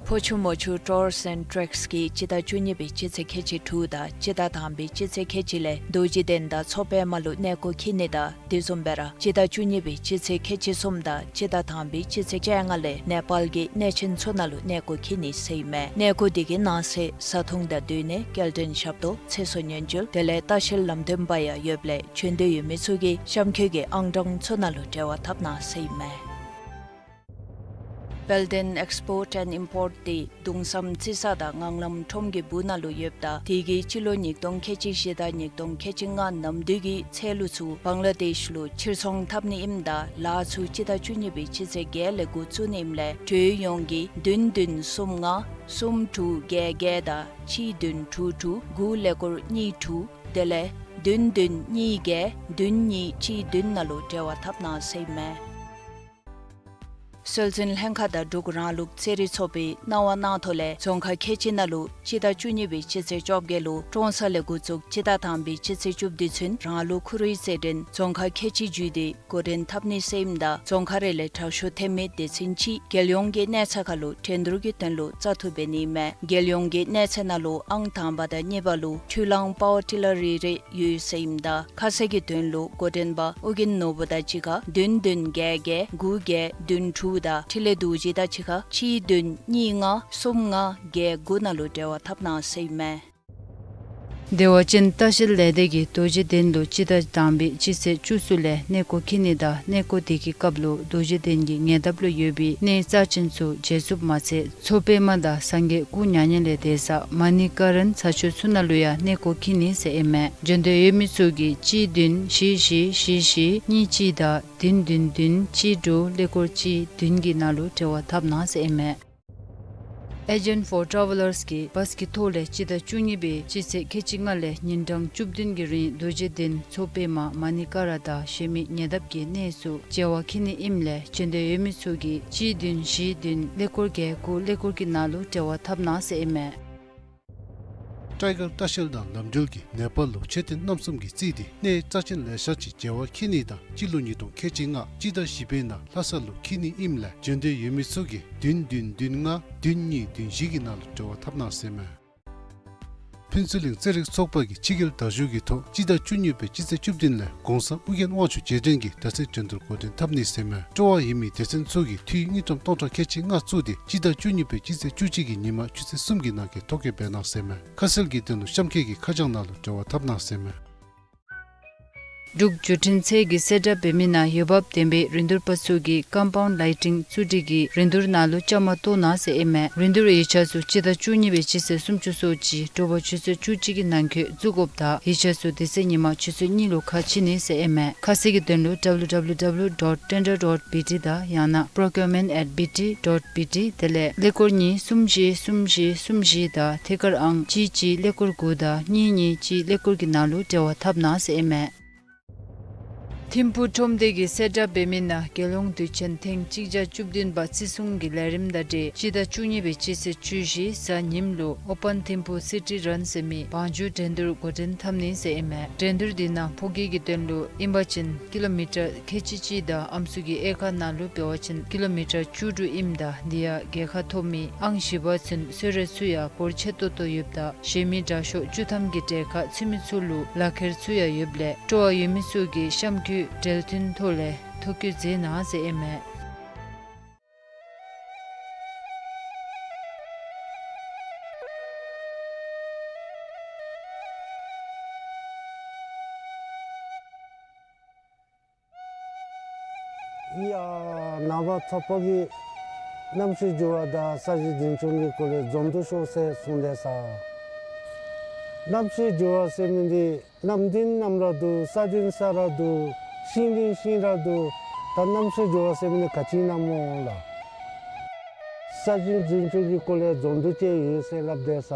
ཕོ་ཆུ་མོ་ཆུ་ཊུརསི་ཨེནཌ་ཊེགསི་གིས་སྤྱི་ཟླ་བཅུ་གཉིས་པའི་སྤྱི་ཚེས་ཁལ་གཅིག་དྲུག་དང་སྤྱི་ཟླ་དང་པའི་སྤྱི་ཚེས་ཁལ་གཅིག་ལས་རྡོ་རྗེ་གདན་དང་མཚོ་པདྨ་ལུ་གནས་སྐོར་འཁྱིད་ནི་དང་དེ་བཟུམ་སྦེ་ར་སྤྱི་ཟླ་བཅུ་གཉིས་པའི་སྤྱི་ཚེས་ཁལ་གཅིག་གསུམ་དང་སྤྱི་ཟླ་དང་པའི་སྤྱི་ཚེས་བཅོ་ལྔ་ལས་ནེ་པཱལ་གྱི་གནས་ཆེན་ཚུ་ནང་ལུ་གནས་སྐོར་འཁྱིད་ནི་ཟེར་ཨིན་མས། གནས་སྐོར་དེ་གི་ནང་གསེས་བཟའ་འཐུང་དང་སྡོད་གནས་སྐྱེལ་འདྲེན་ཞབས་ཏོག་ཚེ་སྲོག་ཉེན་བཅོལ་དེ་ལས་ལྟ་བཤལ་ལམ་སྟོན་པ་ཡང་ཡོདཔ་ལས་བྱོན་འདོད་ཡོད་མི་ཚུ་གིས་གཤམ་འཁོད་ཀྱི་ཨང་གྲངས་ཚུ་ནང་ལུ་འབྲེལ་བ་འཐབ་གནང་ཟེར་ཨིན་མས། དཔལ་ལྡན་ཨེགསི་པོརཊ་ཨེནཌ་ཨིམ་པོརཊ་དེ་གདུང་བསམ་རྩི་ས་དང་ངང་ལམ་ཁྲོམ་གྱི་སྦུག་ནང་ལུ་ཡོདཔ་ད་དེ་གིས་སྤྱི་ལོ་ཉིས་སྟོང་ཁལ་གཅིག་བཞི་དང་ཉིས་སྟོང་ཁལ་གཅིག་ལྔ་ནམ་དུས་ཀྱི་ཚལ་ལུ་ཚུ་བང་ལ་དེཤ་ལུ་ཕྱིར་ཚོང་འཐབ་ནི་ཨིནམ་ད་ལཱ་ཚུ་སྤྱི་ཟླ་བཅུ་གཉིས་པའི་སྤྱི་ཚེས་བརྒྱད་ལས་འགོ་བཙུགས་ནི་ཨིནམ་ལས་གྲོས་ཡོངས་ཀྱིས་བདུན་བདུན་གསུམ་ལྔ་གསུམ་དྲུག་བརྒྱད་བརྒྱད་དང་གཅིག་བདུན་དྲུག་དྲུག་དགུ་ཀླད་ཀོར་གཉིས་དྲུག་དེ་ལས་བདུན་བདུན་གཉིས་བརྒྱད་བདུན་གཉིས་གཅིག་བདུན་ནང་ལུ་འབྲེལ་བ་འཐབ་གནང་ཟེར་ཨིན་མས། སྲོལ་འཛིན་ལྷན་ཁག་དང་འབྲུག་རང་ལུགས་རྩེད་རིགས་ཚོགས་པའི་གནང་བ་གནང་ཐོག་ལས་རྫོང་ཁག་ཁལ་གཅིག་ནང་ལུ་སྤྱི་ཟླ་བཅུ་གཉིས་པའི་སྤྱི་ཚེས་བཅོ་བརྒྱད་ལུ་ཀྲོང་གསར་ལས་འགོ་བཙུགས་སྤྱི་ཟླ་དང་པའི་སྤྱི་ཚེས་བཅུ་བདུན་ཚུན་རང་ལུགས་ཁུ་རུའི་རྩེད་འགྲན་རྫོང་ཁག་ཁལ་གཅིག་བརྒྱུད་དེ་འགོ་འདྲེན་འཐབ་ནི་ཟེར་ཨིནམ་ད་རྫོང་ཁག་རེ་ལས་དྲག་ཤོས་འཐེན་མི་སྡེ་ཚན་གཅིག་རྒྱལ་ཡོངས་ཀྱི་གནས་ཚད་ཁར་ལུ་འགྲན་བསྡུར་གྱི་དོན་ལུ་བཙག་འཐུ་འབད་ནི་ཨིན་མས། རྒྱལ་ཡོངས་ཀྱི་གནས་ཚད་ནང་ལུ་ཨང་དང་པ་དང་གཉིས་པ་ལུ་འཕྲུལ་གླང་པ་ཝར་ཊི་ལར་རེ་རེ་ཡོད་ཟེར་ཨིནམ་ད་ཁ་གསལ་གྱི་དོན་ལུ་འགོ་འདྲེན་པ་ཨོ་རྒྱན་ནོར་བུ་དང་གཅིག་ཁར་བདུན་བདུན་བརྒྱད་བརྒྱད་དགུ་བརྒྱད་བདུན་དྲུག་དང་འཕྲིན་ལས་རྡོ་རྗེ་དང་གཅིག་ཁར་གཅིག་བདུན་གཉིས་ལྔ་གསུམ་ལྔ་བརྒྱད་དགུ་ནང་ལུ་འབྲེལ་བ་འཐབ་གནང་ཟེར་ཨིན་མས། བདེ་བ་ཅན་ལྟ་བཤལ་ལས་སྡེ་གིས་རྡོ་རྗེ་གདན་ལུ་སྤྱི་ཟླ་དང་པའི་སྤྱི་ཚེས་བཅུ་གསུམ་ལས་གནས་སྐོར་འཁྱིད་ནི་དང་གནས་སྐོར་དེ་གི་སྐབས་ལུ་རྡོ་རྗེ་གདན་གྱི་ཉེ་འདབས་ལུ་ཡོད་པའི་གནས་རྩ་ཅན་ཚུ་མཇལ་ཚུགསཔ་མ་ཚད་མཚོ་པདྨ་དང་སངས་རྒྱས་སྐུ་མྱ་ངན་ལས་འདས་ས་མ་ཎི་ཀ་རན་ས་ཆ་ཚུ་ནང་ལུ་ཡང་གནས་སྐོར་འཁྱིད་ནི་ཟེར་ཨིན་མས། བྱོན་འདོད་ཡོད་མི་ཚུ་གིས་གཅིག་བདུན་བཞི་བཞི་བཞི་བཞི་གཉིས་གཅིག་དང་བདུན་བདུན་བདུན་གཅིག་དྲུག་ཀླད་ཀོར་གཅིག་བདུན་གྱི་ནང་ལུ་འབྲེལ་བ་འཐབ་གནང་ཟེར་ཨིན་མས། Agent for Travelers གིས་བཱས་ཀྱི་ཐོག་ལས་སྤྱི་ཟླ་བཅུ་གཉིས་པའི་སྤྱི་ཚེས་ཁལ་གཅིག་ལྔ་ལས་ཉིན་གྲངས་བཅུ་བདུན་གྱི་རིང་རྡོ་རྗེ་གདན་མཚོ་པདྨ་མ་ཎི་ཀ་ར་དང་གཞན་མི་ཉེ་འདབས་ཀྱི་གནས་ཚུ་མཇལ་བར་འཁྱིད་ནི་ཨིནམ་ལས་བྱོན་འདོད་ཡོད་མི་ཚུ་གིས་གཅིག་བདུན་བཞི་བདུན་ཀླད་ཀོར་བརྒྱད་དགུ་ཀླད་ཀོར་གྱི་ནང་ལུ་འབྲེལ་བ་འཐབ་གནང་ཟེར་ཨིན་མས། ཊའི་གར་ལྟ་བཤལ་དང་ལམ་འགྲུལ་གྱིས་ནེ་པཱལ་ལུ་མཆོད་རྟེན་རྣམ་གསུམ་གྱིས་རྩིས་ཏེ་གནས་རྩ་ཅན་ལེ་ཤ་ཅིག་མཇལ་བར་འཁྱིད་ནི་དང་སྤྱི་ལོ་ཉིས་སྟོང་ཁལ་གཅིག་ལྔ་སྤྱི་ཟླ་བཞི་པའི་ནང་ལྷ་ས་ལུ་འཁྱིད་ནི་ཨིནམ་ལས་བྱོན་འདོད་ཡོད་མི་ཚུ་གིས་བདུན་བདུན་བདུན་ལྔ་བདུན་གཉིས་བདུན་བཞི་གི་ནང་ལུ་འབྲེལ་བ་འཐབ་གནང་ཟེར་ཨིན་མས། ཕུན་ཚོགས་གླིང་རྩེད་རིགས་ཚོགས་པ་གིས་ཕྱི་རྒྱལ་དར་ཞུགས་ཀྱི་ཐོག་སྤྱི་ཟླ་བཅུ་གཉིས་པའི་སྤྱི་ཚེས་བཅུ་བདུན་ལས་གོང་ས་ཨོ་རྒྱན་དབང་ཕྱུག་རྗེས་དྲན་གྱི་དྲག་རྩལ་འགྲན་བསྡུར་འགོ་འདྲེན་འཐབ་ནི་ཟེར་ཨིན་མས། སྤྲོ་བ་ཡོད་མི་སྡེ་ཚན་ཚུ་གིས་འཐུས་དངུལ་ཀྲམ་སྟོང་ཕྲག་ཁལ་གཅིག་ལྔ་བཙུགས་ཏེ་སྤྱི་ཟླ་བཅུ་གཉིས་པའི་སྤྱི་ཚེས་བཅུ་གཅིག་གི་ཉིན་མ་ཆུ་ཚོད་གསུམ་གྱི་ནང་འཁོད་ཐོ་བཀོད་འབད་གནང་ཟེར་ཨིན་མས། ཁ་གསལ་གྱི་དོན་ལུ་གཤམ་འཁོད་ཀྱི་ཁ་བྱང་ནང་ལུ་འབྲེལ་བ་འཐབ་གནང་ཟེར་ཨིན་མས། འབྲུག་བརྒྱུད་འཕྲིན་ཚད་ཀྱིས་གསལ་བསྒྲགས་འབད་མི་ནང་འོས་འབབ་ལྡན་པའི་རིན་བསྡུར་པ་ཚུ་གིས་ཀམ་པའུནཌ་ལའི་ཊིང་བཙུགས་སྒྲིག་གི་རིན་བསྡུར་ནང་ལུ་བཅའ་མར་གཏོགས་གནང་ཟེར་ཨིན་མས། རིན་བསྡུར་ཡིག་ཆ་ཚུ་སྤྱི་ཟླ་བཅུ་གཉིས་པའི་སྤྱི་ཚེས་སུམ་ཅུ་སོ་གཅིག་དྲོ་པ་ཆུ་ཚོད་བཅུ་གཅིག་གི་ནང་འཁོད་བཙུགས་དགོཔ་དང་ཡིག་ཆ་ཚུ་དེ་ཚེ་ཉིན་མ་ཆུ་ཚོད་གཉིས་ལུ་ཁ་ཕྱེ་ནི་ཟེར་ཨིན་མས། ཁ་གསལ་གྱི་དོན་ལུ་ཌབ་ལུ་ཌབ་ལུ་ཌབ་ལུ་ཌོཊ་ཊེན་ཌར་ཌོཊ་བི་ཊི་དང་ཡང་ན་པྲོ་ཀིའུར་མེནཊ་ཨེཊ་བི་ཊི་ཌོཊ་བི་ཊི་དེ་ལས་ཀླད་ཀོར་གཉིས་གསུམ་བཞི་གསུམ་བཞི་གསུམ་བཞི་དང་ཐད་ཀར་ཨང་གཅིག་གཅིག་ཀླད་ཀོར་དགུ་དང་གཉིས་གཉིས་གཅིག་ཀླད་ཀོར་གྱི་ནང་ལུ་འབྲེལ་བ་འཐབ་གནང་ཟེར་ཨིན་མས། ཐིམ་ཕུག་ཁྲོམ་སྡེ་གིས་གསལ་བསྒྲགས་འབད་མི་ནང་རྒྱལ་ཡོངས་དུས་ཆེན་ཐེངས་གཅིག་བརྒྱ་བཅུ་བདུན་པ་བརྩི་སྲུང་གི་ལས་རིམ་དང་འབྲེལ་སྤྱི་ཟླ་བཅུ་གཉིས་པའི་སྤྱི་ཚེས་བཅུ་བཞི་གཟའ་ཉིམ་ལུ་ཨོ་པཱན་ཐིམ་ཕུག་སི་ཊི་རཱན་ཟེར་མི་བང་རྒྱུག་འགྲན་བསྡུར་འགོ་འདྲེན་འཐབ་ནི་ཟེར་ཨིན་མས། འགྲན་བསྡུར་འདི་ནང་ཕོ་སྐྱེས་ཀྱི་དོན་ལུ་ཨིན་པ་ཅིན་ཀི་ལོ་མི་ཊར་ཁལ་གཅིག་གཅིག་དང་ཨམ་སྲུ་གི་དབྱེ་ཁག་ནང་ལུ་འབད་བ་ཅིན་ཀི་ལོ་མི་ཊར་བཅུ་དྲུག་ཨིནམ་ད་འདི་ཡང་རྒྱལ་ཁ་ཐོབ་མི་ཨང་བཞི་པ་ཚུན་གསོལ་རས་ཚུ་ཡང་འབོར་ཆེ་ཏོག་ཏོ་ཡོདཔ་ད་གཞན་མི་དྲག་ཤོས་བཅུ་ཐམ་གྱི་གྲལ་ཁར་ཚུད་མི་ཚུ་ལུ་ལག་ཁྱེར་ཚུ་ཡང་ཡོདཔ་ལས་སྤྲོ་བ་ཡོད་མི་ཚུ་གིས་གཤམ་འཁོད་འབྲེལ་མཐུད་ཐོག་ལས་ཐོ་བཀོད་མཛད་གནང་ཟེར་ཨིན་མས། ཡ་ནངས་པ་ཚོགས་པ་གི་གནམ་གཤིས་འགྱུར་བ་དང་ས་གཞི་འཛིན་སྐྱོང་གི་སྐོར་ལས་འཛོམས་འདུ་ཤོག་ཟེར་གསུངས་ཏེ་ས། གནམ་གཤིས་འགྱུར་བ་ཟེར་མི་འདི་གནམ་དྲན་གནམ་ར་འདུག། ས་དྲན་ས་ར་འདུག། ཤིང་དྲན་ཤིང་ར་འདུག། ད་གནམ་གཤིས་འགྱུར་བ་ཟེར་མི་འདི་ག་ཅི་ཨིན་ན་སྨོ་ལགས། ས་གཞི་འཛིན་སྐྱོང་གི་སྐོར་ལས་རྫོང་དུ་ཅིག་ཡོད་ཟེར་སླབ་དེས།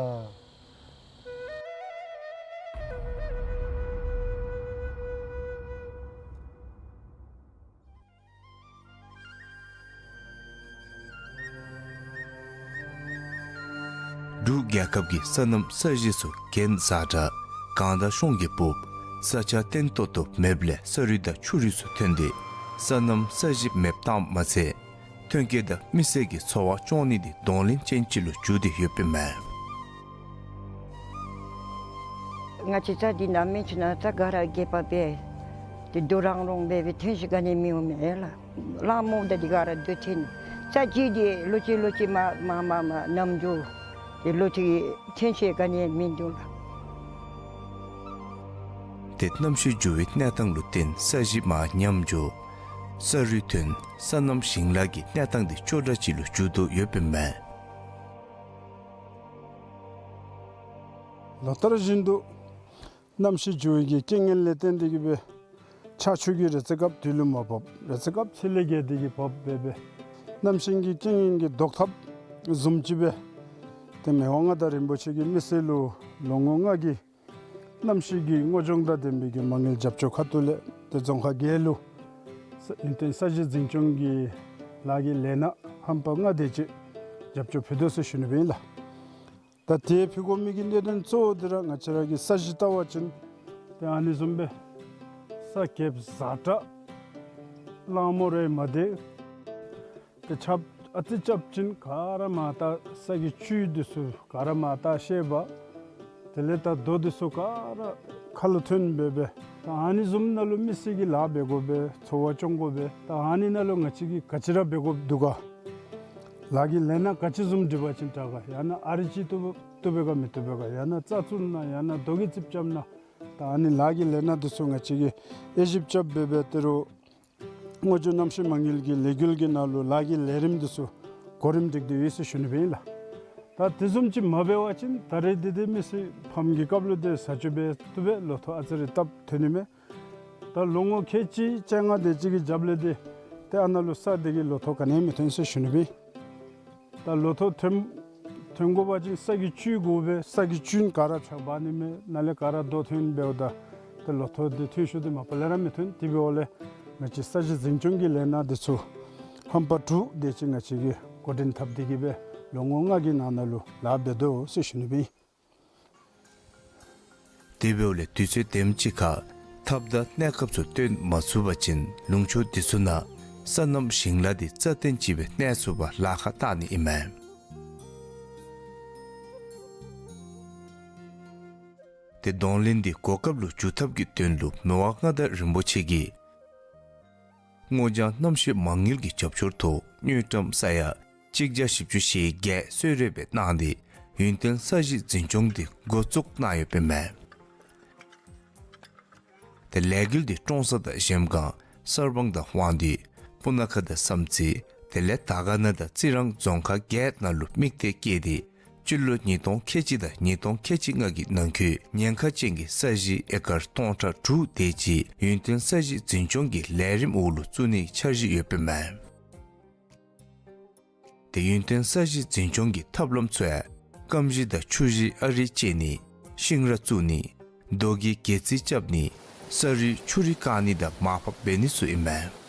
འབྲུག་རྒྱལ་ཁབ་ཀྱི་སོ་ནམ་ས་གཞི་ཚུ་གྱེན་ཟག་དྲགས་གངས་དང་གཤོང་གིས་སྦུབ། ས་ཆ་བརྟན་ཏོག་ཏོ་མེདཔ་ལས་ས་རུད་དང་ཆུ་རུད་ཚུ་ཐོན་ཏེ་སོ་ནམ་ས་གཞི་མེདཔ་བཏངམ་མ་ཚད་ཐོན་སྐྱེད་དང་མི་སེར་གྱི་འཚོ་བ་སྐྱོང་ནི་འདི་གདོང་ལེན་ཅན་ཅིག་ལུ་གྱུར་ཏེ་ཡོདཔ་ཨིན་མས། ང་བཅས་རྩྭ་འདི་ནང་མི་ཚུ་ནང་རྩྭ་ག་ར་རྒས་པ་སྦེ་ཏེ་རྡོ་རང་རོང་སྦེ་སྦེ་ཐོན་ཤེས་ག་ནི་མི་འོང་མས་ལགས། གླང་མོ་དང་འདི་ག་ར་རྡོ་ཐོན། རྩྭ་གཅིག་འདི་ལོ་གཅིག་ལོ་གཅིག་མ་མ་མ་མ་ནམ་རྒྱུན་ཏེ་ལོ་གཅིག་ཐོན་ཤེས་ག་ནི་མིན་འདུག་ལགས། ཏེ་གནམ་གཤིས་འགྱུར་བའི་གནས་སྟངས་ལུ་བརྟེན་ས་གཞི་མར་ཉམས་འགྱོ། ས་རུད་ཐོན། སོ་ནམ་ཞིང་ལཱ་གི་གནས་སྟངས་འདི་སྐྱོ་དྲགས་ཅིག་ལུ་འགྱུར་དོ་ཡོདཔ་ཨིན་མས། ལོ་ལྟར་བཞིན་དུ་གནམ་གཤིས་འགྱུར་བའི་གི་རྐྱེན་ངན་ལས་བརྟེན་ཏེ་གིས་སྦེ་ཆར་ཆུ་གིས་རེ་ཚེ་སྐབས་དུས་ལུ་མ་བབ། རེ་ཚེ་སྐབས་ཚེ་ལས་བརྒལ་ཏེ་གིས་བབ་སྦེ་སྦེ་གནམ་གཤིས་ཀྱི་རྐྱེན་ངན་གྱི་ཟློག་ཐབས་བཟུམ་ཅིག་སྦེ་ཏེ་མི་དབང་མངའ་བདག་རིན་པོ་ཆེ་གིས་མི་སེར་ལུ་ལོ་ངོ་ལྔ་གི་གནམ་གཤིས་ཀྱི་སྔོ་ལྗང་དང་ལྡན་པའི་གི་མ་དངུལ་རྒྱབ་སྐྱོར་ཁ་ཐུག་ལས་ཏེ་རྫོང་ཁག་བརྒྱད་ལུ་ས་ཡུན་བརྟན་ས་གཞི་འཛིན་སྐྱོང་གི་ལཱ་གི་ལས་སྣ་ཧམ་པ་ལྔ་དེ་ཅིག་རྒྱབ་སྐྱོར་ཕུལ་དོ་ཟེར་ཞུ་ནི་སྦེ་ཨིན་ལགས། ད་དེ་ཕུལ་དགོ་མི་གི་གནད་དོན་གཙོ་བོ་འདི་ར་ང་བཅས་ར་གི་ས་གཞི་བལྟ་བ་ཅིན་ཏེ་ཨ་ནི་བཟུམ་སྦེ་ས་རྒསཔ་ཟག་དྲགས། གླང་མོ་རེ་མ་སྡོད། ཏེ་ཆརཔ་ཨ་ཙི་རྐྱབ་ཅིན་ག་ར་མར་བཏགས། ས་གི་བཅུད་འདི་ཚུ་ག་ར་མར་བཏགས་ཤེས་པ། དེ་ལས་ད་རྡོ་འདི་ཚུ་ག་ར་ཁ་ལུ་ཐོན་སྦེ་སྦེ། ད་ཨ་ནི་བཟུམ་ནང་ལུ་མི་སེར་གྱིས་ལཱ་འབད་དགོ་པས། འཚོ་བ་སྐྱོང་དགོ་པས། ད་ཨ་ནི་ནང་ལུ་ང་བཅས་ཀྱིས་ག་ཅི་ར་འབད་དགོཔ་འདུག་ག། ལཱ་གི་ལས་སྣ་ག་ཅི་བཟུམ་སྒྲིག་པ་ཅིན་དྲག་ག། ཡང་ན་ཨ་རི་ཅིག་བཏུབ་བཏུབ་པས་ག་མི་བཏུབ་པས་ག། ཡང་ན་རྩྭ་བཙུགས་ན་ཡང་ན་རྡོ་གི་རྩིགཔ་རྐྱབ་ན། ད་ཨ་ནི་ལཱ་གི་ལས་སྣ་འདི་ཚུ་ང་བཅས་ཀྱིས་དབྱེ་ཞིབ་རྐྱབ་སྦེ་སྦེ་ཏི་རུ་སྔོ་ལྗང་གནམ་གཤིས་མ་དངུལ་གྱི་ལས་འགུལ་གྱི་ནང་ལུ་ལཱ་གི་ལས་རིམ་འདི་ཚུ་གོ་རིམ་སྒྲིག་སྟེ་ཡོད་ཟེར་ཞུ་ནི་སྦེ་ཨིན་ལགས། ད་དེ་བཟུམ་ཅིག་མ་འབད་བ་ཅིན་ད་རེས་འདི་འདི་མི་སེར་ཕམ་གྱི་སྐབས་ལུ་ཏེ་ས་ཆུ་སྦེ་བཏུབ་པས། ལོ་ཐོག་ཨ་ཙི་རེ་སྟབས་ཐོན་ནི་མས། ད་ལོ་ངོ་ཁལ་གཅིག་བཅོ་ལྔ་དེ་ཅིག་གི་རྒྱབ་ལས་འདི་ཏེ་ཨ་ནཱ་ལུ་ས་འདི་གི་ལོ་ཐོག་ག་ནི་མི་ཐོན་ཟེར་ཞུ་ནི་སྦེ། ད་ལོ་ཐོག་ཐོན་ཐོན་དགོ་པ་ཅིན་ས་གི་བཅུད་དགོ་པས། ས་གི་བཅུད་ག་ར་ཆག་འབག་ནི་མས། ནཱ་ལས་ག་ར་རྡོ་ཐོན་འབདཝ་ད་ཏེ་ལོ་ཐོག་འདི་ཐོན་ཤུལ་འདི་མ་པ་ལས་ར་མི་ཐོན། དེ་འབདཝ་ལས་ང་བཅས་ས་གཞི་འཛིན་སྐྱོང་གི་ལས་སྣ་འདི་ཚུ་ཧམ་པ་དྲུག་དེ་ཅིག་ང་བཅས་ཀྱིས་འགོ་འདྲེན་འཐབ་སྟེ་གིས་སྦེ་ལོ་ངོ་ལྔ་གི་ནང་ན་ལུ་ལཱ་འབད་དོ་ཟེར་ཞུ་ནི་སྦེ་ཨིན། དེ་འབདཝ་ལས་དུས་ཚོད་དེམ་ཅིག་ཁར་ཐབས་དང་གནས་སྐབས་ཚུ་བཏོན་མ་ཚུགས་པ་ཅིན་ལུང་ཕྱོགས་འདི་ཚུ་ནང་སོ་ནམ་ཞིང་ལཱ་འདི་རྩ་བརྟན་ཅིག་སྦེ་གནས་ཚུགས་པར་ལཱ་ཁག་བཏང་ནི་ཨིན་མས། ཏེ་གདོང་ལེན་འདི་གོ་སྐབས་ལུ་འཇུག་ཐབས་ཀྱི་དོན་ལུ་མི་དབང་མངའ་བདག་རིན་པོ་ཆེ་གིས་སྔོ་ལྗང་གནམ་གཤིས་མ་དངུལ་གྱི་རྒྱབ་སྐྱོར་ཐོག་དངུལ་ཀྲམ་ས་ཡ་གཅིག་བརྒྱ་བཞི་བཅུ་ཞེ་བརྒྱད་གསོལ་རས་སྦེ་གནང་སྟེ་ཡུན་བརྟན་ས་གཞི་འཛིན་སྐྱོང་འདི་འགོ་བཙུགས་གནང་ཡོདཔ་ཨིན་མས། ཏེ་ལས་འགུལ་འདི་ཀྲོང་གསར་དང་གཞལམ་སྒང་གསར་སྤང་དང་དབང་འདུས་སྤུ་ན་ཁ་དང་བསམ་རྩེ་དེ་ལས་དར་དཀར་ན་དང་རྩི་རང་རྫོང་ཁག་བརྒྱད་ནང་ལུ་དམིགས་གཏད་བསྐྱེད་དེ་སྤྱི་ལོ་ཉིས་སྟོང་ཁལ་གཅིག་དང་ཉིས་སྟོང་ཁལ་གཅིག་ལྔ་གི་ནང་འཁོད་ཉེན་ཁ་ཅན་གྱི་ས་གཞི་ཨེ་ཀར་སྟོང་ཕྲག་དྲུག་དེ་ཅིག་ཡུན་བརྟན་ས་གཞི་འཛིན་སྐྱོང་གི་ལས་རིམ་འོག་ལུ་བཙུགས་ནིའི་འཆར་གཞི་ཡོདཔ་ཨིན་མས། ཏེ་ཡུན་བརྟན་ས་གཞི་འཛིན་སྐྱོང་གི་ཐབས་ལམ་ཚུ་ཡང་སྐམ་གཞི་དང་ཆུ་གཞི་ཨ་རི་བཅད་ནི། ཤིང་ར་བཙུགས་ནི། རྡོ་གི་སྒལ་རྩིག་རྐྱབ་ནི། ས་རུད་ཆུ་རུད་བཀག་ནི་དང་མར་ཕབ་འབད་ནི་ཚུ་ཨིན་མས།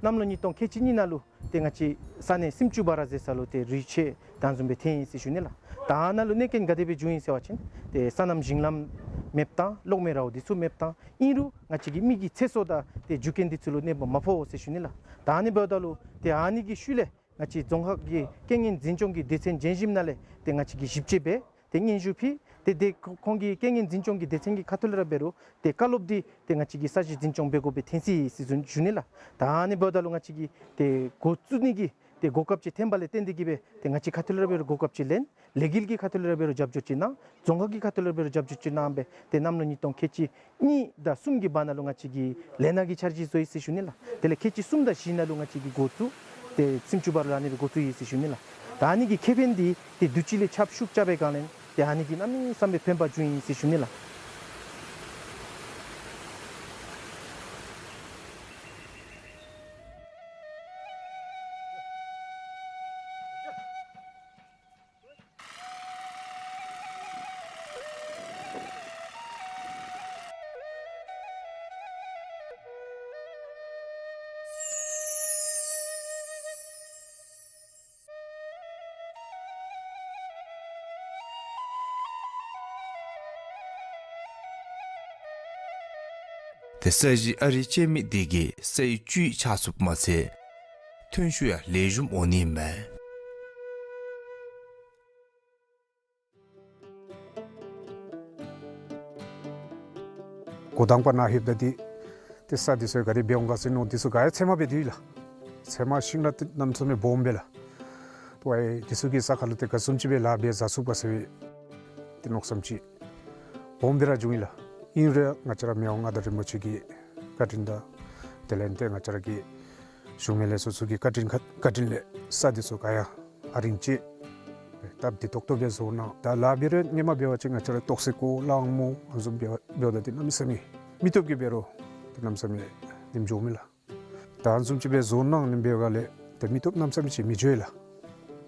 གནམ་ལོ་ཉིས་སྟོང་ཁལ་གཅིག་གཉིས་ནང་ལུ་ཏེ་ང་བཅས་ས་གནས་སུམ་ཅུ་པ་ར་ཟེར་ས་ལུ་ཏེ་རུད་ཆད་དེ་བཟུམ་སྦེ་ཐོན་ཡི་ཟེར་ཞུ་ནི་ལགས། ད་ཨ་ནཱ་ལུ་གནོད་རྐྱེན་ག་དེ་སྦེ་བྱུང་ཡི་ཟེར་བ་ཅིན་ཏེ་སོ་ནམ་ཞིང་ལམ་མེདཔ་བཏང་གློག་མེ་ར་འོ་འདི་ཚུ་མེདཔ་བཏང་ཨིན་རུང་ང་བཅས་ཀྱི་མི་གི་ཚེ་སྲོག་དང་ཏེ་རྒྱུ་རྐྱེན་འདི་ཚུ་ལུ་གནོདཔ་མ་ཕོག་ཟེར་ཞུ་ནི་ལགས། ད་ཨ་ནི་འབདཝ་ད་ལུ་ཏེ་ཨ་ནི་གི་ཤུལ་ལས་ང་བཅས་རྫོང་ཁག་གི་རྐྱེན་ངན་འཛིན་སྐྱོང་གི་སྡེ་ཚན་འགན་བཞེསཔ་ནང་ལས་ཏེ་ང་བཅས་ཀྱིས་ཞིབ་དཔྱད་འབད་དེ་སྙན་ཞུ་ཕུལ། ཏེ་དེ་ཁོང་གི་རྐྱེན་ངན་འཛིན་སྐྱོང་གི་སྡེ་ཚན་གྱི་ཁ་ཐུག་ལས་ར་འབད་རུང་ཏེ་བཀའ་སློབ་འདི་ཏེ་ང་བཅས་ཀྱི་ས་གཞི་འཛིན་སྐྱོང་འབད་དགོ་པའི་ཐོན་ཅི་ཟེར་ཞུ་ནི་ལགས། ད་ཨ་ནི་འབདཝ་ད་ལུ་ང་བཅས་ཀྱིས་ཏེ་འགོ་བཙུགས་ནི་གི་ཏེ་གོ་སྐབས་ཅིག་ཐོན་པ་ལས་བརྟེན་ཏེ་གིས་སྦེ་ཏེ་ང་བཅས་ཁ་ཐུག་ལས་ར་འབད་རུང་གོ་སྐབས་ཅིག་ལེན། ལས་འགུལ་གྱི་ཁ་ཐུག་ལས་ར་འབད་རུང་རྒྱབ་སྐྱོར་ཅིག་གནང་། རྫོང་ཁག་གི་ཁ་ཐུག་ལས་ར་འབད་རུང་རྒྱབ་སྐྱོར་ཅིག་གནང་སྦེ་ཏེ་གནམ་ལོ་ཉིས་སྟོང་ཁལ་གཅིག་གཉིས་དང་གསུམ་གྱི་བར་ན་ལུ་ང་བཅས་ཀྱིས་ལས་སྣ་གི་འཆར་གཞི་བཟོ་ཡི་ཟེར་ཞུ་ནི་ལགས། དེ་ལས་ཁལ་གཅིག་གསུམ་དང་བཞི་ནང་ལུ་ང་བཅས་ཀྱིས་འགོ་བཙུགས་ཏེ་སུམ་ཅུ་པ་ར་ལུ་ཨ་ནི་སྦེ་འགོ་བཙུགས་ཡི་ཟེར་ཞུ་ནི་ལགས། ད་ ཨ་ནི་གི་ཁེ་ཕན་འདི་ཏེ་དུས་ཅི་ལས་ཁྱབ་ཤུགས་རྐྱབ་པའི་སྒང་ལས་ཏེ་ཨ་ནི་གིས་གནམ་མེད་ས་མེད་ཕན་པ་བྱུང་ཡི་ཟེར་ཞུ་ནི་ལགས། ཏེ་ས་གཞི་ཨ་རིག་ཅན་མི་འདི་གིས་སའི་བཅུད་ཆགས་ཚུགསཔ་མ་ཚད་ཐོན་ཤུགས་ཡང་ལེགས་ཤོམ་འོང་ནི་མས། འགོ་དང་པ་ནཱ་ལྷོདཔ་ད་འདི་ཏེ་ས་འདི་ཚུ་ག་དེ་སྦེ་འོང་ག་ཟེར་མནོ། འདི་ཚུ་ག་ཡང་ཚལ་མ་སྦེ་སྡོད་ཡི་ལགས། ཚལ་མ་ཤིང་ནགས་འདི་གནམ་མེད་ས་མེད་སྦོམ་སྦེ་ལགས། ཏེ་ཝའི་འདི་ཚུ་གི་ས་ཁར་ལུ་ཏེ་ག་བཟུམ་ཅིག་སྦེ་ལཱ་འབད་ཟ་ཚུགས་ག་ཟེར་ཏེ་མནོ་བསམ་ཅིག་སྦོམ་སྦེ་ར་བྱུང་ཡི་ལགས། ཨིན་རུང་ང་བཅས་ར་མི་དབང་མངའ་བདག་རིན་པོ་ཆེ་གི་བཀའ་དྲིན་དང་དེ་ལས་ཏེ་ང་བཅས་ར་གི་གཞུང་མི་ལས་ཚོགས་ཚུ་གི་བཀའ་དྲིན་ཁ་བཀའ་དྲིན་ལས་ས་འདི་ཚུ་ག་ཡང་ཨ་རིང་ཅིག་སྟབས་བདེ་ཏོག་ཏོ་སྦེ་བཟོ་གནང་། ད་ལཱ་འབད་རུང་སྔོན་མ་འབད་བ་ཅིན་ང་བཅས་ར་ཏོག་སེ་ཀོ་གླང་མོ་ཨ་བཟུམ་འབད་བ་འབདཝ་ད་འདི་གནམ་མེད་ས་མེད་མི་སྟོབས་ཀྱིས་འབད་རུང་འདི་གནམ་མེད་ས་མེད་ཉིནམ་འགྱོ་མས་ལགས། ད་ཨ་བཟུམ་ཅིག་སྦེ་བཟོ་གནང་ནི་འབད་བའི་སྒང་ལས་ཏེ་མི་སྟོབས་གནམ་མེད་ས་མེད་ཅིག་མི་འགྱོ་ཡི་ལགས།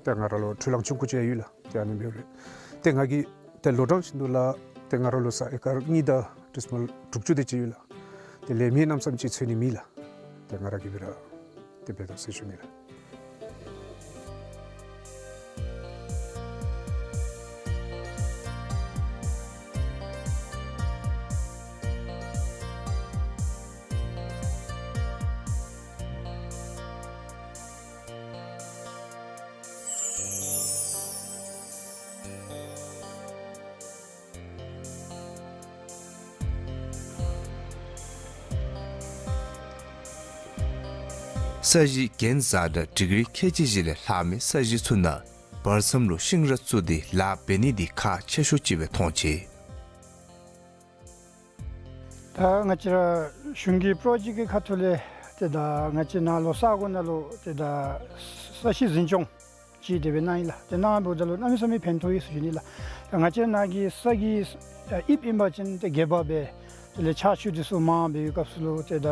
ཏེ་ང་ར་ལུ་འཕྲུལ་གླང་ཆུང་ཀུ་ཅིག་ཡོད་ལགས། ཏེ་ཨ་ནི་འབད་རུང་ཏེ་ང་གིས་ཏེ་ལོ་གྲངས་བཞིན་དུ་ལགས་ཏེ་ང་ར་ལུ་ས་ཨེ་ཀར་གཉིས་དང་ཁྲི་སྨོན་དྲུག་ཅུ་དེ་ཅིག་ཡོད་ལགས། ཏེ་ལས་མི་གནམ་མེད་ས་མེད་ཅིག་འཚོལ་ནི་མེད་ལགས། ཏེ་ང་ར་གིས་འབད་ར་ཏེ་འབད་དོ་ཟེར་ཞུ་ནི་ལགས། ས་གཞི་རྒྱན་བཟའ་འདྲ་ཌིག་རི་ཁལ་གཅིག་བཞི་ལས་ལྷག་མི་ས་གཞི་ཚུ་ནང་བར་མཚམས་ལུ་ཤིང་ར་བཙུགས་ཏེ་ལཱ་འབད་ནི་འདི་ཁག་ཆེ་ཤོས་ཅིག་སྦེ་མཐོང་ཅི། ད་ང་བཅས་ར་གཞུང་གི་པྲོ་ཇེཀཊ་ཀྱི་ཁ་ཐུག་ལས་ཏེ་ད་ང་བཅས་ནཱ་ལུ་ས་གོ་ནང་ལུ་ཏེ་ད་ས་གཞི་འཛིན་སྐྱོང་ཅིག་དེ་སྦེ་གནང་ཡི་ལགས། ཏེ་གནང་བའི་ད་ལུ་གནམ་མེད་ས་མེད་ཕན་ཐོགས་ཡི་ཟེར་ཞུ་ནི་ལགས། ད་ང་བཅས་ནཱ་གི་ས་གི་དབྱིབས་ཨིན་པ་ཅིན་ཏེ་སྒལ་པ་སྦེ་དེ་ལས་ཆར་ཆུ་འདི་ཚུ་མང་བའི་སྐབས་སུ་ལུ་ཏེ་ད་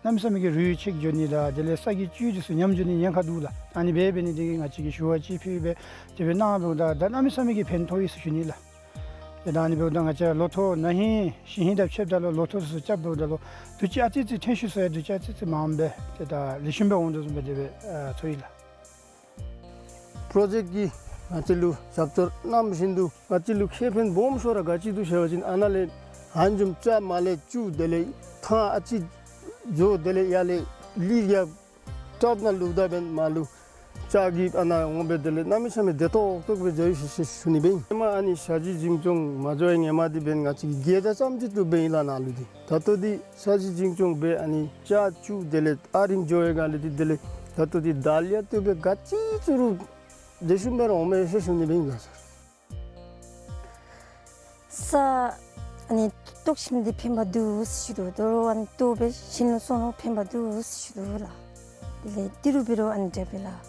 གནམ་མེད་ས་མེད་ཀྱི་རུད་ཆད་འགྱོ་ནི་དང་དེ་ལས་ས་གི་བཅུད་འདི་ཚུ་ཉམས་འགྱོ་ནི་ཉེན་ཁ་འདུག་ལགས། ཨ་ནི་འབད་འབད་ནི་དེ་གིས་ང་བཅས་ཀྱིས་ཞུ་བ་ཅིག་ཕུལ་སྦེ་དེ་སྦེ་གནང་བའི་ད་ད་གནམ་མེད་ས་མེད་ཀྱི་ཕན་ཐོགས་ཡི་ཟེར་ཞུ་ནི་ལགས། ཏེ་ད་ཨ་ནི་འབདཝ་ད་ང་བཅས་ལོ་ཐོག་ན་ཧིང་གཞེས་ཧིང་དང་ཕྱདཔ་ད་ལུ་ལོ་ཐོག་ཚུ་རྐྱབ་འབདཝ་ད་ལུ་དུས་ཅི་ཨ་ཙི་ཙི་ཐོན་ཤུགས་ཚུ་ཡང་དུས་ཅི་ཨ་ཙི་ཙི་མངམ་སྦེ་ཏེ་ད་ལེགས་ཤོམ་སྦེ་འོང་དོ་བཟུམ་སྦེ་དེ་སྦེ་ཨ་ཚོར་ཡི་ལགས། པྲོ་ཇེཀཊ་ཀྱིས་ང་བཅས་ལུ་ཞབས་ཏོག་གནང་བཞིན་དུ་ང་བཅས་ལུ་ཁེ་ཕན་སྦོམ་ཤོས་ར་ག་ཅི་འདུག་ཟེར་བ་ཅིན་ཨ་ནཱ་ལས་ཧན་ཇུམ་ཅ་མ་ལས་བཅུག་དེ་ལས་ཐང་ཨ་ཙི་འགྱོ་དེ་ལས་ཡར་ལས་ལི་ཡ་ཊོབ་ནང་ལུ་ད་འབདན་མར་ལུ་ཅ་གི་ཨ་ནཱ་འོང་སྦེ་དེ་ལས་གནམ་མེད་ས་མེད་བདེ་ཏོག་ཏོ་སྦེ་འགྱོ་ཡི་ཟེར་ཞུ་ནི་སྦེ་ཨིན། ཧེ་མ་ཨ་ནི་ས་གཞི་འཛིན་སྐྱོང་མ་འགྱོ་བའི་སྔོན་མ་འདི་འབདན་ང་བཅས་ཀྱིས་སྒལ་ཚང་ཙམ་ཅིག་བཏོག་སྦེ་ཨིན་ལགས་ནཱ་ལུ་འདི། ད་ལྟོ་འདི་ས་གཞི་འཛིན་སྐྱོང་འབད་ཨ་ནི་ཅ་བཅུག་དེ་ལས་ཨ་རིང་འགྱོ་བའི་སྒང་ལས་འདི་དེ་ལས་ད་ལྟོ་འདི་ད་ལི་ཡ་བཏོག་སྦེ་ག་ཅི་བཙུགས་རུང་ལེགས་ཤོམ་སྦེ་ར་འོང་མས་ཟེར་ཞུ་ནི་སྦེ་ཨིན་ལགས་སར། ས་ཨ་ནི་བཏོག་ཞིནམ་འདི་ཕན་པ་འདུག་ཟེར་ཞུ་དོ། དོ་རུང་ཨ་ནི་བཏོག་སྦེ་ཞིནམ་ལུ་སོང་རུང་ཕན་པ་འདུག་ཟེར་ཞུ་དོ་ལགས། དེ་ལས་ཏི་རུ་འབད་རུང་ཨ་ནི་འདྲ་སྦེ་ལགས།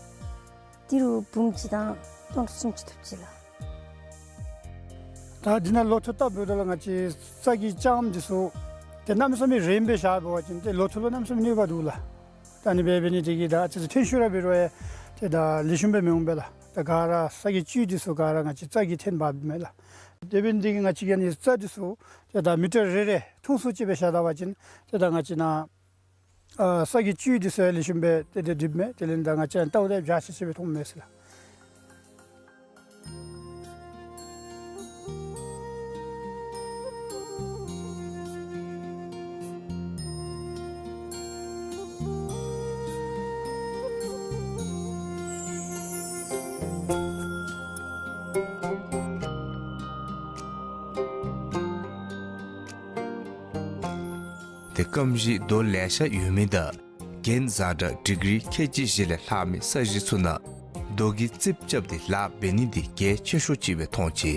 ཏི་རུ་འབུམ་གཅིག་དང་སྟོང་ཕྲག་སུམ་ཅུ་ཐོབ་ཅི་ལགས། ད་འདི་ནང་ལོ་ཐོག་བཏབ་འབདཝ་ད་ལུ་ང་བཅས་ས་གི་ལྕངམ་འདི་ཚུ་ཏེ་གནམ་མེད་ས་མེད་རིངམོ་སྦེ་བཞག་འབད་བ་ཅིན་ཏེ་ལོ་ཐོག་ལུ་གནམ་མེད་ས་མེད་གནོད་པ་འདུག་ལགས། ད་ཨ་ནི་འབད་འབད་ནི་དེ་གིས་ད་ཨ་ཙི་ཙི་ཐོན་ཤུགས་ར་འབད་རུང་ཡང་ཏེ་ད་ལེགས་ཤོམ་སྦེ་མི་འོང་པས་ལགས། ད་ག་ར་ས་གི་བཅུད་འདི་ཚུ་ག་ར་ང་བཅས་རྩྭ་གིས་འཐོན་འབགཔ་མས་ལགས། དེ་འབད་ནི་དེ་གིས་ང་བཅས་ཀྱིས་ཨ་ནི་རྩྭ་འདི་ཚུ་ཏེ་ད་མི་ཊར་རེ་རེ་ཐུང་སུ་ཅིག་སྦེ་བཞག་ད་པ་ཅིན་ཏེ་ད་ང་བཅས་ནཱ་ཨ་ས་གི་བཅུད་འདི་ཚུ་ཡང་ལེགས་ཤོམ་སྦེ་ཏེ་ཏེ་འགྲིགཔ་མས། དེ་ལས་ད་ང་བཅས་ལྟཝ་ད་འཇའ་ཆི་ཆི་སྦེ་མཐོངམ་མས་ཟེར་ལགས། ཏེ་སྐམ་ཞིང་རྡོ་ལེ་ཤ་ཡོད་མི་དང་རྒྱན་བཟའ་འདྲ་ཌིག་རི་ཁལ་གཅིག་བཞི་ལས་ལྷག་མི་ས་གཞི་ཚུ་ནང་རྡོ་གི་རྩིགཔ་རྐྱབ་སྟེ་ལཱ་འབད་ནི་འདི་གལ་ཆེ་ཤོས་ཅིག་སྦེ་མཐོང་ཅི།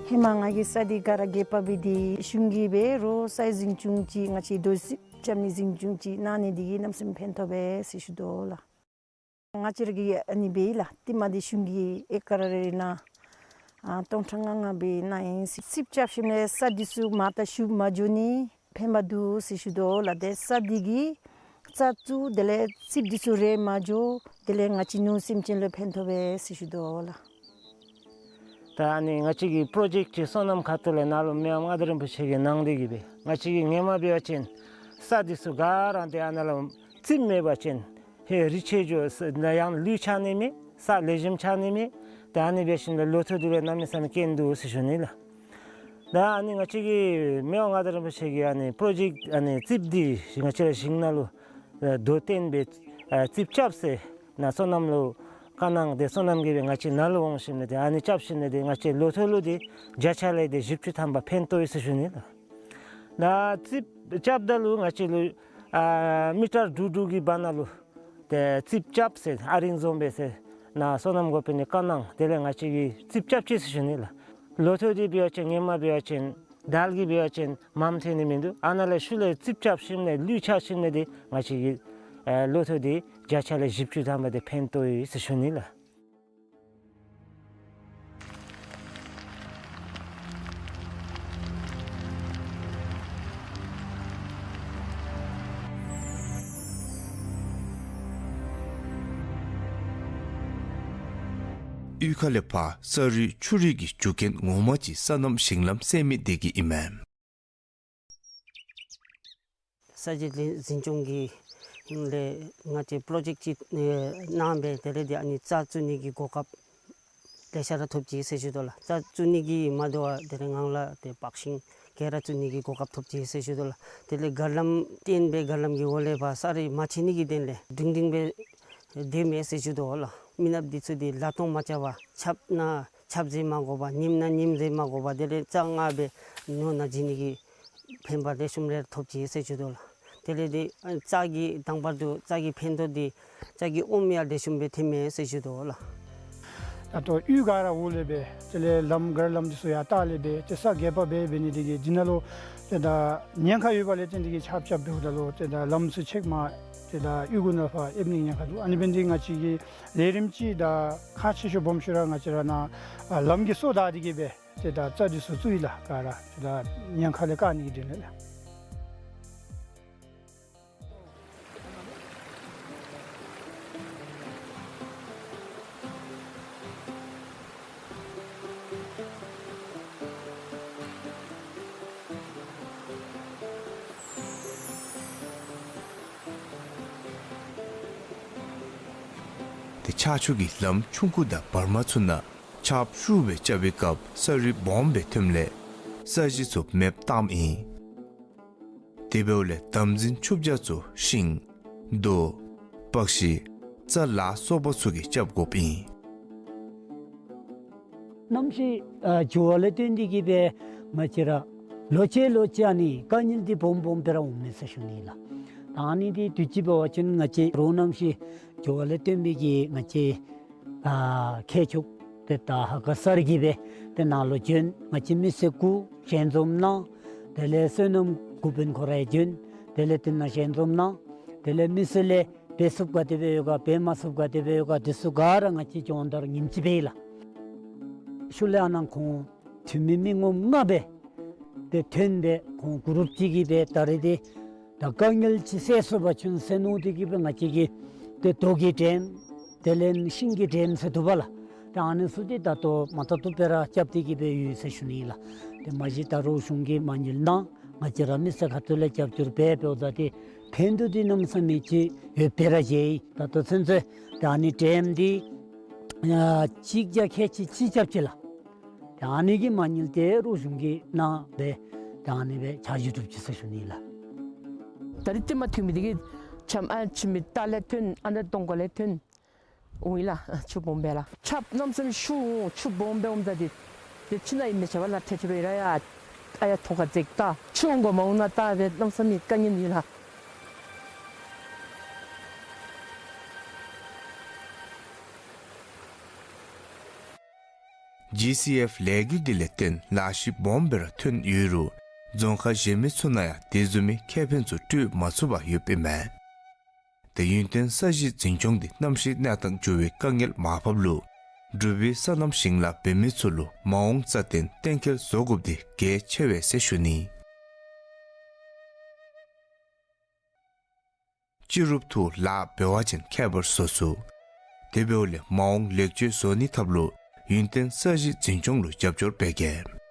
ཧེ་མ་ང་གིས་ས་འདི་ག་ར་སྒལ་པ་སྦེ་འདི་གཞུང་གིས་འབད་རུང་སའི་འཛིན་སྐྱོང་ཅིག་ང་བཅས་རྡོ་རྩིགཔ་རྐྱབ་ནི་འཛིན་སྐྱོང་ཅིག་གནང་ནི་འདི་གིས་གནམ་མེད་ས་མེད་ཕན་ཐོགས་པས་ཟེར་ཞུ་དོ་ལགས། ང་བཅས་ར་གིས་ཨ་ནི་འབད་ཡི་ལགས། ཏིལ་མ་འདི་གཞུང་གིས་ཨེ་ཀར་རེ་ནང་ཨ་སྟོང་ཕྲག་ལྔ་ལྔ་སྦེ་གནང་ཡི། རྩིགཔ་རྐྱབ་ཞིནམ་ལས་ས་འདི་ཚུ་མར་ད་ཞུ་མ་འགྱོ་ནི་ཕན་པ་འདུག་ཟེར་ཞུ་དོ་ལགས། ཏེ་ས་འདི་གིས་རྩྭ་བཙུགས་དེ་ལས་རྩིགཔ་འདི་ཚུ་རེག་མ་འགྱོ། དེ་ལས་ང་བཅས་ནོར་སེམས་ཅན་ལུ་ཕན་ཐོགས་པས་ཟེར་ཞུ་དོ་ལགས། ད་ཨ་ནི་ང་བཅས་ཀྱི་པྲོ་ཇེཀཊ་ཅིག་སོ་ནམ་ཁ་ཐུག་ལས་ནཱ་ལུ་མི་དབང་མངའ་བདག་རིན་པོ་ཆེ་གིས་གནང་སྟེ་གིས་སྦེ་ང་བཅས་ཀྱིས་ཧེ་མ་འབད་བ་ཅིན་ས་འདི་ཚུ་ག་ར་ཏེ་ཨ་ནཱ་ལུ་རྩིགཔ་མེད་པ་ཅིན་ཧེ་རི་ཆད་འགྱོ་ས་ནང་ཡང་ལུད་ཆགས་ནི་མེད། ས་ལེགས་ཤོམ་ཆགས་ནི་མེད། ཏེ་ཨ་ནི་འབད་ཞིནམ་ལས་ལོ་ཐོག་འདི་ལུ་གནམ་མེད་ས་མེད་སྐྱོན་འདུག་ཟེར་ཞུ་ནི་ལགས། ད་ཨ་ནི་ང་བཅས་ཀྱི་མི་དབང་མངའ་བདག་རིན་པོ་ཆེ་གིས་ཨ་ནི་པྲོ་ཇེཀཊ་ཨ་ནི་རྩིགཔ་འདི་ང་བཅས་ར་ཞིང་ནང་ལུ་ཨ་རྡོ་བཏོན་སྦེ་ཨ་རྩིགཔ་རྐྱབ་ཟེར་ནཱ་སོ་ནམ་ལུ་བཀའ་གནང་། ཏེ་སོ་ནམ་གྱིས་སྦེ་ང་བཅས་ནཱ་ལུ་འོང་ཞིནམ་ལས་ཏེ་ཨ་ནི་རྐྱབ་ཞིནམ་ལས་ཏེ་ང་བཅས་ལོ་ཐོག་ལུ་ཏེ་བརྒྱ་ཆ་ལས་ཏེ་བཞི་བཅུ་ཐམ་པ་ཕན་ཐོགས་ཡི་ཟེར་ཞུ་ནི་ལགས། ད་རྩིགཔ་རྐྱབ་ད་ལུ་ང་བཅས་ལུ་ཨ་མི་ཊར་དྲུག་དྲུག་གི་བར་ན་ལུ་ཏེ་རྩིགཔ་རྐྱབ་ཟེར་ཨ་རིང་བཟོ་འབད་ཟེར་ནཱ་སོ་ནམ་འགོ་དཔོན་ནི་བཀའ་གནང་། དེ་ལས་ང་བཅས་ཀྱིས་རྩིགཔ་རྐྱབ་ཅི་ཟེར་ཞུ་ནི་ལགས། ལོ་ཐོག་འདི་འབད་བ་ཅིན་ཧེ་མ་འབད་བ་ཅིན་དལ་གྱིས་འབད་བ་ཅིན་མངམ་ཐོན་ནི་མིན་འདུག། ཨ་ནཱ་ལས་ཤུལ་ལས་རྩིགཔ་རྐྱབ་ཞིནམ་ལས་ལུད་ཆགས་ཞིནམ་ལས་ཏེ་ང་བཅས་ཀྱི་ཨེ་ལོ་ཐོག་འདི་བརྒྱ་ཆ་ལས་བཞི་བཅུ་ཐམ་པ་ཏེ་ཕན་ཐོགས་ཡི་ཟེར་ཞུ་ནི་ལགས། གཡུས་ཁ་ལས་ཕར་ས་རུད་ཆུ་རུད་ཀྱི་རྒྱུ་རྐྱེན་ངོ་མ་ཅིག་སོ་ནམ་ཞིང་ལམ་སེལ་མི་དེ་གིས་ཨིན་མས། ས་གཞི་འཛིན་སྐྱོང་གི་ལས་ང་བཅས་པྲོ་ཇེཀཊ་ཅིག་ཨེ་གནང་སྦེ་དེ་ལས་ཏེ་ཨ་ནི་རྩྭ་བཙུགས་ནི་གི་གོ་སྐབས་ལེ་ཤ་ར་ཐོབ་ཅི་ཟེར་ཞུ་དོ་ལགས། རྩྭ་བཙུགས་ནི་གི་མ་དོ་བར་དེ་ལས་ངང་ལས་ཏེ་སྤགས་ཤིང་གི་ར་བཙུགས་ནི་གི་གོ་སྐབས་ཐོབ་ཅི་ཟེར་ཞུ་དོ་ལགས། དེ་ལས་གར་ལམ་བཏོན་སྦེ་གར་ལམ་གྱི་འོག་ལས་ཕར་ས་རུད་མ་ཆད་ནི་གི་དོན་ལས་སྒྲིང་སྒྲིང་སྦེ་སྡོད་མས་ཟེར་ཞུ་དོ་ལགས། མི་ནགཔ་འདི་ཚུ་འདི་ལ་གཏོང་མ་རྐྱབ་པར་ཆརཔ་ནང་ཆརཔ་ཟེར་མ་དགོ་པར་ཉིམ་ནང་ཉིམ་ཟེར་མ་དགོ་པར་དེ་ལས་རྩྭ་ལྔ་སྦེ་ནོར་ནང་བྱིན་ནི་གི་ཕན་པ་ལེགས་ཤོམ་རེ་ཐོབ་ཅི་ཟེར་ཞུ་དོ་ལགས། དེ་ལས་ཏེ་ཨ་རྩྭ་གི་དང་པ་འདི་རྩྭ་གི་ཕན་ཐོགས་འདི་རྩྭ་གི་ཨོམ་ཡང་ལེགས་ཤོམ་སྦེ་ཐོན་མས་ཟེར་ཞུ་དོ་ལགས། ད་ལྟོ་གཡུས་ག་ར་འོག་ལས་སྦེ་དེ་ལས་ལམ་གར་ལམ་འདི་ཚུ་ཡང་བཏགས་ལས་སྦེ་ཏེ་ས་རྒས་པ་སྦེ་འབད་ནི་དེ་གིས་འདི་ནང་ལུ་ཏེ་ད་ཉེན་ཁ་ཡོད་པ་ལས་བརྟེན་ཏེ་གིས་ཆརཔ་རྐྱབ་འབདཝ་ད་ལུ་ཏེ་ད་ལམ་ཚུ་ཆད་མ་ཏེ་ད་གཡུས་ཁ་ནང་ཕར་ཨེབ་ནི་ཉེན་ཁ་འདུག། ཨ་ནི་འབད་ནི་དེ་ང་བཅས་ཀྱིས་ལས་རིམ་ཅིག་ད་ཁག་ཆེ་ཤོས་སྦོམ་ཤོས་ར་ང་བཅས་ར་ནཱ་ཨ་ལམ་གྱི་སོ་བདའ་སྟེ་གིས་སྦེ་ཏེ་ད་རྩྭ་འདི་ཚུ་བཙུགས་ཡི་ལགས། ག་ར་ཏེ་ད་ཉེན་ཁ་ལས་བཀག་ནི་གི་དོན་ལས་ལགས། ཏེ་ཆར་ཆུ་གིས་ལམ་ཆུང་ཀུ་དང་བར་མ་ཚུ་ནང་ཆརཔ་ཤུགས་སྦེ་རྐྱབ་པའི་སྐབས་ས་རུད་སྦོམ་སྦེ་ཐོནམ་ལས་ས་གཞི་ཚུ་མེདཔ་བཏངམ་ཨིན། དེ་འབདཝ་ལས་དམ་འཛིན་ཆུ་བྱ་ཚུ་ཤིང་རྡོ་སྤགས་ཤིང་རྩྭ་ལ་སོགས་པ་ཚུ་གིས་རྐྱབ་དགོཔ་ཨིན། གནམ་གཤིས་ཨ་འགྱུར་བ་ལས་བརྟེན་ཏེ་གིས་སྦེ་ང་བཅས་ར་ལོ་ཅིག་ལོ་ཅིག་ཨ་ནི་དཀའ་ངལ་འདི་སྦོམ་སྦོམ་སྦེ་ར་འོང་མས་ཟེར་ཞུ་ནི་ལགས། ད་ཨ་ནི་འདི་དུས་ཅི་འབད་བ་ཅིན་ང་བཅས་རོགས་གནམ་གཤིས་འགྱུར་བ་ལས་བརྟེན་པའི་གི་ང་བཅས་ཨ་མཁས་མཆོག་ཏེ་ད་ཧ་ག་ས་ར་གིས་སྦེ་ཏེ་ནཱ་ལུ་བྱོན། ང་བཅས་མི་སེར་གུ་ཞལ་འཛོམས་གནང་། དེ་ལས་སོ་ནམ་འགོ་དཔོན་ཁོ་ར་ཡང་བྱོན། དེ་ལས་དེ་ནང་ཞལ་འཛོམས་གནང་། དེ་ལས་མི་སེར་ལས་འབད་ཚུགསཔ་ག་དེ་སྦེ་ཡོད་ག་འབད་མ་ཚུགསཔ་ག་དེ་སྦེ་ཡོད་ག་དེ་ཚུ་ག་ར་ང་བཅས་སྦྱོང་བརྡར་ཉིནམ་གཅིག་འབད་ཡི་ལགས། ཤུལ་ལས་ཨ་ནཱ་ཁོང་འཐུས་མི་མི་ངོམ་ལྔ་སྦེ་ཏེ་ཐོན་སྦེ་ཁོང་གུ་རུབ་ཅིག་གིས་སྦེ་ད་རེས་འདི་ད་དཀའ་ངལ་ཅིག་སེལ་ཚུགས་པ་ཅིན་ཟེར་མནོ་སྟེ་གིས་སྦེ་ང་བཅས་ཀྱིས་ཏེ་རྡོ་གི་ཌེམ་དེ་ལས་ཤིང་གི་ཌེམ་ཟེར་འདུག་པ་ལགས། ཏེ་ཨ་ནི་ཚུ་འདི་ད་ལྟོ་མ་ཐོབ་ཐོབ་སྦེ་ར་རྐྱབ་སྟེ་གིས་སྦེ་ཡོད་ཟེར་ཞུ་ནི་ལགས། ཏེ་མ་གཞི་ད་རོགས་གཞུང་གིས་མ་དངུལ་གནང་ང་བཅས་ར་མི་སེར་ཁ་ཐུག་ལས་རྒྱབ་སྐྱོར་འབད་འབདཝ་ད་ཏེ་ཕན་ཐོགས་འདི་གནམ་མེད་ས་མེད་ཅིག་ཡོདཔ་སྦེ་ར་མཇལ་ཡི། ད་ལྟོ་ཚུན་ཚོད་ཏེ་ཨ་ནི་ཌེམ་འདི་ཨ་གཅིག་བརྒྱ་ཁལ་གཅིག་གཅིག་རྐྱབ་ཅི་ལགས། ཏེ་ཨ་ནི་གི་མ་དངུལ་འདི་རོགས་གཞུང་གིས་གནང་སྦེ་ཏེ་ཨ་ནི་སྦེ་ཆ་འཇོག་གྲུབ་ཅི་ཟེར་ཞུ་ནི་ལགས། ད་རིས་ཏེ་མ་ཐོན་མི་འདི་གིས་ཆམ་ཨ་ཆུ་མེད་ད་ལས་ཐོན་ཨ་ནི་སྟོང་གོ་ལས་ཐོན་འོང་ཡི་ལགས། ཆུ་སྦོམ་སྦེ་ལགས། ཆརཔ་གནམ་མེད་ས་མེད་ཤུགས་འོང་། ཆུ་སྦོམ་སྦེ་འོངམ་ད་འདི་ཏེ་ཕྱི་ནང་ཨིན་མི་ཆ་བ་ལགས། ཁྲལ་ཆུ་རེ་ར་ཡ་ཨ་ཡ་ཐོག་ཁར་འཛེགས་ད་ཆུ་འོང་གོ་མ་འོང་ན་ད་སྦེ་གནམ་མེད་ས་མེད་དཀའ་ངལ་ཨིན་ལགས། ཇི་སི་ཨེཕ་ལས་འགུལ་འདི་ལས་བརྟེན་ལཱ་གཞི་སྦོམ་སྦེ་ར་ཐོན་ཡོད་རུང་རྫོང་ཁག་གཞན་མི་ཚུ་ནང་ཡང་དེ་བཟུམ་མའི་ཁེ་ཕན་ཚུ་སྤྲོད་མ་ཚུགས་པར་ཡོདཔ་ཨིན་མས། ཏེ་ཡུན་བརྟན་ས་གཞི་འཛིན་སྐྱོང་འདི་གནམ་གཤིས་གནས་སྟངས་འགྱུར་བའི་དཀའ་ངལ་མར་ཕབ་ལུ་འབྲུག་པའི་སོ་ནམ་ཞིང་ལཱ་འབད་མི་ཚུ་ལུ་མ་འོངས་རྩ་བརྟན་གཏན་འཁེལ་བཟོ་དགོཔ་འདི་གལ་ཆེ་བས་ཟེར་ཞུ་ནི། སྤྱི་རུབ་ཐུགས་ལཱ་འབད་བ་ཅིན་ཁྱད་པར་བཟོ་ཚུགས། དེ་འབདཝ་ལས་མ་འོངས་ལེགས་བཅོས་བཟོ་ནིའི་ཐབས་ལུ་ཡུན་བརྟན་ས་གཞི་འཛིན་སྐྱོང་ལུ་རྒྱབ་སྐྱོར་འབད་གེ།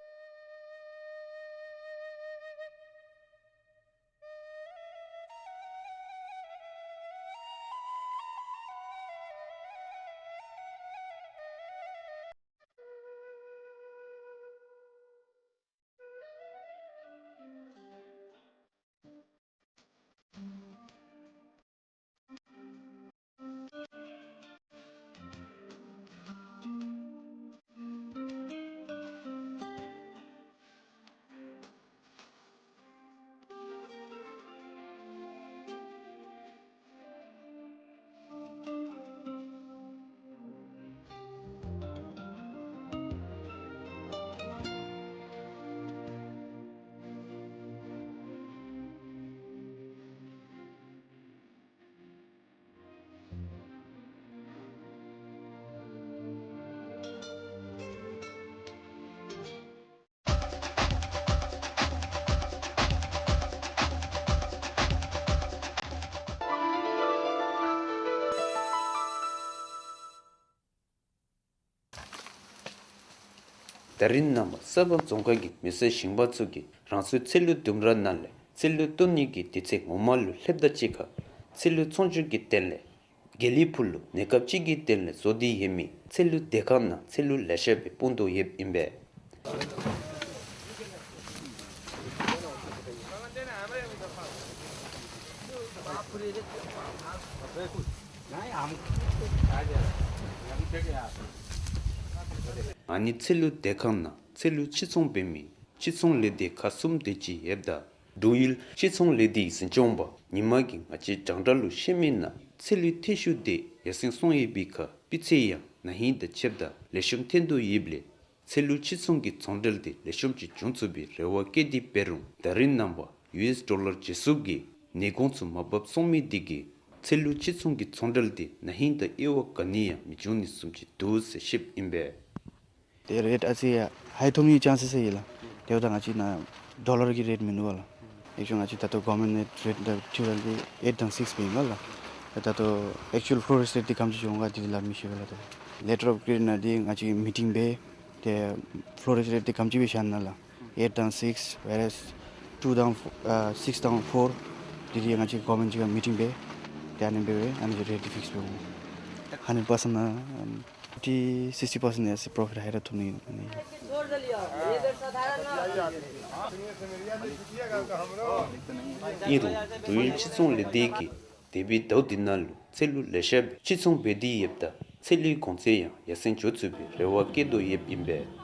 ད་རིས་ནངས་པ་ས་པ་རྫོང་ཁག་གི་མི་སེར་ཞིང་པ་ཚུ་གིས་རང་སོའི་ཚལ་ལུ་ལྡུམ་ར་ནང་ལས་ཚལ་ལུ་བཏོན་ནི་གི་དུས་ཚོད་ངོ་མ་ལུ་སླེབས་དང་གཅིག་ཁར་ཚལ་ལུ་ཚོང་སྒྱུར་གྱི་དོན་ལས་དགེ་ལེགས་ཕུག་ལུ་གནས་སྐབས་ཅིག་གི་དོན་ལས་བཟོ་སྟེ་ཡོད་མི་ཚལ་ལུ་སྡོད་ཁང་ནང་ཚལ་ལུ་ལེ་ཤ་སྦེ་སྤུངས་དོ་ཡོདཔ་ཨིན་པས། ཨ་ནི་ཚལ་ལུ་སྡོད་ཁང་ནང་ཚལ་ལུ་ཕྱིར་ཚོང་འབད་མི་ཕྱིར་ཚོང་ལས་སྡེ་ཁག་གསུམ་དེ་ཅིག་ཡོདཔ་ད་འབྲུག་ཡུལ་ཕྱིར་ཚོང་ལས་སྡེའི་འཛིན་སྐྱོང་པ་ཉི་མ་གིས་ང་བཅས་རྒྱང་བསྒྲགས་ལུ་བཤད་མི་ནང་ཚལ་ལུ་ཐེ་ཤུགས་དེ་ཡར་སེང་སོང་ཡོད་པའི་ཁར་སྤུས་ཚད་ཡང་ན་ཧིང་དང་ཕྱདཔ་ད་ལེགས་ཤོམ་ཐོན་དོ་ཡོདཔ་ལས་ཚལ་ལུ་ཕྱིར་ཚོང་གི་ཚོང་འབྲེལ་དེ་ལེགས་ཤོམ་ཅིག་འབྱུང་ཚུགས་པའི་རེ་བ་བསྐྱེད་དེ་འབད་རུང་ད་རིས་ནངས་པ་ཡུ་ཨེསི་ཌོ་ལར་ཇེ་སུབ་ཀྱིས་ནད་གོང་ཚུ་མར་བབས་སོང་མི་དེ་གིས་ཚལ་ལུ་ཕྱིར་ཚོང་གི་ཚོང་འབྲེལ་དེ་ན་ཧིང་དང་དབྱེ་བ་ག་ནི་ཡང་མི་འབྱུང་ནི་བཟུམ་ཅིག་འདུག་ཟེར་བཤདཔ་ཨིན་པས། ཏེ་རེཊ་ཨ་ཙི་ཡང་ཧའི་ཐོབ་ནིའི་ཅཱནསི་ཡོད་ལགས། དེ་འབདཝ་ད་ང་བཅས་ནཱ་ཌོ་ལར་གྱི་རེཊ་མིན་འདུག་པ་ལགས། ཨེག་ཅུ་ཝལ་ང་བཅས་ད་ལྟོ་གོ་ཝར་མེནཊ་རེཊ་དང་ཐོབ་ར་འདི་ཨེཊ་དང་སིགསི་སྦེ་ཨིན་པས་ལགས། ད་ལྟོ་ཨེག་ཅུ་ཝལ་ཕློ་རིསཊ་རེཊ་འདི་ག་དེམ་ཅིག་འོང་ག་དེ་ལཱ་མི་ཤེས་པས་ལགས། ད་ལེ་ཊར་ཨོཕ་ཀེ་རེཊ་ནང་འདི་ང་བཅས་མི་ཊིང་འབད་ཏེ་ཕློ་རིསཊ་རེཊ་འདི་ག་དེམ་ཅིག་སྦེ་བཞག་ནི་ལགས། ཨེཊ་དང་སིགསི་ཝེར་ཨེས་ཊུ་དང་ཨ་སིགསི་དང་ཕོར་འདི་འདི་ང་བཅས་གོ་ཝར་མེནཊ་ཅིག་ཁར་མི་ཊིང་འབད་ཏེ་ཨ་ནི་འབད་བའི་ཨ་ནི་རེཊ་འདི་ཕིགསི་འབད་འོང་། ཧན་ཌེཊ་པར་སེནཊ་ནང་ཕིཕ་ཊི་སིགསི་ཊི་པར་སེནཊ་ཨེ་སི་པྲོ་ཕིཊ་ཧའི་ར་ཐོབ་ནི་ཨིན། ཨིན་རུང་འབྲུག་ཡུལ་ཕྱིར་ཚོང་ལས་སྡེ་གིས་འདས་པའི་ཟླཝ་འདི་ནང་ལུ་ཚལ་ལུ་ལེ་ཤ་སྦེ་ཕྱིར་ཚོང་འབད་དེ་ཡོདཔ་ད་ཚལ་ལུའི་གོང་ཚད་ཡང་ཡར་སེང་འགྱོ་ཚུགས་པའི་རེ་བ་བསྐྱེད་དོ་ཡོདཔ་ཨིན་པས།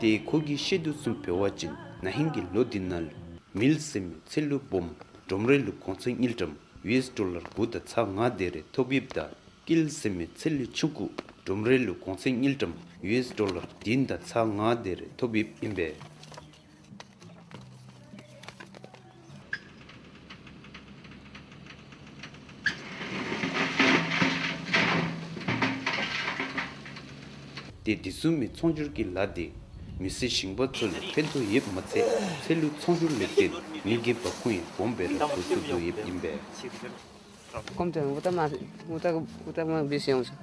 ཏེ་ཁོ་གིས་བཤད་དོ་བཟུམ་འབད་བ་ཅིན་ན་ཧིང་གི་ལོ་འདི་ནང་ལུ་མིལ་ཟེར་མི་ཚལ་ལུ་སྦོམ་སྒྲོམ་རེ་ལུ་གོང་ཚད་དངུལ་ཀྲམ་ཡུ་ཨེསི་ཌོ་ལར་དགུ་དང་ཚག་ལྔ་དེ་རེ་ཐོབ་ཡོདཔ་ད་ཀིལ་ཟེར་མི་ཚལ་ལུ་ཆུང་ཀུ་སྒྲོམ་རེ་ལུ་གོང་ཚད་དངུལ་ཀྲམ་ཡུ་ཨེསི་ཌོ་ལར་བདུན་དང་ཚག་ལྔ་དེ་རེ་ཐོབ་ཡོདཔ་ཨིན་པས། ཏེ་དེ་བཟུམ་མའི་ཚོང་སྒྱུར་གྱི་ལཱ་དེ་མི་སེར་ཞིང་པ་ཚུ་ལུ་ཕན་ཐོགས་ཡོདཔ་མ་ཚད་ཚལ་ལུ་ཚོང་སྒྱུར་ལས་བརྟེན་མི་གི་འབབ་ཁུངས་ཡང་སྦོམ་སྦེ་ར་བཟོ་ཚུགས་དོ་ཡོདཔ་ཨིན་པས། ཀོམ་ཏེ་ཨུ་ཏ་མ་ཨུ་ཏ་ཨུ་ཏ་མ་བིས་ཡོངས།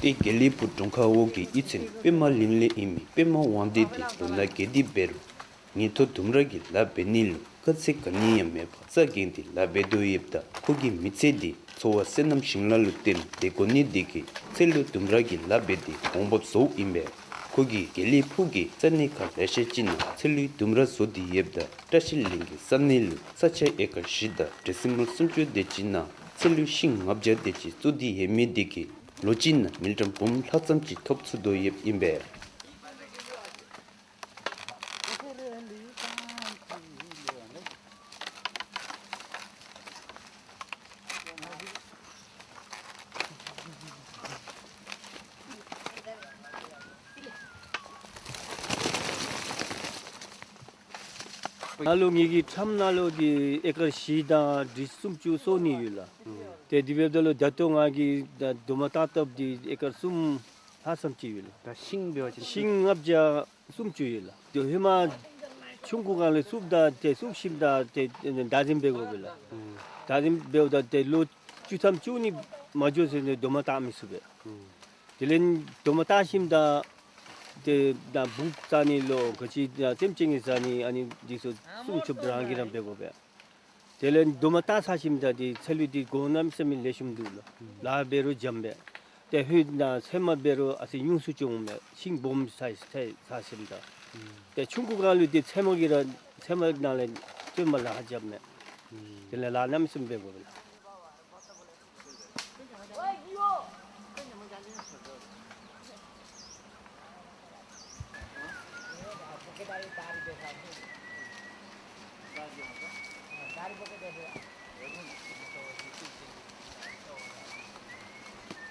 ཏེ་དགེ་ལེགས་ཕུག་དྲུང་ཁག་འོག་གི་གཡུས་ཚན་པདྨ་གླིང་ལས་ཨིན་མི་པདྨ་དབང་འདུས་དེ་ལོ་ན་རྒས་ཏེ་འབད་རུང་ཉེན་ཐོག་ལྡུམ་ར་གི་ལཱ་འབད་ནི་ལུ་ ཚེ་ག་ནི་ཡང་མེད་པར་རྩ་འགེངས་ཏེ་ལཱ་འབད་དོ་ཡོདཔ་ད་ཁོ་གི་མི་ཚེ་འདི་འཚོ་བ་བསོད་ནམས་ཞིང་ལཱ་ལུ་བརྟེན་ཏེ་འགོར་ནི་དེ་གིས་ཚེ་ལུ་ལྡུམ་ར་གི་ལཱ་འབད་དེ་གོང་འབབ་བཟོཝ་ཨིན་པས། ཁོ་གི་དགེ་ལེགས་ཕུག་གི་ས་གནས་ཁག་ལེ་ཤ་ཅིག་ནང་ཚལ་ལུའི་ལྡུམ་ར་བཟོ་སྟེ་ཡོདཔ་ད་བཀྲ་ཤིས་གླིང་གི་ས་གནས་ལུ་ས་ཆ་ཨེ་ཀར་བཞི་དང་ཌེ་སི་མཱལ་སུམ་ཅུ་དེ་ཅིག་ནང་ཚལ་ལུ་ཤིང་ལྔ་བརྒྱ་དེ་ཅིག་བཙུགས་ཏེ་ཡོད་མི་དེ་གིས་ལོ་གཅིག་ནང་དངུལ་ཀྲམ་འབུམ་ལྷག་ཙམ་ཅིག་ཐོབ་ཚུགས་དོ་ཡོདཔ་ཨིན་པས། ཨ་ལོ་ངེ་གི་ཁྲམ་ནང་ལུ་འདི་ཨེ་ཀར་བཞི་དང་ཌི་སུམ་ཅུ་སོ་གཉིས་ཡོད་ལགས། ཨུམ། ཏེ་དེ་འབདཝ་ད་ལུ་ད་ལྟོ་ང་གིས་ད་རྡོག་མ་བཏགས་བཏགསཔ་འདི་ཨེ་ཀར་གསུམ་ལྷག་ཙམ་ཅིག་ཡོད་ལགས། ད་ཤིང་འབད་བ་ཅིན་ཤིང་ལྔ་བརྒྱ་སུམ་ཅུ་ཡོད་ལགས། ཏེ་ཧེ་མ་ཆུང་ཀུ་སྒང་ལས་བཙུགསཔ་ད་ཏེ་བཙུགས་ཞིནམ་ད་ཏེ་བདག་འཛིན་འབད་དགོ་པས་ལགས། ཨུམ། བདག་འཛིན་འབདཝ་ད་ཏེ་ལོ་བཅུ་ཐམ་བཅུ་གཉིས་མ་འགྱོ་ཚུན་ནི་རྡོག་མ་བཏགས་མི་ཚུགས་པས། ཨུམ། དེ་ལས་རྡོག་མ་བཏགས་ཞིནམ་ད་ཏེ་ད་སྦུག་བཙག་ནི་ལོ་ག་ཅི་ད་ཙེམ་ཅིག་ནི་བཙག་ནི་ཨ་ནི་འདི་ཚུ་བསྲུང་ཚུགསཔ་རང་གིས་ར་འབད་དགོ་པས། དེ་ལས་རྡོག་མ་བཏགས་ཚར་ཞིནམ་ད་འདི་ཚལ་ལུ་འདི་གོང་གནམ་མེད་ས་མེད་ལེགས་ཤོམ་འདུག་ལགས། ལཱ་འབད་རུང་འཇམ་པས། ཏེ་ཧུད་ནང་ཚལ་མ་འབད་རུང་ཨ་ཙི་ཉུང་སུ་བྱུངམ་མས། ཤིང་སྦོམ་ཚར་ཚར་ཚར་ཞིནམ་ད། ཏེ་ཆུང་ཀུ་སྒང་ལུ་འདི་ཚལ་མ་གིས་ར་ཚལ་མ་ནང་ལས་བཏོན་པར་ལཱ་འཇམ་མས། དེ་ལས་ལཱ་གནམ་མེད་ས་མེད་འབད་དགོ་པས་ལགས།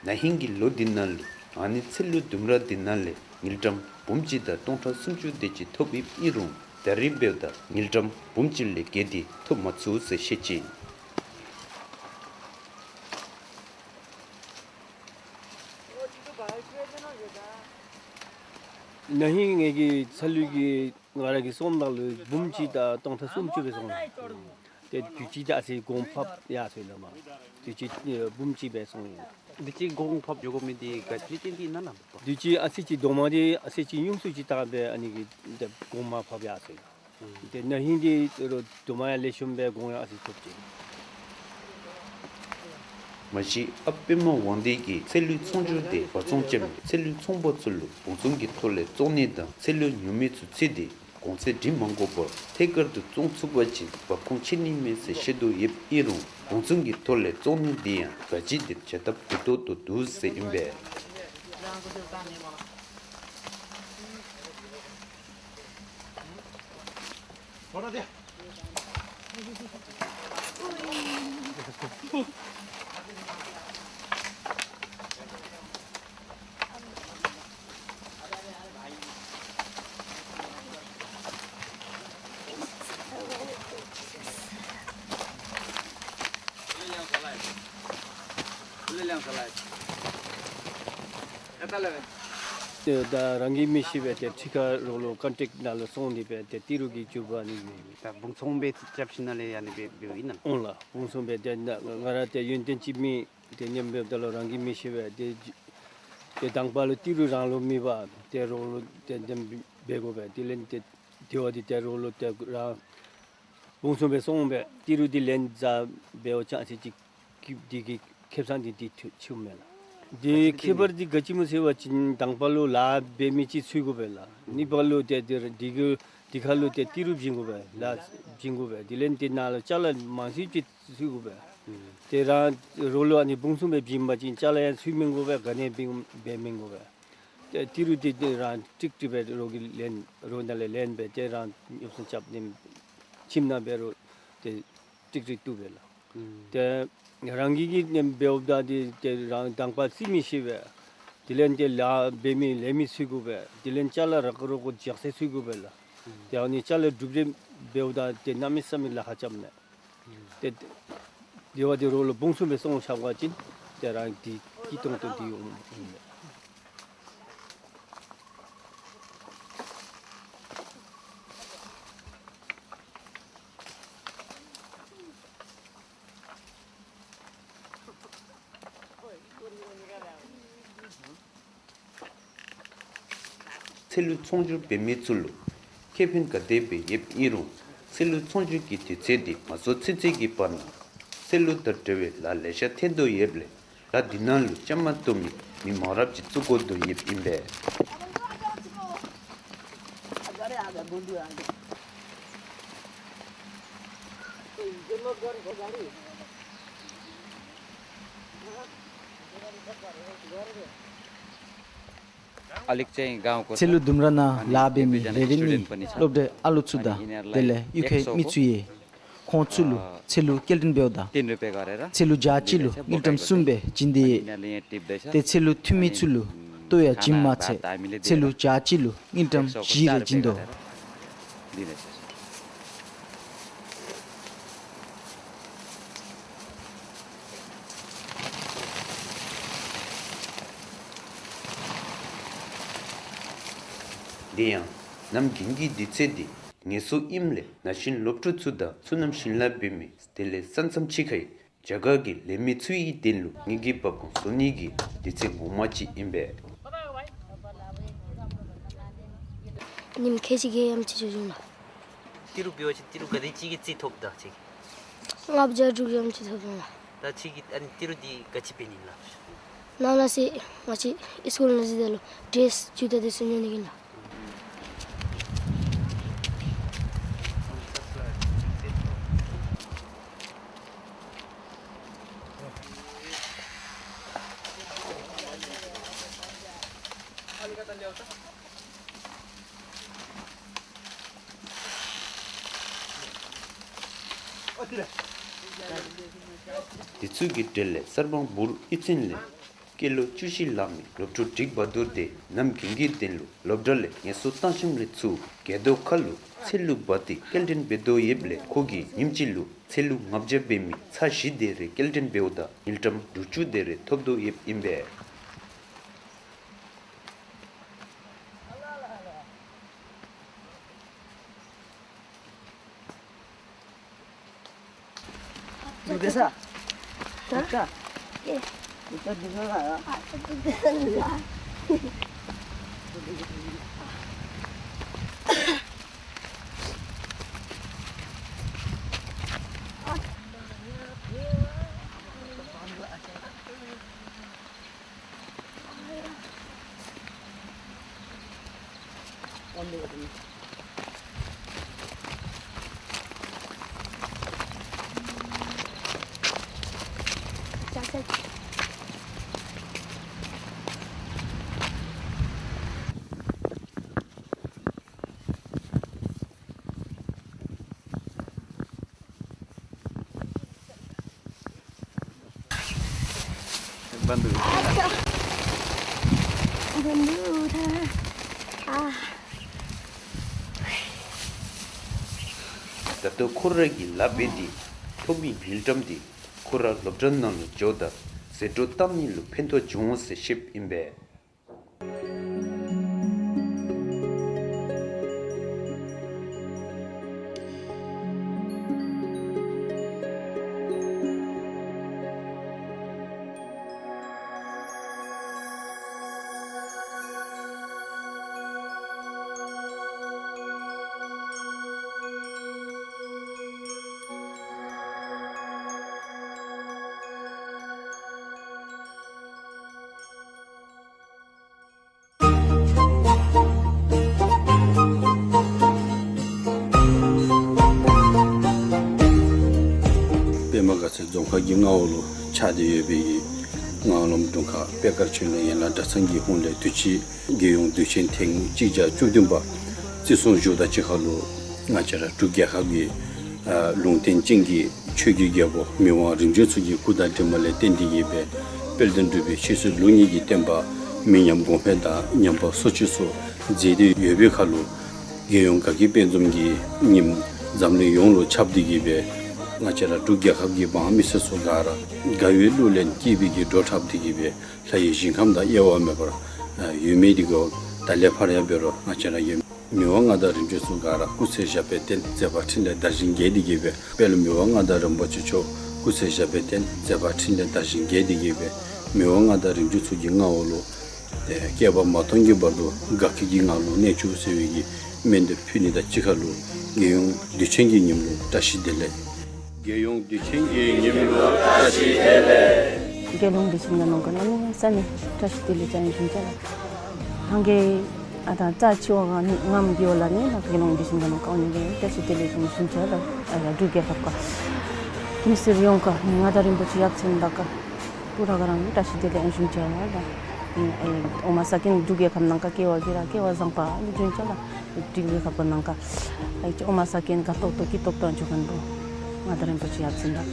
ན་ཧིང་གི་ལོ་འདི་ནང་ལུ་ཨ་ནི་ཚལ་ལུ་ལྡུམ་ར་འདི་ནང་ལས་དངུལ་ཀྲམ་འབུམ་གཅིག་དང་སྟོང་ཕྲག་སུམ་ཅུ་དེ་ཅིག་ཐོབ་ཡོདཔ་ཨིན་རུང་ད་རིས་འབདཝ་ད་དངུལ་ཀྲམ་འབུམ་གཅིག་ལས་བརྒལ་ཏེ་ཐོབ་མ་ཚུགས་ཟེར་བཤད་ཅི། ན་ཧིང་ངེ་གི་ཚལ་ལུ་གི་ང་ར་གིས་སོངམ་ད་ལུ་འབུམ་གཅིག་དང་སྟོང་ཕྲག་སུམ་ཅུ་སྦེ་སོང་། ཏེ་དུས་ཅི་ད་ཨ་ཙི་གོང་འཕེལ་ཡར་སོ་ཡི་ལགས་མ། དུས་ཅི་ཨེ་འབུམ་གཅིག་སྦེ་སོང་ཡི། དུས་ཅི་གོང་འཕེལ་འགྱོ་དགོ་མི་འདི་ག་ཅི་ཅིག་འདི་ཨིན་ན་ལགས། དུས་ཅི་ཨ་ཙི་ཅིག་རྡོག་མ་འདི་ཨ་ཙི་ཅིག་ཉུང་སུ་ཅིག་བཏགས་སྦེ་ཨ་ནི་གིས་ཏེ་གོང་མར་འཕེལ་ཡར་སོ་ཡི། ཏེ་ན་ཧིང་འདི་རྡོག་མ་ཡང་ལེགས་ཤོམ་སྦེ་གོང་ཡང་ཨ་ཙི་ཐོབ་ཅི། མ་གཞི་ཨཔ་པདྨ་དབང་འདུས་ཀྱིས་ཚལ་ལུའི་ཚོང་སྒྱུར་དེ་འབད་བརྩོན་བྱས་ཚལ་ལུའི་ཚོང་པ་ཚུ་ལུ་བང་བཙོང་གི་ཐོག་ལས་བཙོང་ནི་དང་ཚལ་ལུ་ཉོ་མི་ཚུ་འཚོལ་ཏེ་གོང་ཚད་སྒྲིག་མ་དགོ་པར་ཐད་ཀར་དུ་བཙོང་ཚུགས་པ་ཅིན་འབབ་ཁུངས་ཆད་ནི་མས་ཟེར་བཤད་དོ་ཡོདཔ་ཨིན་རུང་བང་བཙོང་གི་ཐོག་ལས་བཙོང་ནི་འདི་ཡང་ག་ཅི་དེ་བྱ་ཐབས་འགྱུར་ལྡོག་ཏོག་ཏོ་འདུག་ཟེར་ཨིན་པས། ཏེ་ད་རང་གིས་མི་ཤེས་པས། ཏེ་ཕྱི་ཁར་རོགས་ལུ་ཀོན་ཊེཀཊ་ནང་ལུ་སོང་སྟེ་སྦེ་ཏེ་ཏི་རུ་གི་འགྱུར་བ་ནི་མེད། ད་བང་བཙོང་སྦེ་རྐྱབ་ཞིནམ་ལས་ཨ་ནི་སྦེ་འབདཝ་ཨིན་ན། འོང་ལགས། བང་བཙོང་སྦེ་ཏེ་ང་ར་ཏེ་ཡོན་ཏན་ཅིག་མེད། ཏེ་ཉམས་འབདཝ་ད་ལུ་རང་གིས་མི་ཤེས་པས། ཏེ་ཏེ་དང་པ་ལུ་ཏི་རུ་རང་ལུ་མེད་པར་ཏེ་རོགས་ལུ་ཏེ་འདེམས་འབད་དགོ་པས། དེ་ལས་ཏེ་དེ་བ་འདི་ཏེ་རོགས་ལུ་ཏེ་རང་བང་བཙོང་སྦེ་སོང་སྦེ་ཏི་རུ་འདི་ལེན་བཟའ་འབད་བ་ཅིན་ཨ་ཙི་ཅིག་ཁེབ་འདི་གི་ཁེབ་ས་འདི་འདི་ཆུ་ཆུ་མས་ལགས། འདི་ཁེ་པར་འདི་ག་ཅི་སྨོ་ཟེར་བ་ཅིན་དང་པ་ལུ་ལཱ་འབད་མི་ཅིག་འཚོལ་དགོ་པས་ལགས། གཉིས་པ་ལུ་ཏེ་འདི་འདི་གི་འདི་ཁར་ལུ་ཏེ་ཏི་རུ་བྱིན་དགོ་པས་ལགས། བྱིན་དགོ་པས། དེ་ལས་ཏེ་ནཱ་ལུ་ཅ་ལ་མང་སུ་ཅིག་འཚོལ་དགོ་པས། ཏེ་རང་རོགས་ལུ་ཨ་ནི་བང་བཙོང་སྦེ་བྱིན་པ་ཅིན་ཅ་ལ་ཡང་འཚོལ་མི་དགོ་པས། ག་ནི་འབད་འབད་མི་དགོ་པས། ཏེ་ཏི་རུ་འདི་ཏེ་རང་ཀྲིག་ཀྲི་སྦེ་རོགས་ཀྱིས་ལེན་རོགས་ནང་ལས་ལེན་སྦེ་ཏེ་རང་ཉོ་སོང་རྐྱབ་ནི་ཁྱིམ་ནང་འབད་རུང་ཏེ་ཀྲིག་ཀྲི་བཏུབ་པས་ལགས། ཏེ་རང་གིས་གིས་ནི་འབདཝ་ད་འདི་ཏེ་རང་དང་པ་རྩིས་མི་ཤེས་པས། དེ་ལས་ཏེ་ལཱ་འབད་མི་ལས་མི་འཚོལ་དགོ་པས། དེ་ལས་ཅ་ལ་རག་རོག་གོ་ཇག་སེ་འཚོལ་དགོ་པས་ལགས། ཏེ་ཨ་ནི་ཅ་ལ་གྲུབ་རེ་འབདཝ་ད་ཏེ་གནམ་མེད་ས་མེད་ལཱ་ཁག་རྐྱབ་མས། ཏེ་དེ་བ་འདི་རོགས་ལུ་བང་བཙོང་སྦེ་སོང་ཆ་བ་ཅིན་ཏེ་རང་འདི་སྐྱིད་ཏོང་ཏོ་འདི་འོང་འོང་མས། ཚལ་ལུ་ཚོང་སྒྱུར་འབད་མི་ཚུ་ལུ་ཁེ་ཕན་ག་དེ་སྦེ་ཡོདཔ་ཨིན་རུང་ ཚལ་ལུ་ཚོང་བསྒྱུར་གྱི་དུས་ཚོད་འདི་མ་རྫོགས་ཚུན་ཚོད་ཀྱི་བར་ན་ཚལ་ལུ་དང་འབྲེལ་བའི་ལཱ་ལེ་ཤ་ཐོན་དོ་ཡོདཔ་ལས་ལཱ་འདི་ནང་ལུ་བཅའ་མར་གཏོགས་མི་མི་མང་རབས་ཅིག་བཙུགས་དགོ་དོ་ཡོདཔ་ཨིན་པས། ཚལ་ལུ་ལྡུམ་ར་ནང་ལཱ་འབད་མི་རེ་རེ་ནི་སློབ་གྲྭའི་ཨ་ལོ་ཚུ་དང་དེ་ལས་གཡུས་ཁའི་མི་ཚུ་ཡང་ཁོང་ཚུ་ལུ་ཚལ་ལུ་སྐྱེལ་འདྲེན་འབདཝ་ད་ཚལ་ལུ་བྱ་གཅིག་ལུ་དངུལ་ཀྲམ་གསུམ་སྦེ་བྱིན་ཏེ་ཡོད། ཏེ་ཚལ་ལུ་འཐུ་མི་ཚུ་ལུ་ལྟོ་ཡང་བྱིན་མ་ཚད་ཚལ་ལུ་བྱ་གཅིག་ལུ་དངུལ་ཀྲམ་བཞི་རེ་བྱིན་དོ། དེ་ཡང་གནམ་དགུན་གྱི་དུས་ཚོད་འདི་ངལ་གསོ་ཨིནམ་ལས་ན་གཞོན་སློབ་ཕྲུག་ཚུ་དང་ཚུ་ནམ་ཞིང་ལཱ་འབད་མི་དེ་ལས་ས་མཚམས་ཕྱི་ཁའི་རྒྱ་གར་གྱི་ལས་མི་ཚུ་ཡི་དོན་ལུ་དངུལ་གྱི་འབབ་ཁུངས་བཟོ་ནི་གི་དུས་ཚོད་ངོ་མ་ཅིག་ཨིན་པས། ཉིནམ་ཁལ་གཅིག་གི་ཡང་ཅིག་འགྱོ་འོང་ལགས། ཏི་རུ་འབད་བ་ཅིན་ཏི་རུ་ག་དེ་ཅིག་གི་རྩིས་ཐོབ་ད་ཁྱོད་ཀྱིས། ལྔ་བརྒྱ་དྲུག་བརྒྱ་ཡང་ཅིག་ཐོབ་འོང་ལགས། ད་ཁྱོད་ཀྱིས་ཨ་ནི་ཏི་རུ་འདི་ག་ཅི་འབད་ནི་ཨིན་ལགས། ནང་ན་ཟེར་ང་བཅས་སི་ཀུལ་ནང་འཛུལ་ད་ལུ་ཌེ་རེསི་ཇུ་ཏ་དེ་ཚུ་ཉོ་ནི་ཨིན་ལགས། དེ་ཚུ་གི་གྲས་ལས་གསར་སྤང་འབུར་གཡུས་ཚན་ལས་སྐྱེས་ལོ་བཅུ་བཞི་ལང་མི་སློབ་ཕྲུག་འགྲིག་བ་དུར་དེ་གནམ་དགུན་གྱི་དོན་ལུ་སློབ་གྲྭ་ལས་ངལ་གསོ་བཏང་ཞིནམ་ལས་ཚུར་སྒལ་རྡོག་ཁ་ལུ་ཚལ་ལུ་འབག་སྟེ་སྐྱེལ་འདྲེན་འབད་དོ་ཡོདཔ་ལས་ཁོ་གིས་ཉིནམ་གཅིག་ལུ་ཚལ་ལུ་ལྔ་བརྒྱ་འབད་མི་ཚར་བཞི་དེ་རེ་སྐྱེལ་འདྲེན་འབདཝ་ད་དངུལ་ཀྲམ་དྲུག་ཅུ་དེ་རེ་ཐོབ་དོ་ཡོདཔ་ཨིན་པས། ད་ལྟོ་ཁོ་ར་གིས་ལཱ་འབད་དེ་ཐོབ་མི་དངུལ་ཀྲམ་དེ་ཁོ་ར་སློབ་གྲྭ་ནང་ལུ་འགྱོཝ་ད་ཟད་འགྲོ་བཏང་ནི་ལུ་ཕན་ཐོགས་འབྱུང་འོང་ཟེར་བཤདཔ་ཨིན་པས། པདྨ་དགའ་ཚལ་རྫོང་ཁག་གི་མངའ་འོག་ལུ་ཆགས་ཏེ་ཡོད་པའི་མངའ་འོག་ལུངམ་དྲུང་ཁག་པད་དཀར་ཆོས་གླིང་ཡན་ལག་གྲྭ་ཚང་གི་ཧོངས་ལས་དུས་ཅི་རྒྱལ་ཡོངས་དུས་ཆེན་ཐེངས་གཅིག་བརྒྱ་བཅུ་བདུན་པ་བརྩི་སྲུང་ཞུཝ་ད་གཅིག་ཁར་ལུ་ང་བཅས་ར་འབྲུག་རྒྱལ་ཁབ་ཀྱི་ཨ་ལུང་བསྟན་ཅན་གྱི་ཆོས་ཀྱི་རྒྱལ་པོ་མི་དབང་རིམ་བྱོན་ཚུ་གི་སྐུ་དང་གྲིབ་མ་ལས་བརྟེན་ཏེ་གིས་སྦེ་དཔལ་ལྡན་འབྲུག་པའི་ཆོས་སྲིད་ལུགས་གཉིས་ཀྱི་བསྟན་པ་མི་ཉམས་གོང་འཕེལ་དང་ཉམས་པ་སོར་ཆུད་ཚུ་མཛད་དེ་ཡོད་པའི་ཁར་ལུ་རྒྱལ་ཡོངས་དགའ་སྐྱིད་དཔལ་འཛོམས་ཀྱི་ཉིནམ་འཛམ་གླིང་ཡོངས་ལུ་ཁྱབ་སྟེ་གིས་སྦེ་ང་བཅས་ར་འབྲུག་རྒྱལ་ཁབ་ཀྱི་འབངས་མི་སེར་ཚུ་ག་ར་དགའ་བའི་གླུ་ལེན་སྐྱིད་པའི་གི་བྲོ་འཁྲབ་སྟེ་གིས་སྦེ་ལྷ་ཡི་ཞིང་ཁམས་དང་དབྱེ་བ་མེད་པར་ཡོད་མི་དེ་གུ་ད་ལས་ཕར་ཡང་འབད་རུང་ང་བཅས་ར་ཡོད། མི་དབང་མངའ་བདག་རིམ་བྱོན་ཚུ་ག་ར་སྐུ་ཚེ་ཞབས་པད་བརྟན་མཛད་པ་འཕྲིན་ལས་དར་ཞིང་རྒྱས་ཏེ་གིས་སྦེ་དཔལ་མི་དབང་མངའ་བདག་རིན་པོ་ཆེ་མཆོག་སྐུ་ཚེ་ཞབས་པད་བརྟན་མཛད་པ་འཕྲིན་ལས་དར་ཞིང་རྒྱས་ཏེ་གིས་སྦེ་མི་དབང་མངའ་བདག་རིམ་བྱོན་ཚུ་གི་མངའ་འོག་ལུ་ ཏེ་བསྐལ་པ་མ་སྟོང་གི་བར་དུ་དགའ་སྐྱིད་ཀྱི་ངང་ལུ་གནས་བཅུག་ཟེར་བའི་གི་སྨོན་འདེབས་ཕུལ་ནི་དང་གཅིག་ཁར་ལུ་རྒྱལ་ཡོངས་དུས་ཆེན་གྱི་ཉིནམ་ལུ་བཀྲ་ཤིས་བདེ་ལེགས། རྒྱལ་ཡོངས་དུས་ཆེན་གྱི་ཉིནམ་ལུ་བཀྲ་ཤིས་བདེ་ལེགས། རྒྱལ་ཡོངས་དུས་ཆེན་གྱི་ནང་ག་ལས་ནི་ས་ནི་བཀྲ་ཤིས་བདེ་ལེགས་ཅན་ཞུ་ཅ་ལགས། ཧང་གེ་ཨ་ད་ཙ་ཆི་བ་ག་ནི་ངམ་གི་བ་ལ་ནི་ད་རྒྱལ་ཡོངས་དུས་ཆེན་གྱི་ནང་ག་ནི་གི་བཀྲ་ཤིས་བདེ་ལེགས་ཅན་ཞུ་ཅ་ལགས། ཨ་ཡ་འབྲུག་རྒྱལ་ཁབ་ཀ་མི་སེར་ཡོངས་ཀ་ནི་མངའ་བདག་རིན་པོ་ཆེ་ཡབ་ཆེན་དག་ག་པུ་ར་ག་ར་ནི་བཀྲ་ཤིས་བདེ་ལེགས་ཞུ་ཅ་ལགས། ཨ་ཡ་ཨོ་མ་ས་ཀིན་འབྲུག་རྒྱལ་ཁབ་ནང་ག་སྐྱེ་བ་གི་ར་སྐྱེ་བ་བཟང་པ་ནི་ཞུ་ཅ་ལགས། འབྲུག་རྒྱལ་ཁབ་ཀ་ནང་ག་ཨ་ཡ་ཨོ་མ་ས་ཀིན་དགའ་ཏོག་ཏོ་སྐྱིད་ཏོག་ཏོ་འགྱོ་མཁན་པོ་མངའ་བདག་རིན་པོ་ཆེ་ཡབ་ཆེན་དག་ག་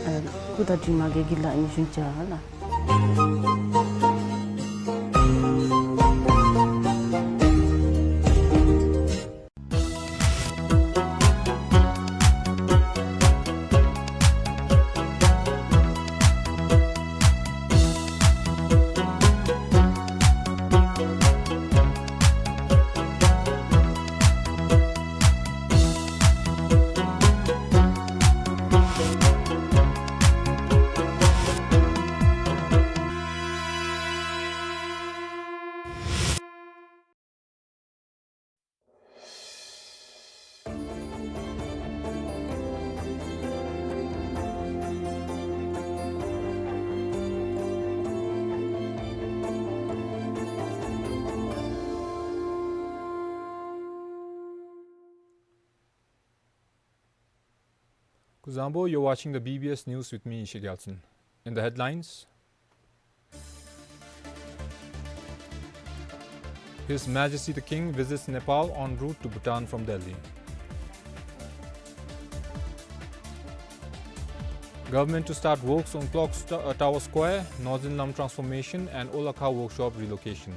ཨ་སྐུ་དང་གྲིབ་མ་གི་དགེ་ལེགས་ནི་ཞུ་ཅ་ལགས། Kuzuzangpo, you're watching the B B S News with me, Ishe Gyaltsen. In the headlines, His Majesty the King visits Nepal en route to Bhutan from Delhi. Government to start works on Clock St-, uh, Tower Square, Northern Lam Transformation and Olakha Workshop relocation.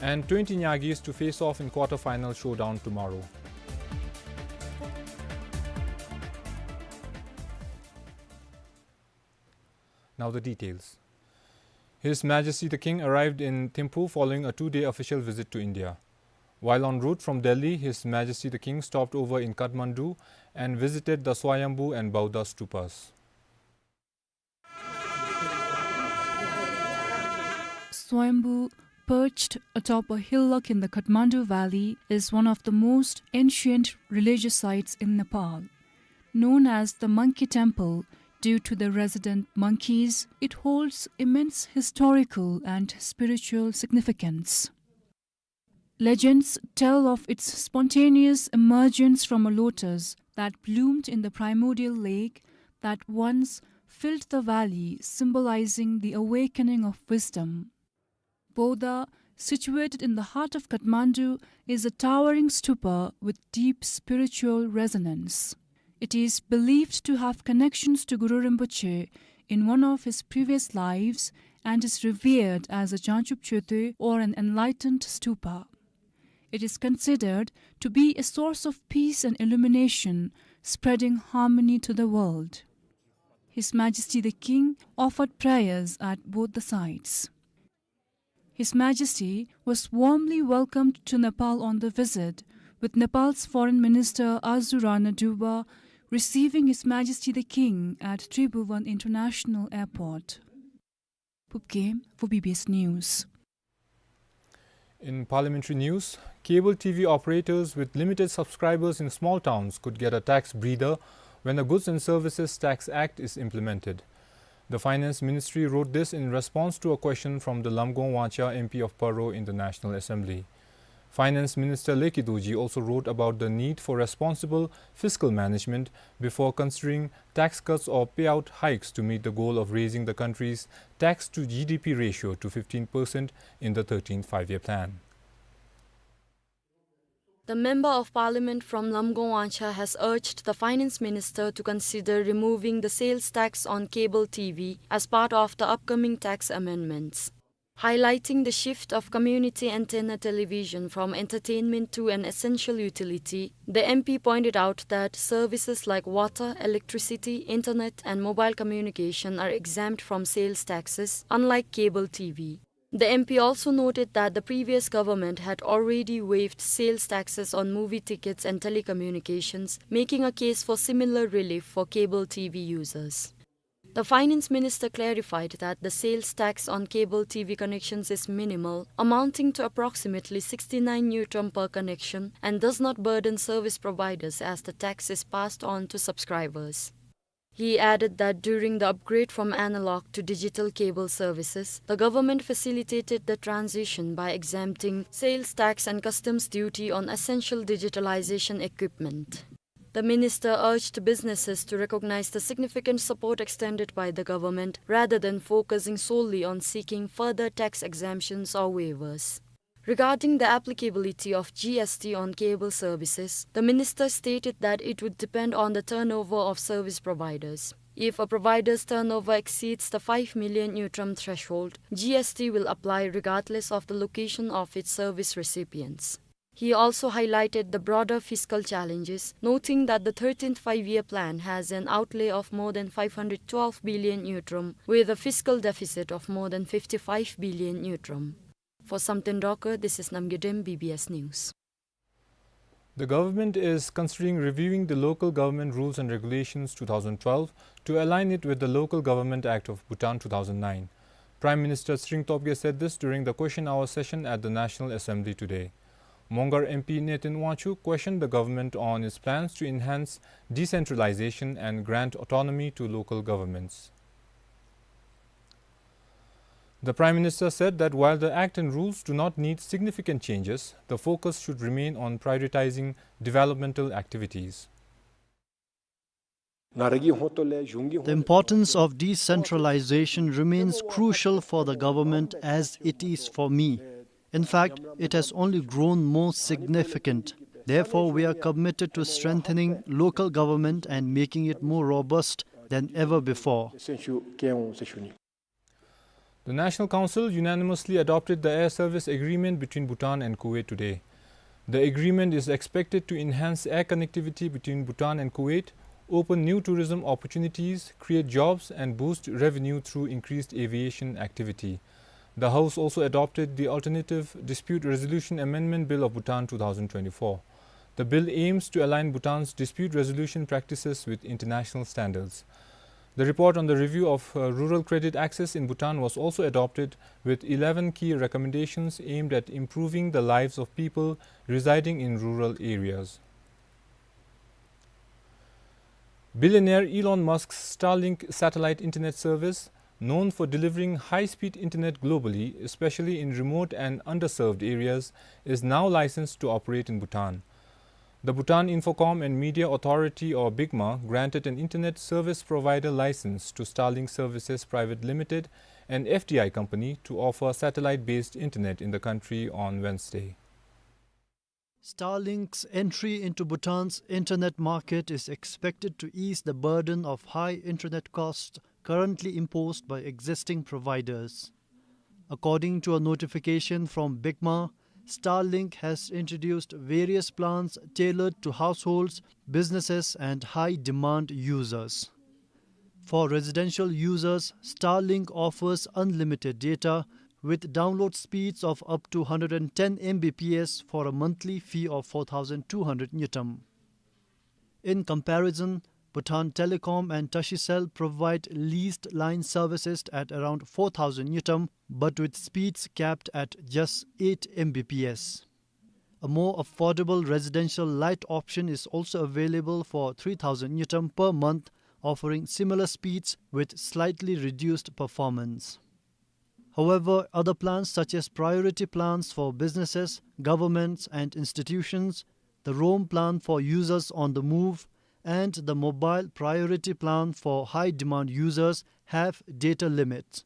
And twenty Nyagis to face off in quarter-final showdown tomorrow. Now the details. His Majesty the King arrived in Thimphu following a two-day official visit to India. While en route from Delhi, His Majesty the King stopped over in Kathmandu and visited the Swayambhu and Bauddha stupas. Swayambhu, perched atop a hillock in the Kathmandu Valley, is one of the most ancient religious sites in Nepal. Known as the Monkey Temple due to the resident monkeys, it holds immense historical and spiritual significance. Legends tell of its spontaneous emergence from a lotus that bloomed in the primordial lake that once filled the valley, symbolizing the awakening of wisdom. Bauddha, situated in the heart of Kathmandu, is a towering stupa with deep spiritual resonance. It is believed to have connections to Guru Rinpoche in one of his previous lives and is revered as a Jangchub Chötö, or an enlightened stupa. It is considered to be a source of peace and illumination, spreading harmony to the world. His Majesty the King offered prayers at both the sites. His Majesty was warmly welcomed to Nepal on the visit, with Nepal's Foreign Minister Azurana Dewba receiving His Majesty the King at Tribhuvan International Airport. Pupkem for B B S News. In parliamentary news, cable T V operators with limited subscribers in small towns could get a tax breather when the Goods and Services Tax Act is implemented. The Finance Ministry wrote this in response to a question from the Lamgong Wangcha M P of Paro in the National Assembly. Finance Minister Leki Dorji also wrote about the need for responsible fiscal management before considering tax cuts or payout hikes to meet the goal of raising the country's tax to G D P ratio to fifteen percent in the thirteenth Five-Year Plan. The Member of Parliament from Lamgong Wangcha has urged the Finance Minister to consider removing the sales tax on cable T V as part of the upcoming tax amendments. Highlighting the shift of community antenna television from entertainment to an essential utility, the M P pointed out that services like water, electricity, internet and mobile communication are exempt from sales taxes, unlike cable T V. The M P also noted that the previous government had already waived sales taxes on movie tickets and telecommunications, making a case for similar relief for cable T V users. The finance minister clarified that the sales tax on cable T V connections is minimal, amounting to approximately sixty-nine ngultrum per connection, and does not burden service providers as the tax is passed on to subscribers. He added that during the upgrade from analog to digital cable services, the government facilitated the transition by exempting sales tax and customs duty on essential digitalization equipment. The minister urged businesses to recognize the significant support extended by the government rather than focusing solely on seeking further tax exemptions or waivers. Regarding the applicability of G S T on cable services, the minister stated that it would depend on the turnover of service providers. If a provider's turnover exceeds the five million ngultrum threshold, G S T will apply regardless of the location of its service recipients. He also highlighted the broader fiscal challenges, noting that the thirteenth Five-Year Plan has an outlay of more than five hundred twelve billion ngultrum, with a fiscal deficit of more than fifty-five billion ngultrum. For Samten Rocker, this is Namgay Dem, B B S News. The government is considering reviewing the Local Government Rules and Regulations two thousand twelve to align it with the Local Government Act of Bhutan two thousand nine. Prime Minister Tshering Tobgay said this during the question hour session at the National Assembly today. Mongar M P Neten Wangchuk questioned the government on its plans to enhance decentralization and grant autonomy to local governments. The Prime Minister said that while the Act and rules do not need significant changes, the focus should remain on prioritizing developmental activities. The importance of decentralization remains crucial for the government as it is for me. In fact, it has only grown more significant. Therefore, we are committed to strengthening local government and making it more robust than ever before. The National Council unanimously adopted the air service agreement between Bhutan and Kuwait today. The agreement is expected to enhance air connectivity between Bhutan and Kuwait, open new tourism opportunities, create jobs, and boost revenue through increased aviation activity. The House also adopted the Alternative Dispute Resolution Amendment Bill of Bhutan two thousand twenty-four. The bill aims to align Bhutan's dispute resolution practices with international standards. The report on the review of, uh, rural credit access in Bhutan was also adopted, with eleven key recommendations aimed at improving the lives of people residing in rural areas. Billionaire Elon Musk's Starlink satellite internet service, known for delivering high-speed internet globally, especially in remote and underserved areas, is now licensed to operate in Bhutan. The Bhutan Infocom and Media Authority, or BICMA, granted an internet service provider license to Starlink Services Private Limited, an F D I company, to offer satellite-based internet in the country on Wednesday. Starlink's entry into Bhutan's internet market is expected to ease the burden of high internet costs currently imposed by existing providers. According to a notification from BICMA, Starlink has introduced various plans tailored to households, businesses, and high-demand users. For residential users, Starlink offers unlimited data with download speeds of up to hundred and ten M B P S for a monthly fee of four thousand two hundred ngultrum. In comparison, Bhutan Telecom and Tashicell provide leased line services at around four thousand ngultrum, but with speeds capped at just eight M B P S. A more affordable residential light option is also available for three thousand ngultrum per month, offering similar speeds with slightly reduced performance. However, other plans such as priority plans for businesses, governments, and institutions, the roam plan for users on the move, and the mobile priority plan for high-demand users have data limits.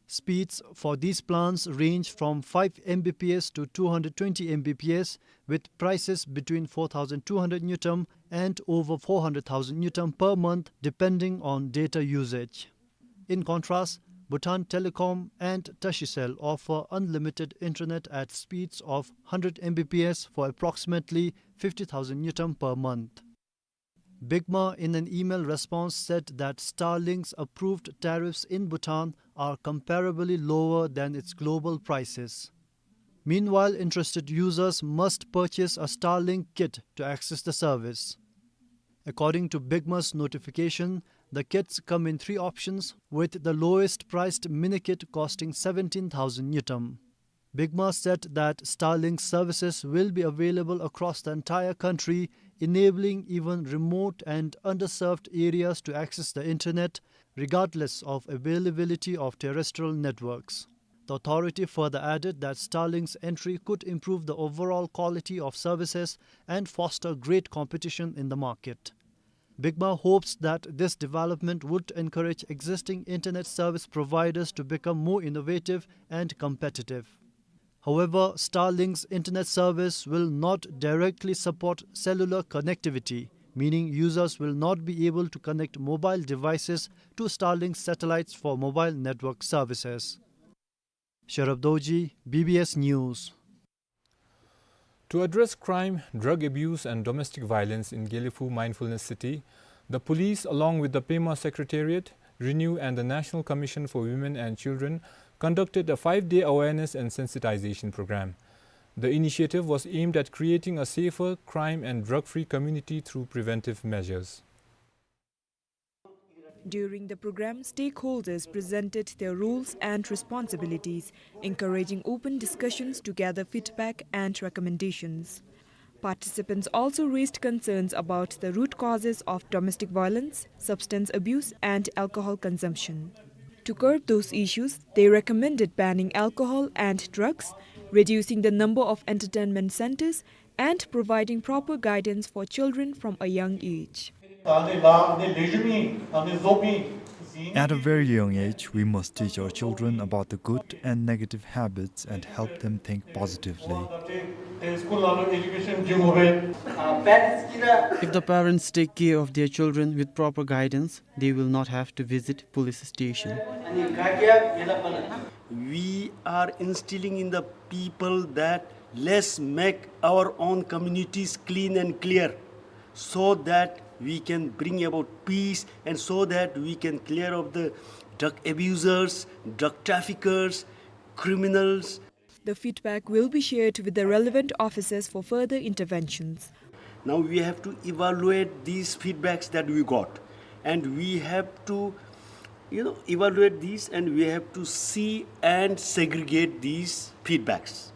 Speeds for these plans range from five M B P S to two hundred twenty M B P S, with prices between four thousand two hundred ngultrum and over four hundred thousand ngultrum per month, depending on data usage. In contrast, Bhutan Telecom and Tashicell offer unlimited internet at speeds of hundred M B P S for approximately fifty thousand ngultrum per month. BICMA, in an email response, said that Starlink's approved tariffs in Bhutan are comparably lower than its global prices. Meanwhile, interested users must purchase a Starlink kit to access the service. According to Bigma's notification, the kits come in three options, with the lowest priced mini kit costing seventeen thousand ngultrum. Bigma said that Starlink services will be available across the entire country, enabling even remote and underserved areas to access the internet, regardless of availability of terrestrial networks. The authority further added that Starlink's entry could improve the overall quality of services and foster great competition in the market. Bigma hopes that this development would encourage existing internet service providers to become more innovative and competitive. However, Starlink's internet service will not directly support cellular connectivity, meaning users will not be able to connect mobile devices to Starlink satellites for mobile network services. Sharab Dorji, B B S News. To address crime, drug abuse and domestic violence in Gelephu Mindfulness City, the police, along with the Pema Secretariat, Renew and the National Commission for Women and Children, conducted a five-day awareness and sensitization program. The initiative was aimed at creating a safer, crime and drug-free community through preventive measures. During the program, stakeholders presented their roles and responsibilities, encouraging open discussions to gather feedback and recommendations. Participants also raised concerns about the root causes of domestic violence, substance abuse, and alcohol consumption. To curb those issues, they recommended banning alcohol and drugs, reducing the number of entertainment centers, and providing proper guidance for children from a young age. At a very young age, we must teach our children about the good and negative habits and help them think positively. If the parents take care of their children with proper guidance, they will not have to visit police station. We are instilling in the people that let's make our own communities clean and clear, so that we can bring about peace and so that we can clear up the drug abusers, drug traffickers, criminals. The feedback will be shared with the relevant officers for further interventions. Now we have to evaluate these feedbacks that we got, and we have to, you know, evaluate these, and we have to see and segregate these feedbacks,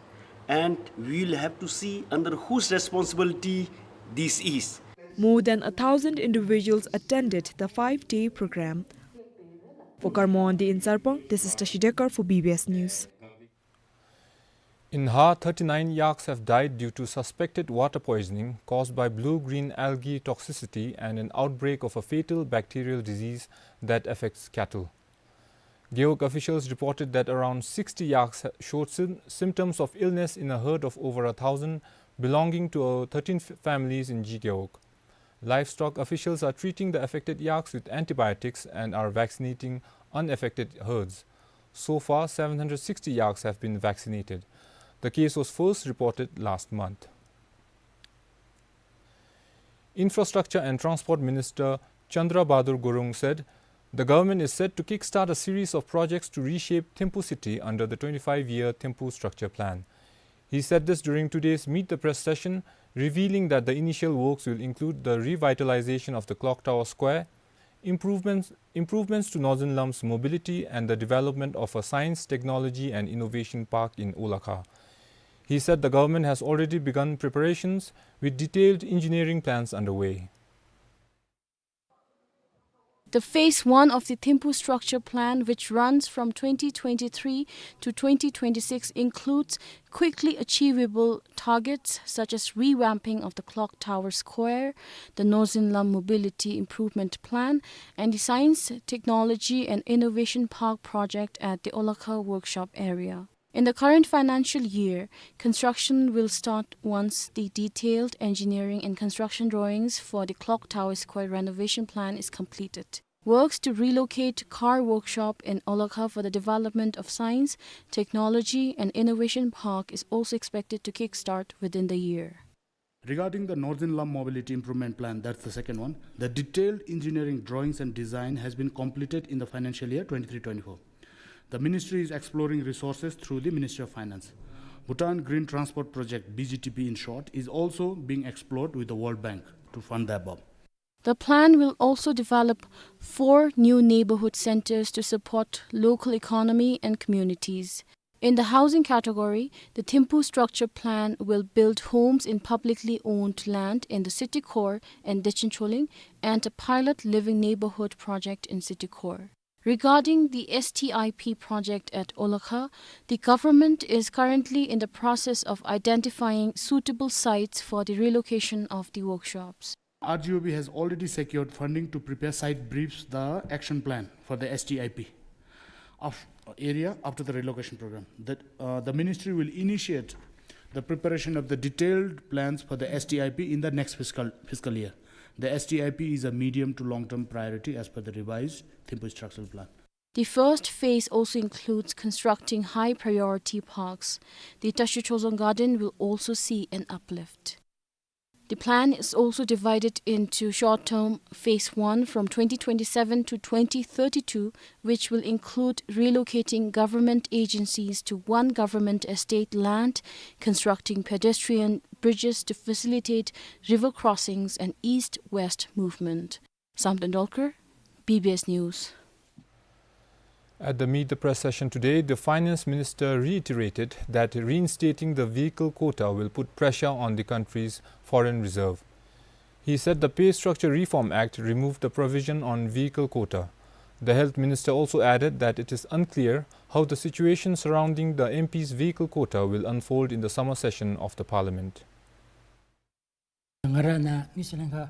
and we'll have to see under whose responsibility this is. More than a thousand individuals attended the five-day program. For Karmondi in Sarpang, this is Tashi Dekar for B B S News. In Har, thirty-nine yaks have died due to suspected water poisoning caused by blue-green algae toxicity and an outbreak of a fatal bacterial disease that affects cattle. Gewog officials reported that around sixty yaks ha-, showed sym-, symptoms of illness in a herd of over a thousand belonging to, uh, thirteen f-, families in G Gewog. Livestock officials are treating the affected yaks with antibiotics and are vaccinating unaffected herds. So far, seven hundred sixty yaks have been vaccinated. The case was first reported last month. Infrastructure and Transport Minister Chandra Bahadur Gurung said the government is set to kickstart a series of projects to reshape Thimphu city under the twenty-five-year Thimphu Structure Plan. He said this during today's Meet the Press session, revealing that the initial works will include the revitalization of the Clock Tower Square, improvements, improvements to Norzin Lam's mobility, and the development of a science, technology, and innovation park in Olakha. He said the government has already begun preparations with detailed engineering plans underway. The phase one of the Thimphu Structure Plan, which runs from twenty twenty-three to twenty twenty-six, includes quickly achievable targets such as revamping of the Clock Tower Square, the Norzin Lam Mobility Improvement Plan, and the Science, Technology and Innovation Park project at the Olakha workshop area. In the current financial year, construction will start once the detailed engineering and construction drawings for the Clock Tower Square renovation plan is completed. Works to relocate car workshop in Olakha for the development of science, technology and innovation park is also expected to kickstart within the year. Regarding the Norzin Lam Mobility Improvement Plan, that's the second one, the detailed engineering drawings and design has been completed in the financial year twenty-three twenty-four. The ministry is exploring resources through the Ministry of Finance. Bhutan Green Transport Project, B G T P in short, is also being explored with the World Bank to fund the above. The plan will also develop four new neighborhood centers to support local economy and communities. In the housing category, the Thimphu structure plan will build homes in publicly owned land in the city core and Dechen Choling and a pilot living neighborhood project in city core. Regarding the S T I P project at Olakha, the government is currently in the process of identifying suitable sites for the relocation of the workshops. R G O B has already secured funding to prepare site briefs, the action plan for the S T I P of area after the relocation program. That, uh, the ministry will initiate the preparation of the detailed plans for the S T I P in the next fiscal, fiscal year. The S T I P is a medium to long-term priority as per the revised Thimphu structural plan. The first phase also includes constructing high-priority parks. The Tashi Chozong Garden will also see an uplift. The plan is also divided into short-term phase one from twenty twenty-seven to twenty thirty-two, which will include relocating government agencies to one government estate land, constructing pedestrian bridges to facilitate river crossings and east-west movement. Samten Dolkar, B B S News. At the Meet the Press session today, the finance minister reiterated that reinstating the vehicle quota will put pressure on the country's foreign reserve. He said the pay structure reform act removed the provision on vehicle quota. The health minister also added that it is unclear how the situation surrounding the M P's vehicle quota will unfold in the summer session of the parliament. The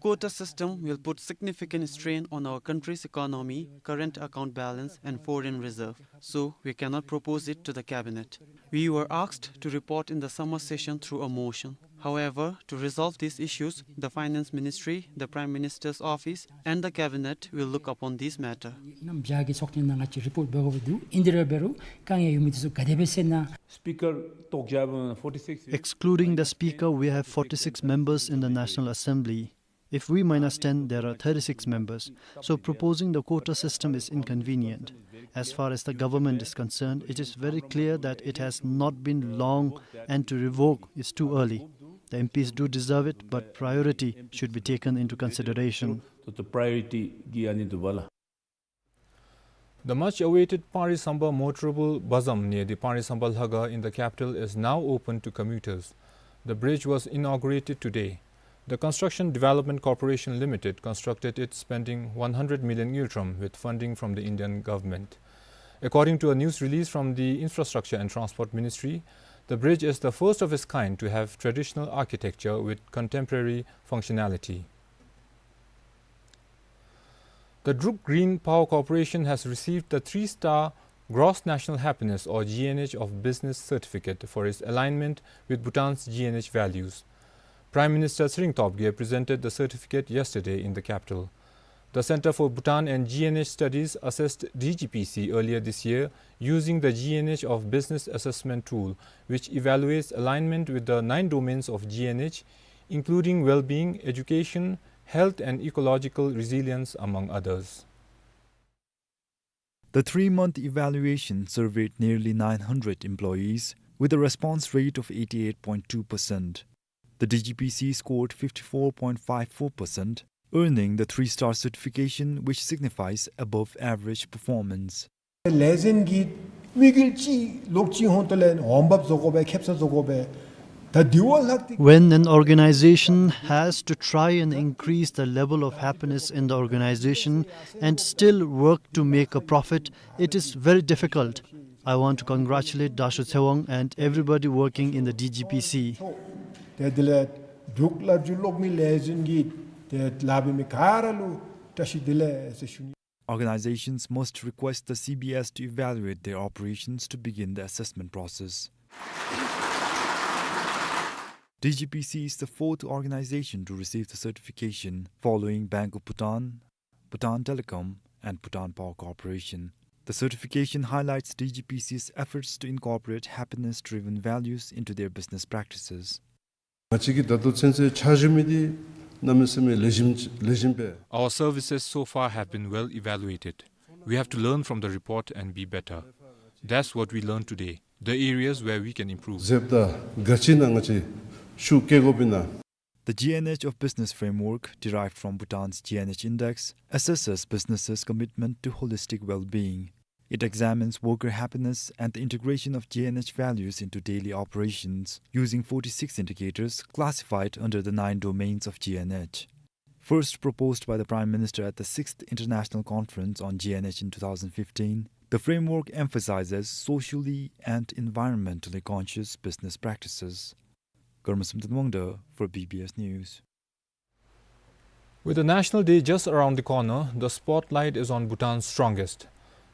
quota system will put significant strain on our country's economy, current account balance, and foreign reserve. So, we cannot propose it to the cabinet. We were asked to report in the summer session through a motion. However, to resolve these issues, the Finance Ministry, the Prime Minister's Office, and the cabinet will look upon this matter. ནམ་བྱ་གི་ཚོགས་ཐེངས་ནང་ང་ཅིག་རི་པོརཊ་འབད་དགོཔ་འདུག། ཨིན་དེ་ར་འབད་རུང་དཀའ་ངལ་ཡོད་མི་དེ་ཚུ་ག་དེ་སྦེ་སེལ་ན། Speaker, ཏོག་རྒྱབ་ཨ་forty-six. Excluding the speaker, we have forty-six members in the National Assembly. If we minus ten, there are thirty-six members. So proposing the quota system is inconvenient. As far as the government is concerned, it is very clear that it has not been long, and to revoke is too early. The M Ps do deserve it, but priority should be taken into consideration. ཏེ་ཏེ་priority གི་ཨ་ནི་འདུག་པ་ལགས། The much-awaited Panri Samba motorable bazam near the Panri Samba Lhaga in the capital is now open to commuters. The bridge was inaugurated today. The Construction Development Corporation Limited constructed it, spending one hundred million ngultrum with funding from the Indian government. According to a news release from the Infrastructure and Transport Ministry, the bridge is the first of its kind to have traditional architecture with contemporary functionality. The Druk Green Power Corporation has received the three-star Gross National Happiness, or G N H of Business certificate for its alignment with Bhutan's G N H values. Prime Minister Tshering Tobgay presented the certificate yesterday in the capital. The Center for Bhutan and G N H Studies assessed D G P C earlier this year using the G N H of Business assessment tool, which evaluates alignment with the nine domains of G N H, including well-being, education, health and ecological resilience, among others. The three-month evaluation surveyed nearly nine hundred employees with a response rate of eighty-eight point two percent. The D G P C scored fifty-four point five four percent, earning the three-star certification, which signifies above average performance. ལས་འཛིན་གྱིས་དམིགས་ཡུལ་ཅིག་ལོག་ཅིག་འོང་དོ་ལས་འོང་འབབ་བཟོ་དགོ་པས། ཁེབ་ས་བཟོ་དགོ་པས། ད་དེ་བ་ལྷག་སྟེ། When an organization has to try and increase the level of happiness in the organization and still work to make a profit, it is very difficult. I want to congratulate Dasho Tshewang and everybody working in the D G P C. ཏེ་དེ་ལས་འབྲུག་ལབ་རྒྱུ་ལོག་མི་ལས་འཛིན་གྱིས་ཏེ་ལཱ་འབད་མི་ག་ར་ལུ་བཀྲ་ཤིས་བདེ་ལེགས་ཟེར་ཞུ་ནི། Organizations must request the C B S to evaluate their operations to begin the assessment process. D G P C is the fourth organization to receive the certification, following Bank of Bhutan, Bhutan Telecom, and Bhutan Power Corporation. The certification highlights D G P C's efforts to incorporate happiness-driven values into their business practices. ང་བཅས་ཀྱིས་ད་ལྟོ་ཚུན་ཚོད་ཕྱག་ཞུ་མི་འདི་གནམ་མེད་ས་མེད་ལེགས་ཤོམ་ལེགས་ཤོམ་སྦེ། Our services so far have been well evaluated. We have to learn from the report and be better. That's what we learned today, the areas where we can improve. ཟེརཝ་ད་ག་ཅི་ཨིན་ན་ང་བཅས་ཤུགས་བསྐྱེད་དགོཔ་ཨིན་ན། The G N H of Business framework, derived from Bhutan's G N H Index, assesses businesses' commitment to holistic well-being. It examines worker happiness and the integration of G N H values into daily operations, using forty-six indicators classified under the nine domains of G N H. First proposed by the Prime Minister at the sixth International Conference on G N H in two thousand fifteen, the framework emphasizes socially and environmentally conscious business practices. Karma Samten Wangda for B B S News. With the National Day just around the corner, the spotlight is on Bhutan's strongest.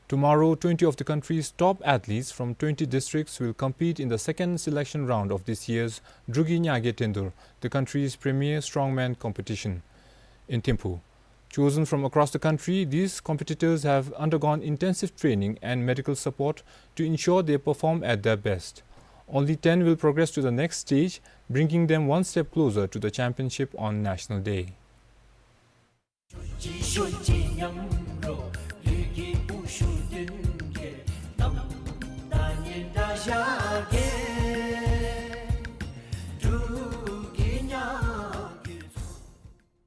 Tomorrow, twenty of the country's top athletes from twenty districts will compete in the second selection round of this year's Drugi Nyage Tendur, the country's premier strongman competition, in Thimphu. Chosen from across the country, these competitors have undergone intensive training and medical support to ensure they perform at their best. Only ten will progress to the next stage, bringing them one step closer to the championship on National Day.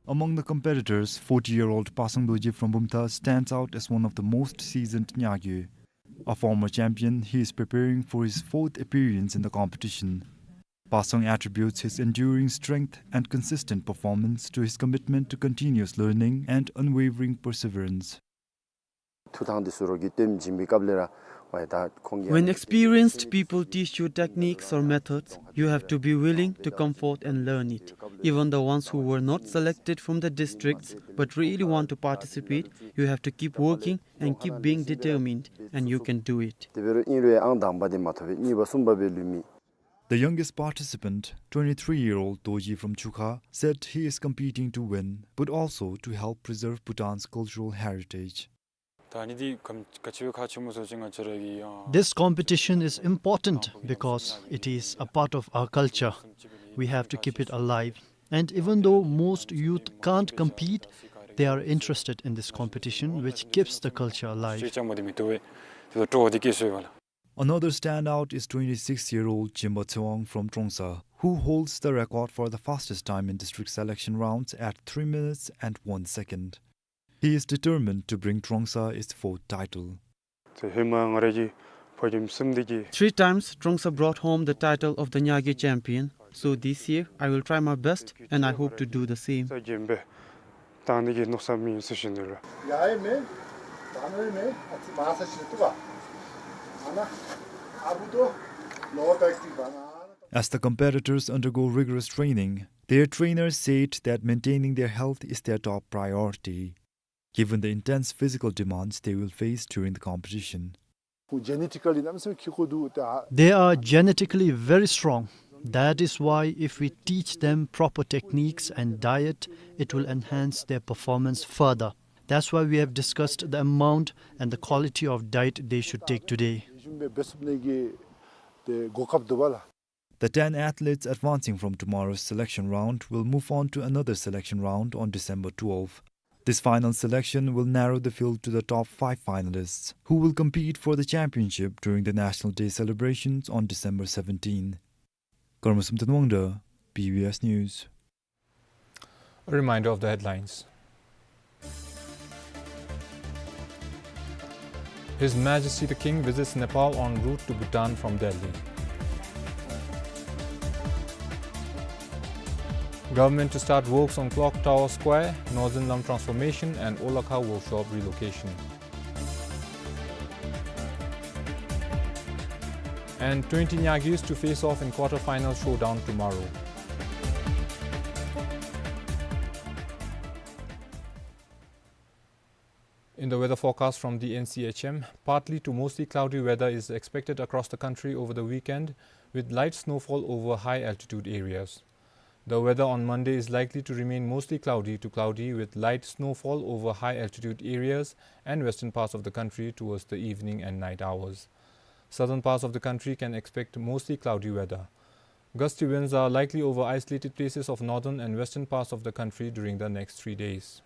Among the competitors, forty-year-old Pasang Dorji from Bumthang stands out as one of the most seasoned Nyage. A former champion, he is preparing for his fourth appearance in the competition. Pasang attributes his enduring strength and consistent performance to his commitment to continuous learning and unwavering perseverance. When experienced people teach you techniques or methods, you have to be willing to come forth and learn it. Even the ones who were not selected from the districts but really want to participate, you have to keep working and keep being determined, and you can do it. The youngest participant, twenty-three-year-old Dorji from Chukha, said he is competing to win, but also to help preserve Bhutan's cultural heritage. This competition is important because it is a part of our culture. We have to keep it alive. And even though most youth can't compete, they are interested in this competition, which keeps the culture alive. Another standout is twenty-six-year-old Jimba Tsewang from Trongsa, who holds the record for the fastest time in district selection rounds at three minutes and one second. He is determined to bring Trongsa its fourth title. Three times, Trongsa brought home the title of the Nyage champion. So this year, I will try my best and I hope to do the same. As the competitors undergo rigorous training, their trainers said that maintaining their health is their top priority, given the intense physical demands they will face during the competition. They are genetically very strong. That is why if we teach them proper techniques and diet, it will enhance their performance further. That's why we have discussed the amount and the quality of diet they should take today. The ten athletes advancing from tomorrow's selection round will move on to another selection round on December twelfth. This final selection will narrow the field to the top five finalists, who will compete for the championship during the National Day celebrations on December seventeenth. Karma Samten Wangda, B B S News. A reminder of the headlines. His Majesty the King visits Nepal en route to Bhutan from Delhi. Government to start works on Clock Tower Square, Northern Lam transformation and Olakha workshop relocation. And twenty Nyagis to face off in quarter-final showdown tomorrow. In the weather forecast from the N C H M, partly to mostly cloudy weather is expected across the country over the weekend, with light snowfall over high-altitude areas. The weather on Monday is likely to remain mostly cloudy to cloudy, with light snowfall over high-altitude areas and western parts of the country towards the evening and night hours. Southern parts of the country can expect mostly cloudy weather. Gusty winds are likely over isolated places of northern and western parts of the country during the next three days.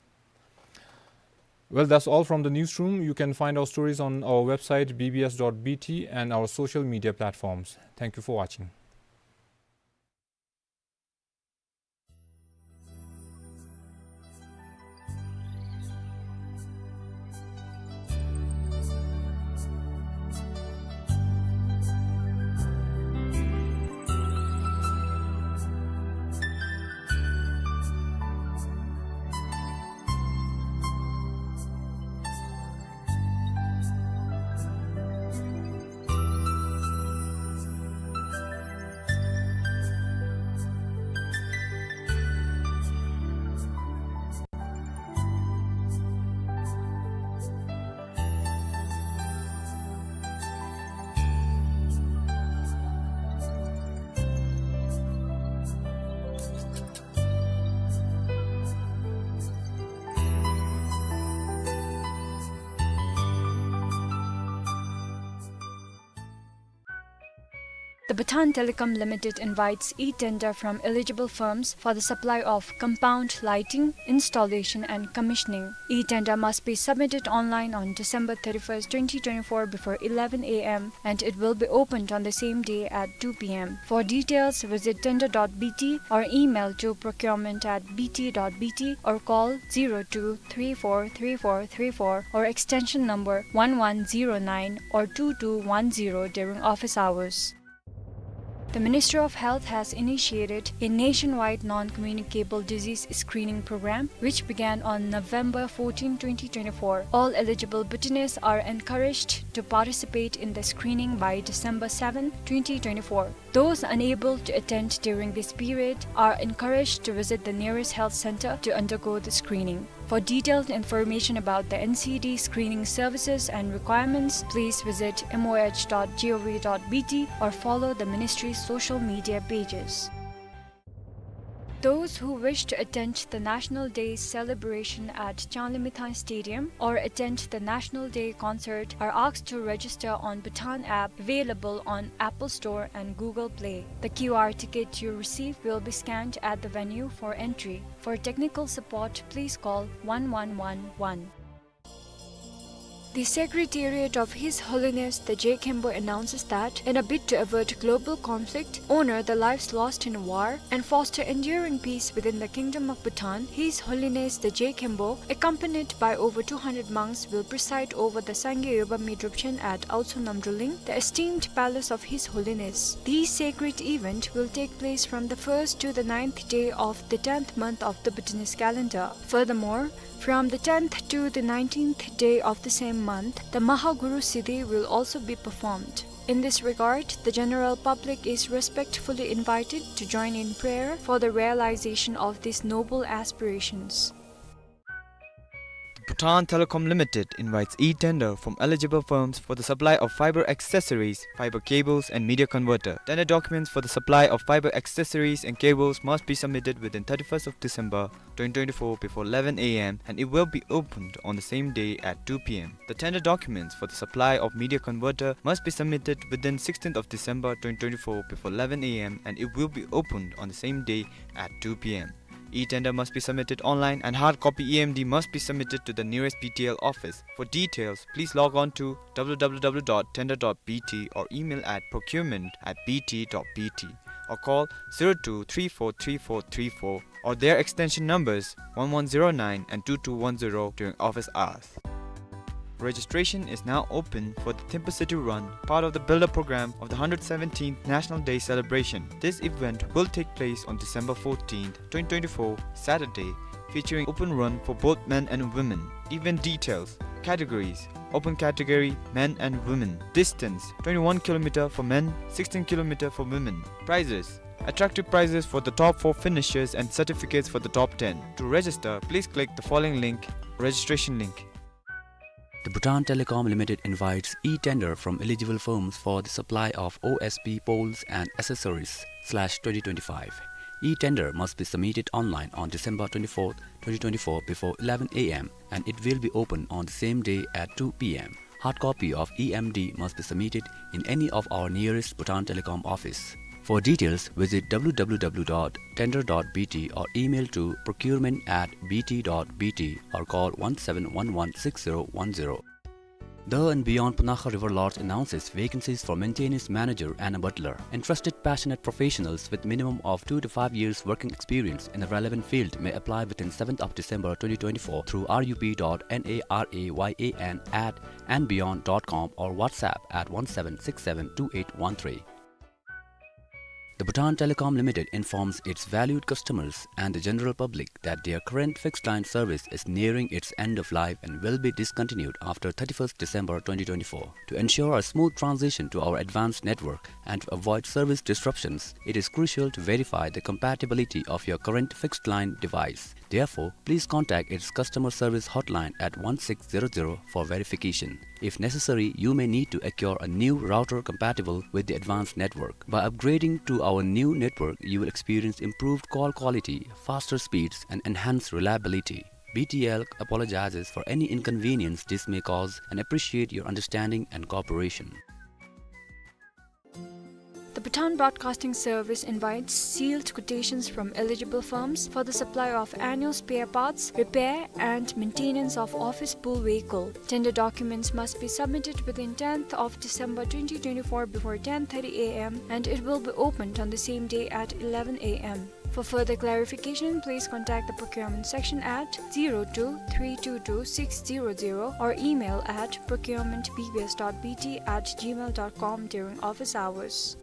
Well, that's all from the newsroom. You can find our stories on our website, B B S dot B T, and our social media platforms. Thank you for watching. The Bhutan Telecom Limited invites e-tender from eligible firms for the supply of compound lighting, installation and commissioning. E-tender must be submitted online on December thirty-first, twenty twenty-four before eleven a m and it will be opened on the same day at two p m. For details, visit tender dot b t or email to procurement at b t dot b t or call zero two three four three four three four or extension number one one zero nine or two two one zero during office hours. The Ministry of Health has initiated a nationwide non-communicable disease screening program, which began on November fourteenth, twenty twenty-four. All eligible Bhutanese are encouraged to participate in the screening by December seventh, twenty twenty-four. Those unable to attend during this period are encouraged to visit the nearest health center to undergo the screening. For detailed information about the N C D screening services and requirements, please visit m o h dot g o v dot b t or follow the ministry's social media pages. Those who wish to attend the National Day celebration at Changlimithang Stadium or attend the National Day concert are asked to register on Bhutan app available on Apple Store and Google Play. The Q R ticket you receive will be scanned at the venue for entry. For technical support, please call one one one one. The Secretariat of His Holiness the Je Khenpo announces that, in a bid to avert global conflict, honor the lives lost in war, and foster enduring peace within the Kingdom of Bhutan, His Holiness the Je Khenpo, accompanied by over two hundred monks, will preside over the Sangay Yobami Drupchen at Aotsu Namdruling, the esteemed palace of His Holiness. This sacred event will take place from the first to the ninth day of the tenth month of the Bhutanese calendar. Furthermore, from the tenth to the nineteenth day of the same month, the Mahaguru Siddhi will also be performed. In this regard, the general public is respectfully invited to join in prayer for the realization of these noble aspirations. The Bhutan Telecom Limited invites e-tender from eligible firms for the supply of fiber accessories, fiber cables, and media converter. Tender documents for the supply of fiber accessories and cables must be submitted within thirty-first of December twenty twenty-four before eleven a m and it will be opened on the same day at two p m. The tender documents for the supply of media converter must be submitted within sixteenth of December twenty twenty-four before eleven a m and it will be opened on the same day at two p m. E-tender must be submitted online and hard copy E M D must be submitted to the nearest B T L office. For details, please log on to w w w dot tender dot b t or email at procurement at b t dot b t or call zero two three four three four three four or their extension numbers one one zero nine and two two one zero during office hours. Registration is now open for the Thimphu City Run, part of the build-up program of the hundred seventeenth National Day celebration. This event will take place on December fourteenth, twenty twenty-four, Saturday, featuring open run for both men and women. Event details: categories: open category, men and women. Distance: twenty-one kilometer for men, sixteen kilometer for women. Prizes: attractive prizes for the top four finishers and certificates for the top ten. To register, please click the following link, registration link. The Bhutan Telecom Limited invites e-tender from eligible firms for the supply of O S P poles and accessories slash twenty twenty-five. E-tender must be submitted online on December twenty-fourth, twenty twenty-four before eleven a m and it will be open on the same day at two p m. Hard copy of E M D must be submitted in any of our nearest Bhutan Telecom office. For details, visit w w w dot tender dot b t or email to procurement at b t dot b t or call one seven one one six zero one zero. The and Beyond Punakha River Lodge announces vacancies for maintenance manager and a butler. Interested, passionate professionals with minimum of two to five years working experience in the relevant field may apply within seventh of December twenty twenty-four through r u p dot n a r a y a n at and beyond dot com or WhatsApp at one seven six seven two eight one three. The Bhutan Telecom Limited informs its valued customers and the general public that their current fixed line service is nearing its end of life and will be discontinued after thirty-first December twenty twenty-four. To ensure a smooth transition to our advanced network and to avoid service disruptions, it is crucial to verify the compatibility of your current fixed line device. Therefore, please contact its customer service hotline at one six zero zero for verification. If necessary, you may need to acquire a new router compatible with the advanced network. By upgrading to our new network, you will experience improved call quality, faster speeds, and enhanced reliability. B T L apologizes for any inconvenience this may cause and appreciate your understanding and cooperation. The Town Broadcasting Service invites sealed quotations from eligible firms for the supply of annual spare parts, repair and maintenance of office pool vehicle. Tender documents must be submitted within tenth of December twenty twenty-four before ten thirty A M and it will be opened on the same day at eleven A M. For further clarification, please contact the procurement section at zero two three two two six zero zero or email at procurement B B S dot B T at gmail dot com during office hours.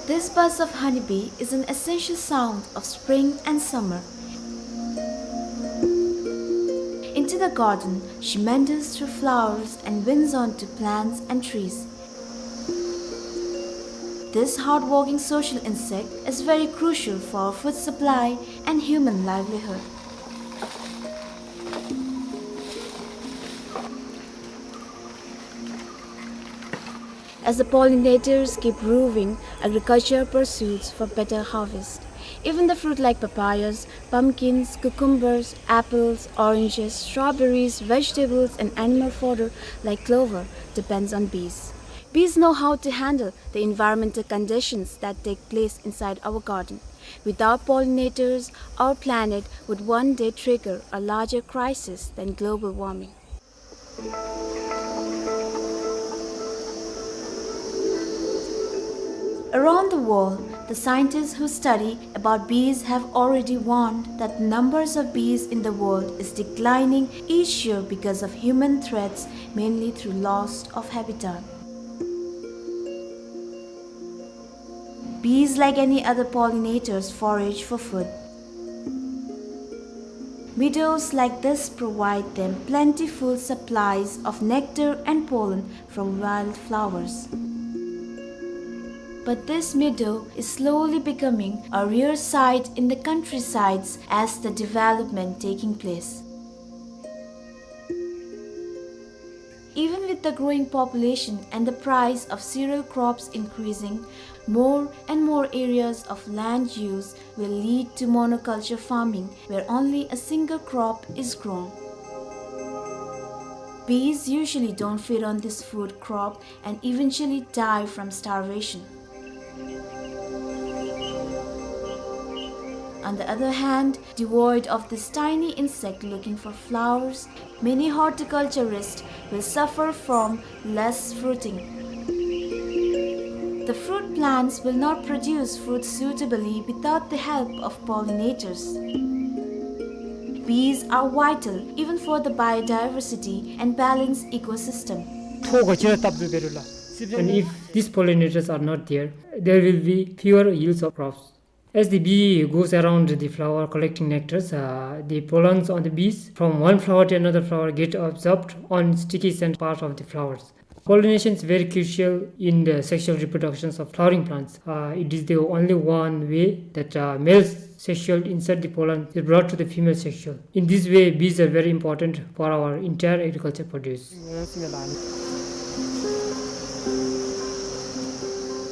This buzz of honeybee is an essential sound of spring and summer. Into the garden, she meanders through flowers and winds onto plants and trees. This hardworking social insect is very crucial for food supply and human livelihood. As the pollinators keep roving, agriculture pursues for better harvest. Even the fruit like papayas, pumpkins, cucumbers, apples, oranges, strawberries, vegetables, and animal fodder like clover depends on bees. Bees know how to handle the environmental conditions that take place inside our garden. Without pollinators, our planet would one day trigger a larger crisis than global warming. Around the world, the scientists who study about bees have already warned that the numbers of bees in the world is declining each year because of human threats, mainly through loss of habitat. Bees, like any other pollinators, forage for food. Meadows like this provide them plentiful supplies of nectar and pollen from wildflowers. But this meadow is slowly becoming a rare sight in the countrysides as the development taking place. Even with the growing population and the price of cereal crops increasing, more and more areas of land use will lead to monoculture farming, where only a single crop is grown. Bees usually don't feed on this food crop and eventually die from starvation. On the other hand, devoid of this tiny insect looking for flowers, many horticulturists will suffer from less fruiting. The fruit plants will not produce fruit suitably without the help of pollinators. Bees are vital even for the biodiversity and balanced ecosystem. And if these pollinators are not there, there will be fewer yields of crops. As the bee goes around the flower collecting nectars, uh, the pollens on the bees from one flower to another flower get absorbed on sticky scent part of the flowers. Pollination is very crucial in the sexual reproductions of flowering plants. Uh, it is the only one way that, uh, male sexual insert the pollen is brought to the female sexual. In this way, bees are very important for our entire agriculture produce.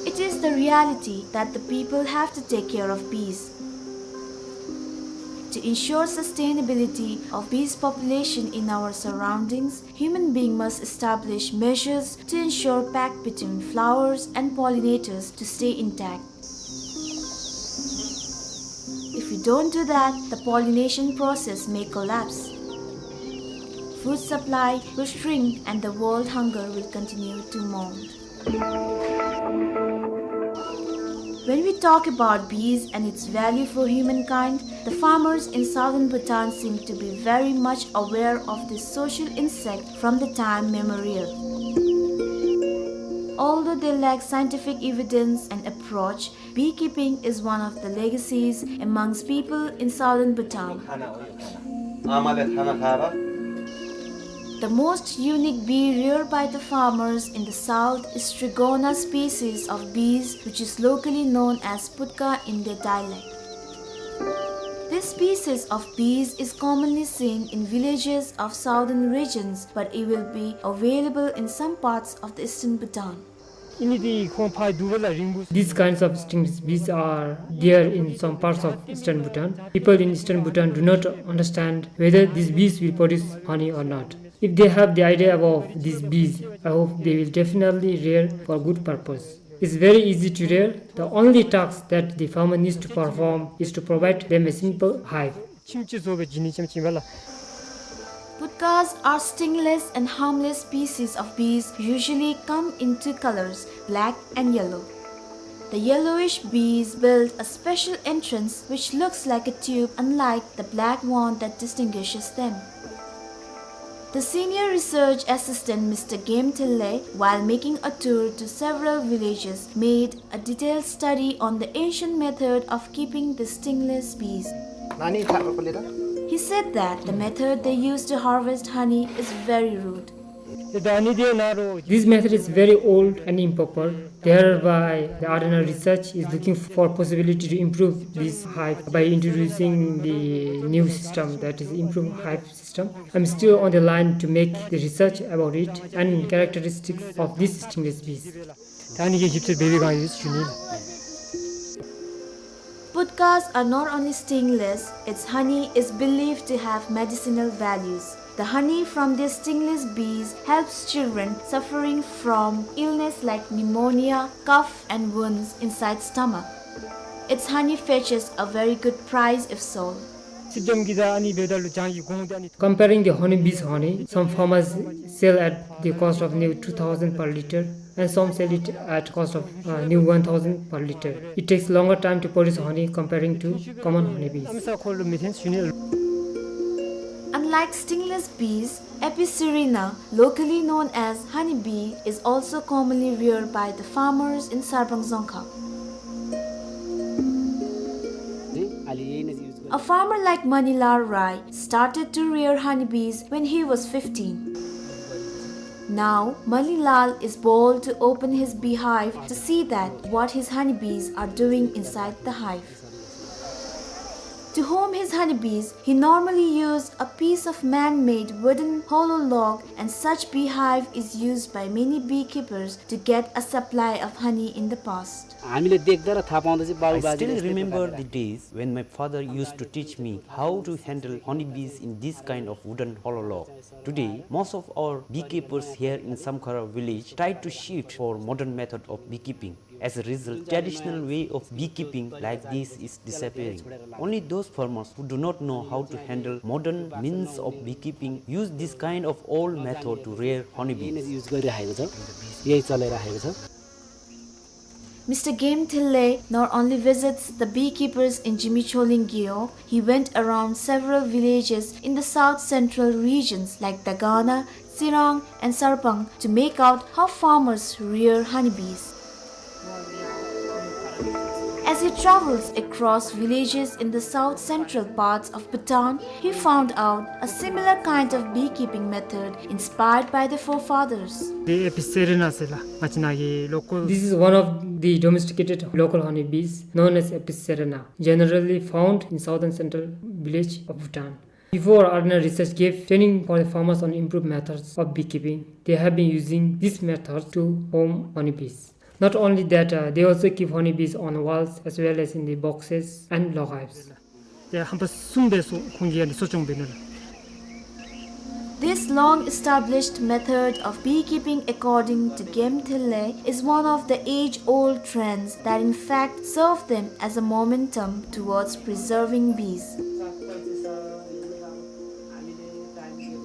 It is the reality that the people have to take care of bees. To ensure sustainability of bees population in our surroundings, human being must establish measures to ensure pact between flowers and pollinators to stay intact. If we Don't do that, the pollination process may collapse. Food supply will shrink and the world hunger will continue to mount. When we talk about bees and its value for humankind, the farmers in southern Bhutan seem to be very much aware of this social insect from the time memorial. Although they lack scientific evidence and approach, beekeeping is one of the legacies amongst people in southern Bhutan. The most unique bee reared by the farmers in the south is Strigona species of bees, which is locally known as putka in their dialect. This species of bees is commonly seen in villages of southern regions, but it will be available in some parts of the eastern Bhutan. These kinds of stingless bees are there in some parts of eastern Bhutan. People in eastern Bhutan do not understand whether these bees will produce honey or not. If they have the idea about these bees, I hope they will definitely rear for good purpose. It's very easy to rear. The only task that the farmer needs to perform is to provide them a simple hive. Putkas are stingless and harmless species of bees, usually come in two colors, black and yellow. The yellowish bees build a special entrance which looks like a tube, unlike the black one that distinguishes them. The senior research assistant, Mister Game Thille, while making a tour to several villages, made a detailed study on the ancient method of keeping the stingless bees. He said that the method they used to harvest honey is very rude. This method is very old and improper. Thereby, the Ardnor research is looking for possibility to improve this hive by introducing the new system, that is improved hive system. I'm still on the line to make the research about it and characteristics of these stingless bees. Putkas are not only stingless, its honey is believed to have medicinal values. The honey from these stingless bees helps children suffering from illness like pneumonia, cough and wounds inside stomach. Its honey fetches a very good price if sold. Comparing the honeybees honey, some farmers sell at the cost of near two thousand per liter and some sell it at cost of uh, near one thousand per liter. It takes longer time to produce honey comparing to common honeybees. Unlike stingless bees, Apicerina, locally known as honeybee, is also commonly reared by the farmers in Sarbang Dzongkha. A farmer like Manilal Rai started to rear honeybees when he was fifteen. Now, Manilal is bold to open his beehive to see that what his honeybees are doing inside the hive. To home his honeybees, he normally used a piece of man-made wooden hollow log, and such beehive is used by many beekeepers to get a supply of honey in the past. हामीले देख्दा र थाहा पाउँदा चाहिँ बाबु I बाजेले still यस्तै remember प्रकारले the days when my father used to teach me how to handle honeybees in this kind of wooden hollow log. Today, most of our beekeepers here in Samkhara village try to shift for modern method of beekeeping. As a result, traditional way of beekeeping like this is disappearing. Only those farmers who do not know how to handle modern means of beekeeping use this kind of old method to rear honeybees. यही नै युज गरिराखेको छ, यही चलाइराखेको छ। Mister Game Thille not only visits the beekeepers in Jimicholin Gyo, he went around several villages in the south central regions like Dagana, Tsirang and Sarpang to make out how farmers rear honeybees. As he travels across villages in the south central parts of Bhutan, he found out a similar kind of beekeeping method inspired by the forefathers. This is one of the domesticated local honeybees known as Apicerina, generally found in southern central village of Bhutan. Before, Ardnor research gave training for the farmers on improved methods of beekeeping, they have been using this method to home honeybees. Not only that, uh, they also keep honeybees on walls as well as in the boxes and log hives. དེ་ཧམ་པ་གསུམ་སྦེ་སོ་ཁོང་གིས་ཡང་གསོ་སྐྱོང་འབད་ནུག་ལགས། This long-established method of beekeeping, according to Game Thille, is one of the age-old trends that in fact serve them as a momentum towards preserving bees.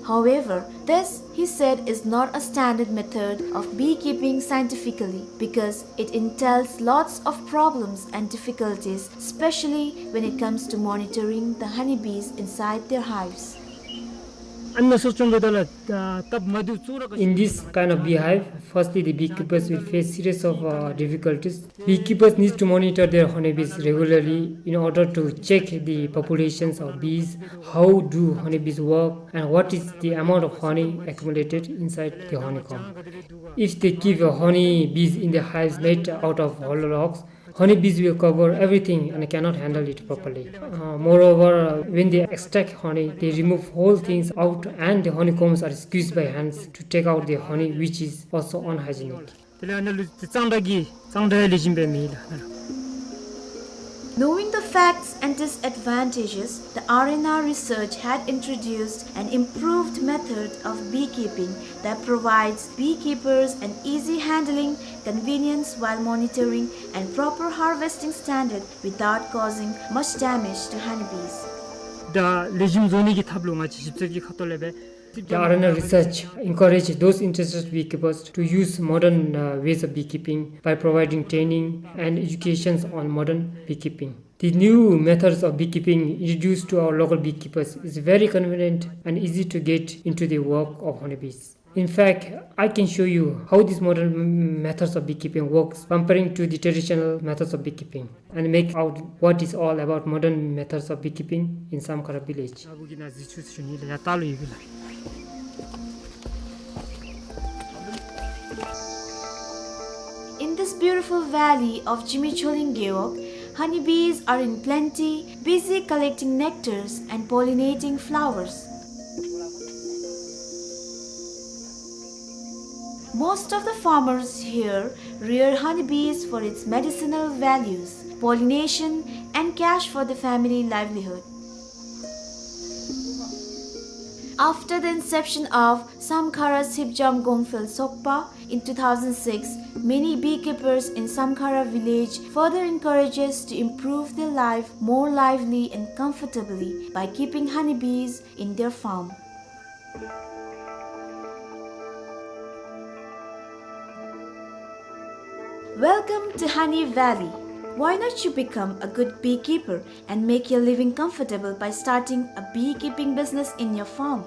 However, this, he said, is not a standard method of beekeeping scientifically because it entails lots of problems and difficulties, especially when it comes to monitoring the honeybees inside their hives. In this kind of beehive, firstly the beekeepers will face series of uh, difficulties. Beekeepers need to monitor their honeybees regularly in order to check the populations of bees, how do honeybees work, and what is the amount of honey accumulated inside the honeycomb. If they keep uh, honeybees in the hives made out of hollow logs, honeybees will cover everything and cannot handle it properly. Uh, moreover, uh, when they extract honey, they remove whole things out and the honeycombs are squeezed by hands to take out the honey, which is also unhygienic. དེ་ལས་ཨ་ནཱ་ལུ་གཙང་སྦྲ་གི་གཙང་སྦྲ་ལེགས་ཤོམ་སྦེ་མེད་ལགས། Knowing the facts and disadvantages, the R N R research had introduced an improved method of beekeeping that provides beekeepers an easy handling, convenience while monitoring, and proper harvesting standard without causing much damage to honeybees. ད་ལེགས་ཤོམ་བཟོ་ནི་གི་ཐབས་ལུ་ང་བཅས་ཞིབ་འཚོལ་གྱི་ཁ་ཐུག་ལས་སྦེ། The R N R research encourage those interested beekeepers to use modern uh, ways of beekeeping by providing training and educations on modern beekeeping. The new methods of beekeeping introduced to our local beekeepers is very convenient and easy to get into the work of honeybees. In fact, I can show you how these modern m- methods of beekeeping works comparing to the traditional methods of beekeeping and make out what is all about modern methods of beekeeping in Samkhara village. In this beautiful valley of Jimicholing Gewog, honeybees are in plenty, busy collecting nectars and pollinating flowers. Most of the farmers here rear honeybees for its medicinal values, pollination, and cash for the family livelihood. After the inception of Samkhara Sipjam Gongphel Sokpa in two thousand six, many beekeepers in Samkhara village further encourages to improve their life more lively and comfortably by keeping honeybees in their farm. Welcome to Honey Valley. Why not you become a good beekeeper and make your living comfortable by starting a beekeeping business in your farm?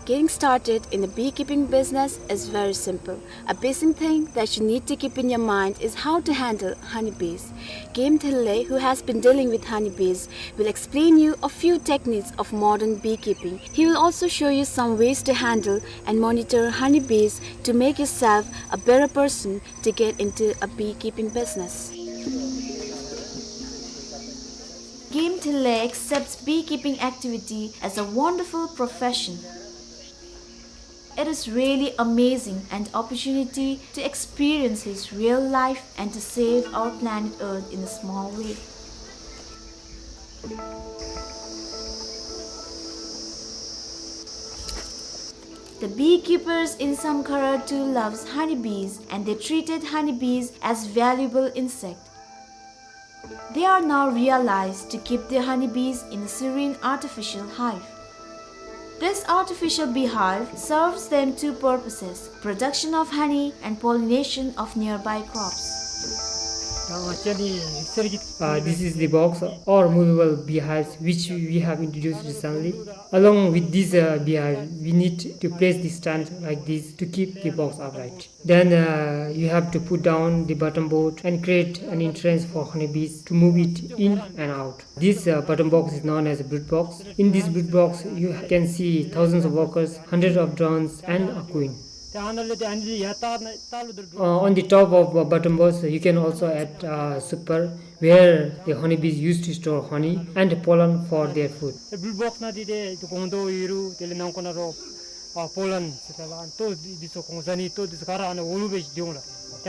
Getting started in a beekeeping business is very simple. A basic thing that you need to keep in your mind is how to handle honeybees. Game Thille, who has been dealing with honeybees, will explain you a few techniques of modern beekeeping. He will also show you some ways to handle and monitor honeybees to make yourself a better person to get into a beekeeping business. Game Thille accepts beekeeping activity as a wonderful profession. It is really amazing an opportunity to experience his real life and to save our planet Earth in a small way. The beekeepers in Samkhara too loves honeybees and they treated honeybees as valuable insect. They are now realized to keep their honeybees in a serene artificial hive. This artificial beehive serves them two purposes, production of honey and pollination of nearby crops. Uh, this is the box or movable beehives which we have introduced recently. Along with this uh, beehive, we need to place the stand like this to keep the box upright. Then uh, you have to put down the button board and create an entrance for honeybees to move it in and out. This uh, button box is known as a brood box. In this brood box, you can see thousands of workers, hundreds of drones, and a queen. Uh, on the top of uh, button box, you can also add uh, super, where the honeybees used to store honey and pollen for their food. ཨེ་བུལ་བོགསི་ནང་འདི་ཏེ་ཏེ་སྒོང་རྡོག་ཡོད་རུང་དེ་ལས་ནང་ཁོག་ནང་རོ་ཨ་པོ་ལཱན་ཟེར་ད་ལགས། ལྟོ་འདི་ཚུ་གོང་ས་ནི་ལྟོ་འདི་ཚུ་ག་ར་ཨ་ནི་འོག་ལུ་སྦེ་སྡོད་འོང་ལགས།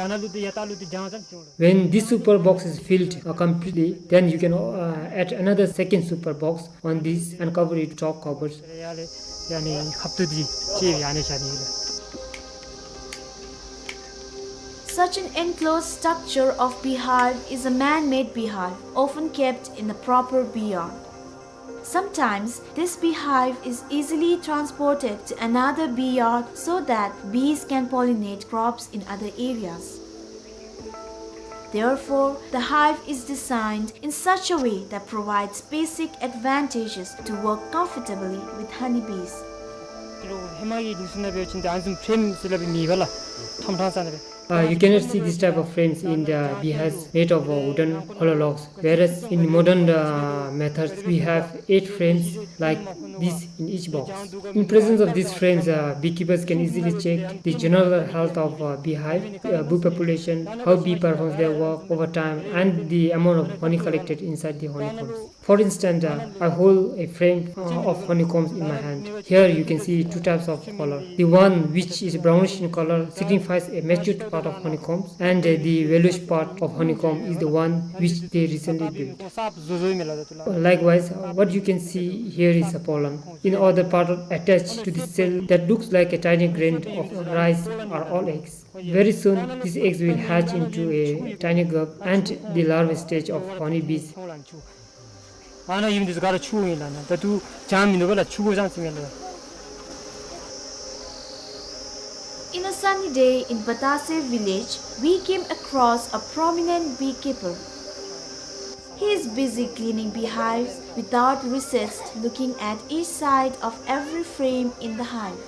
When this super box is filled, uh, completely, then you can, uh, add another second super box on this and cover it with chalk covers. Such an enclosed structure of beehive is a man-made beehive, often kept in a proper bee yard. Sometimes, this beehive is easily transported to another bee yard so that bees can pollinate crops in other areas. Therefore, the hive is designed in such a way that provides basic advantages to work comfortably with honeybees. Uh, you cannot see this type of frames in the beehives made of, uh, wooden hollow logs, whereas in modern, uh, methods we have eight frames like this in each box. In presence of these frames, uh, beekeepers can easily check the general health of, uh, beehive, uh, bee population, how bee performs their work over time, and the amount of honey collected inside the honeycombs. For instance, uh, I hold a frame, uh, of honeycombs in my hand. Here you can see two types of color. The one which is brownish in color signifies a matured part of honeycombs, and, uh, the yellowish part of honeycomb is the one which they recently built. Likewise, uh, what you can see here is a pollen. In other part attached to the cell that looks like a tiny grain of rice are all eggs. Very soon, these eggs will hatch into a tiny grub and the larva stage of honeybees. ཨ་ནཱ་ཡིབ་འདི་ཚུ་ག་ར་ཕྱུ་གུ་ཨིན་ལགས། ད་ལྟོ་ལྗང་མིན་འདུག་པ་ལགས། ཕྱུ་གུ་ཙམ་ཅིག་ཨིན་ལགས། In a sunny day in Batase village, we came across a prominent beekeeper. He is busy cleaning beehives without recess, looking at each side of every frame in the hive.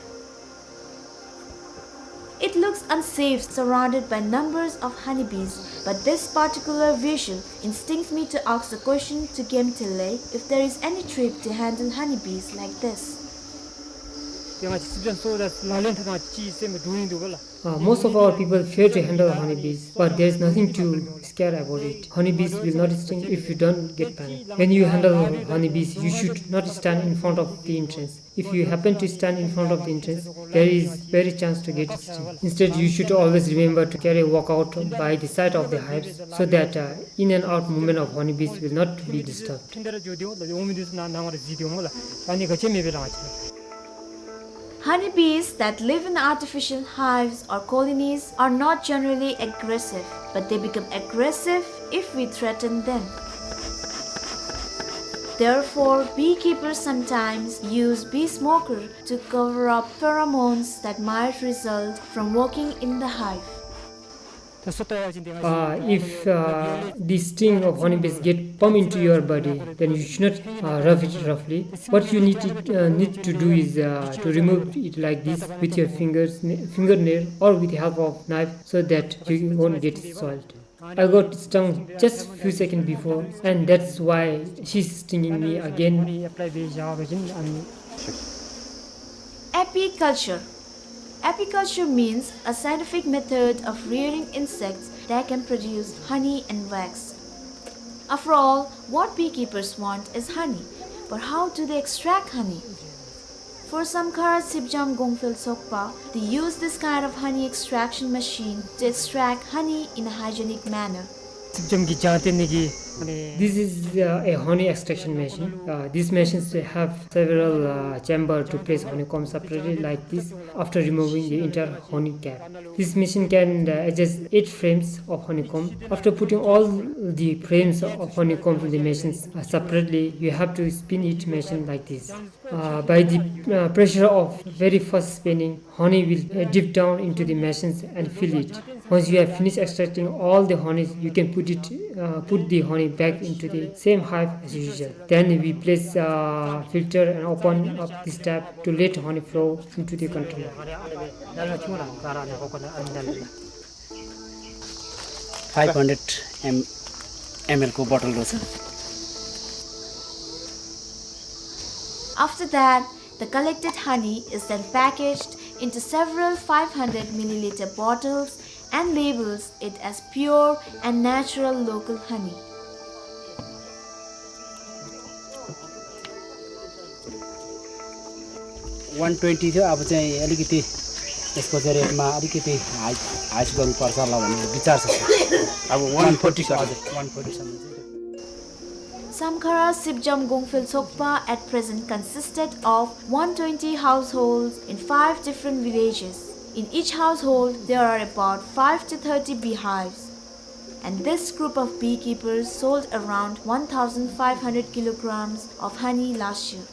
It looks unsafe, surrounded by numbers of honeybees, but this particular visual instincts me to ask the question to Kemtele if there is any trick to handle honeybees like this. Uh, most of our people fear to handle honeybees, but there is nothing to scare about it. Honeybees will not sting if you don't get panicked. When you handle honeybees, you should not stand in front of the entrance. If you happen to stand in front of the entrance, there is very chance to get stung. Instead, you should always remember to carry a walkout by the side of the hives so that, uh, in and out movement of honeybees will not be disturbed. Honeybees that live in artificial hives or colonies are not generally aggressive, but they become aggressive if we threaten them. Therefore, beekeepers sometimes use bee smoker to cover up pheromones that might result from working in the hive. Uh, if, uh, the sting of honeybees get pump into your body, then you should not, uh, rub it roughly. What you need to, uh, need to do is, uh, to remove it like this with your fingers, n-, fingernail, or with the help of knife, so that you won't get soiled. I got stung just few seconds before, and that's why she's stinging me again. Apiculture. Apiculture means a scientific method of rearing insects that can produce honey and wax. After all, what beekeepers want is honey. But how do they extract honey? For Samkhara Sipjam Gongphel Sokpa, they use this kind of honey extraction machine to extract honey in a hygienic manner. Sipjam གི་ལྗང་སྟེང་ནི་གི། This is, uh, a honey extraction machine. Uh, these machines have several, uh, chamber to place honeycomb separately like this after removing the entire honey cap. This machine can, uh, adjust eight frames of honeycomb. After putting all the frames of honeycomb in the machines, uh, separately, you have to spin each machine like this. Uh, by the, uh, pressure of very fast spinning, honey will, uh, drip down into the machines and fill it. Once you have finished extracting all the honey, you can put it, uh, put the honey back into the same hive as usual. Then we place, uh, filter and open up this tap to let honey flow into the container. Five hundred M L को बोतल दो sir. After that, the collected honey is then packaged into several five hundred milliliter bottles and labels it as pure and natural local honey. One twenty थियो, अब चाहिँ अलिकति यसको चाहिँ रेटमा अलिकति हाई, हाई गर्नुपर्छ होला भन्ने विचार छ, सर। अब one forty, सर। हजुर, one forty सम्म चाहिँ। Samkhara Sipjam Gongphel Sokpa at present consisted of one twenty households in five different villages. In each household, there are about five to thirty beehives. And this group of beekeepers sold around one thousand five hundred kilograms of honey last year.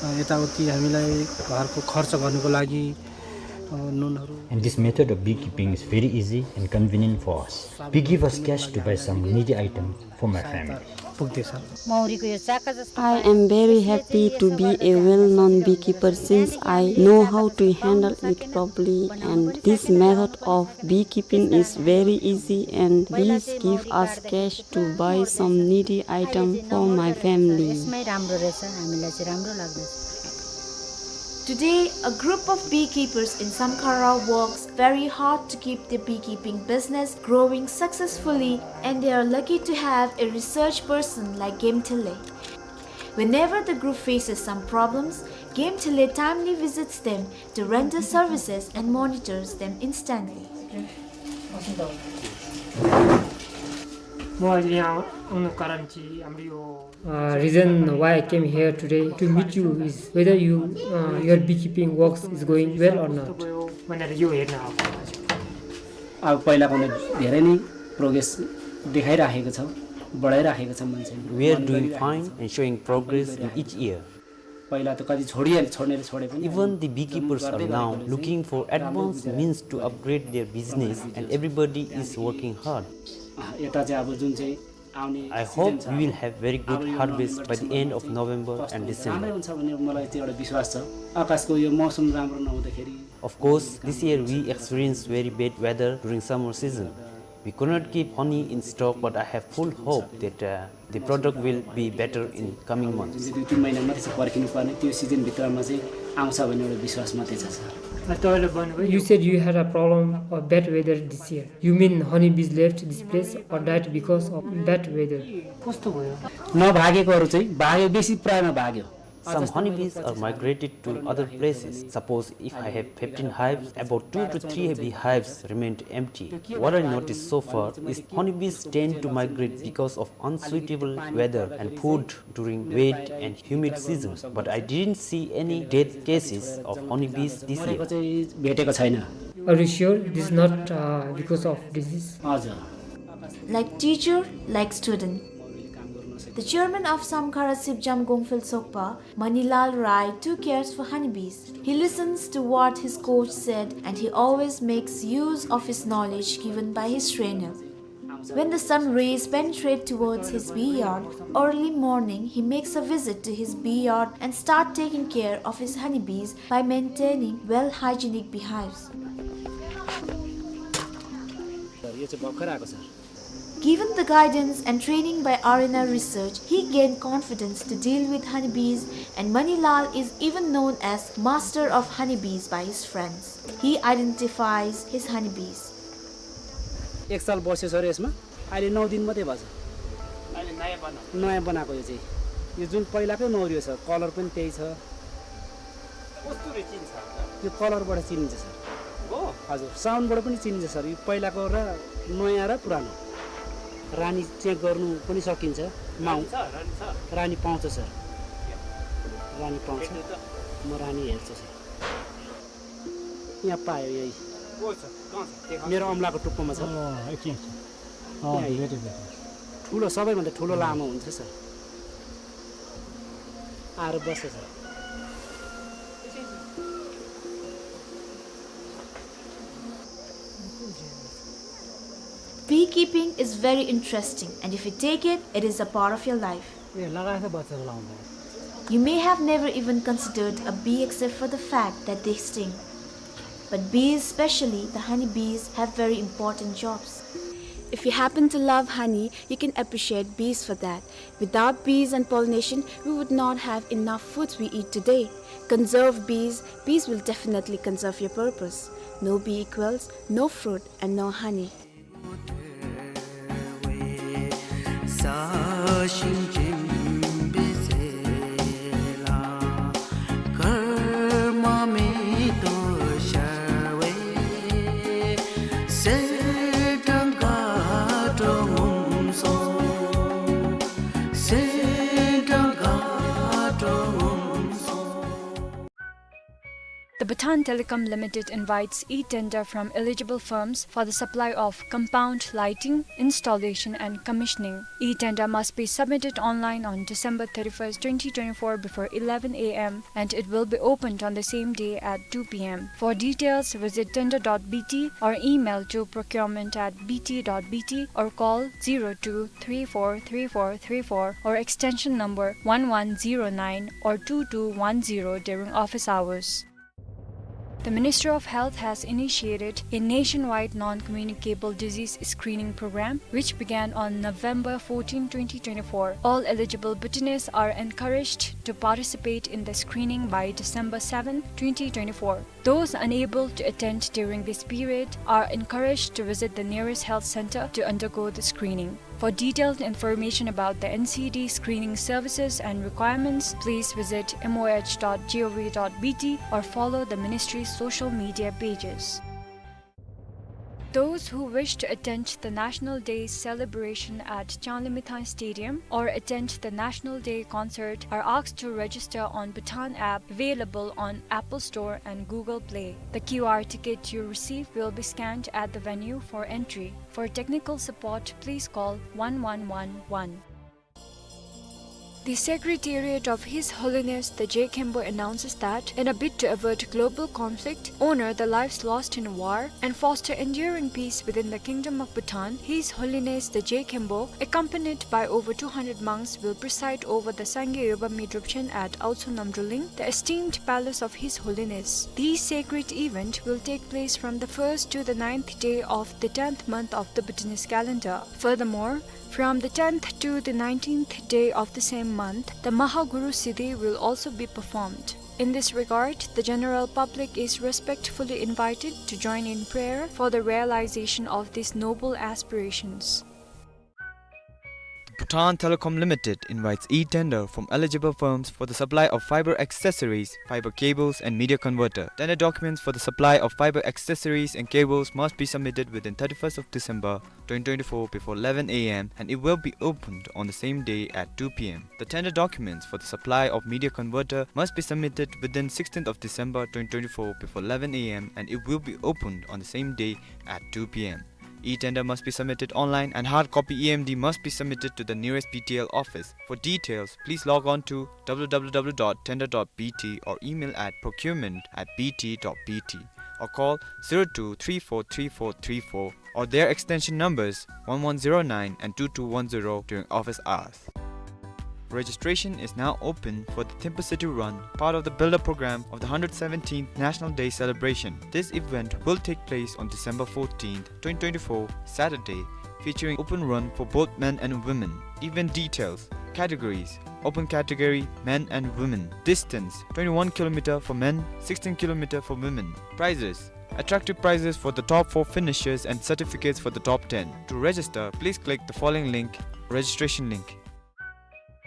अ, यताउति हामीलाई घरको खर्च गर्नको लागि, अ, नुनहरू। And this method of beekeeping is very easy and convenient for us. Bee give us cash to buy some needy item for my family. पुग्दैछ। मौरीको यो चाका जस्तो I am very happy to be a well-known beekeeper since I know how to handle it properly, and this method of beekeeping is very easy and bees give us cash to buy some needy item for my family. यसमै राम्रो रहेछ, हामीलाई चाहिँ राम्रो लाग्दछ। Today, a group of beekeepers in Samkhara works very hard to keep their beekeeping business growing successfully, and they are lucky to have a research person like Gemthele. Whenever the group faces some problems, Gemthele timely visits them to render services and monitors them instantly. म अहिले यहाँ आउनु कारण चाहिँ हाम्रो यो Uh, reason why I came here today to meet you is whether you, uh, your beekeeping works is going well or not. भनेर यो हेर्न आएको। अब पहिलाभन्दा धेरै नै प्रोग्रेस देखाइराखेको छ, बढाइराखेको छ मान्छेले। We are doing fine and showing progress in each year. पहिला त कति छोडिहाले, छोड्नेले छोडे पनि Even the beekeepers are now looking for advanced means to upgrade their business, and everybody is working hard. अँ, यता चाहिँ अब जुन चाहिँ आउने I hope we will have very good harvest by the end of November and December. राम्रै हुन्छ भन्ने मलाई त्यो एउटा विश्वास छ। आकाशको यो मौसम राम्रो नहुँदाखेरि Of course, this year we experienced very bad weather during summer season. We could not keep honey in stock, but I have full hope that, uh, the product will be better in coming months. जुन चाहिँ दुई तिन महिना मात्रै छ पर्खिनु पर्ने, त्यो सिजनभित्रमा चाहिँ आउँछ भन्ने एउटा विश्वास मात्रै छ, सर। तपाईँले भन्नुभयो You said you had a problem of bad weather this year. You mean honeybees left this place or died because of bad weather? कस्तो भयो? नभागेकोहरू चाहिँ भाग्यो, बेसी प्रायमा भाग्यो। Some honeybees are migrated to other places. Suppose if I have fifteen hives, about two to three beehives remained empty. What I noticed so far is honeybees tend to migrate because of unsuitable weather and food during wet and humid season, but I didn't see any death cases of honeybees this year. मरेको चाहिँ भेटेको छैन। Are you sure this is not, uh, because of disease? हजुर। Like teacher, like student. The chairman of Samkhara Sipjam Gongphel Sokpa, Manilal Rai, too cares for honeybees. He listens to what his coach said, and he always makes use of his knowledge given by his trainer. When the sun rays penetrate towards his bee yard early morning, he makes a visit to his bee yard and start taking care of his honeybees by maintaining well hygienic beehives. यो चाहिँ भर्खर आएको छ। Given the guidance and training by R N R Research, he gained confidence to deal with honeybees, and Manilal is even known as master of honeybees by his friends. He identifies his honeybees. एक साल बस्यो सर यसमा, अहिले नौ दिन मात्रै भएको छ। अहिले नयाँ बनाएको। नयाँ बनाएको यो चाहिँ। यो जुन पहिलाकै नौ यो छ, कलर पनि त्यही छ। कस्तुरी चिन्छ? यो कलरबाट चिनिन्छ सर। हो? हजुर, साउन्डबाट पनि चिनिन्छ सर। यो पहिलाको र नयाँ र पुरानो। रानी चेक गर्नु पनि सकिन्छ। माउ- रानी छ, रानी छ। रानी पाउँछ सर। रानी पाउँछ। भेट्नु त? म रानी हेर्छु सर। यहाँ पायो यही। को छ? कहाँ छ? देखाउनु। मेरो औँलाको टुप्पोमा छ। अँ, यति छ। अँ, यही। भेटेँ, भेटेँ। ठुलो, सबैभन्दा ठुलो लामो हुन्छ सर। आएर बस्छ sir. Beekeeping is very interesting, and if you take it, it is a part of your life. ए, लगाएर बच्चा लाउँदा। You may have never even considered a bee except for the fact that they sting. But bees, especially the honeybees, have very important jobs. If you happen to love honey, you can appreciate bees for that. Without bees and pollination, we would not have enough foods we eat today. Conserve bees, bees will definitely conserve your purpose. No bee equals no fruit and no honey. སེམས་གྲངས་དགའ་སྤྲོ་ངོམས་སོང་། སེམས་གྲངས་དགའ་སྤྲོ་ངོམས་སོང་། The Bhutan Telecom Limited invites e-tender from eligible firms for the supply of compound lighting, installation and commissioning. E-tender must be submitted online on December thirty-first, twenty twenty-four before eleven A M and it will be opened on the same day at two P M. For details, visit tender dot B T or email to procurement at B T dot B T or call zero two three four three four three four or extension number one one zero nine or two two one zero during office hours. The Ministry of Health has initiated a nationwide non-communicable disease screening program, which began on November fourteenth, twenty twenty-four. All eligible Bhutanese are encouraged to participate in the screening by December seventh, twenty twenty-four. Those unable to attend during this period are encouraged to visit the nearest health center to undergo the screening. For detailed information about the N C D screening services and requirements, please visit M O H dot gov dot B T or follow the ministry's social media pages. Those who wish to attend the National Day celebration at Changlimithang Stadium or attend the National Day concert are asked to register on Bhutan app available on Apple Store and Google Play. The Q R ticket you receive will be scanned at the venue for entry. For technical support, please call one one one one. The Secretariat of His Holiness the Je Khenpo announces that, in a bid to avert global conflict, honor the lives lost in war, and foster enduring peace within the Kingdom of Bhutan, His Holiness the Je Khenpo, accompanied by over two hundred monks, will preside over the Sangye Yobami Drupchen at Aotsu Namdruling, the esteemed palace of His Holiness. This sacred event will take place from the first to the ninth day of the tenth month of the Bhutanese calendar. Furthermore, from the tenth to the nineteenth day of the same month, the Mahaguru Siddhi will also be performed. In this regard, the general public is respectfully invited to join in prayer for the realization of these noble aspirations. The Bhutan Telecom Limited invites e-tender from eligible firms for the supply of fiber accessories, fiber cables, and media converter. Tender documents for the supply of fiber accessories and cables must be submitted within thirty-first of December, twenty twenty-four before eleven A M and it will be opened on the same day at two P M. The tender documents for the supply of media converter must be submitted within sixteenth of December twenty twenty-four before eleven A M and it will be opened on the same day at two P M. E-tender must be submitted online and hard copy E M D must be submitted to the nearest B T L office. For details, please log on to W W W dot tender dot B T or email at procurement at B T dot B T or call zero two three four three four three four or their extension numbers one one zero nine and two two one zero during office hours. Registration is now open for the Thimphu City Run, part of the build-up program of the hundred seventeenth National Day celebration. This event will take place on December fourteenth, twenty twenty-four, Saturday, featuring open run for both men and women. Event details: categories: open category, men and women. Distance: twenty-one kilometer for men, sixteen kilometer for women. Prizes: attractive prizes for the top four finishers and certificates for the top ten. To register, please click the following link, registration link.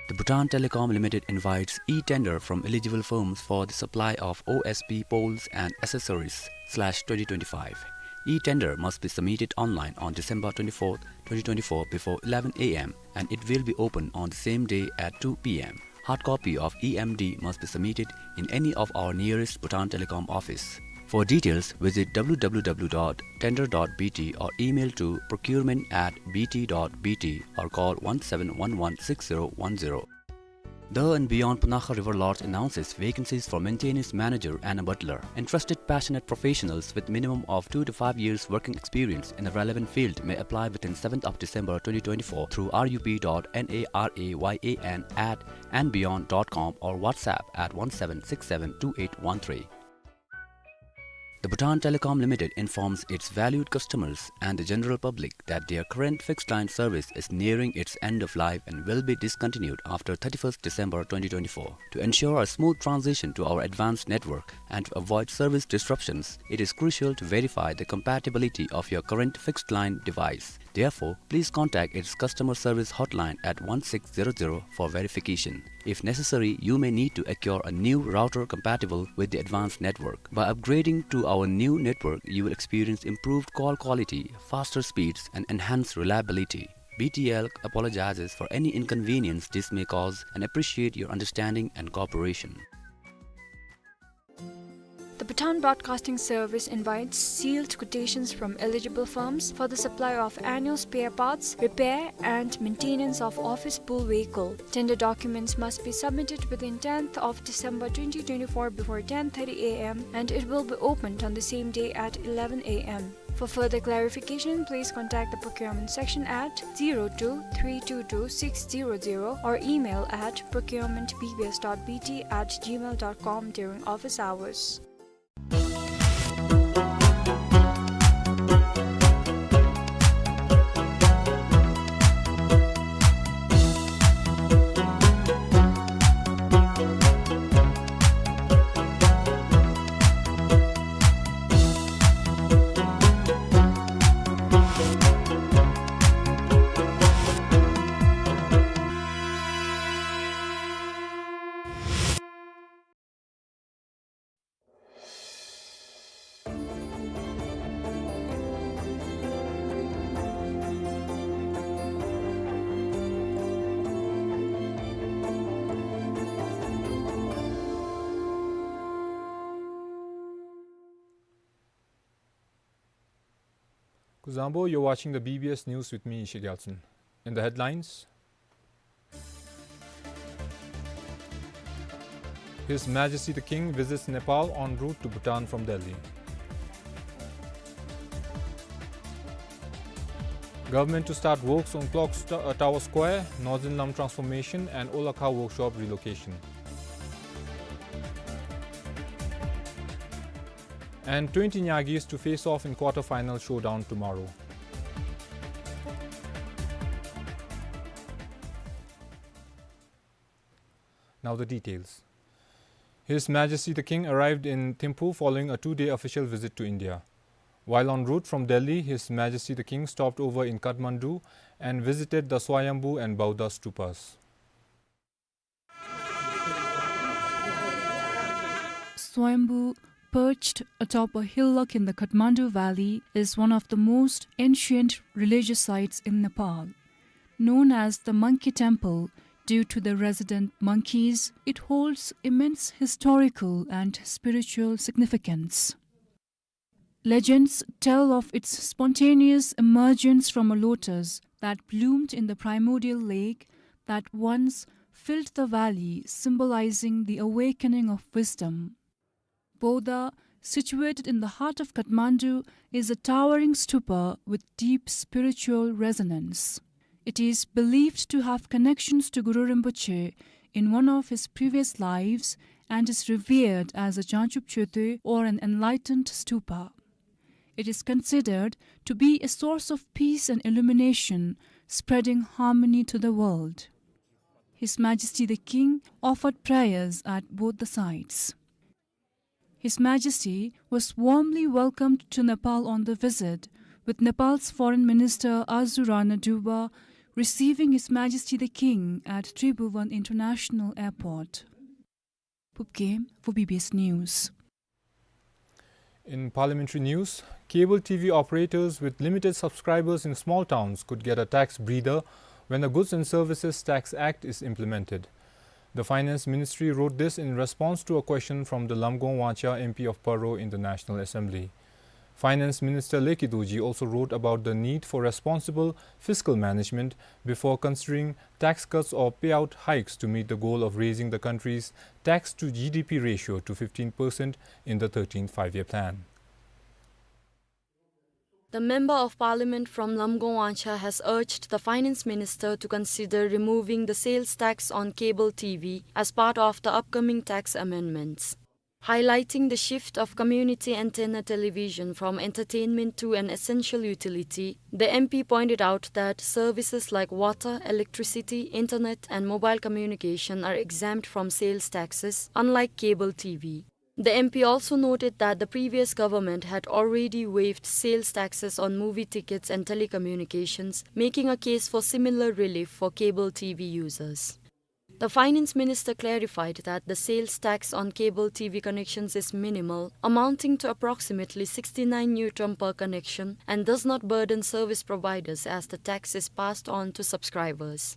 The Bhutan Telecom Limited invites e-tender from eligible firms for the supply of O S P poles and accessories slash twenty twenty-five. E-tender must be submitted online on December twenty-fourth, twenty twenty-four before eleven A M and it will be open on the same day at two P M. Hard copy of E M D must be submitted in any of our nearest Bhutan Telecom office. For details, visit W W W dot tender dot B T or email to procurement at B T dot B T or call one seven one one six zero one zero. The and Beyond Punakha River Lodge announces vacancies for maintenance manager and a butler. Interested passionate professionals with minimum of two to five years working experience in the relevant field may apply within seventh of December twenty twenty-four through R U P dot N A R A Y A N at and beyond dot com or WhatsApp at one seven six seven two eight one three. The Bhutan Telecom Limited informs its valued customers and the general public that their current fixed line service is nearing its end of life and will be discontinued after thirty-first December twenty twenty-four. To ensure a smooth transition to our advanced network and to avoid service disruptions, it is crucial to verify the compatibility of your current fixed line device. Therefore, please contact its customer service hotline at one six zero zero for verification. If necessary, you may need to acquire a new router compatible with the advanced network. By upgrading to our new network, you will experience improved call quality, faster speeds, and enhanced reliability. B T L apologizes for any inconvenience this may cause and appreciate your understanding and cooperation. The Bhutan Broadcasting Service invites sealed quotations from eligible firms for the supply of annual spare parts, repair, and maintenance of office pool vehicle. Tender documents must be submitted within tenth of December twenty twenty-four before ten thirty A M, and it will be opened on the same day at eleven A M. For further clarification, please contact the procurement section at zero two three two two six zero zero or email at procurement B B S dot B T at gmail dot com during office hours. Kuzuzangpo, you're watching the B B S News with me, Ishe Gyaltshen. In the headlines, His Majesty the King visits Nepal en route to Bhutan from Delhi. Government to start works on Clock St-, uh, Tower Square, Northern Lam Transformation and Olakha Workshop relocation. And twenty Nyagis to face off in quarter-final showdown tomorrow. Now the details. His Majesty the King arrived in Thimphu following a two-day official visit to India. While en route from Delhi, His Majesty the King stopped over in Kathmandu and visited the Swayambhu and Bauddha stupas. Swayambhu, perched atop a hillock in the Kathmandu Valley, is one of the most ancient religious sites in Nepal. Known as the Monkey Temple due to the resident monkeys, it holds immense historical and spiritual significance. Legends tell of its spontaneous emergence from a lotus that bloomed in the primordial lake that once filled the valley, symbolizing the awakening of wisdom. Bauddha, situated in the heart of Kathmandu, is a towering stupa with deep spiritual resonance. It is believed to have connections to Guru Rinpoche in one of his previous lives and is revered as a Jangchub Chödhö or an enlightened stupa. It is considered to be a source of peace and illumination, spreading harmony to the world. His Majesty the King offered prayers at both the sites. His Majesty was warmly welcomed to Nepal on the visit, with Nepal's Foreign Minister Azu Rana Dubwa receiving His Majesty the King at Tribhuvan International Airport. Phubgay for B B S News. In parliamentary news, cable T V operators with limited subscribers in small towns could get a tax breather when the Goods and Services Tax Act is implemented. The Finance Ministry wrote this in response to a question from the Lamgong Wangcha, M P of Paro, in the National Assembly. Finance Minister Leki Dorji also wrote about the need for responsible fiscal management before considering tax cuts or payout hikes to meet the goal of raising the country's tax to G D P ratio to fifteen percent in the thirteenth Five-Year Plan. The Member of Parliament from Lamgong Wangcha has urged the Finance Minister to consider removing the sales tax on cable T V as part of the upcoming tax amendments. Highlighting the shift of community antenna television from entertainment to an essential utility, the M P pointed out that services like water, electricity, internet and mobile communication are exempt from sales taxes, unlike cable T V. The M P also noted that the previous government had already waived sales taxes on movie tickets and telecommunications, making a case for similar relief for cable T V users. The finance minister clarified that the sales tax on cable T V connections is minimal, amounting to approximately sixty-nine ngultrum per connection, and does not burden service providers as the tax is passed on to subscribers.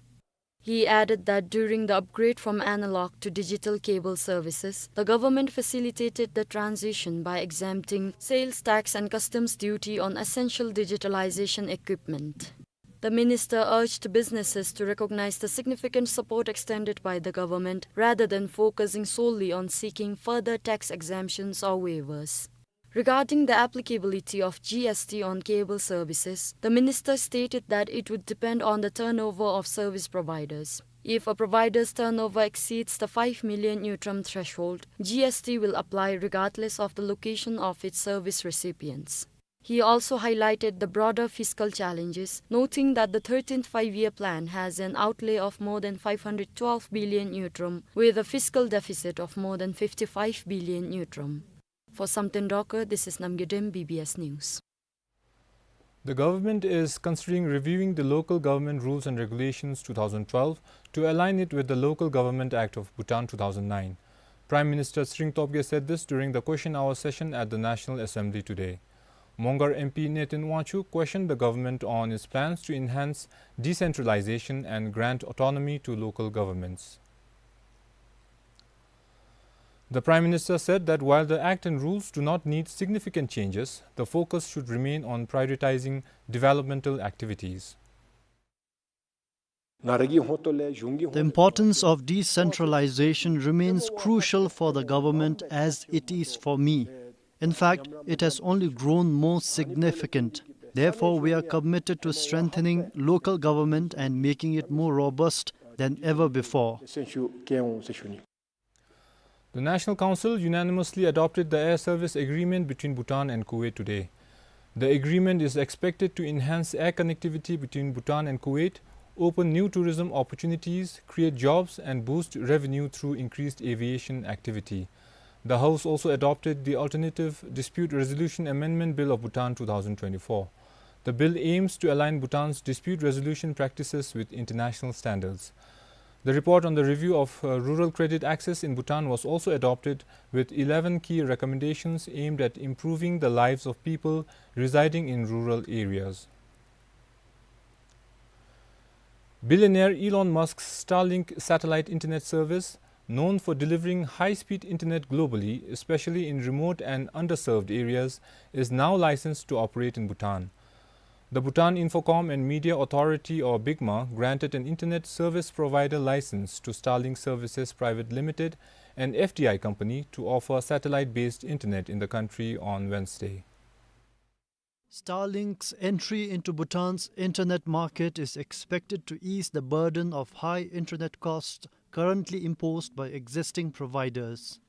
He added that during the upgrade from analog to digital cable services, the government facilitated the transition by exempting sales tax and customs duty on essential digitalization equipment. The minister urged businesses to recognize the significant support extended by the government rather than focusing solely on seeking further tax exemptions or waivers. Regarding the applicability of G S T on cable services, the minister stated that it would depend on the turnover of service providers. If a provider's turnover exceeds the five million ngultrum threshold, G S T will apply regardless of the location of its service recipients. He also highlighted the broader fiscal challenges, noting that the thirteenth Five-Year Plan has an outlay of more than five hundred twelve billion ngultrum, with a fiscal deficit of more than fifty-five billion ngultrum. For Samten Rocker, this is Namgay Dem, B B S News. The government is considering reviewing the Local Government Rules and Regulations two thousand twelve to align it with the Local Government Act of Bhutan two thousand nine. Prime Minister Tshering Tobgay said this during the question hour session at the National Assembly today. Mongar M P Neten Wangchuk questioned the government on its plans to enhance decentralization and grant autonomy to local governments. The Prime Minister said that while the Act and rules do not need significant changes, the focus should remain on prioritizing developmental activities. The importance of decentralization remains crucial for the government as it is for me. In fact, it has only grown more significant. Therefore, we are committed to strengthening local government and making it more robust than ever before. The National Council unanimously adopted the air service agreement between Bhutan and Kuwait today. The agreement is expected to enhance air connectivity between Bhutan and Kuwait, open new tourism opportunities, create jobs, and boost revenue through increased aviation activity. The House also adopted the Alternative Dispute Resolution Amendment Bill of Bhutan two thousand twenty-four. The bill aims to align Bhutan's dispute resolution practices with international standards. The report on the review of, uh, rural credit access in Bhutan was also adopted, with eleven key recommendations aimed at improving the lives of people residing in rural areas. Billionaire Elon Musk's Starlink satellite internet service, known for delivering high-speed internet globally, especially in remote and underserved areas, is now licensed to operate in Bhutan. The Bhutan Infocom and Media Authority, or BICMA, granted an internet service provider license to Starlink Services Private Limited, an F D I company, to offer satellite-based internet in the country on Wednesday. Starlink's entry into Bhutan's internet market is expected to ease the burden of high internet costs currently imposed by existing providers.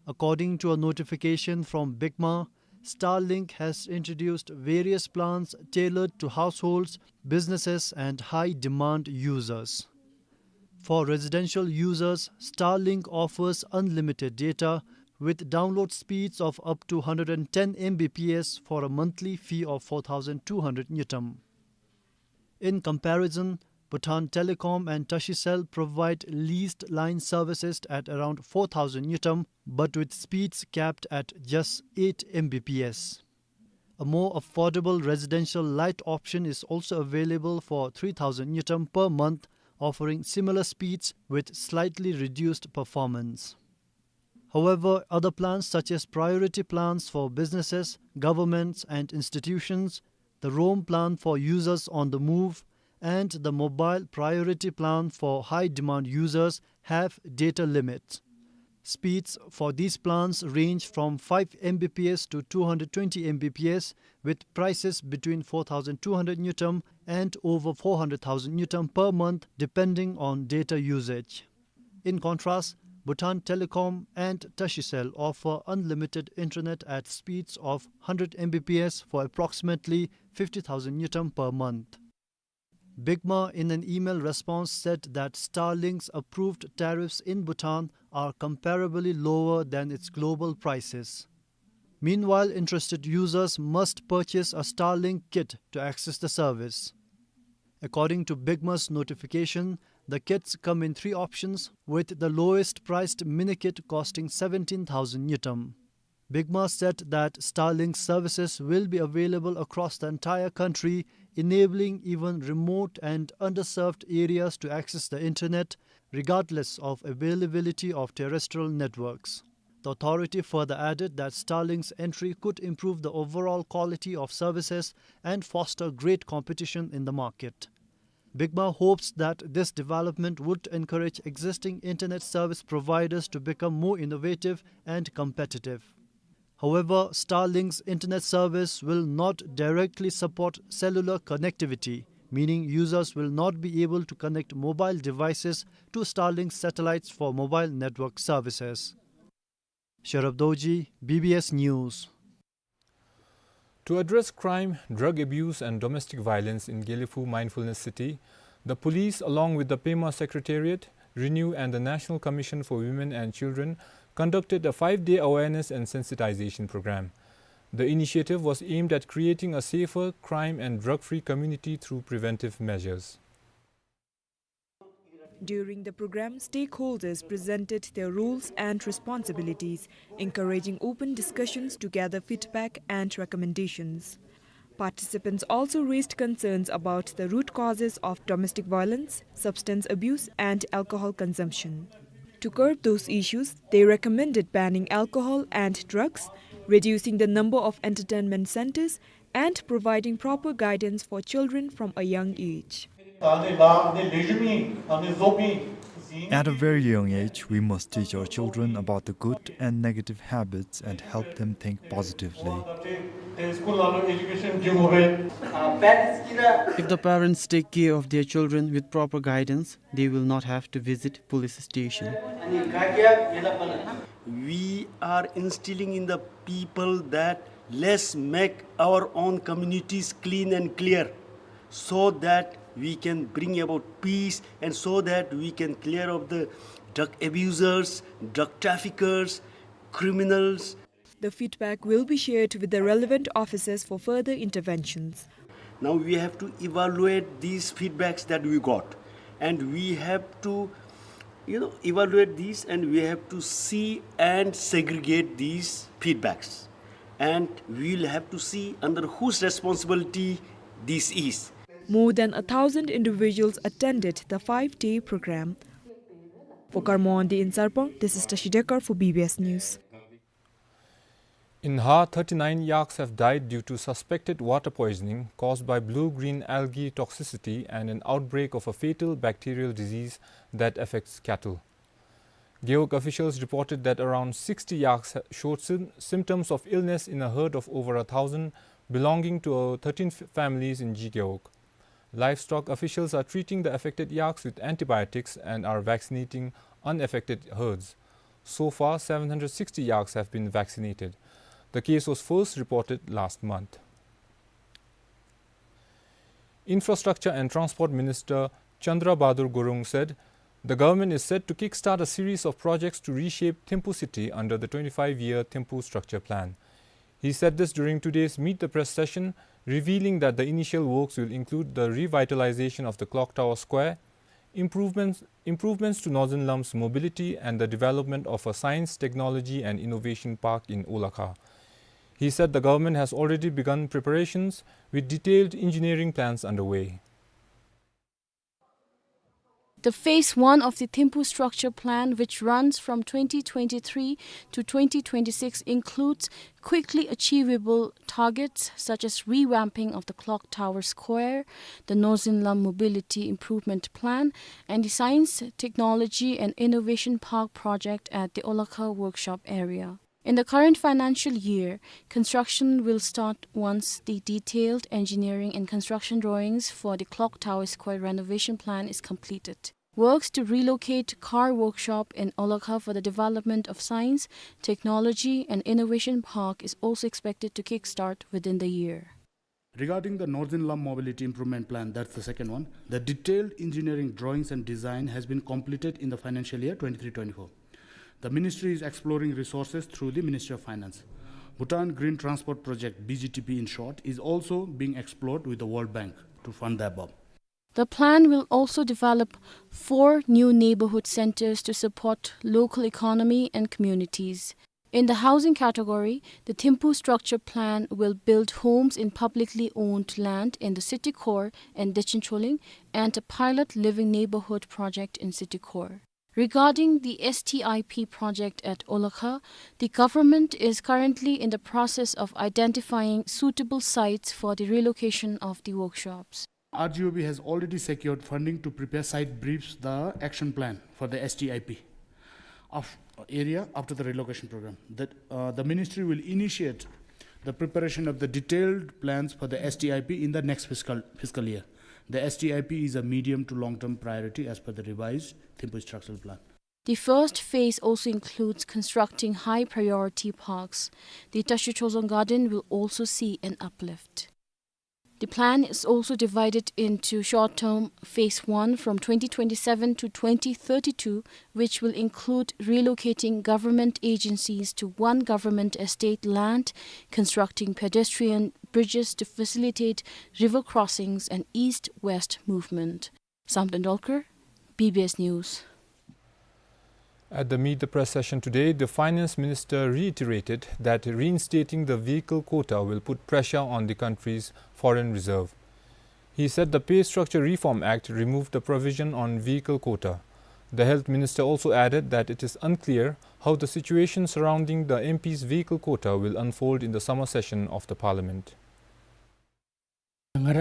According to a notification from BICMA, Starlink has introduced various plans tailored to households, businesses, and high-demand users. For residential users, Starlink offers unlimited data with download speeds of up to hundred and ten M B P S for a monthly fee of four thousand two hundred ngultrum. In comparison, Bhutan Telecom and Tashicell provide leased line services at around four thousand ngultrum, but with speeds capped at just eight M B P S. A more affordable residential light option is also available for three thousand ngultrum per month, offering similar speeds with slightly reduced performance. However, other plans such as priority plans for businesses, governments, and institutions, the roam plan for users on the move, and the mobile priority plan for high-demand users have data limits. Speeds for these plans range from five M B P S to two hundred twenty M B P S, with prices between four thousand two hundred ngultrum and over four hundred thousand ngultrum per month, depending on data usage. In contrast, Bhutan Telecom and Tashicell offer unlimited internet at speeds of hundred M B P S for approximately fifty thousand ngultrum per month. Bigma, in an email response, said that Starlink's approved tariffs in Bhutan are comparably lower than its global prices. Meanwhile, interested users must purchase a Starlink kit to access the service. According to Bigma's notification, the kits come in three options, with the lowest priced mini kit costing seventeen thousand ngultrum. Bigma said that Starlink services will be available across the entire country, enabling even remote and underserved areas to access the internet, regardless of availability of terrestrial networks. The authority further added that Starlink's entry could improve the overall quality of services and foster great competition in the market. Bigma hopes that this development would encourage existing internet service providers to become more innovative and competitive. However, Starlink's internet service will not directly support cellular connectivity, meaning users will not be able to connect mobile devices to Starlink satellites for mobile network services. Sharab Dorji, B B S News. To address crime, drug abuse and domestic violence in Gelephu Mindfulness City, the police, along with the Pema Secretariat, RENEW and the National Commission for Women and Children, conducted a five-day awareness and sensitization program. The initiative was aimed at creating a safer, crime and drug-free community through preventive measures. During the program, stakeholders presented their roles and responsibilities, encouraging open discussions to gather feedback and recommendations. Participants also raised concerns about the root causes of domestic violence, substance abuse, and alcohol consumption. To curb those issues, they recommended banning alcohol and drugs, reducing the number of entertainment centers, and providing proper guidance for children from a young age. At a very young age, we must teach our children about the good and negative habits and help them think positively. If the parents take care of their children with proper guidance, they will not have to visit police station. We are instilling in the people that let's make our own communities clean and clear, so that we can bring about peace and so that we can clear up the drug abusers, drug traffickers, criminals. The feedback will be shared with the relevant officers for further interventions. Now we have to evaluate these feedbacks that we got, and we have to, you know, evaluate these, and we have to see and segregate these feedbacks, and we will have to see under whose responsibility this is. More than a thousand individuals attended the five-day program. For Karmondi in Sarpang, this is Tashi Dekar for B B S News. In Haa, thirty-nine yaks have died due to suspected water poisoning caused by blue-green algae toxicity and an outbreak of a fatal bacterial disease that affects cattle. Gewog officials reported that around sixty yaks ha-, showed sym-, symptoms of illness in a herd of over a thousand belonging to, uh, thirteen f-, families in G Gewog. Livestock officials are treating the affected yaks with antibiotics and are vaccinating unaffected herds. So far, seven hundred sixty yaks have been vaccinated. The case was first reported last month. Infrastructure and Transport Minister Chandra Bahadur Gurung said the government is set to kickstart a series of projects to reshape Thimphu city under the twenty-five-year Thimphu Structure Plan. He said this during today's Meet the Press session, revealing that the initial works will include the revitalization of the Clock Tower Square, improvements, improvements to Nozen Lam's mobility, and the development of a science, technology, and innovation park in Olakha. He said the government has already begun preparations, with detailed engineering plans underway. The phase one of the Thimphu Structure Plan, which runs from twenty twenty-three to twenty twenty-six, includes quickly achievable targets such as revamping of the Clock Tower Square, the Nozen Lam Mobility Improvement Plan, and the Science, Technology and Innovation Park project at the Olakha Workshop area. In the current financial year, construction will start once the detailed engineering and construction drawings for the Clock Tower Square renovation plan is completed. Works to relocate car workshop in Olakha for the development of Science, Technology and Innovation Park is also expected to kickstart within the year. Regarding the Northern Lam Mobility Improvement Plan, that's the second one, the detailed engineering drawings and design has been completed in the financial year twenty-three twenty-four. The ministry is exploring resources through the Ministry of Finance. Bhutan Green Transport Project, B G T P in short, is also being explored with the World Bank to fund the above. The plan will also develop four new neighborhood centers to support local economy and communities. In the housing category, the Thimphu Structure Plan will build homes in publicly owned land in the city core and Dechen Choling, and a pilot living neighborhood project in city core. Regarding the S T I P project at Olakha, the government is currently in the process of identifying suitable sites for the relocation of the workshops. R G O B has already secured funding to prepare site briefs, the action plan for the S T I P of area after the relocation program. That, uh, the ministry will initiate the preparation of the detailed plans for the S T I P in the next fiscal, fiscal year. The S T I P is a medium to long-term priority as per the revised Thimphu Structural Plan. The first phase also includes constructing high-priority parks. The Tashi Chozong Garden will also see an uplift. The plan is also divided into short-term phase one from twenty twenty-seven to twenty thirty-two, which will include relocating government agencies to one government estate land, constructing pedestrian bridges to facilitate river crossings and east-west movement. Sam Tendolkar, B B S News. At the Meet the Press session today, the Finance Minister reiterated that reinstating the vehicle quota will put pressure on the country's foreign reserve. He said the Pay Structure Reform Act removed the provision on vehicle quota. The Health Minister also added that it is unclear how the situation surrounding the M P's vehicle quota will unfold in the summer session of the Parliament. The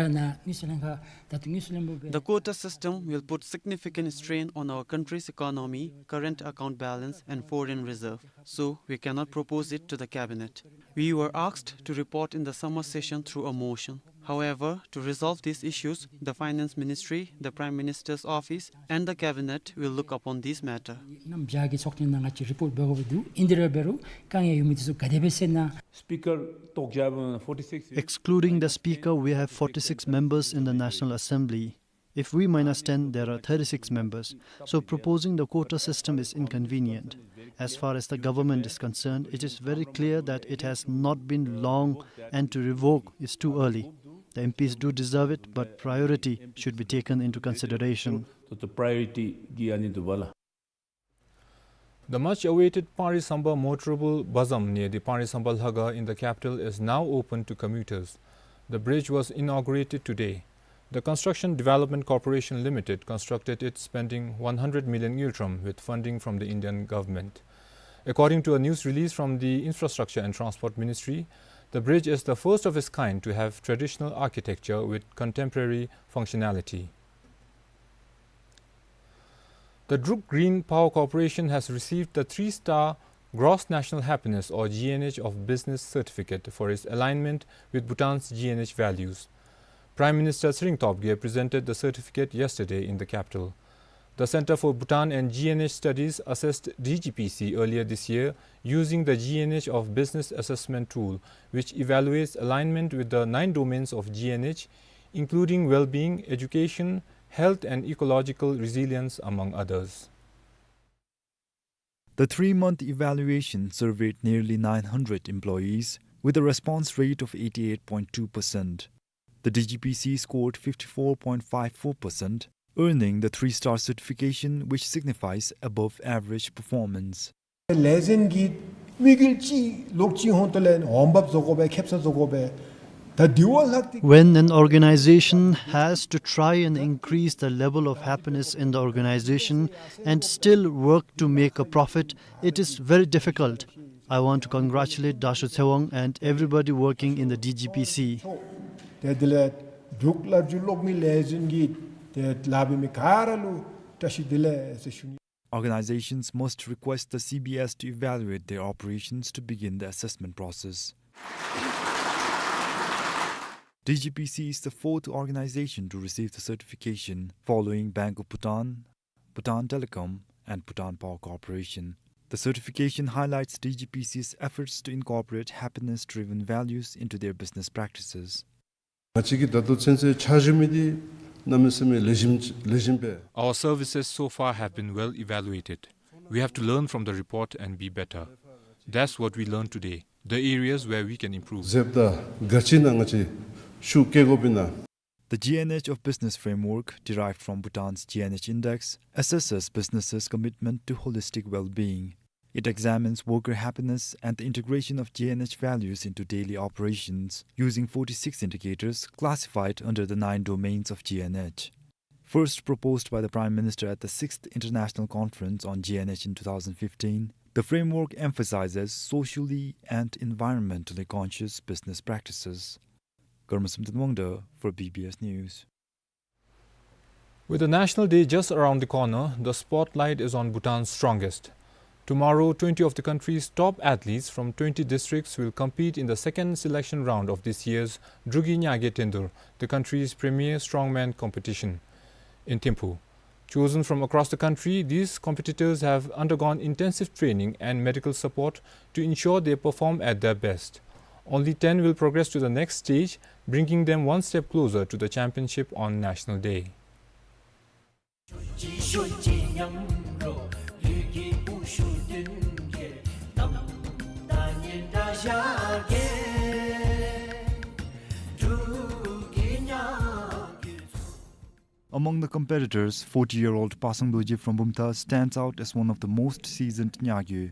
quota system will put significant strain on our country's economy, current account balance, and foreign reserve, so we cannot propose it to the cabinet. We were asked to report in the summer session through a motion. However, to resolve these issues, the Finance Ministry, the Prime Minister's office, and the cabinet will look upon this matter. རྣམ་གཞག་གི་ཚོགས་ཐེངས་ནང་ང་བཅས་རི་པོརཊ་འབད་དགོཔ་འདུག། ཨིན་དེ་ར་འབད་རུང་དཀའ་ངལ་ཡོད་མི་དེ་ཚུ་ག་དེ་སྦེ་སེལ་ན། Speaker, talk jab forty-six. Excluding the Speaker, we have forty-six members in the National Assembly. If we minus ten, there are thirty-six members. So proposing the quota system is inconvenient. As far as the government is concerned, it is very clear that it has not been long, and to revoke is too early. The M Ps do deserve it, but priority should be taken into consideration. So the priority gi ani du bala. The much-awaited Panri Samba motorable bazam near the Panri Samba Lhaga in the capital is now open to commuters. The bridge was inaugurated today. The Construction Development Corporation Limited constructed it, spending one hundred million ngultrum with funding from the Indian government. According to a news release from the Infrastructure and Transport Ministry, the bridge is the first of its kind to have traditional architecture with contemporary functionality. The Druk Green Power Corporation has received the three-star Gross National Happiness, or G N H of Business certificate for its alignment with Bhutan's G N H values. Prime Minister Tshering Tobgay presented the certificate yesterday in the capital. The Center for Bhutan and G N H Studies assessed D G P C earlier this year using the G N H of Business assessment tool, which evaluates alignment with the nine domains of G N H, including well-being, education, health, and ecological resilience, among others. The three-month evaluation surveyed nearly nine hundred employees with a response rate of eighty-eight point two percent. The D G P C scored fifty-four point five four percent, earning the three-star certification, which signifies above-average performance. ལས་འཛིན་གྱིས་དམིགས་ཡུལ་ཅིག་ལོག་ཅིག་འོང་དོ་ལས་འོང་འབབ་བཟོ་དགོ་པས། ཁེབ་ས་བཟོ་དགོ་པས། ད་དེ་བ་ལྷག་སྟེ། When an organization has to try and increase the level of happiness in the organization and still work to make a profit, it is very difficult. I want to congratulate Dasho Tsewang and everybody working in the D G P C. ཏེ་དེ་ལས་འབྲུག་ལ་རྒྱུ་ལོག་མི་ལས་འཛིན་གྱིས་ཏེ་ལཱ་འབད་མི་ག་ར་ལུ་བཀྲ་ཤིས་བདེ་ལེགས་ཟེར་ཞུ་ནི། Organizations must request the C B S to evaluate their operations to begin the assessment process. D G P C is the fourth organization to receive the certification, following Bank of Bhutan, Bhutan Telecom, and Bhutan Power Corporation. The certification highlights D G P C's efforts to incorporate happiness-driven values into their business practices. ང་བཅས་ཀྱིས་ད་ལྟོ་ཚུན་ཚོད་ཕྱག་ཞུ་མི་འདི་གནམ་མེད་ས་མེད་ལེགས་ཤོམ་ལེགས་ཤོམ་སྦེ། Our services so far have been well evaluated. We have to learn from the report and be better. That's what we learned today. The areas where we can improve. ཟེརཝ་ད་ག་ཅི་ནང་ང་བཅས་ཤུགས་བསྐྱེད་དགོཔ་ཨིན་ན། The G N H of Business framework, derived from Bhutan's G N H Index, assesses businesses' commitment to holistic well-being. It examines worker happiness and the integration of G N H values into daily operations, using forty-six indicators classified under the nine domains of G N H. First proposed by the Prime Minister at the sixth International Conference on G N H in two thousand fifteen, the framework emphasizes socially and environmentally conscious business practices. Karma Samten Wangda for B B S News. With the National Day just around the corner, the spotlight is on Bhutan's strongest. Tomorrow, twenty of the country's top athletes from twenty districts will compete in the second selection round of this year's Drugi Nyage Tendur, the country's premier strongman competition, in Thimphu. Chosen from across the country, these competitors have undergone intensive training and medical support to ensure they perform at their best. Only ten will progress to the next stage, bringing them one step closer to the championship on National Day. Among the competitors, forty-year-old Pasang Dorji from Bumthang stands out as one of the most seasoned Nyage.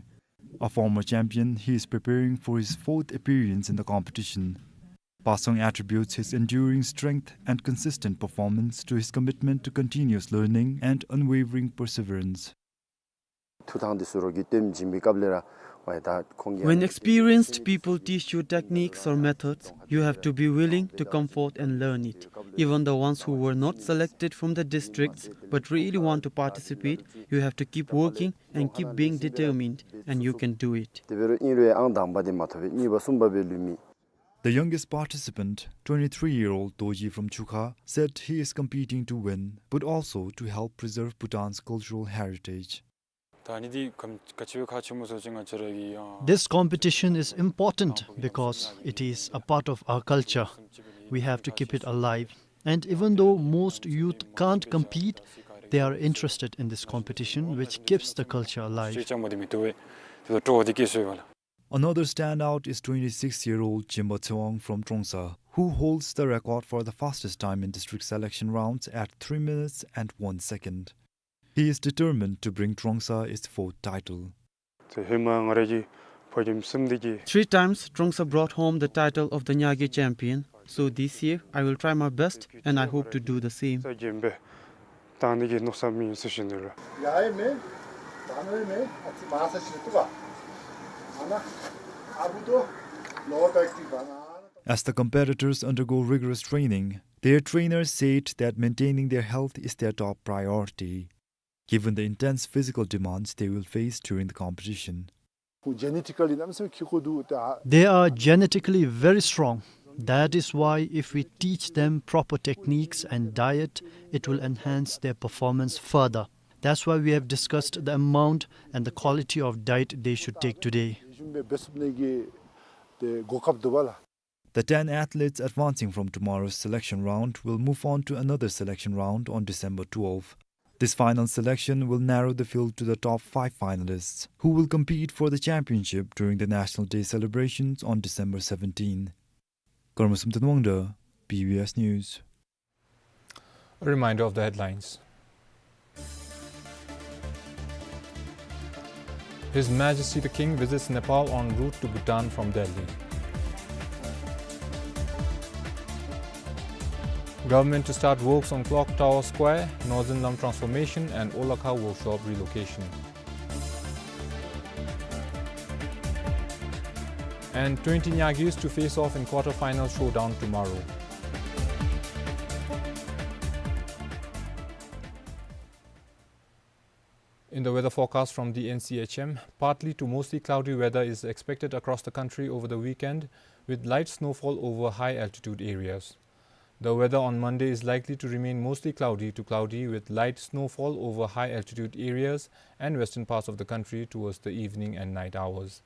A former champion, he is preparing for his fourth appearance in the competition. Pasang attributes his enduring strength and consistent performance to his commitment to continuous learning and unwavering perseverance. ཐུགས་དང་དེ་ཚུ་རོགས་ཀྱིས་སྟོན་བྱིན་པའི་སྐབས་ལས་ར་ཝའི་ད་ཁོང་གིས། When experienced people teach you techniques or methods, you have to be willing to come forth and learn it. Even the ones who were not selected from the districts but really want to participate, you have to keep working and keep being determined, and you can do it. དེ་འབད་རུང་ཨིན་རུང་ཨང་དང་པ་དེ་མ་ཐོབ་པས། གཉིས་པ་གསུམ་པ་སྦེ་ལུས་མི། The youngest participant, twenty-three-year-old Dorji from Chukha, said he is competing to win, but also to help preserve Bhutan's cultural heritage. ད་ཨ་ནི་འདི་ག་ག་ཅི་སྦེ་ཁག་ཆེ་སྨོ་ཟེར་བ་ཅིན་ང་བཅས་ར་གི་ཨ། This competition is important because it is a part of our culture. We have to keep it alive. And even though most youth can't compete, they are interested in this competition, which keeps the culture alive. ཅིག་ཅང་མ་དེ་མི་བཏུབ་པས། དེ་ལུ་སྤྲོ་བ་དེ་སྐྱེ་སོ་ཡོད་པས་ལགས། Another standout is twenty-six-year-old Jimba Tsewang from Trongsa, who holds the record for the fastest time in district selection rounds at three minutes and one second. He is determined to bring Trongsa its fourth title. ཏེ་ཧེ་མ་ང་ར་གིས་ཕོ་རྒནམ་གསུམ་དེ་གིས། Three times Trongsa brought home the title of the Nyage champion. So this year I will try my best and I hope to do the same. ས་རྒྱན་པས། ད་ཨ་ནི་གི་མནོ་བསམ་ཨིན་ཟེར་ཞུ་ནི་ལགས། ཡ་ཨེ་མེ། ད་ནི་མེ། ཨ་ཙི་མ་ས་ཞིག་ཏུ་བ། ཨ་ན། ཨ་བུ་དོ། ལོ་ཏ་ཀི་བ་ན། As the competitors undergo rigorous training, their trainers said that maintaining their health is their top priority. Given the intense physical demands they will face during the competition. ཁོང་ཇེ་ནེ་ཊི་ཀ་ལི་གནམ་མེད་ས་མེད་ཁེ་ཀོ་འདུག་ད། They are genetically very strong. That is why if we teach them proper techniques and diet, it will enhance their performance further. That's why we have discussed the amount and the quality of diet they should take today. ཞུམ་སྦེ་འབད་ཚུགས་ནི་གི་ཏེ་གོ་སྐབས་འདུག་པ་ལགས། The ten athletes advancing from tomorrow's selection round will move on to another selection round on December twelve. This final selection will narrow the field to the top five finalists, who will compete for the championship during the National Day celebrations on December seventeen. Karma Samten Wangda, B B S News. A reminder of the headlines. His Majesty the King visits Nepal en route to Bhutan from Delhi. Government to start works on Clock Tower Square, Northern Lam Transformation and Olakha Workshop relocation. And twenty Nyagis to face off in quarter-final showdown tomorrow. In the weather forecast from the N C H M, partly to mostly cloudy weather is expected across the country over the weekend, with light snowfall over high-altitude areas. The weather on Monday is likely to remain mostly cloudy to cloudy, with light snowfall over high-altitude areas and western parts of the country towards the evening and night hours.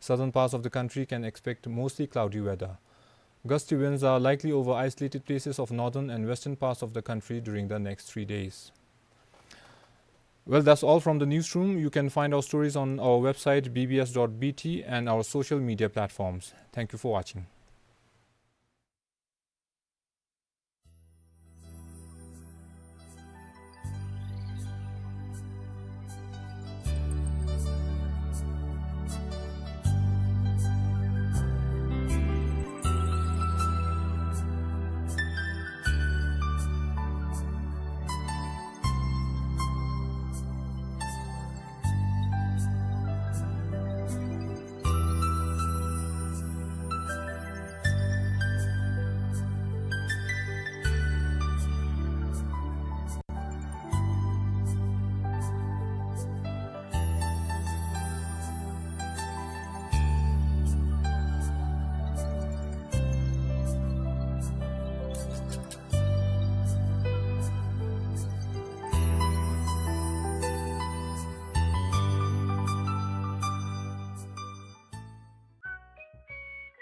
Southern parts of the country can expect mostly cloudy weather. Gusty winds are likely over isolated places of northern and western parts of the country during the next three days. Well, that's all from the newsroom. You can find our stories on our website, B B S dot B T, and our social media platforms. Thank you for watching.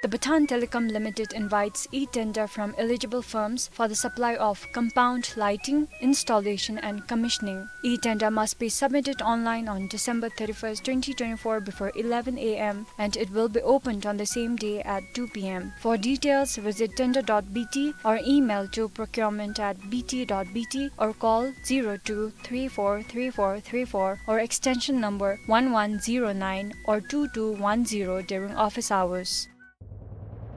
The Bhutan Telecom Limited invites e-tender from eligible firms for the supply of compound lighting, installation and commissioning. E-tender must be submitted online on December thirty-first, twenty twenty-four before eleven A M, and it will be opened on the same day at two P M. For details, visit tender dot B T or email to procurement at B T dot B T or call zero two three four three four three four or extension number one one zero nine or two two one zero during office hours.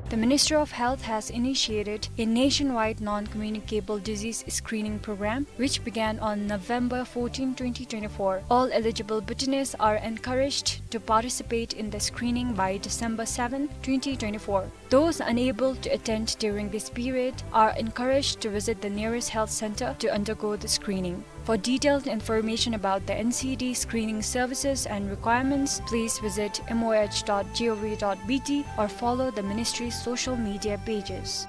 The Ministry of Health has initiated a nationwide non-communicable disease screening program, which began on November fourteenth, twenty twenty-four. All eligible Bhutanese are encouraged to participate in the screening by December seventh, twenty twenty-four. Those unable to attend during this period are encouraged to visit the nearest health center to undergo the screening. For detailed information about the N C D screening services and requirements, please visit M O H dot G O V dot B T or follow the ministry's social media pages.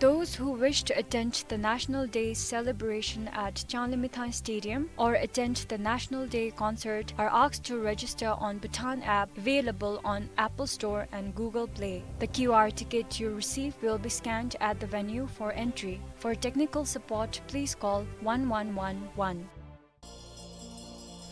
Those who wish to attend the National Day celebration at Changlimithang Stadium or attend the National Day concert are asked to register on Bhutan app available on Apple Store and Google Play. The Q R ticket you receive will be scanned at the venue for entry. For technical support, please call one one one one.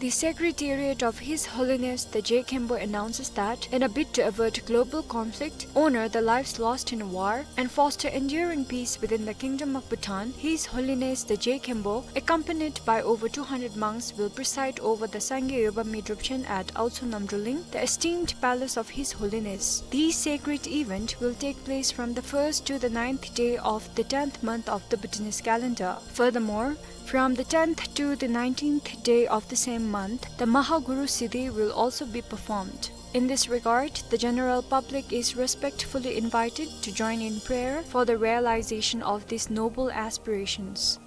The Secretariat of His Holiness the Je Khenpo announces that, in a bid to avert global conflict, honor the lives lost in war, and foster enduring peace within the Kingdom of Bhutan, His Holiness the Je Khenpo, accompanied by over two hundred monks, will preside over the Sangye Yobami Drupchen at Aotso Namdrolling, the esteemed palace of His Holiness. This sacred event will take place from the first to the ninth day of the tenth month of the Bhutanese calendar. Furthermore, from the tenth to the nineteenth day of the same month, the Mahaguru Siddhi will also be performed. In this regard, the general public is respectfully invited to join in prayer for the realization of these noble aspirations.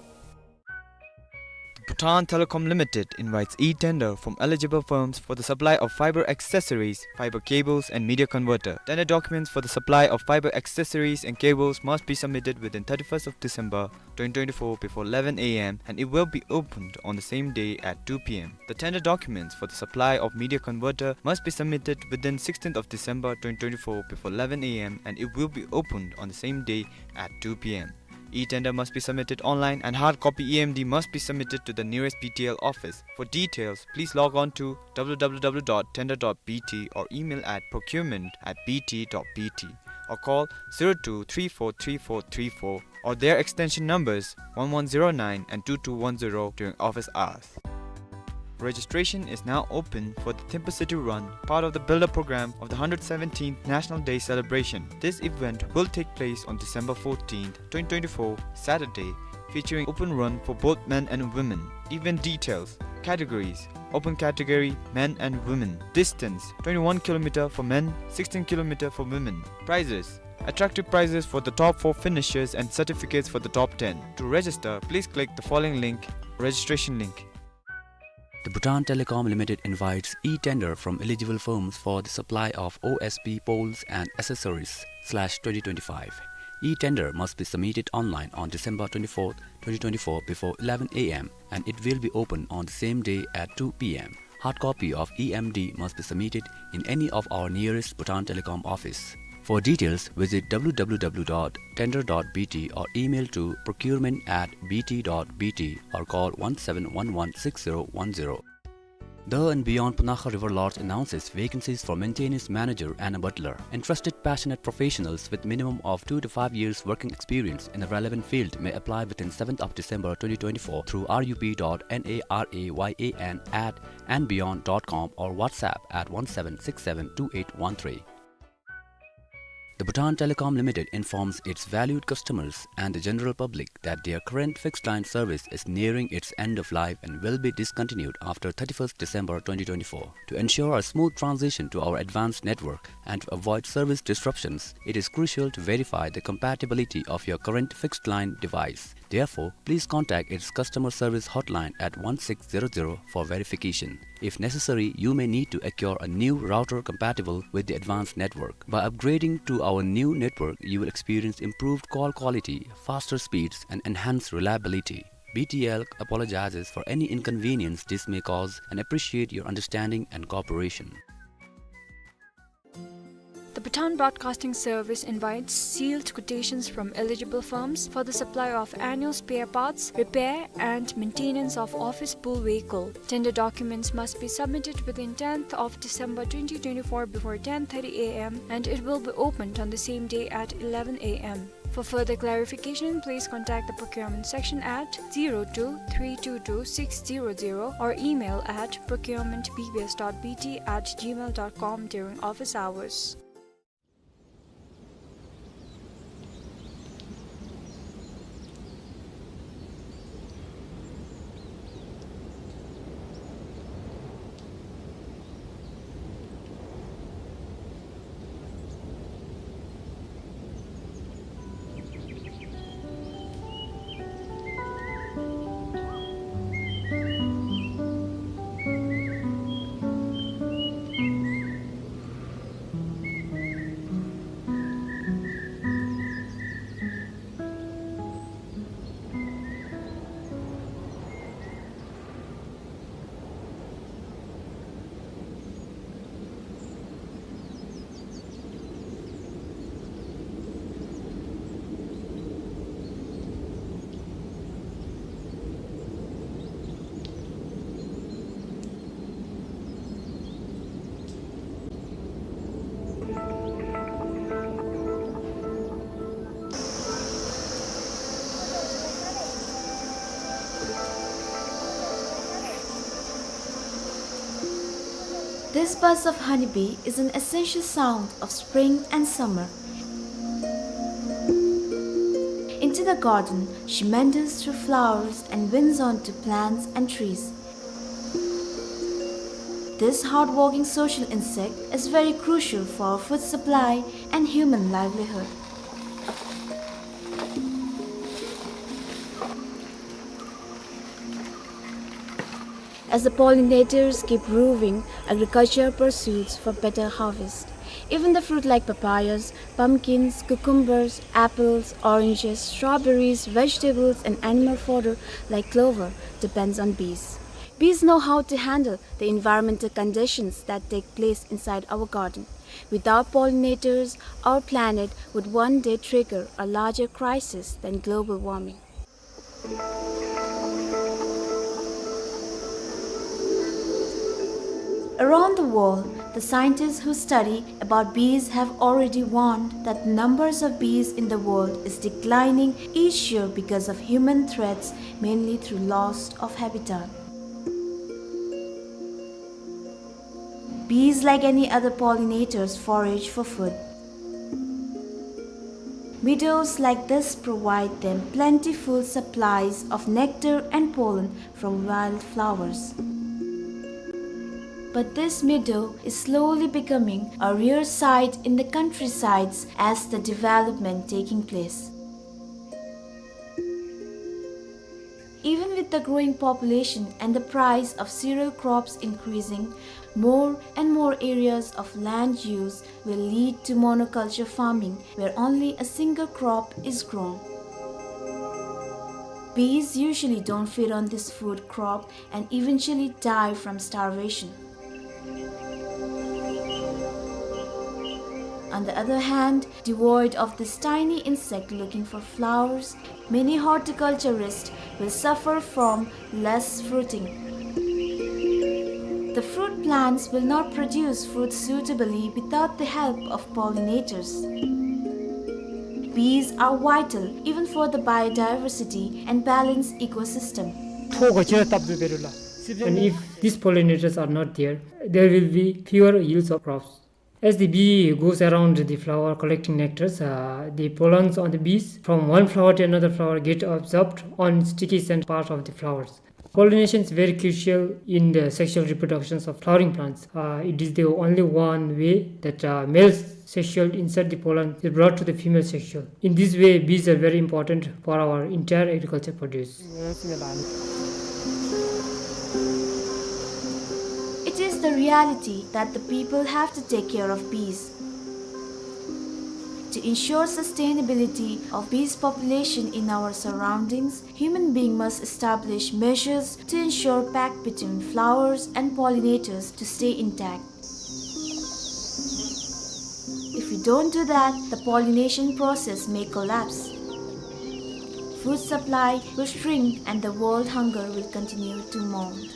The Bhutan Telecom Limited invites e-tender from eligible firms for the supply of fiber accessories, fiber cables, and media converter. Tender documents for the supply of fiber accessories and cables must be submitted within thirty-first of December twenty twenty-four before eleven A M, and it will be opened on the same day at two P M. The tender documents for the supply of media converter must be submitted within sixteenth of December twenty twenty-four before eleven A M, and it will be opened on the same day at two P M. E-tender must be submitted online, and hard copy E M D must be submitted to the nearest B T L office. For details, please log on to W W W dot tender dot B T or email at procurement at B T dot B T or call zero two three four three four three four or their extension numbers one one zero nine and two two one zero during office hours. Registration is now open for the Thimphu City Run, part of the build-up program of the hundred seventeenth National Day celebration. This event will take place on December fourteenth, twenty twenty-four, Saturday, featuring open run for both men and women. Event details: categories: open category, men and women. Distance: twenty-one kilometer for men, sixteen kilometer for women. Prizes: attractive prizes for the top four finishers and certificates for the top ten. To register, please click the following link, registration link. The Bhutan Telecom Limited invites e-tender from eligible firms for the supply of O S P poles and accessories, slash twenty twenty-five. E-tender must be submitted online on December twenty-fourth, twenty twenty-four before eleven A M, and it will be open on the same day at two P M. Hard copy of E M D must be submitted in any of our nearest Bhutan Telecom office. For details, visit W W W dot tender dot B T or email to procurement at B T dot B T or call one seven one one six zero one zero. The and Beyond Panakha River Lodge announces vacancies for maintenance manager and a butler. Interested passionate professionals with minimum of two to five years working experience in the relevant field may apply within seventh of December twenty twenty-four through R U P dot N A R A Y A N at and beyond dot com or WhatsApp at one seven six seven two eight one three. The Bhutan Telecom Limited informs its valued customers and the general public that their current fixed line service is nearing its end of life and will be discontinued after thirty-first December twenty twenty-four. To ensure a smooth transition to our advanced network and to avoid service disruptions, it is crucial to verify the compatibility of your current fixed line device. Therefore, please contact its customer service hotline at one six zero zero for verification. If necessary, you may need to acquire a new router compatible with the advanced network. By upgrading to our new network, you will experience improved call quality, faster speeds, and enhanced reliability. B T L apologizes for any inconvenience this may cause and appreciate your understanding and cooperation. The Bhutan Broadcasting Service invites sealed quotations from eligible firms for the supply of annual spare parts, repair and maintenance of office pool vehicle. Tender documents must be submitted within tenth of December twenty twenty-four before ten thirty A M and it will be opened on the same day at eleven A M. For further clarification, please contact the procurement section at zero two three two two six zero zero or email at procurement B B S dot B T at gmail dot com during office hours. This buzz of honeybee is an essential sound of spring and summer. Into the garden, she meanders through flowers and winds onto plants and trees. This hardworking social insect is very crucial for food supply and human livelihood. As the pollinators keep roving, agriculture pursues for better harvest. Even the fruit like papayas, pumpkins, cucumbers, apples, oranges, strawberries, vegetables, and animal fodder like clover depends on bees. Bees know how to handle the environmental conditions that take place inside our garden. Without pollinators, our planet would one day trigger a larger crisis than global warming. Around the world, the scientists who study about bees have already warned that numbers of bees in the world is declining each year because of human threats, mainly through loss of habitat. Bees, like any other pollinators, forage for food. Meadows like this provide them plentiful supplies of nectar and pollen from wildflowers. But this meadow is slowly becoming a rare sight in the countrysides as the development taking place. Even with the growing population and the price of cereal crops increasing, more and more areas of land use will lead to monoculture farming, where only a single crop is grown. Bees usually don't feed on this food crop and eventually die from starvation. On the other hand, devoid of this tiny insect looking for flowers, many horticulturists will suffer from less fruiting. The fruit plants will not produce fruit suitably without the help of pollinators. Bees are vital even for the biodiversity and balanced ecosystem. ཐོག་ག་ཅི་ར་བཏབ་དུ་བེ་རུ་ལ། And if these pollinators are not there, there will be fewer yields of crops. As the bee goes around the flower collecting nectars, uh, the pollens on the bees from one flower to another flower get absorbed on sticky scent part of the flowers. Pollination is very crucial in the sexual reproductions of flowering plants. Uh, it is the only one way that, uh, male sexual insert the pollen is brought to the female sexual. In this way, bees are very important for our entire agriculture produce. It is the reality that the people have to take care of bees. To ensure sustainability of bees population in our surroundings, human being must establish measures to ensure pact between flowers and pollinators to stay intact. If we don't do that, the pollination process may collapse. Food supply will shrink and the world hunger will continue to mount.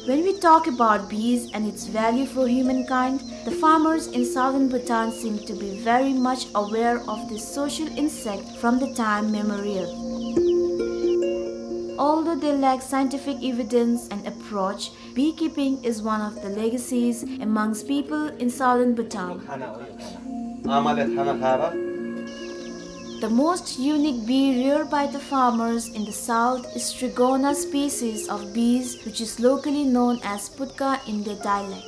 When we talk about bees and its value for humankind, the farmers in southern Bhutan seem to be very much aware of this social insect from the time memorial. Although they lack scientific evidence and approach, beekeeping is one of the legacies amongst people in southern Bhutan. The most unique bee reared by the farmers in the south is Trigona species of bees, which is locally known as putka in their dialect.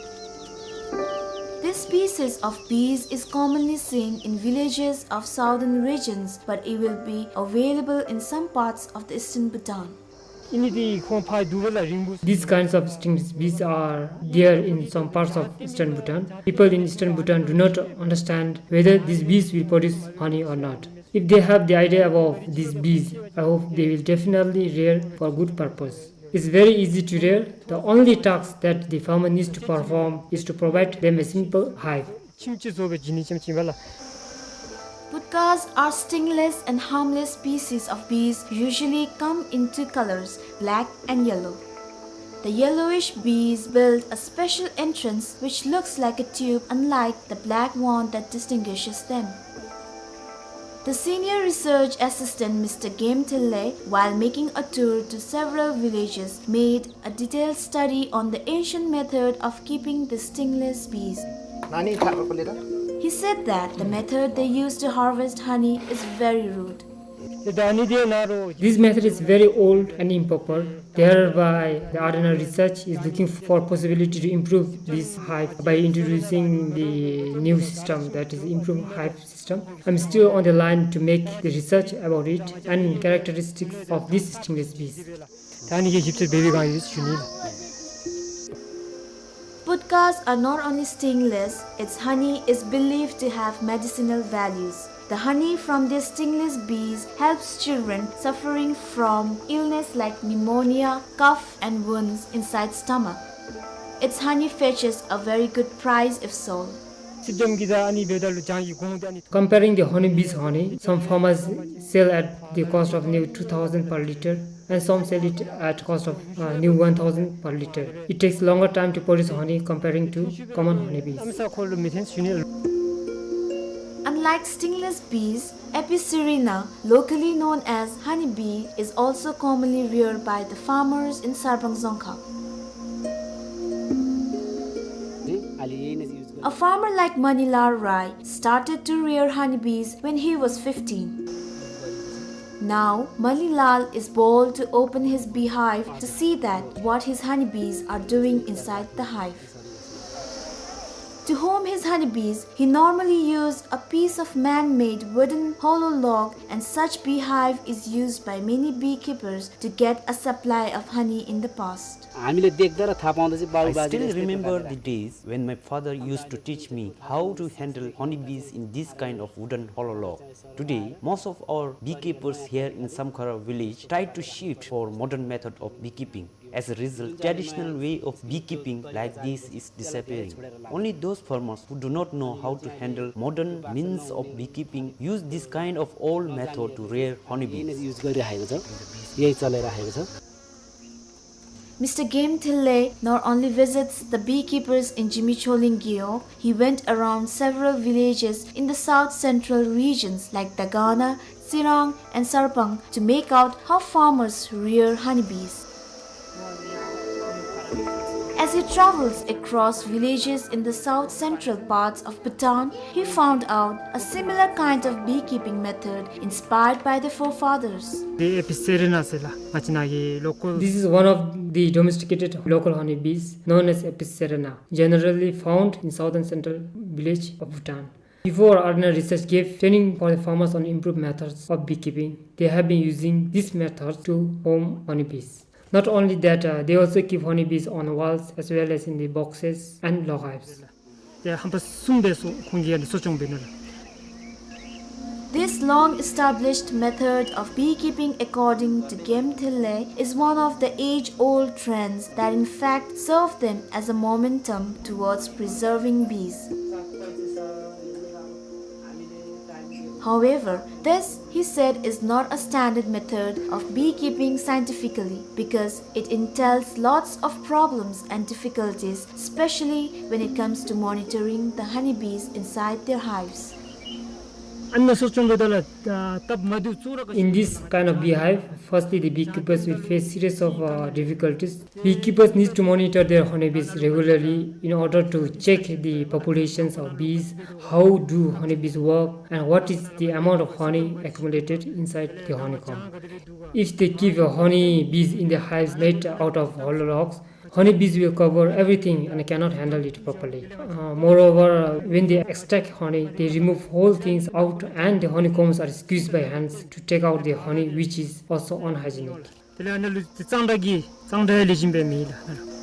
This species of bees is commonly seen in villages of southern regions, but it will be available in some parts of the eastern Bhutan. These kinds of stingless bees are there in some parts of eastern Bhutan. People in eastern Bhutan do not understand whether these bees will produce honey or not. If they have the idea about these bees, I hope they will definitely rear for good purpose. It's very easy to rear. The only task that the farmer needs to perform is to provide them a simple hive. Putkas are stingless and harmless species of bees, usually come in two colors, black and yellow. The yellowish bees build a special entrance which looks like a tube, unlike the black one that distinguishes them. The senior research assistant, Mister Game Thille, while making a tour to several villages, made a detailed study on the ancient method of keeping the stingless bees. He said that the method they used to harvest honey is very rude. This method is very old and improper. Thereby, the Ardhanar's research is looking for possibility to improve this hive by introducing the new system, that is, improve hive system. I'm still on the line to make the research about it and characteristics of these stingless bees. Putkas are not only stingless, its honey is believed to have medicinal values. The honey from these stingless bees helps children suffering from illness like pneumonia, cough and wounds inside stomach. Its honey fetches a very good price if sold. Comparing the honeybees' honey, some farmers sell at the cost of new two thousand per liter, and some sell it at cost of, uh, new one thousand per liter. It takes longer time to produce honey comparing to common honeybees. Unlike stingless bees, Apicerina, locally known as honeybee, is also commonly reared by the farmers in Sarbang Dzongkhag. A farmer like Manilal Rai started to rear honeybees when he was fifteen. Now, Manilal is bold to open his beehive to see that what his honeybees are doing inside the hive. To home his honeybees, he normally used a piece of man-made wooden hollow log, and such beehive is used by many beekeepers to get a supply of honey in the past. I still remember the days when my father used to teach me how to handle honeybees in this kind of wooden hollow log. Today, most of our beekeepers here in Samkhara village try to shift for modern method of beekeeping. As a result, traditional way of beekeeping like this is disappearing. Only those farmers who do not know how to handle modern means of beekeeping use this kind of old method to rear honeybees. यही नै युज गरिराखेको छ, यही चलाइराखेको छ। Mister Game Thille not only visits the beekeepers in Zimichholing Gewog, he went around several villages in the south central regions like Dagana, Tsirang, and Sarpang to make out how farmers rear honeybees. As he travels across villages in the south central parts of Bhutan, he found out a similar kind of beekeeping method inspired by the forefathers. The Apis cerana ཟེར་ལགས། ང་བཅས་ནཱ་གི་local. This is one of the domesticated local honeybees known as Apis cerana, generally found in southern central village of Bhutan. Before, Arena Research gave training for the farmers on improved methods of beekeeping. They have been using this method to home honeybees. Not only that, uh, they also keep honeybees on walls as well as in the boxes and log hives. དེ་ཧམ་པ་གསུམ་སྦེ་གསོ་ཁོང་གིས་ཡང་གསོ་སྐྱོང་འབད་ནུག་ལགས། This long-established method of beekeeping, according to Game Thille, is one of the age-old trends that in fact serve them as a momentum towards preserving bees. However, this, he said, is not a standard method of beekeeping scientifically because it entails lots of problems and difficulties, especially when it comes to monitoring the honeybees inside their hives. In this kind of beehive, firstly, the beekeepers will face series of, uh, difficulties. Beekeepers need to monitor their honeybees regularly in order to check the populations of bees, how do honeybees work, and what is the amount of honey accumulated inside the honeycomb. If they keep, uh, honeybees in the hives made out of hollow logs, honeybees will cover everything and cannot handle it properly. Uh, moreover, uh, when they extract honey, they remove whole things out and the honeycombs are squeezed by hands to take out the honey, which is also unhygienic. དེ་ལས་ཨ་ནཱ་ལུ་གཙང་སྦྲ་གི་གཙང་སྦྲ་ལེགས་ཤོམ་སྦེ་མེད་ལགས།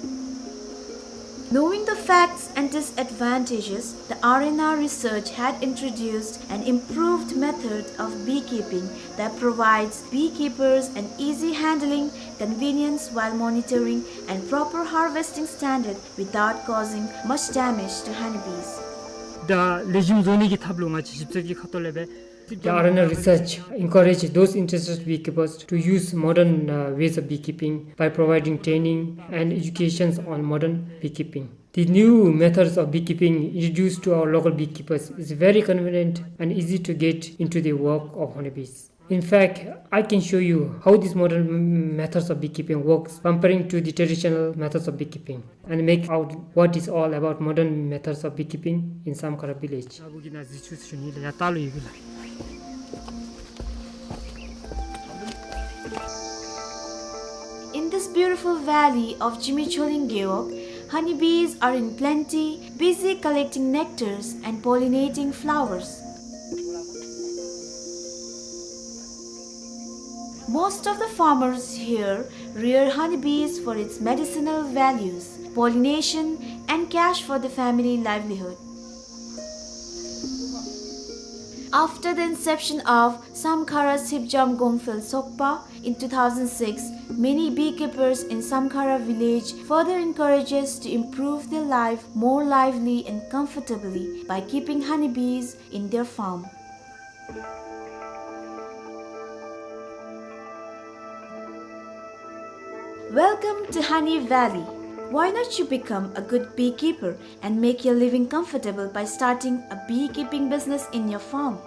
Knowing the facts and disadvantages, the Arena Research had introduced an improved method of beekeeping that provides beekeepers an easy handling, convenience while monitoring and proper harvesting standard without causing much damage to honeybees. ད་ལེགས་ཤོམ་བཟོ་ནི་གི་ཐབས་ལུ་ང་བཅས་ཞིབ་འཚོལ་གྱི་ཁ་ཐུག་ལས་སྦེ། The Arena Research encourage those interested beekeepers to use modern, uh, ways of beekeeping by providing training and educations on modern beekeeping. The new methods of beekeeping introduced to our local beekeepers is very convenient and easy to get into the work of honeybees. In fact, I can show you how these modern m-, methods of beekeeping works comparing to the traditional methods of beekeeping and make out what is all about modern methods of beekeeping in Samkhara village. In this beautiful valley of Zimichholing Gewog, honeybees are in plenty, busy collecting nectars and pollinating flowers. Most of the farmers here rear honeybees for its medicinal values, pollination, and cash for the family livelihood. After the inception of Samkhara Sipjam Gongphel Sokpa in two thousand six, many beekeepers in Samkhara village further encourages to improve their life more lively and comfortably by keeping honeybees in their farm. Welcome to Honey Valley. Why not you become a good beekeeper and make your living comfortable by starting a beekeeping business in your farm?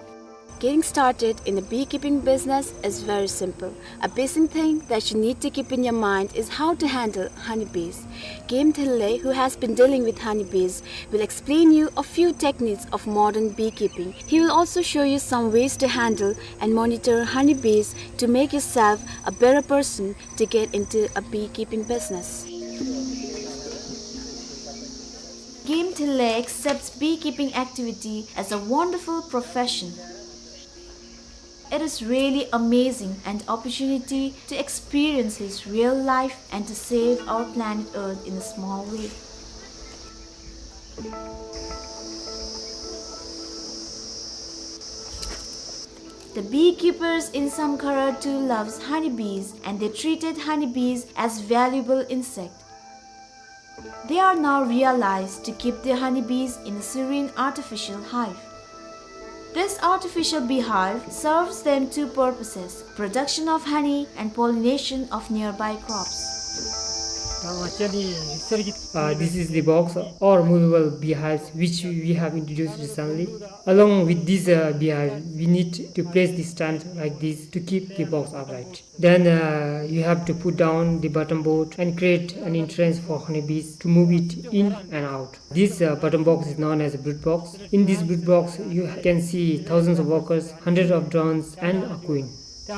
Getting started in a beekeeping business is very simple. A basic thing that you need to keep in your mind is how to handle honeybees. Game Thille, who has been dealing with honeybees, will explain you a few techniques of modern beekeeping. He will also show you some ways to handle and monitor honeybees to make yourself a better person to get into a beekeeping business. Game Thille accepts beekeeping activity as a wonderful profession. It is really amazing an opportunity to experience his real life and to save our planet Earth in a small way. The beekeepers in Samkhara too loves honeybees, and they treated honeybees as valuable insect. They are now realized to keep their honeybees in a serene artificial hive. This artificial beehive serves them two purposes, production of honey and pollination of nearby crops. Uh, this is the box or movable beehives which we have introduced recently. Along with this uh, beehive, we need to place the stand like this to keep the box upright. Then uh, you have to put down the button board and create an entrance for honeybees to move it in and out. This uh, button box is known as a brood box. In this brood box, you can see thousands of workers, hundreds of drones, and a queen. Uh,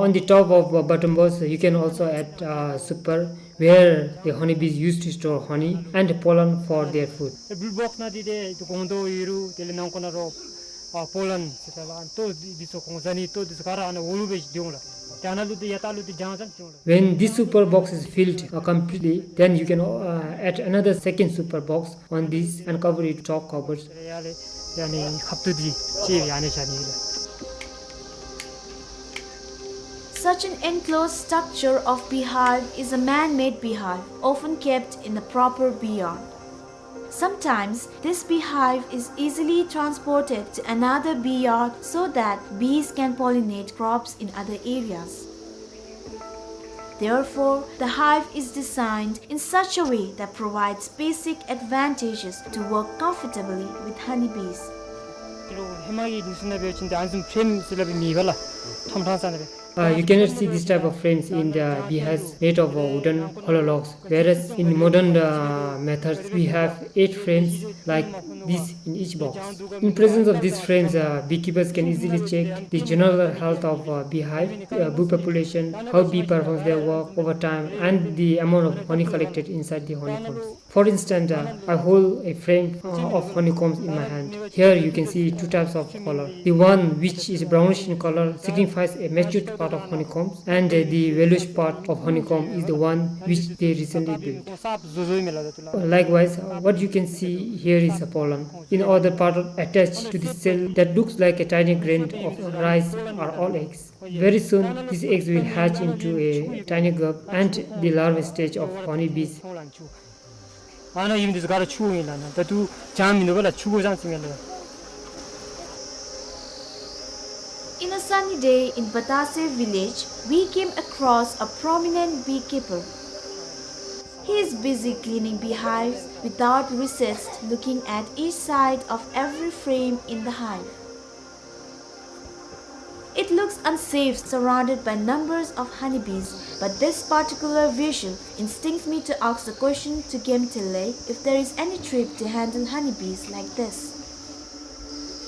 on the top of uh, button box, you can also add uh, super, where the honeybees used to store honey and pollen for their food. When this super box is filled uh, completely, then you can uh, add another second super box on this and cover it top covers. Such an enclosed structure of beehive is a man-made beehive, often kept in a proper beeyard. Sometimes this beehive is easily transported to another beeyard so that bees can pollinate crops in other areas. Therefore, the hive is designed in such a way that provides basic advantages to work comfortably with honeybees. Uh, you cannot see this type of frames in the beehives made of uh, wooden hollow logs, whereas in modern uh, methods we have eight frames like this in each box. In presence of these frames, uh, beekeepers can easily check the general health of uh, beehive, uh, bee population, how bee performs their work over time, and the amount of honey collected inside the honeycombs. For instance, uh, I hold a frame uh, of honeycombs in my hand. Here you can see two types of color. The one which is brownish in color signifies a matured part of honeycombs, and uh, the yellowish part of honeycomb is the one which they recently built. Likewise, uh, what you can see here is a pollen. In other part attached to the cell that looks like a tiny grain of rice are all eggs. Very soon, these eggs will hatch into a tiny grub and the larval stage of honeybees. ཨ་ནཱ་ཨིན་འདི་ཚུ་ག་ར་ཆུ་ཨིན་ལགས་ན། ད་ལྟོ་ཇ་མིན་འདུག་པ་ལགས། ཆུ་གུ་ཙང་ཙིང་ཨིན་ལགས། In a sunny day in Batase village, we came across a prominent beekeeper. He is busy cleaning beehives without recess, looking at each side of every frame in the hive. It looks unsafe surrounded by numbers of honeybees, but this particular visual instincts me to ask the question to Gemtele if there is any trick to handle honeybees like this.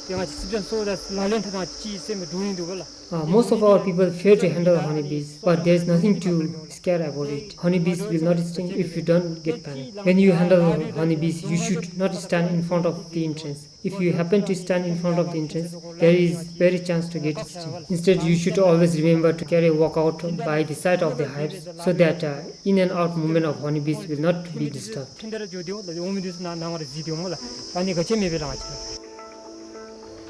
ཏེ་ང་བཅས་སི་པན་སོ་ད་ལག་ལེན་འཐབ་ཐངས་ཅིག་སེམས་སྡུག་ཨིན་འདུག་པ་ལགས། Uh, most of our people fear to handle honeybees, but there is nothing to scare about it. Honeybees will not sting if you don't get panic. When you handle honeybees, you should not stand in front of the entrance. If you happen to stand in front of the entrance, there is very chance to get stung. Instead, you should always remember to carry a walkout by the side of the hives so that uh, in and out movement of honeybees will not be disturbed.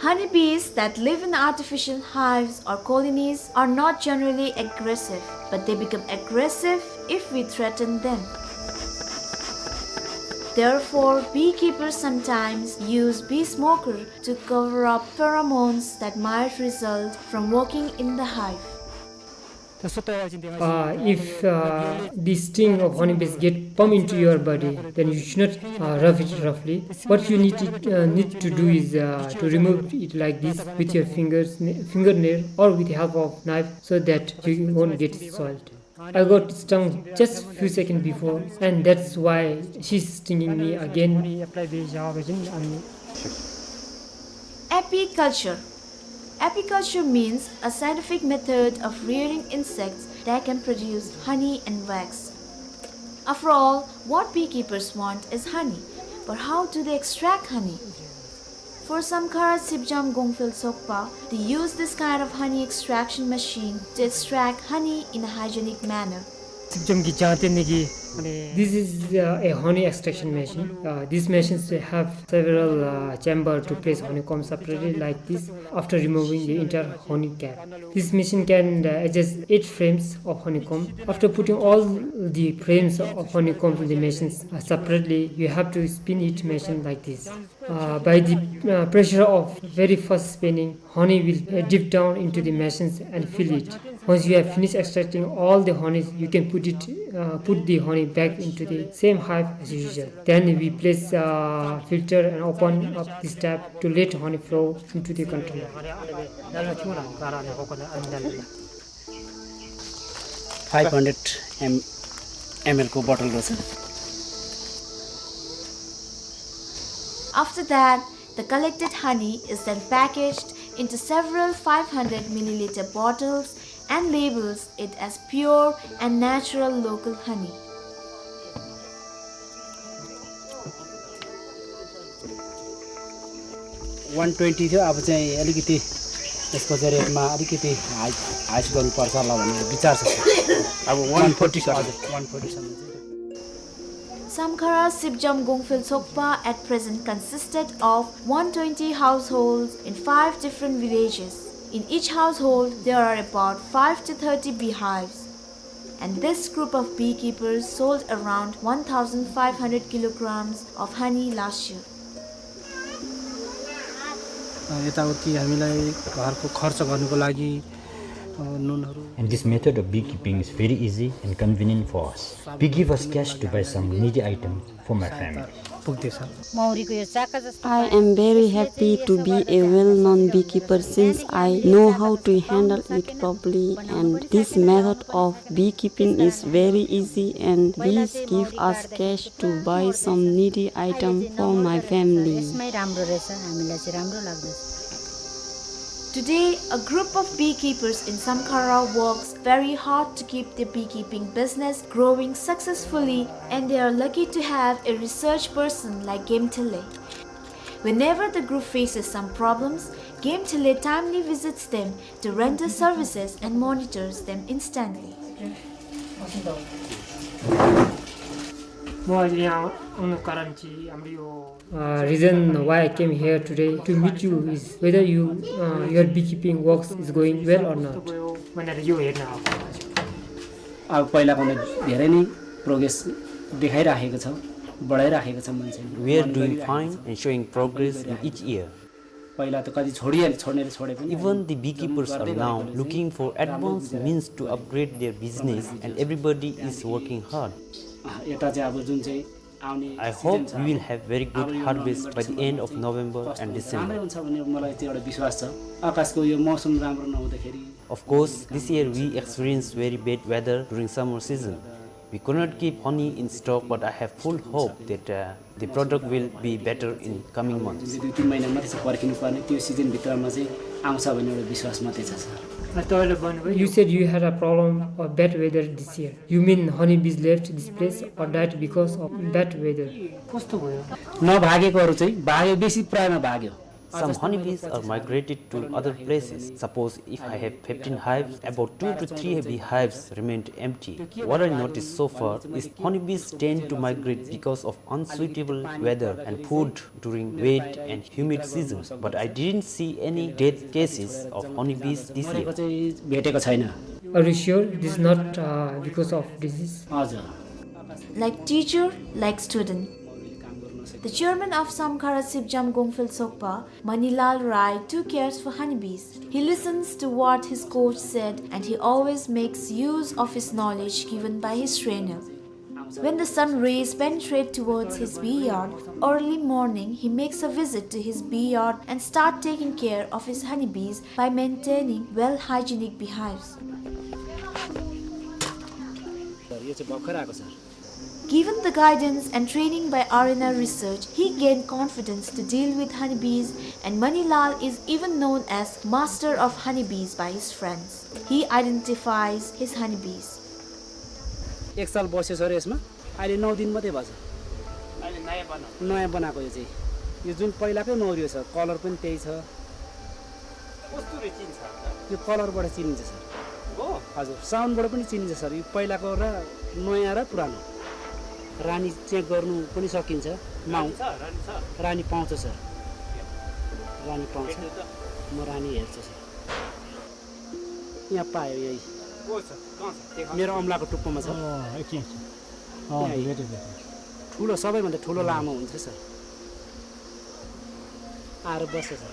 Honeybees that live in artificial hives or colonies are not generally aggressive, but they become aggressive if we threaten them. Therefore, beekeepers sometimes use bee smoker to cover up pheromones that might result from working in the hive. Uh, if uh, the sting of honeybees get pump into your body, then you should not uh, rub it roughly. What you need to, uh, need to do is uh, to remove it like this with your fingers, fingernail, or with the help of knife, so that you won't get soiled. I got stung just few seconds before, and that's why she's stinging me again. Apiculture. Apiculture means a scientific method of rearing insects that can produce honey and wax. After all, what beekeepers want is honey, but how do they extract honey? For Samkhara Sipjam Gongphel Sokpa, they use this kind of honey extraction machine to extract honey in a hygienic manner. སིབ་ཇམ་གྱི་ཇང་སྟེར་ནི་གི་ This is uh, a honey extraction machine. Uh, these machines have several uh, chamber to place honeycomb separately like this after removing the entire honey cap. This machine can uh, adjust eight frames of honeycomb. After putting all the frames of honeycomb in the machines uh, separately, you have to spin each machine like this. Uh, by the uh, pressure of very fast spinning, honey will uh, dip down into the machines and fill it. Once you have finished extracting all the honey, you can put it, uh, put the honey back into the same hive as usual. Then we place uh, filter and open up this tap to let honey flow into the container. Five hundred M L को बोतल रहेछ। After that, the collected honey is then packaged into several five hundred milliliter bottles and labels it as pure and natural local honey. One twenty थियो, अब चाहिँ अलिकति यसको चाहिँ रेटमा अलिकति हाई, हाइस गर्नुपर्छ होला भन्ने विचार छ, सर। अब one forty सर। हजुर, one forty सम्म चाहिँ। Samkhara Sipjam Gongphel Sokpa at present consisted of one twenty households in five different villages. In each household, there are about five to thirty beehives. And this group of beekeepers sold around one thousand five hundred kilograms of honey last year. अ, यताउति हामीलाई घरको खर्च गर्नुको लागि, अ, नुनहरू। And this method of beekeeping is very easy and convenient for us. Bee give us cash to buy some needy item for my family. पुग्दैछ। मौरीको यो चाका जस्तो I am very happy to be a well-known beekeeper since I know how to handle it properly, and this method of beekeeping is very easy and bees give us cash to buy some needy item for my family. यसमै राम्रो रहेछ, हामीलाई चाहिँ राम्रो लाग्दछ। Today, a group of beekeepers in Samkhara works very hard to keep their beekeeping business growing successfully, and they are lucky to have a research person like Gemthele. Whenever the group faces some problems, Gemthele timely visits them to render services and monitors them instantly. म अहिले यहाँ आउनु कारण चाहिँ हाम्रो यो Uh, reason why I came here today to meet you is whether you, uh, your beekeeping works is going well or not. अब पहिलाको भन्दा धेरै नै प्रोग्रेस देखाइराखेको छ, बढाइराखेको छ मान्छेले। We are doing fine and showing progress in each year. पहिला त कति छोडिहाले, छोड्नेले छोडे पनि। Even the beekeepers are now looking for advanced means to upgrade their business and everybody is working hard. अँ, यता चाहिँ अब जुन चाहिँ आउने I hope we will have very good harvest by the end of November and December. राम्रै हुन्छ भन्ने मलाई त्यो एउटा विश्वास छ। आकाशको यो मौसम राम्रो नहुँदाखेरि। Of course, this year we experienced very bad weather during summer season. We could not keep honey in stock, but I have full hope that, uh, the product will be better in coming months. जुन चाहिँ दुई तिन महिना मात्रै छ पर्खिनु पर्ने, त्यो सिजनभित्रमा चाहिँ आउँछ भन्ने एउटा विश्वास मात्रै छ, sir. You said you had a problem of bad weather this year. You mean honeybees left this place or died because of bad weather? कस्तो भयो? नभागेकोहरू चाहिँ भाग्यो, बेसी प्रायमा भाग्यो। Some honeybees are migrated to other places. Suppose if I have fifteen hives, about two to three beehives remained empty. What I noticed so far is honeybees tend to migrate because of unsuitable weather and food during wet and humid season, but I didn't see any death cases of honeybees this year. Are you sure this is not, uh, because of disease? हजुर। Like teacher, like student. The chairman of Samkhara Sipjam Gongphel Sokpa, Manilal Rai, too cares for honeybees. He listens to what his coach said and he always makes use of his knowledge given by his trainer. When the sun rays penetrate towards his bee yard, early morning he makes a visit to his bee yard and start taking care of his honeybees by maintaining well hygienic beehives. यो चाहिँ भर्खर आएको छ। Given the guidance and training by R N R Research, he gained confidence to deal with honeybees, and Manilal is even known as master of honeybees by his friends. He identifies his honeybees. एक साल बस्यो सर यसमा, अहिले नौ दिन मात्रै भएको छ। अहिले नयाँ बनाएको। नयाँ बनाएको यो चाहिँ। यो जुन पहिलाकै मौरी हो सर, कलर पनि त्यही छ। कस्तुरी चिन्छ? यो कलरबाट चिनिन्छ सर। हो? हजुर, साउन्डबाट पनि चिनिन्छ सर। यो पहिलाको र नयाँ र पुरानो। रानी check गर्नु पनि सकिन्छ। माउ-, रानी छ, रानी छ। रानी पाउँछ सर। रानी पाउँछ। भेट्यो त? म रानी हेर्छु सर। यहाँ पायो यही। को छ? कहाँ छ? देखा। मेरो औँलाको टुप्पोमा छ। अँ, एकछिन, एकछिन। अँ, यहाँ। भेटेँ, भेटेँ। ठुलो, सबैभन्दा ठुलो अँ। लामो हुन्छ सर। आएर बस्छ sir.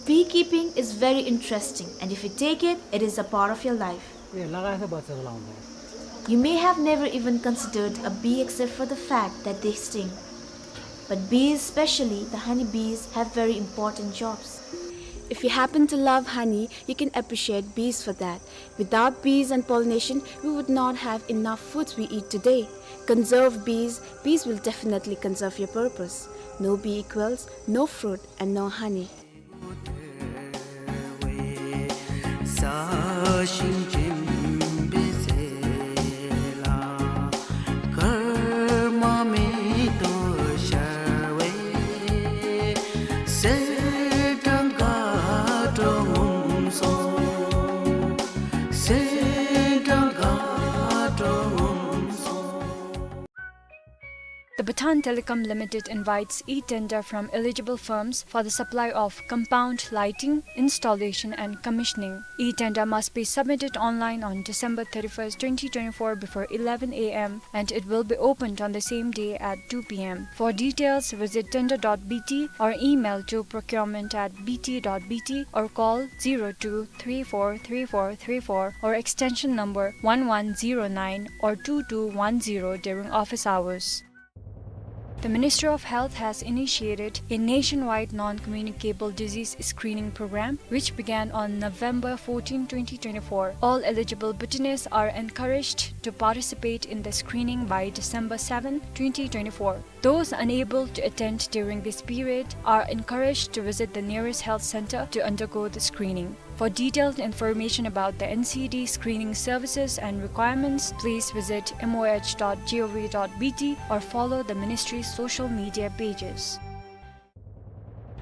Beekeeping is very interesting, and if you take it, it is a part of your life. ए, लगाएछ बच्चाको लाउँदा। You may have never even considered a bee except for the fact that they sting. But bees, especially the honey bees, have very important jobs. If you happen to love honey, you can appreciate bees for that. Without bees and pollination, we would not have enough foods we eat today. Conserve bees, bees will definitely conserve your purpose. No bee equals no fruit and no honey. The Bhutan Telecom Limited invites e-tender from eligible firms for the supply of compound lighting, installation and commissioning. E-tender must be submitted online on December thirty-first, twenty twenty-four before eleven A M, and it will be opened on the same day at two P M. For details, visit tender dot B T or email to procurement at B T dot B T or call zero two three four three four three four or extension number one one zero nine or two two one zero during office hours. The Ministry of Health has initiated a nationwide non-communicable disease screening program, which began on November fourteen, twenty twenty-four. All eligible Bhutanese are encouraged to participate in the screening by December seventh, twenty twenty-four. Those unable to attend during this period are encouraged to visit the nearest health center to undergo the screening. For detailed information about the N C D screening services and requirements, please visit M O H dot G O V dot B T or follow the ministry's social media pages.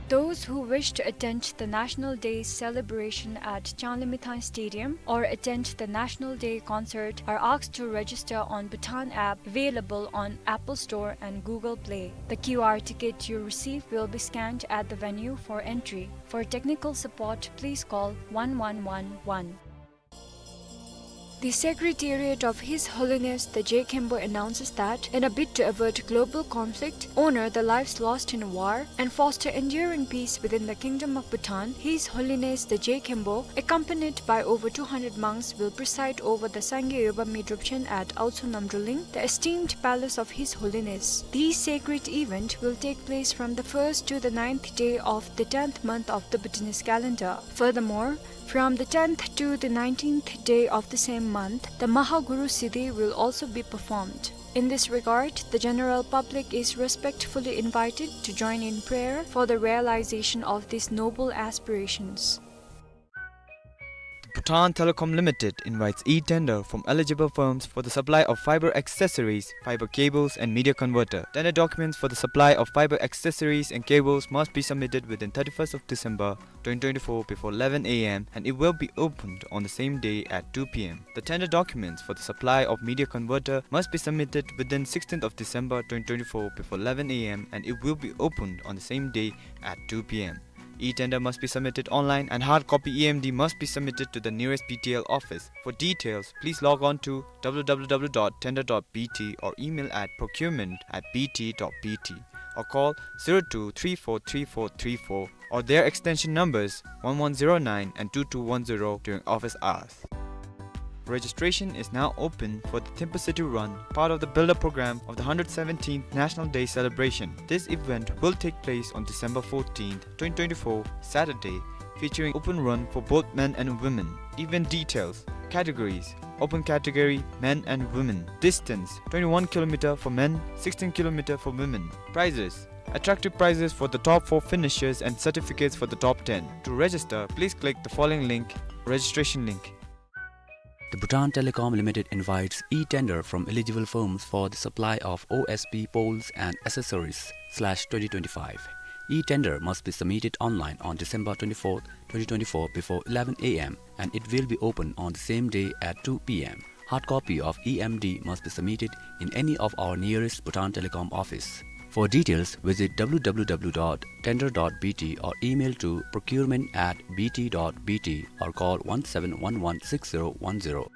Those who wish to attend the National Day celebration at Changlimithang Stadium or attend the National Day concert are asked to register on Bhutan app available on Apple Store and Google Play. The Q R ticket you receive will be scanned at the venue for entry. For technical support, please call one one one one. The Secretariat of His Holiness the Je Khenpo announces that, in a bid to avert global conflict, honor the lives lost in war, and foster enduring peace within the Kingdom of Bhutan, His Holiness the Je Khenpo, accompanied by over two hundred monks, will preside over the Sangye Yoba Myit Drupchen at Aotso Namdrolling, the esteemed palace of His Holiness. This sacred event will take place from the first to the ninth day of the tenth month of the Bhutanese calendar. Furthermore, from the tenth to the nineteenth day of the same month, the Mahaguru Siddhi will also be performed. In this regard, the general public is respectfully invited to join in prayer for the realization of these noble aspirations. The Bhutan Telecom Limited invites e-tender from eligible firms for the supply of fiber accessories, fiber cables, and media converter. Tender documents for the supply of fiber accessories and cables must be submitted within thirty-first of December twenty twenty-four before eleven A M, and it will be opened on the same day at two P M. The tender documents for the supply of media converter must be submitted within sixteenth of December twenty twenty-four before eleven A M, and it will be opened on the same day at two P M. E-tender must be submitted online, and hard copy E M D must be submitted to the nearest B T L office. For details, please log on to W W W dot tender dot B T or email at procurement at B T dot B T or call zero two three four three four three four or their extension numbers one one zero nine and two two one zero during office hours. Registration is now open for the Thimphu City Run, part of the build-up program of the hundred seventeenth National Day celebration. This event will take place on December fourteenth, twenty twenty-four, Saturday, featuring open run for both men and women. Event details: categories: open category, men and women. Distance: twenty-one kilometer for men, sixteen kilometer for women. Prizes: attractive prizes for the top four finishers and certificates for the top ten. To register, please click the following link, registration link. The Bhutan Telecom Limited invites e-tender from eligible firms for the supply of O S P poles and accessories, slash twenty twenty-five. E-tender must be submitted online on December twenty-fourth, twenty twenty-four before eleven A M and it will be open on the same day at two P M. Hard copy of E M D must be submitted in any of our nearest Bhutan Telecom office. For details, visit W W W dot tender dot B T or email to procurement at B T dot B T or call one seven one one six zero one zero.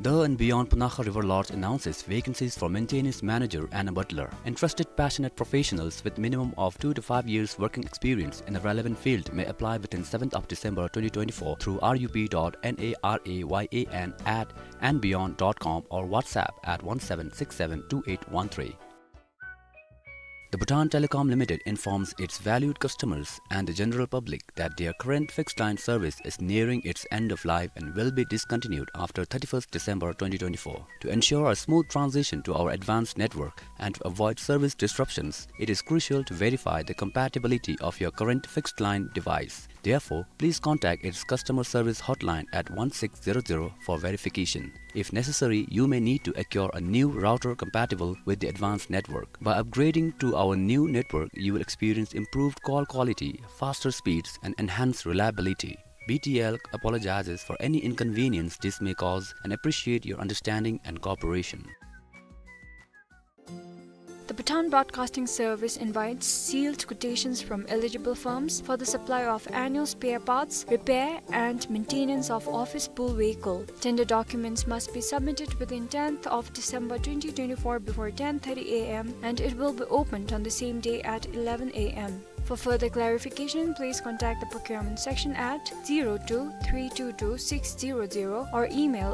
The and Beyond Punakha River Lodge announces vacancies for maintenance manager and a butler. Interested passionate professionals with minimum of two to five years working experience in the relevant field may apply within seventh of December twenty twenty-four through R U P dot N A R A Y A N at and beyond dot com or WhatsApp at one seven six seven two eight one three. The Bhutan Telecom Limited informs its valued customers and the general public that their current fixed line service is nearing its end of life and will be discontinued after thirty-first December twenty twenty-four. To ensure a smooth transition to our advanced network and to avoid service disruptions, it is crucial to verify the compatibility of your current fixed line device. Therefore, please contact its customer service hotline at one six zero zero for verification. If necessary, you may need to acquire a new router compatible with the advanced network. By upgrading to our new network, you will experience improved call quality, faster speeds, and enhanced reliability. B T L apologizes for any inconvenience this may cause and appreciate your understanding and cooperation. The Bhutan Broadcasting Service invites sealed quotations from eligible firms for the supply of annual spare parts, repair and maintenance of office pool vehicle. Tender documents must be submitted within tenth of December twenty twenty-four before ten thirty A M and it will be opened on the same day at eleven A M. For further clarification, please contact the procurement section at zero two three two two six zero zero or email